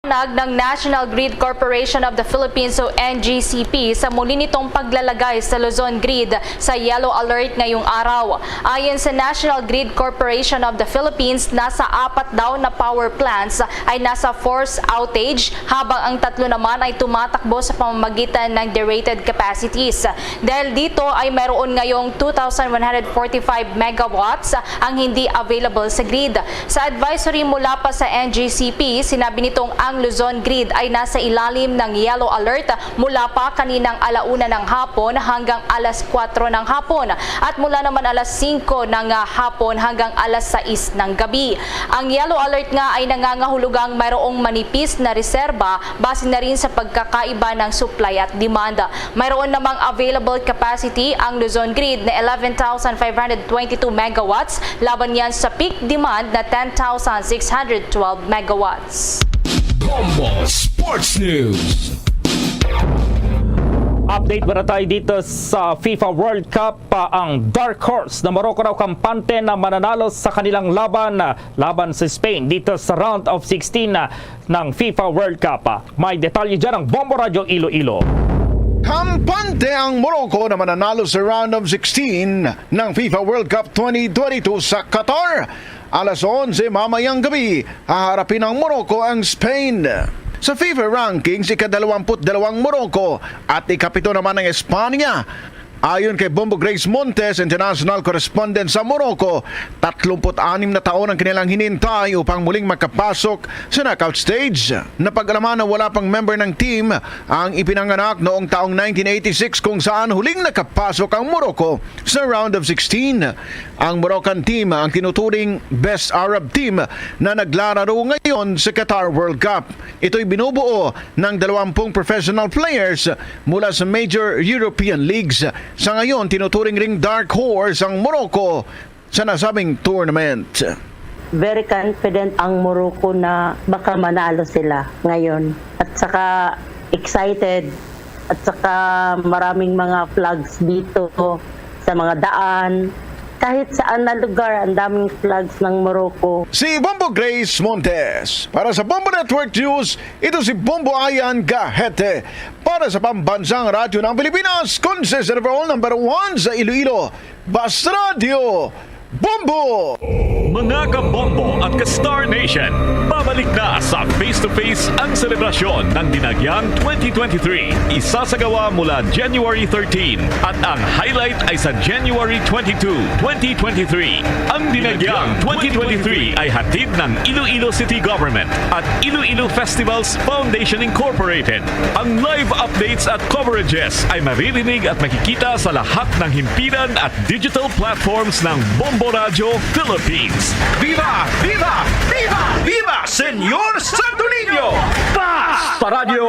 Nag ng National Grid Corporation of the Philippines o N G C P sa muli nitong paglalagay sa Luzon Grid sa yellow alert ngayong araw. Ayon sa National Grid Corporation of the Philippines, nasa apat daw na power plants ay nasa forced outage, habang ang tatlo naman ay tumatakbo sa pamamagitan ng derated capacities. Dahil dito ay mayroon ngayong two thousand one hundred forty-five megawatts ang hindi available sa grid. Sa advisory mula pa sa N G C P, sinabi nitong ang Luzon Grid ay nasa ilalim ng yellow alert mula pa kaninang ala una ng hapon hanggang alas kuwatro ng hapon at mula naman alas singko ng, ah, hapon hanggang alas sais ng gabi. Ang yellow alert nga ay nangangahulugang mayroong manipis na reserba base na rin sa pagkakaiba ng supply at demand. Mayroon namang available capacity ang Luzon Grid na eleven thousand five hundred twenty-two megawatts, laban yan sa peak demand na ten thousand six hundred twelve megawatts. Bombo Sports News. Update muna tayo dito sa FIFA World Cup. Ah, ang dark horse na Morocco raw kampante na mananalo sa kanilang laban, ah, laban sa Spain dito sa round of sixteen, ah, ng FIFA World Cup. Ah, may detalye dyan ang Bombo Radyo Iloilo. Kampante ang Morocco na mananalo sa round of sixteen ng FIFA World Cup twenty twenty-two sa Qatar. Alas onse mamayang gabi, haharapin ng Morocco ang Spain. Sa FIFA rankings, ikadalawamput dalawang Morocco at ikapito naman ang Espanya. Ayon kay Bombo Grace Montes, international correspondent sa Morocco, tatlumpu't anim na taon ang kanilang hinintay upang muling makapasok sa knockout stage. Napag-alaman na wala pang member ng team ang ipinanganak noong taong nineteen eighty-six, kung saan huling nakapasok ang Morocco sa round of sixteen. Ang Moroccan team ang tinuturing best Arab team na naglalaro ngayon sa Qatar World Cup. Ito'y binubuo ng dalawampung professional players mula sa major European leagues. Sa ngayon, tinuturing ring dark horse ang Morocco sa nasabing tournament. Very confident ang Morocco na baka manalo sila ngayon. At saka excited. At saka maraming mga flags dito sa mga daan. Kahit saan na lugar, ang daming flags ng Morocco. Si Bombo Grace Montes. Para sa Bombo Network News, ito si Bombo Ayan Gahete. Para sa Pambansang Radyo ng Pilipinas, consistent overall number one sa Iloilo. Bas Radio, Bombo! Mga ka-Bombo at ka-Star Nation, babalik na sa Face to Face ang selebrasyon ng Dinagyang twenty twenty-three. Isasagawa mula January thirteen at ang highlight ay sa January twenty-two, twenty twenty-three. Ang Dinagyang twenty twenty-three ay hatid ng Iloilo City Government at Iloilo Festivals Foundation Incorporated. Ang live updates at coverages ay maririnig at makikita sa lahat ng himpilan at digital platforms ng Bombo Radyo Philippines. Viva! Viva! Viva! Viva Señor Santo Niño! Basta Radyo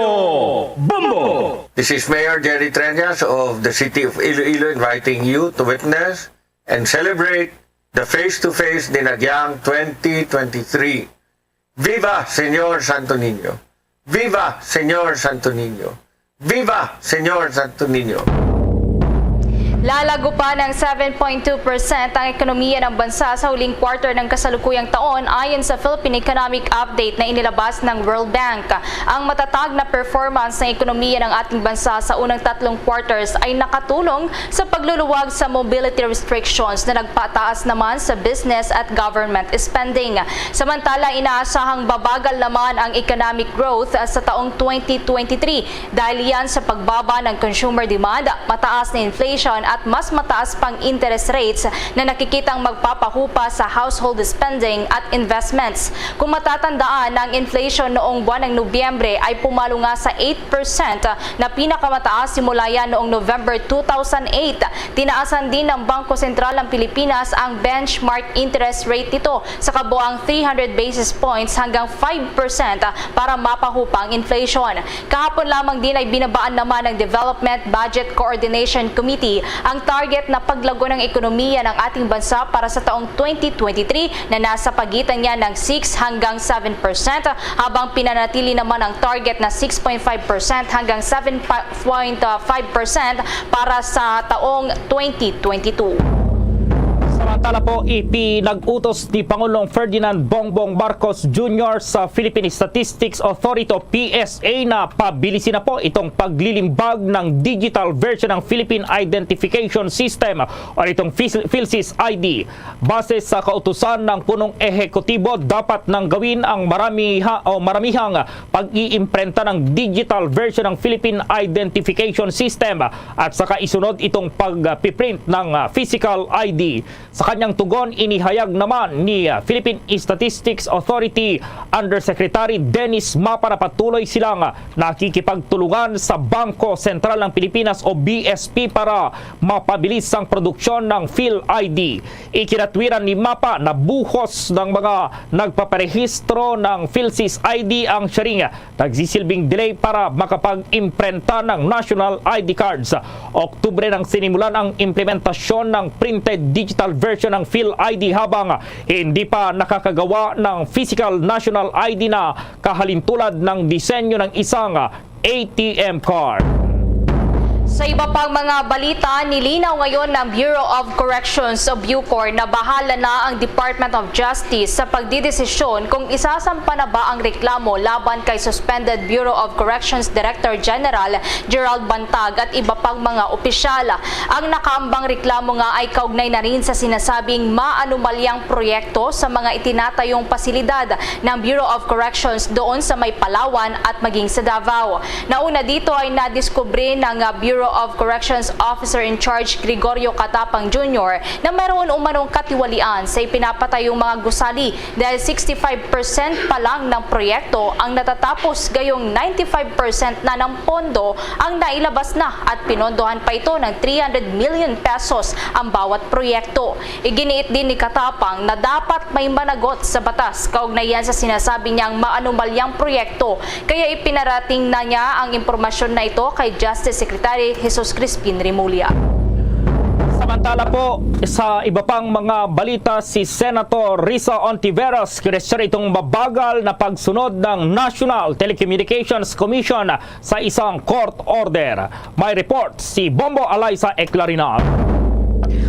Bombo! This is Mayor Jerry Treñas of the City of Iloilo inviting you to witness and celebrate the Face to Face Dinagyang twenty twenty-three. Viva Señor Santo Niño! Viva Señor Santo Niño! Viva Señor Santo Niño! Lalago pa ng seven point two percent ang ekonomiya ng bansa sa huling quarter ng kasalukuyang taon, ayon sa Philippine Economic Update na inilabas ng World Bank. Ang matatag na performance ng ekonomiya ng ating bansa sa unang tatlong quarters ay nakatulong sa pagluluwag sa mobility restrictions na nagpataas naman sa business at government spending. Samantala, inaasahang babagal naman ang economic growth sa taong twenty twenty-three dahil yan sa pagbaba ng consumer demand, mataas na inflation at mas mataas pang interest rates na nakikitang magpapahupa sa household spending at investments. Kung matatandaan, ang inflation noong buwan ng Nobyembre ay pumalo nga sa eight percent na pinakamataas simula yan noong November two thousand eight. Tinaasan din ng Bangko Sentral ng Pilipinas ang benchmark interest rate nito sa kabuang three hundred basis points hanggang five percent para mapahupa ang inflation. Kahapon lamang din ay binabaan naman ng Development Budget Coordination Committee ang target na paglago ng ekonomiya ng ating bansa para sa taong twenty twenty-three na nasa pagitan niya ng six hanggang seven percent, habang pinanatili naman ang target na six point five percent hanggang seven point five percent para sa taong twenty twenty-two. Samantala po, ipinag-utos ni Pangulong Ferdinand Bongbong Marcos Junior sa Philippine Statistics Authority o P S A na pabilisin na po itong paglilimbag ng digital version ng Philippine Identification System o itong Phil-, PhilSys I D. Base sa kautusan ng punong ehekutibo, dapat nang gawin ang maramiha-, o maramihang pag-iimprenta ng digital version ng Philippine Identification System at saka isunod itong pagpiprint ng, ah, physical I D. Sa kanyang tugon, inihayag naman ni, ah, Philippine Statistics Authority Undersecretary Dennis Mapa na patuloy silang, ah, nakikipagtulungan sa Bangko Sentral ng Pilipinas o B S P para mapabilis ang produksyon ng PhilID. Ikinatwiran ni Mapa na buhos ng mga nagpaparehistro ng PhilSys I D ang sharing nagsisilbing delay para makapag-imprenta ng national I D cards. Oktubre nang sinimulan ang implementasyon ng printed digital version ng PhilID, habang hindi pa nakakagawa ng physical national I D na kahalintulad ng disenyo ng isang A T M card. Sa iba pang mga balita, nilinaw ngayon ng Bureau of Corrections o BuCor na bahala na ang Department of Justice sa pagdidesisyon kung isasampa na ba ang reklamo laban kay suspended Bureau of Corrections Director General Gerald Bantag at iba pang mga opisyal. Ang nakaambang reklamo nga ay kaugnay na rin sa sinasabing maanumalyang proyekto sa mga itinatayong pasilidad ng Bureau of Corrections doon sa may Palawan at maging sa Davao. Nauna dito ay nadiskubre ng, ah, Bureau of Corrections Officer in Charge Gregorio Catapang Junior na mayroon umanong katiwalian sa ipinapatayong mga gusali dahil sixty-five percent pa lang ng proyekto ang natatapos, gayong ninety-five percent na ng pondo ang nailabas na at pinondohan pa ito ng three hundred million pesos ang bawat proyekto. Iginiit din ni Catapang na dapat may managot sa batas kaugnay yan sa sinasabi niyang maanumalyang proyekto, kaya ipinarating na niya ang impormasyon na ito kay Justice Secretary Jesus Crispin Remulla. Samantala po, sa iba pang mga balita, si Senator Risa Ontiveros kinuwestiyon itong mabagal na pagsunod ng National Telecommunications Commission sa isang court order. May report si Bombo Alaysa Eclarinar.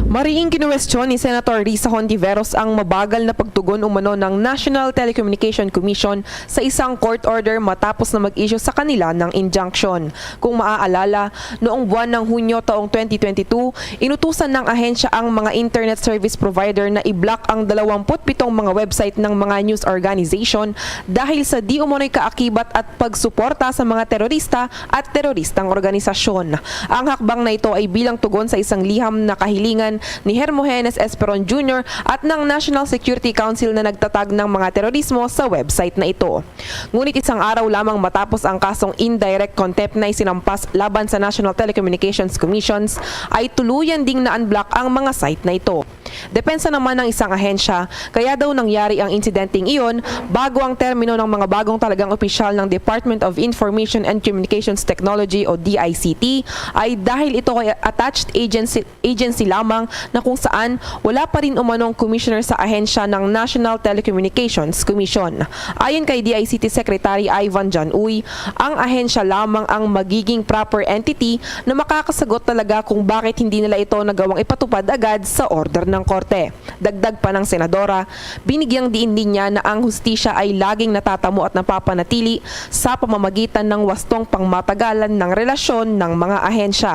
Mariing kinuwestiyon ni Senator Risa Hontiveros ang mabagal na pagtugon umano ng National Telecommunication Commission sa isang court order matapos na mag-issue sa kanila ng injunction. Kung maaalala, noong buwan ng Hunyo taong twenty twenty-two, inutusan ng ahensya ang mga internet service provider na i-block ang dalawampu't pitong mga website ng mga news organization dahil sa di umano'y kaakibat at pagsuporta sa mga terorista at teroristang organisasyon. Ang hakbang na ito ay bilang tugon sa isang liham na kahilingan ni Hermogenes Esperon Junior at ng National Security Council na nagtatag ng mga terorismo sa website na ito. Ngunit isang araw lamang matapos ang kasong indirect contempt na isinampas laban sa National Telecommunications Commissions, ay tuluyan ding na-unblock ang mga site na ito. Depensa naman ng isang ahensya, kaya daw nangyari ang insidenteng iyon bago ang termino ng mga bagong talagang opisyal ng Department of Information and Communications Technology o D I C T, ay dahil ito kay attached agency, agency lamang na kung saan wala pa rin umanong commissioner sa ahensya ng National Telecommunications Commission. Ayon kay D I C T Secretary Ivan John Uy, ang ahensya lamang ang magiging proper entity na makakasagot talaga kung bakit hindi nila ito nagawang ipatupad agad sa order ng korte. Dagdag pa ng senadora, binigyang diin din niya na ang hustisya ay laging natatamo at napapanatili sa pamamagitan ng wastong pangmatagalan ng relasyon ng mga ahensya.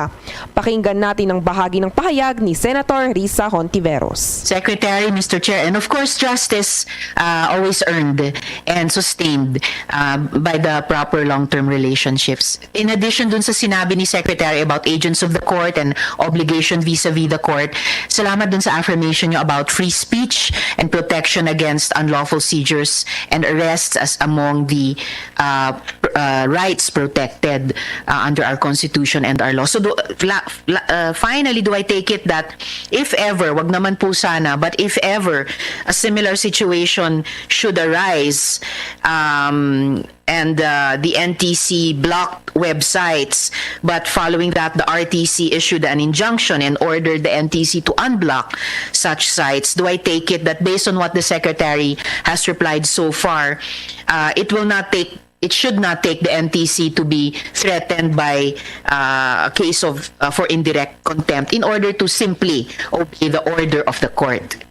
Pakinggan natin ang bahagi ng pahayag ni Senator Risa Hontiveros. Secretary, Mister Chair, and of course, justice uh, always earned and sustained uh, by the proper long-term relationships. In addition dun sa sinabi ni Secretary about agents of the court and obligation vis-a-vis the court, salamat dun sa affirmation nyo about free speech and protection against unlawful seizures and arrests as among the uh, pr- uh, rights protected uh, under our constitution and our law. So, do, la, la, uh, finally, do I take it that if ever, wag naman po sana, but if ever a similar situation should arise, um, and uh, the N T C blocked websites, but following that, the R T C issued an injunction and ordered the N T C to unblock such sites. Do I take it that based on what the secretary has replied so far, uh, it will not take it should not take the N T C to be threatened by uh, a case of uh, for indirect contempt in order to simply obey the order of the court?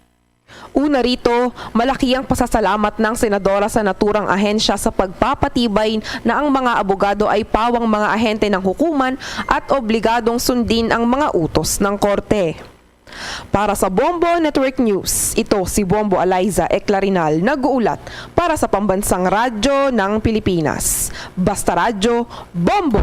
Una rito, malaki ang pasasalamat ng senadora sa naturang ahensya sa pagpapatibay na ang mga abogado ay pawang mga ahente ng hukuman at obligadong sundin ang mga utos ng korte. Para sa Bombo Network News, ito si Bombo Eliza Eclarinal, nag-uulat para sa Pambansang Radyo ng Pilipinas. Basta Radyo, Bombo!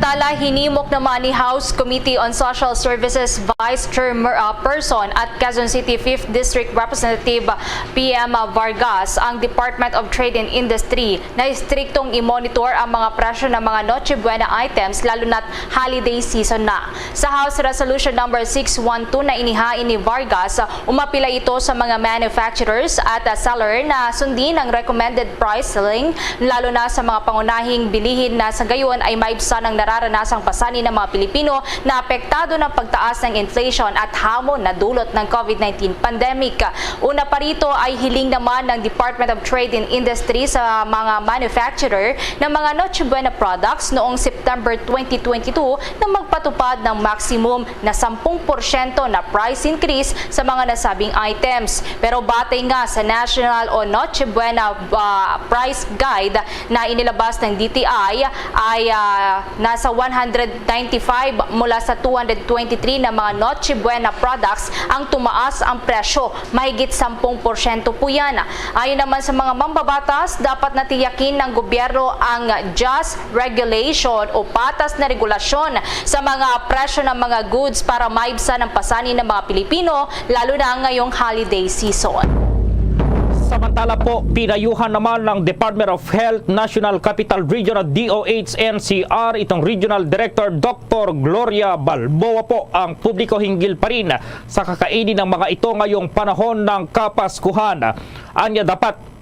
Tala, hinimok naman ni House Committee on Social Services Vice Chairperson at Quezon City Fifth District Representative P M Vargas ang Department of Trade and Industry na istriktong i-monitor ang mga presyo ng mga Noche Buena items, lalo na't holiday season na. Sa House Resolution Number six one two na inihain ni Vargas, umapila ito sa mga manufacturers at seller na sundin ang recommended price ceiling, lalo na sa mga pangunahing bilihin na sa gayon ay maibsan ang nararanasang pasanin ng mga Pilipino na apektado ng pagtaas ng inflation at hamon na dulot ng COVID nineteen pandemic. Una pa rito ay hiling naman ng Department of Trade and Industry sa mga manufacturer ng mga Noche Buena products noong September twenty twenty-two na magpatupad ng maximum na sampung porsyento na price increase sa mga nasabing items. Pero batay nga sa National o Noche Buena ah, Price Guide na inilabas ng D T I ay ah, nasa one hundred ninety-five mula sa two hundred twenty-three na mga Noche Buena products ang tumaas ang presyo, mahigit sampung porsyento po yan. Ayon naman sa mga mambabatas, dapat natiyakin ng gobyerno ang just regulation o patas na regulasyon sa mga presyo ng mga goods para maibsan ang pasanin ng mga Pilipino, lalo na ngayong holiday season. Samantala po, pinayuhan naman ng Department of Health National Capital Region at D O H N C R itong Regional Director Doctor Gloria Balboa po ang publiko hinggil pa rin sa kakainin ng mga ito ngayong panahon ng Kapaskuhan. Anya, dapat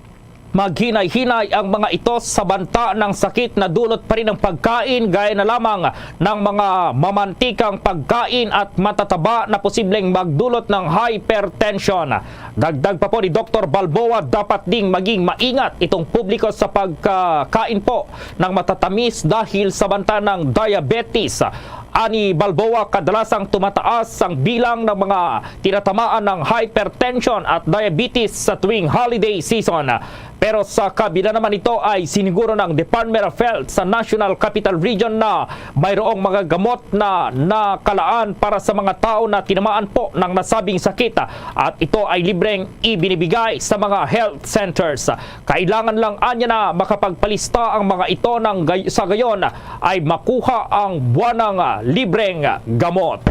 maghinay-hinay ang mga ito sa banta ng sakit na dulot pa rin ng pagkain, gaya na lamang ng mga mamantikang pagkain at matataba na posibleng magdulot ng hypertension. Dagdag pa po ni Doktor Balboa, dapat ding maging maingat itong publiko sa pagkain po ng matatamis dahil sa banta ng diabetes. Ani Balboa, kadalasang tumataas ang bilang ng mga tinatamaan ng hypertension at diabetes sa tuwing holiday season. Pero sa kabila naman nito ay siniguro ng Department of Health sa National Capital Region na mayroong mga gamot na nakalaan para sa mga tao na tinamaan po ng nasabing sakit, at ito ay libreng ibinibigay sa mga health centers. Kailangan lang anya na makapagpalista ang mga ito nang gay- sa gayon ay makuha ang buwanang libreng gamot.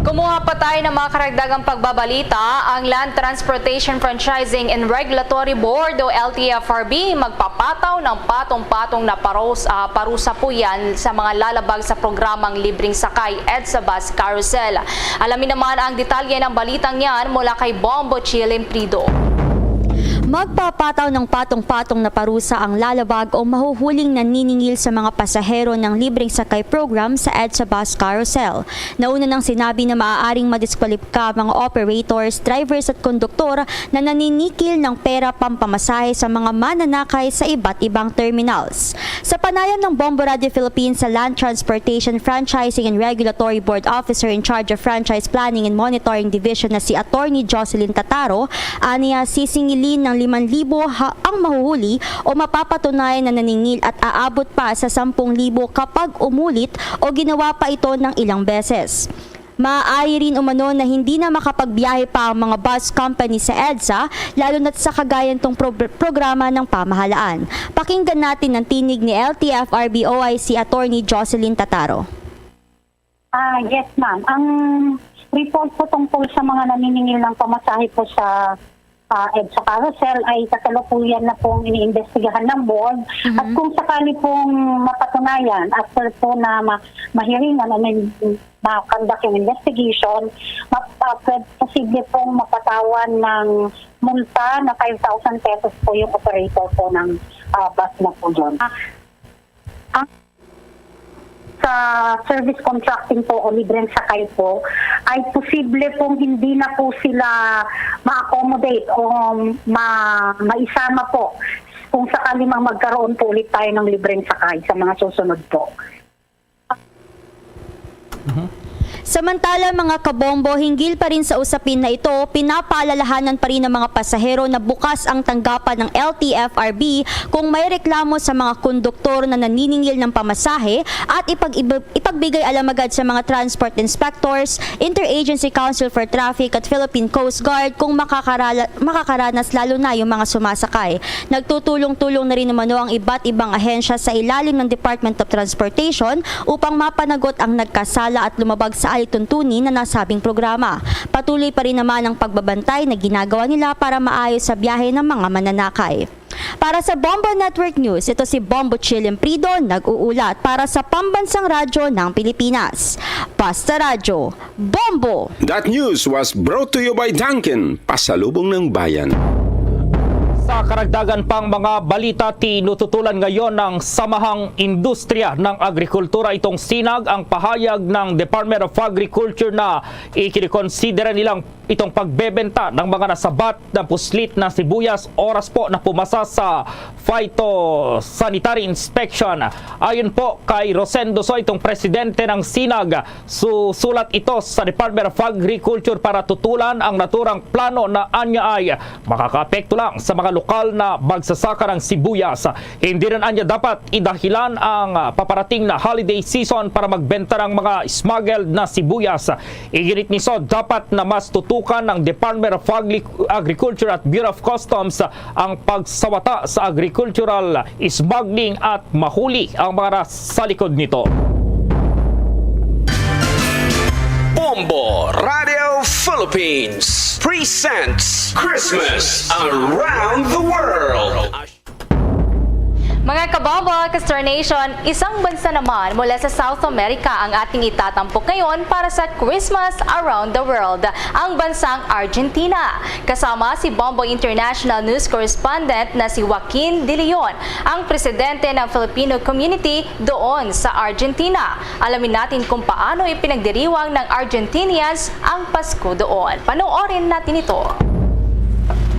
Kumuha pa tayo ng mga karagdagang pagbabalita. Ang Land Transportation Franchising and Regulatory Board o L T F R B magpapataw ng patong-patong na paros, ah, parusa po yan sa mga lalabag sa programang Libreng Sakay EDSA Bus Carousel. Alamin naman ang detalye ng balitang yan mula kay Bombo Chilin Prido. Magpapataw ng patong-patong na parusa ang lalabag o mahuhuling naniningil sa mga pasahero ng libreng sakay program sa EDSA Bus Carousel. Nauna nang sinabi na maaaring madiskwalipika ang mga operators, drivers at konduktor na naninikil ng pera pampamasahe sa mga mananakay sa iba't ibang terminals. Sa panayam ng Bombo Radio Philippines sa Land Transportation Franchising and Regulatory Board Officer in charge of Franchise Planning and Monitoring Division na si Attorney Jocelyn Tataro, aniya sisingilin ng limang libo ha- ang mahuhuli o mapapatunayan na naningil at aabot pa sa sampung libo kapag umulit o ginawa pa ito ng ilang beses. Maaari rin umano na hindi na makapagbiyahe pa ang mga bus company sa EDSA, lalo na't sa kagayan tong pro- programa ng pamahalaan. Pakinggan natin ang tinig ni L T F R B O I C Attorney Jocelyn Tataro. Ah, yes, ma'am. Ang report po tungkol sa mga naniningil ng pamasahe po sa ah, EDSA Carousel ay kasalukuyan na pong iniimbestigahan ng board. At kung sakali pong mapatunayan, after po na ma- mahiringan o may ma-conduct yung investigation, ma- ah, pwed- posible pong mapatawan ng multa na five thousand pesos po yung operator po ng ah, bus na po yun. Ah, ang sa service contracting po o libreng sakay po, ay posible pong hindi na po sila ma-accommodate o ma- maisama po kung sakali mang magkaroon po ulit tayo ng libreng sakay sa mga susunod po. Samantala, mga kabombo, hinggil pa rin sa usapin na ito, pinapaalalahanan pa rin ng mga pasahero na bukas ang tanggapan ng L T F R B kung may reklamo sa mga konduktor na naniningil ng pamasahe at ipag ipagbigay alam agad sa mga transport inspectors, Interagency Council for Traffic at Philippine Coast Guard kung makakarala- makakaranas lalo na yung mga sumasakay. Nagtutulong-tulong na rin umano ang iba't ibang ahensya sa ilalim ng Department of Transportation upang mapanagot ang nagkasala at lumabag sa alituntunin na nasabing programa. Patuloy pa rin naman ang pagbabantay na ginagawa nila para maayos sa biyahe ng mga mananakay. Para sa Bombo Network News, ito si Bombo Chill Imprido, nag-uulat para sa Pambansang Radyo ng Pilipinas. Basta Radyo, Bombo! That news was brought to you by Dunkin, pasalubong ng bayan. Sa karagdagan pang mga balita, tinututulan ngayon ng Samahang Industriya ng Agrikultura itong SINAG ang pahayag ng Department of Agriculture na ikinikonsidera nilang itong pagbebenta ng mga nasabat na puslit na sibuyas oras po na pumasa sa phytosanitary inspection. Ayon po kay Rosendo Soy, itong presidente ng SINAG, susulat ito sa Department of Agriculture para tutulan ang naturang plano na anya ay makakaapekto lang sa mga lokal na magsasaka ng sibuyas. Hindi rin anya dapat idahilan ang paparating na holiday season para magbenta ng mga smuggled na sibuyas. Iginit ni Soy, dapat na mas tutukan ng Department of Agri- Agriculture at Bureau of Customs ang pagsawata sa agricultural smuggling at mahuli ang mga nasa likod nito. Bombo Radio Philippines presents Christmas Around the World. Mga kabombo, Castor Nation, isang bansa naman mula sa South America ang ating itatampok ngayon para sa Christmas Around the World, ang bansang Argentina. Kasama si Bombo International News Correspondent na si Joaquin De Leon, ang presidente ng Filipino community doon sa Argentina. Alamin natin kung paano ipinagdiriwang ng Argentinians ang Pasko doon. Panoorin natin ito.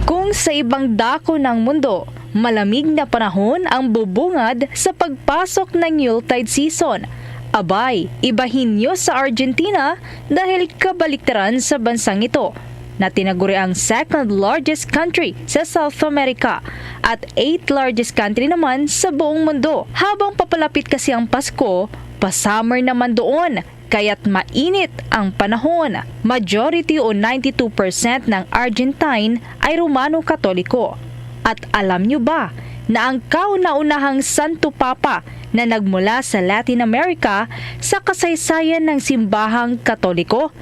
Kung sa ibang dako ng mundo, malamig na panahon ang bubungad sa pagpasok ng Yuletide season. Abay, ibahin nyo sa Argentina dahil kabaliktaran sa bansang ito na tinaguriang second largest country sa South America at eighth largest country naman sa buong mundo. Habang papalapit kasi ang Pasko, pa-summer naman doon, kaya't mainit ang panahon. Majority o ninety-two percent ng Argentine ay Romano Katoliko. At alam nyo ba na ang kauna-unahang Santo Papa na nagmula sa Latin America sa kasaysayan ng simbahang Katoliko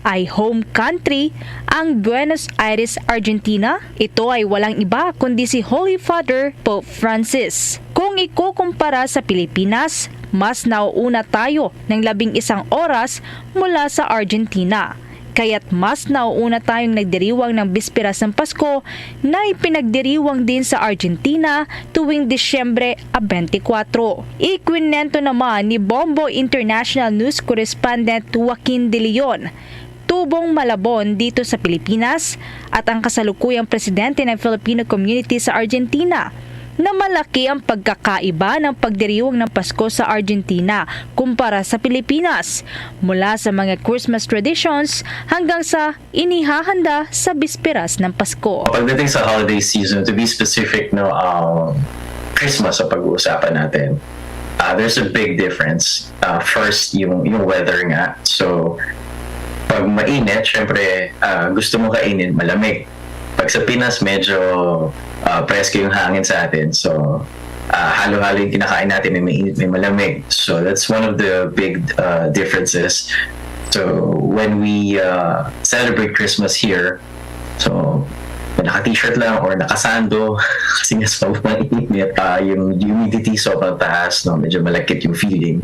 ay home country ang Buenos Aires, Argentina? Ito ay walang iba kundi si Holy Father Pope Francis. Kung ikukumpara sa Pilipinas, mas nauuna tayo ng labing isang oras mula sa Argentina. Kaya't mas nauuna tayong nagdiriwang ng bisperas ng Pasko na ipinagdiriwang din sa Argentina tuwing Disyembre a twenty-four. Ikwinento naman ni Bombo International News Correspondent Joaquin De Leon, tubong Malabon dito sa Pilipinas at ang kasalukuyang presidente ng Filipino community sa Argentina, na malaki ang pagkakaiba ng pagdiriwang ng Pasko sa Argentina kumpara sa Pilipinas, mula sa mga Christmas traditions hanggang sa inihahanda sa bisperas ng Pasko. Pagdating sa holiday season, to be specific, no, ang Christmas ang pag-uusapan natin. Uh, there's a big difference. Uh, first, yung, yung weather nga. So, pag mainit, syempre, uh, gusto mo kainin malamig. Pag sa Pinas, medyo uh, presko yung hangin sa atin. So, uh, halo-halo yung kinakain natin, may mainit, may malamig. So, that's one of the big uh, differences. So, when we uh, celebrate Christmas here, so, naka-t-shirt lang or nakasando kasi nga sobrang init, uh, yung humidity sobrang taas, no? Medyo malakit yung feeling.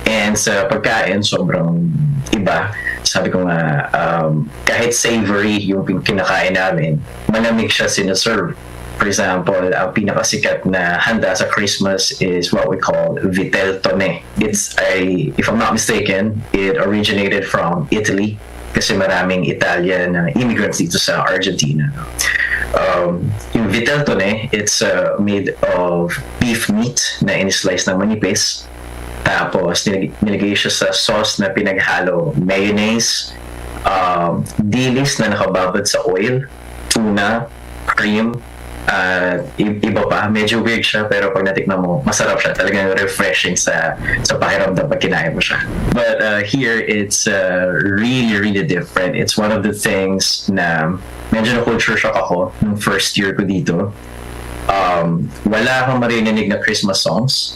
And sa pagkain, sobrang iba. Sabi ko nga, um, kahit savory yung pin- kinakain namin, malamig siya sinaserve. For example, ang pinakasikat na handa sa Christmas is what we call vitel toné. It's a, if I'm not mistaken, it originated from Italy kasi maraming Italian na immigrants dito sa Argentina. Um, yung vitel toné, it's uh, made of beef meat na in-slice ng manipis. Tapos nilag- nilagay siya sa sauce na pinaghalo mayonnaise, um, dilis na nakababad sa oil, tuna, cream, at i- iba pa. Medyo weird siya, pero pag natikman mo, masarap siya. Talagang refreshing sa sa pakiramdam pag kinain mo siya. But uh, here, it's uh, really, really different. It's one of the things na medyo na-culture shock ako nung first year ko dito. Um, wala akong maririnig na Christmas songs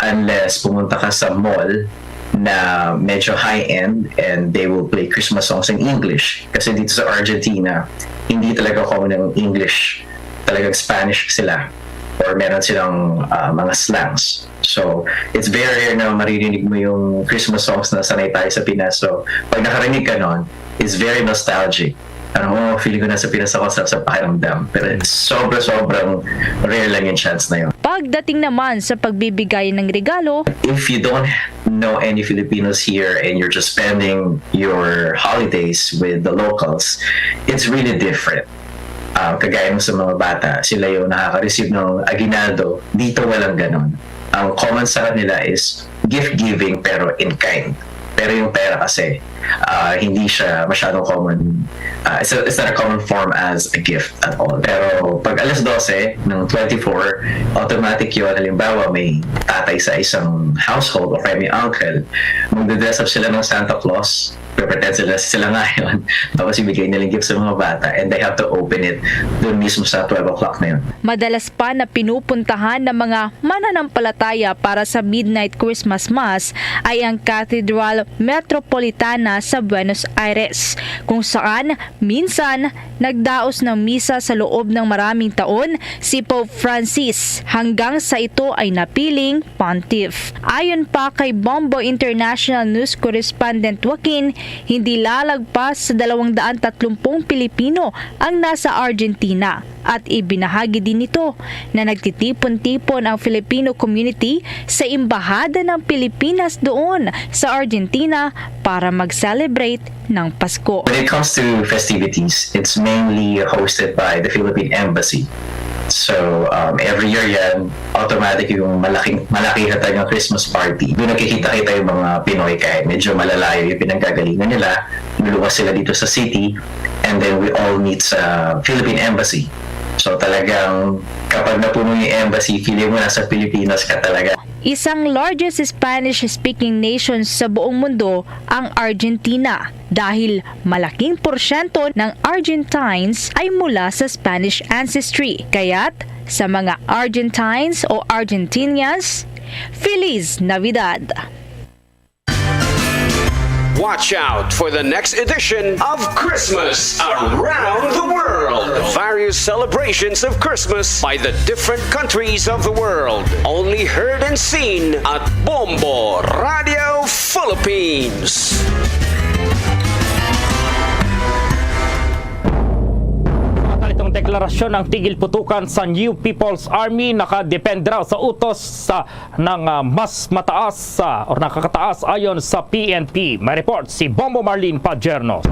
unless pumunta ka sa mall na medyo high-end and they will play Christmas songs in English. Kasi dito sa Argentina, hindi talaga common ang English. Talagang Spanish sila or meron silang uh, mga slangs. So, it's very rare na maririnig mo yung Christmas songs na sanay tayo sa Pinas. So, pag nakarinig ka nun, it's very nostalgic. Ano mo, feeling ko nasa Pinas ako sa, sa pakiramdam. Pero sobra-sobrang rare lang yung chance na yun. Pagdating naman sa pagbibigay ng regalo, if you don't know any Filipinos here and you're just spending your holidays with the locals, it's really different. Uh, kagaya mo sa mga bata, sila yung nakaka-receive ng aguinaldo. Dito walang ganon. Ang common sa kanila is gift giving pero in kind. Pero yung pera kasi, uh, hindi siya masyadong common. Uh, it's, a, it's not a common form as a gift at all. Pero pag alas dose ng twenty-four, automatic yun. Halimbawa, may tatay sa isang household o kaya may uncle, magdadress up sila ng Santa Claus, pretend sila, sila ngayon, tapos ibigay nilang gift sa mga bata and they have to open it doon mismo sa twelve o'clock na yun. Madalas pa na pinupuntahan ng mga mananampalataya para sa Midnight Christmas Mass ay ang Cathedral Metropolitana sa Buenos Aires, kung saan minsan nagdaos ng misa sa loob ng maraming taon si Pope Francis hanggang sa ito ay napiling pontiff. Ayon pa kay Bombo International News Correspondent Joaquin, hindi lalagpas sa dalawang daan tatlumpung Pilipino ang nasa Argentina. At ibinahagi din nito na nagtitipon-tipon ang Filipino community sa Embahada ng Pilipinas doon sa Argentina para mag-celebrate ng Pasko. When it comes to festivities, it's mainly hosted by the Philippine Embassy. So, um, every year yan, automatic yung malaking, malaki na talagang Christmas party. Doon nagkikita-kita yung mga Pinoy kahit medyo malalayo yung pinanggagalingan nila. Luluwas sila dito sa city and then we all meet sa Philippine Embassy. So talagang kapag napuno yung embassy, feeling mo nasa Pilipinas ka talaga. Isang largest Spanish-speaking nation sa buong mundo ang Argentina dahil malaking porsyento ng Argentines ay mula sa Spanish ancestry. Kaya't sa mga Argentines o Argentinians, Feliz Navidad! Watch out for the next edition of Christmas Around the World. Various celebrations of Christmas by the different countries of the world. Only heard and seen at Bombo Radio Philippines. Deklarasyon ng tigil putukan sa New People's Army nakadepende raw sa utos sa ng ah, mas mataas sa or nakakataas ayon sa P N P. May report si Bombo Marlene Padierno.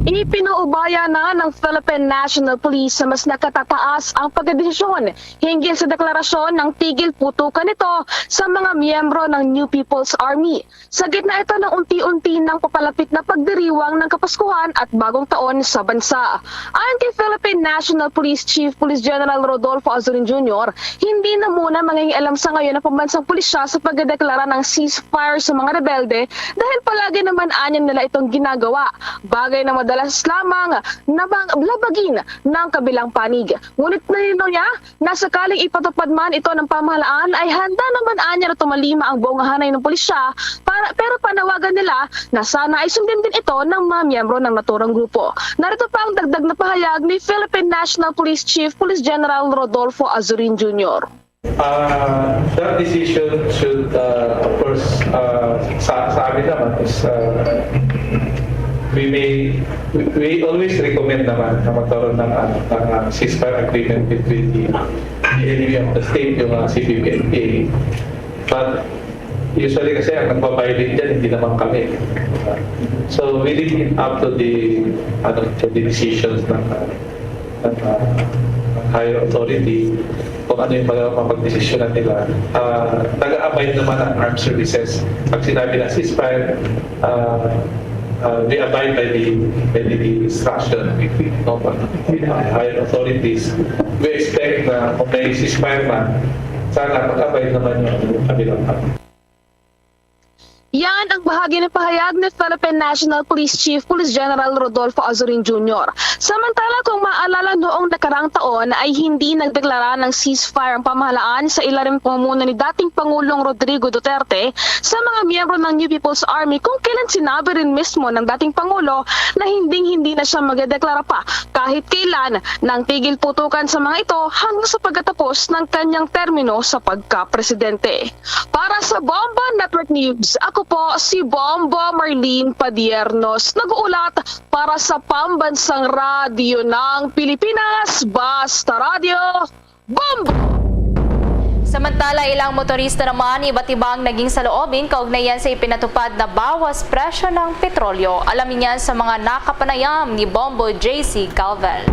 Ipinuubaya na ng Philippine National Police sa mas nakatataas ang pagdedesisyon hinggil sa deklarasyon ng tigil putukan nito sa mga miyembro ng New People's Army. Sa gitna ito ng unti-unti nang papalapit na pagdiriwang ng Kapaskuhan at Bagong Taon sa bansa. Ayon kay Philippine National Police Chief Police General Rodolfo Azurin Junior, hindi na muna mangingialam sa ngayon ang pambansang pulisya sa pagdedeklara ng ceasefire sa mga rebelde dahil palagi naman anyang nila itong ginagawa, bagay na madalas lamang na bang labagin ng kabilang panig. Ngunit nilinaw niya na sakaling ipatupad man ito ng pamahalaan ay handa naman anya na tumalima ang buong hanay ng pulisya, para, pero panawagan nila na sana ay sundin din ito ng mga miyembro ng naturang grupo. Narito pa ang dagdag na pahayag ni Philippine National Police Chief Police General Rodolfo Azurin Junior. Uh, that decision should, uh, of course, uh, sa, sa amin naman is, uh, we may, we, we always recommend naman na magkaroon ng, ano, ng, uh, ceasefire agreement between the, the enemy of the state, yung, uh, C P P N P A. But usually kasi ang nagpa-violate dyan, hindi naman kami. So we leave it up to the, ano, to the decisions ng, uh, ng, uh, ng higher authority kung ano yung mga mapagdesisyonan nila. Uh, nag-abide naman ang armed services. Pag sinabi na ceasefire, uh, uh, we abide by the, by the instruction of, uh, higher authorities. We expect na kung may ceasefire man, sana mag-abide naman yung kabilang pati. Yan ang bahagi ng pahayag ni Philippine National Police Chief Police General Rodolfo Azurin Junior. Samantala, kung maalala, noong nakaraang taon ay hindi nagdeklara ng ceasefire ang pamahalaan sa ilalim ng pamumuno ni dating Pangulong Rodrigo Duterte sa mga miyembro ng New People's Army, kung kailan sinabi rin mismo ng dating Pangulo na hinding-hindi na siya magdedeklara pa kahit kailan ng tigil putukan sa mga ito hanggang sa pagkatapos ng kanyang termino sa pagkapresidente. Para sa Bombo Network News, ako po si Bombo Marlene Padiernos, nag-uulat para sa Pambansang Radyo ng Pilipinas, Basta Radyo, Bombo! Samantala, ilang motorista naman iba't ibang naging saloobin kaugnay yan sa ipinatupad na bawas presyo ng petrolyo. Alamin yan sa mga nakapanayam ni Bombo J C Galvez.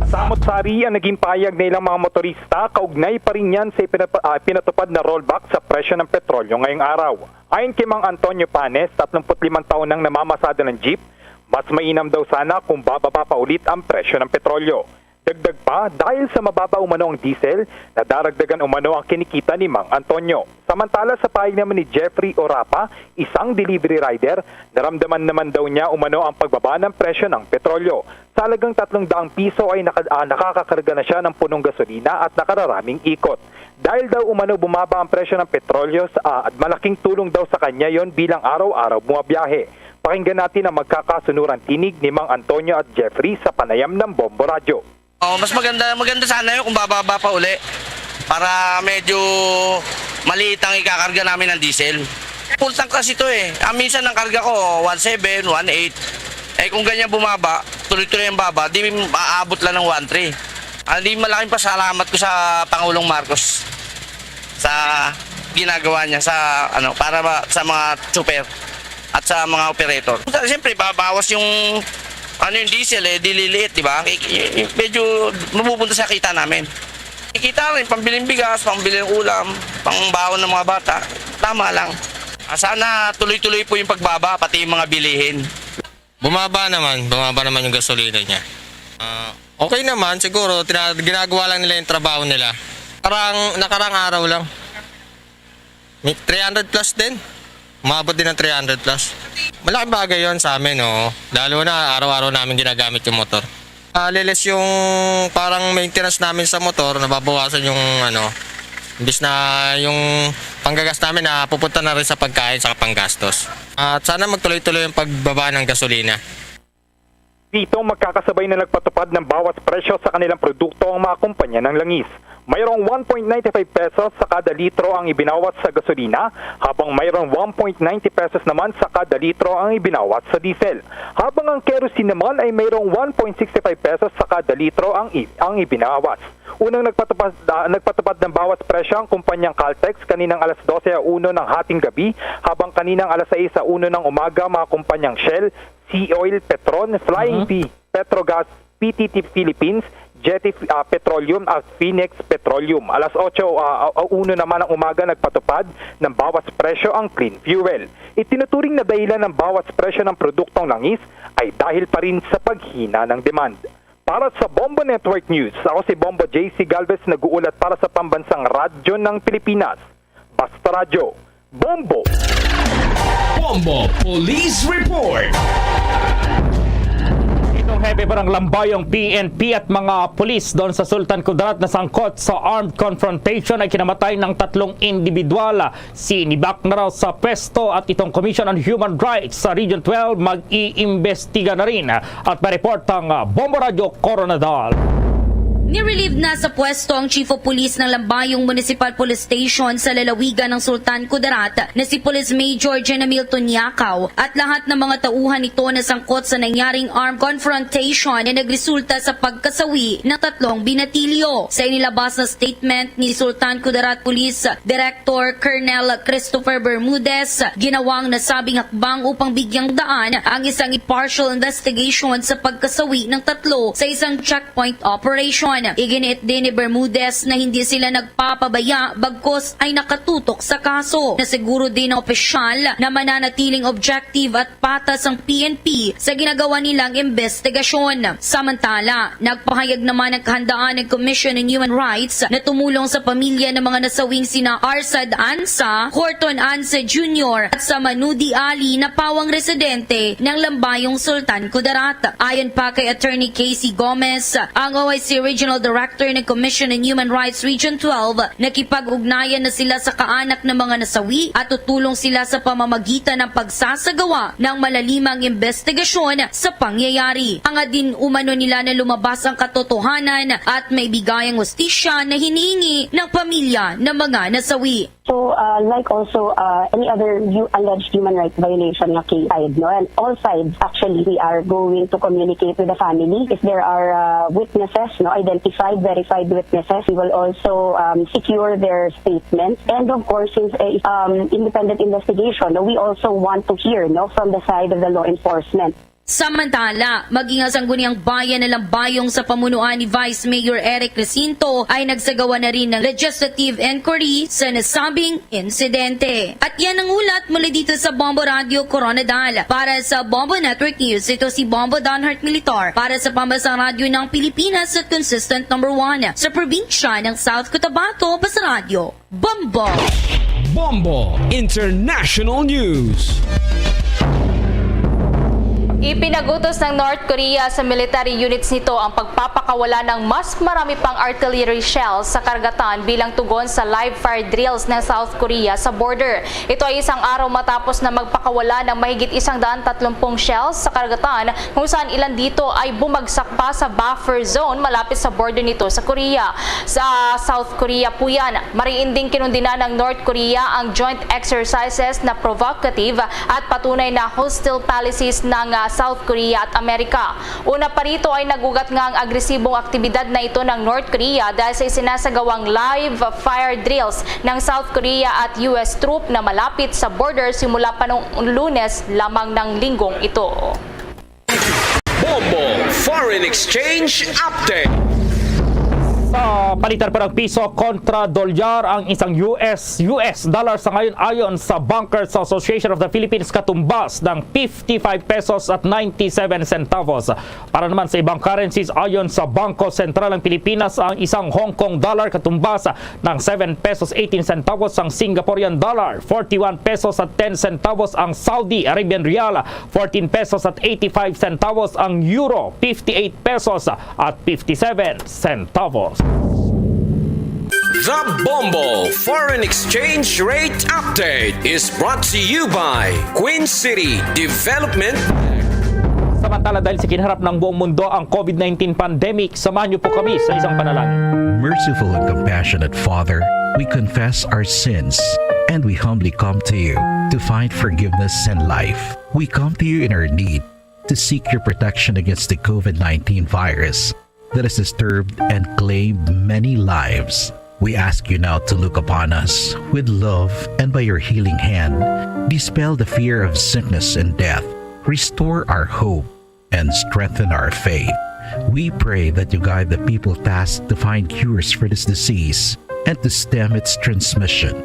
Samot-sari ang naging pahayag na ilang mga motorista kaugnay pa rin yan sa ipinapa-, ah, pinatupad na rollback sa presyo ng petrolyo ngayong araw. Ayon kay Mang Antonio Panes, tatlumpu't limang taon nang namamasada ng jeep, mas mainam daw sana kung bababa pa ulit ang presyo ng petrolyo. Dagdag pa, dahil sa mababa umano ang diesel, nadaragdagan umano ang kinikita ni Mang Antonio. Samantala, sa pahayag naman ni Jeffrey Orapa, isang delivery rider, naramdaman naman daw niya umano ang pagbaba ng presyo ng petrolyo. Sa halagang tatlong daang piso ay naka-, ah, nakakakarga na siya ng punong gasolina at nakararaming ikot. Dahil daw umano bumaba ang presyo ng petrolyo sa, ah, at malaking tulong daw sa kanya yon bilang araw-araw bumabiyahe. Pakinggan natin ang magkakasunuran tinig ni Mang Antonio at Jeffrey sa panayam ng Bombo Radyo. Oh, mas maganda, maganda sana yun kung bababa pa uli para medyo maliit ang ikakarga namin ng diesel. Full tank kasi ito eh. Ah, minsan ang karga ko, one seven, one eight. Eh, kung ganyan bumaba, tuloy-tuloy ang baba, di maaabot lang ng one three. Ah, di malaking pasalamat ko sa Pangulong Marcos sa ginagawa niya sa, ano, para ba, sa mga tsuper at sa mga operator. Siyempre, babawas yung, ano, yung diesel, eh, di liliit, di ba? Eh, eh, medyo mapupunta sa kita namin. Kita rin, pambiling bigas, pambiling ulam, pangbaon ng mga bata. Tama lang. Ah, sana tuloy-tuloy po yung pagbaba, pati yung mga bilihin. Bumaba naman, bumaba naman yung gasolina niya. Ah, okay naman, siguro, tina-, ginagawa lang nila yung trabaho nila. Karang, nakarang araw lang. May three hundred plus din. Umabot din ng three hundred plus. Malaking bagay yon sa amin, oo. Lalo na araw-araw namin ginagamit yung motor. Ah, lilis yung parang maintenance namin sa motor, nababawasan yung ano, imbis na yung panggagas namin na pupunta na rin sa pagkain sa panggastos. At sana magtuloy-tuloy yung pagbaba ng gasolina. Dito, magkakasabay na nagpatupad ng bawas presyo sa kanilang produkto ang mga kumpanya ng langis. Mayroong one point nine five pesos sa kada litro ang ibinawas sa gasolina, habang mayroong one point ninety pesos naman sa kada litro ang ibinawas sa diesel. Habang ang kerosene naman ay mayroong one point sixty five pesos sa kada litro ang i-, ang ibinawas. Unang nagpatupad, ah, nagpatupad ng bawas presyo ang kumpanyang Caltex kaninang alas dose a uno ng hating gabi, habang kaninang alas sais a uno ng umaga mga kumpanyang Shell, Sea Oil, Petron, Flying Mhm. V, Petrogas, P T T Philippines, Jetty, ah, Petroleum at Phoenix Petroleum. Alas otso, ah, a uno naman ng umaga nagpatupad ng bawas presyo ang clean fuel. Itinuturing na dahilan ng bawas presyo ng produktong langis ay dahil pa rin sa paghina ng demand. Para sa Bombo Network News, ako si Bombo J C Galvez, nag-uulat para sa Pambansang Radyo ng Pilipinas. Basta Radyo, Bombo! Bombo Police Report. Itong hepe pa ng Lambayong P N P at mga pulis doon sa Sultan Kudarat na sangkot sa armed confrontation ay kinamatay ng tatlong individual. Sinibak na raw sa pwesto at itong Commission on Human Rights sa Region twelve mag-iimbestiga na rin. At may report ang, ah, Bombo Radyo Koronadal. Nirelieve na sa pwesto ang Chief of Police ng Lambayong Municipal Police Station sa lalawigan ng Sultan Kudarat na si Police Major Jen Hamilton Yakaw at lahat ng mga tauhan nito na sangkot sa nangyaring armed confrontation na nagresulta sa pagkasawi ng tatlong binatilyo. Sa inilabas na statement ni Sultan Kudarat Police Director Colonel Christopher Bermudez, ginawang nasabing hakbang upang bigyang daan ang isang impartial investigation sa pagkasawi ng tatlo sa isang checkpoint operation. Iginiit din ni Bermudez na hindi sila nagpapabaya, bagkos ay nakatutok sa kaso. Nasiguro din ng opisyal na mananatiling objective at patas ang P N P sa ginagawa nilang investigasyon. Samantala, nagpahayag naman ang kahandaan ng Commission on Human Rights na tumulong sa pamilya ng mga nasawing sina Arsad Ansa, Horton Ansa Junior at sa Manudi Ali na pawang residente ng Lambayong Sultan Kudarat. Ayon pa kay Attorney Casey Gomez, ang O I C Regional Director ng Commission on Human Rights Region twelve, nakipag-ugnayan na sila sa kaanak ng mga nasawi at tutulong sila sa pamamagitan ng pagsasagawa ng malalimang investigasyon sa pangyayari. Hangad din umano nila na lumabas ang katotohanan at maibigay ang hustisya na hinihingi ng pamilya ng mga nasawi. So, uh, like also, uh, any other hu-, alleged human rights violation nga case side, no? And all sides, actually, we are going to communicate with the family. If there are, uh, witnesses, no, identified, verified witnesses, we will also, um, secure their statements. And of course, since a, um, independent investigation, no, we also want to hear, no, from the side of the law enforcement. Samantala, maging ang Sangguniang Bayan na Lambayong sa pamunuan ni Vice Mayor Eric Recinto ay nagsagawa na rin ng legislative inquiry sa nasabing insidente. At yan ang ulat mula dito sa Bombo Radio Koronadal. Para sa Bombo Network News, ito si Bombo Donhart Militar para sa Pambansang Radyo ng Pilipinas at consistent number one sa probinsya ng South Cotabato, Basta Radyo. Bombo! Bombo International News. Ipinagutos ng North Korea sa military units nito ang pagpapakawala ng mas marami pang artillery shells sa karagatan bilang tugon sa live fire drills ng South Korea sa border. Ito ay isang araw matapos na magpakawala ng mahigit isang daan tatlumpung shells sa karagatan, kung saan ilan dito ay bumagsak pa sa buffer zone malapit sa border nito sa Korea. Sa South Korea po yan. Mariin ding kinundina ng North Korea ang joint exercises na provocative at patunay na hostile policies ng, ah, South Korea at Amerika. Una pa rito ay nag-ugat nga ang agresibong aktibidad na ito ng North Korea dahil sa isinasagawang live fire drills ng South Korea at U S troop na malapit sa border simula pa noong Lunes lamang ng linggong ito. Bombo Foreign Exchange Update. Sa palitan pa ng piso kontra dolyar ang isang U S, U S dollar sa ngayon, ayon sa Bankers Association of the Philippines, katumbas ng fifty-five pesos at ninety-seven centavos. Para naman sa ibang currencies, ayon sa Bangko Sentral ng Pilipinas, ang isang Hong Kong dollar katumbas ng seven pesos eighteen centavos, ang Singaporean dollar, forty-one pesos at ten centavos, ang Saudi Arabian rial, fourteen pesos at eighty-five centavos, ang euro, fifty-eight pesos at fifty-seven centavos. The Bombo Foreign Exchange Rate Update is brought to you by Queen City Development. Samantala, dahil sa kinaharap ng buong mundo ang COVID nineteen pandemic, samahan niyo po kami sa isang panalangin. Merciful and compassionate Father, we confess our sins and we humbly come to you to find forgiveness and life. We come to you in our need to seek your protection against the COVID nineteen virus that has disturbed and claimed many lives. We ask you now to look upon us with love and by your healing hand, dispel the fear of sickness and death, restore our hope, and strengthen our faith. We pray that you guide the people tasked to find cures for this disease and to stem its transmission.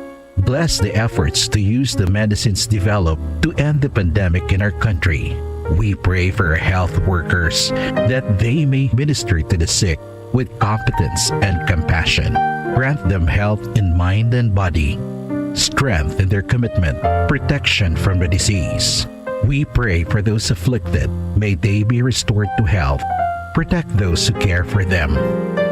Bless the efforts to use the medicines developed to end the pandemic in our country. We pray for our health workers that they may minister to the sick with competence and compassion. Grant them health in mind and body, strength in their commitment, protection from the disease. We pray for those afflicted. May they be restored to health. Protect those who care for them.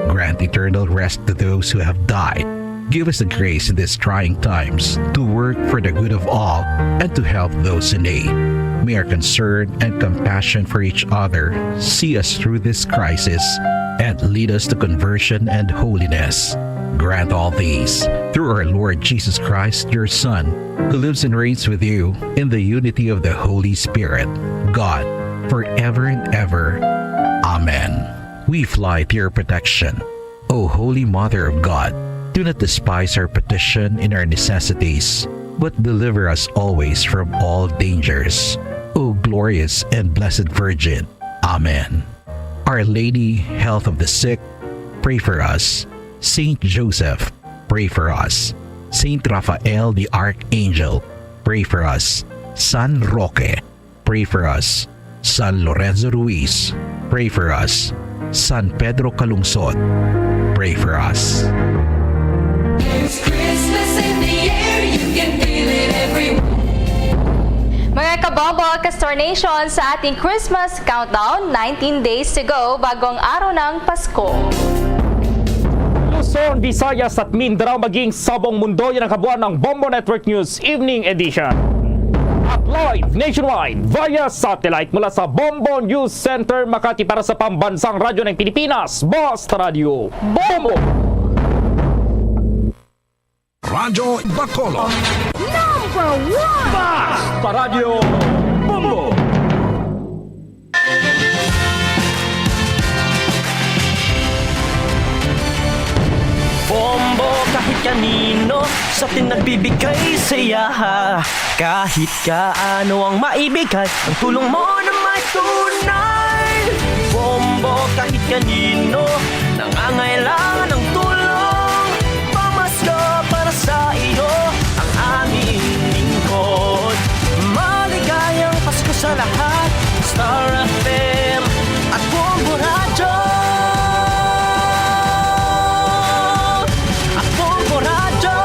Grant eternal rest to those who have died. Give us the grace in these trying times to work for the good of all and to help those in need. May our concern and compassion for each other see us through this crisis and lead us to conversion and holiness. Grant all these through our Lord Jesus Christ, your Son, who lives and reigns with you in the unity of the Holy Spirit, God, forever and ever. Amen. We fly to your protection. O Holy Mother of God, do not despise our petition in our necessities, but deliver us always from all dangers. O glorious and blessed Virgin. Amen. Our Lady, Health of the Sick, pray for us. Saint Joseph, pray for us. Saint Raphael the Archangel, pray for us. San Roque, pray for us. San Lorenzo Ruiz, pray for us. San Pedro Calungsod, pray for us. There's Christmas in the air, you can feel it everywhere. Mga kabombo, Kastar Nation, sa ating Christmas countdown, nineteen days to go bago ang araw ng Pasko. Luzon, Visayas at Mindanao, maging sa buong mundo, yan ang kabuuan ng Bombo Network News Evening Edition. At live nationwide via satellite mula sa Bombo News Center, Makati, para sa Pambansang Radyo ng Pilipinas, Basta Radyo Bombo! Radyo Bacolod. Number one! Basta Radyo Bombo! Bombo kahit kanino sa atin nagbibigay saya. Kahit kaano ang maibigay, ang tulong mo na may tunay. Bombo kahit kanino nangangailangan ng tulong. Pamasko para sa iyo ang aming lingkod. Maligayang Pasko sa lahat. Star F M at Bombo Radyo. At Bombo Radyo.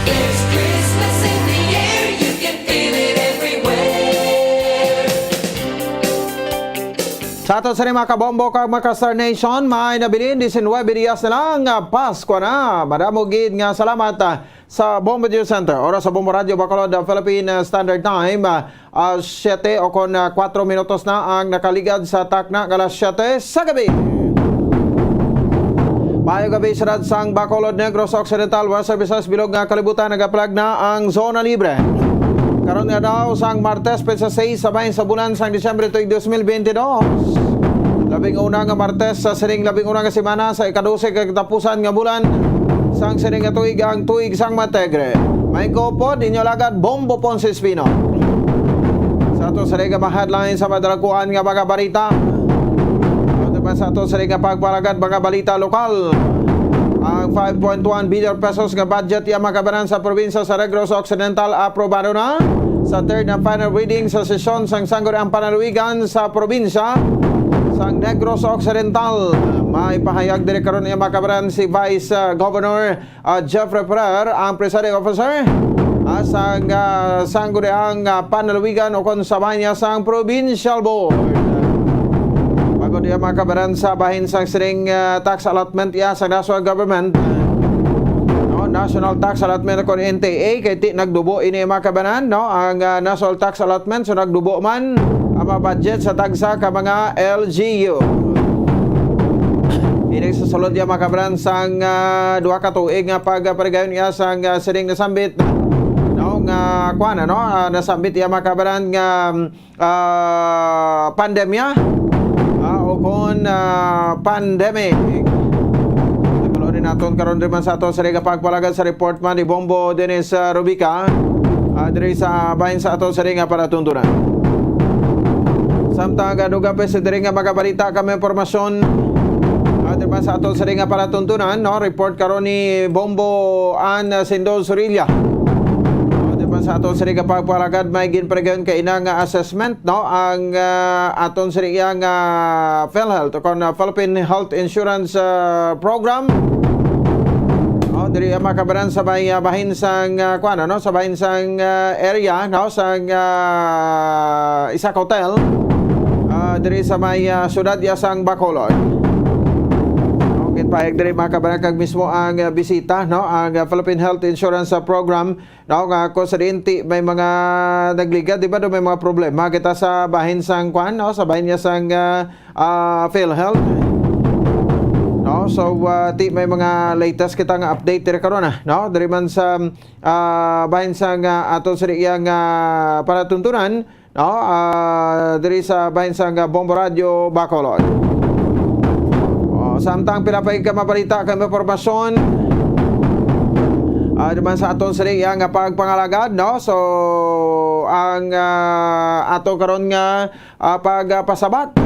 It's Christmas in the air, you can feel it everywhere. Sa ato sa mga kabombo kag mga ka-Star Nation, may nabilin, diecinuebe dias na lang, ah, Pasko na. Madamo gid nga salamat, ah, sa Bombo News Center. Oras sa Bombo Radyo Bacolod, ah, Philippine, ah, Standard Time, ah, ah, siyete o kon, ah, kuwatro minutos na ang nakaligad sa takna nga alas siyete sa gabi. Maayong gabi, syudad sang Bacolod, Negros Occidental, Western Visayas, bilog nga kalibutan, nagapalag na ang zona libre. Karon nga daw sang Martes, petsa sais sa bahin sa bulan sang Disyembre tuig dos mil bente dos. Labing una nga Martes sa sining labing una nga semana sa ikadose ka katapusan nga bulan sang sining nga tuig, ang tuig sang Mategre. May ko pod, inyo lagad, Bombo Ponce Espino. Sa ato sa mga headline sa madalakuan nga mga balita. Ato pa sa ato sa mga pagpalagad mga balita lokal. Ang five point one billion pesos nga budget iya mga kabanan sa probinsya sa Negros Occidental aprobado na sa third and final reading sa sesyon sang Sangguniang Panalawigan sa probinsya sang Negros Occidental. May pahayag diri karon iya mga kabanan si Vice, uh, Governor, uh, Jeffrey Ferrer, ang presiding officer, uh, sang, uh, Sangguniang, uh, Panalawigan o kon sa bahin niya sang Provincial Board. Bago niya mga kabanan sa bahin sang sining, uh, tax allotment iya sa national government, no, National Tax Allotment kon N T A, kay ti nagdubo ini, mga kabanan, no? Ang, ah, National Tax Allotment, so nagdubo man ang mga budget sa tagsa ka mga L G U. Ini sa sulod ya, mga kabanan, sang, ah, duha ka tuig nga pagparigayon iya sang, ah, sining nasambit, no? Nga, kuwan, ano? Ah, nasambit iya, mga kabanan, nga ah, pandemya, ah, o kon, ah, pandemic. Tulo ni naton karon diri man sa aton sa Riga Pagpalagad sa report man ni Bombo Dennis, ah, Rubica, ah, diri sa bahin sa aton sa Riga para tuntunan. Samtang, ah, dugang pa sa diri nga mga balita kami impormasyon, ah, diri man sa aton sa Riga para tuntunan, no? Report karon ni Bombo Ann Sindol Surilla. O, di ba, sa aton sini nga pagpalagad, may ginparigayon kaina nga assessment, no? Ang, ah, aton sini iya nga PhilHealth, o kon, ah, Philippine Health Insurance, ah, Program. O, diri ang makabaran sa may, ah, bahin sang, ah, kuwan, ano? Sa bahin sang, ah, area, no? Sang, ah, isa ka hotel, ah, diri sa may, ah, siyudad iya sang Bacolod. O, ginpahayag diri, makabaran, kag mismo ang, ah, bisita, no? Ang, ah, Philippine Health Insurance, ah, Program, no, nga kung sa diin ti may mga nagligad, di ba, do may mga problema kita sa bahin sang kwan, no, sa bahin niya sang, ah, ah, PhilHealth. No, so, ah, ti may mga latest kita nga update diri karon, ah, no, diri man sa, ah, bahin sang, ah, aton sa iyang, ah, palatuntunan, no, ah, diri sa bahin sang, ah, Bombo Radio Bacolod. O, samtang pila pa ka mabalita kag impormasyon, ah, naman sa aton sa iya nga pagpangalagad, no? So, ang, ah, ato karon nga, ah, pagpasabat,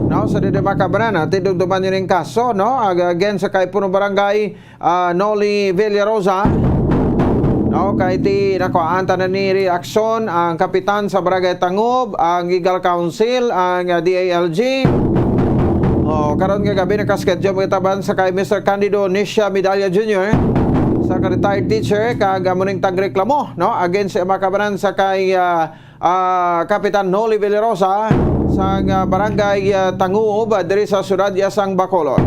no? Sa didi makabanan, ah, tidumduman yun yung kaso, no? Ag-, against sa kay Punong Barangay, ah, Noli Villarosa, no? Kay ti nakuhaan tanan ni reaksyon ang kapitan sa Barangay Tangub, ang Legal Council, ang, ah, D A L G. O, karon nga gabi nakaschedule mo kitaban sa kay Mister Candido Nisha Medalla Junior, sa ka retired teacher, kag amo ning tagreklamo, no? Against sa makabanan sa kay, ah, ah, Kapitan Noli Villarosa sang, ah, Barangay, ah, Tangub, ah, diri sa siyudad iya sang Bacolod.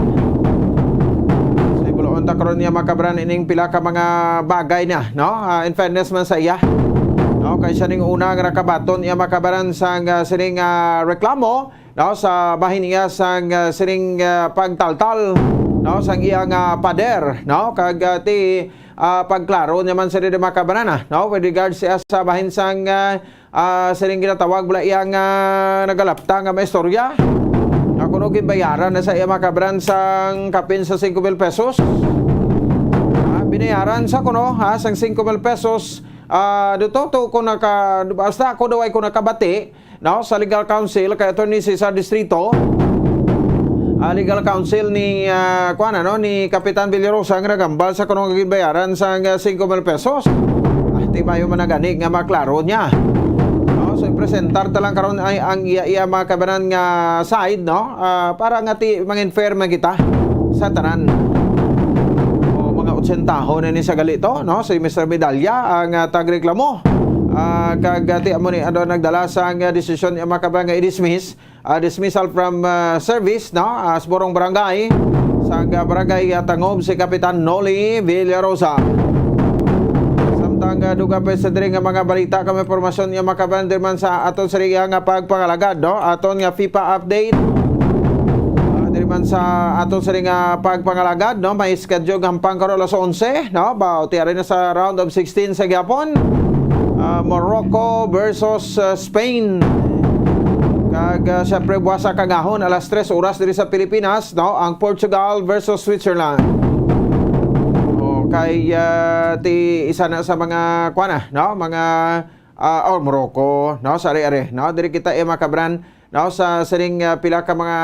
Sa ibuloon ta karon niya makabaran ining pila ka mga bagay na, no? Ah, in fairness man sa iya, no? Kay siya ning una nga nakabaton iya makabaran sang, ah, sining, ah, reklamo, no, sa bahin niya sang, ah, sining, ah, pagtaltal, no, sang iya nga pader, no, kag, ah, ti, ah, pagklaro niya man sa didi makabanan, no, with regards siya sa bahin sang, ah, ah, sining ginatawag bala iya nga nagalapta nga maistorya. Nga kuno ginbayaran na sa iya makabanan sang kapin sa singko mil pesos. Ah, binayaran sa kuno, ha, sang singko mil pesos. Ah, duto to ko naka, basta ako daw ay ko nakabati, no, sa legal counsel kay Attorney Cesar Distrito, ah, legal counsel ni, ah, kuwan, ano, ni Kapitan Villarosa nga nagambal sa kanong ginbayaran sang, ah, singko mil pesos. Ah, ti mayo man na gani nga maklaro niya. No, so, ipresentar ta lang karon ay ang iya, iya mga kabanan nga side, no? Ah, para nga ti manginfair man kita sa tanan. O, mga otsentahon na ni sa gali to, no? Si Mister Medalla ang, ah, tagreklamo. Ah, kag, ah, ti amo ni ano nagdala sang, ah, desisyon nga makabanan nga i-dismiss, ah, dismissal from, ah, service, no? As Borong Barangay, sang, ah, Barangay, ah, Tangub si Kapitan Noli Villarosa. Samtang, ah, dugang pa sa diri nga mga balita kag impormasyon nga makabanan diri man sa aton sa area nga pagpangalagad, no? Aton nga FIFA update. Ah, diri man sa aton sa area nga pagpangalagad, no? May schedule nga hampang karon alas onse, no? Ba, ti ari na sa round of sixteen sa gihapon. Ah, Morocco versus, ah, Spain. Kag, ah, syempre, buwas sa kagahon, alas tres oras diri sa Pilipinas, no? Ang Portugal versus Switzerland. O, kay, ah, ti isa na sa mga, kuwan na, no? Mga, ah, oh, Morocco, no? Sa ari-ari, no? Diri kita, eh, makabran, no? Sa sining, ah, pila ka mga,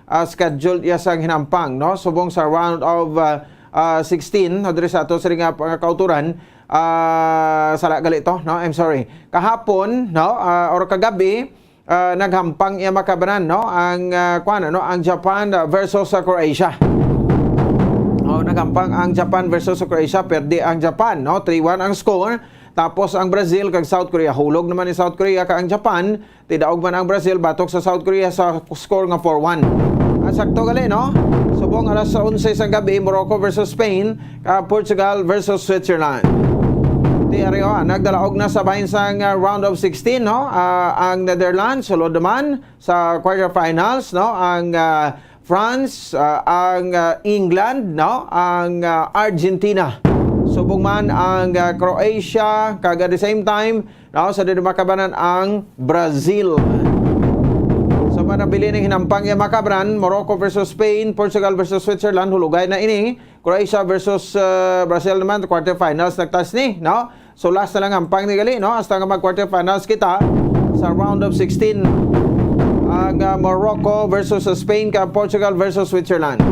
ah, scheduled iya sang hinampang, no? Subong sa round of, ah, ah, sixteen, no? Diri sa ato sining, ah, pagkakauturan, ah, sala gali to, no? I'm sorry. Kahapon, no? Ah, or kagabi, ah, naghampang iya makabanan, no? Ang, ah, kuwan, ano, ang Japan, ah, versus sa Croatia. Oh, naghampang ang Japan versus sa Croatia, perde ang Japan, no? Three one ang score. Tapos ang Brazil kag South Korea, hulog naman ni South Korea kag ang Japan, tidaog man ang Brazil batok sa South Korea sa score nga four one. Ah, Sakto gali, no? Subong alas onse sang gabi, Morocco versus Spain, ka Portugal versus Switzerland. Ti ari, oh, nagdalaog na sa bahin sang, ah, round of sixteen, no? Ah, ang Netherlands, sulod naman sa quarterfinals, no? Ang, ah, France, ah, ang, ah, England, no? Ang, ah, Argentina. Subong man ang, ah, Croatia, kag at the same time, no, sa diri makabanan ang Brazil. So, manabilin ang hinampang iya makabanan, Morocco versus Spain, Portugal versus Switzerland, hulugay na ini. Croatia versus, uh, Brazil naman, quarterfinals nagtas ni, no? So, last na lang hampang ni gali, no? Hasta nga mag-quarterfinals kita sa round of sixteen. Ang, uh, Morocco versus Spain, ka Portugal versus Switzerland.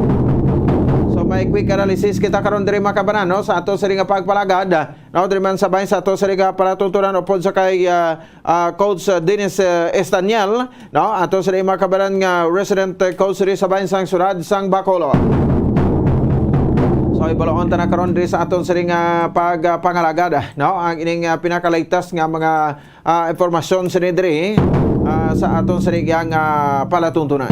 So, may quick analysis kita karon diri, makabanan, no? Sa ato sa nga pagpalagad, no, diri man sa bahin sa ato sa liga palatuntunan upod sa kay, ah, ah, Coach, ah, Dennis, ah, Estaniel, no, ato sa mga kabaran nga resident, ah, coach diri sa bahin sang syudad sang Bacolod. So, ibaloon ta na karon diri sa aton sa nga pag, ah, pangalagad, ah, no, ang ining, ah, pinakaligtas nga mga, ah, impormasyon sa diri, ah, sa aton sa nga, ah, palatuntunan.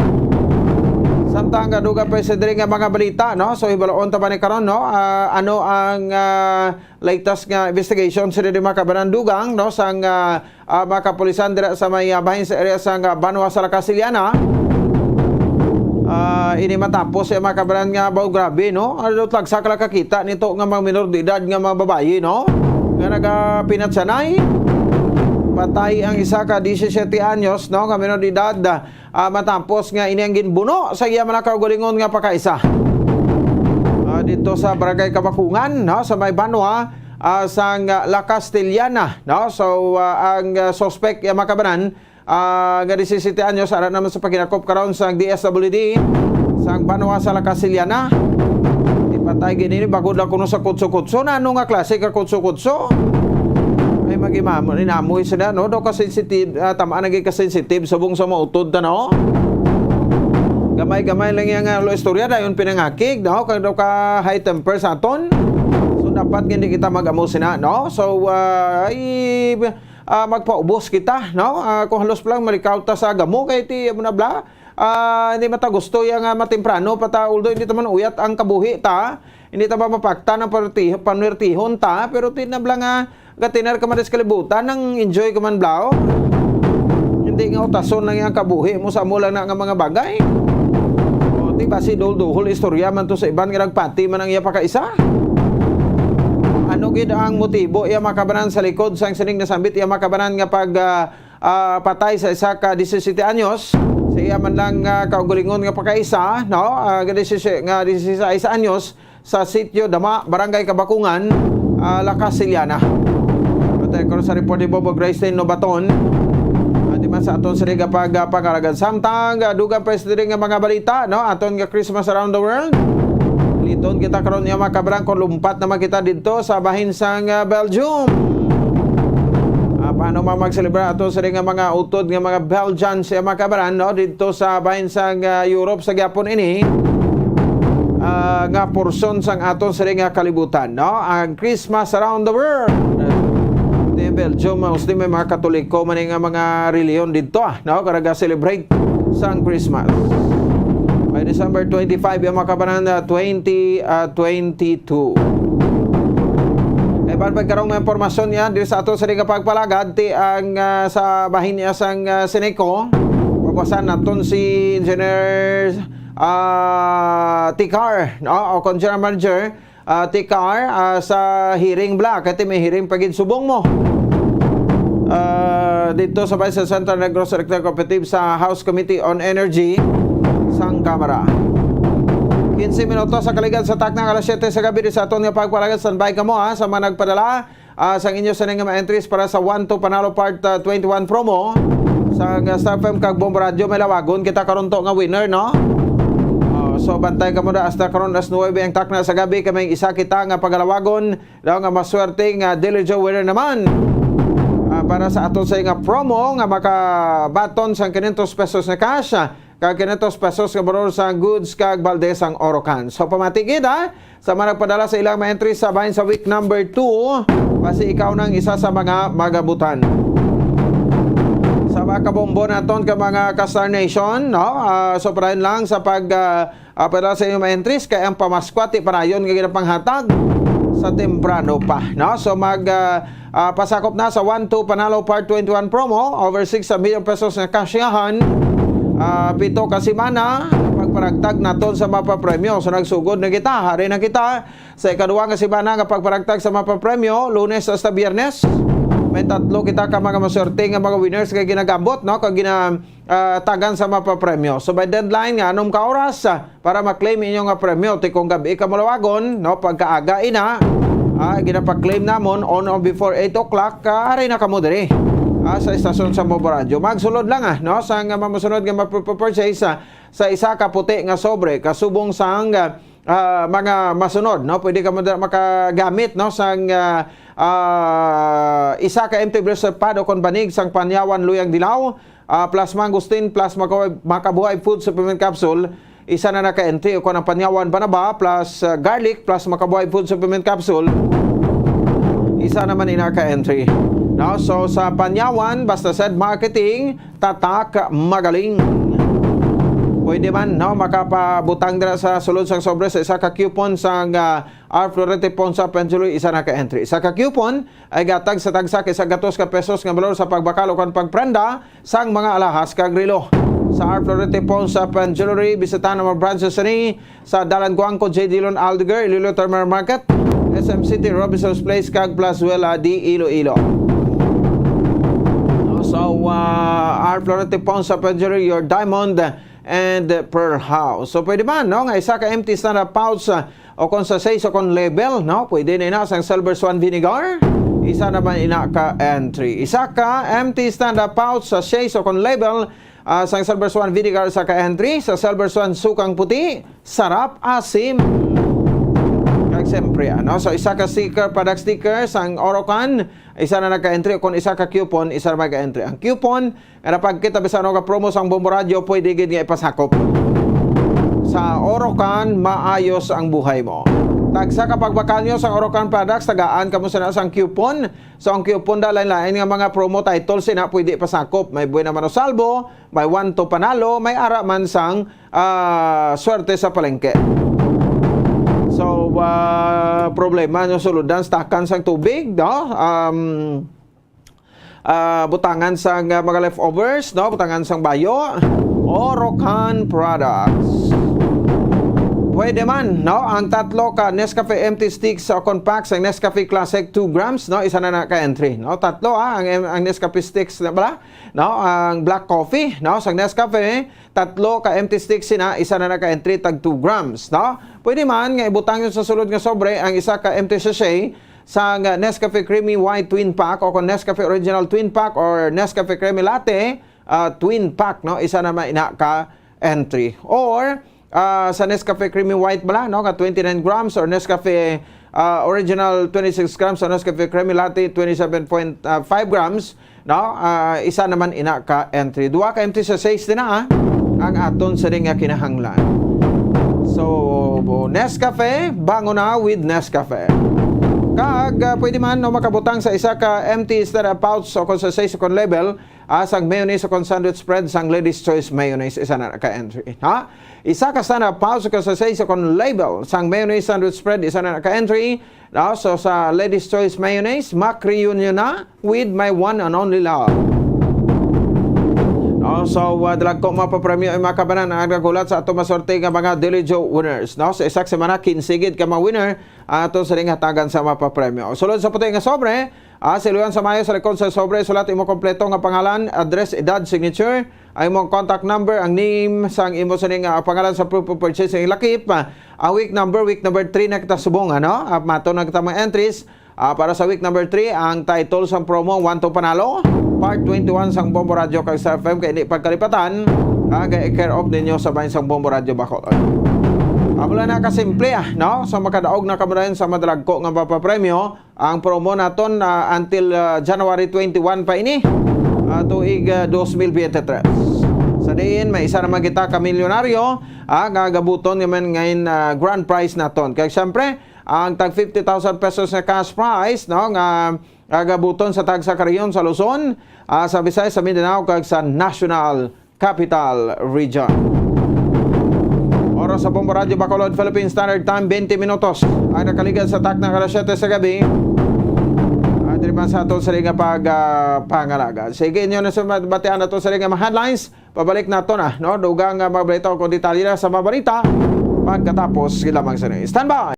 Samtang, ah, dugang pa sa diri nga mga balita, no, so ibaloon ta ba ni karon, no, ah, ano ang, ah, latest nga investigation sa diri, mga kabanan, dugang, no, sang, ah, ah, mga kapulisan dira sa may, ah, bahin sa area sang, ah, Banwa sa La Castellana. Ah, ini matapos sa mga kabanan nga baw grabe, no? Ano, tagsa ka lang kakita nito nga mga minor de edad nga mga babayi, no? Nga nagapinatsanay. Patay ang isa ka disisiete anyos, no, nga minor de edad. Ah, matapos nga ini ang ginbuno sa iya man kaugalingon nga pakaisa. Ah, dito sa Barangay Kabakungan, no, sa may Banwa, ah, sang, ah, La Castellana, no? So, ah, ang, ah, suspect, iya makabanan, ah, nga disisiete anyos, ara naman sa paghinakop karon sa D S W D, sang Banwa sa La Castellana. Ipatay gini, bagod lang kuno sa kutso-kutso. Na ano nga klase ka kutso-kutso? Ay, magimamo, inamoy sila, no? Daw ka sensitive, ah, tamaan lagi ka sensitive, subong sa mautod ta, no? Gamay-gamay lang yang, ah, lo istorya, dayon pinangakig, no? Kag daw ka high temper sa aton. So, dapat nga hindi kita mag-amo sina, no? So, ah, ay, ah, magpaubos kita, no? Ah, kung halos pa lang malikaw ta sa gamo, kay ti, amo na bla, ah, hindi man ta gusto yang, ah, matemprano pa ta, although hindi ta man uyat ang kabuhi ta, hindi ta ba mapakta ng panwerti-, panwertihon ta, pero ti na bla nga, ah, gatinar ka man sa kalibutan, nang enjoy ka man bla. Hindi nga utason lang yang kabuhi mo sa amo lang na nga mga bagay. O, ti ba si duhol-duhol istorya man to sa iban nga nagpati man ang iya pakaisa? Ano gid ang motibo iya makabanan sa likod sang sining nasambit iya makabanan nga pag, ah, ah, patay sa isa ka disisiete anyos, sa iya man lang, ah, kaugalingon nga pakaisa, no? Ah, nga disisi-, nga disisais anyos sa Sitio Dama, Barangay Kabakungan, ah, La Castellana. Patay ko sa report ni Bobo Grayston Nobaton. Ah, di man sa aton sa liga pag, ah, pangalagan. Samtang, ah, dugang pa sa diri nga mga balita, no? Aton nga Christmas around the world. Liton kita karon niya, mga kabaran, kung lumpat naman kita dito sa bahin sang, ah, Belgium. Ah, paano man magselebra ato sa nga mga utod nga mga Belgians, eh, mga kabaran, no? Dito sa bahin sang, ah, Europe sa gyapon ini, ah, nga porsyon sang aton sa nga kalibutan, no? Ang Christmas around the world. Di Belgium, mostly may mga Katoliko man nga mga reliyon dito, ah, no? Karaga celebrate sang Christmas. By December twenty-five, yung mga kabanan na twenty, ah, twenty-two. Kay ban pagkarong mga impormasyon niya, diri sa ato sa nga pagpalagad, ti ang, ah, sa bahin niya sang, ah, Seneco, papasan naton si Engineer, ah, Tikar, no? O kung General Manager, ah, Tikar, ah, sa hearing bla, kay ti may hearing pa gid subong mo. Ah, dito sa Vice Center Negros Electric Cooperative sa House Committee on Energy sang Kamara. Quince minutos sa kaligad sa takna nga alas siyete sa gabi, di sa aton nga pagpalagad, standby kamo, ha, sa mga nagpadala, ah, sang inyo sa nga mga entries para sa One to Panalo Part, ah, twenty-one promo sa, ah, Star F M kag Bombo Radio. May lawagon kita karon to nga winner, no? Oh, so, bantay kamo da hasta karon alas nuwebe ang takna sa gabi, kay may isa kita nga pagalawagon daw nga maswerte nga Daily Joe winner naman. Ah, para sa ato sa nga promo nga makabaton sang quinientos pesos na cash, ah, kag quinientos pesos nga valor sa goods kag balde sang Orocan. So, pamati gid, ha, sa mga nagpadala sa ilang mga entry sa bahin sa week number two, basi ikaw nang isa sa mga magabutan. Sa mga Kabombo naton ka mga ka-Star Nation, no? Ah, so, padayon lang sa pag, ah, ah, padala sa inyong mga entries, kay ang pamaskwa ti padayon nga ginapanghatag sa temprano pa, no? So, mag, ah, ah, pasakop na sa One Two Panalo Part twenty-one promo, over six million pesos nga kasyahan. Ah, pito ka semana, pagparagtag naton sa mapapremyo. So, nagsugod na kita, hari na kita sa ikaduha nga semana nga pagparagtag sa mapapremyo, Lunes hasta Biyernes. May tatlo kita ka mga maswerte nga mga winners nga ginagambot, no? Kag gina, ah, tagan sa mapapremyo. So, may deadline nga anom ka oras, ah, para ma-claim inyo nga premyo. Ti kung gabi ka mulawagon, no? Pagkaaga ina, ah, ginapa-claim namon on or before eight o'clock, ah, ari na kamo diri, ah, sa estasyon sa Bombo Radyo. Magsulod lang, ah, no? Sa nga mamusunod nga mapurchase, ah, sa isa ka puti nga sobre, kasubong sang, ah, ah, mga masunod, no? Pwede ka mada-, makagamit, no, sang, ah, ah, isa ka empty blister pad o kon banig sang Panyawan Luyang Dilaw, ah, plus mangosteen, plus maka-, makabuhay food supplement capsule, isa na naka-entry, o kon ang Panyawan Banaba plus, ah, garlic plus makabuhay food supplement capsule, isa naman ina ka-entry. No? So, sa Panyawan, basta said marketing, tatak, magaling. Pwede man, no, makapabutang dira sa sulod sang sobre sa isa ka coupon sang, ah, R Florete Pawn Shop and Jewelry, isa na ka entry. Isa ka coupon ay gatag sa tagsa ka isa gatos ka pesos nga balor sa pagbakal o kan pagprenda sang mga alahas kag relo. Sa R Florete Pawn Shop and Jewelry, bisitahan ang mga branches ni sa Dalan Guangco, J. Dillon Aldeguer, Iloilo Terminal Market, S M City, Robinson's Place, kag Plazuela de Iloilo. So, uh, R Florete Pawn Shop and Jewelry, your diamond and pearl house. So, pwede man, no, nga isa ka empty stand-up pouch, uh, o kon sa sachet o kon label, no, pwede na ina sang Silver Swan Vinegar. Isa naman ina ka entry. Isa ka empty stand-up pouch sa sachet o kon label, ah, sang Silver Swan Vinegar, isa ka entry. Sa Silver Swan Sukang Puti, sarap, asim. Kag siyempre, ano, so isa ka sticker, product sticker sang Orocan, isa na nagka-entry. Kung isa ka coupon, isa na magka-entry. Ang coupon nga napagkita bisan ano ka promo sang Bombo Radio, pwede gid nga ipasakop sa Orocan, maayos ang buhay mo. Tagsa ka pagbakanyo sa Orocan products, tagaan kamo sana sang coupon. So, ang coupon da, lain-lain nga mga promo titles, ina, pwede ipasakop. May Buena Mano Salvo, may One to Panalo, may ara man sang, ah, Swerte sa Palengke. So, ah, problema nyo suludan, stakan sang tubig, no? Um, ah, butangan sang, ah, mga leftovers, no? Butangan sang bayo. Orocan products. Pwede man, no? Ang tatlo ka Nescafe empty sticks o kon pack sang Nescafe Classic, two grams, no? Isa na na ka entry, no? Tatlo, ah, ang, ang Nescafe sticks na bala, no? Ang black coffee, no? Sang Nescafe, tatlo ka empty sticks sina, isa na na ka entry, tag two grams, no? Pwede man nga ibutang nyo sa sulod nga sobre ang isa ka empty sachet sang Nescafe Creamy White Twin Pack o kon Nescafe Original Twin Pack or Nescafe Creamy Latte, ah, Twin Pack, no? Isa na man ina ka entry. Or, ah, sa Nescafe Creamy White bala, no? Ka twenty-nine grams or Nescafe, ah, Original twenty-six grams or Nescafe Creamy Latte twenty-seven point five grams, no? Ah, isa naman ina ka entry. Duha ka empty sachets din na, ah, ang aton sa nga kinahanglan. So, Nescafe, bangon na with Nescafe. Kag, ah, pwede man, no, makabutang sa isa ka empty stand-up pouch o kon sa sachet o kon label, ah, sang mayonnaise o kon sandwich spread sang Ladies Choice Mayonnaise, isa na ka entry, ha? Isa ka stand-up pouch o kon sa sachet o kon label sang mayonnaise sandwich spread, isa na ka entry, no? So, sa Ladies Choice Mayonnaise, mak-reunion na with my one and only love. No? So, uh, dalagko mapapremyo ang mga kabanan ang naghulat sa ato maswerte nga mga Daily Joe winners, no? Sa isa ka semana, kinse gid ka mga winner ang ato sa ring hatagan sa mapapremyo. Sulod sa puti nga sobre, ah, siluyan sa mayo sa likod sa sobre, sulat imo kompleto nga pangalan, address, edad, signature, ang imong contact number, ang name sang imo sining, ah, pangalan sa proof of purchase, ang lakip, ah, ang week number, week number three na kita subong, ano? Ah, mato na kita mga entries. Ah, para sa week number three, ang title sang promo, One to Panalo, Part twenty-one sang Bombo Radio kag Star F M, kay hindi pagkalipatan, ah, kay care of ninyo sa bahin sang Bombo Radio Bacolod. Amo lang na kasimple, ah, no? So, makadaog na kamo dayon sa madalagko nga mapapremyo. Ang promo naton, ah, until, ah, January twenty-one pa ini, ah, tuig, ah, dos mil biyente tres. Sa diin, may isa naman kita ka milyonaryo, ah, nga gabuton nga man ngayon, ah, grand prize naton. Kag siyempre, ang tag fifty thousand pesos nga cash prize, no, nga nga gabuton sa tagsa ka rehiyon sa Luzon, ah, sa Visayas, sa Mindanao, kag sa National Capital Region. Oras sa Bombo Radyo Bacolod, Philippine Standard Time, twenty minutos ang nakaligad sa takna nga alas siyete sa gabi. Ah, diri man sa ato sa nga pag, ah, pangalaga. Sige, inyo na sa batian nato sa nga mga headlines. Pabalik nato na, no? Dugang nga mga balita o kung detalye na sa mga balita pagkatapos lamang sini. Standby!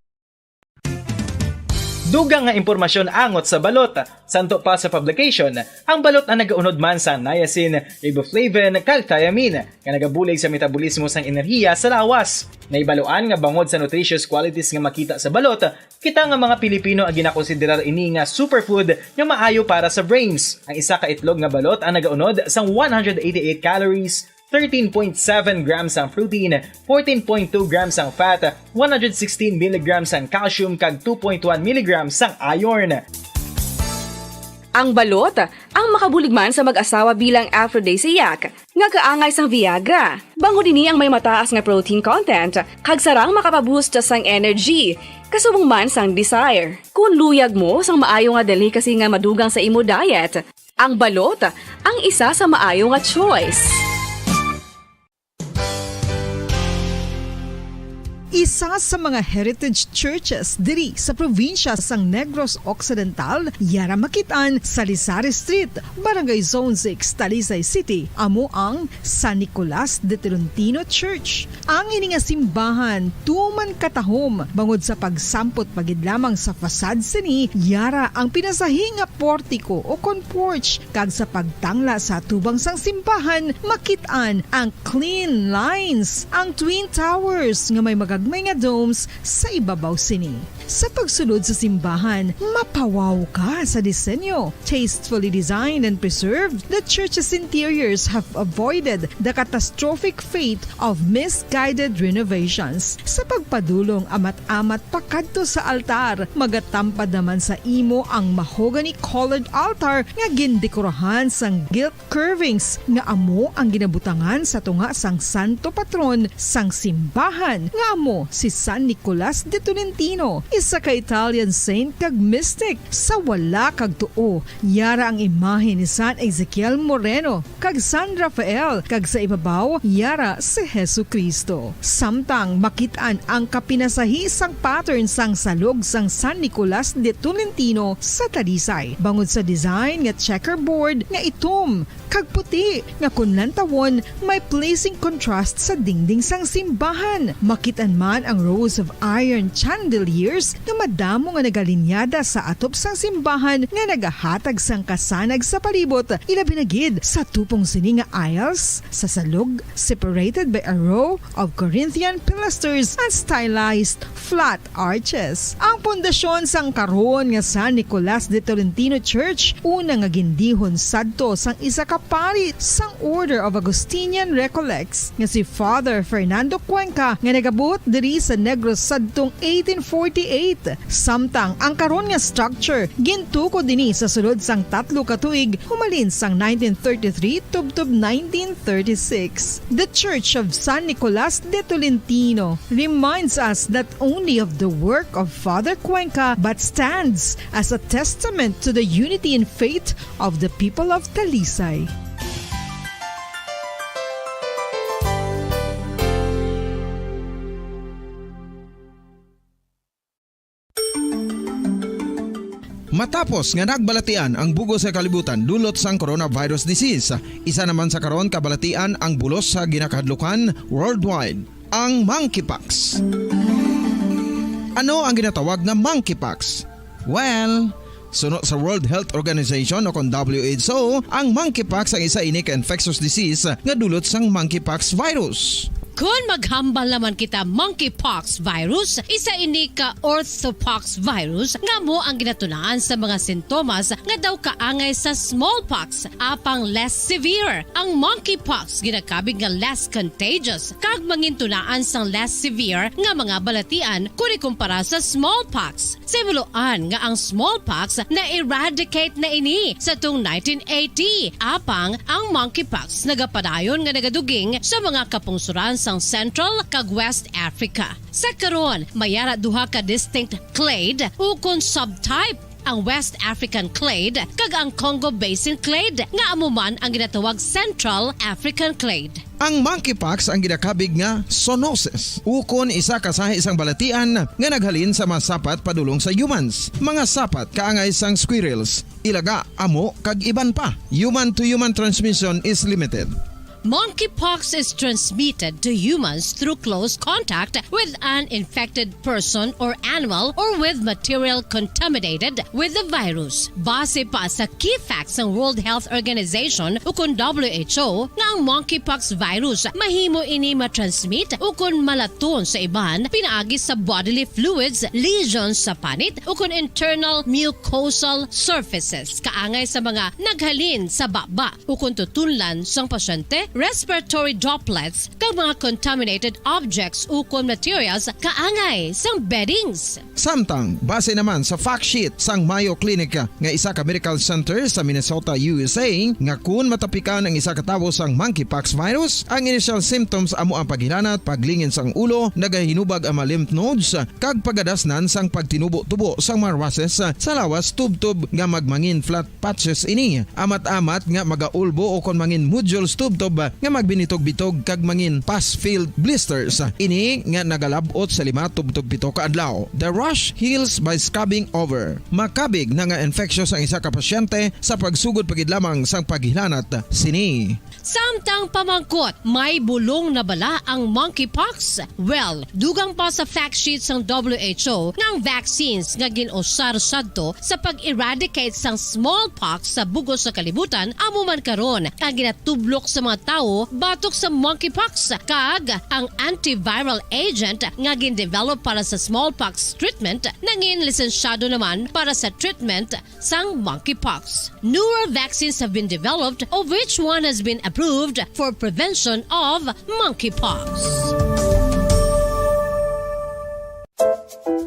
Dugang nga impormasyon angot sa balot. Santo pa sa publication, ang balot ang nagaunod man sa niacin, riboflavin, kag thiamine, nga nagabulig sa metabolismo sang enerhiya sa lawas. Nahibaluan nga bangod sa nutritious qualities nga makita sa balot, kita nga mga Pilipino ang ginakonsiderar ini nga superfood nga maayo para sa brains. Ang isa ka itlog nga balot ang nagaunod sang one hundred eighty-eight calories, thirteen point seven grams ang protein, fourteen point two grams ang fat, one hundred sixteen milligrams ang calcium, kag two point one milligrams ang iron. Ang balot, ang makabulig man sa mag-asawa bilang aphrodisiac, nga kaangay sang Viagra. Bangod ini ang may mataas nga protein content, kag sarang makapaboost sang energy, kasubong man sang desire. Kung luyag mo sang maayo nga delicacy nga madugang sa imo diet, ang balot ang isa sa maayo nga choice. Isa sa mga heritage churches diri sa probinsya sang Negros Occidental, yara makit-an sa Lisari Street, Barangay Zone six, Talisay City, amo ang San Nicolas de Tolentino Church. Ang ini nga simbahan tuman katahom bangod sa pagsampot pa gid lamang sa facade sini, yara ang pinasahi nga portiko o kon porch, kag sa pagtangla sa atubang sang simbahan, makit-an ang clean lines, ang twin towers nga may magagmay nga domes sa ibabaw sini. Sa pagsulod sa simbahan, mapawaw ka sa disenyo. Tastefully designed and preserved, the church's interiors have avoided the catastrophic fate of misguided renovations. Sa pagpadulong amat-amat pakadto sa altar, magatampad naman sa imo ang mahogany-colored altar nga gindekorahan sang gilt curvings nga amo ang ginabutangan sa tunga sang santo patron sang simbahan, nga amo si San Nicolas de Tolentino, isa ka Italian saint kag mystic. Sa wala kag tuo, yara ang imahe ni San Ezekiel Moreno kag San Rafael, kag sa ibabaw, yara si Jesu-Cristo. Samtang makit-an ang kapinasahi sang pattern sang salog sang San Nicolas de Tolentino sa Talisay, bangod sa design nga checkerboard nga itom kag puti, nga kon lantawon, may pleasing contrast sa dingding sang simbahan. Makit-an man ang rows of iron chandeliers nga madamo nga nagalinyada sa atop sang simbahan nga nagahatag sang kasanag sa palibot, ilabi na gid sa tupong sini nga aisles sa salog, separated by a row of Corinthian pilasters and stylized flat arches. Ang pundasyon sang karon nga San Nicolas de Tolentino Church, una nga gindihon sadto sang isa ka pari sang Order of Augustinian Recollects, nga si Father Fernando Cuenca, nga nagabot diri sa Negros sadtong eighteen forty-eight. Samtang ang karon nga structure gintukod ini sa sulod sang tatlo ka tuig, humalin sang nineteen thirty-three tubtob nineteen thirty-six. The Church of San Nicolas de Tolentino reminds us not only of the work of Father Cuenca, but stands as a testament to the unity in faith of the people of Talisay. Matapos nga nagbalatian ang bug-os nga kalibutan dulot sang coronavirus disease, isa naman sa karon kabalatian ang bulos sa ginakahadlukan worldwide, ang monkeypox. Ano ang ginatawag nga monkeypox? Well, suno sa World Health Organization o kon W H O, ang monkeypox ang isa ini ka infectious disease nga dulot sang monkeypox virus. Kon maghambal naman kita monkeypox virus, isa ini ka orthopox virus nga amo ang ginatunaan sa mga sintomas nga daw kaangay sa smallpox, apang less severe. Ang monkeypox ginakabig nga less contagious kag mangintunaan sang less severe nga mga balatian kon ikumpara sa smallpox. Simuloan nga ang smallpox na-eradicate na ini sa tung nineteen eighty, apang ang monkeypox nagapadayon nga nagaduging sa mga kapungsoran sang Central kag West Africa. Sa karon, may ara duha ka distinct clade ukon subtype ang West African clade, kag ang Congo Basin clade, nga amo man ang ginatawag Central African clade. Ang monkeypox ang ginakabig nga zoonosis, ukon isa ka sahi sang balatian nga naghalin sa mga sapat padulong sa humans, mga sapat kaangay sang squirrels, ilaga, amo, kag iban pa. Human to human transmission is limited. Monkeypox is transmitted to humans through close contact with an infected person or animal or with material contaminated with the virus. Base pa sa key facts sang World Health Organization ukon W H O nga ang monkeypox virus mahimo ini matransmit ukon malaton sa iban pinaagi sa bodily fluids, lesions sa panit ukon internal mucosal surfaces kaangay sa mga naghalin sa baba ukon tutunlan sang pasyente, respiratory droplets, kag mga contaminated objects ukon materials kaangay sang beddings. Samtang, base naman sa fact sheet sang Mayo Clinic nga isa ka medical center sa Minnesota, U S A, nga kun matapikan ang isa ka tawo sang monkeypox virus, ang initial symptoms amo ang paghilanat, paglingin sang ulo, nagahinubag ang mga lymph nodes, kag pagadasnan sang pagtinubo-tubo sang mga rushes sa lawas tubtob nga magmangin flat patches ini, amat-amat nga magaulbo ukon mangin nodules tubtob nga magbinitog-bitog kag mangin pus-filled blisters ini nga nagalab-ot sa lima tubtob pito ka adlaw. The rash heals by scabbing over. Makabig na nga infectious ang isa ka pasyente sa pagsugod pa gid lamang sang paghilanat sini. Samtang pamangkot, may bulong na bala ang monkeypox? Well, dugang pa sa fact sheet sang W H O nga ang vaccines nga gin-usar sadto sa pag-eradicate sang smallpox sa bug-os nga kalibutan amo man karon ang ginatublok sa mga tawo batok sa monkeypox, kag ang antiviral agent nga gin-develop para sa smallpox treatment nangin lisensyado naman para sa treatment sang monkeypox. Newer vaccines have been developed, of which one has been approved for prevention of monkeypox.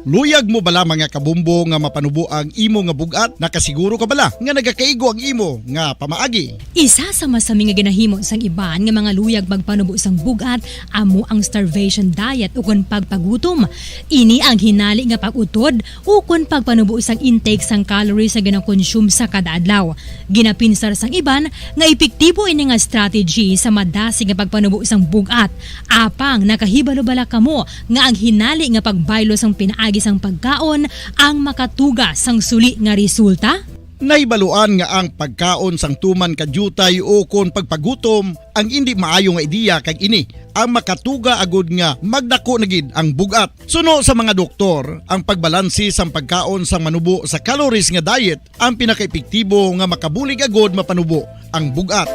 Luyag mo bala, mga kabombo, nga mapanubo ang imo nga bug-at? Nakasiguro ka bala nga nagakaigo ang imo nga pamaagi? Isa sa masami nga ginahimo sang iban nga mga luyag magpanubo sang bug-at amo ang starvation diet ukon pagpagutom. Ini ang hinali nga pag-utod ukon pagpanubo sang intake sang calories nga ginakonsume sa kada adlaw. Ginapinsar sang iban nga epektibo ini nga strategy sa madasig nga pagpanubo sang bug-at. Apang nakahibalo bala kamo nga ang hinali nga pagbaylo sang pinaagi sang pagkaon ang makatuga sang suli nga resulta? Nahibaluan nga ang pagkaon sang tuman ka diutay ukon pagpagutom ang indi maayo nga ideya, kag ini ang makatuga agud nga magdako na gid ang bug-at. Suno sa mga doktor, ang pagbalanse sang pagkaon sang manubo sa calories nga diet ang pinakaepektibo nga makabulig agud mapanubo ang bug-at.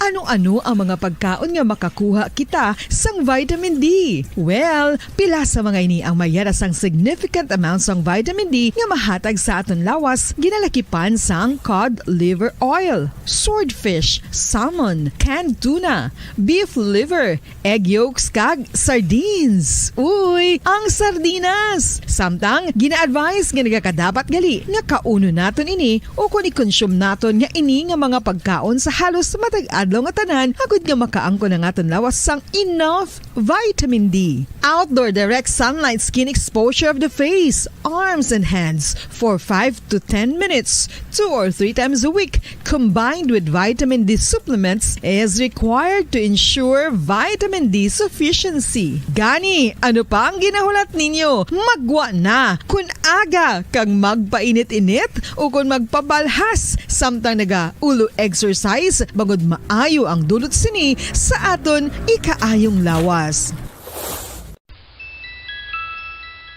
Ano-ano ang mga pagkaon nga makakuha kita sang vitamin D? Well, pila sa mga ini ang mayara sang significant amount sang vitamin D nga mahatag sa aton lawas, ginalakipan sang cod liver oil, swordfish, salmon, canned tuna, beef liver, egg yolks, kag sardines. Uy, ang sardinas! Samtang, gina-advise nga nagakadapat gali nga kaunon naton ini ukon i-consume naton nga ini nga mga pagkaon sa halos matag adlaw nga tanan, agud nga makaangkon ang aton lawas sang enough vitamin D. Outdoor direct sunlight skin exposure of the face, arms, and hands for five to ten minutes, two or three times a week, combined with vitamin D supplements, is required to ensure vitamin D sufficiency. Gani, ano pa ang ginahulat ninyo? Maggwa na! Kun aga kag magpainit-init ukon magpabalhas samtang naga-ulo exercise, bangod maayo ang dulot sini sa aton ikaayong lawas.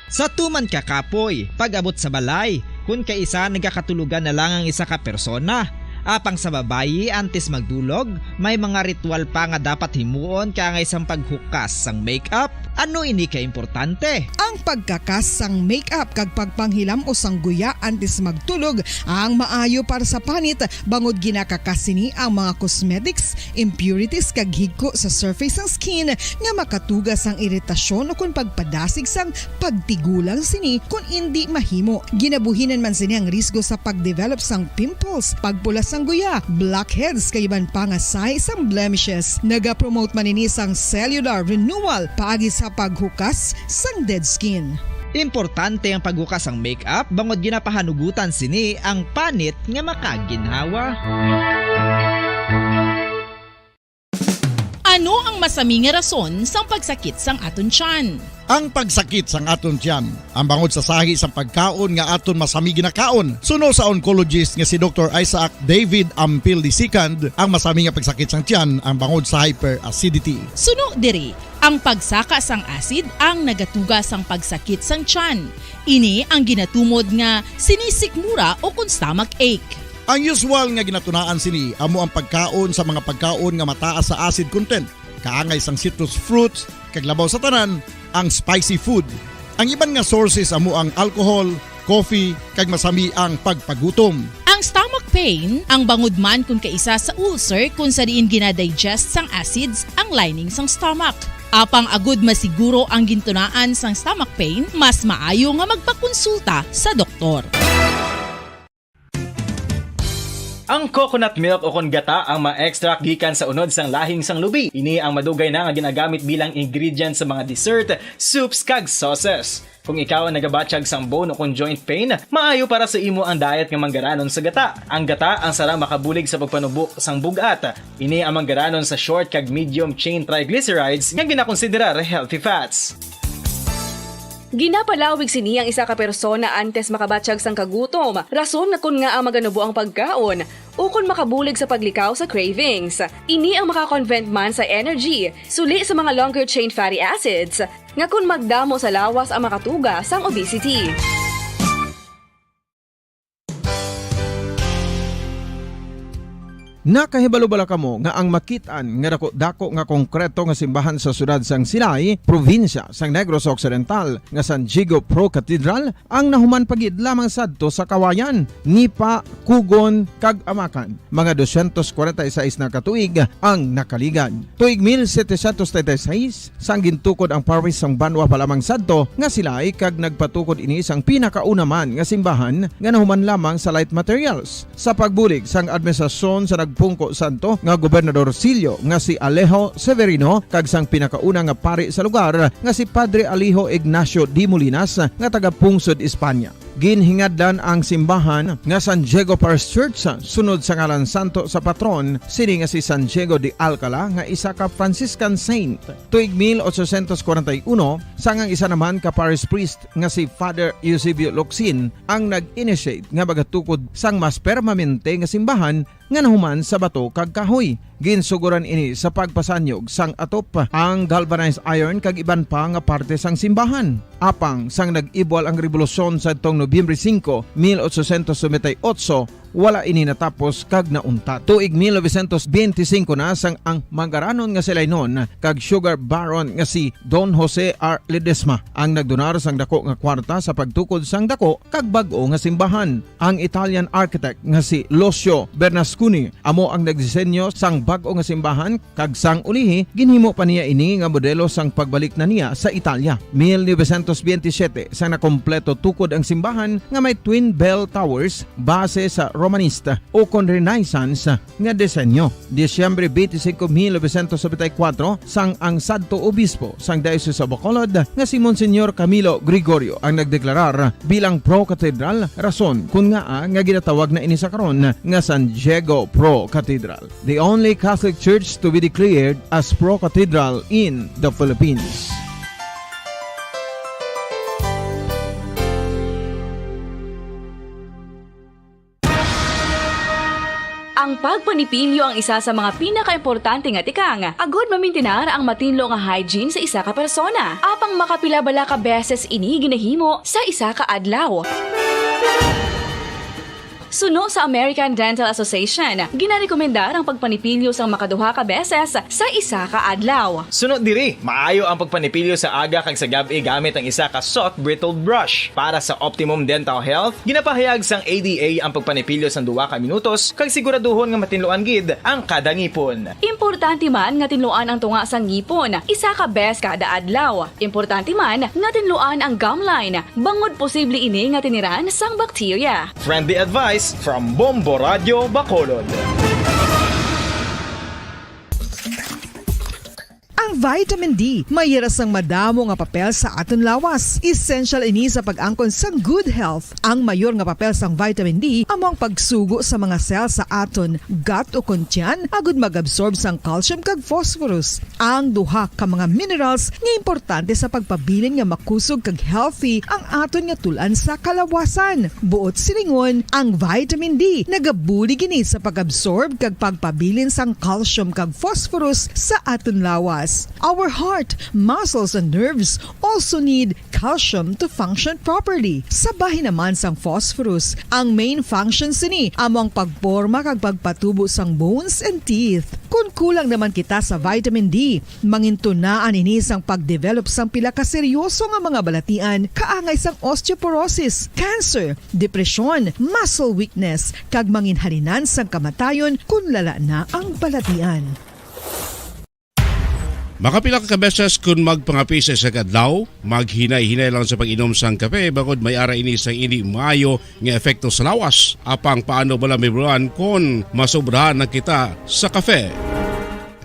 Sa tuman ka kapoy, pag-abot sa balay, kun kaisa nagakatulogan na lang ang isa ka persona. Apang sa babayi, antes magdulog, may mga ritual pa nga dapat himuon kaangay sang paghukas sang makeup. Ano ini ka importante? Ang pagkakas sang makeup kag pagpanghilam-os sang guya antes magtulog ang maayo para sa panit, bangod ginakakas sini ang mga cosmetics, impurities, kag higko sa surface sang skin nga makatuga sang iritasyon ukon pagpadasig sang pagtigulang sini kon indi mahimo. Ginabuhinan man sini ang risgo sa pagdevelop sang pimples, pagpula sang guya, blackheads, kag iban pa nga sahi sang blemishes. Nagapromote man ini sang cellular renewal paagi sa paghukas sang dead skin. Importante ang paghukas sang makeup bangod ginapahanugutan sini ang panit nga makaginhawa. Ano ang masami nga rason sang pagsakit sang aton tiyan? Ang pagsakit sang aton tiyan, ang bangod sa sahi sang pagkaon nga aton masami ginakaon. Suno sa oncologist nga si Doktor Isaac David Ampil the second, ang masami nga pagsakit sang tiyan ang bangod sa hyperacidity. Suno diri, ang pagsaka sang acid ang nagatuga sang pagsakit sang tiyan. Ini ang ginatumod nga sinisikmura o kon stomach ache. Ang usual nga ginatunaan sini amo ang pagkaon sa mga pagkaon nga mataas sa acid content, kaangay sang citrus fruits, kag labaw sa tanan, ang spicy food. Ang iban nga sources amo ang alcohol, coffee, kag masami ang pagpagutom. Ang stomach pain, ang bangod man kon kaisa sa ulcer kon sa diin ginadigest sang acids ang lining sang stomach. Apang agud masiguro ang gintunaan sang stomach pain, mas maayo nga magpakonsulta sa doktor. Ang coconut milk o kon gata ang ma-extract gikan sa unod sang lahing sang lubi. Ini ang madugay na nga ginagamit bilang ingredient sa mga dessert, soups, kag sauces. Kung ikaw ang nagabatyag sang bone o kon joint pain, maayo para sa imo ang diet nga manggaranon sa gata. Ang gata ang sara makabulig sa pagpanubo sang bug-at. Ini ang manggaranon sa short kag medium chain triglycerides nga ginakonsiderar healthy fats. Ginapalawig sini ang isa ka persona antes makabatyag sang kagutom, rason nga kon ngaa maganubo ang pagkaon, ukon makabulig sa paglikaw sa cravings. Ini ang maka-convert man sa energy, suli sa mga longer chain fatty acids, nga kon magdamo sa lawas ang makatuga sang obesity. Nakahibalo bala kamo nga ang makit-an nga dako-dako nga konkreto nga simbahan sa siyudad sang Silay, probinsya sang Negros Occidental, nga San Diego Pro Cathedral, ang nahuman pa gid lamang sadto sa Kawayan, Nipa, Cogon, kag Amacan? Mga dosyentos kwarenta y seis na ka tuig ang nakaligad. Tuig mil setecientos treinta y seis, sang gintukod ang parish sang banwa pa lamang sadto nga Silay, kag nagpatukod ini sang pinakauna man nga simbahan nga nahuman lamang sa light materials. Sa pagbulig sang administrasyon sa nagpungko sadto nga Gobernador Sillo nga si Alejo Severino kag sang pinakauna nga pari sa lugar nga si Padre Alejo Ignacio de Molinas nga taga-pungsod Espanya. Ginhingadlan ang simbahan nga San Diego Parish Church sunod sa ngalan santo sa patron sini nga si San Diego de Alcala nga isa ka Franciscan saint. Tuig mil ochocientos kwarenta y uno, sang ang isa naman ka parish priest nga si Father Eusebio Locsin ang nag-initiate nga magatukod sang mas permanente nga simbahan nga nahuman sa bato kag kahoy. Ginsugoran ini sa pagpasanyog sang atop, ang galvanized iron kag iban pa nga parte sang simbahan. Apang sang nag-ibwal ang rebolusyon sadtong Nobyembre singko, mil ochocientos noventa y ocho, wala ini natapos kag nauntat. Tuig mil novecientos benti singko na sang ang manggaranon nga Silaynon kag sugar baron nga si Don Jose R. Ledesma ang nagdonar sang dako nga kwarta sa pagtukod sang dako kag bag-o nga simbahan. Ang Italian architect nga si Lucio Bernasconi amo ang nagdisenyo sang bag-o nga simbahan, kag sang ulihi, ginhimo pa niya ini nga modelo sang pagbalik na niya sa Italia. Mil novecientos benti siyete, sang nakompleto tukod ang simbahan nga may twin bell towers base sa Romanista o kon Renaissance nga disenyo. Disyembre benti singko, mil novecientos noventa y kuwatro, sang ang sadto obispo sang Diocese of Bacolod nga si Monsignor Camilo Gregorio ang nagdeklarar bilang pro-cathedral, rason kon ngaa nga ginatawag na ini sa karon nga San Diego Pro Cathedral, the only Catholic church to be declared as pro-cathedral in the Philippines. Ang pagpanipilyo ang isa sa mga pinakaimportante nga tikang agud mamintinar ang matinlo nga hygiene sa isa ka persona. Apang makapila bala ka beses ini ginahimo sa isa ka adlaw? Suno sa American Dental Association, ginarekomendar ang pagpanipilyo sang makaduha ka beses sa isa ka adlaw. Suno diri, maayo ang pagpanipilyo sa aga kag sa gab-i gamit ang isa ka soft bristled brush. Para sa optimum dental health, ginapahayag sang A D A ang pagpanipilyo sang duha ka minutos kag siguraduhon nga matinluan gid ang kada ngipon. Importante man nga tinluan ang tunga sang ngipon isa ka bes kada adlaw. Importante man nga tinluan ang gum line, bangod posible ini nga tiniran sang bakterya. Friendly advice from Bombo Radyo Bacolod. Ang vitamin D may hira sang madamo nga papel sa aton lawas. Essential ini sa pag-angkon sang good health. Ang mayor nga papel sang vitamin D amo ang pagsugo sa mga cell sa aton gut o kon tiyan agud mag-absorb sang calcium kag phosphorus, ang duha ka mga minerals nga importante sa pagpabilin nga makusog kag healthy ang aton nga tul-an sa kalawasan. Buot silingon, ang vitamin D nagabulig ini sa pag-absorb kag pagpabilin sang calcium kag phosphorus sa aton lawas. Our heart, muscles, and nerves also need calcium to function properly. Sa bahin naman sang phosphorus, ang main function sini amo ang pagporma kag pagpatubo sang bones and teeth. Kon kulang naman kita sa vitamin D, mangintunaan ini sang pagdevelop sang pila ka seryoso nga mga balatian, kaangay sang osteoporosis, cancer, depresyon, muscle weakness, kag manginhalinan sang kamatayon kon lala na ang balatian. Makapila ka beses kon magpangape sa isa ka adlaw, maghinay-hinay lang sa pag-inom sang kape, bangod may ara ini sang indi maayo nga epekto sa lawas. Apang paano bala mahibaluan kon masobrahan na kita sa kape?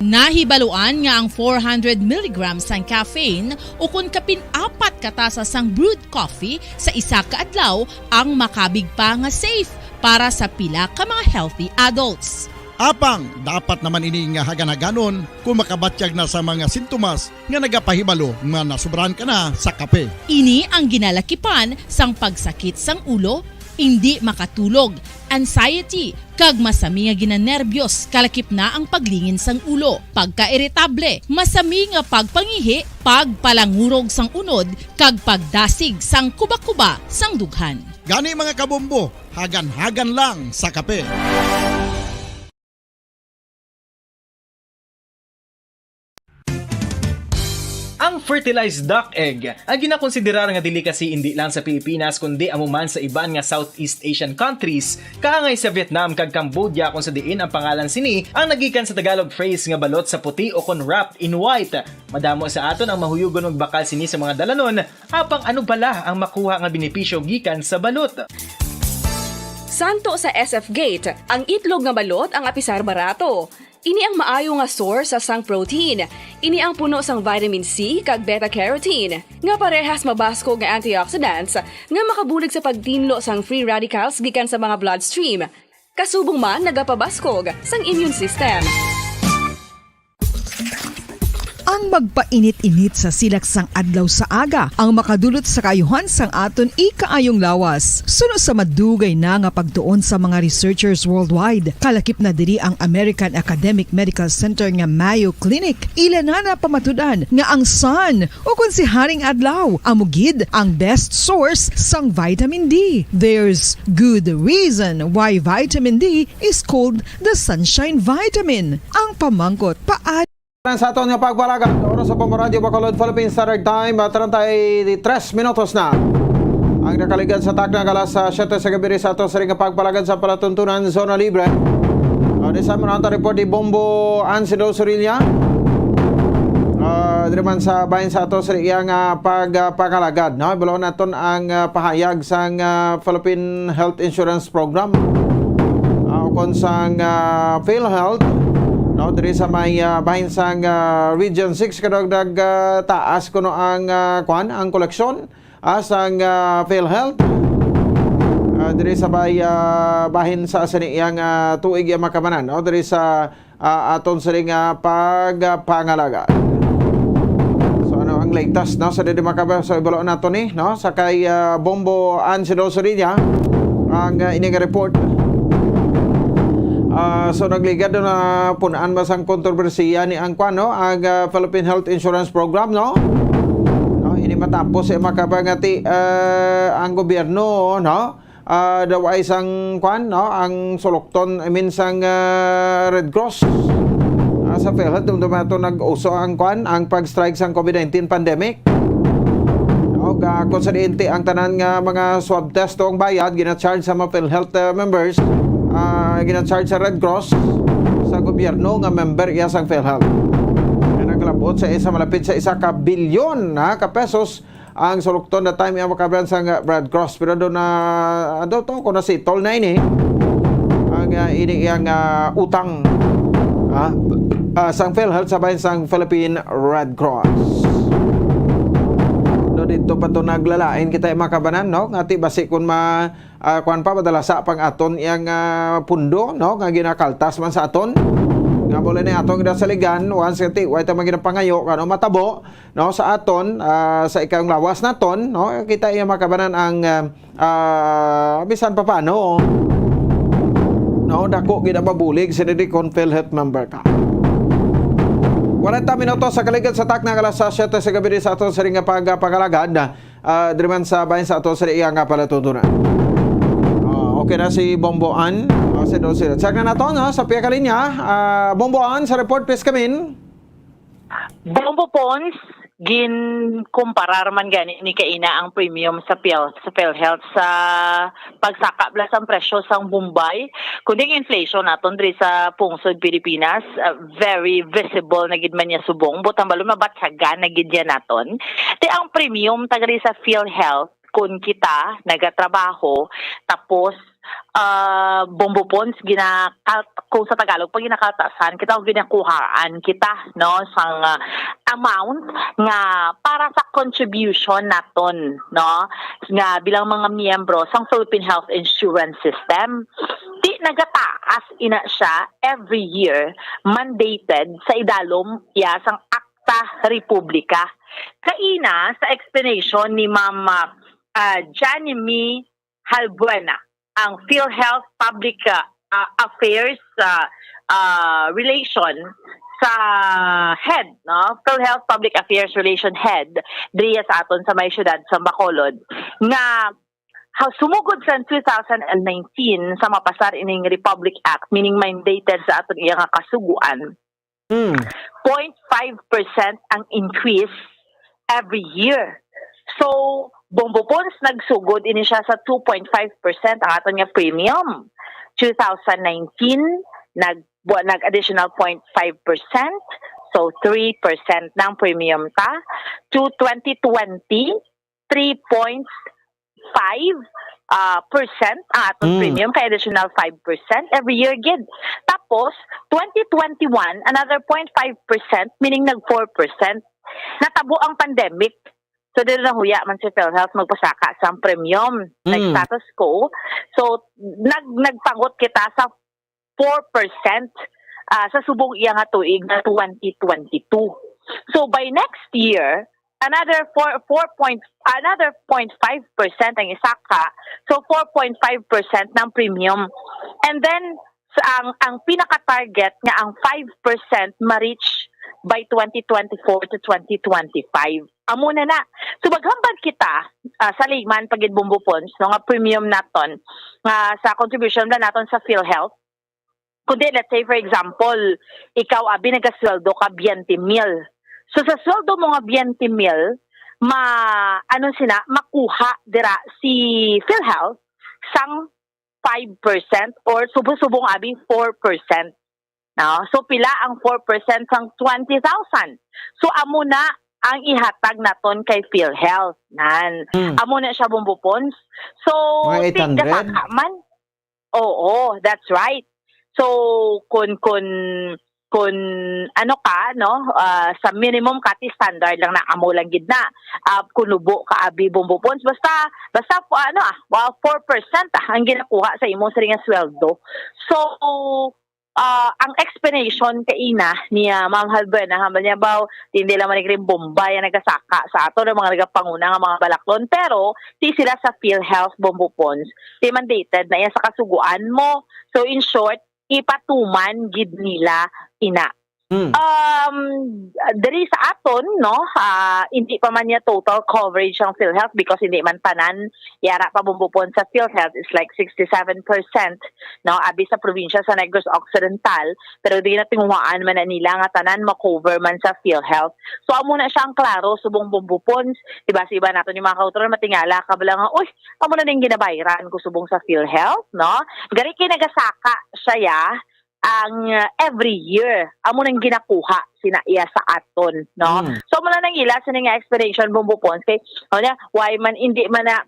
Nahibaluan nga ang four hundred milligrams sang caffeine, ukon kapin apat ka tasa sang brewed coffee sa isa ka adlaw, ang makabig pa nga safe para sa pila ka mga healthy adults. Apang dapat naman ini nga hagan-haganon kung makabatyag na sa mga sintomas nga nagapahibalo nga nasobrahan ka na sa kape. Ini ang ginalakipan sang pagsakit sang ulo, indi makatulog, anxiety, kag masami nga ginanerbiyos, kalakip na ang paglingin sang ulo, pagkairitable, masami nga pagpangihi, pagpalangurog sang unod, kag pagdasig sang kubakuba sang dughan. Gani, mga kabombo, hagan-hagan lang sa kape. Ang fertilized duck egg, ang ginakonsiderar nga delicacy indi lang sa Pilipinas, kundi amo man sa iban nga Southeast Asian countries, kaangay sa Vietnam kag Cambodia, kung sa diin ang pangalan sini ang nagikan sa Tagalog phrase nga balot sa puti o kon wrapped in white. Madamo sa aton ang mahuyugon magbakal sini sa mga dalanon, apang ano bala ang makuha nga benepisyo gikan sa balot? Santo sa S F Gate, ang itlog nga balot ang apisar barato. Ini ang maayo nga source sa sang protein. Ini ang puno sang vitamin C kag beta carotene, nga parehas mabaskog nga antioxidants nga makabulig sa pagtinlo sang free radicals gikan sa mga bloodstream. Kasubong man nagapabaskog sang immune system. Ang magpainit-init sa silak sang adlaw sa aga ang makadulot sa kaayuhan sang aton ikaayong lawas. Suno sa madugay na nga pagtuon sa mga researchers worldwide, kalakip na diri ang American Academic Medical Center nga Mayo Clinic, ila na napamatud-an nga ang sun, o kon si Haring Adlaw, amo gid ang best source sang vitamin D. There's good reason why vitamin D is called the sunshine vitamin. Ang pamangkot, paano Sa aton nga pagpalagad, oras sa Bombo Radyo Bacolod, Philippine Standard Time, ah, treinta y tres minutos na. Ang nakaligad sa takna nga alas, ah, siyete sa gabi sa ato sa ring pagpalagad sa palatuntunan, Zona Libre. Ah, di sa mga report ni Bombo Ansido Sorilla. Ah, diri man sa bahin sa ato sa iyang, ah, pag, ah, pangalagad, no? Ibalo naton ang, ah, pahayag sang, ah, Philippine Health Insurance Program. Ah, ukon sang, ah, PhilHealth, no, diri sa may, ah, bahin sang, ah, Region six, kadagdag, ah, taas kuno ang, ah, kwan, ang koleksyon, ah, sang, ah, PhilHealth. Ah, diri sa bay, ah, bahin sa sini iyang, ah, tuig iyang makamanan, no, diri sa, ah, aton sini nga pagpangalaga. So, ano ang latest, no? Sa didi makaba, so, ibalo nato ni, no? Sa kay, ah, Bombo Ansido Sorilla, ang, ah, ini nga report. Ah, so, nagligad na punan ba sang kontrobersiya ni ang kwan, no? Ang, ah, Philippine Health Insurance Program, no? No, ini matapos, eh, makaba nga ti, ah, ang gobyerno, no? Ah, daw ay sang kwan, no? Ang sulokton, I mean, sang, ah, Red Cross. Ah, sa PhilHealth, dumdum ato nag-uso ang kwan, ang pag-strike sang COVID nineteen pandemic. No, ga-, kung sa diin ti ang tanan nga mga swab test o ang bayad, gina-charge sa mga PhilHealth, ah, members, ah, gina-charge sa Red Cross, sa gobyerno nga member iya sang PhilHealth. Nga naglabot sa isa, malapit sa isa ka bilyon, ha, ka pesos ang sulokton na time iya makabran sa nga Red Cross. Pero do na, ano to, kung na-settle na ini, ang, ah, ini iyang, ah, utang. Ha? ah, sang PhilHealth sa bahin sang Philippine Red Cross. No, dito pa to naglalain kita, mga kabanan, no? Ngati basi kun ma, ah, kuwan pa, madala sa pang aton iyang, ah, pundo, no? Nga ginakaltas man sa aton. Nga mula ni atong ginasaligan, once ngati, way ta man ginapangayo, kano matabo, no? Sa aton, ah, sa ikang lawas naton, no? Kita iya, mga kabanan, ang, ah, ah, bisan pa paano, no? Dako gid ang mabulig sa didi kon PhilHealth member ka. Kwarenta minutos sa kaligid sa takna nga alas siyete sa gabi sa aton siring nga pagpakalagad, ah, diri man sa bahin sa aton siring nga palatuntunan. Ah, okay na si Bombo Ann. Ah, si Dulce. Check na nato, no? Sa pia ka linya. Ah, Bombo Ann, sa report, please come in. Bombo Pons, ginkumparar man gani ni kaina ang premium sa Pil-, sa PhilHealth sa pagsaka bala sang presyo sang Bombay. Kundi ang inflation naton diri sa pungsod Pilipinas, ah, very visible na gid man niya subong. Butang balon mabatyagan na gid niya naton. Ti ang premium ta diri sa PhilHealth, kun kita nagatrabaho, tapos, ah, Bombo Pons, ginakal-, kung sa Tagalog, pag ginakaltasan kita o ginakuhaan kita, no, sang, ah, amount nga para sa contribution naton, no, nga bilang mga miyembro sang Philippine Health Insurance System. Di nagataas ina siya every year, mandated sa idalom iya sang Akta Republika. Kaina sa explanation ni Ma'am, ah, Janemy Halbuena, ang PhilHealth Public, ah, ah, Affairs, ah, ah, Relation sa head, no? PhilHealth Public Affairs Relation Head, diriya sa aton sa may siyudad sa Bacolod, nga ha-, sumugod sa two thousand and nineteen sa mapasar ining Republic Act, meaning mandated sa aton iya nga kasugoan, Mm. Point five percent ang increase every year. So, Bombo Pons, nagsugod ini siya sa two point five percent ang aton nga premium. Two thousand nineteen, nag-, bu-, nag-additional point five percent. So, three percent na ang premium ta. To twenty twenty, three point five, ah, percent ang aton Mm. premium, kay additional five percent every year gid. Tapos, twenty twenty-one, another point five percent, meaning nag four percent. Natabo ang pandemic. So, diri nahuya man si PhilHealth magpasaka sang premium. Mm. Nag-status quo. So, nag-, nagpangot kita sa four percent, ah, sa subong iya nga tuig nga twenty twenty-two. So, by next year, another four, four point, another point five percent ang isaka. So, four point five percent ng premium. And then, sa, ang, ang pinaka-target nga ang five percent ma-reach by twenty twenty-four to twenty twenty-five. Amo na na. So, maghambal kita, ah, sa layman, pagid Bombo Pons, no, nga premium naton, nga sa contribution na naton sa PhilHealth. Kundi, let's say, for example, ikaw, abi, nagasweldo ka twenty mil. So, sa sweldo mo nga twenty mil, ma-, ano sina, makuha dira si PhilHealth sang five percent or subong-subong, abi, four percent. No? So, pila ang four percent sang twenty thousand? So, amo na ang ihatag naton kay PhilHealth. Nan. Hmm. Amo na siya, Bombo Pons. So, Mga eight hundred? Tigda sa man. Oo, that's right. So, kun, kun, kun ano ka, no, ah, sa minimum ka, ti standard lang na, amo lang gid na. Ah, kun nubo ka, abi, Bombo Pons, basta, basta, ano, ah, wa-, four percent, ah, ang ginakuha sa imo siring nga sweldo. So, ah, ang explanation kaina ni, ah, Ma'am Halbuena, hambal niya, baw, hindi lang man ni Bombay ang nagasaka sa ato, ang mga nagapanguna nga mga balaklon, pero ti sila sa PhilHealth, Bombo Pons, ti mandated na iya sa kasugoan mo. So, in short, ipatuman gid nila ina. Hmm. Um, diri sa aton, no, ah, hindi pa man niya total coverage ang PhilHealth because hindi man tanan, yara pa, Bombo Pons, sa PhilHealth is like sixty-seven percent, no, abi sa probinsya sa Negros Occidental, pero di na tinguhaan man na nila nga tanan ma-cover man sa PhilHealth. So, amo na siya ang klaro, subong, Bombo Pons, diba, sa iba naton yung mga kauturan, matingala ka bala nga, "Uy, amo na ning ginabayran ko subong sa PhilHealth," no? Gari kay nagasaka siya, ya, ang, uh, every year, amo nang ginakuha sina iya sa aton, no? Mm. So, mula nang ila, sini nga explanation, Bombo Pons, kay, ano niya, why man, hindi man na,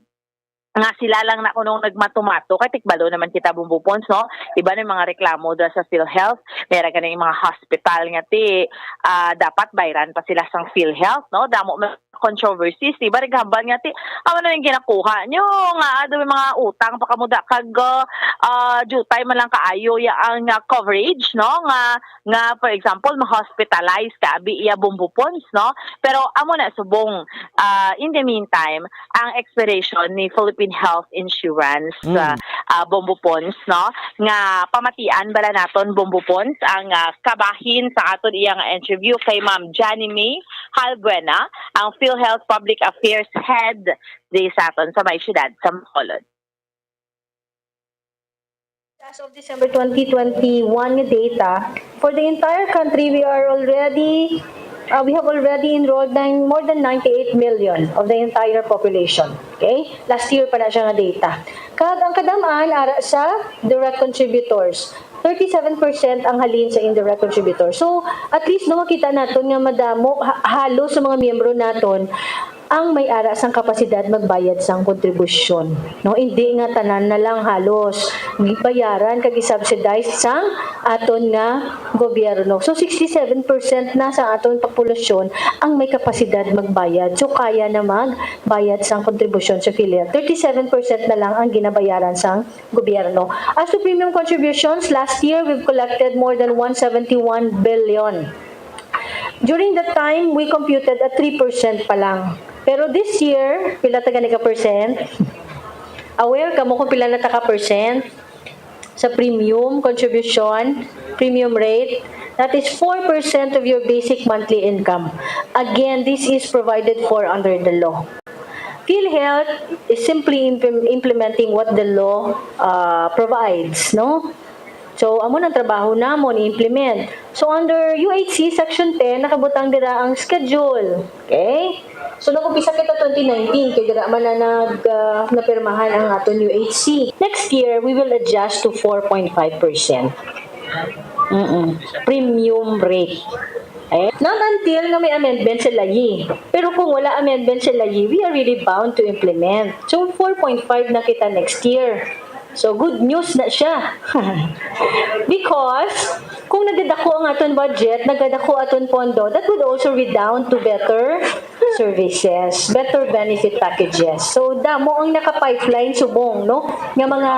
nga sila lang na kuno nagmatumato, kay tikbalo naman kita, Bombo Pons, no? Iba na yung mga reklamo dira sa PhilHealth. May ra ganing mga hospital nga ti, ah, dapat bayran pa sila sang PhilHealth, no? Damo man controversies, di ba? Naghambal nga ti, amo na yung ginakuha nyo, nga ado may mga utang pa kamo da, kag, ah, ah, jutay man lang kaayo ya ang, ah, coverage, no? Nga, nga, for example, ma-hospitalize ka, abi iya, Bombo Pons, no? Pero amo na subong, ah, in the meantime, ang expiration ni Philippine Health Insurance, Mm. ah, ah, Bombo Pons, no? Nga pamatian bala naton, Bombo Pons, ang, ah, kabahin sa aton iya nga interview kay Ma'am Johnny May Halbuena, ang PhilHealth Public Affairs Head di sa aton sa may siyudad sa Bacolod. As of December twenty twenty-one nga data, for the entire country, we are already, uh, we have already enrolled nine, more than ninety-eight million of the entire population. Okay? Last year pa na siya nga data. Kag ang kadam-an ara sa direct contributors, thirty-seven percent ang halin sa indirect contributors. So, at least, no, makita naton nga madamo, ha-, halos sa mga miyembro naton ang may ara sang kapasidad magbayad sang kontribusyon, no? Hindi nga tanan na lang halos gibayaran kag gi-subsidize sang aton nga gobyerno. So, sixty-seven percent na sa aton populasyon ang may kapasidad magbayad. So, kaya na magbayad sang kontribusyon sa PhilHealth. Thirty-seven percent na lang ang ginabayaran sang gobyerno. As to premium contributions, last year, we've collected more than one seventy-one billion. During that time, we computed at three percent pa lang. Pero this year, pila ta gani ka percent? Aware kamo kung pila na ta ka percent? Sa premium contribution, premium rate, that is four percent of your basic monthly income. Again, this is provided for under the law. PhilHealth is simply imp-, implementing what the law, uh, provides, no? So, amo nang trabaho namon i-implement. So, under U H C Section ten, nakabutang dira ang schedule. Okay? So, nag-umpisa kita twenty nineteen, kay dira man na nag, ah, napirmahan ang aton U H C. Next year, we will adjust to four point five percent. Mm-mm. Premium rate. Eh, not until nga may amendment sa layi. Pero kung wala amendment sa layi, we are really bound to implement. So, four point five na kita next year. So, good news na siya. Because, kung nagadako ang aton budget, nagadako aton pondo, that would also redound to better services, better benefit packages. So, damo ang naka-pipeline subong, no? Nga mga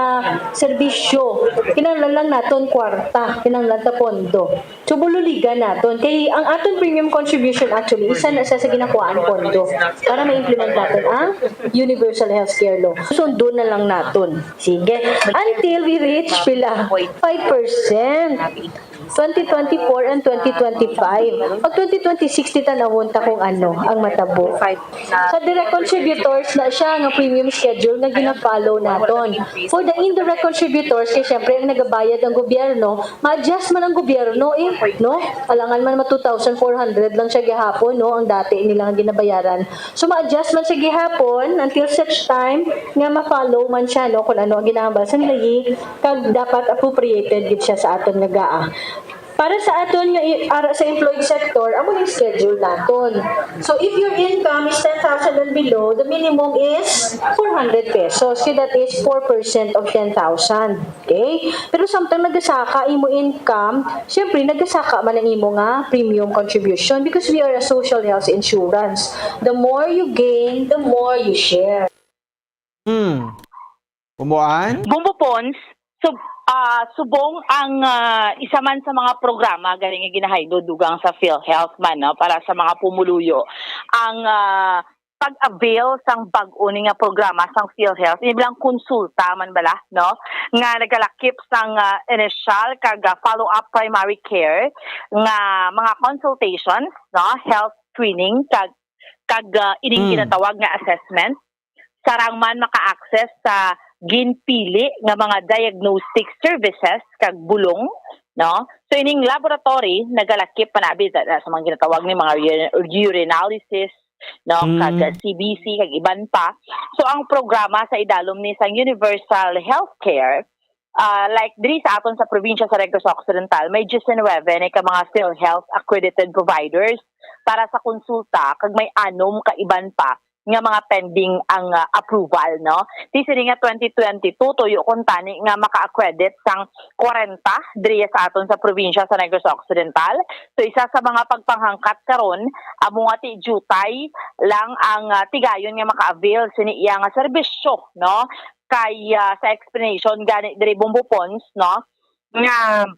serbisyo. Kinahanglan lang naton kwarta, kinahanglan ta pondo. So, bululigan naton. Kay ang aton premium contribution, actually, isa na siya sa ginakuhaan pondo para ma-implement naton ang universal healthcare law. Sundon na lang naton. Sige. Until we reach pila? Five percent. Twenty twenty-four and twenty twenty-five. Pag twenty twenty-six, titan-awon ta kung ano ang matabo. Sa direct contributors na siya nga premium schedule nga gina-follow naton. For the indirect contributors, kay syempre ang nagabayad ang gobyerno, ma-adjust man ang gobyerno eh, no? Alangan man ma two thousand four hundred lang siya gihapon, no? Ang dati nila nga ginabayaran. So ma-adjust man siya gihapon until such time nga ma-follow man siya, no? Kung ano ang ginahambal sa nila, kag dapat appropriated gid siya sa aton nga gaa. Para sa aton nga i-, ara sa employed sector, amo ning schedule naton. So if your income is ten thousand and below, the minimum is four hundred pesos. So that is four percent of ten thousand. Okay? Pero samtang nagasaka imo income, syempre nagasaka man ang imo nga premium contribution because we are a social health insurance. The more you gain, the more you share. Hmm. Umuan? Bombo Pons, sub, ah, subong ang, ah, isa man sa mga programa gani nga ginahaylo dugang sa PhilHealth man, no, para sa mga pumuluyo ang, ah, pag-avail sang bag-o ni nga programa sang PhilHealth, ini bilang konsulta man bala, no, nga nagalakip sang, ah, initial kag, ah, follow-up primary care nga mga consultations, no, health screening kag kag, ah, ining Mm. ginatawag nga assessment. Sarang man maka-access sa ginpili nga mga diagnostic services kag bulong, no? So, ining laboratory nagalakip panabi sa, sa mga ginatawag ni mga ur-, urinalysis, no? Mm. Kag, ah, C B C, kag iban pa. So, ang programa sa idalom ni sang universal healthcare, ah, like diri sa aton sa probinsya sa Negros Occidental, may diecinuebe ni ka mga PhilHealth accredited providers para sa konsulta, kag may anom ka iban pa nga mga pending ang, ah, approval, no? Ti sini nga twenty twenty-two, tuyo kuntani nga maka-accredit sang kwarenta diri sa aton sa probinsya sa Negros Occidental. So, isa sa mga pagpanghangkat karon, amo nga ti diutay lang ang, ah, tigayon nga maka-avail sini iya nga serbisyo, no? Kay, ah, sa explanation gani diri, Bombo Pons, no, nga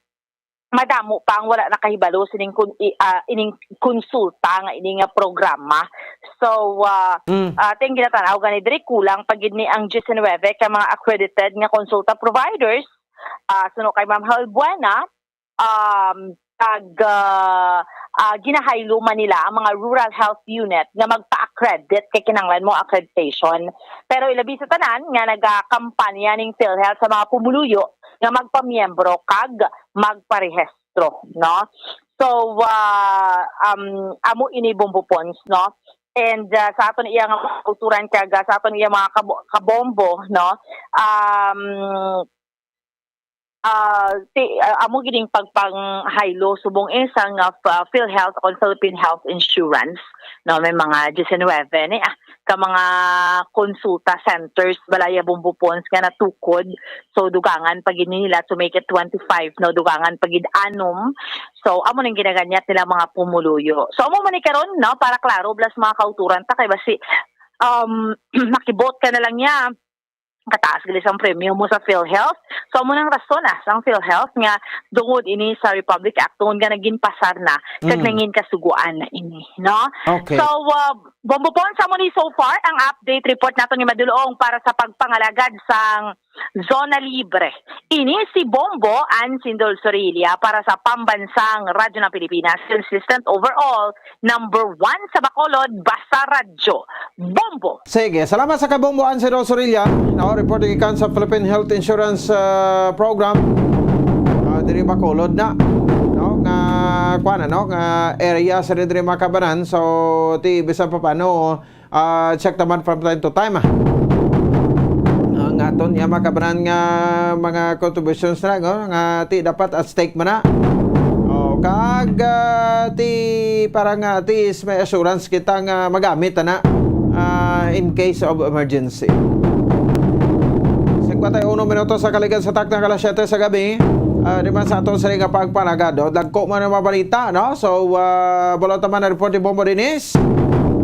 madamo pa ang wala nakahibalo sining kun-, i-, ah, ining konsulta nga ini nga programa. So, ah, Mm. ah, ting ginatanaw gani diri, kulang pa gid ni ang diecinuebe ka mga accredited nga konsulta providers, ah, suno kay Ma'am Halbuena, um, kag, ah, ah, ginahaylo man nila ang mga rural health unit nga magpa-accredit kay kinahanglan mo accreditation. Pero ilabi sa tanan nga nagakampanya ning PhilHealth sa mga pumuluyo nga magpamiyembro kag magparehistro, no? So, ah, um, amo ini, Bombo Pons, no? And, ah, sa aton iya nga mga kauturan kag, ah, sa aton iya mga kabo-, kabombo, no? Um, ah, ti-, ah, amo gid ning pagpanghaylo subong isa nga, ah, PhilHealth o Philippine Health Insurance, no? May mga diecinuebe ni, ah, ka mga konsulta centers, balaya, Bombo Pons, nga natukod. So, dugangan pa gid nila to make it twenty-five, no? Dugangan pa gid anom. So, amo ning ginaganyat nila mga pumuluyo. So, amo man ni karon, no? Para klaro, blas mga kauturan ta, kay basi, um, makibot ka na lang niya, kataas gali sang premyo mo sa PhilHealth. So, amo nang rason, ah, sang PhilHealth nga tungod ini sa Republic Act, tungod nga nagin pasar na, kag Mm. nangin kasuguan na ini, no? Okay. So, uh, Bombo Pons, amo ni so far ang update report naton nga madulong para sa pagpangalagad sang Zona Libre. Ini si Bombo Ansindol Sorilla para sa Pambansang Radyo ng Pilipinas, consistent overall, number one sa Bacolod, Basta Radyo. Bombo! Sige, salamat sa kay Bombo Ansindol Sorilla, no, reporting ikan sa Philippine Health Insurance, ah, Program. Ah, diri Bacolod na, no, nga, kuwan na, no, nga area sa diri, mga kabanan. So, ti, bisan pa paano, ah, check naman from time to time, ah. Ang aton, ya, mga kabanan, nga mga contributions na, no, nga ti dapat at stake man na. Oh, kag, ah, ti, para nga at least may assurance kita nga magamit na, ah, in case of emergency. Singkwenta y uno minutos sa kaligad sa takna, alas siyete sa gabi. Ah, di man sa aton sini nga pagpanagad, oh. Dagko man ang mga balita, no? So, ah, bulata man ang report ni Bombo Dennis.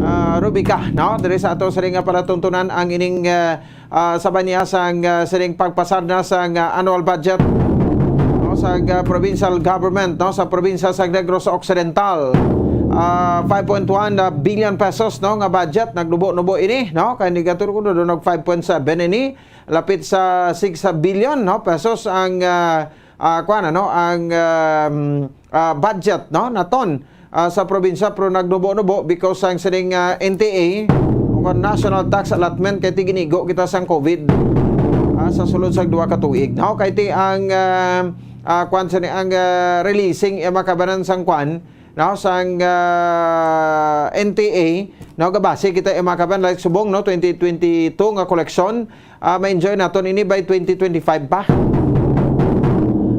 Ah, Rubica, no? Diri sa aton sini nga palatuntunan ang ining, ah, ah, sa banya sang, ah, sining pagpasar na sang, ah, annual budget, no, sang, ah, provincial government, no, sa probinsya sa Negros Occidental. Ah, five point one billion pesos, no, nga budget nagnubo-nubo ini, no, kay ni Gatur kuno do nag five point seven ini, lapit sa six billion, no, pesos ang, ah, ah, kuwan, ano, ang, um, ah, budget, no, naton, ah, sa probinsya, pero nagnubo-nubo because sang sining, ah, N T A o kon national tax allotment kay tiginigo kita sang COVID, ah, sa sulod sang duha ka tuig, no? Kay ti ang, ah, ah, kwan sini ang, ah, releasing, eh, makabanan sang kwan, no, sang, ah, N T A, no, gabase kita, eh, makaban, like, subong, no, twenty twenty-two nga koleksyon, ah, ma-enjoy naton ini by twenty twenty-five pa.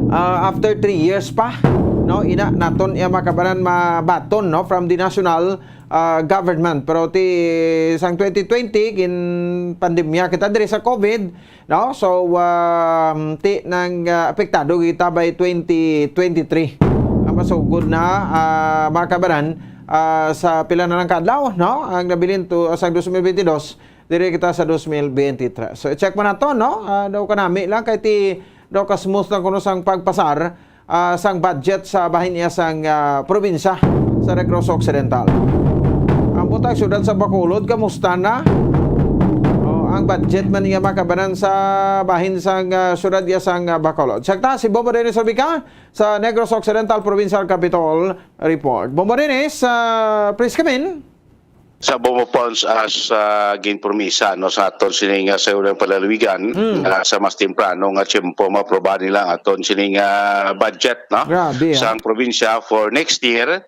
Ah, after three years pa, no, ina naton iya makabanan mabaton, no, from the national, ah, government. Pero ti sang twenty twenty, gin pandemya kita diri sa COVID, no? So, um, ti nang, ah, apektado kita by twenty twenty-three. Ang masugod na, ah, makabanan, ah, sa pila na lang ka adlaw, no? Ang nabilin to, sa twenty twenty-two, diri kita sa twenty twenty-three. So, i-check mo na to, no? Ah, daw kanami lang kay ti daw ka smooth lang kuno sang pagpasar, ah, sang budget sa bahin iya sang, ah, probinsya sa Negros Occidental. Ang butang syudad sa Bacolod, kamusta na? Oh, ang budget man niya makabanan sa bahin sang, ah, syudad iya sang, ah, Bacolod. Check ta si Bombo Dennis Obica sa Negros Occidental Provincial Capitol Report. Bombo Dennis, ah, please come in. Sa Bombo Pons, as, ah, ginpromisa, no, sa aton sining, ah, sa unang palalawigan, Mm. ah, sa mas temprano nga tiyempo, maprobahan nila ang aton sining, ah, budget, no, Grabe, ah. sang probinsya for next year.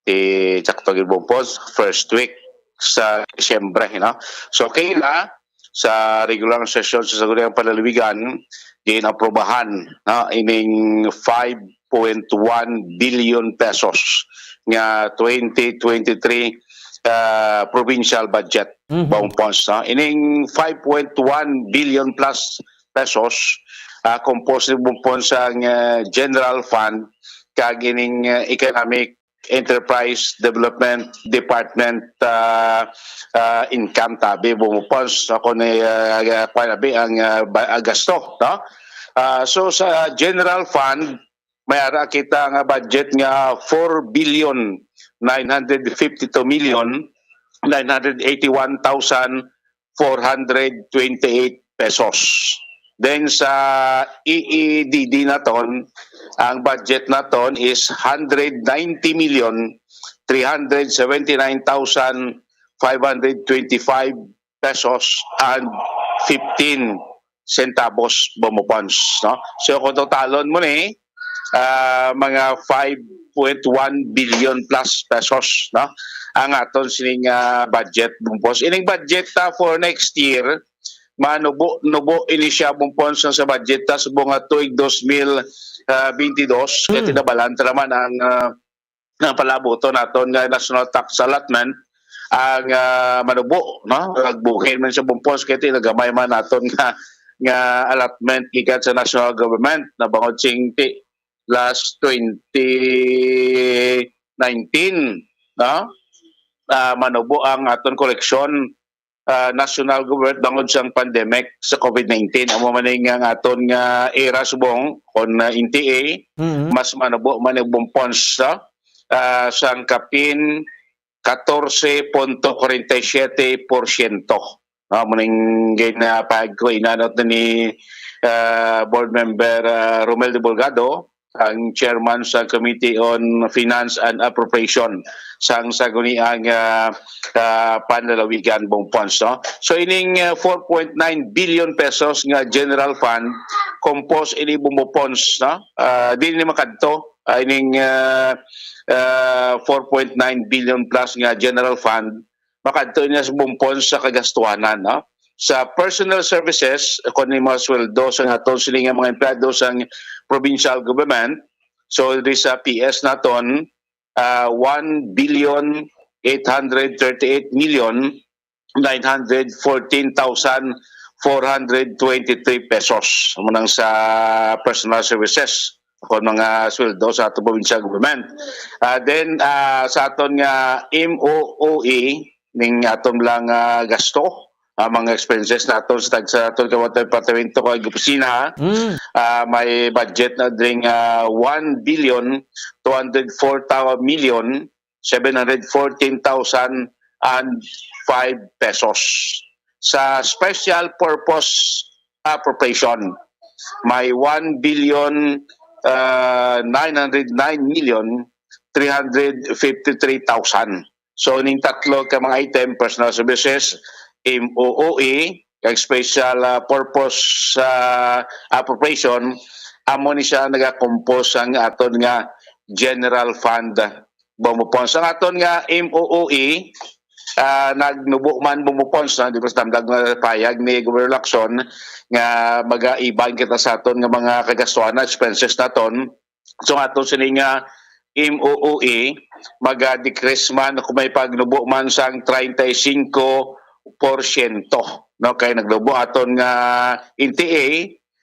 Ti, sakto gid, Bombo Pons, first week sa Disyembre, no? So, kay na, sa regular session sa Sangguniang Panlalawigan, ginaprobahan, no, ining five point one billion pesos nga twenty twenty-three ah, provincial budget, Mhm. Bong Pons, no? Ining five point one billion plus pesos, ah, composed ni Bong Pons ang, ah, general fund kag ining, ah, economic enterprise development department, ah, ah, income tabi, Bong Pons, ako ni, ah, ah, kwan abi ang, ah, ba-, ah, gasto, no? Ah, so sa general fund, may ara kita nga budget nga four billion nine hundred fifty-two million nine hundred eighty-one thousand four hundred twenty-eight pesos. Then sa E E D D naton, ang budget naton is hundred ninety million three hundred seventy-nine thousand five hundred twenty-five pesos and fifteen centavos, Bong Pons, no? So kung totalon mo ni, ah, mga five point one billion plus pesos, no? Ang aton sining, ah, budget, Bong Pons. Ining budget ta for next year, manubo-nubo ini siya, Bong Pons, sa budget ta subong nga tuig dos mil, ah, twenty-dos, kay Hmm. tinabalan ta naman ang, ah, nga palabuton naton nga national tax allotment ang, ah, manubo, no? Nagbuhin man sa Bong Pons, kay tinagamay man naton nga, nga allotment gikan sa national government na bangod sing ti-, last twenty nineteen, no? Ah, manubo ang aton koleksyon, ah, national government bangod sang pandemic sa COVID nineteen. Amo man ning nga aton nga era subong kon, ah, N T A, Mhm. mas manubo man ang Bong Pons, ah, ah, sang kapin katorse punto kwarenta y siyete porsyento. Ah, amo ning ginapahayag ko, inanot na ni, ah, Board Member, ah, Romel de Bolgado, ang chairman sa Committee on Finance and Appropriation sang saguniang, ah, ah, panlalawigan, Bong Pons, no? So ining, ah, four point nine billion pesos nga general fund, composed ini, Bong Pons, no? Ah, di ni makadto, ah, ining, ah, ah, four point nine billion plus nga general fund, makadto niya sa Bong Pons sa kagastuhanan, no? Sa personal services, kung ni mga sweldo sa aton sini nga mga empleyado sa provincial government, so diri sa P S naton, ah, one billion eight hundred thirty-eight million nine hundred fourteen thousand four hundred twenty-three pesos. Amo nang sa personal services, kung mga sweldo sa aton provincial government. Ah, then, ah, sa aton nga M O O E, ning aton lang, ah, gasto, ah, mga expenses naton sa tag-, sa aton kawat departamento kag opisina, Mm. ah, may budget na dring, ah, one billion two hundred four million seven hundred fourteen thousand and five pesos. Sa special purpose appropriation, may one billion, ah, nine hundred nine million three hundred fifty-three thousand. So, ning tatlo ka mga item, personal services, M O O E, kag special, ah, purpose, ah, appropriation, amo ni siya nagakompose ang aton nga general fund, Bong Pons. Ang aton nga M O O E, ah, nagnubo man, Bong Pons, no? Di ba, sa tamdag nga payag ni Governor Lacson nga magaiban kita sa aton nga mga kagastuhan, expenses naton. So, aton sini nga M O O E, maga-decrease man kung may pagnubo man sang treinta y cinco porsyento, no? Kay nagnubo aton nga N T A,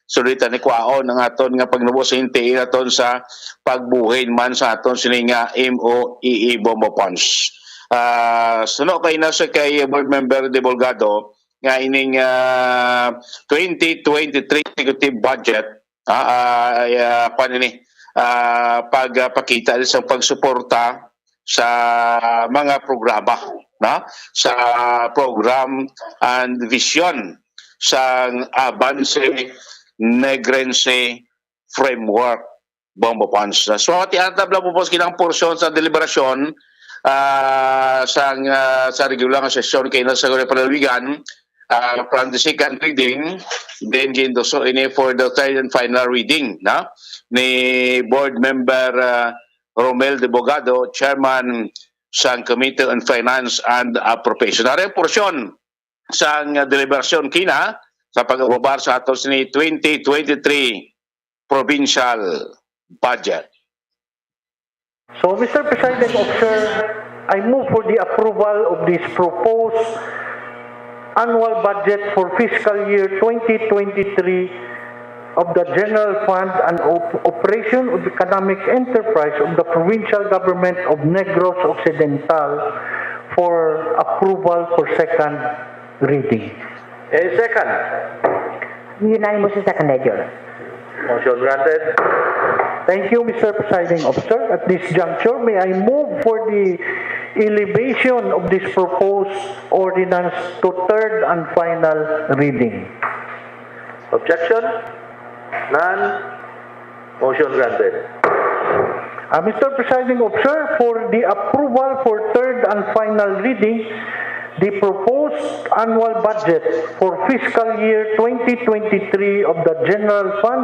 so dito ni kwaon ang aton nga pagnubo sa N T A naton sa pagbuhin man sa aton sini nga M O E E, Bong Pons. Ah, suno kay na sa kay Board Member De Bolgado nga ining, ah, twenty twenty-three executive budget, ah, ah, ay, ah, kwan ini, ah, pagpakita sa pagsuporta sa mga programa, no? Sa program and vision sang Avance Negrense Framework, Bong Pons. So, ati ang tabla po sa kilang porsyon sa deliberasyon, ah, sang, ah, sa regular nga sesyon kay na sa Panlalawigan, ah, from the second reading, then ginduso ini for the third and final reading, no? Ni Board Member, ah, Romel De Bogado, Chairman sang Committee on Finance and Appropriation. Ari ang porsyon sang deliberasyon kina sa pag-aprobar sa aton sini twenty twenty-three provincial budget. So, Mister Presiding Officer, I move for the approval of this proposed annual budget for fiscal year twenty twenty-three of the General Fund and Op- Operation of Economic Enterprise of the Provincial Government of Negros Occidental for approval for second reading. A second. Unanimous second, Your Honor. Motion granted. Thank you, Mister Presiding Officer. At this juncture, may I move for the elevation of this proposed ordinance to third and final reading. Objection? None. Motion granted. Uh, Mister Presiding Officer, for the approval for third and final reading, the proposed annual budget for fiscal year twenty twenty-three of the General Fund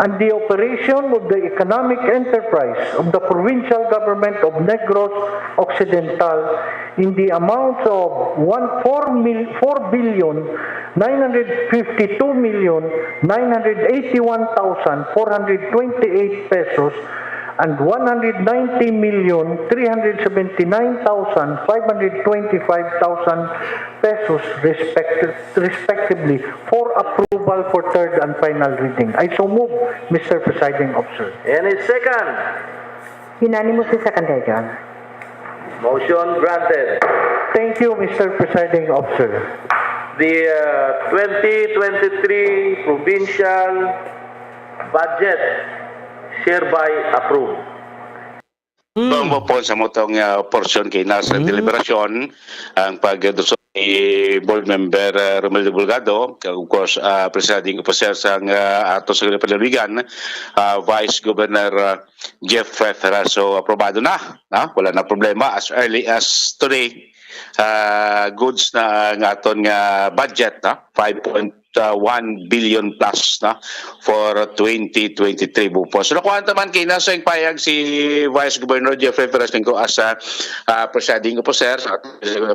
and the operation of the economic enterprise of the Provincial Government of Negros Occidental in the amount of one four mil- four billion nine hundred fifty-two million nine hundred eighty-one thousand four hundred twenty-eight pesos and one hundred ninety million three hundred seventy-nine thousand five hundred twenty-five thousand pesos, respect- respectively, for approval for third and final reading. I so move, Mister Presiding Officer. Any second? Unanimous the second, Your Honor. Motion granted. Thank you, Mister Presiding Officer. The uh, twenty twenty-three provincial budget hereby approved. Bang mo po sa motong uh, portion kay nasa deliberasyon ang pagdusol ni Board Member uh, Romel Bulgado, of course, uh, Presiding Officer sang uh, ato sa Palawigan, uh, Vice Governor uh, Jeff Ferrer. So, aprobado na. No? Wala na problema as early as today. Uh, goods na ang aton nga budget, no? five point one billion plus, no? For twenty twenty-three, Bupon. So, nakuha naman kay nasa yung payag si Vice Governor Jeffrey Ferrer Singco as a uh, presiding officer sa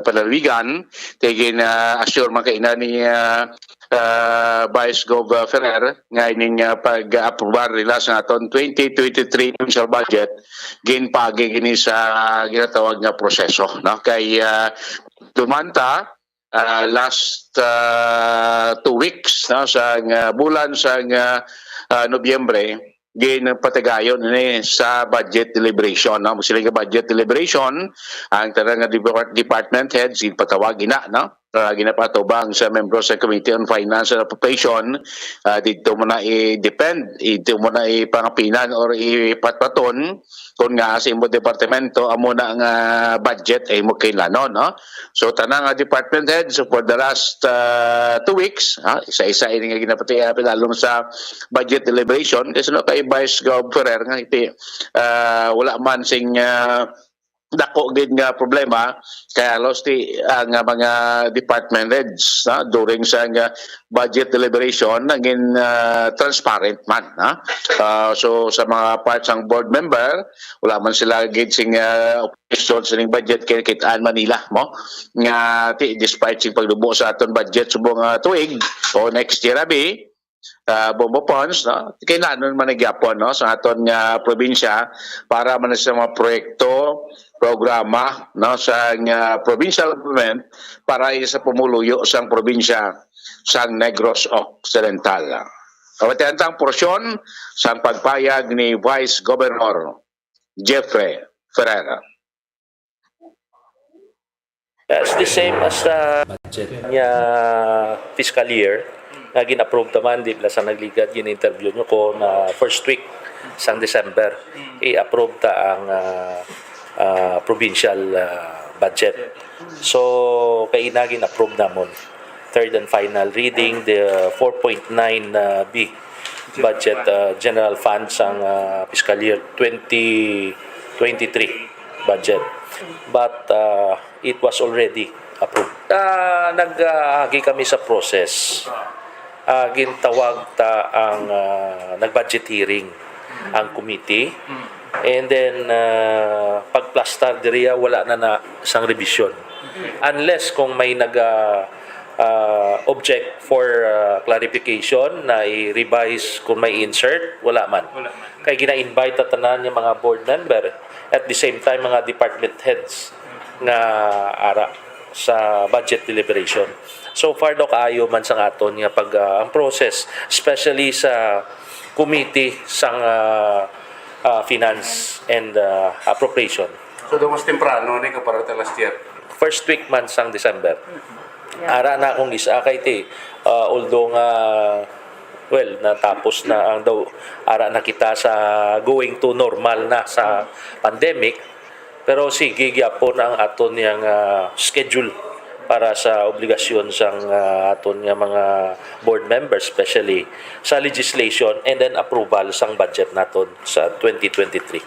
Palawigan. Kaya gin-assure man kay na ni uh, uh, Vice Gov uh, Ferrer nga ining uh, pag-aprobar nila sa aton twenty twenty-three provincial budget, ginpagi gini sa ginatawag nga proseso, no? Kay uh, dumanta uh, last uh, two weeks, no, sa uh, bulan sa uh, uh, Nobyembre, ginpatigayon ni sa budget deliberation, no? Sila nga budget deliberation, ang tanan nga depart- department heads ginpatawag ina, no? Uh, ginapatubang sa membro sa Committee on Finance and Appropriation, uh, dito mo na i-depend, dito mo na ipangapinan or ipatpaton kung nga sa imo departamento amo na nga budget ay mo kailanon, no? So, tanang nga department head, so for the last uh, two weeks, ha, isa-isa ini nga ginapatiya pinalong sa budget deliberation, kasi no, kay Vice Gov Ferrer nga iti, uh, wala man sing uh, dako gid nga problema kaya halos ti ang uh, mga department heads, ha, during sa uh, budget deliberation naging uh, transparent man, ha? Uh, so sa mga parts ang board member, wala man sila gid sing uh, results sining budget kay kitaan man nila mo nga ti despite sing pagdubo sa aton budget subong uh, tuig o next year abi, uh, bombo funds, no? Kailangan man nagyapon, no, sa aton nga probinsya para man sa mga proyekto, programa, no, sa nga provincial government para sa pumuluyo sang probinsya sang Negros Occidental. Kawatian tang porsyon sang pagpayag ni Vice Governor Jeffrey Ferrer. That's the same as the budget niya fiscal year nga gin-approve ta man, di bala sa nagligad, gin-interview nyo ko na first week sang December, i-approve ta ang ah, ah, provincial ah, budget. So, kay ina gin-approve namon. Third and final reading, the four point nine uh, B budget uh, general fund sang uh, fiscal year twenty twenty-three budget. But uh, it was already approved. Uh, nag-agi kami sa process. Uh, gintawag ta ang uh, nag-budget hearing ang committee. And then, uh, pagplastar diriya, wala na na sang revision. Unless kung may nag uh, uh, object for uh, clarification na i-revise kung may insert, wala man. Wala man. Kay gina-invite ta tanan yung mga board member, at the same time mga department heads. nga ara sa budget deliberation. So far daw kaayo man sang aton nga pag, ah, ang process, especially sa committee sang, ah, ah, finance and, ah, appropriation. So, daw mas temprano ni kumpara ta last year? First week man sang December. Yeah. Ara na akong gisa kay ti, ah, although nga, well, natapos na ang daw, ara na kita sa going to normal na sa pandemic, pero sige gyapon ang aton yang, ah, schedule para sa obligasyon sang, ah, aton nga mga board members, especially sa legislation and then approval sang budget naton sa twenty twenty-three.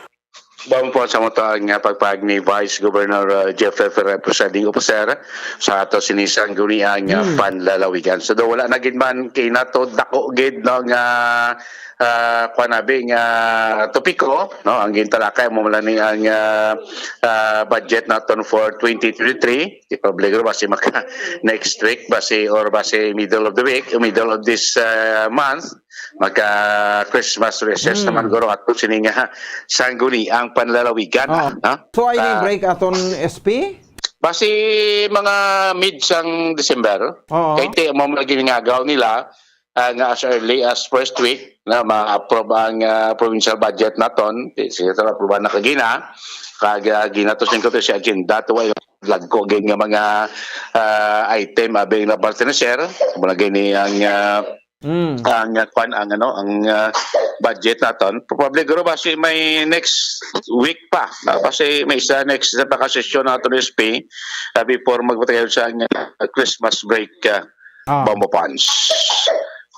Bang po sa mo to ang, ah, pagpahayag ni Vice Governor, ah, Jeffrey Ferrer, Presiding Officer, sa ato sini sang guniang, ah, Hmm. panlalawigan. So, daw wala na gid man kay nato dako gid no nga, ah, kuwan abi nga topiko, no? Ang gintalakay mo lang ni ang, ah, ah, budget naton for twenty twenty-three. Di problema ba si maka next week ba si or ba si middle of the week, middle of this, ah, month, maka Christmas recess Hmm. naman guro ato sini nga sangguni ang panlalawigan, Oh. ah, no? So, ay ni Ah. break aton S P? Basi mga mid sang December, Oo. kay ti mo lagi ngagaw nila, ah, nga as early as first week na ma-approve ang, ah, provincial budget naton. Sige, ta approve na kagina. Kag, ah, ginatos yung kato si agenda to ay lagko gid nga mga, ah, item abing na parte na share. Muna gini ang, ah, Mm. ang, ah, kwan, ang, ano, ang, ah, budget naton. Probably guro ba si may next week pa. Ah, kasi may isa next na pakasesyon naton S P, ah, before magpatayon sa, ah, Christmas break, ah, Ah. Bombo Punch.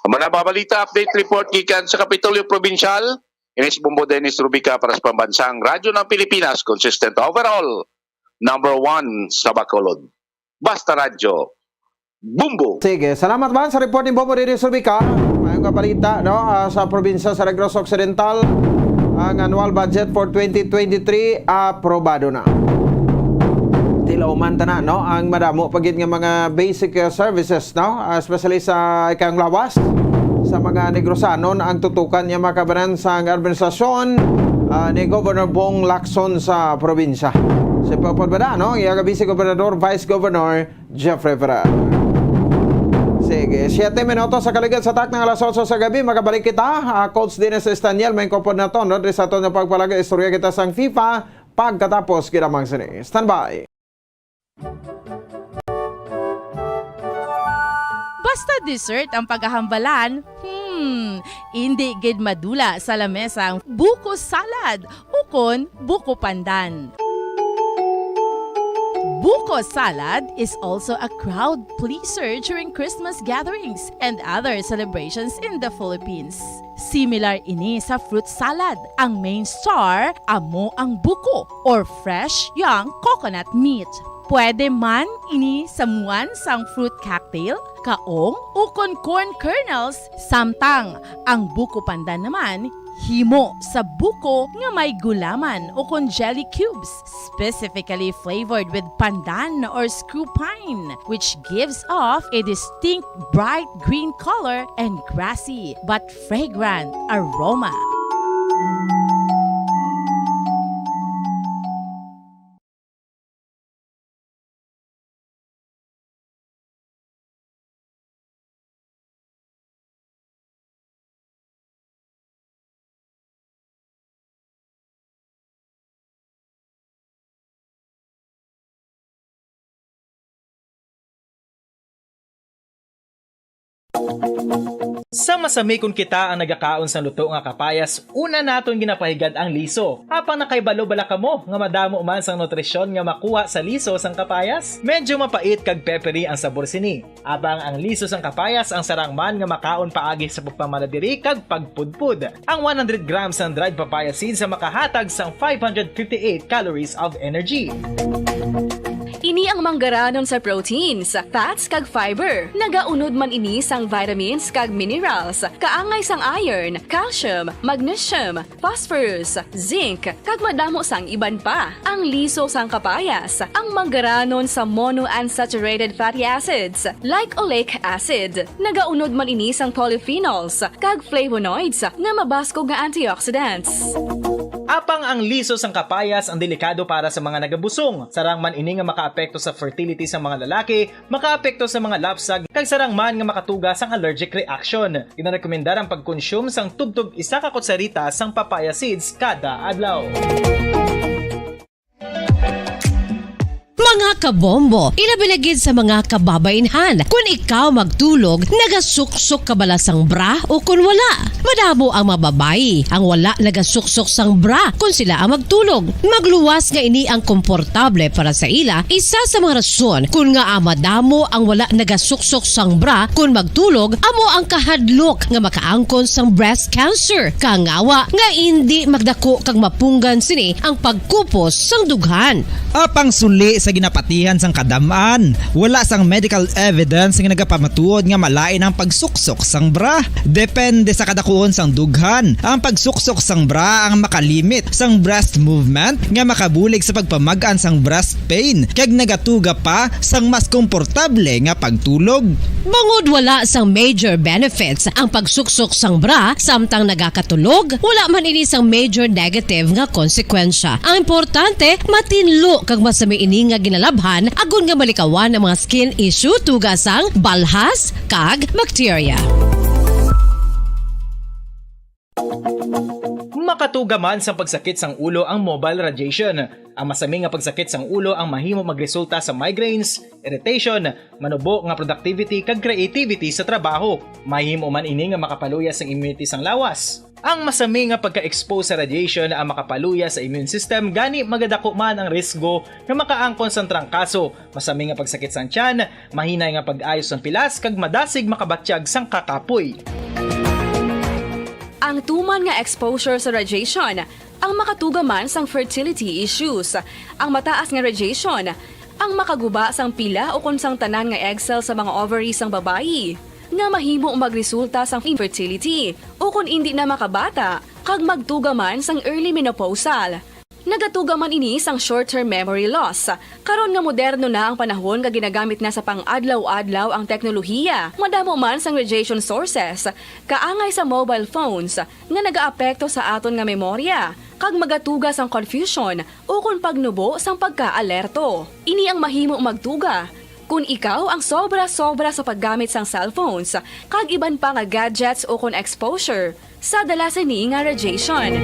Ang mga balita, update report gikan sa Kapitolyo Provincial. Inis Bombo Dennis Rubica para sa Pambansang Radyo ng Pilipinas, consistent overall, number one sa Bacolod. Basta Radyo, Bombo! Sige, salamat man sa report ni Bombo Dennis Rubica. Mayong nga balita, no? Ah, sa probinsya sa Negros Occidental, ang annual budget for twenty twenty-three aprobado na. Tilaw man tana, no? Ang madamo pa gid nga mga basic, uh, services, no? Uh, especially sa ikang lawas, sa mga Negrosanon ang tutukan niya makabanan sang administrasyon, uh, ni Governor Bong Lacson sa probinsya. Sa pagpadbada, no? Iya ka Vice Gobernador, Vice Governor Jeffrey Ferrer. Sige, siyete minutos sa kaligid sa tak ng alas otso sa gabi. Makabalik kita. Uh, Coach Dennis Estaniel, may kopod na to, no? Diri sa aton nga pagpalaga, istorya kita sang FIFA. Pagkatapos, kinamang sini. Standby. Basta dessert ang pagkahambalan, hmm, indi gid madula sa lamesa ang buko salad ukon buko pandan. Buko salad is also a crowd pleaser during Christmas gatherings and other celebrations in the Philippines. Similar ini sa fruit salad. Ang main star amo ang buko or fresh young coconut meat. Pwede man ini samuan sang fruit cocktail, kaong, ukon corn kernels, samtang ang buko pandan naman himo sa buko nga may gulaman ukon jelly cubes, specifically flavored with pandan or screw pine, which gives off a distinct bright green color and grassy but fragrant aroma. Sa masamikon kita ang nagakaon sang luto nga kapayas, una naton ginapahigad ang liso. Apang nakahibalo bala kamo nga madamo man sang nutrisyon nga makuha sa liso sang kapayas? Medyo mapait kag peppery ang sabor sini. Apang ang liso sang kapayas ang sarang man nga makaon paagi sa pagpamana diri kag pagpudpod. Ang one hundred grams sang dried papaya seeds ang makahatag sang five hundred fifty-eight calories of energy. Ini ang manggaranon sa proteins, fats, kag fiber. Nagaunod man ini sang vitamins kag minerals, kaangay sang iron, calcium, magnesium, phosphorus, zinc, kag madamo sang iban pa. Ang liso sang kapayas, ang manggaranon sa monounsaturated fatty acids, like oleic acid. Nagaunod man ini sang polyphenols kag flavonoids nga mabaskog nga antioxidants. Apang ang liso sang kapayas ang delikado para sa mga nagabusong. Sarang man ini nga makaapekto sa fertility sang mga lalaki, makaapekto sa mga lapsag, kag sarang man nga makatuga sang allergic reaction. Ginarekomendar ang pagkonsume sang tubtob isa ka kutsarita sang papaya seeds kada adlaw. Mga kabombo, ilabi na gid sa mga kababainhan. Kun ikaw magtulog, nagasuksok ka bala sang bra o kun wala? Madamo ang mga babayi ang wala nagasuksok sang bra kun sila ang magtulog. Magluwas nga ini ang komportable para sa ila, isa sa mga rason kun ngaa madamo ang wala nagasuksok sang bra kun magtulog amo ang kahadlok nga makaangkon sang breast cancer. Kangawa nga indi magdako kag mapunggan sini ang pagkupos sang dughan. Apang suli sa ginapatihan sang kadam-an, wala sang medical evidence nga nagapamatuod nga malain ang pagsuksok sang bra. Depende sa kadakuon sang dughan, ang pagsuksok sang bra ang makalimit sang breast movement nga makabulig sa pagpamag-an sang breast pain kag nagatuga pa sang mas komportable nga pagtulog. Bangod wala sang major benefits ang pagsuksok sang bra samtang nagakatulog, wala man ini sang major negative nga konsekwensya. Ang importante, matinlo kag masami ini nga ginalabhan agod nga malikawan ang mga skin issue tuga sang balhas kag bakterya. Makatuga man sang pagsakit sang ulo ang mobile radiation. Ang masami nga pagsakit sang ulo ang mahimo magresulta sa migraines, irritation, manubo nga productivity kag creativity sa trabaho. Mahimo man ini nga makapaluya sang immunity sang lawas. Ang masami nga pagka-expose sa radiation ang makapaluya sa immune system, gani magadako man ang risgo nga makaangkon sang trangkaso, masami nga pagsakit sang tiyan, mahinay nga pag-ayo sang pilas kag madasig makabatyag sang kakapoy. Ang tuman nga exposure sa radiation ang makatuga man sang fertility issues. Ang mataas nga radiation ang makaguba sang pila ukon sang tanan nga egg cell sa mga ovary sang babayi, nga mahimo magresulta sang infertility ukon indi na makabata kag magtuga man sang early menopausal. Nagatuga man ini sang short-term memory loss. Karon nga moderno na ang panahon nga ginagamit na sa pang-adlaw-adlaw ang teknolohiya, madamo man sang radiation sources, kaangay sa mobile phones, nga nagaapekto sa aton nga memorya, kag magatuga sang confusion ukon pagnubo sang pagkaalerto. Ini ang mahimo magtuga kon ikaw ang sobra-sobra sa paggamit sang cellphones kag iban pa nga gadgets ukon exposure sa dala sini nga radiation.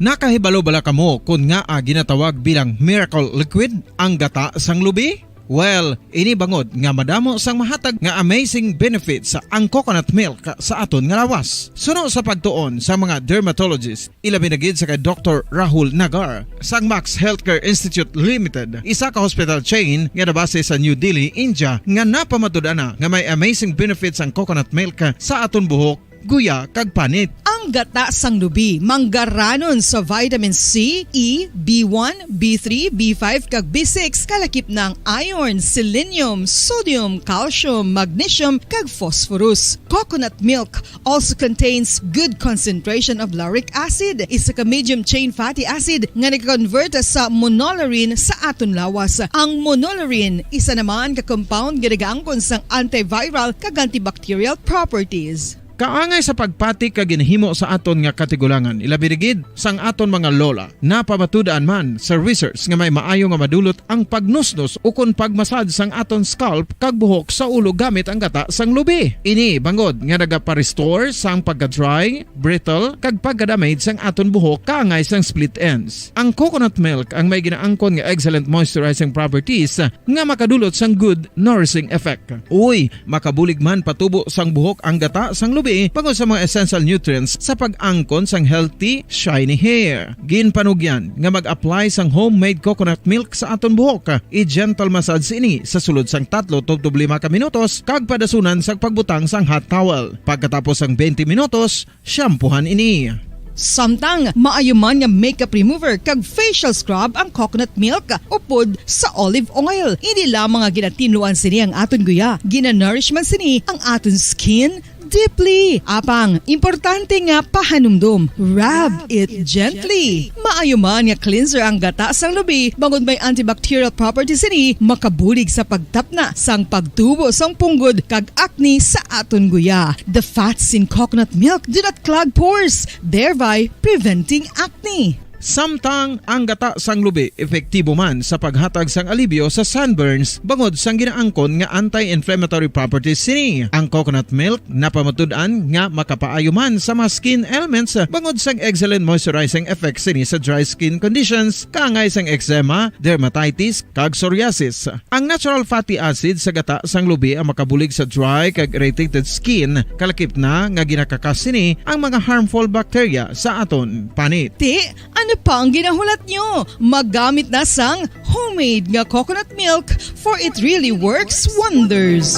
Nakahibalo bala kamo kon ngaa ginatawag bilang miracle liquid ang gata sang lubi? Well, ini bangod nga madamo sang mahatag nga amazing benefits ang coconut milk sa aton nga lawas. Suno sa pagtuon sa mga dermatologist, ilabi na gid sa kay Doktor Rahul Nagar sang Max Healthcare Institute Limited, isa ka hospital chain nga nabase sa New Delhi, India, nga napamatud-an na nga may amazing benefits ang coconut milk sa aton buhok, guya, kag panit. Ang gata sang lubi manggaranon sa vitamin C, E, B one, B three, B five, kag B six, kalakip na ang iron, selenium, sodium, calcium, magnesium, kag phosphorus. Coconut milk also contains good concentration of lauric acid, isa ka medium chain fatty acid nga nag-convert sa monolaurin sa aton lawas. Ang monolaurin, isa naman ka compound nga nagaangkon sang antiviral kag antibacterial properties. Kaangay sa pagpati kag ginahimo sa aton nga katigulangan, ilabi na gid sang aton mga lola, napamatud-an man sa research nga may maayo nga madulot ang pagnusnos ukon pagmasad sang aton scalp kag buhok sa ulo gamit ang gata sang lubi. Ini bangod nga nagapa-restore sang pagka-dry, brittle, kag pagka-damage sang aton buhok kaangay sang split ends. Ang coconut milk ang may ginaangkon nga excellent moisturizing properties nga makadulot sang good nourishing effect. Uy, makabulig man patubo sang buhok ang gata sang lubi bangod sa mga essential nutrients sa pag-angkon sang healthy, shiny hair. Ginpanugyan nga mag-apply sang homemade coconut milk sa aton buhok. I-gentle massage ini sa sulod sang tatlo tubtob lima ka minutos kag padasunan sang pagbutang sang hot towel. Pagkatapos sang twenty minutos, shampoohan ini. Samtang maayo man nga makeup remover kag facial scrub ang coconut milk upod sa olive oil. Hindi lamang nga ginatinluan sini ang aton guya, ginanourish man sini ang aton skin, deeply. Apang, importante nga pahanumdom, rub it gently. Maayo man nga cleanser ang gata sang lubi, bangod may antibacterial properties sini, makabulig sa pagtapna sang pagtubo sang punggod kag acne sa aton guya. The fats in coconut milk do not clog pores, thereby preventing acne. Samtang ang gata sang lubi epektibo man sa paghatag sang alibyo sa sunburns bangod sang ginaangkon nga anti-inflammatory properties sini. Ang coconut milk napamatud-an nga makapaayo man sa mga skin ailments bangod sang excellent moisturizing effect sini sa dry skin conditions, kaangay sang eczema, dermatitis, kag psoriasis. Ang natural fatty acid sa gata sang lubi ang makabulig sa dry kag irritated skin, kalakip na nga ginakakas sini ang mga harmful bacteria sa aton panit. Ti, ano pa ang ginahulat nyo? Maggamit na sang homemade nga coconut milk, for it really works wonders.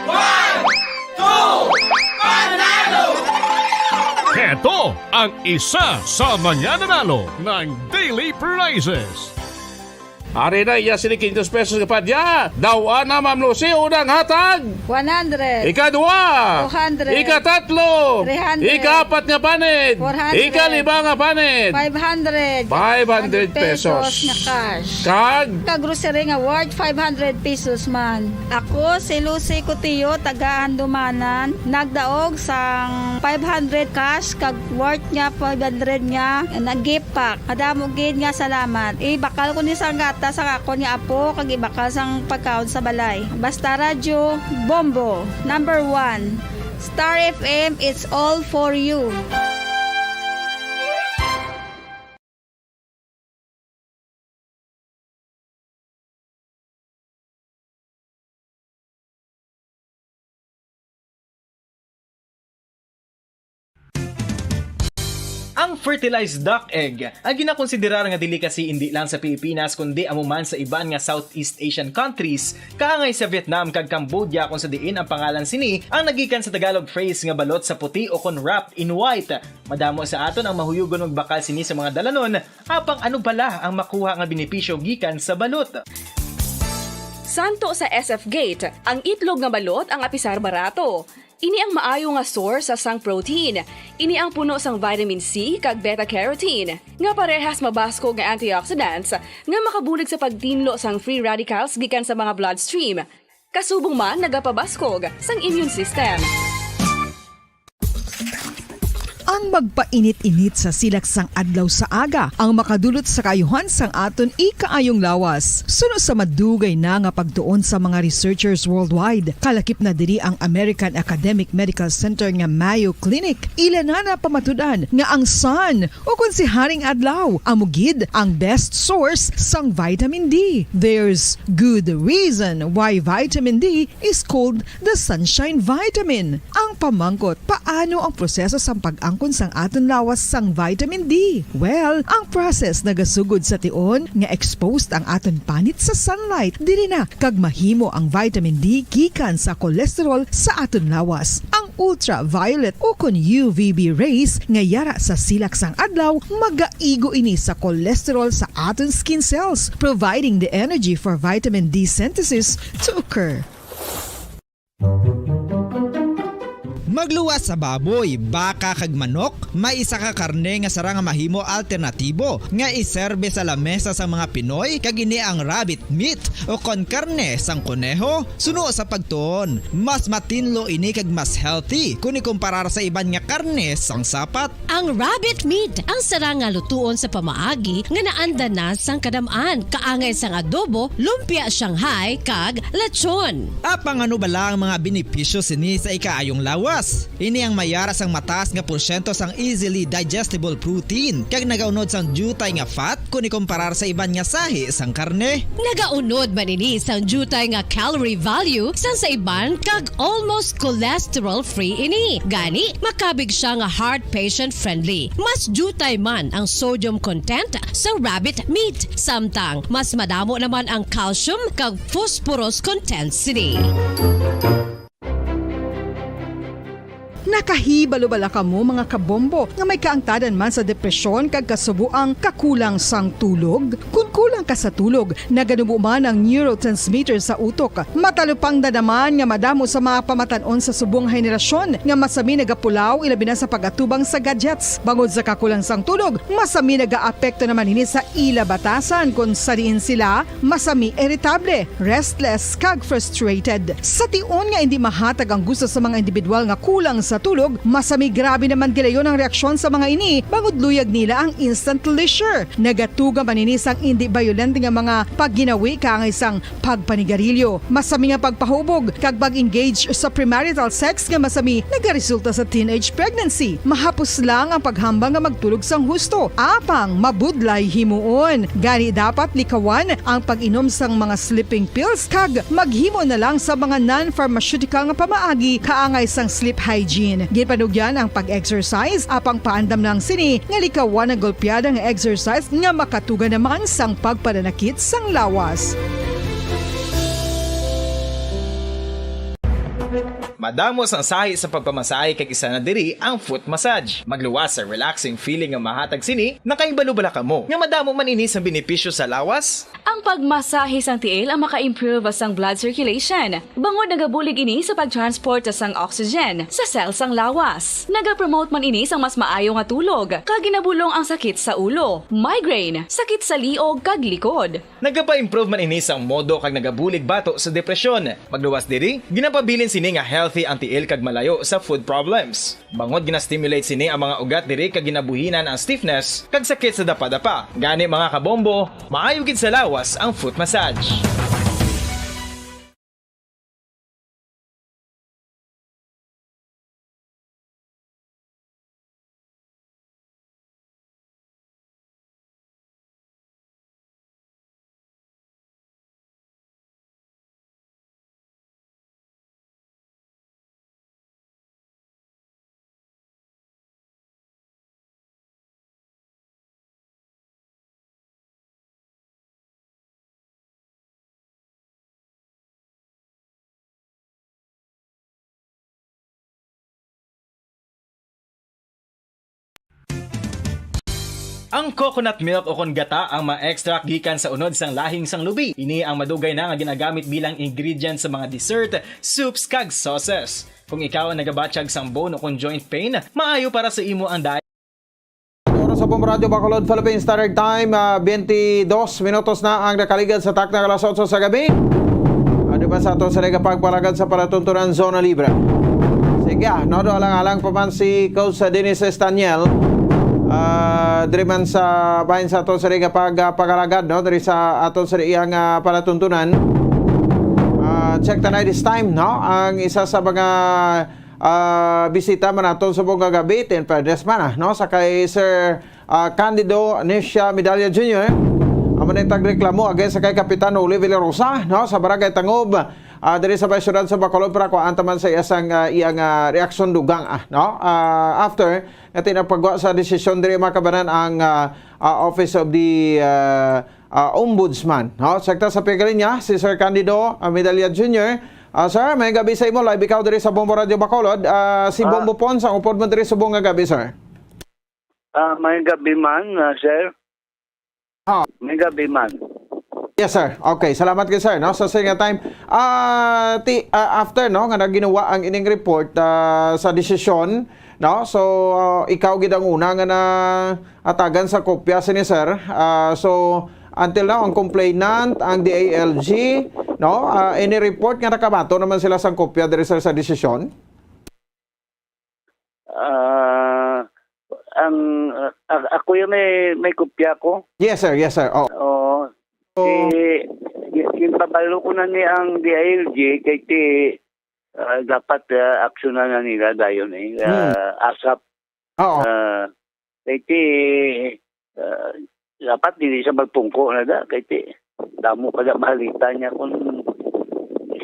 One, two, panalo! Heto ang isa sa mga nanalo ng daily prizes. Ari na iya sini quinientos pesos nga padya. Daw ana, Ma'am Lucy, unang hatag. One hundred. Ikadua. Two hundred. Ikatatlo. Three hundred. Ikaapat nga panit. Four hundred. Ikalima nga panit. Five hundred. Five hundred pesos. Pesos nga cash. Kag? Ka grocery nga worth five hundred pesos man. Ako si Lucy Cutio, taga Handumanan. Nagdaog sang five hundred cash kag worth nga five hundred nga, nga gift pack. Madamo gid nga salamat. Ibakal ko ni sang gatas ang akon nga apo kag ibakal sang pagkaon sa balay. Basta Radyo, Bombo, number one. Star F M, it's all for you. Ang fertilized duck egg ang ginakonsiderar nga delicacy indi lang sa Pilipinas, kundi amo man sa iban nga Southeast Asian countries, kaangay sa Vietnam kag Cambodia, kung sa diin ang pangalan sini ang nagikan sa Tagalog phrase nga balot sa puti o kon wrapped in white. Madamo sa aton ang mahuyugon magbakal sini sa mga dalanon, apang ano bala ang makuha nga benepisyo gikan sa balot? Santo sa S F Gate, ang itlog nga balot ang apisar barato. Ini ang maayo nga source sang protein. Ini ang puno sang vitamin C kag beta carotene, nga parehas mabaskog nga antioxidants nga makabulig sa pagtinlo sang free radicals gikan sa mga bloodstream. Kasubong man nagapabaskog sang immune system. Ang magpainit-init sa silak sang adlaw sa aga ang makadulot sa kaayuhan sang aton ikaayong lawas. Suno sa madugay na nga pagtuon sa mga researchers worldwide, kalakip na diri ang American Academic Medical Center nga Mayo Clinic, ila na napamatud-an nga ang sun, ukon si Haring Adlaw, amo gid ang best source sang vitamin D. There's good reason why vitamin D is called the sunshine vitamin. Ang pamangkot, paano ang proseso sang pag-angkon sang aton lawas sang vitamin D? Well, ang process nagasugod sa tion nga exposed ang aton panit sa sunlight. Diri na kag mahimo ang vitamin D gikan sa cholesterol sa aton lawas. Ang ultraviolet ukon U V B rays nga yara sa silak sang adlaw, magaigo ini sa cholesterol sa aton skin cells, providing the energy for vitamin D synthesis to occur. Magluwas sa baboy, baka, kag manok, may isa ka karne nga sarang nga mahimo alternatibo nga iserbe sa lamesa sang mga Pinoy, kag ini ang rabbit meat, ukon karne sang koneho. Suno sa pagtuon, mas matinlo ini kag mas healthy kon ikumparar sa iban nga karne sang sapat. Ang rabbit meat ang sarang nga lutuon sa pamaagi nga naanda na sang kadam-an, kaangay sang adobo, lumpia Shanghai, kag lechon. Apang ano bala ang mga benepisyo sini sa ikaayong lawas? Ini ang may ara sang mataas nga porsyento sang easily digestible protein kag nagaunod sang diutay nga fat kon ikumparar sa iban nga sahi sang karne. Nagaunod man ini sang diutay nga calorie value sang sa iban kag almost cholesterol-free ini. Gani, makabig siya nga heart patient-friendly. Mas diutay man ang sodium content sa rabbit meat, samtang mas madamo naman ang calcium kag phosphorus content sini. Nakahibalo bala kamo, mga kabombo, nga may kaangtanan man sa depresyon kag kasubo ang kakulang sang tulog? Kon kulang ka sa tulog, naganubo man ang neurotransmitter sa utok. Matalupangdan naman nga madamo sa mga pamatan-on sa subong henerasyon nga masami nagapulaw, ilabi na sa pag-atubang sa gadgets. Bangod sa kakulang sang tulog, masami nagaapekto naman ini sa ila batasan, kon sa diin sila masami iritable, restless, kag frustrated. Sa tion nga indi mahatag ang gusto sa mga individual nga kulang sa tulog, masami grabe naman gilayon ang reaksyon sa mga ini, bangod luyag nila ang instant leisure. Nagatuga man ini sang indi bayolente nga mga pagginawi kaangay sang pagpanigarilyo, masami nga pagpahubog, kag pag-engage sa premarital sex nga masami nagaresulta sa teenage pregnancy. Mahapos lang ang paghambal nga magtulog sang husto, apang mabudlay himuon. Gani, dapat likawan ang pag-inom sang mga sleeping pills kag maghimo na lang sa mga non-pharmaceutical nga pamaagi kaangay sang sleep hygiene. Ginpanugyan ang pag-exercise, apang paandam lang sini nga likawan ang golpeada nga exercise nga makatuga naman sang pagpananakit sang lawas. Madamo sang sahi sa pagpamasahe, kag isa na diri ang foot massage. Magluwas sa relaxing feeling nga mahatag sini. Nakahibalo bala kamo nga madamo man ini sang benepisyo sa lawas? Ang pagmasahe sang tiil ang maka-improve sang blood circulation, bangod nagabulig ini sa pag-transport sang oxygen sa cell sang lawas. Nagapromote man ini sang mas maayo nga tulog, kag ginabulong ang sakit sa ulo, migraine, sakit sa liog, kag likod. Nagapa-improve man ini sang modo kag nagabulig bato sa depresyon. Magluwas diri, ginapabilin sini nga healthy ang tiil kag malayo sa foot problems. Bangod gina-stimulate sini ang mga ugat diri kag ginabuhinan ang stiffness kag sakit sa dapadapa. Gani, mga kabombo, maayo gid sa lawas ang foot massage. Ang coconut milk o kon gata ang ma-extract gikan sa unod sang lahing sang lubi. Ini ang madugay na nga ginagamit bilang ingredient sa mga dessert, soups, kag sauces. Kung ikaw ang nagabatyag sang bone o kon joint pain, maayo para sa imo ang diet. Oras sa Bombo Radyo Bacolod, Philippine Standard Time, ah, twenty-dos minutos na ang nakaligad sa takna nga alas otso sa gabi. Ano ba sa aton sa nagapagpalagad sa palatuntunan Zona Libre? Sige, ah, no, do alang-alang pa man si Coach, ah, Dennis Estaniel. Ah, diri man sa bahin sa aton sa nagapag, ah, pagalagad, no, diri sa aton sa iyang, ah, palatuntunan. Ah, check ta na this time, no? Ang isa sa mga ah, bisita man naton subong nga gabi, in fairness man, ah, no, sa kay Sir, ah, Candido Nesha Medalla Junior, amo na yung tagreklamo against sa kay Kapitan Noli Villarosa, no, sa Barangay Tangob, ah, diri sa may siyudad sa Bacolod, para kuhaan ta man sa iya sang, ah, iyang, ah, reaksyon dugang, ah, no, ah, after nga tinapagwa sa desisyon diri makabanan ang, ah, ah, Office of the, ah, ah, Ombudsman, no. Check ta sa pigalinya si Sir Candido, ah, Medalla Junior. Ah, sir, may gabi sa imo. Live ikaw diri sa Bombo Radyo Bacolod. Ah, si Ah. Bombo Pons ang upod mo diri subong nga gabi, sir. Ah, may gabi man, ah, sir. Ah. May gabi man. Yes, sir. Okay, salamat kay sir, no, sa sir nga time. Ah, ti, ah, after, no, nga naginawa ang ining report, ah, sa desisyon, no, so, ah, ikaw gid ang una nga na atagan sa kopya sini, sir. Ah, so, until now, ang complainant, ang D I L G, no? Ah, any report nga nakabato naman sila sang kopya diri, sir, sa desisyon? Ah, ang, ah, a-, ako yung may, may kopya ko. Yes, sir. Yes, sir. Oh. Oo. So, Si, y-, yung pabalo ko na ni ang D I L G kay ti, ah, dapat, ah, aksyonan na nila dayon, eh. Hmm. Ah, ASAP. Oo. Ah, kay ti, ah, dapat dili siya magpungko na da, kay ti, damo pa da mahalita niya kung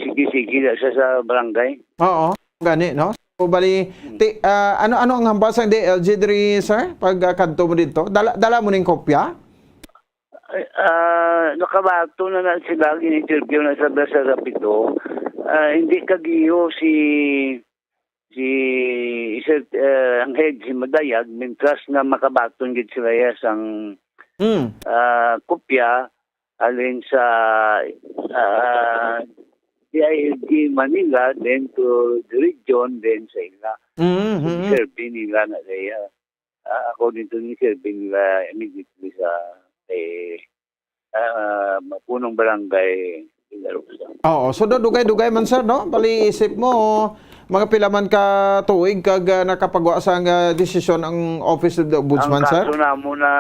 sige-sige na siya sa barangay. Oo, gani, no? So, bali, Hmm. ti, ah, ano, ano ang hambal sang D L G diri, sir? Pag, ah, kadto mo dito, dala, dala mo ning kopya? Ay, ah, nakabato na na sila, gin-interview na sila sa Rapido. Ah, hindi kagiyo si, si Sir, eh, ang head, si Madayag, mintras na makabaton gid sila ya sang, Hmm. ah, kopya, alin sa, ah, D I L G Manila, then to the region, then sa ila. Mm, So, mm. survey nila na kaya. Ah, according to ni Sir Bill, ah, immediately sa, eh, ah, mapunong barangay Villarosa. Oo, so do-, dugay-dugay man, sir, no? Bali, isip mo, mga pila man ka tuig kag, ah, nakapagwa sang, ah, desisyon ang Office of the Ombudsman, Ang sir? kaso namo na,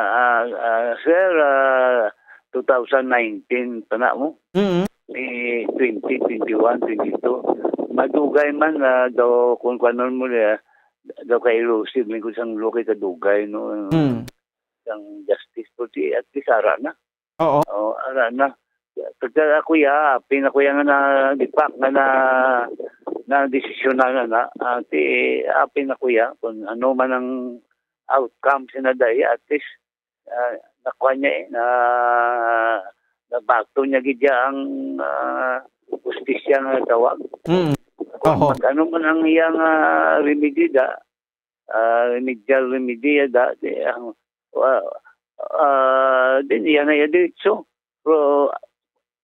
ah, ah, sir, ah, two thousand nineteen pa na mo. Mm. Ni twenty, twenty-one, twenty-two. Madugay man, ah, daw, kung kuwanon mo niya, daw ka elusive, lingkod sang lukay kadugay, no? Hmm. Sang justice, pero di, at least, ara na. Oo. Oh, ara na. Pagka ako ya, apin ako ya nga na, di pa, nga na, na desisyon na, na, na, ah, ti, apin ako ya, kung ano man ang outcome sa nadaya, at least, ah, nakuha niya eh, na, nabato niya gid ya ang, ah, hustisya nga tawag. Mm. Kung Oho. mag-, ano man ang iyang, ah, remedy da, ah, remedial remedy da, di, ang, ah, ah, din, iya na iya diretso. Pero,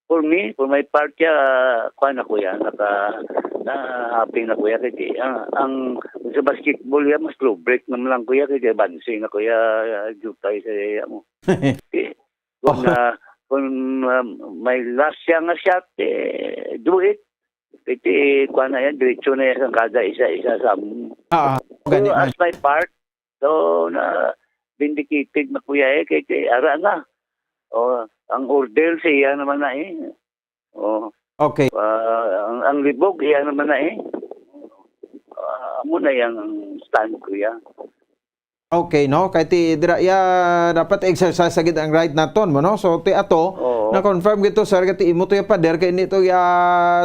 for me, for my part, ya, kuwan ako yan, naka, na, happy na ko yan, kasi ang, ang, sa basketball yan, mas low break naman lang ko yan, kasi bansi na ko yan, ah, jutay sa iya mo. Eh, kung, Oh. ah, kung, ah, may last siya nga shot, eh, do it. Kasi, kuwan na yan, diretso na yan sa kada isa-isa sa mo. Ah, ah. Pero Gani man. as my part, So, na, vindicated na kuya eh, kay, kay ara na. O, ang order sa iya naman na eh. O, Okay. ah, ang, ang libog, iya naman na eh. Ah, amo na yang stand, kuya. Okay, no? Kay ti dira, ya, dapat exercise sa gid ang right naton mo, no? So, ti ato, Oo. na-confirm gid to, sir, kay ti imo to ya pader, kay hindi to ya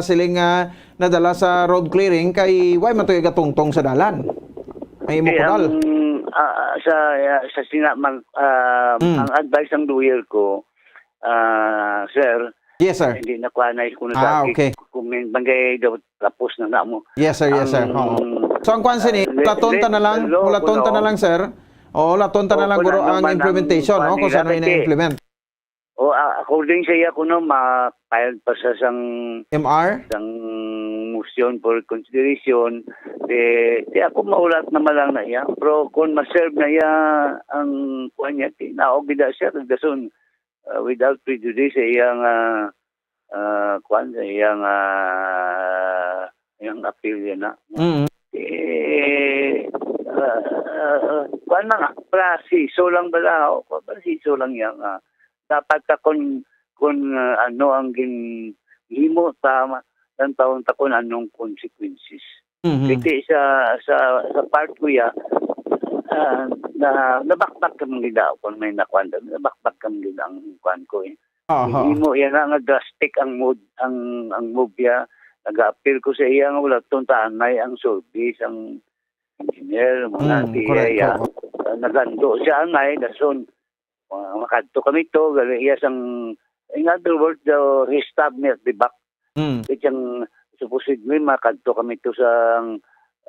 siling, ah, nadala sa road clearing kay why man to igatungtong sa dalan? May imo Hindi, kunal. ang, ah, sa, ah, sa sina-, mag-, ah, Mm. ang advice ng lawyer ko, ah, sir, Yes, sir. hindi na kuha na ko na Ah, sa okay. kung may bangay daw tapos na na mo. Yes, sir. Yes, sir. Ang, Oo. So, ang kwan sini, ah, le-, hulaton ta le-, na lang, law hulaton ta na kuno. lang, sir. Oo, hulaton ta na O, lang, kung guro, ano ang man ang implementation, no? kwan Kung nila, saan kasi ina-implement. O, a-, according sa iya kuno, ma-file pa sa sang M R? sang motion for consideration, eh, di ako mahulat na malang na iya. Pero kung ma-serve na iya ang kuwan niya, tinaog gid siya, kag dason, ah, without prejudice sa iyang, ah, ah, kuwan, sa iyang, ah, iyang appeal yan na. Mm. Eh, ah, ah, ah, kuwan lang, ah, proseso lang bala, o, proseso lang yan, ah. Dapat ta kun, kun, ah, ano ang ginhimo ta, ma-, tan-awon ta kun anong consequences. Mhm. Kasi sa, sa, sa part ko ya, ah, na, nabakbak kami gid ako kun may nakuan, nabakbak kami gid ang kuan ko eh. Aha. Ginhimo yan nga, nga drastic ang mood, ang, ang move ya. Nag-appeal ko sa iya nga wala tong tanay ang service, ang engineer, mga Mm, tiya correct, ya. oo. Ah, nagando siya anay, dason, ah, makadto kami to, gali iya sang, in other words, the, he stabbed me at the back. Mm. Kay siyang supposedly makadto kami to sa,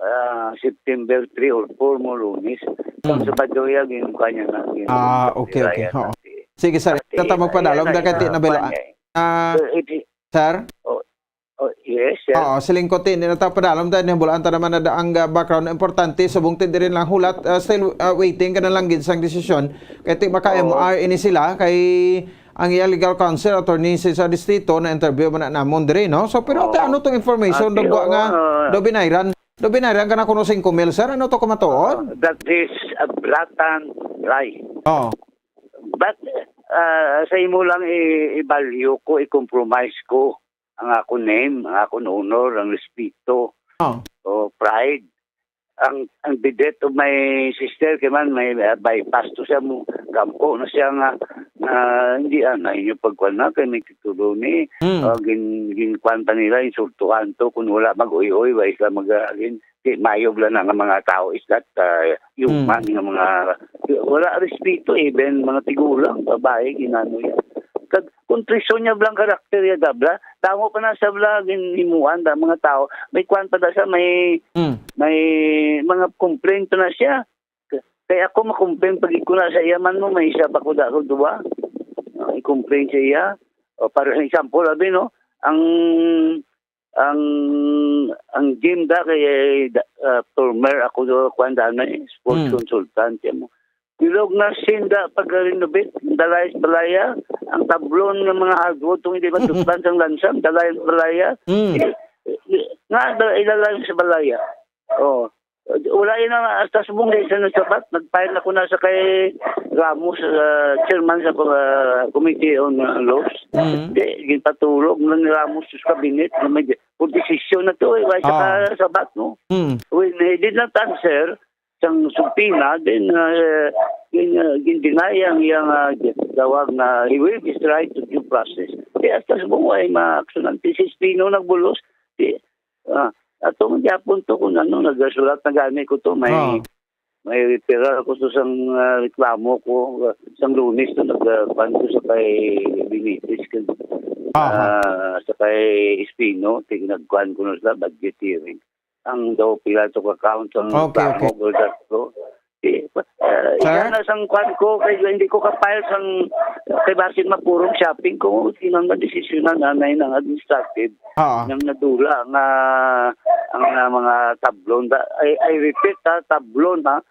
ah, September three or four mo, Lunes. Ang Mm. Sabado ya, gin-, kanya na, gin-, Ah, okay, okay. Ryan Oo. natin. Sige, sir. Pati Tata na, magpadalom, yan na, dakati yan na na, bila. kanya eh. Ah, So, it, Sir? Oh, oh, yes, sir. Oo, siling ko, ti, hindi na ta padalom dahil nabulaan ta naman na da-, ang, ah, background. Importante, subong ti diri lang hulat, ah, still, ah, waiting ka na lang gid sang desisyon. Kay ti maka Oo. M R ini sila, kay ang iya legal counsel, Attorney Cesar Distrito, na-interview man na namon diri, no? So, pero ti, Oo. ano tong information? Ah, ti, Dagwa oo, nga, ah. do binayran, do binayran ka na kuno singko mil, sir? Ano to kumatuod? Ah, that is a blatant lie. Oo. But, ah, sa imo lang i-, i-value ko, i-compromise ko. ang akon name, ang akon honor, ang respeto, Oh. o pride. Ang, ang the death of my sister, kay man, may, uh, bypass to siya, mo, kampo na siya nga, nga, hindi, ah, na inyo pagkuan na, kay may titulo ni, Mm. ah, gin-, ginkuan pa nila, insultuhan to, kung wala mag-uy-uy, wa sila mag-, ah, gin-, di, mayog lang nga mga tao is that, ah, human Mm. nga mga, wala respeto, even mga tigulang, babae, ginano yan. Kag, kung triso niya blang karakter ya, dabla, tamo pa na sa bla, gin-, himuan da, mga tao, may kuan pa da siya, may Mm. may mga complaint na siya. Kay ako ma-complain pag ko na sa iya man mo, may isa pa ko dako duwa. Ah, i-complain sa iya. O, para sa example, abi, no, ang, ang, ang gym da kay, da, ah, former ako do, kuwan da na eh, sports Mm. consultant, yan mo. Bilog na sinda pag-renovate, dalay sa balaya, ang tablon nga mga hardwood, kung hindi matutlan sang lansang, dalay sa balaya. Mm. Eh, eh, nga, da-, ilalang sa balaya. Oh. Wala yun ang hasta subong sa isa na sabat. Nag-file ako na sa kay Ramos, uh, chairman sa, uh, Committee on, uh, Laws. Mm. Di, ginpatulog na ni Ramos sa cabinet na may, kung desisyon na to, eh, wala siya Ah. ka sabat, no? Mm. When he did not answer sang subpoena, then, uh, gin-, uh, gin-deny ang iyang, uh, tawag na he waived his right to due process. Kaya hasta subong ay ma-action ang thesis, Pino nagbulos. Di, Ah, ato man gyapon to kung ano, nagasulat na gani ko to. May, Oh. may referral ko to sang, ah, reklamo ko, ah, sang Lunes to, nag, ah, kuwan ko sa kay Benitez, kag, Aha. ah, sa kay Espino, ti-, nagkuwan ko na sila, budget hearing. Ang daw pila to ka counts ang Okay, reklamo, okay. Brother, to. Eh, ah, Sir? Isa na sang kwan ko, kay hindi ko ka-file sang, kay basin mapurong shopping ko, sinang na desisyon na nanay ng administrative Oo. nang nadula nga ang, ah, mga tablon. Da-, I, I repeat, ha, tablon, ha,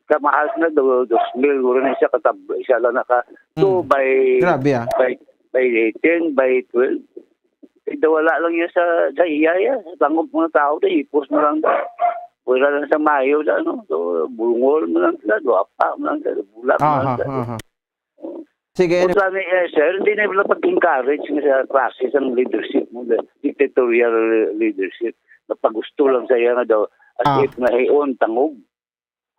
kamahal na do, dos mil, guro na siya ka tab-, isa lang naka, so, Mm. by, Grabe, ah. by, by ten, by twelve. Eh, daw wala lang yan sa, sa iya, ya. Sa tangop mga tao, da, ipos mo lang. Wala lang sa mayo, da, ano. So, bungol mo lang sila, guwapa mo lang sila, bulak mo lang Aha, sila. aha. Oo. Sige, Kung ano sa ni, eh, sir, hindi na wala pag-encourage nga sa klase sang leadership mo, the dictatorial leadership. Napagusto lang sa iya nga daw, as Ah. if nga hion, tangog.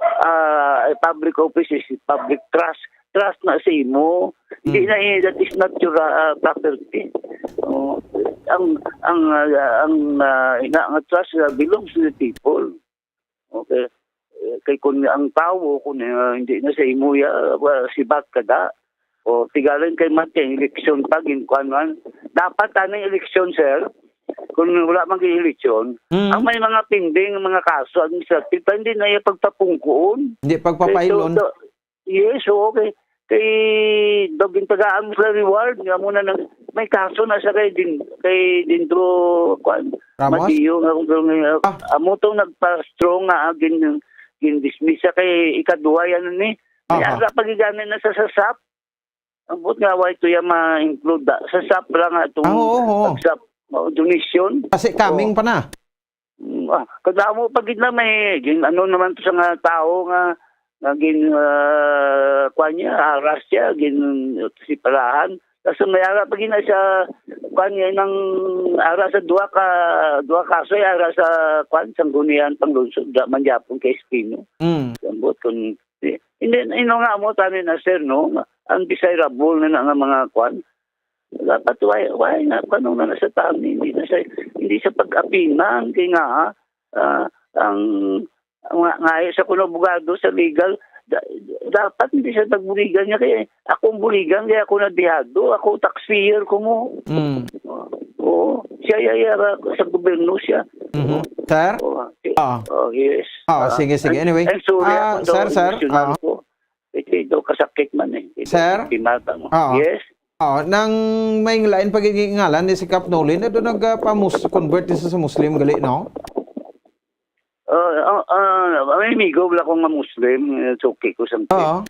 Ah, a public office is public trust. Trust na sa imo. Hindi Hmm. na, eh, that is not your, ah, property. Oh, ang, ang, ah, ang, ah, ina nga trust, ah, belongs to the people. Okay? Eh, kay kung ang tawo, kung, ah, hindi na sa imo, ya, ah, sibak ka da. O, tigalan kay Mate, eleksyon pa, ginkuan man. Dapat anong eleksyon, sir? Kung wala man kay eleksyon, Mm. ang may mga pending, mga kaso administrative, pa, hindi na yung pagpapungkuon. Hindi pagpapailon. Kay, so, the, yes, oo, kay, kay daw gintagaan mo sa reward, nga mo na nang, may kaso na sa kay din, kay Dendro, kwan, Ramos? Mateo, nga kung, nga, Ah. amo tong nagpa-strong nga, ah, gin-, gin-dismiss siya kay ikaduha, yan ni. May Aha. ara pa gigani na sa, sa sap. Ang buot nga, why to yan ma-include da? Sa sap lang nga itong Ah, oo, oo. pag-sap, oh, donation. Kasi coming Oh. pa na. Mm, ah, kadamo pa gid na may gin-, ano naman to sa nga tao nga, nga gin-, ah, kuwan niya, harass siya, gin-, sipalahan. Kaso may ara pa gid na siya, kuwan niya, nang ara sa duha ka, duha kaso, ay ara sa, kuwan, Sangguniang Panglungsod, da man gyapon kay Espino. Mm. Ambot kung Di, hindi, ino nga mo, tani na, sir, no? Ang desirable na, na nga mga kwan. Dapat, why, why nga, kwan, na sa tani, hindi na sa, hindi sa pag-apiman, kay nga, ah, ang, ang nga, nga sa kuno abogado sa legal, da-, dapat hindi sa pagbuligan niya, kay ako ang buligan, kay ako na dihado, ako taxpayer ko mo. Mm. Oo, siya, ya, ya, ra-, sa gobyerno siya. Mhm. Oo. Sir? Oo, si-, Ah. oh, yes. Ah, Ah, sige, sige. I'm, Anyway, I'm sorry, ah, ako daw, sir, sir, emosyonal ah. ko. Ito, ito, kasakit man eh. Ito, Sir? Biktima ka mo. Ah. Yes? Ah, nang may lain pagiging ngalan ni si Kap Nolin, na doon nagpamus-, convert siya sa Muslim gali, no? Ah, ah, ah, may amigo wala ko nga Muslim, eh, suki ko sa Oo.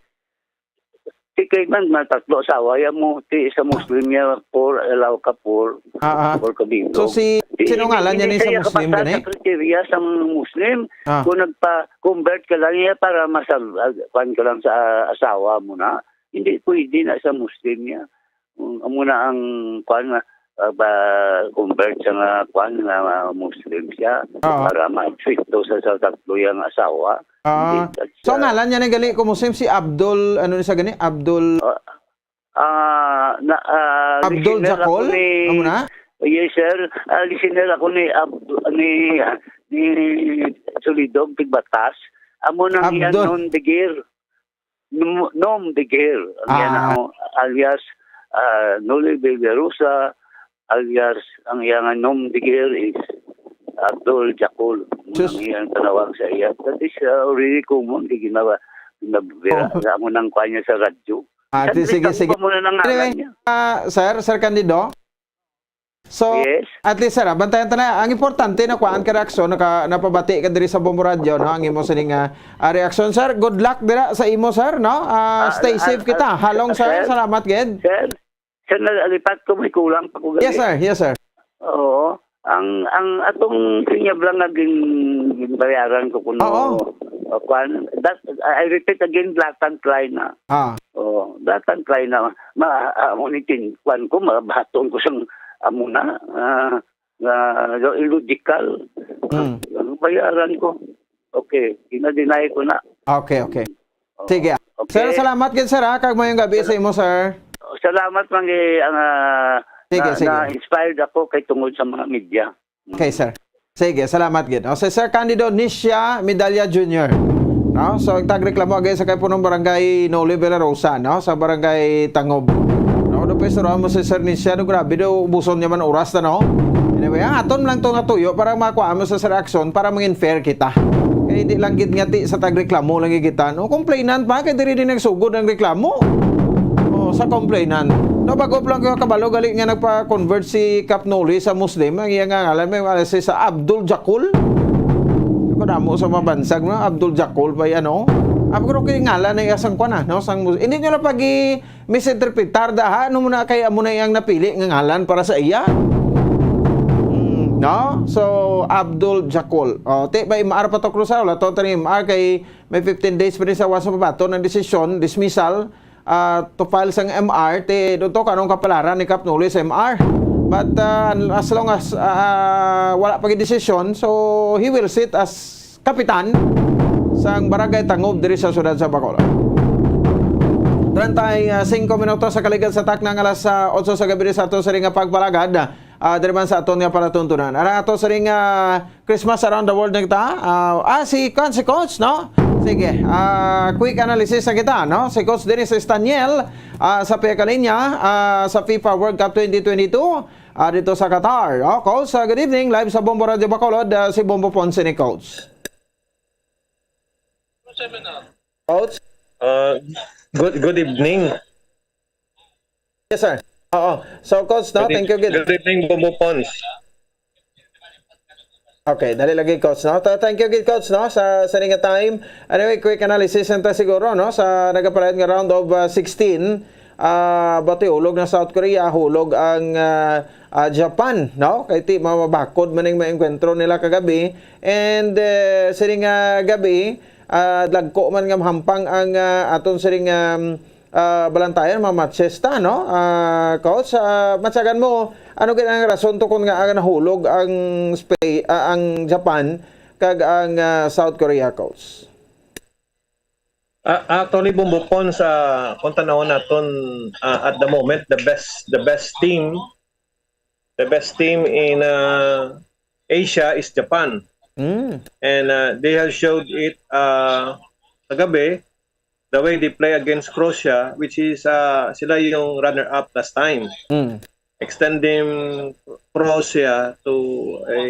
Ti kay man, matatlo asawa ya mo, ti sa Muslim ya, four, allow ka four, Ah, ah. four ka biro. So, si, Ti, sino ngalan niya ni sa siya Muslim kapasal gani? Sa kriteria sa Muslim, Ah. kung nagpa-convert ka lang niya para masal-, ah, kwan ka lang sa asawa mo na, hindi pwede na sa Muslim niya. Um, amo na ang kwan nga, ah, ba, convert sa nga, kwan, nga Muslim siya, Oo. para ma-stricto sa, sa tatlo yang asawa. Ah, Hindi, so, ah, ngalan niya na gali ko Muslim, si Abdul, ano ni sa gani? Abdul Ah, ah, na, ah, Abdul listener ako Jakol? Ni Amo na? Yes, sir. Ah, listener ako ni Ab-, ni, ni Solidog Tigbatas. Amo nang iya Abdul. Nom Degir. Nom, Nom Degir. Ang iya Ah. na, oh, alias, ah, Noli Villarosa, alias ang iya nga Nom Degir is Abdul Jakol. Sus. Ang iyang tanawag sa iya. That is, ah, already common. Di ginawa, ginabira. Oh. Sa amo nang kuha niya sa radyo. Ah, Sandali, sige, sige. Muna nang Anyway, ngalan niya. Ah, sir, Sir Candido? So, Yes. at least, sir, ah, bantayan ta na. Ang importante na kuhaan ka reaksyon, naka-, napabati ka diri sa Bombo Radio, no? Ang imo sining, ah, ah, reaksyon, sir. Good luck dira sa imo, sir, no? Ah, Ah, stay ah, safe ah, kita. Halong, sir. sir? Salamat, gid. Sir, sir, nalipat ko, may kulang pa ko Yes, gali. sir. Yes, sir. Oo. Ang, ang atong sinyab lang nga gin-, ginbayaran ko kuno, Oo. uh, kwan, that, I repeat again, Blatant Line na. Ah. Oo, Blatant Line na. Ma, ah, amo ni tin-, kwan ko, mabaton ko sang amo na, ah, nga illogical. Mm. Ang bayaran ko. Okay, ginadinay ko na. Okay, okay. Oo. Sige. Okay. Sir, salamat gid, sir, ha, kag mayong gabi sa imo, sir. Salamat man gid ang, ah, Sige, na, sige. na-inspired ako kay tungod sa mga media. Okay, sir. Sige, salamat gid. O, si Sir Candido Nisha Medalla Junior. No? So, ang tagreklamo agi sa kay punong barangay Noli Villarosa, no? Sa barangay Tangob. No, do pa istorya mo si Sir Nisha, no, grabe do, ubuson niya man oras na, no? Anyway, ang aton lang to nga tuyo para makuha mo sa Sir Action para mangin fair kita. Kay di lang gid nga ti sa tagreklamo lang gid kita, no? Complainant pa, kay diri din nagsugod ang reklamo. Oh, sa complainant. No, bago pa lang ko kabalo, gali nga nagpa-convert si Kap Noli sa Muslim, ang iya nga ngalan, may wala siya sa Abdul Jakul. Ako damo sa mabansag, no? Abdul Jakul pa yan, no? Ako, pero kay ngalan na iya sang kwan, ah, no? Sang Mus-, hindi nyo na pag-i-, misinterpretar da, ha? Ano mo na kay amo na iyang napili nga ngalan para sa iya? Mm, no? So, Abdul Jakul. Oh, ti, may M R pa to, Cruz, ha? Wala to, tani M R kay may fifteen days pa rin sa was mabaton ang desisyon, dismissal, ah, to file sang M R, ti, doon to, kanong kapalaran ni Kap Noli sa M R. But, ah, as long as, ah, wala pa gid desisyon, so he will sit as kapitan sang Barangay Tangob diri sa siyudad sa Bacolod. Treinta y cinco minutos sa kaligad sa takna nga alas, ah, otso sa gabi sa ato sa ring nga pagpalagad, ah, diri man sa aton nga palatuntunan. Ara ato sa ring, ah, Christmas around the world na kita. Ah, ah, si, kan, si Coach, no? Sige, ah, quick analysis na kita, no? Si Coach Dennis Estaniel, ah, sa pihak kalinya, ah, sa FIFA World Cup twenty twenty-two. Ah, dito sa Qatar. Oh, Coach, ah, good evening. Live sa Bombo Radio Bacolod, ah, si Bombo Ponce ni Coach. Coach? Uh, good, good evening. Yes, sir. Oo. So, Coach, no, Good thank you, eve-, good. good evening, Bombo Ponce. Okay, dali lagi, Coach, no? Ta-, thank you, good, Coach, no, sa, sa ring nga time. Anyway, quick analysis nata siguro, no, sa nagapalayon nga round of, uh, sixteen. Ah, bati hulog na South Korea, hulog ang, ah, ah, Japan, no? Kay ti mamabakod man ang maengkwentro nila kagabi. And, eh, sining, ah, gabi, ah, dagko man nga mahampang ang, ah, aton sining, um, ah, balantayan, mga matches ta, no? Ah, Coach, ah, matyagan mo, ano gid ang rason to kung nga nahulog ang Spa-, ah, ang Japan kag ang, ah, South Korea, Coach? Ah, actually, Bombo Ponce, sa kung tanawon naton, ah, at the moment, the best, the best team, the best team in, ah, Asia is Japan. Mm. And, ah, they have showed it, ah, kagabi, the way they play against Croatia, which is, ah, sila yung runner-up last time. Mm. Extending Croatia to a,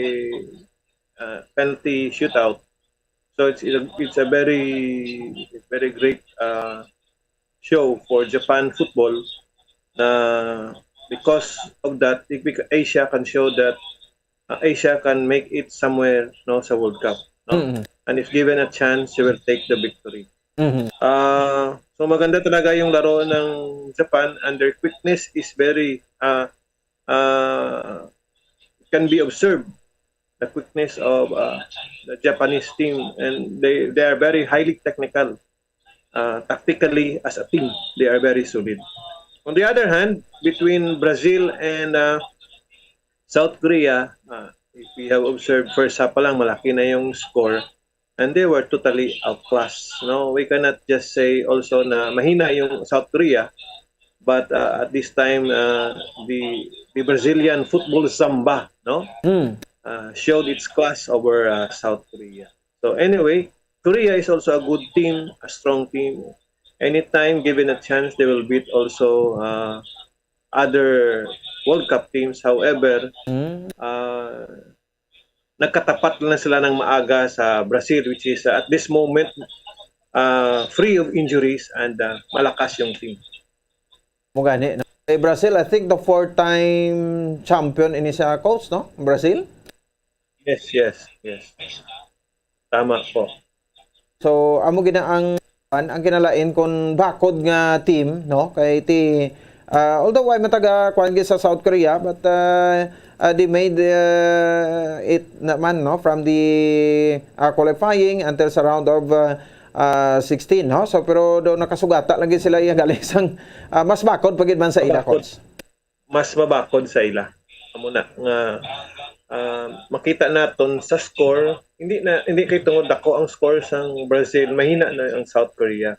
ah, penalty shootout. So it's, it's a, it's a very, very great, uh, show for Japan football. Na because of that, it bec-, Asia can show that, uh, Asia can make it somewhere, no, sa World Cup, no? Mm-hmm. And if given a chance, she will take the victory. Mm-hmm. Uh, so maganda talaga yung laro ng Japan, and their quickness is very, uh, uh, can be observed, the quickness of, uh, the Japanese team, and they, they are very highly technical. Uh, tactically, as a team, they are very solid. On the other hand, between Brazil and, uh, South Korea, ah, if we have observed, first half pa lang, malaki na yung score. And they were totally outclassed. No, we cannot just say also na mahina yung South Korea, but uh, at this time, uh, the the Brazilian football Zamba, no, Mm. uh, showed its class over uh, South Korea. So anyway, Korea is also a good team, a strong team. Anytime given a chance, they will beat also uh, other World Cup teams. However, Mm. uh, nagkatapat lang sila ng maaga sa Brazil, which is uh, at this moment uh, free of injuries and uh, malakas yung team. Mo gani, no? Kay Brazil, I think the four-time champion ini sa, coach, no? Brazil? Yes, yes, yes. Tama po. So, amo gina ang ang kinalain kung bakod nga team, no? Kay ti ah, although ay mataga kuan gid sa South Korea, but uh, uh, they made uh, it naman, no, from the uh, qualifying until sa round of uh, uh, sixteen, no? So, pero do nakasugata lagi sila iya galing sang ah, mas bakod pa gid man sa ila, Bakod. Coach. Mas mabakod sa ila. Amo na nga ah, makita naton sa score, hindi na hindi kay tungod dako ang score sang Brazil, mahina na ang South Korea.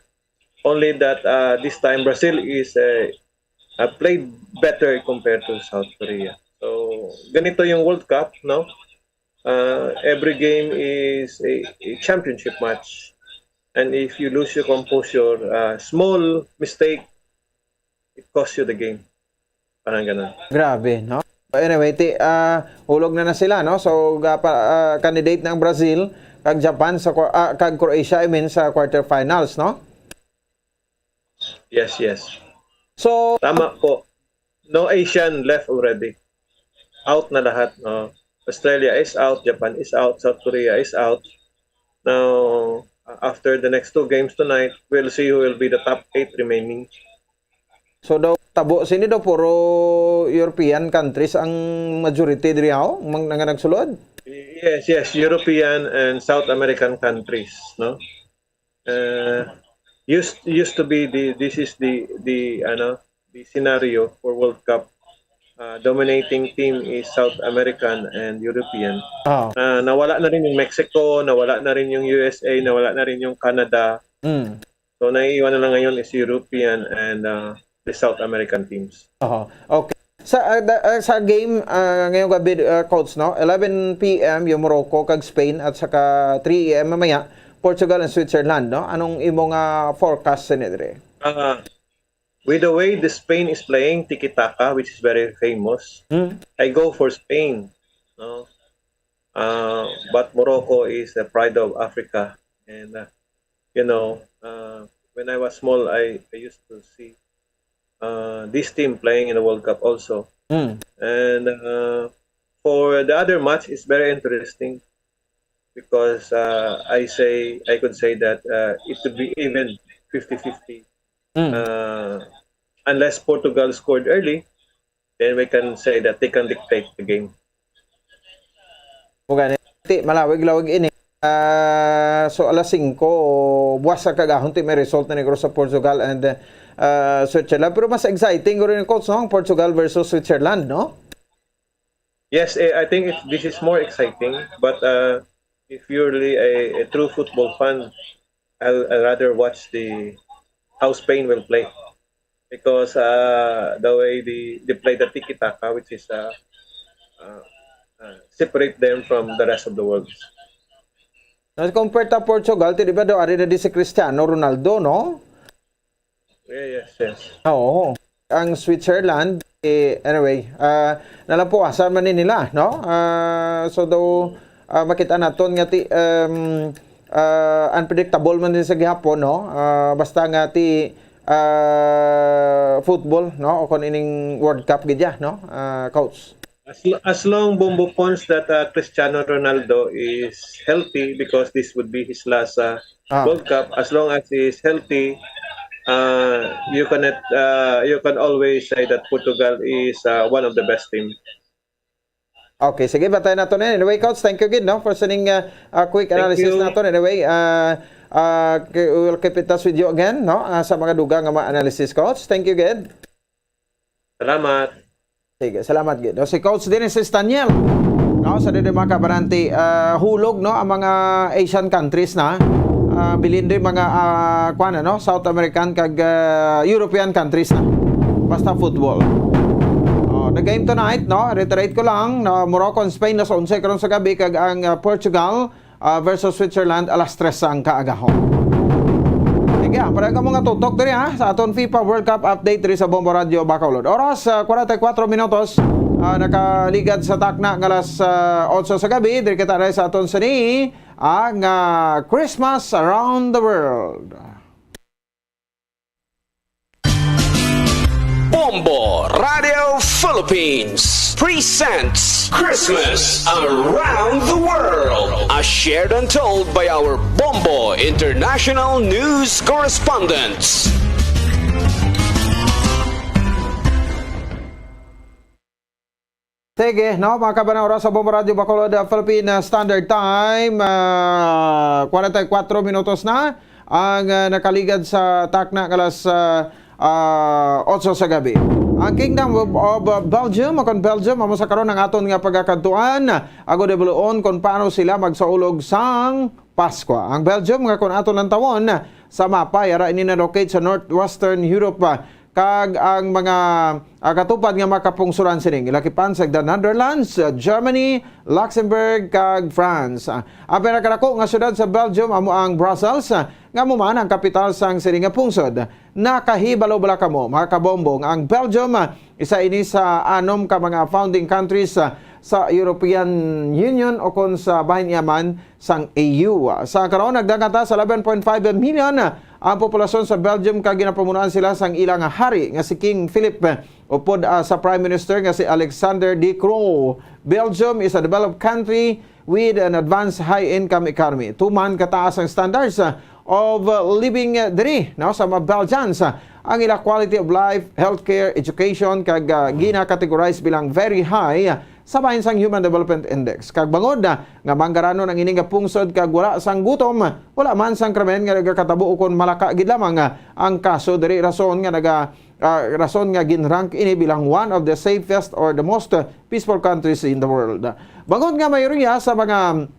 Only that uh, this time Brazil is uh, uh, played better compared to South Korea. So ganito yung World Cup, no? Uh, every game is a, a championship match. And if you lose your composure, uh, small mistake, it costs you the game. Parang ganun. Grabe, no? But anyway, ti, ah, hulog na na sila, no? So, gapa, ah, candidate na ang Brazil kag Japan sa kwa- ah, kag Croatia, I mean, sa quarterfinals, no? Yes, yes. So, Tama po. No Asian left already. Out na lahat. No? Australia is out, Japan is out, South Korea is out. Now, after the next two games tonight, we'll see who will be the top eight remaining. So daw tabo sini daw puro European countries ang majority diri, haw, mang nga nagsulod. Yes, yes, European and South American countries, no? Uh, used used to be the this is the the ano the scenario for World Cup. Uh, dominating team is South American and European. Oh. Uh, nawala na rin yung Mexico, nawala na rin yung U S A, nawala na rin yung Canada. Mm. So naiiwan na lang ngayon is European and uh, the South American teams. Oho. Okay. Sa ah, da- ah, sa game ah, ngayong gabi, ah, coach, no? eleven p m yung Morocco kag Spain at saka three a m mamaya Portugal and Switzerland, no? Anong imo nga forecast sa diri? Uh, with the way the Spain is playing tiki-taka, which is very famous, Hmm? I go for Spain. No? Uh, but Morocco is the pride of Africa. And, uh, you know, uh, when I was small, I, I used to see uh, this team playing in the World Cup also. Hmm. And uh, for the other match, it's very interesting because uh, I say I could say that uh, it could be even fifty fifty. Hmm. Uh, unless Portugal scored early, then we can say that they can dictate the game. Mo gani. Ti, malawig-lawig ini. Ah, so alas singko, buwas sa kagahon ti may result na negro sa Portugal and ah, Switzerland. Pero mas exciting guro ni coach, no? Ang Portugal versus Switzerland, no? Yes, eh, I think it, this is more exciting. But uh, if you're really a, a true football fan, I'll, I'll rather watch the how Spain will play because uh, the way they, they play the tiki taka, which is uh, uh, uh, separate them from the rest of the world. Na compare ta Portugal, ti di ba daw ari na di si Cristiano Ronaldo, no? Yeah, yes, yes. Oo. Ang Switzerland, eh, anyway, ah, nalampuasan man ni nila, no? Ah, so daw ah, makita naton nga ti um, ah, unpredictable man din sa gihapon, no? Ah, basta nga ti ah, football, no? O kung ining World Cup gid ya, no? Ah, coach. As, lo- as long, Bombo Pons, that uh, Cristiano Ronaldo is healthy because this would be his last uh, Ah. World Cup, as long as he is healthy, uh, you cannot, uh, you can always say that Portugal is uh, one of the best team. Okay, sige, bantay nato na. Anyway, coach, thank you gid, no, for sending uh, a quick Thank analysis you. nato. Anyway, uh, uh, k- we will keep in touch with you again, no, uh, sa mga dugang nga mga analysis, coach. Thank you gid. Salamat. Sige, salamat gid. No, si Coach Dennis Staniel, no, sa dili makabaranti, ah, hulog, no, ang mga Asian countries na, ah, bilin din mga, ah, kuwan, ano, South American kag, ah, European countries na. Basta football. Oh, the game tonight, no, reiterate ko lang, no, Morocco and Spain alas onse karon sa gabi, kag ang, ah, Portugal, ah, versus Switzerland alas tres sang kaagahon. Sige, ah, pareho kamo nga tutok diri, ha, sa aton fifa World Cup update diri sa Bombo Radio Bacolod. Oras, ah, kwarenta y kuwatro minutos, ah, nakaligad sa takna nga alas, ah, otso sa gabi. Diri kita diri sa aton sini, ah, nga Christmas Around the World. Bombo Radio Philippines presents Christmas Around the World, as shared and told by our Bombo International News correspondents. Sige, no, mga kabanang, oras sa Bombo Radio Bacolod, uh, Philippine, uh, Standard Time, ah, kwarenta y kuwatro minutos na ang, ah, nakaligad sa takna nga alas, ah, ah, otso sa gabi. Ang Kingdom of, of, uh, Belgium, o kon Belgium, amo sa karon ang aton nga pagakadtuan, agod ibuloon kon paano sila magsaulog sang Paskwa. Ang Belgium, nga kon aton lantawon sa mapa, yara ini na-locate sa northwestern Europe, ah, kag ang mga, ah, katupad nga makapungsuran sining ilakipan sa the Netherlands, ah, Germany, Luxembourg, kag France. Ah, ang pinakadako nga syudad sa Belgium amo ang Brussels, ah, nga amo man ang kapital sang sining nga pungsod. Nakahibalo bala kamo, mga kabombo, nga ang Belgium, ah, isa ini sa anom ka mga founding countries, ah, sa European Union, o kon sa bahin iya man, sang E U. Sa karon, nagdangata sa eleven point five million ang populasyon sa Belgium, kag ginapamunuan sila sang ila nga hari nga si King Philip, upod, ah, sa Prime Minister nga si Alexander De Croo. Belgium is a developed country with an advanced high-income economy. Tuman kataas ang standards, ah, of, ah, living, ah, diri, no, sa mga Belgians. Ah, ang ila quality of life, healthcare, education, kag, ah, gina-categorize bilang very high, ah, sa bahin sang Human Development Index. Kag bangod, ah, nga manggaranon ang ini nga pungsod kag wala sang gutom, wala man sang krimen nga nagakatabo ukon malaka gid lamang, ah, ang kaso diri, rason nga naga-, ah, rason nga gin-rank ini bilang one of the safest or the most, ah, peaceful countries in the world. Bangod nga mayoriya sa mga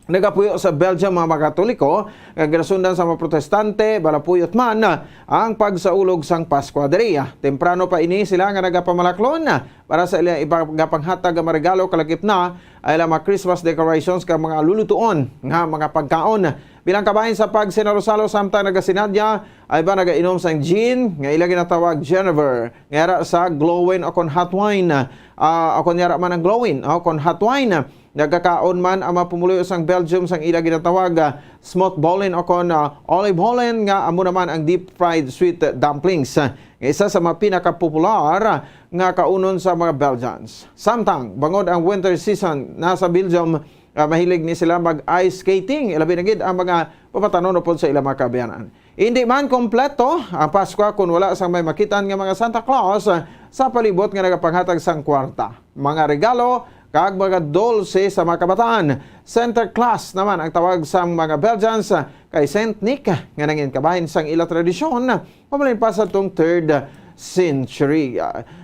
nagapuyo sa Belgium mga, mga Katoliko, nga ginasundan sa mga protestante, balapuyot man ang pagsaulog sang Paskwa diri. Temprano pa ini sila nga nagapamalaklon para sa ila iba nga panghatag nga mga regalo, kalakip na ang ilang mga Christmas decorations kag mga lulutuon nga mga pagkaon. Bilang kabahin sa pagsinalo-salo samtang nagasinadya, ang iba nagainom sang gin nga ila ginatawag Genever, nga yara sa glowing o kon hot wine, ah, o kon yara man ang glowing o kon hot wine. Nagakaon man ang mga pumuluyo sang Belgium sang ila ginatawag, ah, smootbollen o kon, ah, oliebollen, nga amo naman ang deep-fried sweet dumplings, ah, nga isa sa mga pinakapopular, ah, nga kaunon sa mga Belgians. Samtang, bangod ang winter season na sa Belgium, ah, mahilig ni sila mag-ice skating, ilabi na gid ang mga pabatan-on upod sa ilang mga kaabyanan. Indi man kompleto ang Paskwa kon wala sang may makitan nga mga Santa Claus sa palibot nga nagapanghatag sang kwarta, mga regalo, kag mga dulce sa mga kabataan. Sinterklaas naman ang tawag sang mga Belgians kay Saint Nick, nga nangin kabahin sang ila tradisyon mabalhin pa sa tong third century.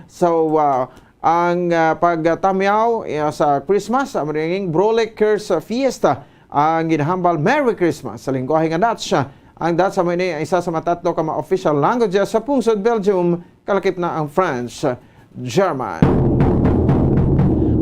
So, ah, ang, ah, pagtamyaw, ah, sa Christmas, ang ringing Brolle Curse Fiesta, ang ginahambal Merry Christmas sa lingwahe nga Dutch. Ang Dutch amo ini ang isa sa matatlo ka mga official languages sa pungsod Belgium, kalakip na ang French, German.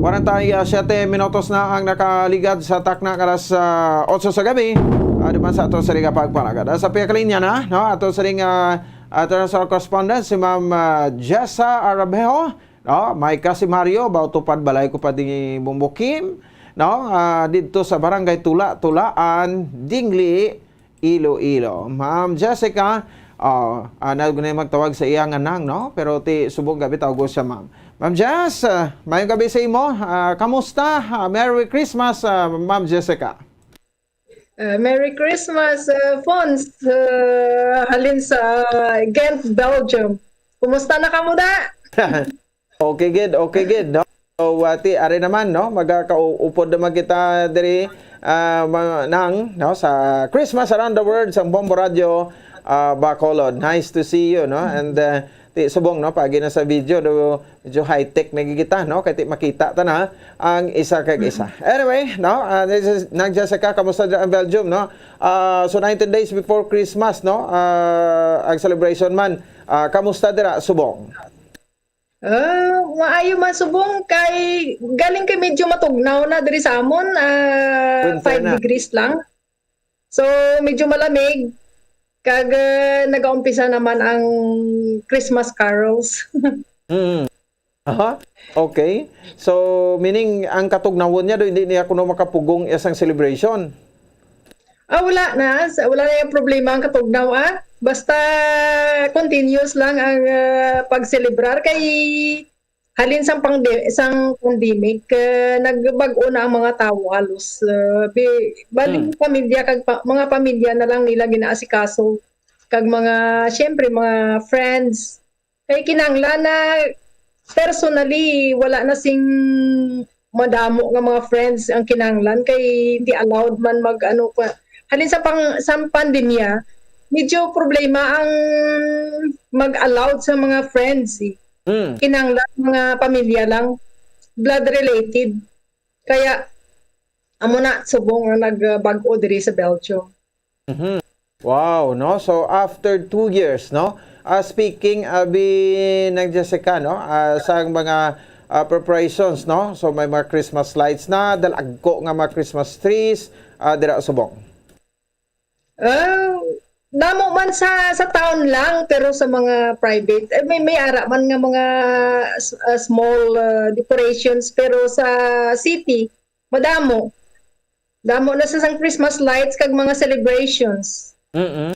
Kwarenta y siete minutos na ang nakaligad sa takna nga alas, ah, otso sa gabi. Ah, duman sa ato sa liga pagpalagad. Ah, sa pihak linya na, no? Ato sa ring, ah, international correspondent, si Ma'am, ah, Jessa Arabejo. No, may ka si Mario, ba, tupad balay ko pa din Bumbukim, no? Ah, didto sa Barangay Tula-Tulaan, Dingli, Iloilo. Ma'am Jessica, oh, ah, na gani magtawag sa iya nga nang, no? Pero ti subong gabi tawgo siya, ma'am. Ma'am Jess, ah, mayong gabi sa imo. Ah, kamusta? Ah, Merry Christmas, ah, Ma'am Jessica. Ah, Merry Christmas, ah, Fons, ah, halin sa Ghent, Belgium. Kumusta na kamo da? Okay gid, okay gid, no? So, ati, ari naman, no? Magakaupod naman kita diri, ah, ma-, nang, no, sa Christmas Around the World sa Bombo Radio, ah, Bacolod. Nice to see you, no? And, ah, Ti subong, no, pagi na sa video, no, medyo high-tech na gid kita, no, kay ti makita ta na ang isa kag isa. Anyway, no, ah, this is Nang Jessica, kamusta dyan ang Belgium, no? Ah, so nineteen days before Christmas, no, ah, ang celebration man, ah, kamusta dira subong? Ah, maayo man subong kay galing kay medyo matugnaw na diri sa amon, ah, Winter five na. degrees lang. So, medyo malamig. Kag, ah, nagaumpisa naman ang Christmas carols. Mm. Aha. Okay. So, meaning, ang katugnawon niya do, hindi niya kuno makapugong iya sang celebration? Ah, wala na. Sa, wala na yung problema ang katugnaw, ah. Basta continuous lang ang, ah, pagselebrar. Kay halin sang pangde-, sang pandemic, ah, nagbag-o na ang mga tawo halos. Ah, bi-, bali, Hmm. pamilya kag pa-, mga pamilya na lang nila ginaasikaso. Kag mga, siyempre, mga friends. Kay kinahanglan na personally, wala na sing madamo nga mga friends ang kinahanglan kay hindi allowed man mag ano pa. Halin sa pang-, sa pandemya, medyo problema ang mag-allowed sa mga friends, eh. Mm. Kinahanglan mga pamilya lang, blood related. Kaya, amo na, subong ang nagbag-o diri sa Belgium. Mhm. Wow, no? So, after two years, no? Ah, speaking, abi, Nang Jessica, no? Ah, sa mga, ah, preparations, no? So, may mga Christmas lights na, dalagko nga mga Christmas trees, ah, dira subong. Ah, damo man sa, sa town lang, pero sa mga private, eh, may, may ara man nga mga s-, ah, small, ah, decorations, pero sa city, madamo. Damo na sa sang Christmas lights kag mga celebrations. Mm-mm.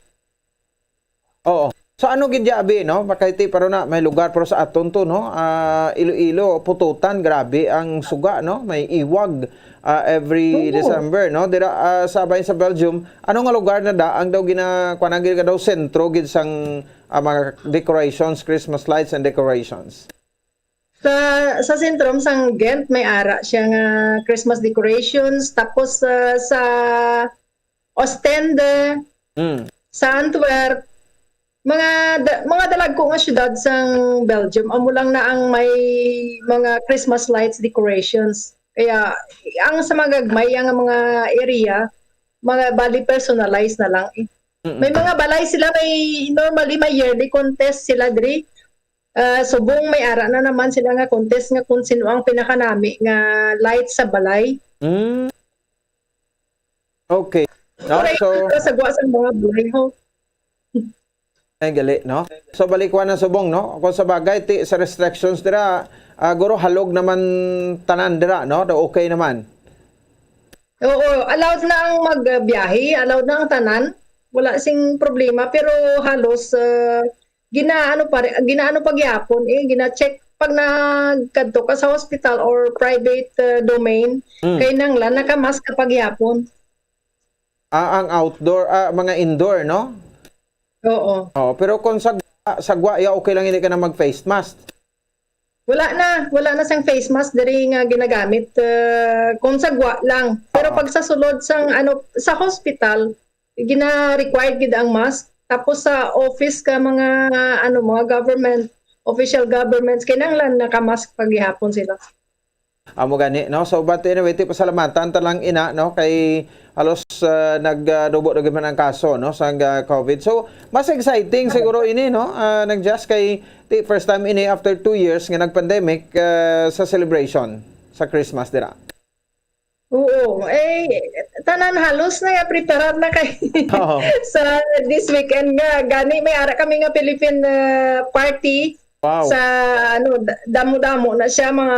Oo. So, ano gid ya, abi, no? Makaiti, pero na, may lugar, pero sa aton to, no? Ah, Iloilo, Pututan, grabe ang suga, no? May iwag, ah, every Oo. December, no? Dira, ah, sa, bay sa Belgium, ano nga lugar na da ang daw gina-, kuwan, ang gid daw sentro gid sang, ah, mga decorations, Christmas lights and decorations? Sa, sa sentrum sang Ghent, may ara siya nga Christmas decorations. Tapos, ah, sa Ostende, Mm. sa Antwerp, mga da-, mga dalagko nga syudad sang Belgium, amo lang na ang may mga Christmas lights decorations. Kaya, ang sa mga gagmay, ang mga area, mga bali personalized na lang eh. Mm-mm. May mga balay sila, may, normally, may yearly contest sila diri. Ah, subong may ara na naman sila nga contest nga kung sino ang pinakanami nga light sa balay. Mm. Okay. No, Oray, so, sa gwa sa mga balay, ho. Ay, gali, no? So, balikwan na subong, no? Kung sa bagay, ti, sa restrictions dira, ah, guro, halog naman tanan dira, no? Do okay naman. Oo, allowed na ang magbiyahe, allowed na ang tanan. Wala sing problema, pero halos, ah, ginaano pa ri-, ginaano pa gyapon, eh, gina-check. Pag nagkadto ka sa hospital or private, ah, domain, Mm. kinahanglan naka-mask ka pa gyapon. Ah, ang outdoor, ah, mga indoor, no? Oo. Oo, pero kung sa, sa gwa, ya, okay lang, hindi ka na mag-face mask. Wala na, wala na sang face mask diri nga ginagamit, ah, kung sa gwa lang. Pero Oo. pag sa sulod sang, ano, sa hospital, gina-required gid ang mask. Tapos sa office ka mga, ano, mga government, official governments, kinahanglan naka-mask pa gihapon sila. Amo gani, no? So, but anyway, ti pasalamatan ta lang ina, no? Kay halos, ah, nag, ah, dubo na gid man ang kaso, no? Sang, ah, COVID. So, mas exciting siguro ini, no? Ah, Nang Jess, kay ti first time ini after two years nga nag-pandemic, ah, sa celebration sa Christmas dira. Oo, eh, tanan halos na nga preparar na kay Oo. sa this weekend nga. Gani, may ara kami nga Philippine, ah, party Wow. sa, ano, da-, damo-damo na siya, mga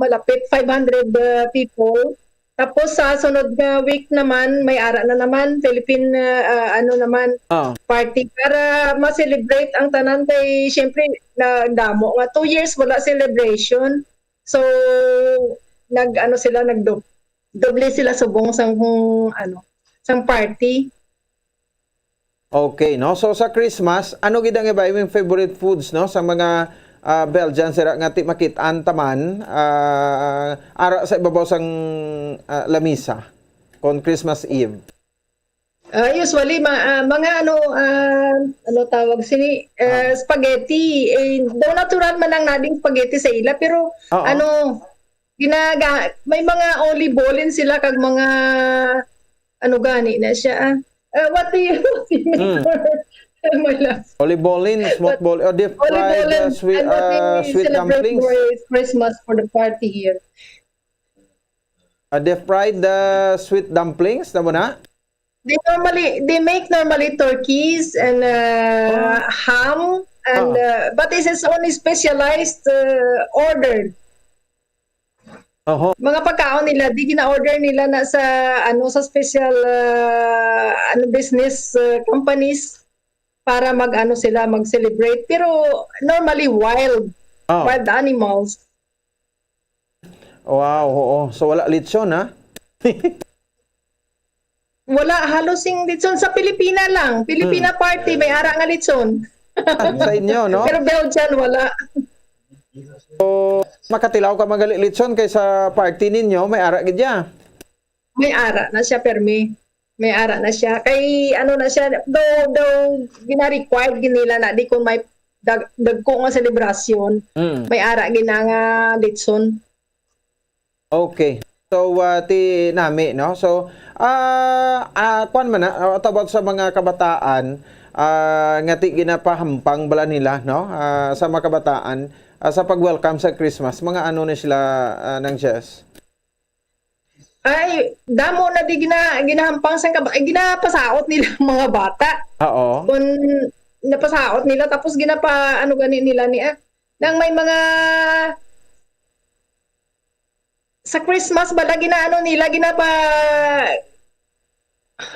malapit five hundred, ah, people. Tapos sa sunod nga week naman, may ara na naman, Philippine, ah, ah, ano naman, Ah. party para ma-celebrate ang tanan kay, siyempre, na damo nga two years wala celebration. So, nag-ano sila, nagdob-, doble sila subong sang, ano, sang party. Okay, no? So, sa Christmas, ano gid ang iba imong favorite foods, no? Sa mga, ah, Belgian, sira nga ti makit-an taman, ah, ara sa ibabaw sang, ah, lamisa, kon Christmas Eve? Ah, usually, ma-, ah, mga ano, ah, ano tawag sini, ah, Ah. spaghetti. Eh, daw natural man ang nading spaghetti sa ila, pero Oo. ano, ginaga-, may mga olibolin sila kag mga, ano gani na siya, ah. Ah, what do you, what do you mean Mm. for, my love? Olibolin, smoked But bol-, oh, deep fried, uh, olibolin, sweet, and what they uh, sweet celebrate dumplings. more is Christmas for the party here. Uh, deep fried, uh, sweet dumplings, na mo na? They normally, they make normally turkeys and, uh, Ah. ham, and, Ah. uh, but this is only specialized, uh, order. Oho. Mga pagkaon nila, di gina-order nila na sa, ano, sa special, uh, ano, business, uh, companies para mag, ano, sila, mag-celebrate. Pero normally wild, Oh. wild animals. Wow, oo. So, wala lechon, ha? Wala, halos sing lechon sa Pilipina lang. Pilipina Hmm. party, may ara nga lechon. Ah, sa inyo, no? Pero Belgian, wala. So, makatilaw ka magali lechon kay sa party ninyo, may ara gid ya. May ara na siya, permi. May ara na siya. Kay, ano na siya, do, do, gina-required gid nila na di kung may dag-, dagko nga selebrasyon, Mm. may ara gid na nga lechon. Okay. So, ah, ti nami, no? So, ah, ah, kwan man na, ah, what about sa mga kabataan, ah, nga ti ginapahampang bala nila, no? Ah, sa mga kabataan, ah, sa pag-welcome sa Christmas, mga ano ni sila, ah, Nang Jess? Ay, damo na di gina-, ginahampang sang kaba-, ay, ginapasaot nila ang mga bata. Oo. Kung napasaot nila, tapos ginapa-, ano gani nila ni, ah, nang may mga, sa Christmas bala, ginaano nila, ginapa-,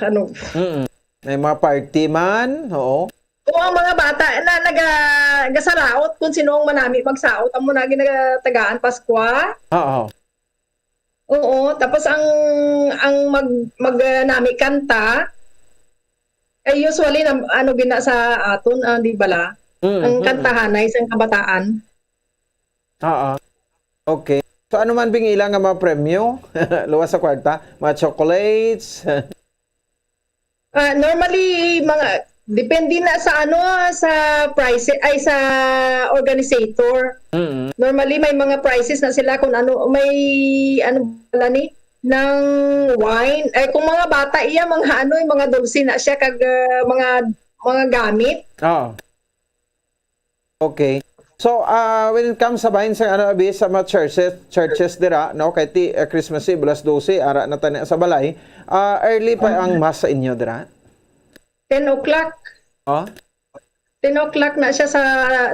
ano? Mm. May mga party man, oo. Oo, ang mga bata na naga-, gasalaot kung sino ang manami magsaot, amo na ginatagaan Paskwa. Oo. Oo, tapos ang, ang mag-, mag-, ah, nami kanta, eh, usually, nam-, ano, gina sa aton, ah, di bala? Mm, Ang mm. kantahanay sang kabataan. Oo. Okay. So, ano man bing ila nga mga premyo? Luwas sa kwarta? Mga chocolates? Ah, normally, mga, depende na sa ano, sa price, ay, sa organizator. Mm. Normally, may mga prizes na sila kung ano, may, ano bala ni, ng wine. Ay, kung mga bata, iya, mga ano, yung mga dulce na siya, kag, ah, mga, mga gamit. Oo. Okay. So, ah, when it comes sa bahin sa, ano, abi, sa mga churches, churches dira, no, kay ti, ah, Christmas Eve, alas dose, ara na tani sa balay. Ah, early pa ang mass sa inyo dira? Ten o'clock. Oh? Ten o'clock na siya sa,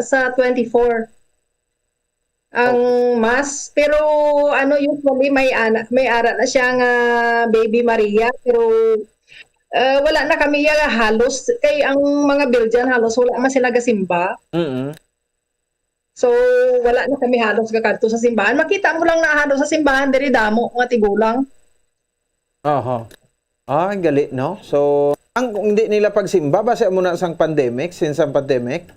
sa twenty-four. Ang Oh. mass, pero, ano, usually may ana-, may ara na siya nga Baby Maria, pero, ah, wala na kami ya halos, kay ang mga Belgian halos wala man sila gasimba. Mm. So, wala na kami halos gakadto sa simbahan. Makita mo lang na halos sa simbahan, diri damo nga tigulang. Aha. Ah, gali, no? So, ang, kung hindi nila pagsimba, basi amo na sang pandemic, since ang pandemic?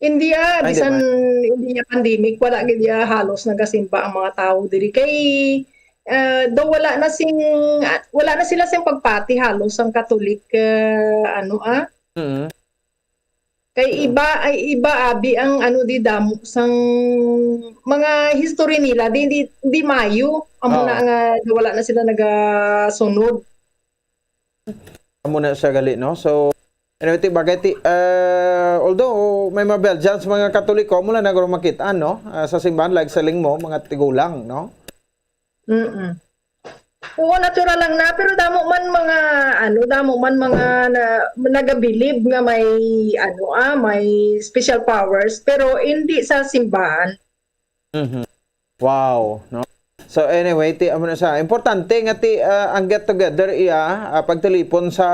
Hindi, ah, Ay, di bisan ba? hindi niya pandemic, wala gid niya halos nagasimba ang mga tao diri. Kay, ah, daw wala na sing, ah, wala na sila sing pagpati halos ang Katolik, ah, ano, ah. Mm. Kay Oo. iba, ay iba, abi, ang ano, di damo sang mga history nila, di, di, di mayo. Amo Oo. na nga, wala na sila nagasunod. Amo na siya gali, no? So, anyway, ti, bagay ti, ah, although may mga Belgians, mga Katoliko, amo lang na guro makita, no? Ah, sa simbahan, like sa lingmo, mga tigulang, no? Mm-mm. Oo, natural lang na, pero damo man mga, ano, damo man mga na, nagabilib nga may, ano, ah, may special powers, pero hindi sa simbahan. Mhm. Wow, no? So anyway, ti, amo na sa importante nga ti, ah, ang get together iya, ah, pagtilipon sa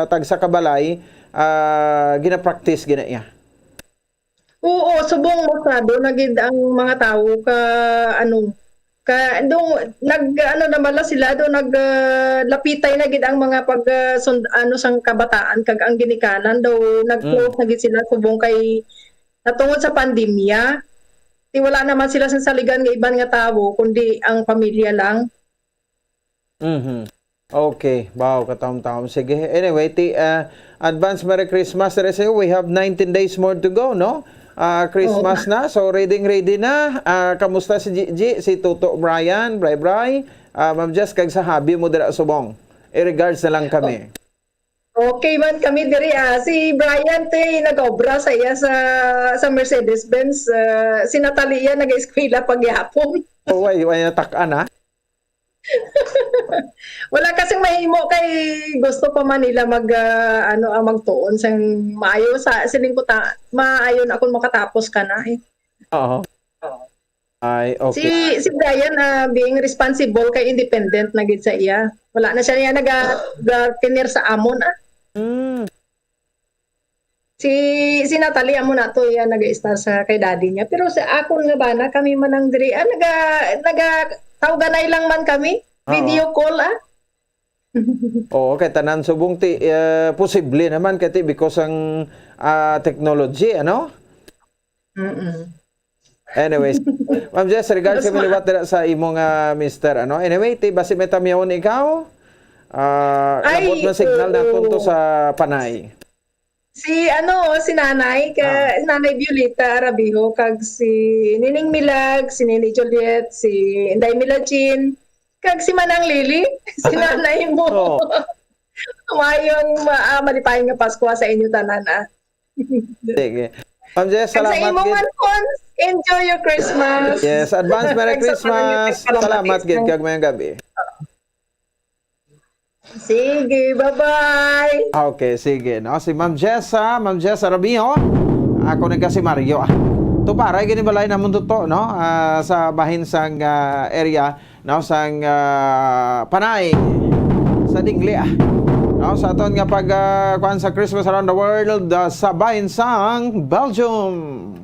tagsa ka balay, ah, gina-practice gina iya. Oo, subong masyado na gid ang mga tawo ka, ano, ka, dong, nag, ano naman la sila, do, nag, ah, lapitay na gid ang mga pag, ah, sund-, ano, sang kabataan, kag ang ginikanan, do, nag-close Mm. na gid sila, subong kay, natungod sa pandemya, ti wala naman sila sa saligan nga iban nga tawo, kundi ang pamilya lang. Mhm. Okay, wow, katamtam. Sige. Anyway, ti, ah, advance Merry Christmas diri sa iyo. We have nineteen days more to go, no? Ah, Christmas Oo. na. So, ready, ready na. Ah, kamusta si Gigi, si Toto Brian, Bray Bray? Ah, Ma'am Jess, kag sa hubby mo dira subong. I-regards na lang kami. Okay man kami diri, ah. Si Brian, te, nag-obra sa iya sa, sa Mercedes-Benz. Ah, si Natalia, nag-eskwela pagyapon. Oh, way, way natak-an, ha? Wala kasing mahimo kay gusto pa man nila mag, ah, ano, ah, magtuon sang maayo sa, siling ko ta-, maayo na kung makatapos ka na, eh. Oo. Oo. Ay, okay. Si, si Brian, ah, being responsible kay independent na gid sa iya. Wala na siya niya naga-, ga-, tener sa amon, ah. Mm. Si, si Natalie, amo na to, iya nag-stay sa kay daddy niya. Pero sa akon nga bana, kami man ang diri, ah, naga-, naga-, tawganay lang man kami. Oo. Video call, ah. Oo, kay tanan subong ti, eh, posible naman kay ti because ang, ah, technology, ano? Mm-mm. Anyways, Ma'am Jess, regards Mas kami ma- liwat dira sa imong, ah, mister, ano? Anyway, ti, basi may tamyawon ikaw? Ah, Ay, labot man signal na oo. Tunto sa Panay. Si, ano, si Nanay, ka, Ah. Nanay Violeta Arabijo, kag si Nining Milag, si Nini Juliet, si Inday Milagin, kag si Manang Lily, si Nanay mo. Oo. Mayong ma-, ah, malipay nga Pasko sa inyo tanan, ah. Sige. Ma'am Jess, Kag sa salamat imo gid. Man, Cons, enjoy your Christmas. Yes, advance Merry Kag sa mga Christmas. Salamat Salamat gid, kag mayong gabi. Sige, bye-bye. Okay, sige, no? Si Ma'am Jess, ha? Ma'am Jess Arabio. Ako nagka si Mario, ah. To, para, gini balay namon to, to, no? Ah, sa bahin sang, ah, area, no? Sang, ah, Panay, sa Dingli, ah. No? Sa aton nga pag, ah, kuwan sa Christmas around the world, ah, sa bahin sang Belgium.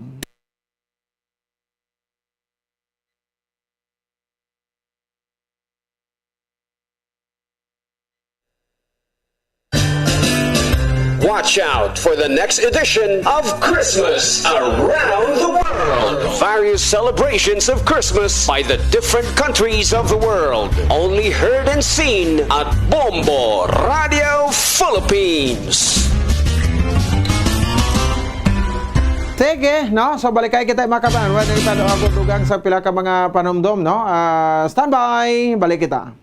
Watch out for the next edition of Christmas Around the World. Various celebrations of Christmas by the different countries of the world. Only heard and seen at Bombo Radio Philippines. Sige, no? So, balikay kita, mga kabayan. Wala na kita, no? Ako dugang sa pila ka mga panumdom, no? Ah, standby. Balik kita.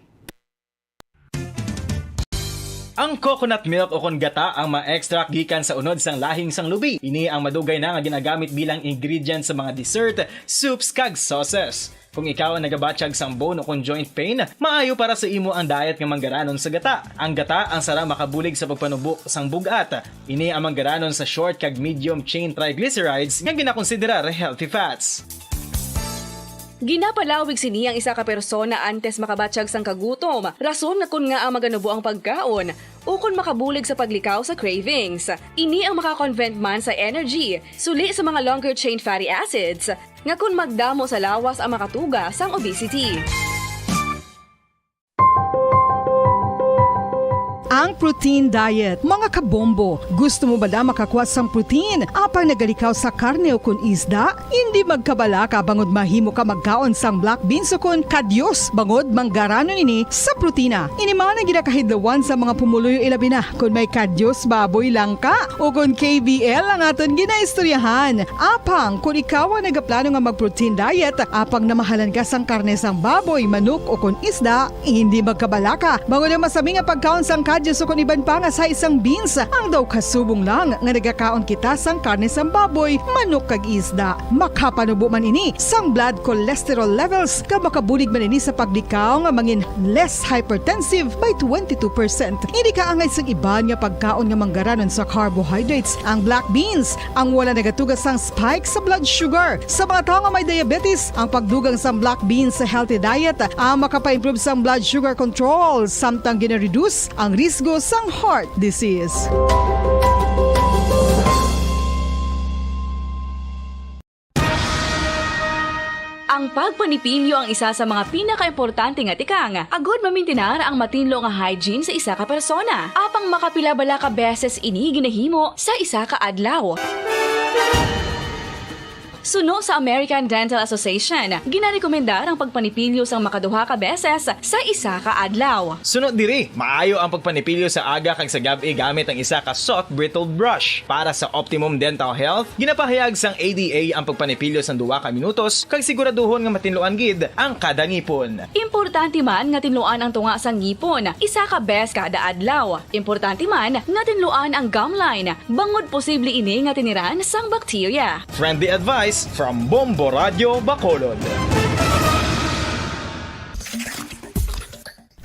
Ang coconut milk o kon gata ang ma-extract gikan sa unod sang lahing sang lubi. Ini ang madugay na nga ginagamit bilang ingredient sa mga dessert, soups, kag sauces. Kung ikaw ang nagabatyag sang bone o kon joint pain, maayo para sa imo ang diet nga manggaranon sa gata. Ang gata ang sara makabulig sa pagpanubo sang bug-at. Ini ang manggaranon sa short kag medium chain triglycerides nga ginakonsiderar healthy fats. Ginapalawig sini ang isa ka persona antes makabatyag sang kagutom, rason nga kon ngaa maganubo ang pagkaon, ukon makabulig sa paglikaw sa cravings. Ini ang maka-convert man sa energy, suli sa mga longer chain fatty acids, nga kon magdamo sa lawas ang makatuga sang obesity. Ang protein diet, mga kabombo. Gusto mo bala makakuha sang protein apang nagalikaw sa karne o kon isda? Hindi magkabalaka bangod mahimo ka magkaon sang black beans o kon kadyos, bangod manggaranon ini sa protina. Ini man ang ginakahidlawan sa mga pumuluyo, ilabi na kon may kadyos baboy lang ka o kon K B L ang aton ginaistoryahan. Apang kon ikaw ang nagaplano nga mag-protein diet, apang namahalan ka sang karne sang baboy, manok o kon isda, hindi magkabalaka, bangod ang masami nga pagkaon sang kadyos o kon iban pa nga sa isang beans, ang daw kasubong lang nga nagakaon kita sang karne sang baboy, manok kag isda. Makapanubo man ini sang blood cholesterol levels, kag makabulig man ini sa paglikaw nga mangin less hypertensive by twenty-two percent. Hindi kaangay sang iban nga pagkaon nga manggaranon sa carbohydrates ang black beans, ang wala nagatuga sang spike sa blood sugar. Sa mga tawo nga may diabetes, ang pagdugang sang black beans sa healthy diet ang makapa-improve sang blood sugar control, samtang gina-reduce ang risgo sang heart disease. Ang pagpanipilyo ang isa sa mga pinakaimportante nga tikang, agud mamintinar ang matinlo nga hygiene sa isa ka persona. Apang makapila bala ka beses ini ginahimo sa isa ka adlaw? Suno sa American Dental Association, ginarekomendar ang pagpanipilyo sang makaduha ka beses sa isa ka adlaw. Suno diri, maayo ang pagpanipilyo sa aga kag sa gab-i gamit ang isa ka soft bristled brush. Para sa optimum dental health, ginapahayag sang A D A ang pagpanipilyo sang duha ka minutos kag siguraduhon nga matinluan gid ang kada ngipon. Importante man nga tinluan ang tunga sang ngipon isa ka bes kada adlaw. Importante man nga tinluan ang gum line, bangod posible ini nga tiniran sang bakterya. Friendly advice from Bombo Radio Bacolod.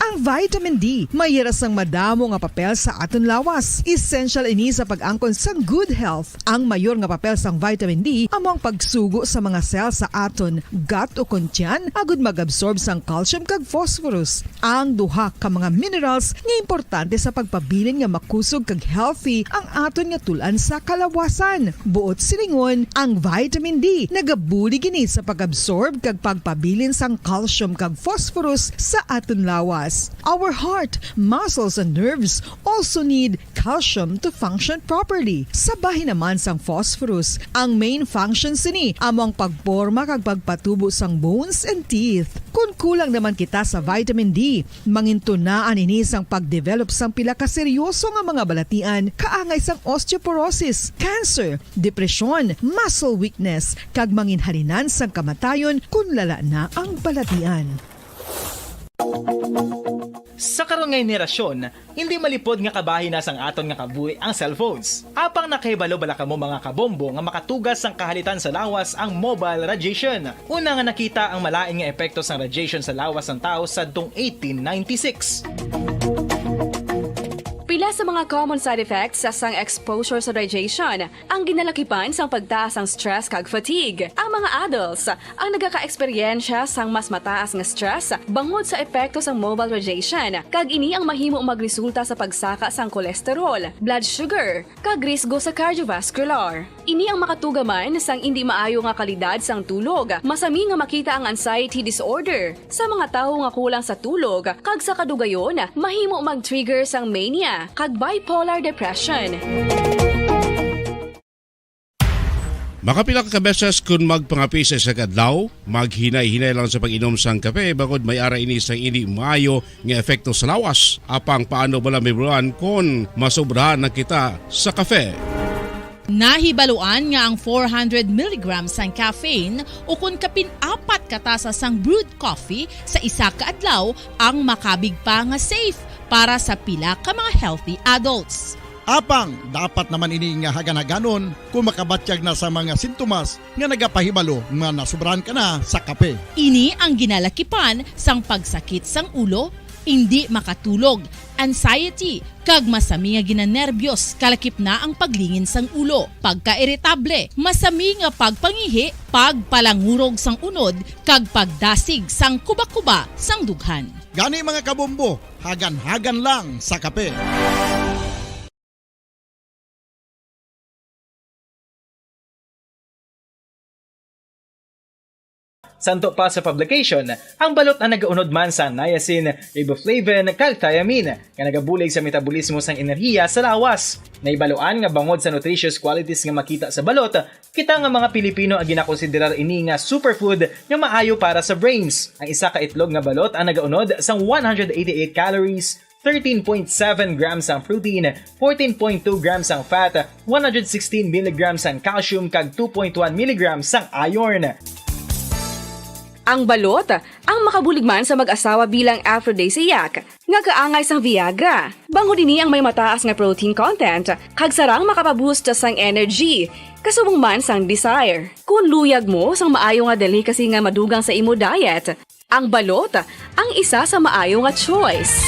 Ang vitamin D may yara sang madamo nga papel sa aton lawas. Essential ini sa pag-angkon sang good health. Ang mayor nga papel sang vitamin D amo ang pagsugo sa mga cell sa aton gut o kon tiyan agud mag-absorb sang calcium kag phosphorus, ang duha ka mga minerals nga importante sa pagpabilin nga makusog kag healthy ang aton nga tul-an sa kalawasan. Buot silingon, ang vitamin D nagabulig ini sa pag-absorb kag pagpabilin sang calcium kag phosphorus sa aton lawas. Our heart, muscles, and nerves also need calcium to function properly. Sa bahin naman sang phosphorus, ang main function sini amo ang pagporma kag pagpatubo sang bones and teeth. Kon kulang naman kita sa vitamin D, mangintunaan ini sang pagdevelop sang pila ka seryoso nga mga balatian kaangay sang osteoporosis, cancer, depresyon, muscle weakness, kag manginhalinan sang kamatayon kon lala na ang balatian. Sa karon nga henerasyon, hindi malipod nga kabahin na sang aton nga kabuhi ang cellphones. Apang nakahibalo bala kamo, mga kabombo, nga makatugas sang kahalitan sa lawas ang mobile radiation? Una nga nakita ang malain nga epekto sang radiation sa lawas sang tawo sadtong eighteen ninety-six. Pila sa mga common side effects sang exposure sa radiation ang ginalakipan sang pagtaas sang stress kag fatigue. Ang mga adults ang nagakaeksperyensya sang mas mataas nga stress bangod sa epekto sang mobile radiation, kag ini ang mahimo magresulta sa pagsaka sang cholesterol, blood sugar, kag risgo sa cardiovascular. Ini ang makatuga man sang indi maayo nga kalidad sang tulog. Masami nga makita ang anxiety disorder sa mga tawo nga kulang sa tulog, kag sa kadugayon, mahimo mag-trigger sang mania kag bipolar depression. Makapila ka beses kon magpangape sa isa ka adlaw, maghinay-hinay lang sa pag-inom sang kape, bangod may ara ini sang indi maayo nga epekto sa lawas. Apang paano bala mahibaluan kon masobrahan na kita sa kape? Nahibaluan nga ang four hundred milligrams sang caffeine, o kon kapin apat ka tasa sang brewed coffee sa isa ka adlaw, ang makabig pa nga safe para sa pila ka mga healthy adults. Apang dapat naman ini nga hagan-haganon kon makabatyag na sa mga sintomas nga nagapahibalo nga nasobrahan ka na sa kape. Ini ang ginalakipan sang pagsakit sang ulo, indi makatulog, anxiety, kag masami nga ginanerbiyos, kalakip na ang paglingin sang ulo, pagkairitable, masami nga pagpangihi, pagpalangurog sang unod, kag pagdasig sang kubakuba sang dughan. Gani, mga kabombo, hagan-hagan lang sa kape. Santo pa sa publication, ang balot ang nagaunod man sa niacin, riboflavin, kag thiamine, nga nagabulig sa metabolismo sang enerhiya sa lawas. Nahibaluan nga bangod sa nutritious qualities nga makita sa balot, kita nga mga Pilipino ang ginakonsiderar ini nga superfood nga maayo para sa brains. Ang isa ka itlog nga balot ang nagaunod sang one hundred eighty-eight calories, thirteen point seven grams ang protein, fourteen point two grams ang fat, one hundred sixteen milligrams ang calcium, kag two point one milligrams ang iron. Ang balot ang makabulig man sa mag-asawa bilang aphrodisiac nga kaangay sang Viagra, bangod ini ang may mataas nga protein content kag sarang makapaboost sang energy, kasubong man sang desire. Kon luyag mo sang maayo nga delicacy nga madugang sa imo diet, ang balot ang isa sa maayo nga choice.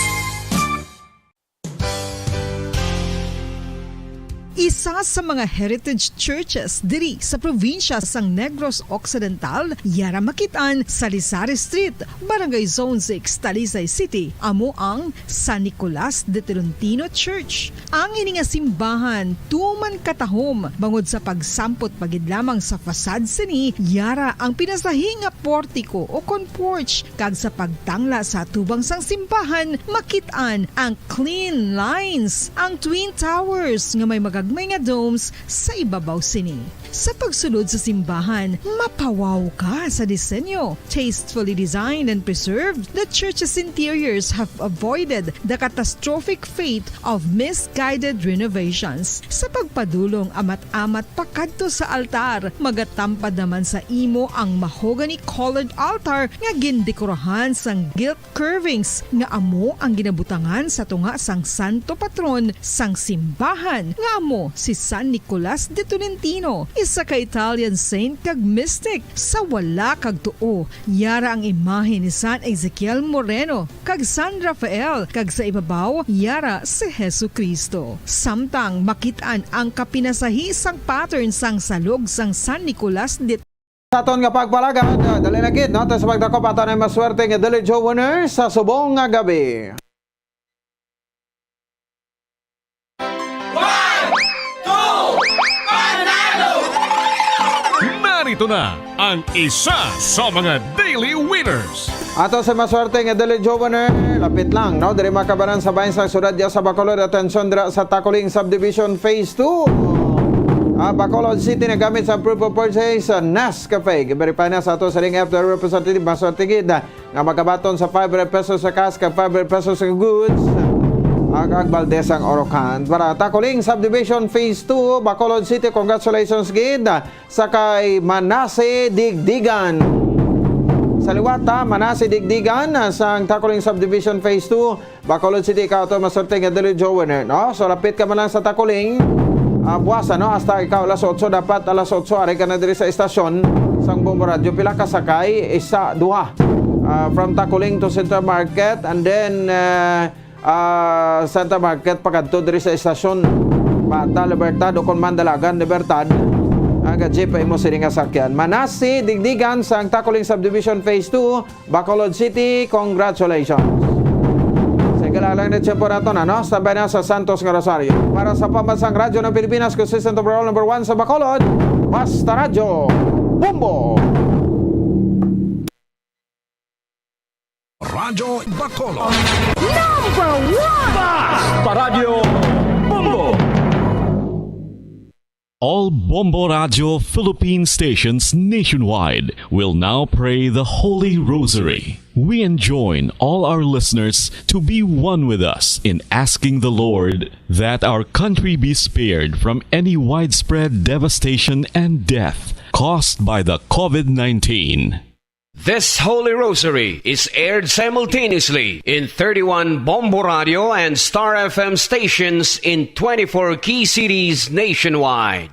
Isa sa mga heritage churches diri sa probinsya sang Negros Occidental, yara makit-an sa Lisari Street, Barangay Zone six, Talisay City, amo ang San Nicolas de Tolentino Church. Ang ini nga simbahan tuman katahom, bangod sa pagsampot pa gid lamang sa facade sini, yara ang pinasahi nga portiko o kon porch, kag sa pagtangla sa atubang sang simbahan, makit-an ang clean lines, ang twin towers nga may mga may nga domes sa ibabaw sini. Sa pagsulod sa simbahan, mapawaw ka sa disenyo. Tastefully designed and preserved, the church's interiors have avoided the catastrophic fate of misguided renovations. Sa pagpadulong amat-amat pakadto sa altar, magatampad naman sa imo ang mahogany-colored altar nga gindekorahan sang gilt curvings nga amo ang ginabutangan sa tunga sang santo patron sang simbahan, nga amo si San Nicolas de Tolentino, isa ka Italian saint kag mystic. Sa wala kag tuo, yara ang imahe ni San Ezekiel Moreno kag San Rafael, kag sa ibabaw, yara si Jesu-Cristo. Samtang makit-an ang kapinasahi sang pattern sang salog sang San Nicolas de Sa aton nga pagpalagad, ah, dali na gid, no? Tayo sa pagdakop ato na maswerte nga Daily Draw winner sa subong nga gabi. One, two, panalo! Narito na ang isa sa mga daily winners. Ato sa maswerte nga Daily Draw winner, lapit lang, no? Diri makabanan sa bayan sa siyudad diya sa Bacolod, atensyon dira sa Taculing Subdivision Phase two. Ah, Bacolod City, nagamit sa proof of purchase sa Nescafe. Verify na sa ato sa ring F D R representative, maswerte gid, ah, nga magabaton sa five hundred pesos sa cash kag five hundred pesos sa goods. Ang, ang Valdez ang Orocan. Para Taculing Subdivision Phase two, Bacolod City, congratulations gid sa kay Manase Digdigan. Sa liwat, ha, Manase Digdigan, ah, sang Taculing Subdivision Phase two, Bacolod City, ikaw to maswerte nga Daily Draw winner, no? So, lapit ka man lang sa Taculing, ah, buwasan, no? Hasta ikaw alas otso, dapat alas otso, ari ka na diri sa estasyon sang Bombo Radio. Pila ka sakay? Isa, duha. Ah, from Taculing to Central Market, and then, ah, ah, Central Market, pakadto diri sa estasyon. Bata, Libertad, o kon Mandalagan, Libertad, ang jeep ay mo sini nga sakyan. Manasi, Digdigan, sang Taculing Subdivision Phase two, Bacolod City, congratulations. Sa ikalalang na tiyempo nato na, no? Sabay na sa Santos nga Rosario. Para sa Pambansang Radyo ng Pilipinas, consistent overall number one sa Bacolod, Basta Radyo, Bombo! Radyo Bacolod. Number one! Basta Radyo, Bombo! All Bombo Radio Philippine stations nationwide will now pray the Holy Rosary. We enjoin all our listeners to be one with us in asking the Lord that our country be spared from any widespread devastation and death caused by the COVID nineteen. This Holy Rosary is aired simultaneously in thirty-one Bombo Radio and Star F M stations in twenty-four key cities nationwide.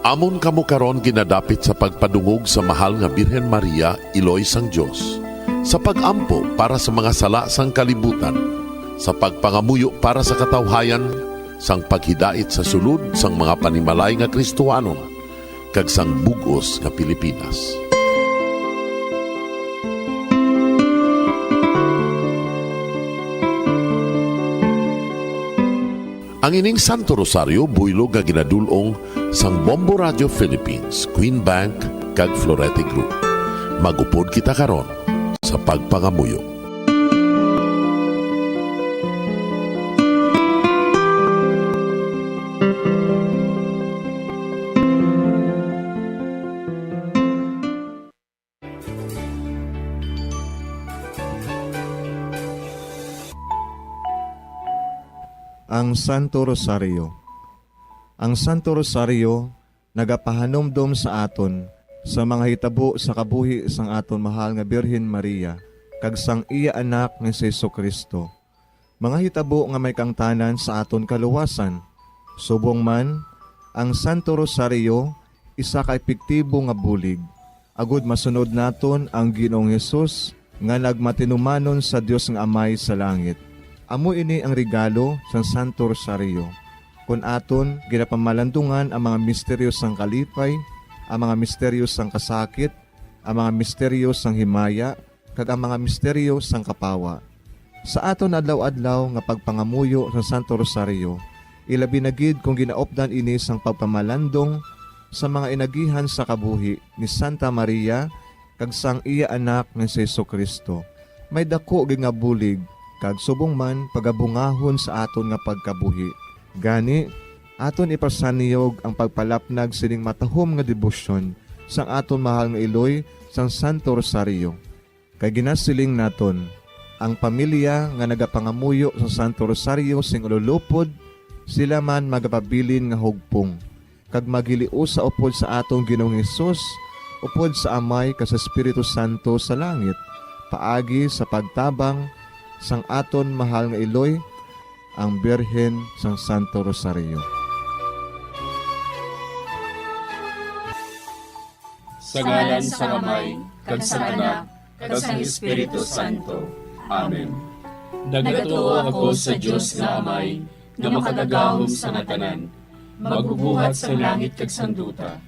Amon kamo karon ginadapit sa pagpadungog sa Mahal nga Birhen Maria, Iloy sang Dios, sa pag-ampo para sa mga sala sang kalibutan, sa pagpangamuyo para sa katawhayan, sang paghidait sa sulod sang mga panimalay nga Kristohanon, kag sang bug-os nga Pilipinas. Ang ining Santo Rosario buylog nga ginadul-ong sang Bombo Radio Philippines, Queen Bank, kag Florete Group. Mag-upod kita karon sa pagpangamuyo. Ang Santo Rosario. Ang Santo Rosario nagapahanumdom sa aton sa mga hitabo sa kabuhi sang aton mahal nga Birhen Maria kag sang iya Anak nga si Jesu-Cristo, mga hitabo nga may kaangtanan sa aton kaluwasan. Subong man, ang Santo Rosario isa ka epektibo nga bulig agod masunod naton ang Ginoong Hesus nga nagmatinumanon sa Dios nga Amay sa langit. Amo ini ang regalo sang Santo Rosario, kon aton ginapamalandungan ang mga misteryo sang kalipay, ang mga misteryo sang kasakit, ang mga misteryo sang himaya, kag ang mga misteryo sang kapawa. Sa aton adlaw-adlaw nga pagpangamuyo sa Santo Rosario, ilabi na gid kon ginaupdan ini sang pagpamalandong sa mga inagihan sa kabuhi ni Santa Maria kag sang iya Anak nga si Jesu-Cristo. May daku gid nga bulig kag subong man pagabungahon sa aton nga pagkabuhi. Gani, aton ipasanyog ang pagpalapnag sining matahom nga debosyon sang aton mahal nga iloy sang Santo Rosario. Kay ginasiling naton, ang pamilya nga nagapangamuyo sa Santo Rosario sing ululupod, sila man magapabilin nga hugpong, kag maghiliusa upod sa aton Ginoong Hesus, upod sa Amay kag sa Espiritu Santo sa langit, paagi sa pagtabang sang aton mahal nga iloy, ang Birhen sang Santo Rosario. Sa ngalan sang Amay, kag sang Anak, kag sang Espiritu Santo. Amen. Nagatuo ako sa Dios nga Amay, nga makagagahom sa nga tanan, magbubuhat sang langit kag sang duta.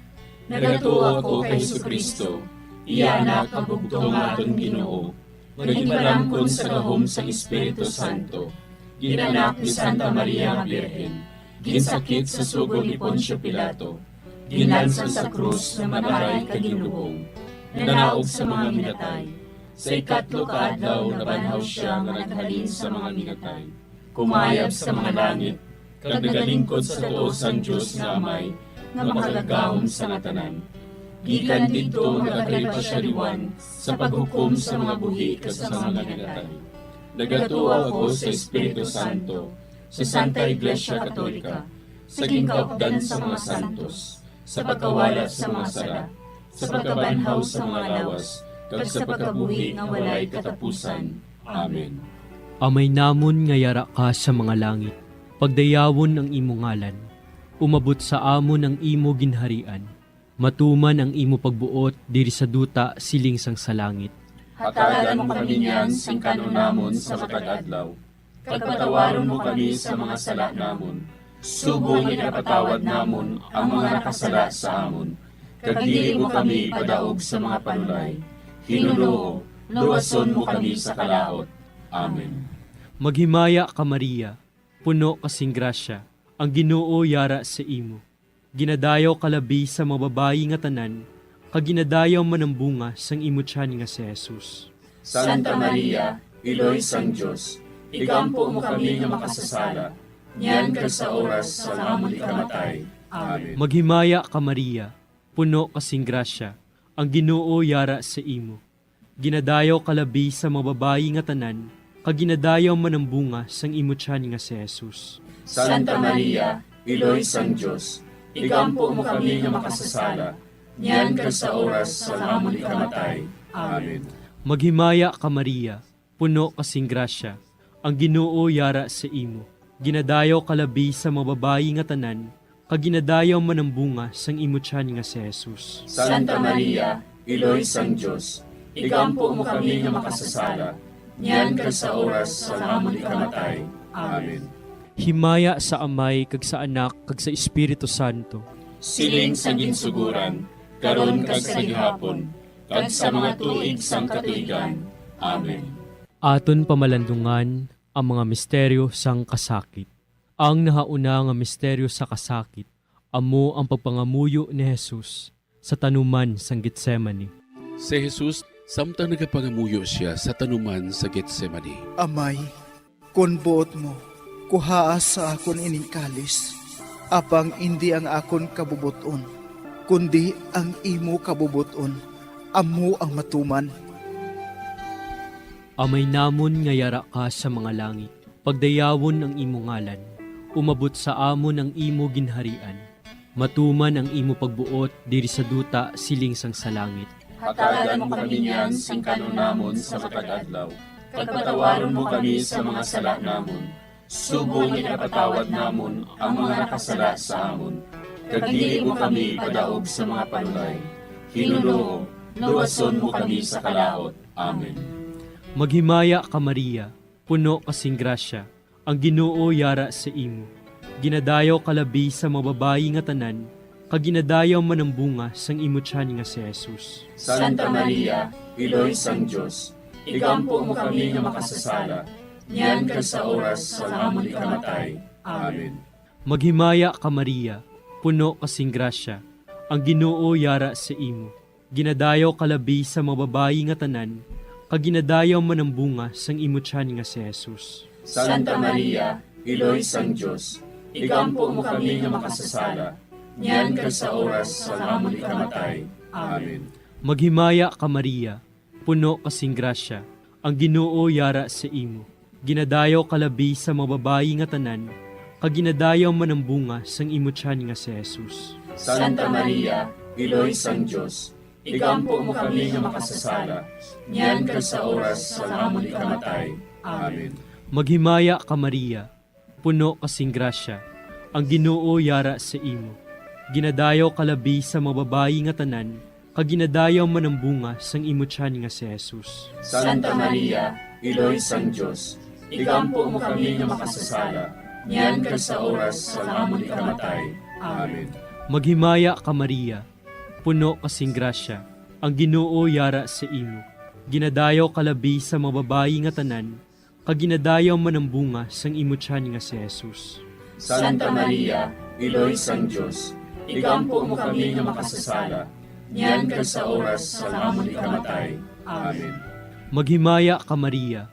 Nagatuo ako kay Jesu-Cristo, iya Anak nga bugtong nga aton Ginoo, nga ginpalangkon sa gahom sang Espiritu Santo, ginanak ni Santa Maria nga Birhen, ginsakit sa sugo ni Poncio Pilato, ginlansang sa krus, namatay kag ginlubong, nanaog sa mga minatay. Sa ikatlo ka adlaw nabanhaw sia nga naghalin sa mga minatay. Kumayab sa mga langit, kag nagalingkod sa tuo sang Dios nga Amay, nga makagagahom sa nga tanan. Gikan didto nagakalipa sia liwan sa paghukom sa mga buhi kag sa mga minatay. Nagatuo ako sa Espiritu Santo, sa Santa Iglesia Katolika, sa ginkaupdan sa mga santos, sa pagkawala sa mga sala, sa pagkabanhaw sa mga lawas, kag sa pagkabuhi nga walay katapusan. Amen. Amay namon nga yara ka sa mga langit, pagdayawon ang imo ngalan. Umabot sa amon ang imo ginharian. Matuman ang imo pagbuot diri sa duta siling sang sa langit. Hatagan mo kami niyan sing kan-on namon sa matag adlaw, kag patawaron mo kami sa mga sala namon, subong nga ginapatawad namon ang mga nakasala sa amon, kag dili mo kami ipadaog sa mga panulay. Hinunoo, luwason mo kami sa kalaut. Amen. Maghimaya ka, Maria, puno ka sing grasya, ang Ginoo yara sa imo. Ginadayaw ka labi sa mga babayi nga tanan, kag ginadayaw man ang bunga sang imo tiyan nga si Jesus. Santa Maria, Iloy sang Dios, igampo mo kami nga makasasala, niyan kag sa oras sang amon ikamatay. Amen. Maghimaya ka, Maria, puno ka sing grasya, ang Ginoo yara sa imo. Ginadayaw ka labi sa mga babayi nga tanan, kag ginadayaw man ang bunga sang imo tiyan nga si Jesus. Santa Maria, Iloy sang Dios, igampo mo kami nga makasasala, niyan kag sa oras sang amon ikamatay. Amen. Maghimaya ka, Maria, puno ka sing grasya, ang Ginoo yara sa imo. Ginadayaw ka labi sa mga babayi nga tanan, kag ginadayaw man ang bunga sang imo tiyan nga si Jesus. Santa Maria, Iloy sang Dios, igampo mo kami nga makasasala, niyan kag sa oras sang amon ikamatay. Amen. Himaya sa Amay, kag sa Anak, kag sa Espiritu Santo. Siling sa ginsuguran, karon kag sa gihapon, kag sa mga tuig sang katuigan. Amen. Aton pamalandungan ang mga misteryo sang kasakit. Ang nahauna nga misteryo sa kasakit amo ang pagpangamuyo ni Jesus sa tanuman sang Getsemani. Si Jesus, samtang nagapangamuyo sia sa tanuman sa Getsemani. Amay, kon buot mo, kuhaa sa akon ining kalis, apang indi ang akon kabubot-on, kundi ang imo kabubot-on amo ang matuman. Amay namon nga yara ka sa mga langit, pagdayawon ang imo ngalan. Umabot sa amon ang imo ginharian. Matuman ang imo pagbuot diri sa duta siling sang sa langit. Hatagan mo kami niyan sing kan-on namon sa matag adlaw, kag patawaron mo kami sa mga sala namon, subong nga ginapatawad namon ang mga nakasala sa amon, kag dili mo kami ipadaog sa mga panulay. Ginoo, luwason mo kami sa kalaut. Amen. Maghimaya ka, Maria, puno ka sing grasya, ang Ginoo yara sa imo. Ginadayaw ka labi sa mga babayi nga tanan, kag ginadayaw man ang bunga sang imo tiyan nga si Jesus. Santa Maria, Iloy sang Dios, igampo mo kami nga makasasala, niyan kag sa oras sang amon ikamatay. Amen. Maghimaya ka, Maria, puno ka sing grasya, ang Ginoo yara sa imo. Ginadayaw ka labi sa mga babayi nga tanan, kag ginadayaw man ang bunga sang imo tiyan nga si Jesus. Santa Maria, Iloy sang Dios, igampo mo kami nga makasasala, niyan kag sa oras sang amon ikamatay. Amen. Maghimaya ka, Maria, puno ka sing grasya, ang Ginoo yara sa imo. Ginadayaw ka labi sa mga babayi nga tanan, kag ginadayaw man ang bunga sang imo tiyan nga si Jesus. Santa Maria, Iloy sang Dios, igampo mo kami nga makasasala, niyan kag sa oras sang amon ikamatay. Amen. Maghimaya ka, Maria, puno ka sing grasya, ang Ginoo yara sa imo. Ginadayaw ka labi sa mga babayi nga tanan, kag ginadayaw man ang bunga sang imo tiyan nga si Jesus. Santa Maria, Iloy sang Dios, igampo mo kami nga makasasala, niyan kag sa oras sang amon ikamatay. Amen. Maghimaya ka, Maria, puno ka sing grasya, ang Ginoo yara sa imo. Ginadayaw ka labi sa mga babayi nga tanan, kag ginadayaw man ang bunga sang imo tiyan nga si Jesus. Santa Maria, Iloy sang Dios, igampo mo kami nga makasasala, niyan kag sa oras sang amon ikamatay. Amen. Maghimaya ka, Maria,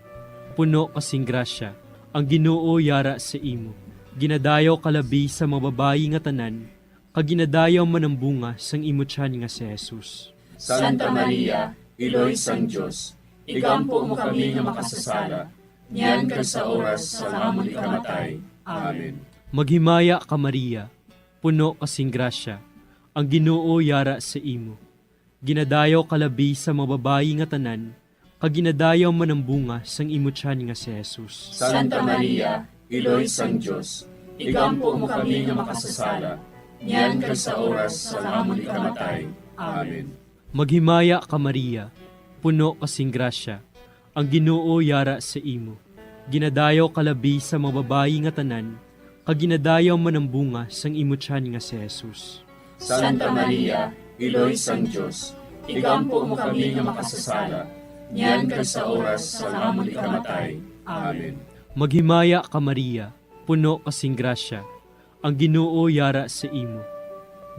puno ka sing grasya, ang Ginoo yara sa imo. Ginadayaw ka labi sa mga babayi nga tanan, kag ginadayaw man ang bunga sang imo tiyan nga si Jesus. Santa Maria, Iloy sang Dios, igampo mo kami nga makasasala, niyan kag sa oras sang amon ikamatay. Amen. Maghimaya ka, Maria, puno ka sing grasya, ang Ginoo yara sa imo. Ginadayaw ka labi sa mga babayi nga tanan, kag ginadayaw man ang bunga sang imo tiyan nga si Jesus. Santa Maria, Iloy sang Dios, igampo mo kami nga makasasala, niyan kag sa oras sang amon ikamatay. Amen. Maghimaya ka, Maria, puno ka sing grasya, ang Ginoo yara sa imo. Ginadayaw ka labi sa mga babayi nga tanan, kag ginadayaw man ang bunga sang imo tiyan nga si Jesus. Santa Maria, Iloy sang Dios, igampo mo kami nga makasasala, niyan kag sa oras sang amon ikamatay. Amen. Maghimaya ka, Maria, puno ka sing grasya, ang Ginoo yara sa imo.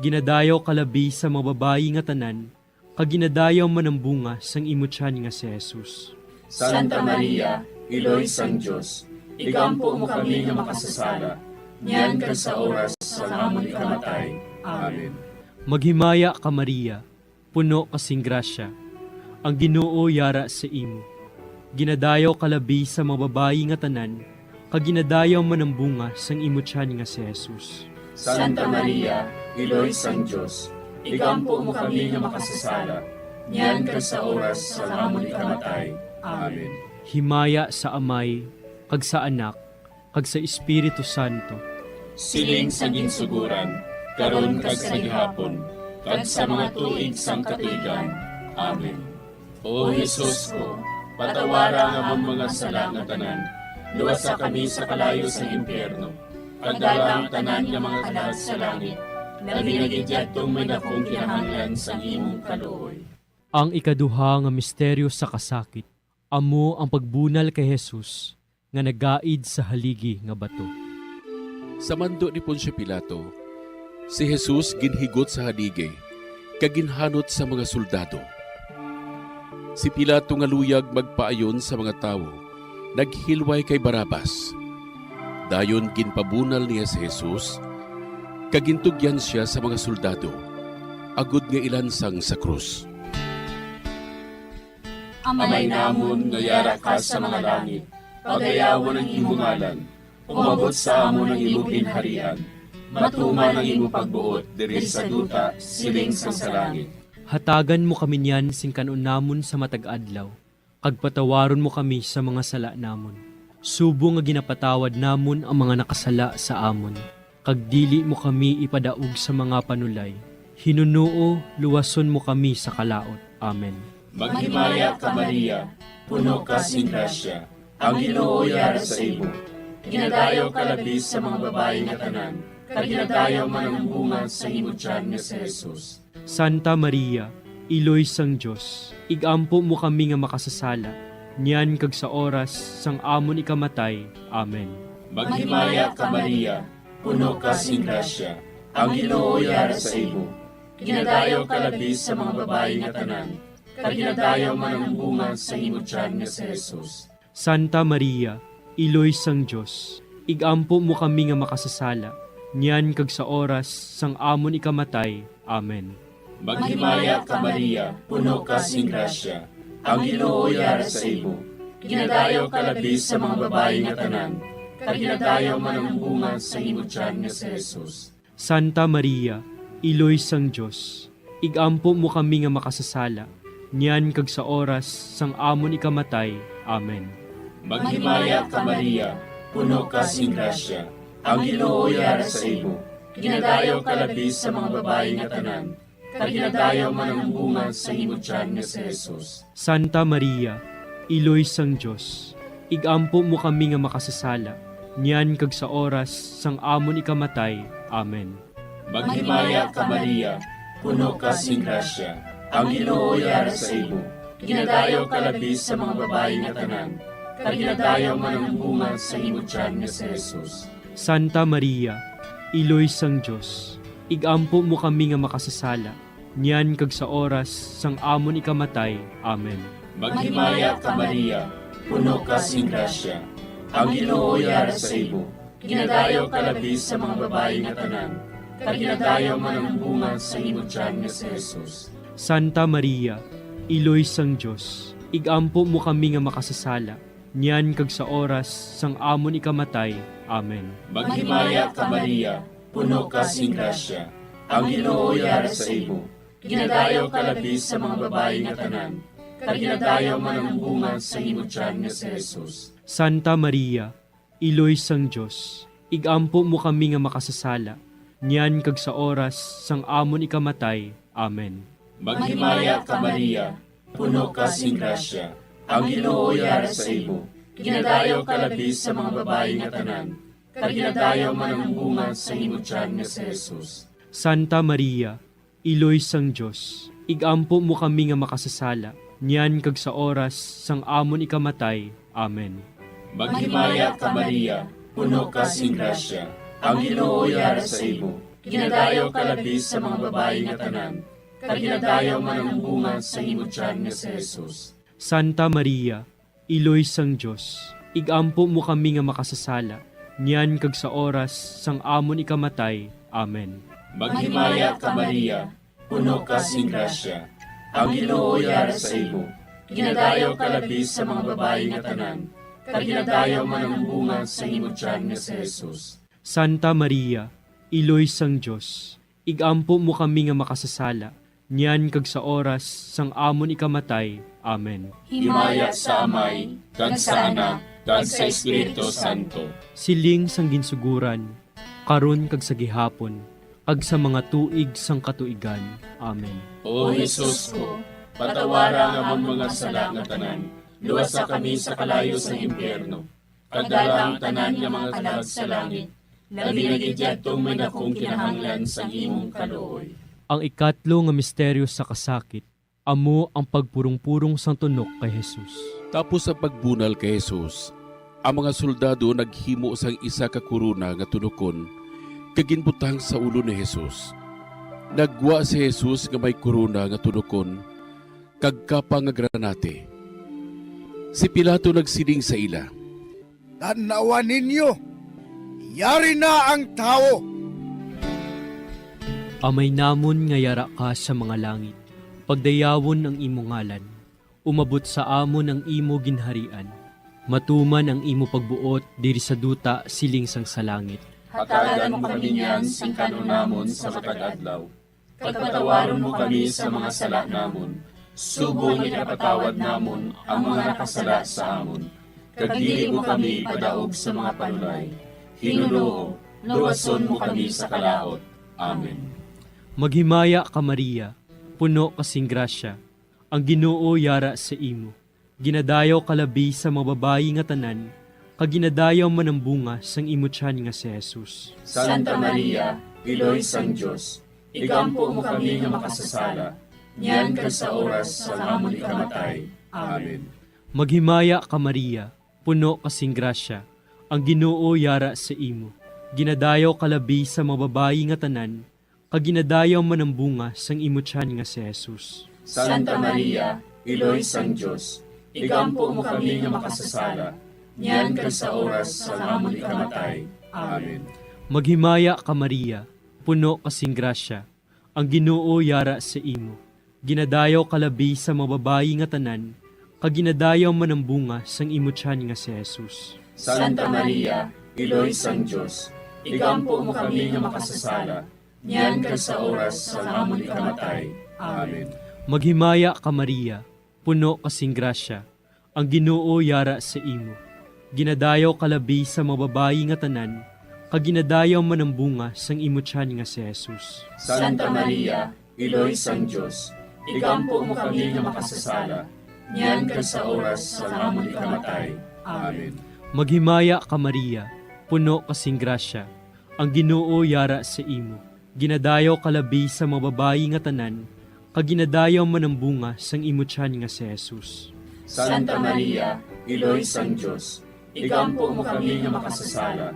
Ginadayaw ka labi sa mga babayi nga tanan, kag ginadayaw man ang bunga sang imo tiyan nga si Jesus. Santa Maria, Iloy sang Dios, igampo mo kami nga makasasala, niyan kag sa oras sang amon ikamatay. Amen. Maghimaya ka, Maria, puno ka sing grasya, ang Ginoo yara sa imo. Ginadayaw ka labi sa mga babayi nga tanan, kag ginadayaw man ang bunga sang imo tiyan nga si Jesus. Santa Maria, Iloy sang Dios, igampo mo kami nga makasasala, niyan kag sa oras sang amon ikamatay. Amen. Himaya sa Amay, kag sa Anak, kag sa Espiritu Santo. Siling sa ginsuguran, karon kag sa gihapon, kag sa mga tuig sang katuigan. Amen. O Jesus ko, patawara ang amon mga sala nga tanan, luwasa kami sa kalayo sang impyerno, kag dala ang tanan nga mga kalag sa langit, labi na gid yadtong may dakong kinahanglan sang imong kaluoy. Ang ikaduha nga misteryo sa kasakit, amo ang pagbunal kay Jesus nga nagaid sa haligi nga bato. Sa mando ni Poncio Pilato, si Jesus ginhigot sa haligi kag ginhanot sa mga soldado. Si Pilato nga luyag magpaayon sa mga tawo, naghilway kay Barrabas. Dayon ginpabunal niya si Jesus, kag gintugyan sia sa mga soldado, agod nga ilansang sa krus. Amay namon nga yara ka sa mga langit, pagayawon ang imo ngalan. Umabot sa amon ang imo ginharian. Matuman ang imo pagbuot diri sa duta, siling sang sa langit. Hatagan mo kami niyan sing kan-on namon sa matag adlaw, kag patawaron mo kami sa mga sala namon, subong nga ginapatawad namon ang mga nakasala sa amon. Kag dili mo kami ipadaog sa mga panulay. Hinunoo, luwason mo kami sa kalaut. Amen. Maghimaya ka, Maria, puno ka sing grasya, ang Ginoo yara sa imo. Ginadayaw ka labi sa mga babayi nga tanan, kag ginadayaw man ang bunga sa imo tiyan nga si Jesus. Santa Maria, Iloy sang Dios, igampo mo kami nga makasasala, niyan kag sa oras sang amon ikamatay. Amen. Maghimaya ka, Maria, puno ka sing grasya, ang Ginoo yara sa imo. Ginadayaw ka labi sa mga babayi nga tanan, kag ginadayaw man ang bunga sa imo tiyan nga si Jesus. Santa Maria, Iloy sang Dios, ig-ampo mo kami nga makasasala, niyan kag sa oras sang amon ikamatay. Amen. Maghimaya ka, Maria, puno ka sing grasya, ang Ginoo yara sa imo. Ginadayaw ka labi sa mga babayi nga tanan, kag ginadayaw man ang bunga sa imo tiyan nga si Jesus. Santa Maria, Iloy sang Dios, ig-ampo mo kami nga makasasala, niyan kag sa oras sang amon ikamatay. Amen. Maghimaya ka, Maria, puno ka sing grasya, ang Ginoo yara sa imo. Ginadayaw ka labi sa mga babayi nga tanan, kag ginadayaw man ang bunga sa imo tiyan nga si Jesus. Santa Maria, Iloy sang Dios, ig-ampo mo kami nga makasasala, niyan kag sa oras sang amon ikamatay. Amen. Maghimaya ka, Maria, puno ka sing grasya, ang Ginoo yara sa imo. Ginadayaw ka labi sa mga babayi nga tanan, kag ginadayaw man ang bunga sa imo tiyan nga si Jesus. Santa Maria, Iloy sang Dios, ig-ampo mo kami nga makasasala, niyan kag sa oras sang amon ikamatay. Amen. Maghimaya ka, Maria, puno ka sing grasya, ang Ginoo yara sa imo. Ginadayaw ka labi sa mga babayi nga tanan, kag ginadayaw man ang bunga sa imo tiyan nga si Jesus. Santa Maria, Iloy sang Dios, ig-ampo mo kami nga makasasala, niyan kag sa oras sang amon ikamatay. Amen. Maghimaya ka, Maria, puno ka sing grasya, ang Ginoo yara sa imo. Ginadayaw ka labi sa mga babayi nga tanan, kag ginadayaw man ang bunga sa imo tiyan nga si Jesus. Santa Maria, Iloy sang Dios, ig-ampo mo kami nga makasasala, niyan kag sa oras sang amon ikamatay. Amen. Maghimaya ka, Maria, puno ka sing grasya, ang Ginoo yara sa imo. Ginadayaw ka labi sa mga babayi nga tanan, kag ginadayaw man ang bunga sa imo tiyan nga si Jesus. Santa Maria, Iloy sang Dios, ig-ampo mo kami nga makasasala, niyan kag sa oras sang amon ikamatay. Amen. Maghimaya ka, Maria, puno ka sing grasya, ang Ginoo yara sa imo. Ginadayaw ka labi sa mga babayi nga tanan, kag ginadayaw man ang bunga sa imo tiyan nga si Jesus. Santa Maria, Iloy sang Dios, ig-ampo mo kami nga makasasala, niyan kag sa oras sang amon ikamatay. Amen. Maghimaya ka, Maria, puno ka sing grasya, ang Ginoo yara sa imo. Ginadayaw ka labi sa mga babayi nga tanan, kag ginadayaw man ang bunga sa imo tiyan nga si Jesus. Santa Maria, Iloy sang Dios, ig-ampo mo kami nga makasasala, niyan kag sa oras sang amon ikamatay. Amen. Himaya sa Amay, kag sa Anak, kag sa Espiritu Santo. Siling sang ginsuguran, karon kag sa gihapon, kag sa mga tuig sang katuigan. Amen. O Jesus ko, patawara ang amon mga sala nga tanan, luwasa kami sa kalayo sang impyerno, kag dala ang tanan nga mga kalag sa langit, labi na gid yadtong may dakong kinahanglan sang imong kaluoy. Ang ikatlo nga misteryo sa kasakit, amo ang pagpurong-purong sang tunok kay Jesus. Tapos sa pagbunal kay Jesus, ang mga soldado naghimo sang isa ka korona nga tunokon kag ginbutang sa ulo ni Jesus. Naggwa si Jesus nga may korona nga tunokon kag kapa nga granate. Si Pilato nagsiling sa ila, "Tan-awa ninyo, yari na ang tawo." Amay namon nga yara ka sa mga langit, pagdayawon ang imo ngalan. Umabot sa amon ang imo ginharian. Matuman ang imo pagbuot diri sa duta siling sang sa langit. Hatagan mo kami niyan sing kan-on namon sa matag adlaw. Pagpatawaron mo kami sa mga sala namon, subong nga ginapatawad namon ang mga nakasala sa amon. Kag dili mo kami ipadaog sa mga panulay. Ginoo, luwason mo kami sa kalaut. Amen. Maghimaya ka, Maria, puno ka sing grasya, ang Ginoo yara sa imo. Ginadayaw ka labi sa mga babayi nga tanan, kag ginadayaw man ang bunga sang imo tiyan nga si Jesus. Santa Maria, Iloy sang Dios, igampo mo kami nga makasasala, niyan kag sa oras sang amon ikamatay. Amen. Maghimaya ka, Maria, puno ka sing grasya, ang Ginoo yara sa imo. Ginadayaw ka labi sa mga babayi nga tanan, kag ginadayaw man ang bunga sang imo tiyan nga si Jesus. Santa Maria, Iloy sang Dios, igampo mo kami nga makasasala, niyan kag sa oras sang amon ikamatay. Amen. Maghimaya ka, Maria, puno ka sing grasya, ang Ginoo yara sa imo. Ginadayaw ka labi sa mga babayi nga tanan, kag ginadayaw man ang bunga sang imo tiyan nga si Jesus. Santa Maria, Iloy sang Dios, igampo mo kami nga makasasala, niyan kag sa oras sang amon ikamatay. Amen. Maghimaya ka, Maria, puno ka sing grasya, ang Ginoo yara sa imo. Ginadayaw ka labi sa mga babayi nga tanan, kag ginadayaw man ang bunga sang imo tiyan nga si Jesus. Santa Maria, Iloy sang Dios, igampo mo kami nga makasasala, niyan kag sa oras sang amon ikamatay. Amen. Maghimaya ka, Maria, puno ka sing grasya, ang Ginoo yara sa imo. Ginadayaw ka labi sa mga babayi nga tanan, kag ginadayaw man ang bunga sang imo tiyan nga si Jesus. Santa Maria, Iloy sang Dios, igampo mo kami nga makasasala,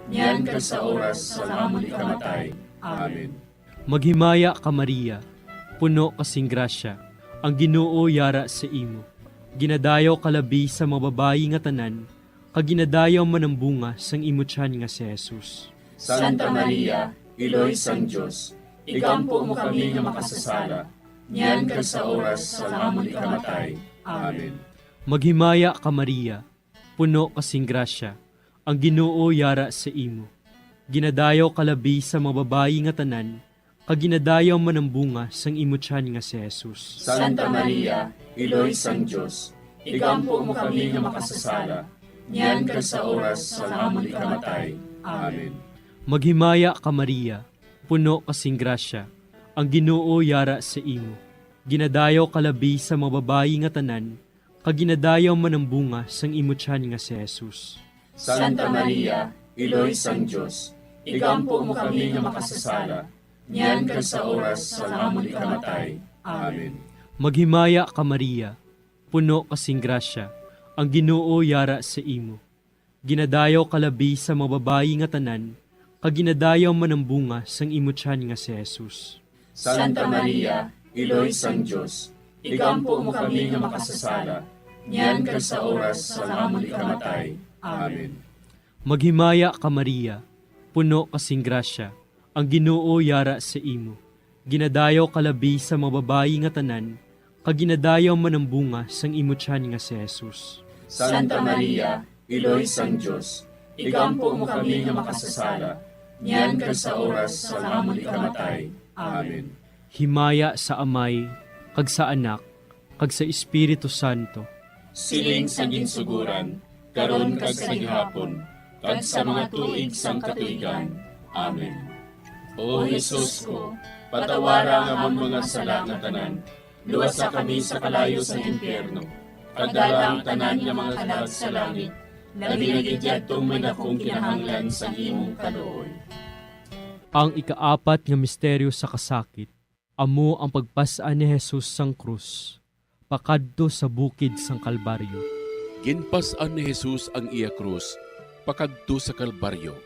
niyan kag sa oras sang amon ikamatay. Amen. Maghimaya ka, Maria, puno ka sing grasya, ang Ginoo yara sa imo. Ginadayaw ka labi sa mga babayi nga tanan, kag ginadayaw man ang bunga sang imo tiyan nga si Jesus. Santa Maria, Iloy sang Dios, igampo mo kami nga makasasala, niyan kag sa oras sang amon ikamatay. Amen. Maghimaya ka, Maria, puno ka sing grasya, ang Ginoo yara sa imo. Ginadayaw ka labi sa mga babayi nga tanan, kag ginadayaw man ang bunga sang imo tiyan nga si Jesus. Santa Maria, Iloy sang Dios, igampo mo kami nga makasasala, niyan kag sa oras sang amon ikamatay. Amen. Maghimaya ka, Maria, puno ka sing grasya, ang Ginoo yara sa imo. Ginadayaw ka labi sa mga babayi nga tanan, kag ginadayaw man ang bunga sang imo tiyan nga si Jesus. Santa Maria, Iloy sang Dios, igampo mo kami nga makasasala, niyan kag sa oras sang amon ikamatay. Amen. Maghimaya ka, Maria, puno ka sing grasya, ang Ginoo yara sa imo. Ginadayaw ka labi sa mga babayi nga tanan, kag ginadayaw man ang bunga sang imo tiyan nga si Jesus. Santa Maria, Iloy sang Dios, igampo mo kami nga makasasala, niyan kag sa oras sang amon ikamatay. Amen. Maghimaya ka, Maria, puno ka sing grasya, ang Ginoo yara sa imo. Ginadayaw ka labi sa mga babayi nga tanan, kag ginadayaw man ang bunga sang imo tiyan nga si Jesus. Santa Maria, Iloy sang Dios, igampo mo kami nga makasasala, niyan kag sa oras sang amon ikamatay. Amen. Himaya sa Amay, kag sa Anak, kag sa Espiritu Santo. Siling sa ginsuguran, karon kag sa gihapon, kag sa mga tuig sang katuigan. Amen. O Jesus ko, patawara ang amon mga sala nga tanan, luwasa kami sa kalayo sang impyerno, kag dala ang tanan nga mga kalag sa langit, labi na gid yadtong may dakong kinahanglan sang imong kaluoy. Ang ikaapat nga misteryo sa kasakit, amo ang pagpas-an ni Jesus sang krus pakadto sa bukid sang Kalbaryo. Ginpas-an ni Jesus ang iya krus pakadto sa Kalbaryo.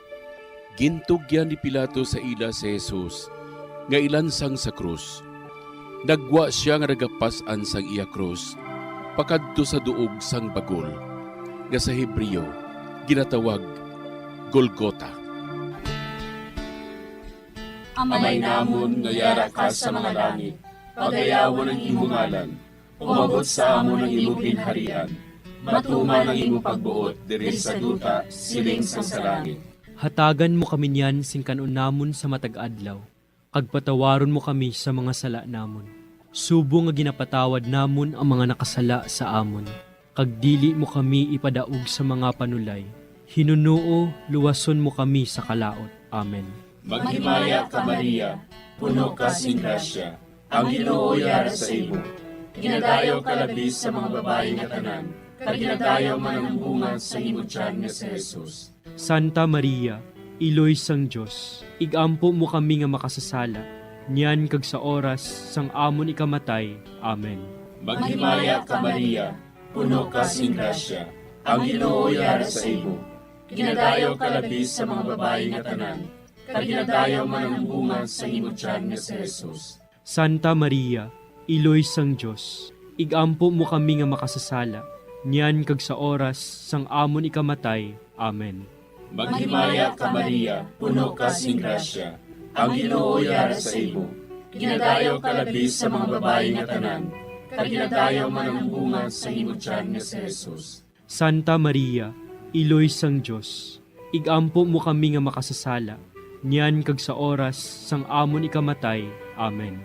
Gintugyan ni Pilato sa ila si Jesus nga ilansang sa krus. Naggwa sia nga nagapas-an sang iya krus pakadto sa duog sang bagol, nga sa Hebreo ginatawag Golgota. Amay namon nga yara ka sa mga langit, pagayawon ang imo ngalan. Umabot sa amon ang imo ginharian. Matuman ang imo pagbuot diri sa duta, siling sang sa langit. Hatagan mo kami niyan sing kan-on namon sa matag adlaw, kag patawaron mo kami sa mga sala namon, subong nga ginapatawad namon ang mga nakasala sa amon. Kag dili mo kami ipadaog sa mga panulay. Hinunoo, luwason mo kami sa kalaut. Amen. Maghimaya ka, Maria, puno ka sing grasya, ang Ginoo yara sa imo. Ginadayaw ka labi sa mga babayi nga tanan, kag ginadayaw man ang bunga sa imo tiyan nga si Jesus. Santa Maria, Iloy sang Dios, igampo mo kami nga makasasala, niyan kag sa oras sang amon ikamatay. Amen. Maghimaya ka, Maria, puno ka sing grasya, ang Ginoo yara sa imo. Ginadayaw ka labi sa mga babayi nga tanan, kag ginadayaw man ang bunga sang imo tiyan nga si Jesus. Santa Maria, Iloy sang Dios, igampo mo kami nga makasasala, niyan kag sa oras sang amon ikamatay. Amen. Maghimaya ka, Maria, puno ka sing grasya. Ang Ginoo yara sa imo. Ginadayaw ka labi sa mga babayi nga tanan, kag ginadayaw man ang bunga sang imo tiyan nga si Jesus. Santa Maria, Iloy sang Dios, igampo mo kami nga makasasala, niyan kag sa oras sang amon ikamatay. Amen.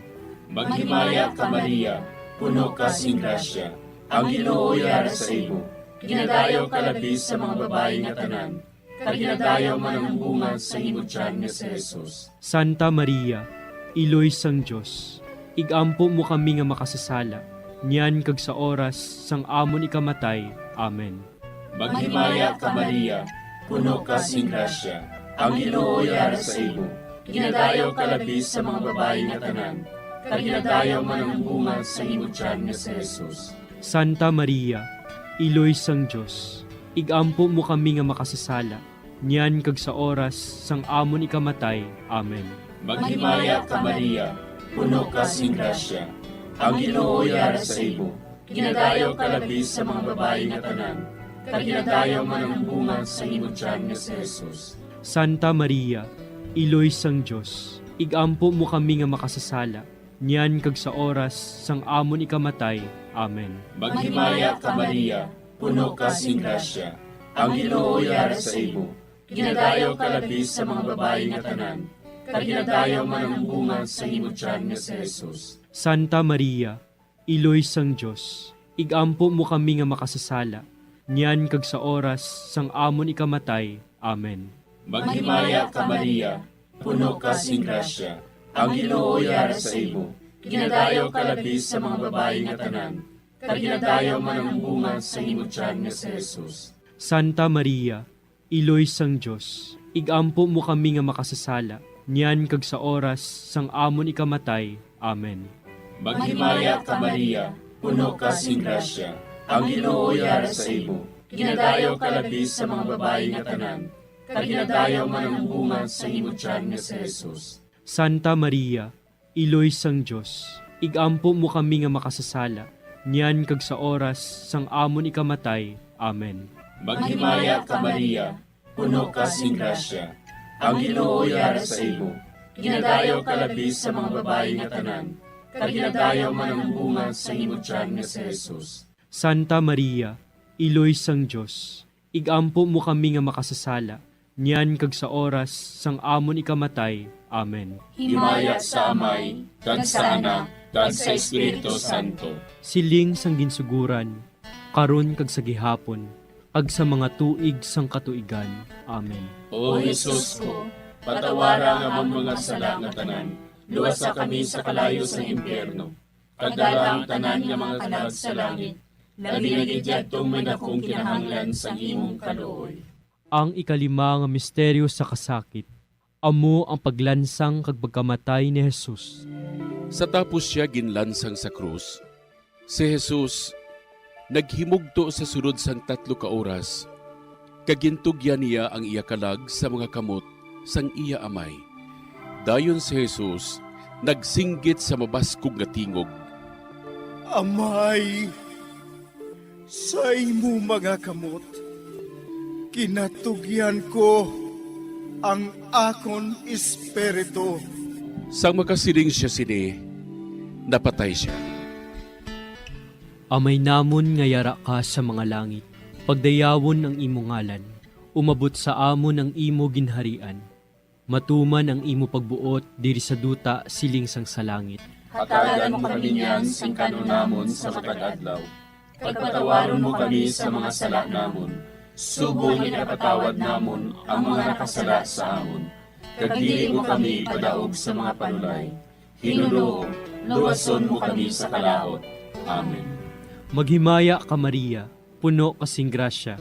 Maghimaya ka, Maria, puno ka sing grasya. Ang Ginoo yara sa imo. Ginadayaw ka labi sa mga babayi nga tanan, kag ginadayaw man ang bunga sang imo tiyan nga si Jesus. Santa Maria, Iloy sang Dios, igampo mo kami nga makasasala, niyan kag sa oras sang amon ikamatay. Amen. Maghimaya ka, Maria, puno ka sing grasya. Ang Ginoo yara sa imo. Ginadayaw ka labi sa mga babayi nga tanan, kag ginadayaw man ang bunga sang imo tiyan nga si Jesus. Santa Maria, Iloy sang Dios, igampo mo kami nga makasasala, niyan kag sa oras sang amon ikamatay. Amen. Maghimaya ka, Maria, puno ka sing grasya. Ang Ginoo yara sa imo. Ginadayaw ka labi sa mga babayi nga tanan, kag ginadayaw man ang bunga sang imo tiyan nga si Jesus. Santa Maria, Iloy sang Dios, igampo mo kami nga makasasala, niyan kag sa oras sang amon ikamatay. Amen. Maghimaya ka, Maria, puno ka sing grasya. Ang Ginoo yara sa imo. Ginadayaw ka labi sa mga babayi nga tanan, kag ginadayaw man ang bunga sang imo tiyan nga si Jesus. Santa Maria, Iloy sang Dios, igampo mo kami nga makasasala, niyan kag sa oras sang amon ikamatay. Amen. Maghimaya ka, Maria, puno ka sing grasya. Ang Ginoo yara sa imo. Ginadayaw ka labi sa mga babayi nga tanan, kag ginadayaw man ang bunga sang imo tiyan nga si Jesus. Santa Maria, Iloy sang Dios, igampo mo kami nga makasasala, niyan kag sa oras sang amon ikamatay. Amen. Maghimaya ka, Maria, puno ka sing grasya. Ang Ginoo yara sa imo. Ginadayaw ka labi sa mga babayi nga tanan, kag ginadayaw man ang bunga sang imo tiyan nga si Jesus. Santa Maria, Iloy sang Dios, igampo mo kami nga makasasala, niyan kag sa oras sang amon ikamatay. Amen. Maghimaya ka, Maria, puno ka sing grasya. Ang Ginoo yara sa imo. Ginadayaw ka labi sa mga babayi nga tanan, kag ginadayaw man ang bunga sang imo tiyan nga si Jesus. Santa Maria, Iloy sang Dios, igampo mo kami nga makasasala, niyan kag sa oras sang amon ikamatay. Amen. Himaya sa Amay, kag sa Anak, kag sa Espiritu Santo. Siling sang ginsuguran, karon kag sa gihapon, kag sa mga tuig sang katuigan. Amen. O Jesus ko, patawara ang amon mga sala nga tanan, luwasa kami sa kalayo sang impyerno, kag dala ang tanan nga mga kalag sa langit, labi na gid yadtong may dakong kinahanglan sang imong kaluoy. Ang ikalima nga misteryo sa kasakit, amo ang paglansang kag pagkamatay ni Jesus. Sa tapos sia ginlansang sa krus, si Jesus naghimugto sa sulod sang tatlo ka oras, kag gintugyan niya ang iya kalag sa mga kamot sang iya Amay. Dayon si Jesus nagsinggit sa mabaskog nga tingog, "Amay, sa imo mga kamot ginatugyan ko ang akon espiritu." Sang makasiling sia sini, napatay sia. Amay namon nga yara ka sa mga langit, pagdayawon ang imo ngalan, umabot sa amon ang imo ginharian, matuman ang imo pagbuot diri sa duta siling sang sa langit. Hatagan mo kami niyan sing kan-on namon sa matag adlaw, kag patawaron mo kami sa mga sala namon, subong nga ginapatawad namon ang mga nakasala sa amon, kag dili mo kami ipadaog sa mga panulay, hinunoo, luwason mo kami sa kalaut. Amen. Maghimaya ka, Maria, puno ka sing grasya,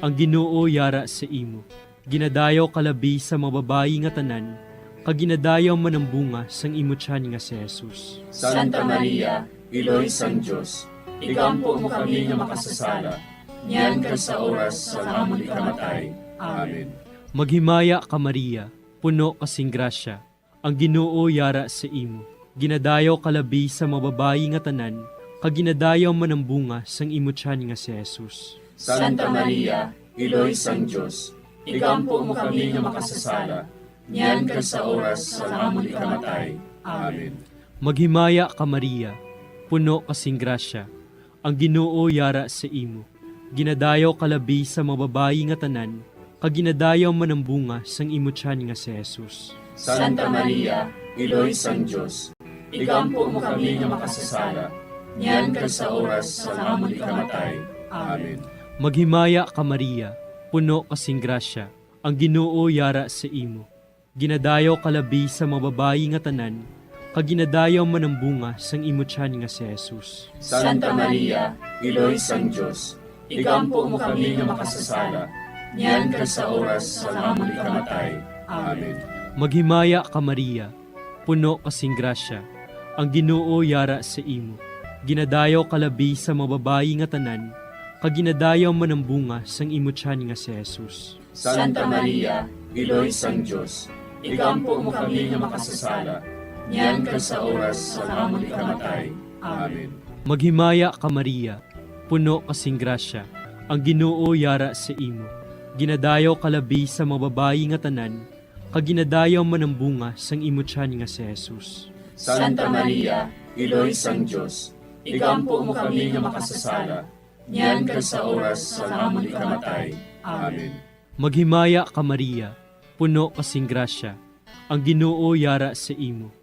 ang Ginoo yara sa imo. Ginadayaw ka labi sa mga babayi nga tanan, kag ginadayaw man ang bunga sang imo tiyan nga si Jesus. Santa Maria, Iloy sang Dios, igampo mo kami nga makasasala, niyan kag sa oras sang amon ikamatay. Amen. Maghimaya ka, Maria, puno ka sing grasya, ang Ginoo yara sa imo. Ginadayaw ka labi sa mga babayi nga tanan, kag ginadayaw man ang bunga sang imo tiyan nga si Jesus. Santa Maria, Iloy sang Dios, igampo mo kami nga makasasala, niyan kag sa oras sang amon ikamatay. Amen. Maghimaya ka, Maria, puno ka sing grasya, ang Ginoo yara sa imo. Ginadayaw ka labi sa mga babayi nga tanan, kag ginadayaw man ang bunga sang imo tiyan nga si Jesus. Santa Maria, Iloy sang Dios, igampo mo kami nga makasasala, niyan kag sa oras sang amon ikamatay. Amen. Maghimaya ka, Maria, puno ka sing grasya, ang Ginoo yara sa imo. Ginadayaw ka labi sa mga babayi nga tanan, kag ginadayaw man ang bunga sang imo tiyan nga si Jesus. Santa Maria, Iloy sang Dios, igampo mo kami nga makasasala, niyan kag sa oras sang amon ikamatay. Amen. Maghimaya ka, Maria, puno ka sing grasya, ang Ginoo yara sa imo. Ginadayaw ka labi sa mga babayi nga tanan, kag ginadayaw man ang bunga sang imo tiyan nga si Jesus. Santa Maria, Iloy sang Dios, igampo mo kami nga makasasala, niyan kag sa oras sang amon ikamatay. Amen. Maghimaya ka, Maria, puno ka sing grasya, ang Ginoo yara sa imo. Ginadayaw ka labi sa mga babayi nga tanan, kag ginadayaw man ang bunga sang imo tiyan nga si Jesus. Santa Maria, Iloy sang Dios, igampo mo kami nga makasasala, niyan kag sa oras sang amon ikamatay. Amen. Maghimaya ka, Maria, puno ka sing grasya, ang Ginoo yara sa imo.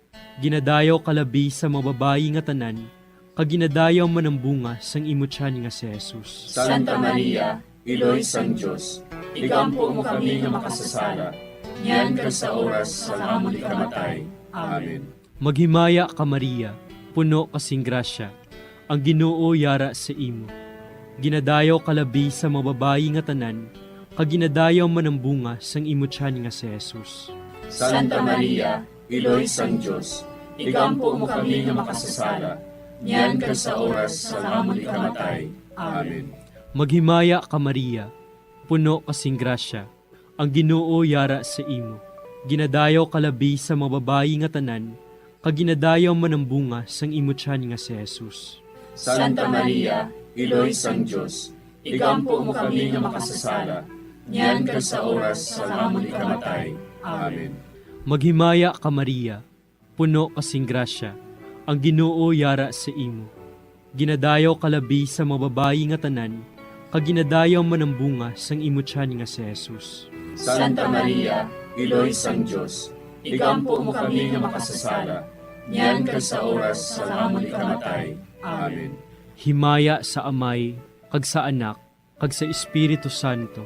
Ginadayaw ka labi sa mga babayi nga tanan, kag ginadayaw man ang bunga sang imo tiyan nga si Jesus. Santa Maria, Iloy sang Dios, igampo mo kami nga makasasala, niyan kag sa oras sang amon ikamatay. Amen. Maghimaya ka, Maria, puno ka sing grasya, ang Ginoo yara sa imo. Ginadayaw ka labi sa mga babayi nga tanan, kag ginadayaw man ang bunga sang imo tiyan nga si Jesus. Santa Maria, Iloy sang Dios, igampo mo kami nga makasasala, niyan kag sa oras sang amon ikamatay. Amen. Maghimaya ka, Maria, puno ka sing grasya, ang Ginoo yara sa imo. Ginadayaw ka labi sa mga babayi nga tanan, kag ginadayaw man ang bunga sang imo tiyan nga si Jesus. Santa Maria, Iloy sang Dios, igampo mo kami nga makasasala, niyan kag sa oras sang amon ikamatay. Amen. Maghimaya ka, Maria, puno ka sing grasya, ang Ginoo yara sa imo. Ginadayaw ka labi sa mga babayi nga tanan, kag ginadayaw man ang bunga sang imo tiyan nga si Jesus. Santa Maria, Iloy sang Dios, igampo mo kami nga makasasala, niyan kag sa oras sang amon ikamatay. Amen. Himaya sa Amay, kag sa Anak, kag sa Espiritu Santo.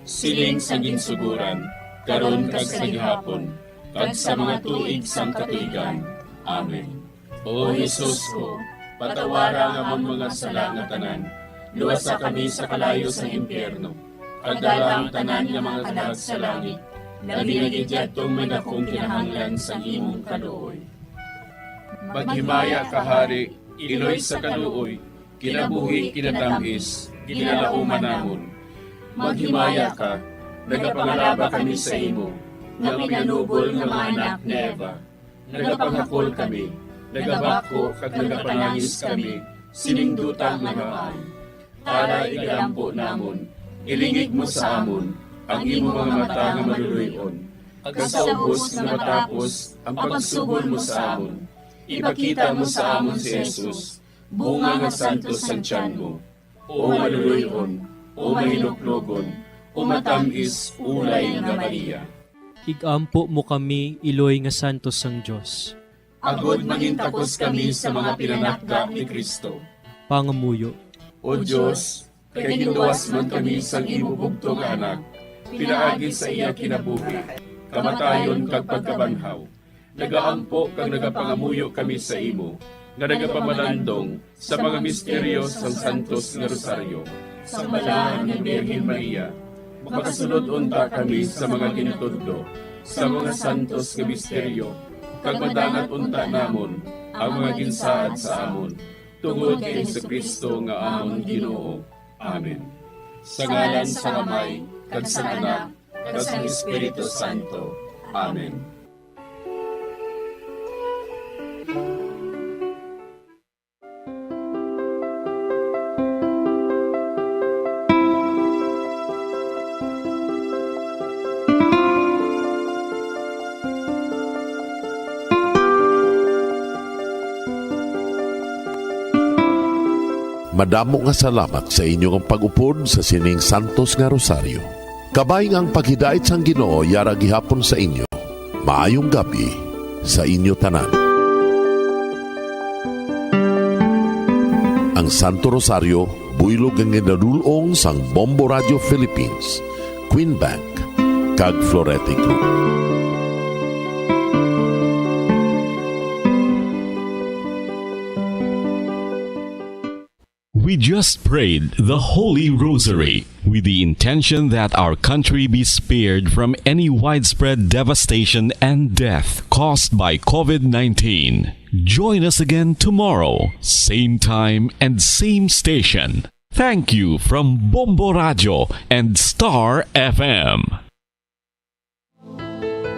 Siling sa ginsugoran, karon kag sa gihapon, kag sa mga tuig sang katuigan. Amen. O Jesus ko, patawara ang amon mga sala nga tanan, luwasa kami sa kalayo sang impyerno, kag dala ang tanan nga mga kalag sa langit, labi na gid yadtong may dakong kinahanglan sang imong kaluoy. Maghimaya ka, Hari, Iloy sa kaluoy, kinabuhi, kinatam-is, ginalauman namon. Maghimaya ka, nagapangalaba kami sa imo, nga pinanubol nga mga anak ni Eva. Nagapanghakol kami, nagabako kag nagapanangis kami sining duta nga naay. Tara, igampo namon, ilingig mo sa amon ang imo mga mata nga maluloy-on, kag sa ubos nga matapos ang pagsubol mo sa amon, ipakita mo sa amon si Jesus, bunga nga santos sang tiyan mo. O maluloy-on, o mahinuklogon, o matam-is ulay nga Maria. Igampo mo kami, iloy nga santos sang Dios. Agod mangintakos kami sa mga pinanakda ni Cristo. Pangamuyo. O Dios, kay ginluwas man kami sang imo bugtong nga Anak, pinaagi sa iya kinabuhi, kamatayon, kag pagkabanhaw, nagaampo kag nagapangamuyo kami sa imo, nga nagapamalandong sa mga misteryo sang santos nga rosaryo. Sang Balaan nga Birhen Maria, makasulod unta kami sa mga ginatudlo sa mga santos nga misteryo, kag madangat unta namon ang mga ginsaad sa amon, tungod kay Jesu-Cristo nga amon Ginoo. Amen. Sa ngalan sang Amay, kag sang Anak, kag sang Espiritu Santo. Amen. Madamo nga salamat sa inyo nga pag-upod sa sining santos nga rosaryo. Kabay nga ang paghidait sang Ginoo yara gihapon sa inyo. Maayong gab-i sa inyo tanan. Ang Santo Rosario, buylog nga ginadul-ong sang Bombo Radio Philippines, Queen Bank, kag Florete Group. We just prayed the Holy Rosary with the intention that our country be spared from any widespread devastation and death caused by COVID nineteen. Join us again tomorrow, same time and same station. Thank you from Bombo Radio and Star F M.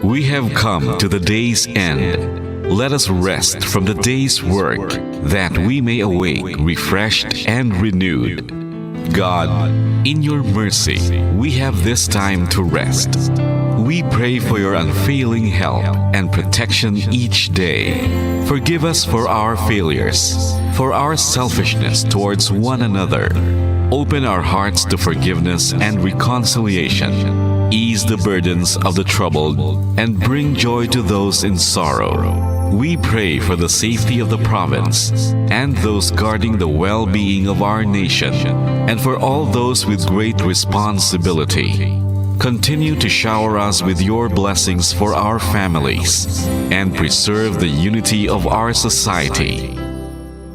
We have come to the day's end. Let us rest from the day's work, that we may awake refreshed and renewed. God, in your mercy, we have this time to rest. We pray for your unfailing help and protection each day. Forgive us for our failures, for our selfishness towards one another. Open our hearts to forgiveness and reconciliation. Ease the burdens of the troubled and bring joy to those in sorrow. We pray for the safety of the province and those guarding the well-being of our nation, and for all those with great responsibility. Continue to shower us with your blessings for our families and preserve the unity of our society.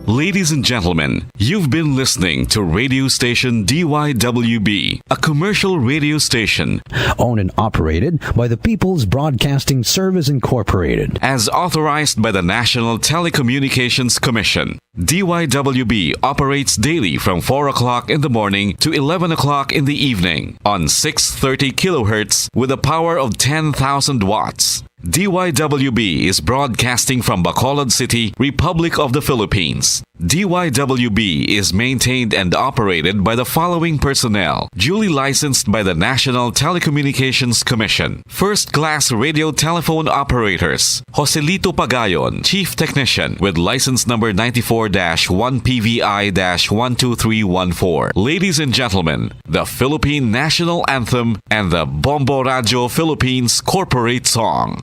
Ladies and gentlemen, you've been listening to radio station D Y W B, a commercial radio station owned and operated by the People's Broadcasting Service Incorporated, as authorized by the National Telecommunications Commission. D Y W B operates daily from four o'clock in the morning to eleven o'clock in the evening on six thirty kilohertz with a power of ten thousand watts. D Y W B is broadcasting from Bacolod City, Republic of the Philippines. D Y W B is maintained and operated by the following personnel, duly licensed by the National Telecommunications Commission. First class radio telephone operators, Joselito Pagayon, Chief Technician, with license number ninety-four dash one P V I dash one two three one four. Ladies and gentlemen, the Philippine National Anthem and the Bombo Radio Philippines Corporate Song.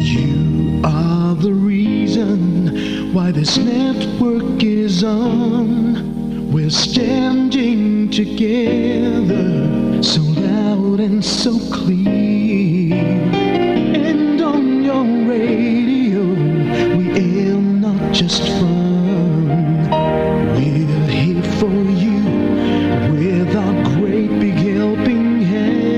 You are the reason why this network is on. We're standing together, so loud and so clear. And on your radio, we aim not just fun. We're here for you with our great big helping hand.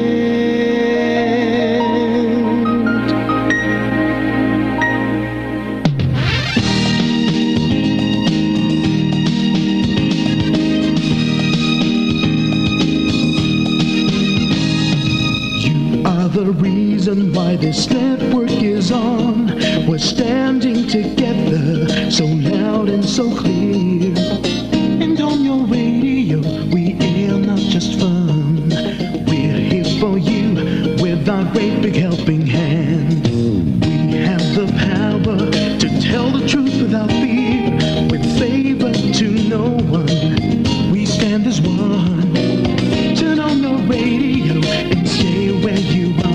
You are the reason why this network is on. We're standing together, so loud and so clear. And on your radio, we air not just fun. We're here for you with our great big helping hand. We have the power to tell the truth without fear, with favor to no one. We stand as one. Turn on your radio and stay where you are.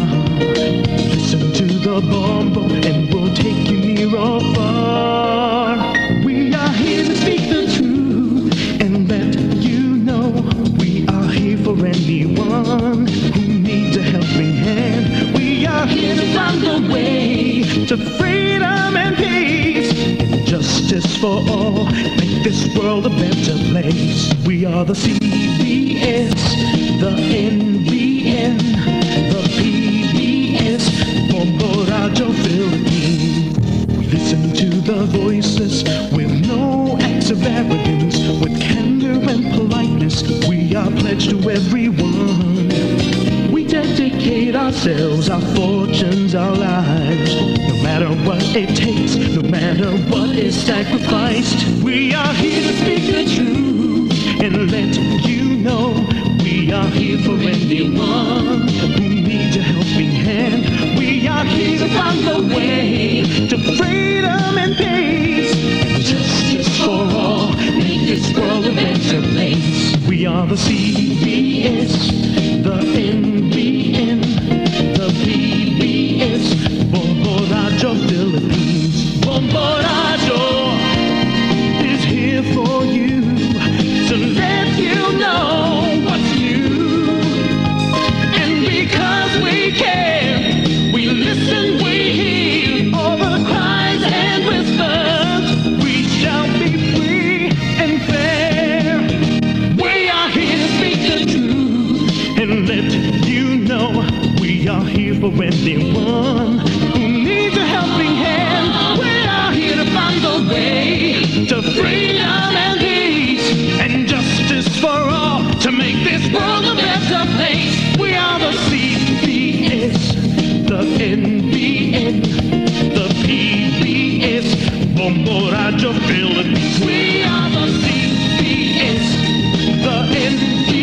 Listen to the Bombo and we'll take you near or far. We are here to speak the truth and let you know we are here for anyone who needs a helping hand. We are here to find a way to freedom and peace and justice for all. Make this world a better place. We are the C B S, the N B N, the P B Radio Philippines. We listen to the voices with no acts of arrogance, with candor and politeness. We are pledged to everyone. We dedicate ourselves, our fortunes, our lives. No matter what it takes, no matter what is sacrificed, we are here to speak the truth and let you know we are here for anyone who needs a helping hand. We are here to find the way to freedom and peace and justice for all. Make this world a better place. We are the C B S, the N B N, the P B S, Bombo Radio Philippines. Bombo Radio is here for you to let you know what's new. And because we care, we listen, we hear all the cries and whispers. We shall be free and fair. We are here to speak the truth and let you know we are here for anyone who needs a helping hand. We are here to find the way to freedom and peace and justice for all to make this world a better place. We are the C B S, the N B N, the P B S, Bombo Radio Philippines. We are the C B S, the N B N.